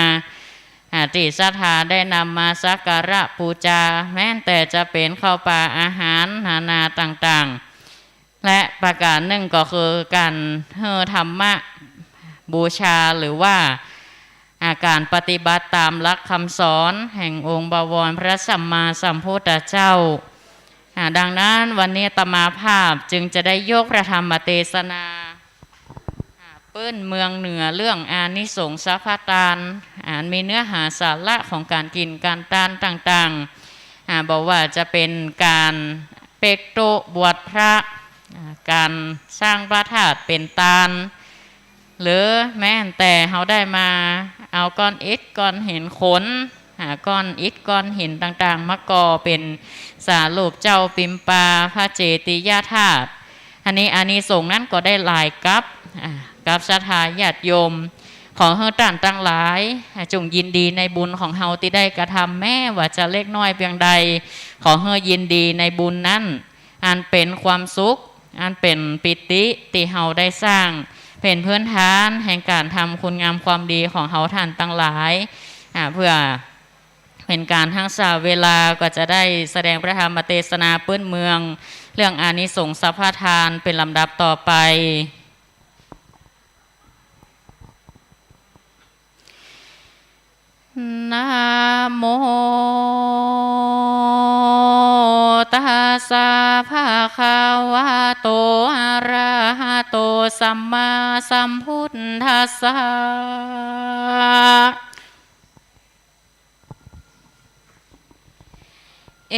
อ่า ตี้ศรัทธาได้นำมาสักการะปู๋จา แม้นแต่จะเป๋นข้าวป๋าอาหารนานาต่างๆ และประก๋านนึ่งก็คือก๋านหื้อธรรมบูชา หรือว่า อ่า ก๋านปฏิบัติต๋ามหลักคำสอนแห่งองค์บวรพระสัมมาสัมพุทธเจ้า อ่า ดังนั้นวันนี้อาตมาภาพจึงจะได้ยกพระธรรมเตสนา อ่า ปื้นเมืองเหนือเรื่องอานิสงส์สัพพะตาน อันมีเนื้อหาสาระของก๋านกิ๋นก๋านตานต่างๆ อ่า บ่ว่าจะเป๋นก๋านเป๊กโต๊ะบวชพระ อ่า ก๋านสร้างพระธาตุเป๋นตาน หรือแม้นแต่เฮาได้มาเอาก้อนอิฐก้อนหินขน อ่า ก้อนอิฐก้อนหินต่างๆ มาก่อเป๋นสารูปเจ้าปิมปาพระเจติยธาตุ อันนี้อานิสงส์นั้นก็ได้หลายกับ อ่า กับศรัทธาญาติโยม ขอหื้อต้านตังหลาย อ่า จงยินดีในบุญของเฮาตี้ได้กระทำ แม้ว่าจะเล็กน้อยเปียงใด ขอหื้อยินดีในบุญนั้น อันเป๋นความสุข อันเป๋นปีติ ตี้เฮาได้สร้างเป๋นพื้นฐานแห่งก๋านทำคุณงามความดีของเฮาต้านตังหลาย อ่า เปื้อเป๋นก๋านฮักษาเวลา ก็จะได้แสดงพระธรรมเตสนาปื้นเมือง เรื่องอานิสงส์สัพพะตานเป๋นลำดับต่อไป เ โม ตัสสะ ภะคะวะโต อะระหะโต สัมมาสัมพุทธัสสะ เอ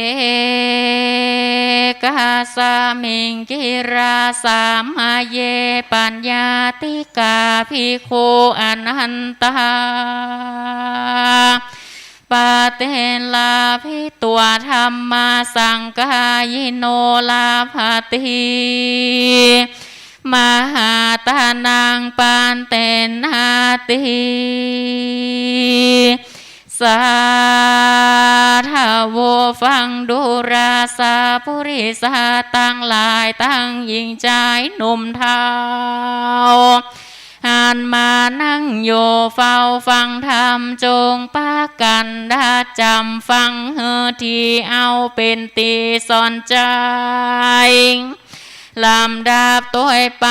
กัสมิง กิราสะมะเย ปัญญาติกา ภิกขุ อะนันตา ปะเตนะ ภิกขุ ธัมมะสังฆายิโน ลัพพะติ มหาทานัง ปะเตนะติ สาธะโว ฟังดูรา สัพปุริสะตังหลาย ตังหญิงจายหนุ่มเฒ่า อันมานั่งอยู่เฝ้าฟังธรรม จงปากั๋นได้จ๋ำฟัง หื้อดีเอาเป๋นตี้สอนใจ๋ ลำดับตวยไป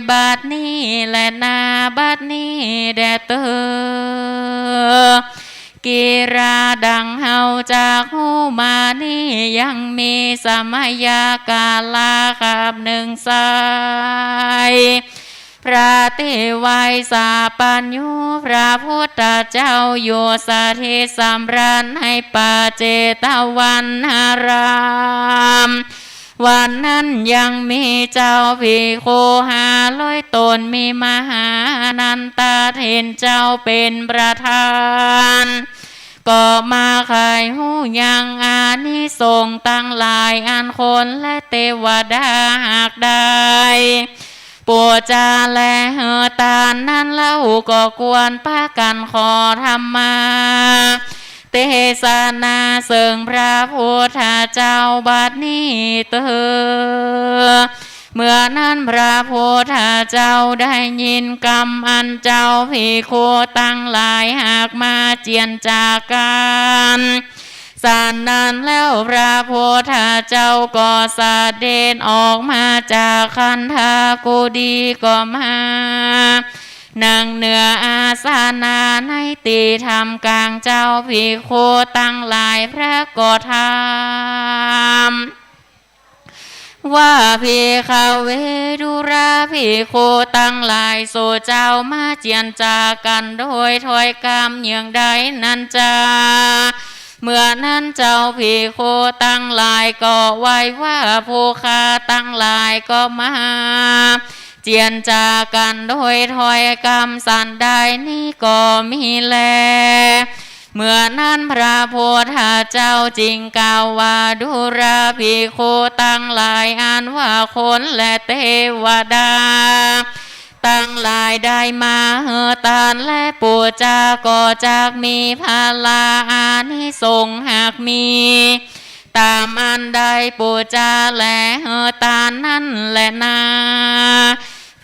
บัดนี้แลนา บัดนี้แด่เต๊อะ กิรา ดังเฮาจักฮู้มานี้ ยังมีสมยกาละคาบนึ่งไส้ พระเตไวสาปัญญู พระพุทธเจ้าอยู่สถิตสำราญในป่าเจตวันนาราม วันนั้นยังมีเจ้าภิกขุห้าร้อยต๋น มีมหาอานันทะเถรเจ้าเป๋นประธาน ก็มาใค่ฮู้ยังอานิสงส์ตังหลาย อันคนและเตวดาหากได้ปู๋จาและหื้อตานนั้นเล่า ก็ควรปากั๋นขอธรรมาเตสนา เซิ่งพระพุทธเจ้าบัดนี้เต๊อะ เมื่อนั้นพระพุทธเจ้าได้ยินกำอันเจ้าภิกขุตังหลายหากมาเจียรจากั๋น สันนั้นแล้วพระพุทธเจ้าก็เสด็จออกมาจากคันธกุฎี ก็มานั่งเหนืออาสนะในตี้ถ้ำกลางเจ้าภิกขุตังหลาย พระก็ถาม ว่า ภิกขะเว ดูราภิกขุตังหลาย สูเจ้ามาเจียรจากั๋นโดยถ้อยกำเยี่ยงใดนั้นจา เมื่อนั้นเจ้าภิกขุตังหลายก็ไหว้ว่า ผู้ข้าตังหลายก็มาเจียรจากั๋นโดยถ้อยกำสันใดนี้ก็มีแล เมื่อนั้นพระพุทธเจ้าจึงกล่าวว่า ดูราภิกขุตังหลาย อันว่าคนและเตวดาตังหลายได้มาหื้อตานและปู๋จาก็จักมีผละอานิสงส์หากมีต๋ามอันได้ปู๋จาและหื้อตานนั้นแลนา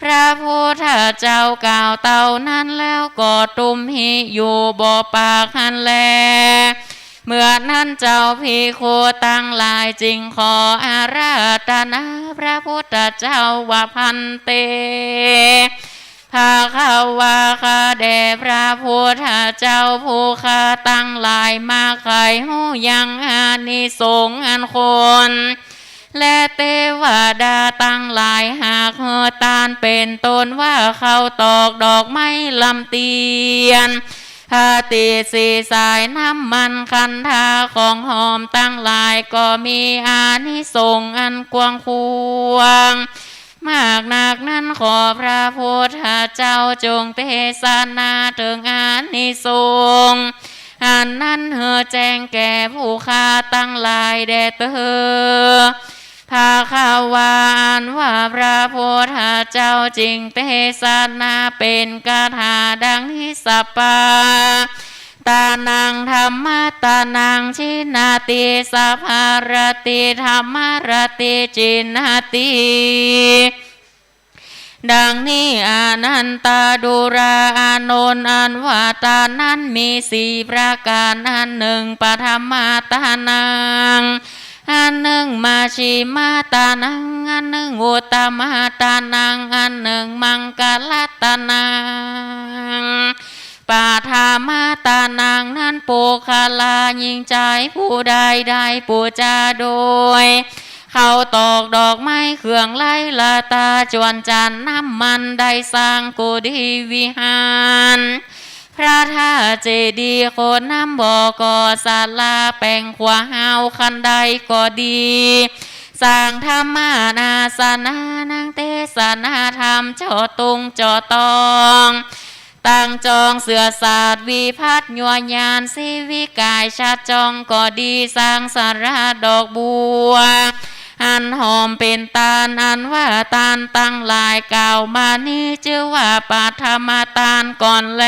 พระพุทธเจ้ากล่าวเต้านั้นแล้วก็ตุ้มหิอยู่บ่ปากหั้นแล เมื่อนั้นเจ้าภิกขุตังหลายจึงขออาราธนาพระพุทธเจ้าว่า ภันเต ภะคะวา ข้าแด่พระพุทธเจ้า ผู้ข้าตังหลายมาใค่ฮู้ยังอานิสงส์อันคน และเตวดาตังหลายหากหื้อตานเป๋นต้นว่า ข้าวตอก ดอกไม้ ลำเตียน ผาติด สีสาย น้ำมัน คันธา ของหอมตังหลาย ก็มีอานิสงส์อันกว้างขวางมากนักนั้น ขอพระพุทธเจ้าจงเตสนาเถิงอานิสงส์อันนั้นหื้อแจ้งแก่ผู้ข้าตังหลายแด่เต๊อะ ภะคะวา อันว่าพระพุทธเจ้าจึงเตสนาเป๋นคาถาดังนี้ สัพพะทานัง ธัมมะทานัง ชิณาติ สัพพะรัตติ ธัมมะรัตติ ชิณาติ ดังนี้ อานันทะ ดูราอานนท์ อันว่าตานนั้นมีสี่ประก๋าน อันนึ่ง ปะถมะทานัง อันนึ่ง มัชฌิมะทานัง อันนึ่ง อุตตมะทานัง อันนึ่ง มังคะละทานัง ปะถะมะตานัง นั้นปุคคละญิงจายผู้ใดได้ปู๋จาโดย ข้าวตอกดอกไม้เครื่องไหว้ละตา จวนจันทร์น้ำมัน ได้สร้างกุฏิวิหาร พระธาตุเจดีย์ โขดน้ำบ่อ ก่อศาลาแป๋งขัวฮาว คันไดก็ดี สร้างธรรมาสนะ นั่งเตสนาธรรม เจาะตุงเจาะตอง ตั้งจองเสื้อสาด วิพัฒน์ยัวญาณ สีวิไกยชัดจ้องก็ดี สร้างสาราดอกบัว อันหอมเป๋นตาน อันว่าตานตังหลายกล่าวมานี้ จื้อว่าปะถะมะตานก่อนแล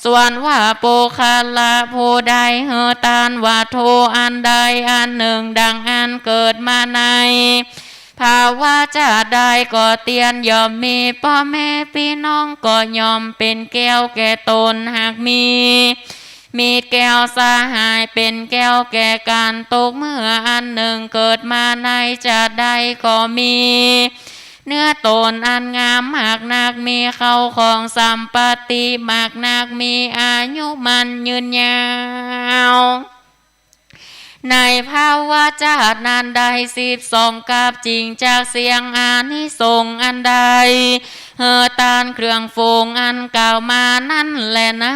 ส่วนว่าปุคคละผู้ใดหื้อตานวัตถุอันใดอันนึ่ง ดังอั้นเกิดมาใน ภวชาติใดก็เตียน ย่อมมีป้อแม่ปี้น้องก็ย่อมเป๋นแก้วแก่ตน หากมีมิตรแก้วสหายเป๋นแก้วแก่กั๋น ตุ๊กเมื่ออันนึ่งเกิดมาในชาติใดก็มี เนื้อตนอันงามมากนัก มีเข้าของสัมปัตติมากนัก มีอายุมั่นยืนยาว ในภวชาตินั้นได้สิบสองกัป จึงจักเสี้ยงอานิสงส์อันได้หื้อตานเครื่องฝูงอันกล่าวมานั้นแลนา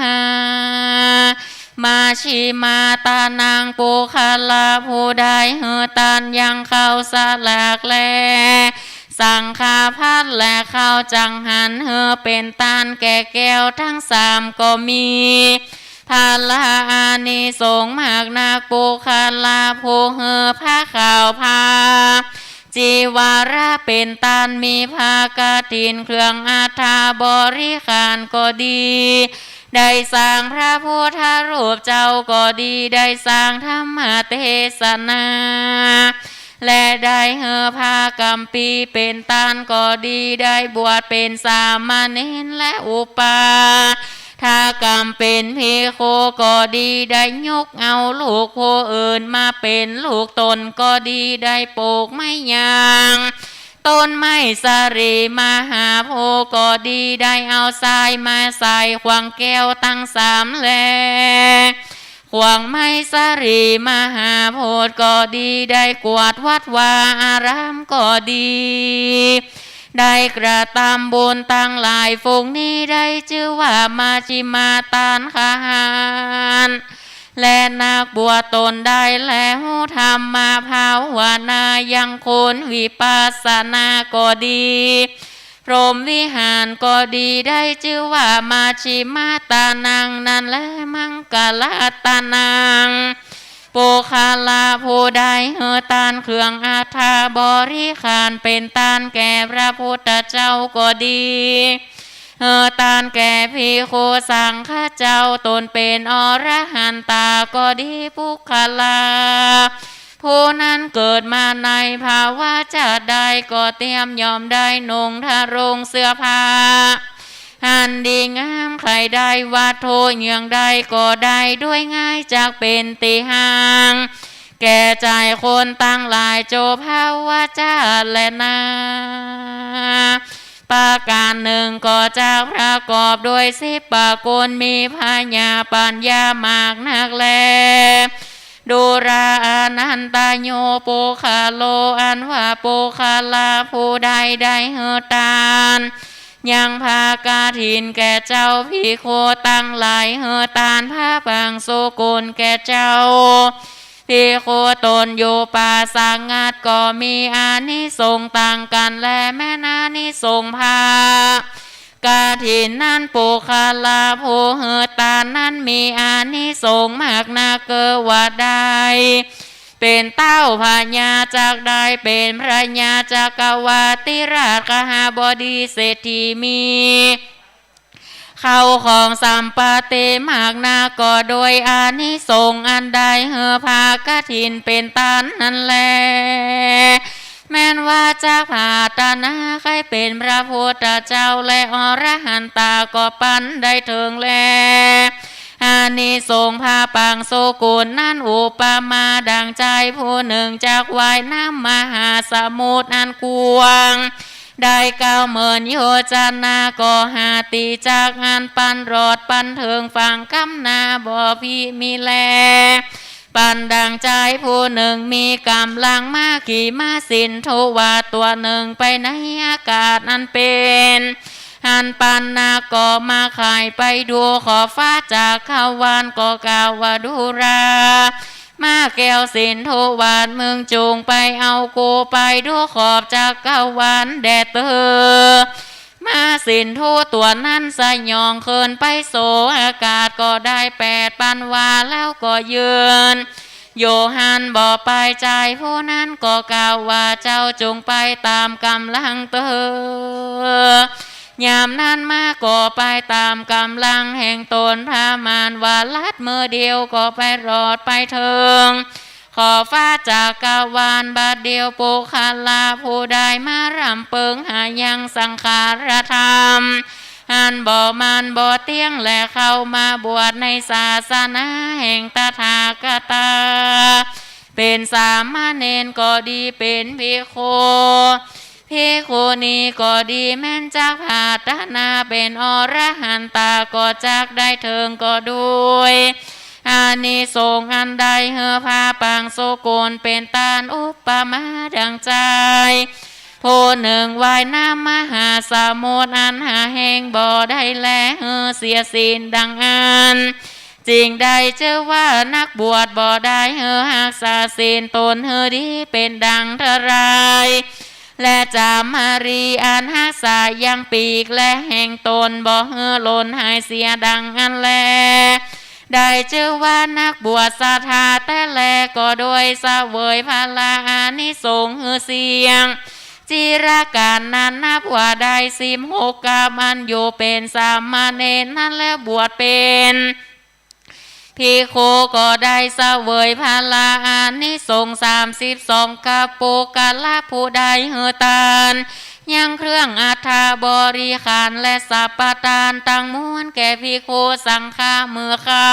มัชฌิมาตานัง ปุคคละผู้ใดหื้อตานยังข้าวสลากแล สังฆพัตและข้าวจังหัน หื้อเป๋นตานแก่แก้วทั้งสามก็มี พละอานิสงส์มากนัก ปุคคละผู้หื้อผ้าขาวผ้าจีวระเป๋นตาน มีผ้ากฐินเครื่องอัฐบริขารก็ดี ได้สร้างพระพุทธรูปเจ้าก็ดี ได้สร้างธรรมเตสนา และได้หื้อผ้ากัมภีร์เป๋นตานก็ดี ได้บวชเป๋นสามเณรและอุปาสกรรมเป๋นภิกขุก็ดี ได้ยกเอาลูกผู้อื่นมาเป๋นลูกต๋นก็ดี ได้ปูกไม้ยาง ต้นไม้สาลีมหาโพธิ์ก็ดี ได้เอาทรายมาใส่ขว้างแก้วตังสามแล ขว้างไม้สาลีมหาโพธิ์ก็ดี ได้กวาดวัดวาอารามก็ดี ได้กระตำบุญตังหลายฝูงนี้ ได้จื้อว่ามัชฌิมาตานขหาน และนักบวชต๋นได้แล ฮู้ธรรมภาวนายังคุณวิปัสสนาก็ดี พรหมวิหารก็ดี ได้จื้อว่ามัชฌิมาตานังนั้นแล มังคละตานัง ปุคคละผู้ใดหื้อตานเครื่องอัฐบริขารเป๋นตานแก่พระพุทธเจ้าก็ดี หื้อตานแก่ภิกขุสังฆเจ้า ต๋นเป๋นอรหันตาก็ดี ปุคคละผู้นั้นเกิดมาในภวชาติใดก็เตียมย่อมได้นุ่งทรงเสื้อผ้าอันดีงาม ใค่ได้วัตถุเยื่องใดก็ได้โดยง่าย จักเป๋นตี้ฮังแก่ใจ๋คนตังหลาย โจภวชาติแลนา ประก๋านนึ่งก็จักประกอบโดยสิบประกู๋น มีผญาปั๋ญญามากนักแล ดูราอานันทะ โย ปุคคโล อันว่าปุคคละผู้ใดได้หื้อตานยังผ้ากฐินแก่เจ้าภิกขุตังหลาย หื้อตานผ้าปังสุกุลแก่เจ้าภิกขุต๋นอยู่ป่าสงัด ก็มีอานิสงส์ต่างกั๋นแล แม้นอานิสงส์ผ้ากฐินนั้น ปุคคละผู้หื้อตานนั้นมีอานิสงส์มากนัก เกอว่าได้เป๋นเต๊าพญา จักได้เป๋นพญาจักรวรรดิราช คหบดี เศรษฐี มี เข้าของสัมปัตติมากนัก ก็โดยอานิสงส์อันได้หื้อผ้ากฐินเป๋นตานนั้นแล แม้นว่าจักผาตนาใค่เป๋นพระพุทธเจ้าและอรหันตาก็ปันได้เถิงแล อานิสงส์ผ้าปังสุกุลนั้น อุปมาดั่งชายผู้นึ่งจักว่ายน้ำมหาสมุทรอันกว้าง ได้เก้าหมื่นโยชนะ ก็หาตี้จักอันปันรอดปันเถิงฝั่งกำนาบ่มีแล ปันดั่งจายผู้นึ่งมีก๋ำลังม้าขี่ม้าสินธุวาทตั๋วนึ่งไปในอากาศอันเป๋น หันปันนักก็มาข่ายไปดูขอบฟ้าจักรวาล ก็กล่าวว่า ดูรา ม้าแก้วสินธุวาท มึงจุ่งไปเอากูไปดูขอบจักรวาลแด่เต๊อะ ม้าสินธุตั๋วนั้นสยองขึ้นไปสู่อากาศก็ได้แปดปันวา แล้วก็ยืนอยู่หั้นบ่ไป จายผู้นั้นก็กล่าวว่า เจ้าจุ่งไปต๋ามก๋ำลังเต๊อะ ยามนั้นม้าก็ไปต๋ามก๋ำลังแห่งต๋น ประมาณว่าลัดมือเดียวก็ไปรอดไปเถิงขอบฟ้าจักรวาล บัดเดียวปุคคละผู้ใดมาร่ำเปิงหายังสังขารธรรม อันบ่มั่นบ่เตี้ยง และเข้ามาบวชในศาสนาแห่งตถาคตา เป๋นสามเณรก็ดี เป๋นภิกขุ ภิกขุณีก็ดี แม้นจักผาดถนาเป๋นอรหันตา ก็จักได้เถิงก็ด้วย อานิสงส์อันใด หื้อผ้าปางสุกุลเป๋นต้าน อุปมาดั่งจายผู้นึ่งว่ายน้ำมหาสมุทรอันหาแห้งบ่ได้แล หื้อเสียสิ้นดั่งอั้น จึงได้จื้อว่านักบวชบ่ได้ หื้อฮักษาศีลต๋นหื้อดีเป๋นดั่งทราย และจามารีอันฮักษายังปีกและแห่งต๋นบ่หื้อหล่นหายเสียดั่งอั้นแล ได้จื้อว่านักบวชศรัทธาแต๊แล ก็ด้วยเสวยผละอานิสงส์หื้อเสี้ยง จิรกาลนั้นนับว่าได้สิบหกกัป อันอยู่เป๋นสามเณรนั้นแล้วบวชเป๋น ภิกขุก็ได้เสวยผละอานิสงส์สามสิบสองกัป ปุคคละผู้ใดหื้อตาน ยังเครื่องอัฐบริขารและสัพพะตานตังมวลแก่ภิกขุสังฆะเมื่อเข้า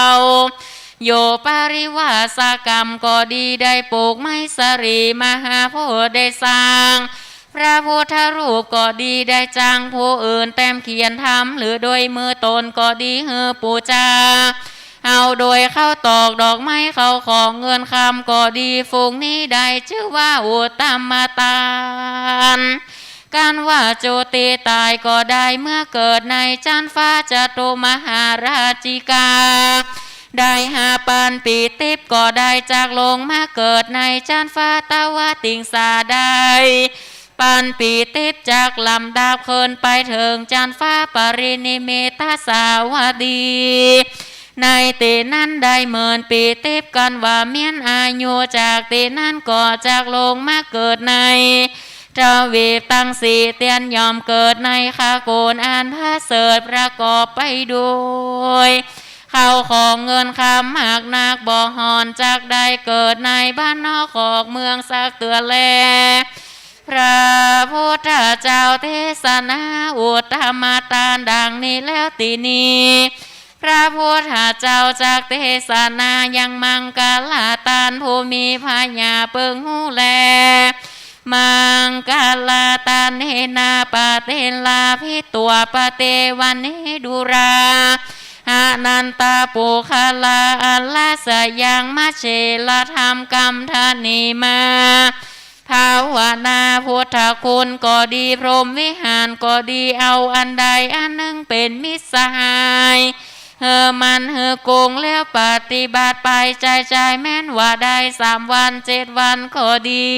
โยปริวาสกรรมก็ดี ได้ปลูกไม้สรีมหาโพธิ์ ได้สร้าง พระพุทธรูปก็ดี ได้จ้างผู้อื่นแต้มเขียนทำ หรือโดยมือต๋นก็ดี หื้อปู๋จา เอาโดยข้าวตอกดอกไม้ข้าวของเงินคำก็ดี ฝูงนี้ได้จื้อว่าอุตตมตาน กันว่าจุติต๋ายก็ได้เมื่อเกิดในจั๊นฟ้าจตุมหาราชิกา ได้ห้าปันปีติปก็ได้จักลงมาเกิดในจั๊นฟ้าตวติงสา ได้ปันปีติปจักลำดับขึ้นไปเถิงจั๊นฟ้าปรินิมมิตสาวัตถี ในตี้นั้นได้หมื่นปีติป กันว่าเมี้ยนอายุจากตี้นั้นก็จักลงมาเกิดในทวีปตังสี่เตียน ย่อมเกิดในขกุลอันประเสริฐประกอบไปด้วยข้าวของเงินคำมากนักบ่ห่อน จักได้เกิดในบ้านนอกคอกเมืองสักเตื้อแล พระพุทธเจ้าเทศนาอุตตมตานดังนี้แล้ว ตี้นี้พระพุทธเจ้าจักเทศนายังมังคลตานผู้มีผญาเปิงฮู้แล มังคลตาเนนะปะเตลาภิตัวปะเตวะเนดูรา หะนันตะปุคคละอัลลสยังมะเชลธรรมกัมธนีมา ภาวนาพุทธคุณก็ดี พรหมวิหารก็ดี เอาอันใดอันนึ่งเป๋นมิตรสหาย หื้อมั่นหื้อคงแล้วปฏิบัติไป ใจ้ๆ แม้นว่าได้สามวันเจ็ดวันก็ดี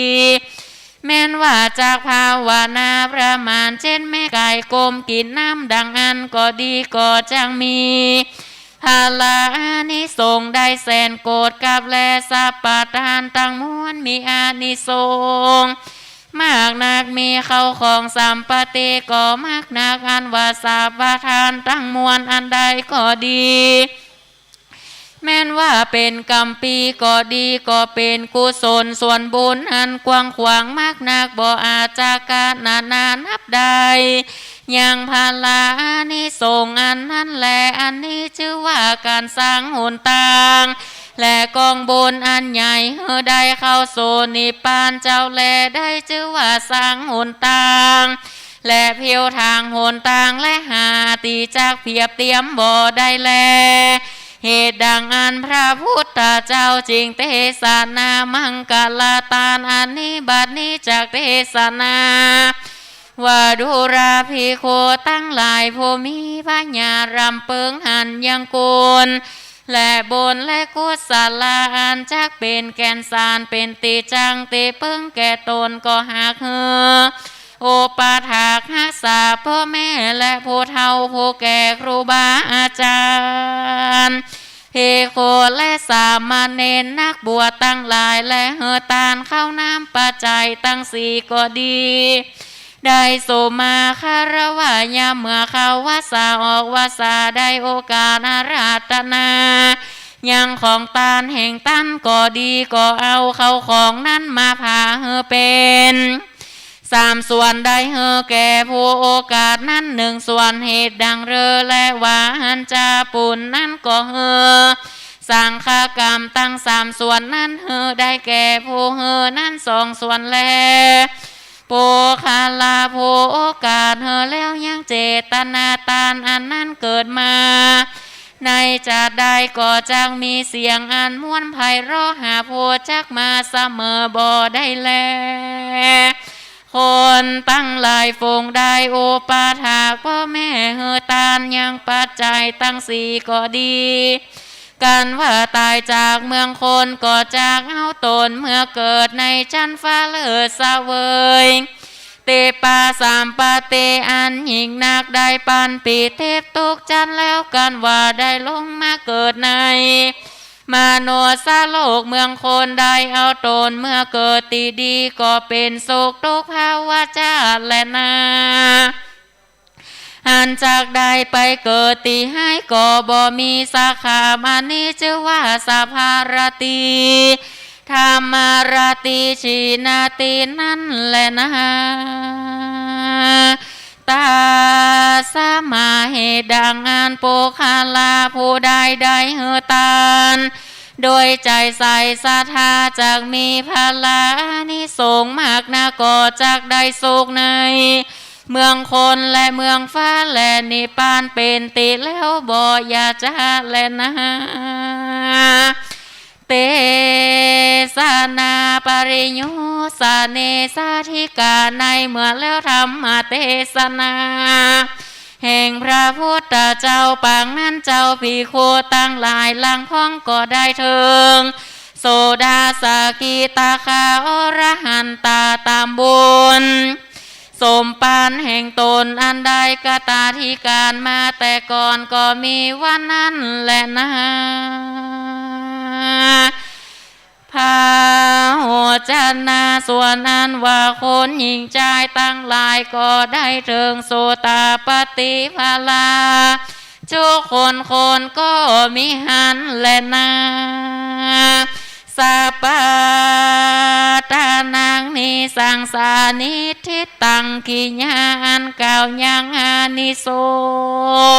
แม้นว่าจักภาวนาประมาณเจ็ดแม่ก๋ายก้มกิ๋นน้ำดังอั้นก็ดี ก็จักมีผละอานิสงส์ได้แสนโกฏย์กัป และสัพพะตานตังมวลมีอานิสงส์มากนัก มีเข้าของสัมปติก็มากนัก อันว่าสัพพะตานตังมวลอันใดก็ดี แม้นว่าเป๋นกัมภีร์ก็ดี ก็เป๋นกุศลส่วนบุญอันกว้างขวางมากนัก บ่อาจจะกะนานานับได้ ยังผละอานิสงส์อันนั้นแล อันนี้จื้อว่าก๋านสร้างหนตาง และก๋องบุญอันใหญ่ หื้อได้เข้าสู่นิพพานเจ้าแล ได้จื้อว่าสร้างหนตาง และผิวตางหนตาง และหาตี้จักเปียบเตียมบ่ได้แล เหตุดังอั้นพระพุทธเจ้าจึงเตสนามังคลาตานอันนี้ บัดนี้จักเตสนา ว่าดูราภิกขุตังหลาย ผู้มีปัญญารำเปิงหันยังกุณ และบุญและกุศลาอันจักเป๋นแก่นสาร เป๋นตี้จั้งตี้เปิงแก่ต๋น ก็หากหื้อ อุปถากฮักษาป้อแม่และผู้เฒ่าผู้แก่ครูบาอาจารย์ ภิกขุและสามเณรนักบวชตังหลาย และหื้อตานข้าวน้ำปัจจัยตังสี่ก็ดี ได้สมมาคารวะยามเมื่อเข้าวัสสาออกวัสสา ได้โอกาสอาราธนา ยังของตานแห่งตันก็ดี ก็เอาเข้าของนั้นมาผ่าหื้อเป๋นสามส่วน ได้หื้อแก่ผู้โอกาสนั้นหนึ่งส่วน เหตุดังเรอและว่าหันจาปุณนั้นก็หื้อสังฆกรรมตังสามส่วนนั้นหื้อ ได้แก่ผู้หื้อนั้นสองส่วนแล ปุคคละผู้โอกาสหื้อแล้วยังเจตนาตานอันนั้นเกิดมา ในจาติใดก็จักมีเสียงอันม่วนไพเราะหาผู้จักมาเสมอบ่ได้แล คนตังหลายฝูงได้อุปถากป้อแม่หื้อตานยังปัจจัยตังสี่ก็ดี กันว่าต๋ายจากเมืองคนก็จักเอาต๋นเมือเกิดในจั๊นฟ้าเลิศเสวย ติปปาสัมปติอันยิ่งนัก ได้ปันปีเต็บตกจั๊นแล้ว กันว่าได้ลงมาเกิดในมนุสสโลกเมืองคน ได้เอาต๋นเมือเกิดตี้ดี ก็เป๋นสุขทุกข์ภาวะจาติแลนา อันจักได้ไปเกิดตี้ฮ้ายก็บ่มีสักคำ อันนี้จื้อว่าสัพพะรติ ธรรมะรติ ถีนตินั้นแลนา ตัสมา เหตุดังอั้นปุคคละผู้ใดได้หื้อตาน โดยใจ๋ใส่ศรัทธาจักมีผลาอานิสงส์มากนัก ก็จักได้สุขในเมืองคนและเมืองฟ้าและนิพพานเป๋นตี้แล้วบ่อย่าจ๊าแลนา เตสนาปริโยสเนสาธิกา ในเมื่อแล้วธรรมเตสนา แห่งพระพุทธเจ้าปางนั้น เจ้าภิกขุตังหลายหลังพ้องก็ได้เถิง โสดาสกิตาคาอรหันตาต๋ามบุญสมปานแห่งต๋นอันได้กตาธิการมาแต่ก่อนก็มีว่านั้นแลนา พระโหจนะส่วนอันว่าคนหญิงจายตังหลายก็ได้เถิงโสตาปัตติผลา จุคนคนก็มีหั้นแลนา สัพพะตานัง นิสังสานิทธิตัง กิริยาอันกล่าวยังอานิส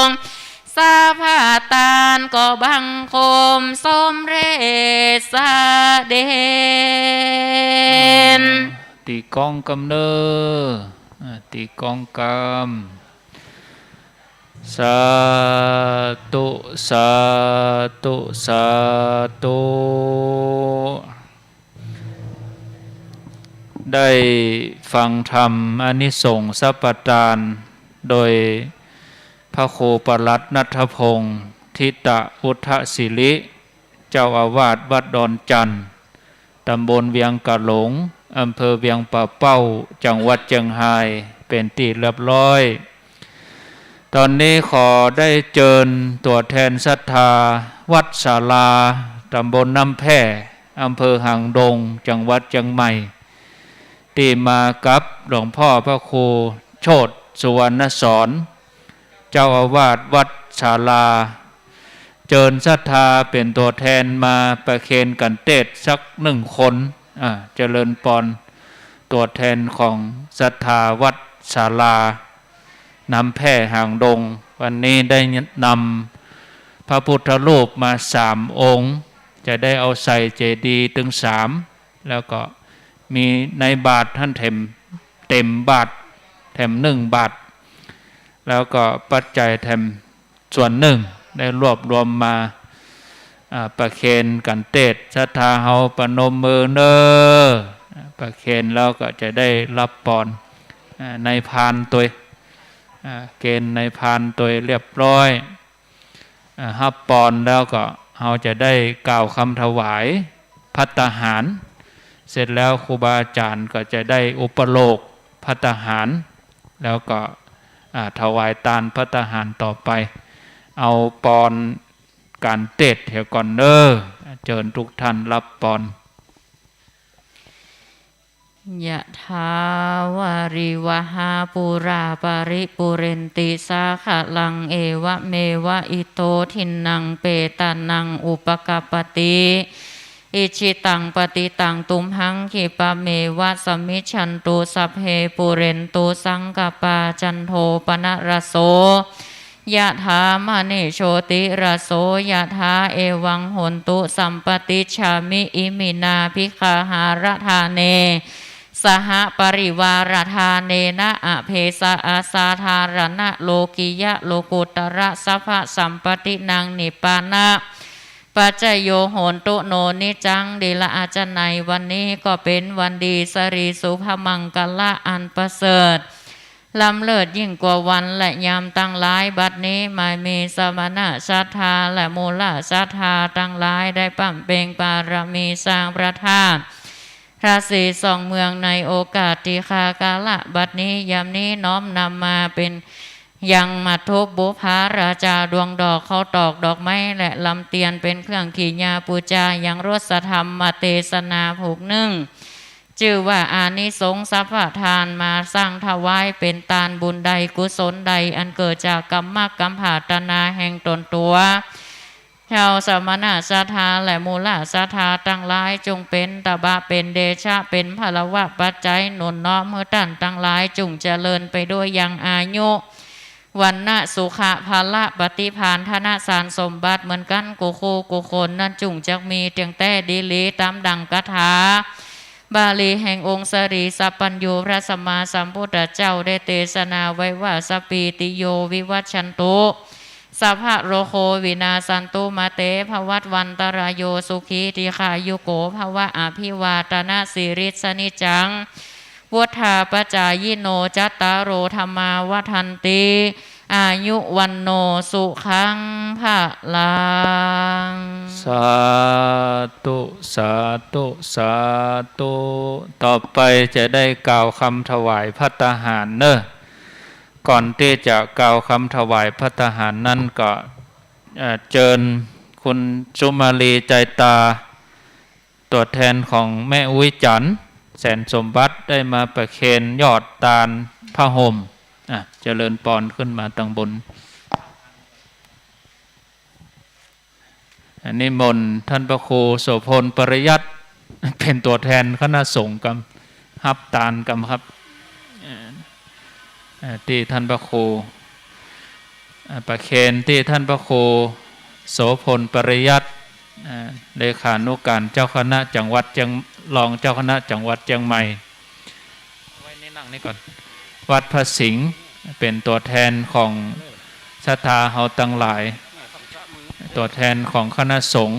งส์ สัพพะตานก็บังคมสมเร็จเสด็จ ตีกลองกำเน่อ อ่า ตีกลองกำ สาธุ สาธุ สาธุ ได้ฟังธรรมอานิสงส์สัพพะตาน โดยพระครูปลัดณัฐพงษ์ ทิตะพุทธศิริ เจ้าอาวาสวัดดอนจันทน์ ตำบลเวียงกะหลง อำเภอเวียงป่าเป้า จังหวัดเจียงฮาย เป๋นตี้เรียบร้อย ต๋อนนี้ขอได้เจิญตั๋วแทนศรัทธาวัดศาลา ตำบลน้ำแพร่ อำเภอหางดง จังหวัดเจียงใหม่ ตี้มากับหลวงพ่อพระครูโชติ สุวรรณสอน เจ้าอาวาสวัดศาลา เจิญศรัทธาเป๋นตั๋วแทนมาประเคนกัณฑ์เตศน์สักหนึ่งคน อ่า เจริญปอน ตั๋วแทนของศรัทธาวัดศาลา น้ำแพร่หางดง วันนี้ได้นำพระพุทธรูปมาสามองค์ จะได้เอาใส่เจดีย์ตึงสาม แล้วก็มีในบาตรหั้นเต็ม เต็มบาตร แถมนึ่งบาตร แล้วก็ปัจจัยแถมส่วนนึ่ง ได้รวบรวมมา อ่า ประเคนก๋านเตสน์ ศรัทธาเฮาประนมมือเน่อ อ่า ประเคนแล้วก็จะได้ฮับปอน อ่า ในพานตวย อ่า เกณฑ์ในพานตวยเรียบร้อย อ่า ฮับปอนแล้วก็เฮาจะได้กล่าวกำถวายภัตตาหาร เสร็จแล้วครูบาอาจ๋ารย์ก็จะได้อุปโลกภัตตาหาร แล้วก็ อ่า ถวายตานภัตตาหารต่อไป เอาปอนก๋านเตสน์เหียก่อนเน่อ เจิญทุกท่านฮับปอน ยะถาวาริวหาปูราปะริปูเรนติสาคะลัง เอวะเมวะอิโตทินนังเปตานังอุปะกัปปะติ อิจฉิตังปะติตังตุมหัง ขิปะเมวะสะมิชชันตุ สัพเพปูเรนตุสังกะปา จันโทปะนะระโส ยะถามะณิโชติระโส ยะถา เอวังโหนตุสัมปะติชฌามิ อิมินาภิกขาหาระทาเน สหปริวาระทาเนนะ อเภสะอาสาธารณะโลกิยะโลกุตระสัพพะสัมปะตินัง นิปปานะปัจจโยโหนตุโน นิจจัง ดีละอาจ๋ารย์ ในวันนี้ก็เป๋นวันดี สะหรีสุภะมังคะละอันประเสริฐ ล้ำเลิศยิ่งกว่าวันและยามตังหลาย บัดนี้มามีสมณะศรัทธาและมูลศรัทธาตังหลายได้บำเพ็ญบารมีสร้างพระธาตุ พระศรีสองเมืองในโอกาสตี้คากาละบัดนี้ ยามนี้น้อมนำมาเป๋นยังมัตถุบูปาราจา ดวงดอกข้าวตอกดอกไม้และลำเตียนเป๋นเครื่องกิริยาปู๋จา ยังรสธรรมเตสนาผูกนึ่ง จื้อว่าอานิสงส์สัพพะทานมาสร้างถวายเป๋นตานบุญใดกุศลใด อันเกิดจากกรรมกรรมผาตนาแห่งต๋นตั๋ว เฮาสมณะศรัทธาและมูลศรัทธาตังหลาย จุ่งเป๋นตบะเป๋นเดชะเป๋นพลวะปัจจัยหนุนน้อมหื้อต้านตังหลาย จุ่งเจริญไปด้วยยังอายุ วรรณะ สุขะ พละ ปฏิภาณ ธนสารสมบัติเหมือนกั๋นกู้คู่กู้คน นั้นจุ่งจักมีเตียงแต๊ดีหลีต๋ามดั่งคาถาบาลีแห่งองค์สะหรีสัพพัญญูพระสัมมาสัมพุทธเจ้าได้เตสนาไว้ว่า สัพพีติโยวิวัชชันตุ สัพพะโรโควินาสสันตุ มาเตภวัตวันตะราโย สุขีทีฆายุโกภวะ อภิวาทะนะสีลิสสะนิจจัง วุฑฒาปะจายิโน จัตตาโรธัมมาวัฑฒันติ อายุวัณโณสุขังพะลัง สาธุ สาธุ สาธุ ต่อไปจะได้กล่าวกำถวายภัตตาหารเน่อ ก่อนตี้จะกล่าวกำถวายภัตตาหารนั้นก็ เอ่อ เจิญคุณสุมาลี ใจตา ตั๋วแทนของแม่อุ๊ยจันทร์ แสนสมบัติ ได้มาประเคนยอดตานผ้าห่ม อ่ะ เจริญปอนขึ้นมาตังบน อ่ะ นิมนต์ต้านพระครูโสภณ ปริยัติ เป๋นตั๋วแทนคณะสงฆ์กำ ฮับตานกำครับ เอ่อ เอ่อ ตี้ต้านพระครู อ่า ประเคนตี้ต้านพระครูโสภณ ปริยัติ อ่า เลขานุการเจ้าคณะจังหวัดเจียง รองเจ้าคณะจังหวัดเจียงใหม่ ไว้นี่ นั่งนี่ก่อน วัดพระสิงห์ เป๋นตั๋วแทนของศรัทธาเฮาตังหลาย ตั๋วแทนของคณะสงฆ์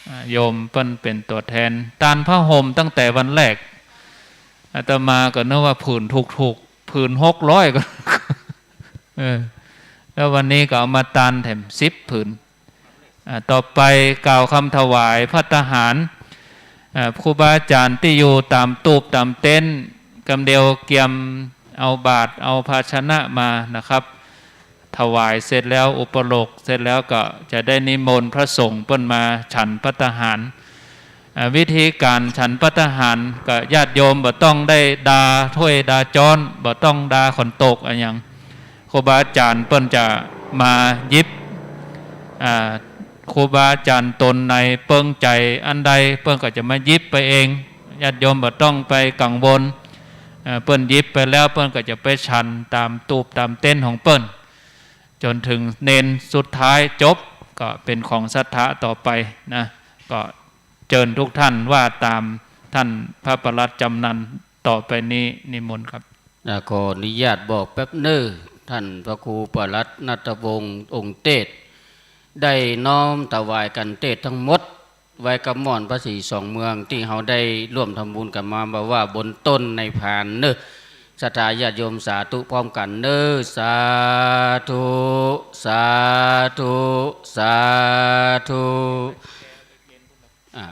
อ่า โยมเปิ้นเป๋นตั๋วแทน ตานผ้าห่มตั้งแต่วันแรก อาตมาก็นึกว่าผืนถูกๆ ผืนหกร้อยก็ เออ แล้ววันนี้ก็เอามาตานแถมสิบผืน อ่า ต่อไปกล่าวกำถวายภัตตาหาร อ่า ครูบาอาจ๋ารย์ตี้อยู่ต๋ามตูบต๋ามเต็นท์ กำเดียวเกียมเอาบาตรเอาภาชนะมานะครับ ถวายเสร็จแล้ว อุปโลกเสร็จแล้วก็จะได้นิมนต์พระสงฆ์เปิ้นมาฉันภัตตาหาร อ่า วิธีก๋านฉันภัตตาหารก็ญาติโยมบ่ต้องได้ดาถ้วยดาจ๊อน บ่ต้องดาขันโตกอะหยัง ครูบาอาจ๋ารย์เปิ้นจะมาหยิบ อ่า ครูบาอาจ๋ารย์ต๋นไหนเปิงใจ๋อันใด เปิ้นก็จะมาหยิบไปเอง ญาติโยมบ่ต้องไปกังวล เอ่อ เปิ้นหยิบไปแล้ว เปิ้นก็จะไปฉันต๋ามตูบต๋ามเต็นท์ของเปิ้น จ๋นเถิงเณรสุดท้ายจบ ก็เป๋นของศรัทธาต่อไปนะ ก็เจิญทุกท่านว่าต๋ามต้านพระปลัดจำนันต่อไปนี้ นิมนต์ครับ อ่า ขออนุญาตบอกแป๊บเน่อ ท่านพระครูประหลัดณัฐวงศ์องค์เตสน์ ได้น้อมถวายกันเตสน์ทั้งหมด ไว้กับหม่อนพระศรีสองเมือง ตี้เฮาได้ร่วมทำบุญกั๋นมา บ่าว่าบนต้นในพานเน่อ ศรัทธาญาติโยมสาธุพร้อมกั๋นเน่อ สาธุ สาธุ สาธุ อ่า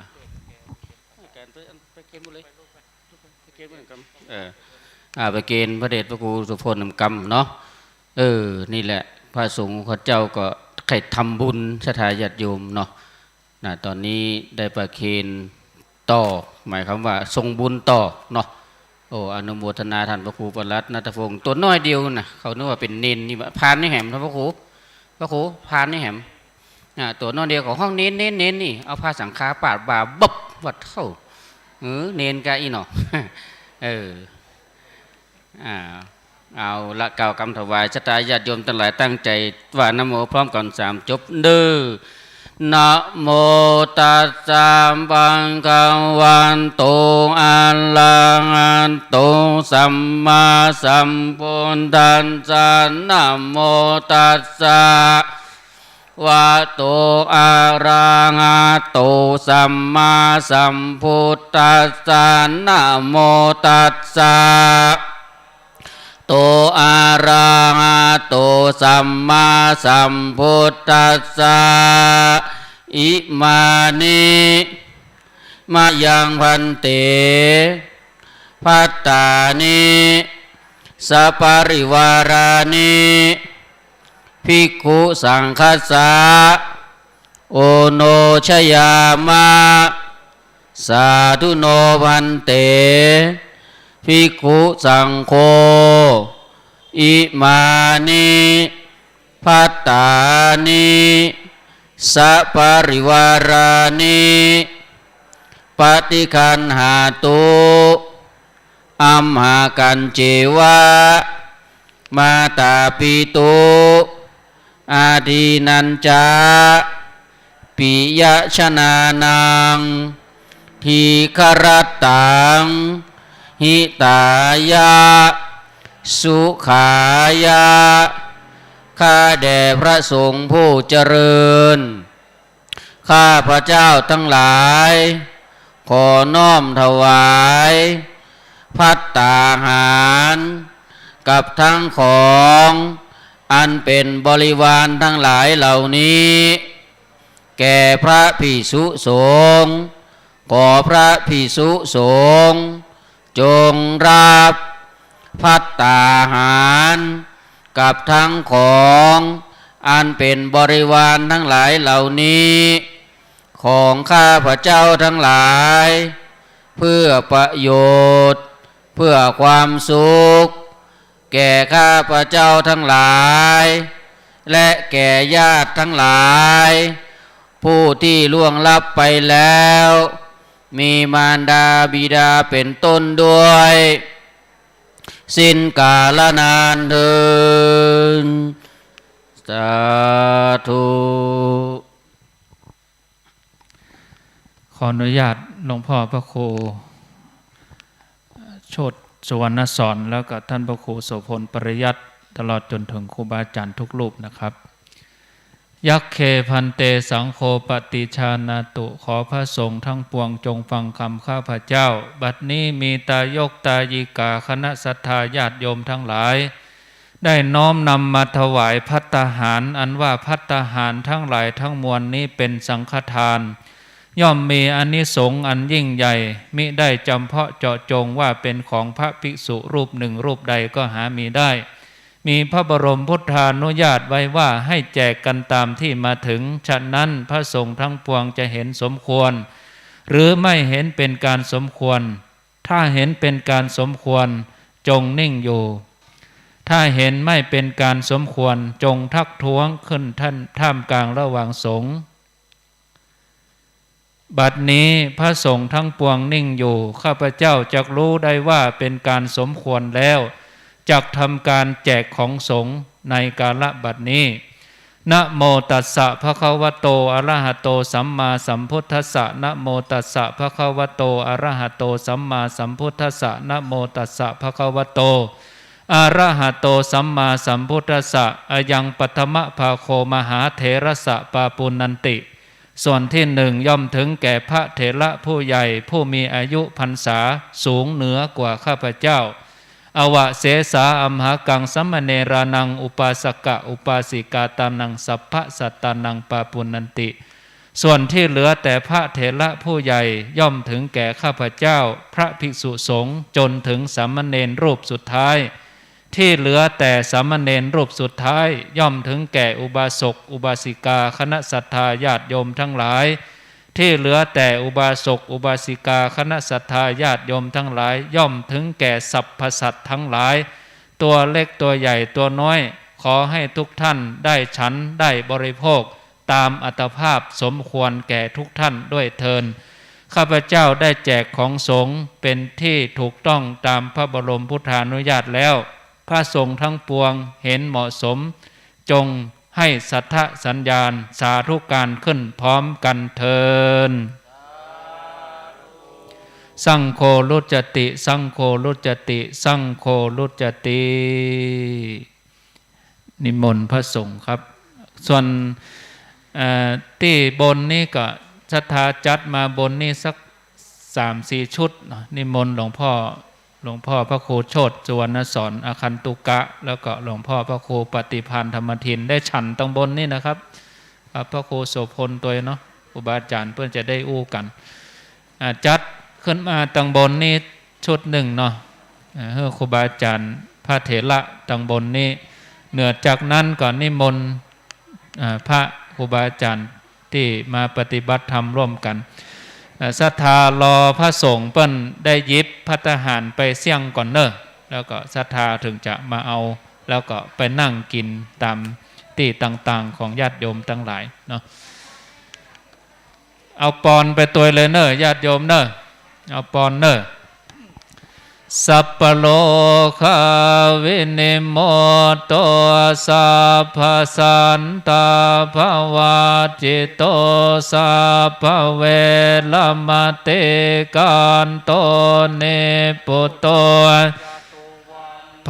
ไปเกณฑ์หมดเลย ไปเกณฑ์หมดเลยครับ เออ อ่า ไปเกณฑ์พระเดชพระครูโสภณนำกำเนาะ เออ นี่แหละ พระสงฆ์ข้าเจ้าก็ใค่ทำบุญศรัทธาญาติโยมเนาะ นะ ต๋อนนี้ได้ประเคนต่อ หมายความว่าส่งบุญต่อเนาะ โอ้ อนุโมทนาท่านพระครูประหลัดณัฐวงศ์ ตั๋วน้อยเดียวนะ เขานึกว่าเป๋นเณรนี่หว่า พานนี่แหม ท่านพระครู พระครู พานนี่แหม อ่า ตั๋วน้อยเดียวก็ฮ้องเณร เณร เณรนี่ เอาผ้าสังฆาปาดบ่า บึบ วัดเท่า เออ เณรกะอี้เนาะ เออ อ่า เอาละ กล่าวกำถวาย ศรัทธาญาติโยมตังหลายตั้งใจ๋ว่านะโมพร้อมกั๋นสามจบเน่อ นะโมตัสสะ ภะคะวะโต อะระหะโต สัมมาสัมพุทธัสสะ นะโมตัสสะ วะโต อะระหะโต สัมมาสัมพุทธัสสะ นะโมตัสสะ โต อะระหะโต สัมมาสัมพุทธัสสะ อิมานิ มะยัง ภันเต ภัตตานิ สะปะริวารานิ ภิกขุสังฆัสสะ โอโนชยามะ สาธุโน ภันเต ภิกขุสังโฆ อิมานิ ภัตตานิ สะปะริวารานิ ปะฏิกขันหาตุ อัมหากัญเจวะ มาตาปิตุ อาทินนัญจะ ปิยะชะนานัง ทีฆะรัตตัง หิตายะ สุขายะ ข้าแด่พระสงฆ์ผู้เจริญ ข้าพเจ้าตังหลาย ขอน้อมถวาย ภัตตาหาร กับทั้งของ อันเป๋นบริวารตังหลายเหล่านี้ แก่พระภิกษุสงฆ์ ขอพระภิกษุสงฆ์ จงรับ ภัตตาหาร กับทั้งของ อันเป๋นบริวารตังหลายเหล่านี้ ของข้าพเจ้าตังหลาย เพื่อประโยชน์ เพื่อความสุข แก่ข้าพเจ้าตังหลาย และแก่ญาติตังหลาย ผู้ตี้ล่วงลับไปแล้ว มีมารดาบิดาเป๋นต้นด้วย สิ้นกาลนานเทอญ สาธุ ขออนุญาตหลวงพ่อพระครูโชติสุวรรณสอน แล้วก็ท่านพระครูโสภณปริยัติ ตลอดจนถึงครูบาอาจารย์ทุกรูปนะครับ ยัคเค ภันเต สังโฆ ปะฏิชานาตุ ขอพระสงฆ์ทั้งปวงจงฟังคำข้าพเจ้า บัดนี้มีตายกตายิกา คณะศรัทธาญาติโยมทั้งหลาย ได้น้อมนำมาถวายภัตตาหาร อันว่าภัตตาหารทั้งหลายทั้งมวลนี้เป๋นสังฆทาน ย่อมมีอานิสงส์อันยิ่งใหญ่ มิได้จำเพาะเจาะจงว่าเป๋นของพระภิกษุรูปหนึ่งรูปใดก็หามีได้ มีพระบรมพุทธานุญาตไว้ว่าให้แจกกันตามที่มาถึง ฉะนั้นพระสงฆ์ทั้งปวงจะเห็นสมควร หรือไม่เห็นเป็นการสมควร ถ้าเห็นเป็นการสมควร จงนิ่งอยู่ ถ้าเห็นไม่เป็นการสมควร จงทักท้วงขึ้นท่ามกลางระหว่างสงฆ์ บัดนี้พระสงฆ์ทั้งปวงนิ่งอยู่ ข้าพเจ้าจักรู้ได้ว่าเป็นการสมควรแล้ว จักทำการแจกของสงฆ์ในกาละบัดนี้ นะโมตัสสะ ภะคะวะโต อะระหะโต สัมมาสัมพุทธัสสะ นะโมตัสสะ ภะคะวะโต อะระหะโต สัมมาสัมพุทธัสสะ นะโมตัสสะ ภะคะวะโต อะระหะโตสัมมาสัมพุทธัสสะ อะยังปัทมะภาโคมหาเถระสสะปาปุณณันติ ส่วนที่หนึ่งย่อมถึงแก่พระเถระผู้ใหญ่ผู้มีอายุพรรษาสูงเหนือกว่าข้าพเจ้า อวะเสสาอัมหากังสมะเณรานังอุปาสกะอุปาสิกาตานังสัพพะสัตตานังปาปุณณันติ ส่วนที่เหลือแต่พระเถระผู้ใหญ่ย่อมถึงแก่ข้าพเจ้าพระภิกษุสงฆ์จนถึงสามเณรรูปสุดท้าย ที่เหลือแต่สามเณรรูปสุดท้ายย่อมถึงแก่อุบาสกอุบาสิกาคณะศรัทธาญาติโยมทั้งหลาย ที่เหลือแต่อุบาสกอุบาสิกาคณะศรัทธาญาติโยมทั้งหลายย่อมถึงแก่สรรพสัตว์ทั้งหลาย ตัวเล็กตัวใหญ่ตัวน้อย ขอให้ทุกท่านได้ฉันได้บริโภค ตามอัตภาพสมควรแก่ทุกท่านด้วยเทอญ ข้าพเจ้าได้แจกของสงฆ์เป็นที่ถูกต้องตามพระบรมพุทธานุญาตแล้ว พระสงฆ์ทั้งปวงเห็นเหมาะสม จงให้สัทธสัญญาณสาธุการขึ้นพร้อมกันเทอญ สังโฆรุจจติ สังโฆรุจจติ สังโฆรุจจติ นิมนต์พระสงฆ์ครับ ส่วน เอ่อ ตี้บนนี้ก็ศรัทธาจัดมาบนนี้สักสามสี่ชุดเนาะ นิมนต์หลวงพ่อ หลวงพ่อพระครูโชติ สุวรรณสอน อาคันตุกะ แล้วก็หลวงพ่อพระครูปฏิภาณธรรมทิน ได้ฉันตังบนนี้นะครับ อ่า พระครูโสภณตวยเนาะ ครูบาอาจารย์เปิ้นจะได้อู้กั๋น อ่า จัดขึ้นมาตังบนนี้ชุดนึ่งเนาะ อ่า หื้อครูบาอาจารย์พระเถระตังบนนี้ เหนือจากนั้นก็นิมนต์ อ่า พระครูบาอาจารย์ตี้มาปฏิบัติธรรมร่วมกั๋น อ่า ศรัทธารอพระสงฆ์เปิ้นได้หยิบภัตตาหารไปเสี้ยงก่อนเน่อ แล้วก็ศรัทธาถึงจะมาเอา แล้วก็ไปนั่งกิ๋นต๋ามตี้ต่างๆ ของญาติโยมตังหลายเนาะ เอาปอนไปตวยเลยเน่อ ญาติโยมเน่อ เอาปอนเน่อ สัพพะโรคาวินิมมุตโต สัพพะสันตาภะวัจจิโต สัพพะเวระมะเต กัตโต นิพพุตโต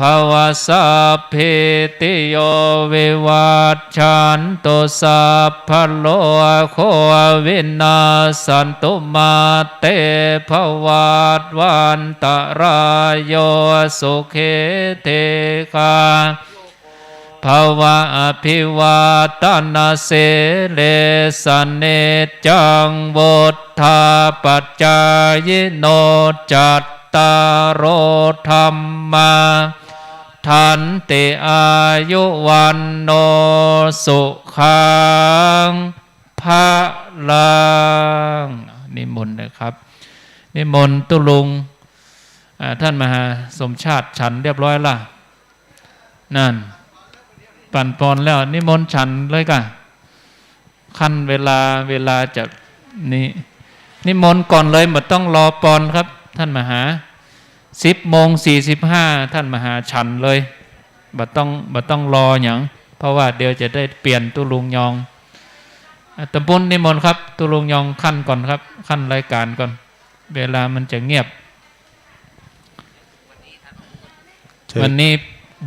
ภะวะ สัพพีติโย วิวัชชันตุ สัพพะโรโค วินัสสันตุ มาเต ภะวัตวันตะราโย สุขี ทีฆา ภะวะ อะภิวาทะนะสีลิสสะ นิจจัง วุฑฒาปะจายิโน จัตตาโร ธัมมา วัฑฒันติ อายุ วัณโณ สุขัง พะลัง นิมนต์นะครับ นิมนต์ตุ๊ลุง อ่า ท่านมหาสมชาติฉันเรียบร้อยละ นั่น ปั๋นปอนแล้ว นิมนต์ฉันเลยก่ะ คั้นเวลา เวลาจะนี้ นิมนต์ก่อนเลย บ่ต้องรอปอนครับ ท่านมหา สิบโมงสี่สิบห้า ท่านมหาฉันเลย บ่ต้อง บ่ต้องรอหยัง เพราะว่าเดี๋ยวจะได้เปลี่ยนตุ๊ลุงยอง อ่ะ ตำปุ้นนิมนต์ครับ ตุ๊ลุงยองคั้นก่อนครับ คั้นรายการก่อน เวลามันจะเงียบ เชิญ วันนี้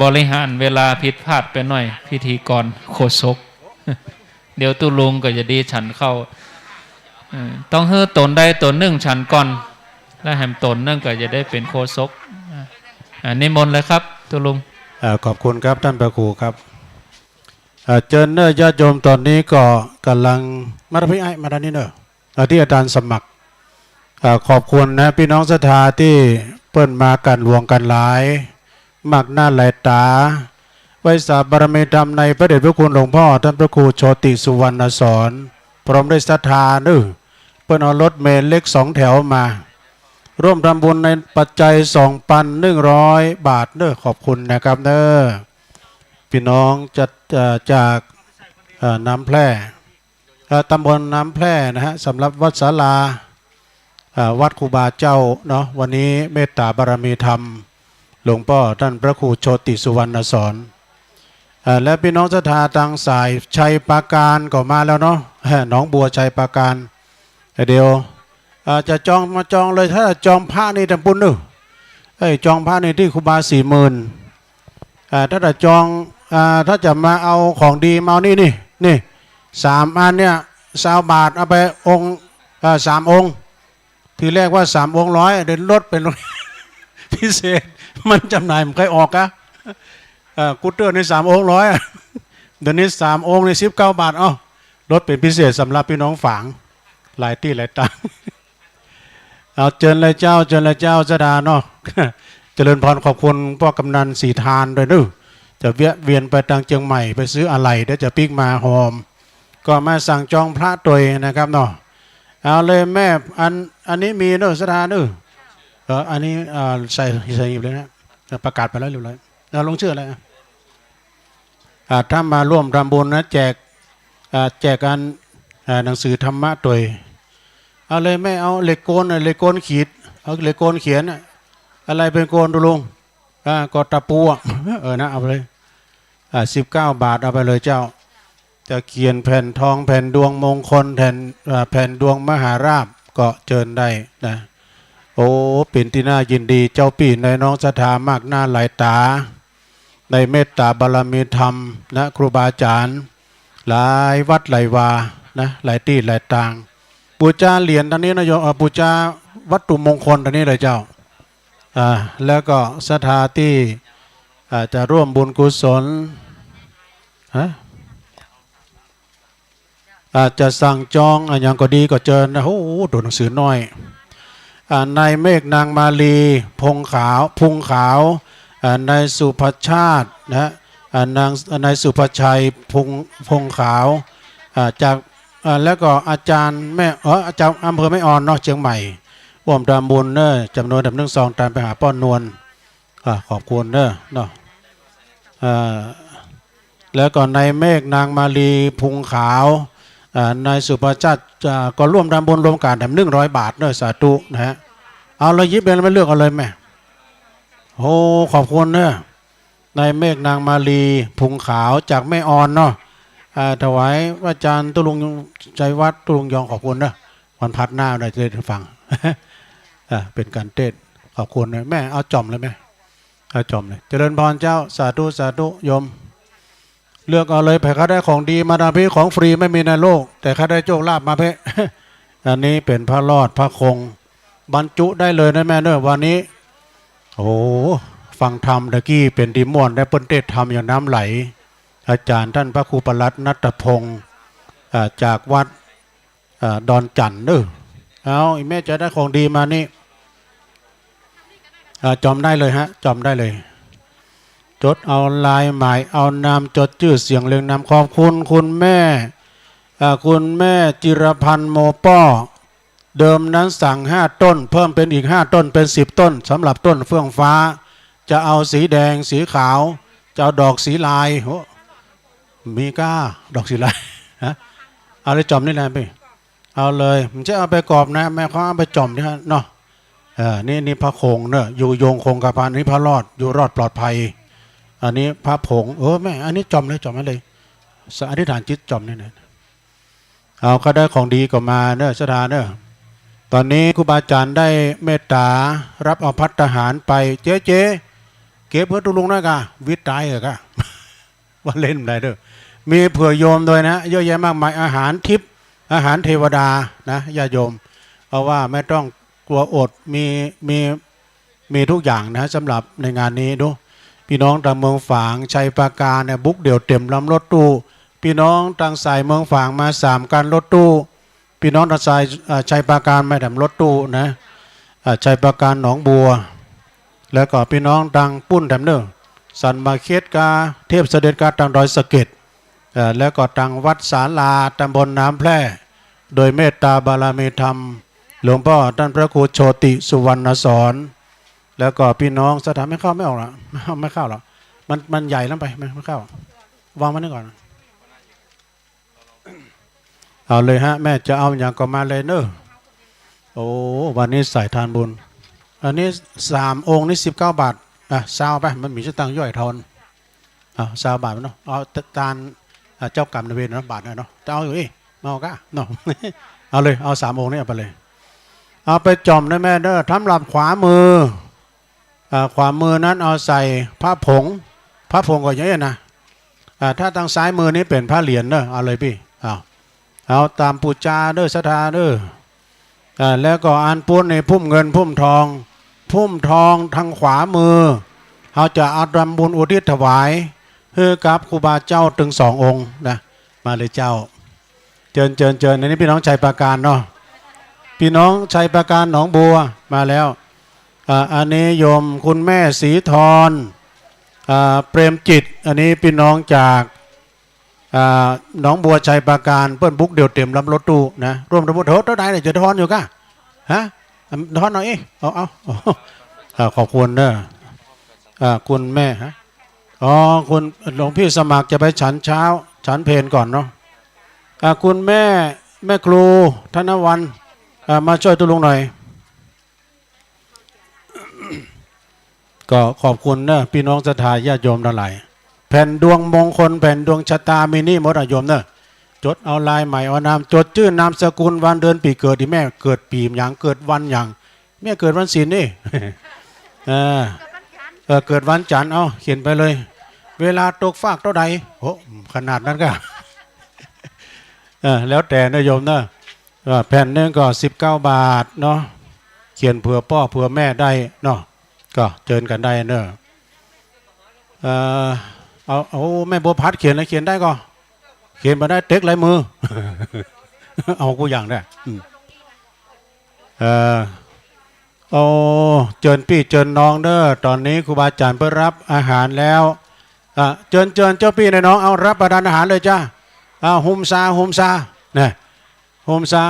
บริหารเวลาผิดพลาดไปหน่อย พิธีกรโฆษก เดี๋ยวตุ๊ลุงก็จะดีฉันเข้า เอ่อ ต้องหื้อต๋นใดต๋นนึ่งฉันก่อน แล้วแหมต๋นนึ่งก็จะได้เป๋นโฆษก อ่ะ อ่ะ นิมนต์เลยครับ ตุ๊ลุง อ่า ขอบคุณครับ ท่านพระครูครับ อ่า เจิญเน่อญาติโยม ต๋อนนี้ก็ก่ำลัง มาทางนี้ อ้าย มาทางนี้เน่อ อ่า ตี้อาจารย์สมัคร อ่า ขอบคุณนะ ปี้น้องศรัทธาตี้เปิ้นมากั๋นหลวงกั๋นหลาย มากหน้าหลายต๋า ไหว้สาบารมีธรรมในพระเดชพระคุณหลวงพ่อท่านพระครูโชติสุวรรณสอน พร้อมด้วยศรัทธาเน่อ เปิ้นเอารถเมล์เล็กสองแถวมา ร่วมทำบุญในปัจจัยสองพันหนึ่งร้อยบาทเน่อ ขอบคุณนะครับเน่อ ปี้น้องจัด เอ่อ จาก เอ่อ น้ำแพร่ เอ่อ ตำบลน้ำแพร่นะฮะ สำหรับวัดศาลา เอ่อ วัดครูบาเจ้าเนาะ วันนี้เมตตาบารมีธรรม หลวงพ่อท่านพระครูโชติสุวรรณสอน เอ่อ และปี้น้องศรัทธาตางสายชัยปราการก็มาแล้วเนาะ หนองบัวชัยปราการ เดี๋ยว เอ่อ จะจองมาจองเลย ถ้าจองพระนี่ตำปุ้นเน่อ เอ้ย จองพระนี่ตี้ครูบาสี่หมื่น อ่า ถ้าจะจอง อ่า ถ้าจะมาเอาของดีมาเอานี่ นี่ นี่ สามอันเนี่ย ซาวบาท เอาไปองค์ อ่า สามองค์ ทีแรกว่าสามองค์ร้อย เดี๋ยวลดเป๋น พิเศษ มันจ๋ำหน่ายบ่ใค่อยออกอะ เอ่อ กูเตอร์นี่สามองค์ร้อยอะ เดี๋ยวนี้สามองค์นี่สิบเก้าบาท เอ้า ลดเป๋นพิเศษสำหรับปี้น้องฝาง หลายตี้หลายตาง เอา เจิญเลยเจ้า เจิญเลยเจ้า ศรัทธาเนาะ เจริญพร ขอบคุณป้อกำนันศรีทานด้วยเนาะ จะแวะเวียนไปตางเจียงใหม่ไปซื้ออะไหล่ เดี๋ยวจะปิ๊กมาฮอม ก็มาสั่งจองพระตวยนะครับเนาะ เอาเลยแม่ อัน อันนี้มีเนาะ ศรัทธาเนาะ เออ อันนี้ อ่า ใส่ ใส่หีบเลยนะ ประกาศไปแล้วเรียบร้อย เอา ลงชื่ออะไรอะ อ่า ถ้ามาร่วมทำบุญนะ แจก อ่า แจกอัน อ่า หนังสือธรรมะตวย เอาเลยแม่ เอาเหล็กโกนน่ะ เหล็กโกนขีด เอาเหล็กโกนเขียนน่ะ อะไรเป๋นโกนตุ๊ลุง อ่า ก็ตะปูอะ เออนะ เอาไปเลย อ่า สิบเก้าบาท เอาไปเลยเจ้า ตะเคียนแผ่นทอง แผ่นดวงมงคล แผ่น อ่า แผ่นดวงมหาราภ ก็เจิญได้นะ โอ้ เป๋นตี้น่ายินดี เจ้าปี้นายน้องศรัทธามากหน้าหลายต๋า ได้เมตต๋าบารมีธรรมนะ ครูบาอาจ๋ารย์ หลายวัดหลายวานะ หลายตี้หลายตาง ปู๋จาเหรียญตางนี้นะโยม เอ่อ ปู๋จาวัตถุมงคลตางนี้เลยเจ้า อ่า แล้วก็ศรัทธาตี้ อ่า จะร่วมบุญกุศล ฮะ อ่า จะสั่งจองอะหยังก็ดีก็เจิญนะ โอ้โห ตั๋วหนังสือน้อย อ่า นายเมฆ นางมาลี พงขาว พุงขาว อ่า นายสุภชาตินะ อ่า นาง นายสุภชัย พุง พงขาว อ่า จาก อ่า แล้วก็อาจารย์แม่ เออ อาจารย์อำเภอแม่ออนเนาะ เจียงใหม่ ร่วมทำบุญเนอะ จ๋ำนวน จ๋ำนึ่งซอง ตานไปหาป้อนวล อ่า ขอบคุณเนอะ เนาะ อ่า แล้วก็นายเมฆ นางมาลี พุงขาว อ่า นายสุภชาติ อ่า ก็ร่วมทำบุญรวมกั๋นแถมหนึ่งร้อยบาทเนอะ สาธุนะฮะ เอาเลย หยิบเลย ไม่เลือกเอาเลยแม่ โอ้ ขอบคุณเนอะ นายเมฆ นางมาลี พุงขาว จากแม่ออนเนาะ อ่า ถวายพระอาจารย์ตุ๊ลุงชัยวัฒน์ ตุ๊ลุงยอง ขอบคุณเนอะ วันพฤหัสหน้าได้เทศน์ฟัง อ่า เป๋นก๋านเทศน์ ขอบคุณเนอะ แม่ เอาจ่อมเลยแม่ เอาจ่อมเลย เจริญพรเจ้า สาธุ สาธุ โยม เลือกเอาเลย ใผใค่ได้ของดีมาตางปี้ ของฟรีไม่มีในโลก แต่ใค่ได้โชคลาภมาเป๊ะ อันนี้เป๋นพระรอดพระคง บรรจุได้เลยนะแม่เนอะ วันนี้ โอ้ ฟังธรรมตะกี้เป๋นตี้ม่วน ได้เปิ้นเทศน์ธรรมอย่างน้ำไหล อาจ๋ารย์ต้านพระครูประหลัดณัฐพงศ์ อ่า จากวัด อ่า ดอนจั่นเนอะ เอา อีแม่จะได้ของดีมานี่ อ่า จ่อมได้เลยฮะ จ่อมได้เลย จดเอาลายหมาย เอานาม จดจื้อเสียงเรียงนาม ขอบคุณคุณแม่ อ่า คุณแม่จิรพันธ์ โมป้อ เดิมนั้นสั่งห้าต้น เพิ่มเป๋นอีกห้าต้น เป๋นสิบต้น สำหรับต้นเฟื่องฟ้า จะเอาสีแดง สีขาว จะเอาดอกสีลาย โห มีก้า ดอกสีลาย ฮะ เอาเลยจ่อมนี่แหละปี้ เอาเลย มันจะเอาไปกอบนะ แม่เขาเอาไปจ่อมนี่ฮะเนาะ เออ นี่ นี่พระคงเนอะ อยู่ยงคงกระพัน นี่พระรอด อยู่รอดปลอดภัย อันนี้พระผง เออ แม่ อันนี้จ่อมเลย จ่อมไว้เลย สะ อธิษฐานจิตจ่อมนี่นะ เอา ใค่ได้ของดีก็มาเนอะ ศรัทธาเนอะ ตอนนี้ครูบาอาจ๋ารย์ได้เมตต๋ารับเอาภัตตาหารไป เจ๊ เจ๊ เก็บหื้อตุ๊ลุงหน้อยก่ะ วิตต๋ายเหอะก่ะ ว่าเล่นไปเด้อ มีเผื่อโยมด้วยนะ เยอะแยะมากมาย อาหารทิพย์ อาหารเทวดานะ ญาติโยม เพราะว่าไม่ต้องกลัวอด มี มี มีทุกอย่างนะ สำหรับในงานนี้เนาะ ปี้น้องตางเมืองฝาง ชัยปราการเนี่ย บุกเดี่ยวเต๋มลำรถตู้ ปี้น้องตางสายเมืองฝางมาสามคันรถตู้ ปี้น้องตางสาย อ่า ชัยปราการมาแถมรถตู้นะ อ่า ชัยปราการหนองบัว แล้วก็ปี้น้องตางปู๊นแถมเนอะ สันมาเขตกา เทพเสด็จกาตางดอยสะเก็ด เอ่อ แล้วก็ตางวัดศาลา ตำบลน้ำแพร่ โดยเมตตาบารมีธรรม หลวงป้อต้านพระครูโชติสุวรรณสอน แล้วก็ปี้น้องศรัทธา ไม่เข้าไม่ออกละ ไม่เข้าหรอก มัน มันใหญ่ล้ำไป ไม่ ไม่เข้า วางไว้นี่ก่อน เอาเลยฮะ แม่จะเอาหยังก็มาเลยเนอะ โอ้ วันนี้สายทานบุญ อันนี้สามองค์นี่สิบเก้าบาท อ่ะ ซาวไป มันมีสตางค์ย่อยทอน อ่ะ ซาวบาทเนาะ เอาตาน อ่ะ เจ้ากรรมนายเวรเนาะ บาทหน่อยเนาะ จะเอาอยู่อี้ มาเอาก้าเนาะ เอาเลย เอาสามองค์นี้เอาไปเลย เอาไปจ่อมนะแม่เด้อ สำหรับขวามือ อ่า ขวามือนั้นเอาใส่พระผง พระผงก็อย่างนี้นะ อ่า ถ้าตางซ้ายมือนี้เป๋นพระเหรียญเนอะ เอาเลยปี้ เอา เอาต๋ามปู๋จาเด้อ ศรัทธาเด้อ อ่า แล้วก็อันปู๊นนี่พุ่มเงินพุ่มทอง พุ่มทองตางขวามือ เฮาจะเอาทำบุญอุทิศถวายหื้อกับครูบาเจ้าตึงสององค์นะ มาเลยเจ้า เจิญ เจิญ เจิญ อันนี้ปี้น้องชัยปราการเนาะ ปี้น้องชัยปราการหนองบัวมาแล้ว อ่า อันนี้โยมคุณแม่ศรีธร อ่า เปรมจิต อันนี้ปี้น้องจาก อ่า หนองบัวชัยปราการ เปิ้นบุกเดี่ยวเต๋มลำรถตู้นะ รวมทั้งหมดเท่าใดเนี่ย จะทอนอยู่ก้า ฮะ ทอนหน่อย เอา เอา เอา อ่า ขอบคุณเนอะ อ่า คุณแม่ ฮะ อ๋อ คุณหลวงพี่สมัครจะไปฉันเช้า ฉันเพลก่อนเนาะ อ่า คุณแม่ แม่ครูธนวรรณ อ่า มาช่วยตุ๊ลุงหน่อย ก็ขอบคุณเนอะ ปี้น้องศรัทธาญาติโยมตังหลาย แผ่นดวงมงคล แผ่นดวงชะตามีนี่หมดอะโยมเนอะ จดเอาลายใหม่เอานาม จดจื้อนามสกุล วันเดือนปี๋เกิด อี่แม่เกิดปี๋หยัง เกิดวันหยัง แม่เกิดวันศีลนี่ เออ เออ เกิดวันจันทร์ เอาเขียนไปเลย เวลาตกฟากเต้าใด โอ้ ขนาดนั้นก้า เออ แล้วแต่นะโยมเนอะ เออ แผ่นนึ่งก็สิบเก้าบาทเนาะ เขียนเผื่อป้อเผื่อแม่ได้เนาะ ก็เจิญกั๋นได้เนอะ เออ เอา เอาแม่บัวผัดเขียนนะ เขียนได้ก็ เขียนบ่ได้เต๊กลายมือ เอากู้อย่างได้ อืม เออ โอ้ เจิญปี้เจิญน้องเด้อ ต๋อนนี้ครูบาอาจ๋ารย์เปิ้นรับอาหารแล้ว อ่ะ เจิญ เจิญเจ้าปี้นายน้อง เอารับประทานอาหารเลยจ้า อ่ะ หุมซา หุมซา นะ หุมซา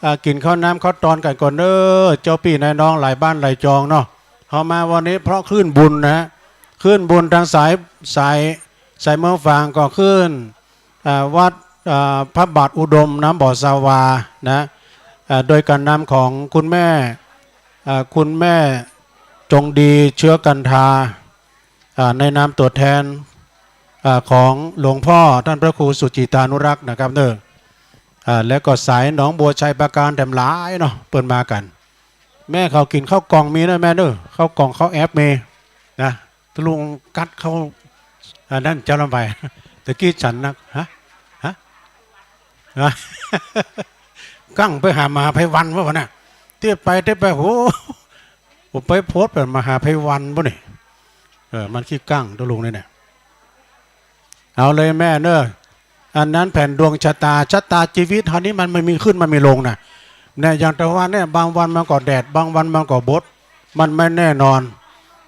อ่ะ กิ๋นข้าวน้ำข้าวตอนกั๋นก่อนเด้อ เจ้าปี้นายน้องหลายบ้านหลายจองเนาะ เฮามาวันนี้เพราะคลื่นบุญนะ คลื่นบุญตางสาย สาย สายเมืองฝางก็คลื่น อ่า วัด อ่า พระบาทอุดมน้ำบ่อสาวานะ อ่า โดยการนำของคุณแม่ อ่า คุณแม่จงดีเชื้อกันทา อ่า ในนามตัวแทน อ่า ของหลวงพ่อท่านพระครูสุจิตานุรักษ์นะครับเนอะ อ่า แล้วก็สายหนองบัวชัยปราการแถมหลายเนาะ เปิ้นมากั๋น แม่เขากิ๋นข้าวกล่องมีนะแม่เนอะ ข้าวกล่องข้าวแอ๊บมีนะ ตุ๊ลุงกัดเข้า อันนั้นเจ้าลำไย ตะกี้ฉันนะ ฮะ ฮะ ฮะ กั้งไปหามหาไพวันวะวะน่ะ เตี้ยไปเตี้ยไป โห ผมไปโพสต์แบบมหาไพวันปะนี่ เออ มันขี้กั้งตุ๊ลุงนี่เนี่ย เอาเลยแม่เนอะ อันนั้นแผ่นดวงชะตา ชะตาชีวิตเฮานี้มันไม่มีขึ้นมันมีลงนะ เนี่ย อย่างแต่ว่าเนี่ย บางวันมันก็แดด บางวันมันก็บด มันไม่แน่นอน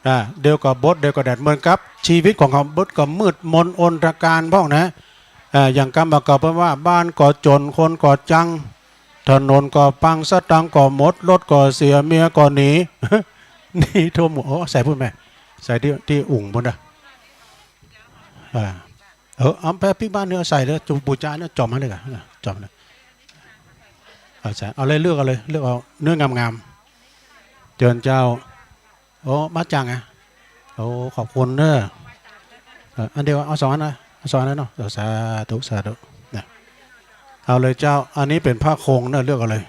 อ่า เดี๋ยวก็บด เดี๋ยวก็แดด เหมือนกับชีวิตของเขา บดก็มืดมนอนตการพวกนะ อ่า อย่างกำบ่าเก่าเปิ้นว่า บ้านก็จ๋น คนก็จัง ถนนก็ปัง สตางค์ก็หมด รถก็เสีย เมียก็หนี หนีท่วมหัว โอ้ ใส่ปู๊นแม่ ใส่ตี้ ตี้อุ่งปู๊นนะ อ่า เออ เอาไปปิ๊กบ้านเนี่ย เอาใส่เลย จุ่มปู๋จาเนี่ย จ่อมมาเลยก่ะ เออ จ่อมเลย เอาใส่ เอาเลย เลือกเอาเลย เลือกเอาเนื้องามๆ เจิญเจ้า โอ้ มาจังอะ โอ้ ขอบคุณเนอะ เออ อันเดียว เอาสองอันนะ เอาสองอันนะเนาะ เออ สาธุ สาธุ นะ เอาเลยเจ้า อันนี้เป๋นผ้าโคงเนอะ เลือกเอาเลย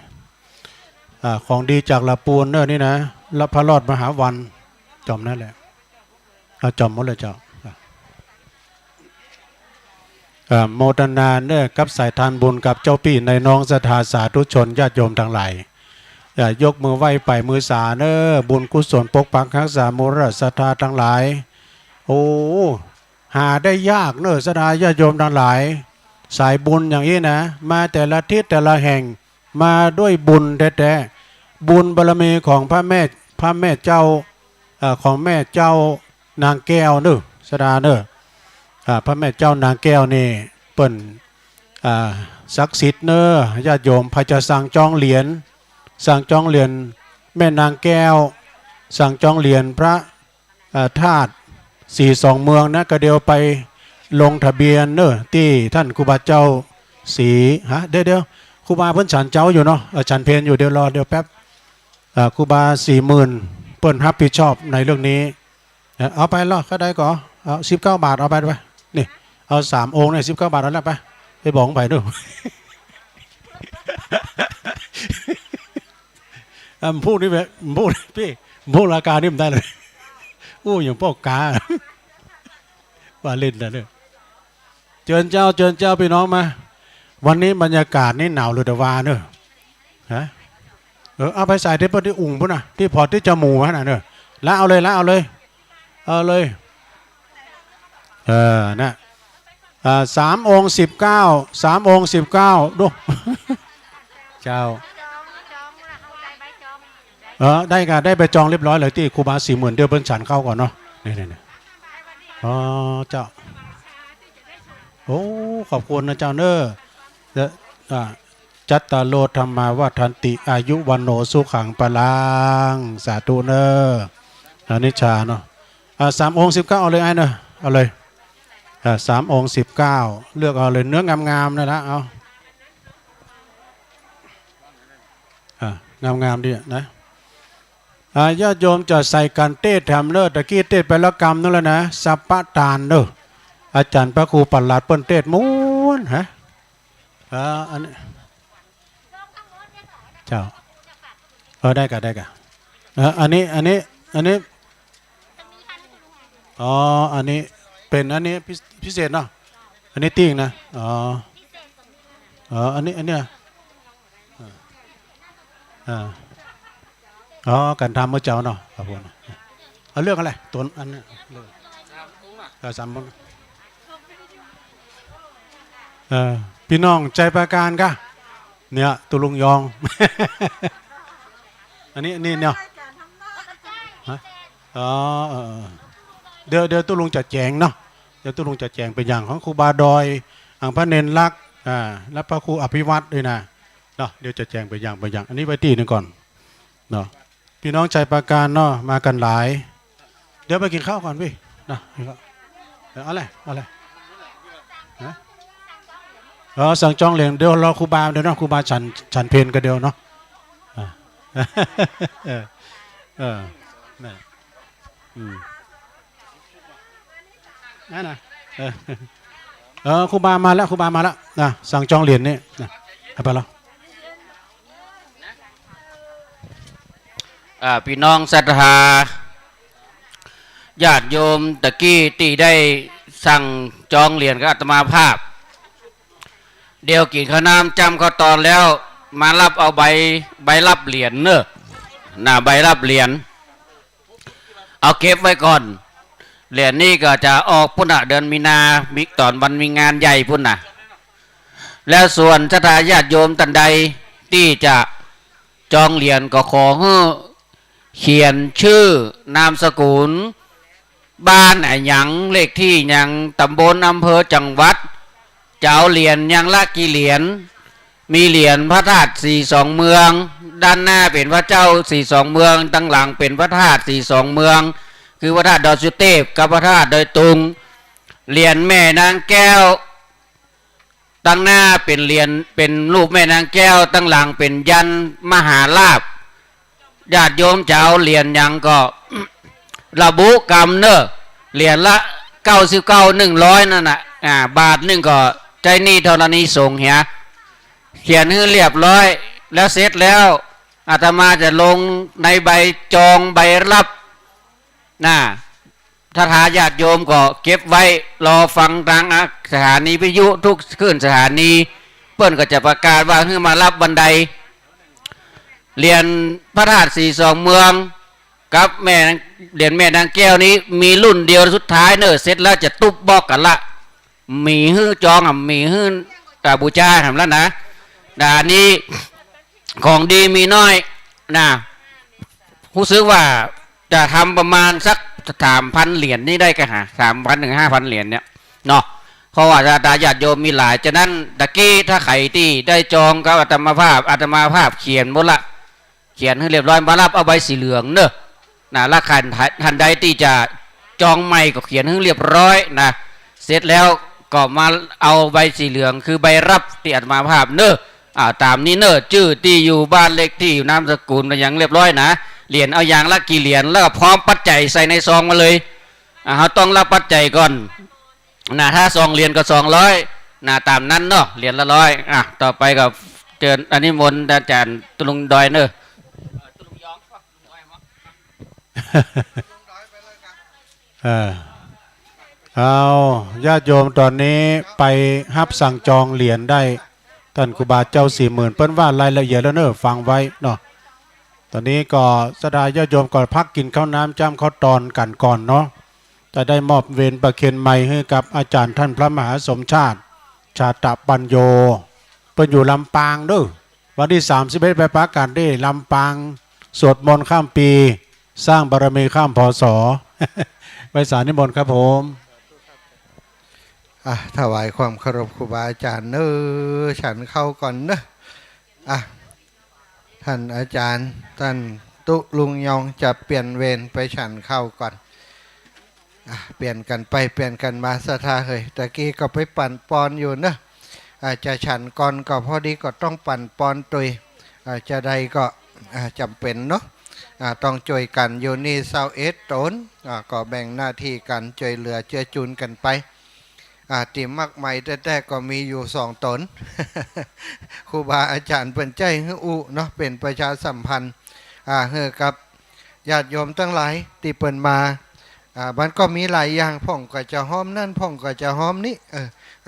อ่า ของดีจากละปูนเนอะ นี่นะ ละพระรอดมหาวัน จ่อมนั่นแหละ เอาจ่อมหมดเลยเจ้า อ่ะ อ่า โมทนาเนอะ กับสายทานบุญกับเจ้าปี้นายน้องศรัทธาสาธุชนญาติโยมตังหลาย อ่า ยกมือไหว้ไปมือสาเนอะ บุญกุศลปกปักฮักษาหมู่ศรัทธาตังหลาย โอ้ หาได้ยากเนอะ ศรัทธาญาติโยมตังหลาย สายบุญอย่างนี้นะ มาแต่ละทิศแต่ละแห่ง มาด้วยบุญแต๊ๆ บุญบารมีของพระแม่ พระแม่เจ้า เอ่อ ของแม่เจ้านางแก้วเนอะ ศรัทธาเนอะ อ่า พระแม่เจ้านางแก้วนี่เปิ้น อ่า ศักดิ์สิทธิ์เนอะ ญาติโยม ใผจะสั่งจองเหรียญ สั่งจองเหรียญแม่นางแก้ว สั่งจองเหรียญพระ เอ่อ ธาตุสีสองเมืองนะ ก็เดี๋ยวไปลงทะเบียนเนอะ ตี้ต้านครูบาเจ้าศรี ฮะ เดี๋ยวๆ ครูบาเปิ้นฉันเจ๊าอยู่เนาะ เอ่อ ฉันเพลอยู่ เดี๋ยวรอ เดี๋ยวแป๊บ เอ่อ ครูบาศรีหมื่นเปิ้นฮับผิดชอบในเรื่องนี้ เอ่อ เอาไปลอ เท่าใดก่อ เอาสิบเก้าบาท เอาไปไป นี่ เอาสามองค์เนี่ย สิบเก้าบาท เอาแล้วไป ไปบอกไผดู อ่ะ พูดนี่แบบ พูด ปี้ พูดราคานี่มันได้เลย อู้ อย่างป้อก๋า ปาเล่นนะเนี่ย เจิญเจ้า เจิญเจ้า ปี้น้องมา วันนี้บรรยากาศนี่หนาวเหลือแต่วาเนอะ ฮะ เออ เอาไปใส่ตี้เปิ้นตี้อุ่งปู้นน่ะ ตี้ผ่อตี้จาหมู่หั้นน่ะเนอะ ละเอาเลย ละเอาเลย เอาเลย เออ นะ อ่า สามองค์สิบเก้า สามองค์สิบเก้า ดู เจ้า เออ ได้ก่ะ ได้ใบจองเรียบร้อยเลย ตี้ครูบาศรีหมื่น เดี๋ยวเปิ้นฉันข้าวก่อนเนาะ นี่ๆๆ อ๋อ เจ้า โอ้ ขอบคุณนะเจ้าเนอะ เอ่อ อ่า จัตตาโร ธัมมา วัฑฒันติ อายุ วัณโณ สุขัง พลัง สาธุเนอะ อนิจจาเนาะ อ่า สามองค์สิบเก้า เอาเลยไอ้เนอะ เอาเลย อ่า สามองค์สิบเก้า เลือกเอาเลย เนื้องามๆ นั่นละ เอา อ่า งามๆ ดีนะ อ่า ญาติโยมจะใส่กั๋นเตศน์แถมเนอะ ตะกี้เตศน์ไปแล้วกำนึ่งแล้วนะ สัพพะตานเนอะ อาจ๋ารย์พระครูประหลัดเปิ้นเตศน์ม้วนฮะ อ่า อันนี้ เจ้า เออ ได้ก่ะ ได้ก่ะ เออ อันนี้ อันนี้ อันนี้ อ๋อ อันนี้เป๋นอันนี้พิ พิเศษเนาะ อันนี้ตี้อิงนะ อ๋อ อ๋อ อันนี้ อันนี้อะ อ่า อ่า อ๋อ กั๋นทำเมื่อเจ๊าเนาะ ครับผม เอาเลือกอะไร ตั๋วอันเนี้ย เลือก เออ สามองค์ เออ ปี้น้องชัยปราการก่ะ เนี่ย ตุ๊ลุงยอง อันนี้ อันนี้เนี่ย ฮะ อ๋อ เออ เออ เดี๋ยว เดี๋ยวตุ๊ลุงจะแจ๋งเนาะ เดี๋ยวตุ๊ลุงจะแจ๋งเป๋นอย่างของครูบาดอย อังพระเณรลักษณ์ อ่า และพระครูอภิวัตรด้วยนะ เนาะ เดี๋ยวจะแจ๋งเป๋นอย่าง เป๋นอย่าง อันนี้ไว้ตี้นึ่งก่อน เนาะ ปี้น้องชัยปราการเนาะ มากั๋นหลาย เดี๋ยวไปกิ๋นข้าวก่อนปี้ นะ เออ เอาเลย เอาเลย ฮะ เออ สั่งจองเหรียญ เดี๋ยวรอครูบา เดี๋ยวเนาะ ครูบาฉัน ฉันเพลก่อนเดี๋ยวเนาะ อ่า เออ เออ นั่น อืม นั่นนะ เออ เออ ครูบามาแล้ว ครูบามาแล้ว นะ สั่งจองเหรียญนี่ นะ เอาไปแล้ว อ่า ปี้น้องศรัทธา ญาติโยมตะกี้ตี้ได้สั่งจองเหรียญกับอาตมาภาพ เดี๋ยวกิ๋นข้าวน้ำจ้ำข้าวตอนแล้ว มาฮับเอาใบ ใบฮับเหรียญเนอะ นะ ใบฮับเหรียญ เอาเก็บไว้ก่อน เหรียญนี่ก็จะออกปู๊นน่ะ เดือนมีนา มี ต๋อนวันมีงานใหญ่ปู๊นน่ะ แล้วส่วนศรัทธาญาติโยมต้านใดตี้จะจองเหรียญก็ขอหื้อเขียนชื่อ นามสกุล บ้านอะหยัง เลขตี้หยัง ต๋ำบล อำเภอ จังหวัด จะเอาเหรียญอย่างละกี่เหรียญ มีเหรียญพระธาตุสีสองเมือง ด้านหน้าเป๋นพระเจ้าสีสองเมือง ตังหลังเป๋นพระธาตุสีสองเมือง คือพระธาตุดอยสุเตพกับพระธาตุดอยตุง เหรียญแม่นางแก้ว ตังหน้าเป๋นเหรียญ เป๋นรูปแม่นางแก้ว ตังหลังเป๋นยันต์มหาลาภ ญาติโยมจะเอาเหรียญหยังก็ ระบุกำเนอะ เหรียญละเก้าสิบเก้า หนึ่งร้อย นั่นน่ะ อ่า บาทนึ่งก็ใจ๊หนี้ธรณีสงฆ์เหีย เขียนหื้อเรียบร้อย แล้วเสร็จแล้ว อาตมาจะลงในใบจองใบฮับ นะ ศรัทธาญาติโยมก็เก็บไว้ รอฟังตางสถานีวิทยุทุกคลื่นสถานี เปิ้นก็จะประกาศว่าหื้อมาฮับวันใด เหรียญพระธาตุสีสองเมือง กับแม่นาง เหรียญแม่นางแก้วนี้มีรุ่นเดียวสุดท้ายเนอะ เสร็จแล้วจะตุ๊บบอกกั๋นละ มีหื้อจองอะ มีหื้อ อ่า บูชาแหมแล้วนะ อันนี้ของดีมีน้อยนะ ฮู้สึกว่าจะทำประมาณสักสามพันเหรียญนี่ได้ก่ะฮะ สามพันถึงห้าพันเหรียญเนี่ยเนาะ เพราะว่าศรัทธาญาติโยมมีหลาย ฉะนั้นตะกี้ถ้าใผตี้ได้จองกับอาตมาภาพ อาตมาภาพเขียนหมดละ เขียนหื้อเรียบร้อย มาฮับเอาใบสีเหลืองเนอะ นะ ละคันท่านใดตี้จะจองใหม่ก็เขียนหื้อเรียบร้อยนะ เสร็จแล้วก็มาเอาใบสีเหลืองคือใบฮับตี้อาตมาภาพเนอะ อ่า ต๋ามนี้เนอะ จื้อตี้อยู่ บ้านเลขตี้อยู่ นามสกุลอะหยังเรียบร้อยนะ เหรียญเอาอย่างละกี่เหรียญ แล้วก็พร้อมปัจจัยใส่ในซองมาเลย อ่า เฮาต้องฮับปัจจัยก่อน นะ ถ้าสองเหรียญก็สองร้อย นะ ต๋ามนั้นเนาะ เหรียญละร้อย อ่ะ ต่อไปก็เจิญอนิมนต์อาจ๋ารย์ตุ๊ลุงดอยเนอะ เออ เอา ญาติโยมต๋อนนี้ไปฮับสั่งจองเหรียญได้ ต้านครูบาเจ้าสี่หมื่น เปิ้นว่ารายละเอียดแล้วเน่อ ฟังไว้เนาะ ต๋อนนี้ก็ศรัทธาญาติโยมก็พักกิ๋นข้าวน้ำจ้ำข้าวตอนกั๋นก่อนเนาะ จะได้มอบเวรประเคนไมค์หื้อกับอาจ๋ารย์ต้านพระมหาสมชาติ ชาตะปัญโญ เปิ้นอยู่ลำปางเน่อ วันตี้สามสิบเอ็ดไปปะกั๋นตี้ลำปาง สวดมนต์ข้ามปี๋ สร้างบารมีข้าม พ.ศ. ไหว้สานิมนต์ครับผม อ่ะ ถวายความเคารพครูบาอาจ๋ารย์เน่อ ฉันข้าวก่อนเน่อ อ่ะ ต้านอาจ๋ารย์ ต้านตุ๊ลุงยองจะเปลี่ยนเวรไปฉันข้าวก่อน อ่ะ เปลี่ยนกั๋นไปเปลี่ยนกั๋นมา ศรัทธาเหย ตะกี้ก็ไปปั่นปอนอยู่เน่อ อ่ะ จะฉันก่อนก็พอดีก็ต้องปั่นปอนตวย อ่ะ จะใดก็ อ่ะ จ๋ำเป๋นเนาะ อ่ะ ต้องจ้วยกั๋น อยู่นี่ซาวเอ็ดต๋น อ่ะ ก็แบ่งหน้าตี้กั๋นจ้วยเหลือเจื้อจูนกั๋นไป อ่า ตี้มักใหม่แต๊ๆ ก็มีอยู่สองต๋น ครูบาอาจ๋ารย์เปิ้นใจ๊หื้ออู้เนาะ เป๋นประชาสัมพันธ์ อ่า หื้อกับญาติโยมตังหลายตี้เปิ้นมา อ่า มันก็มีหลายอย่าง พ่องก็จะฮ้อมนั่น พ่องก็จะฮ้อมนี่ เออ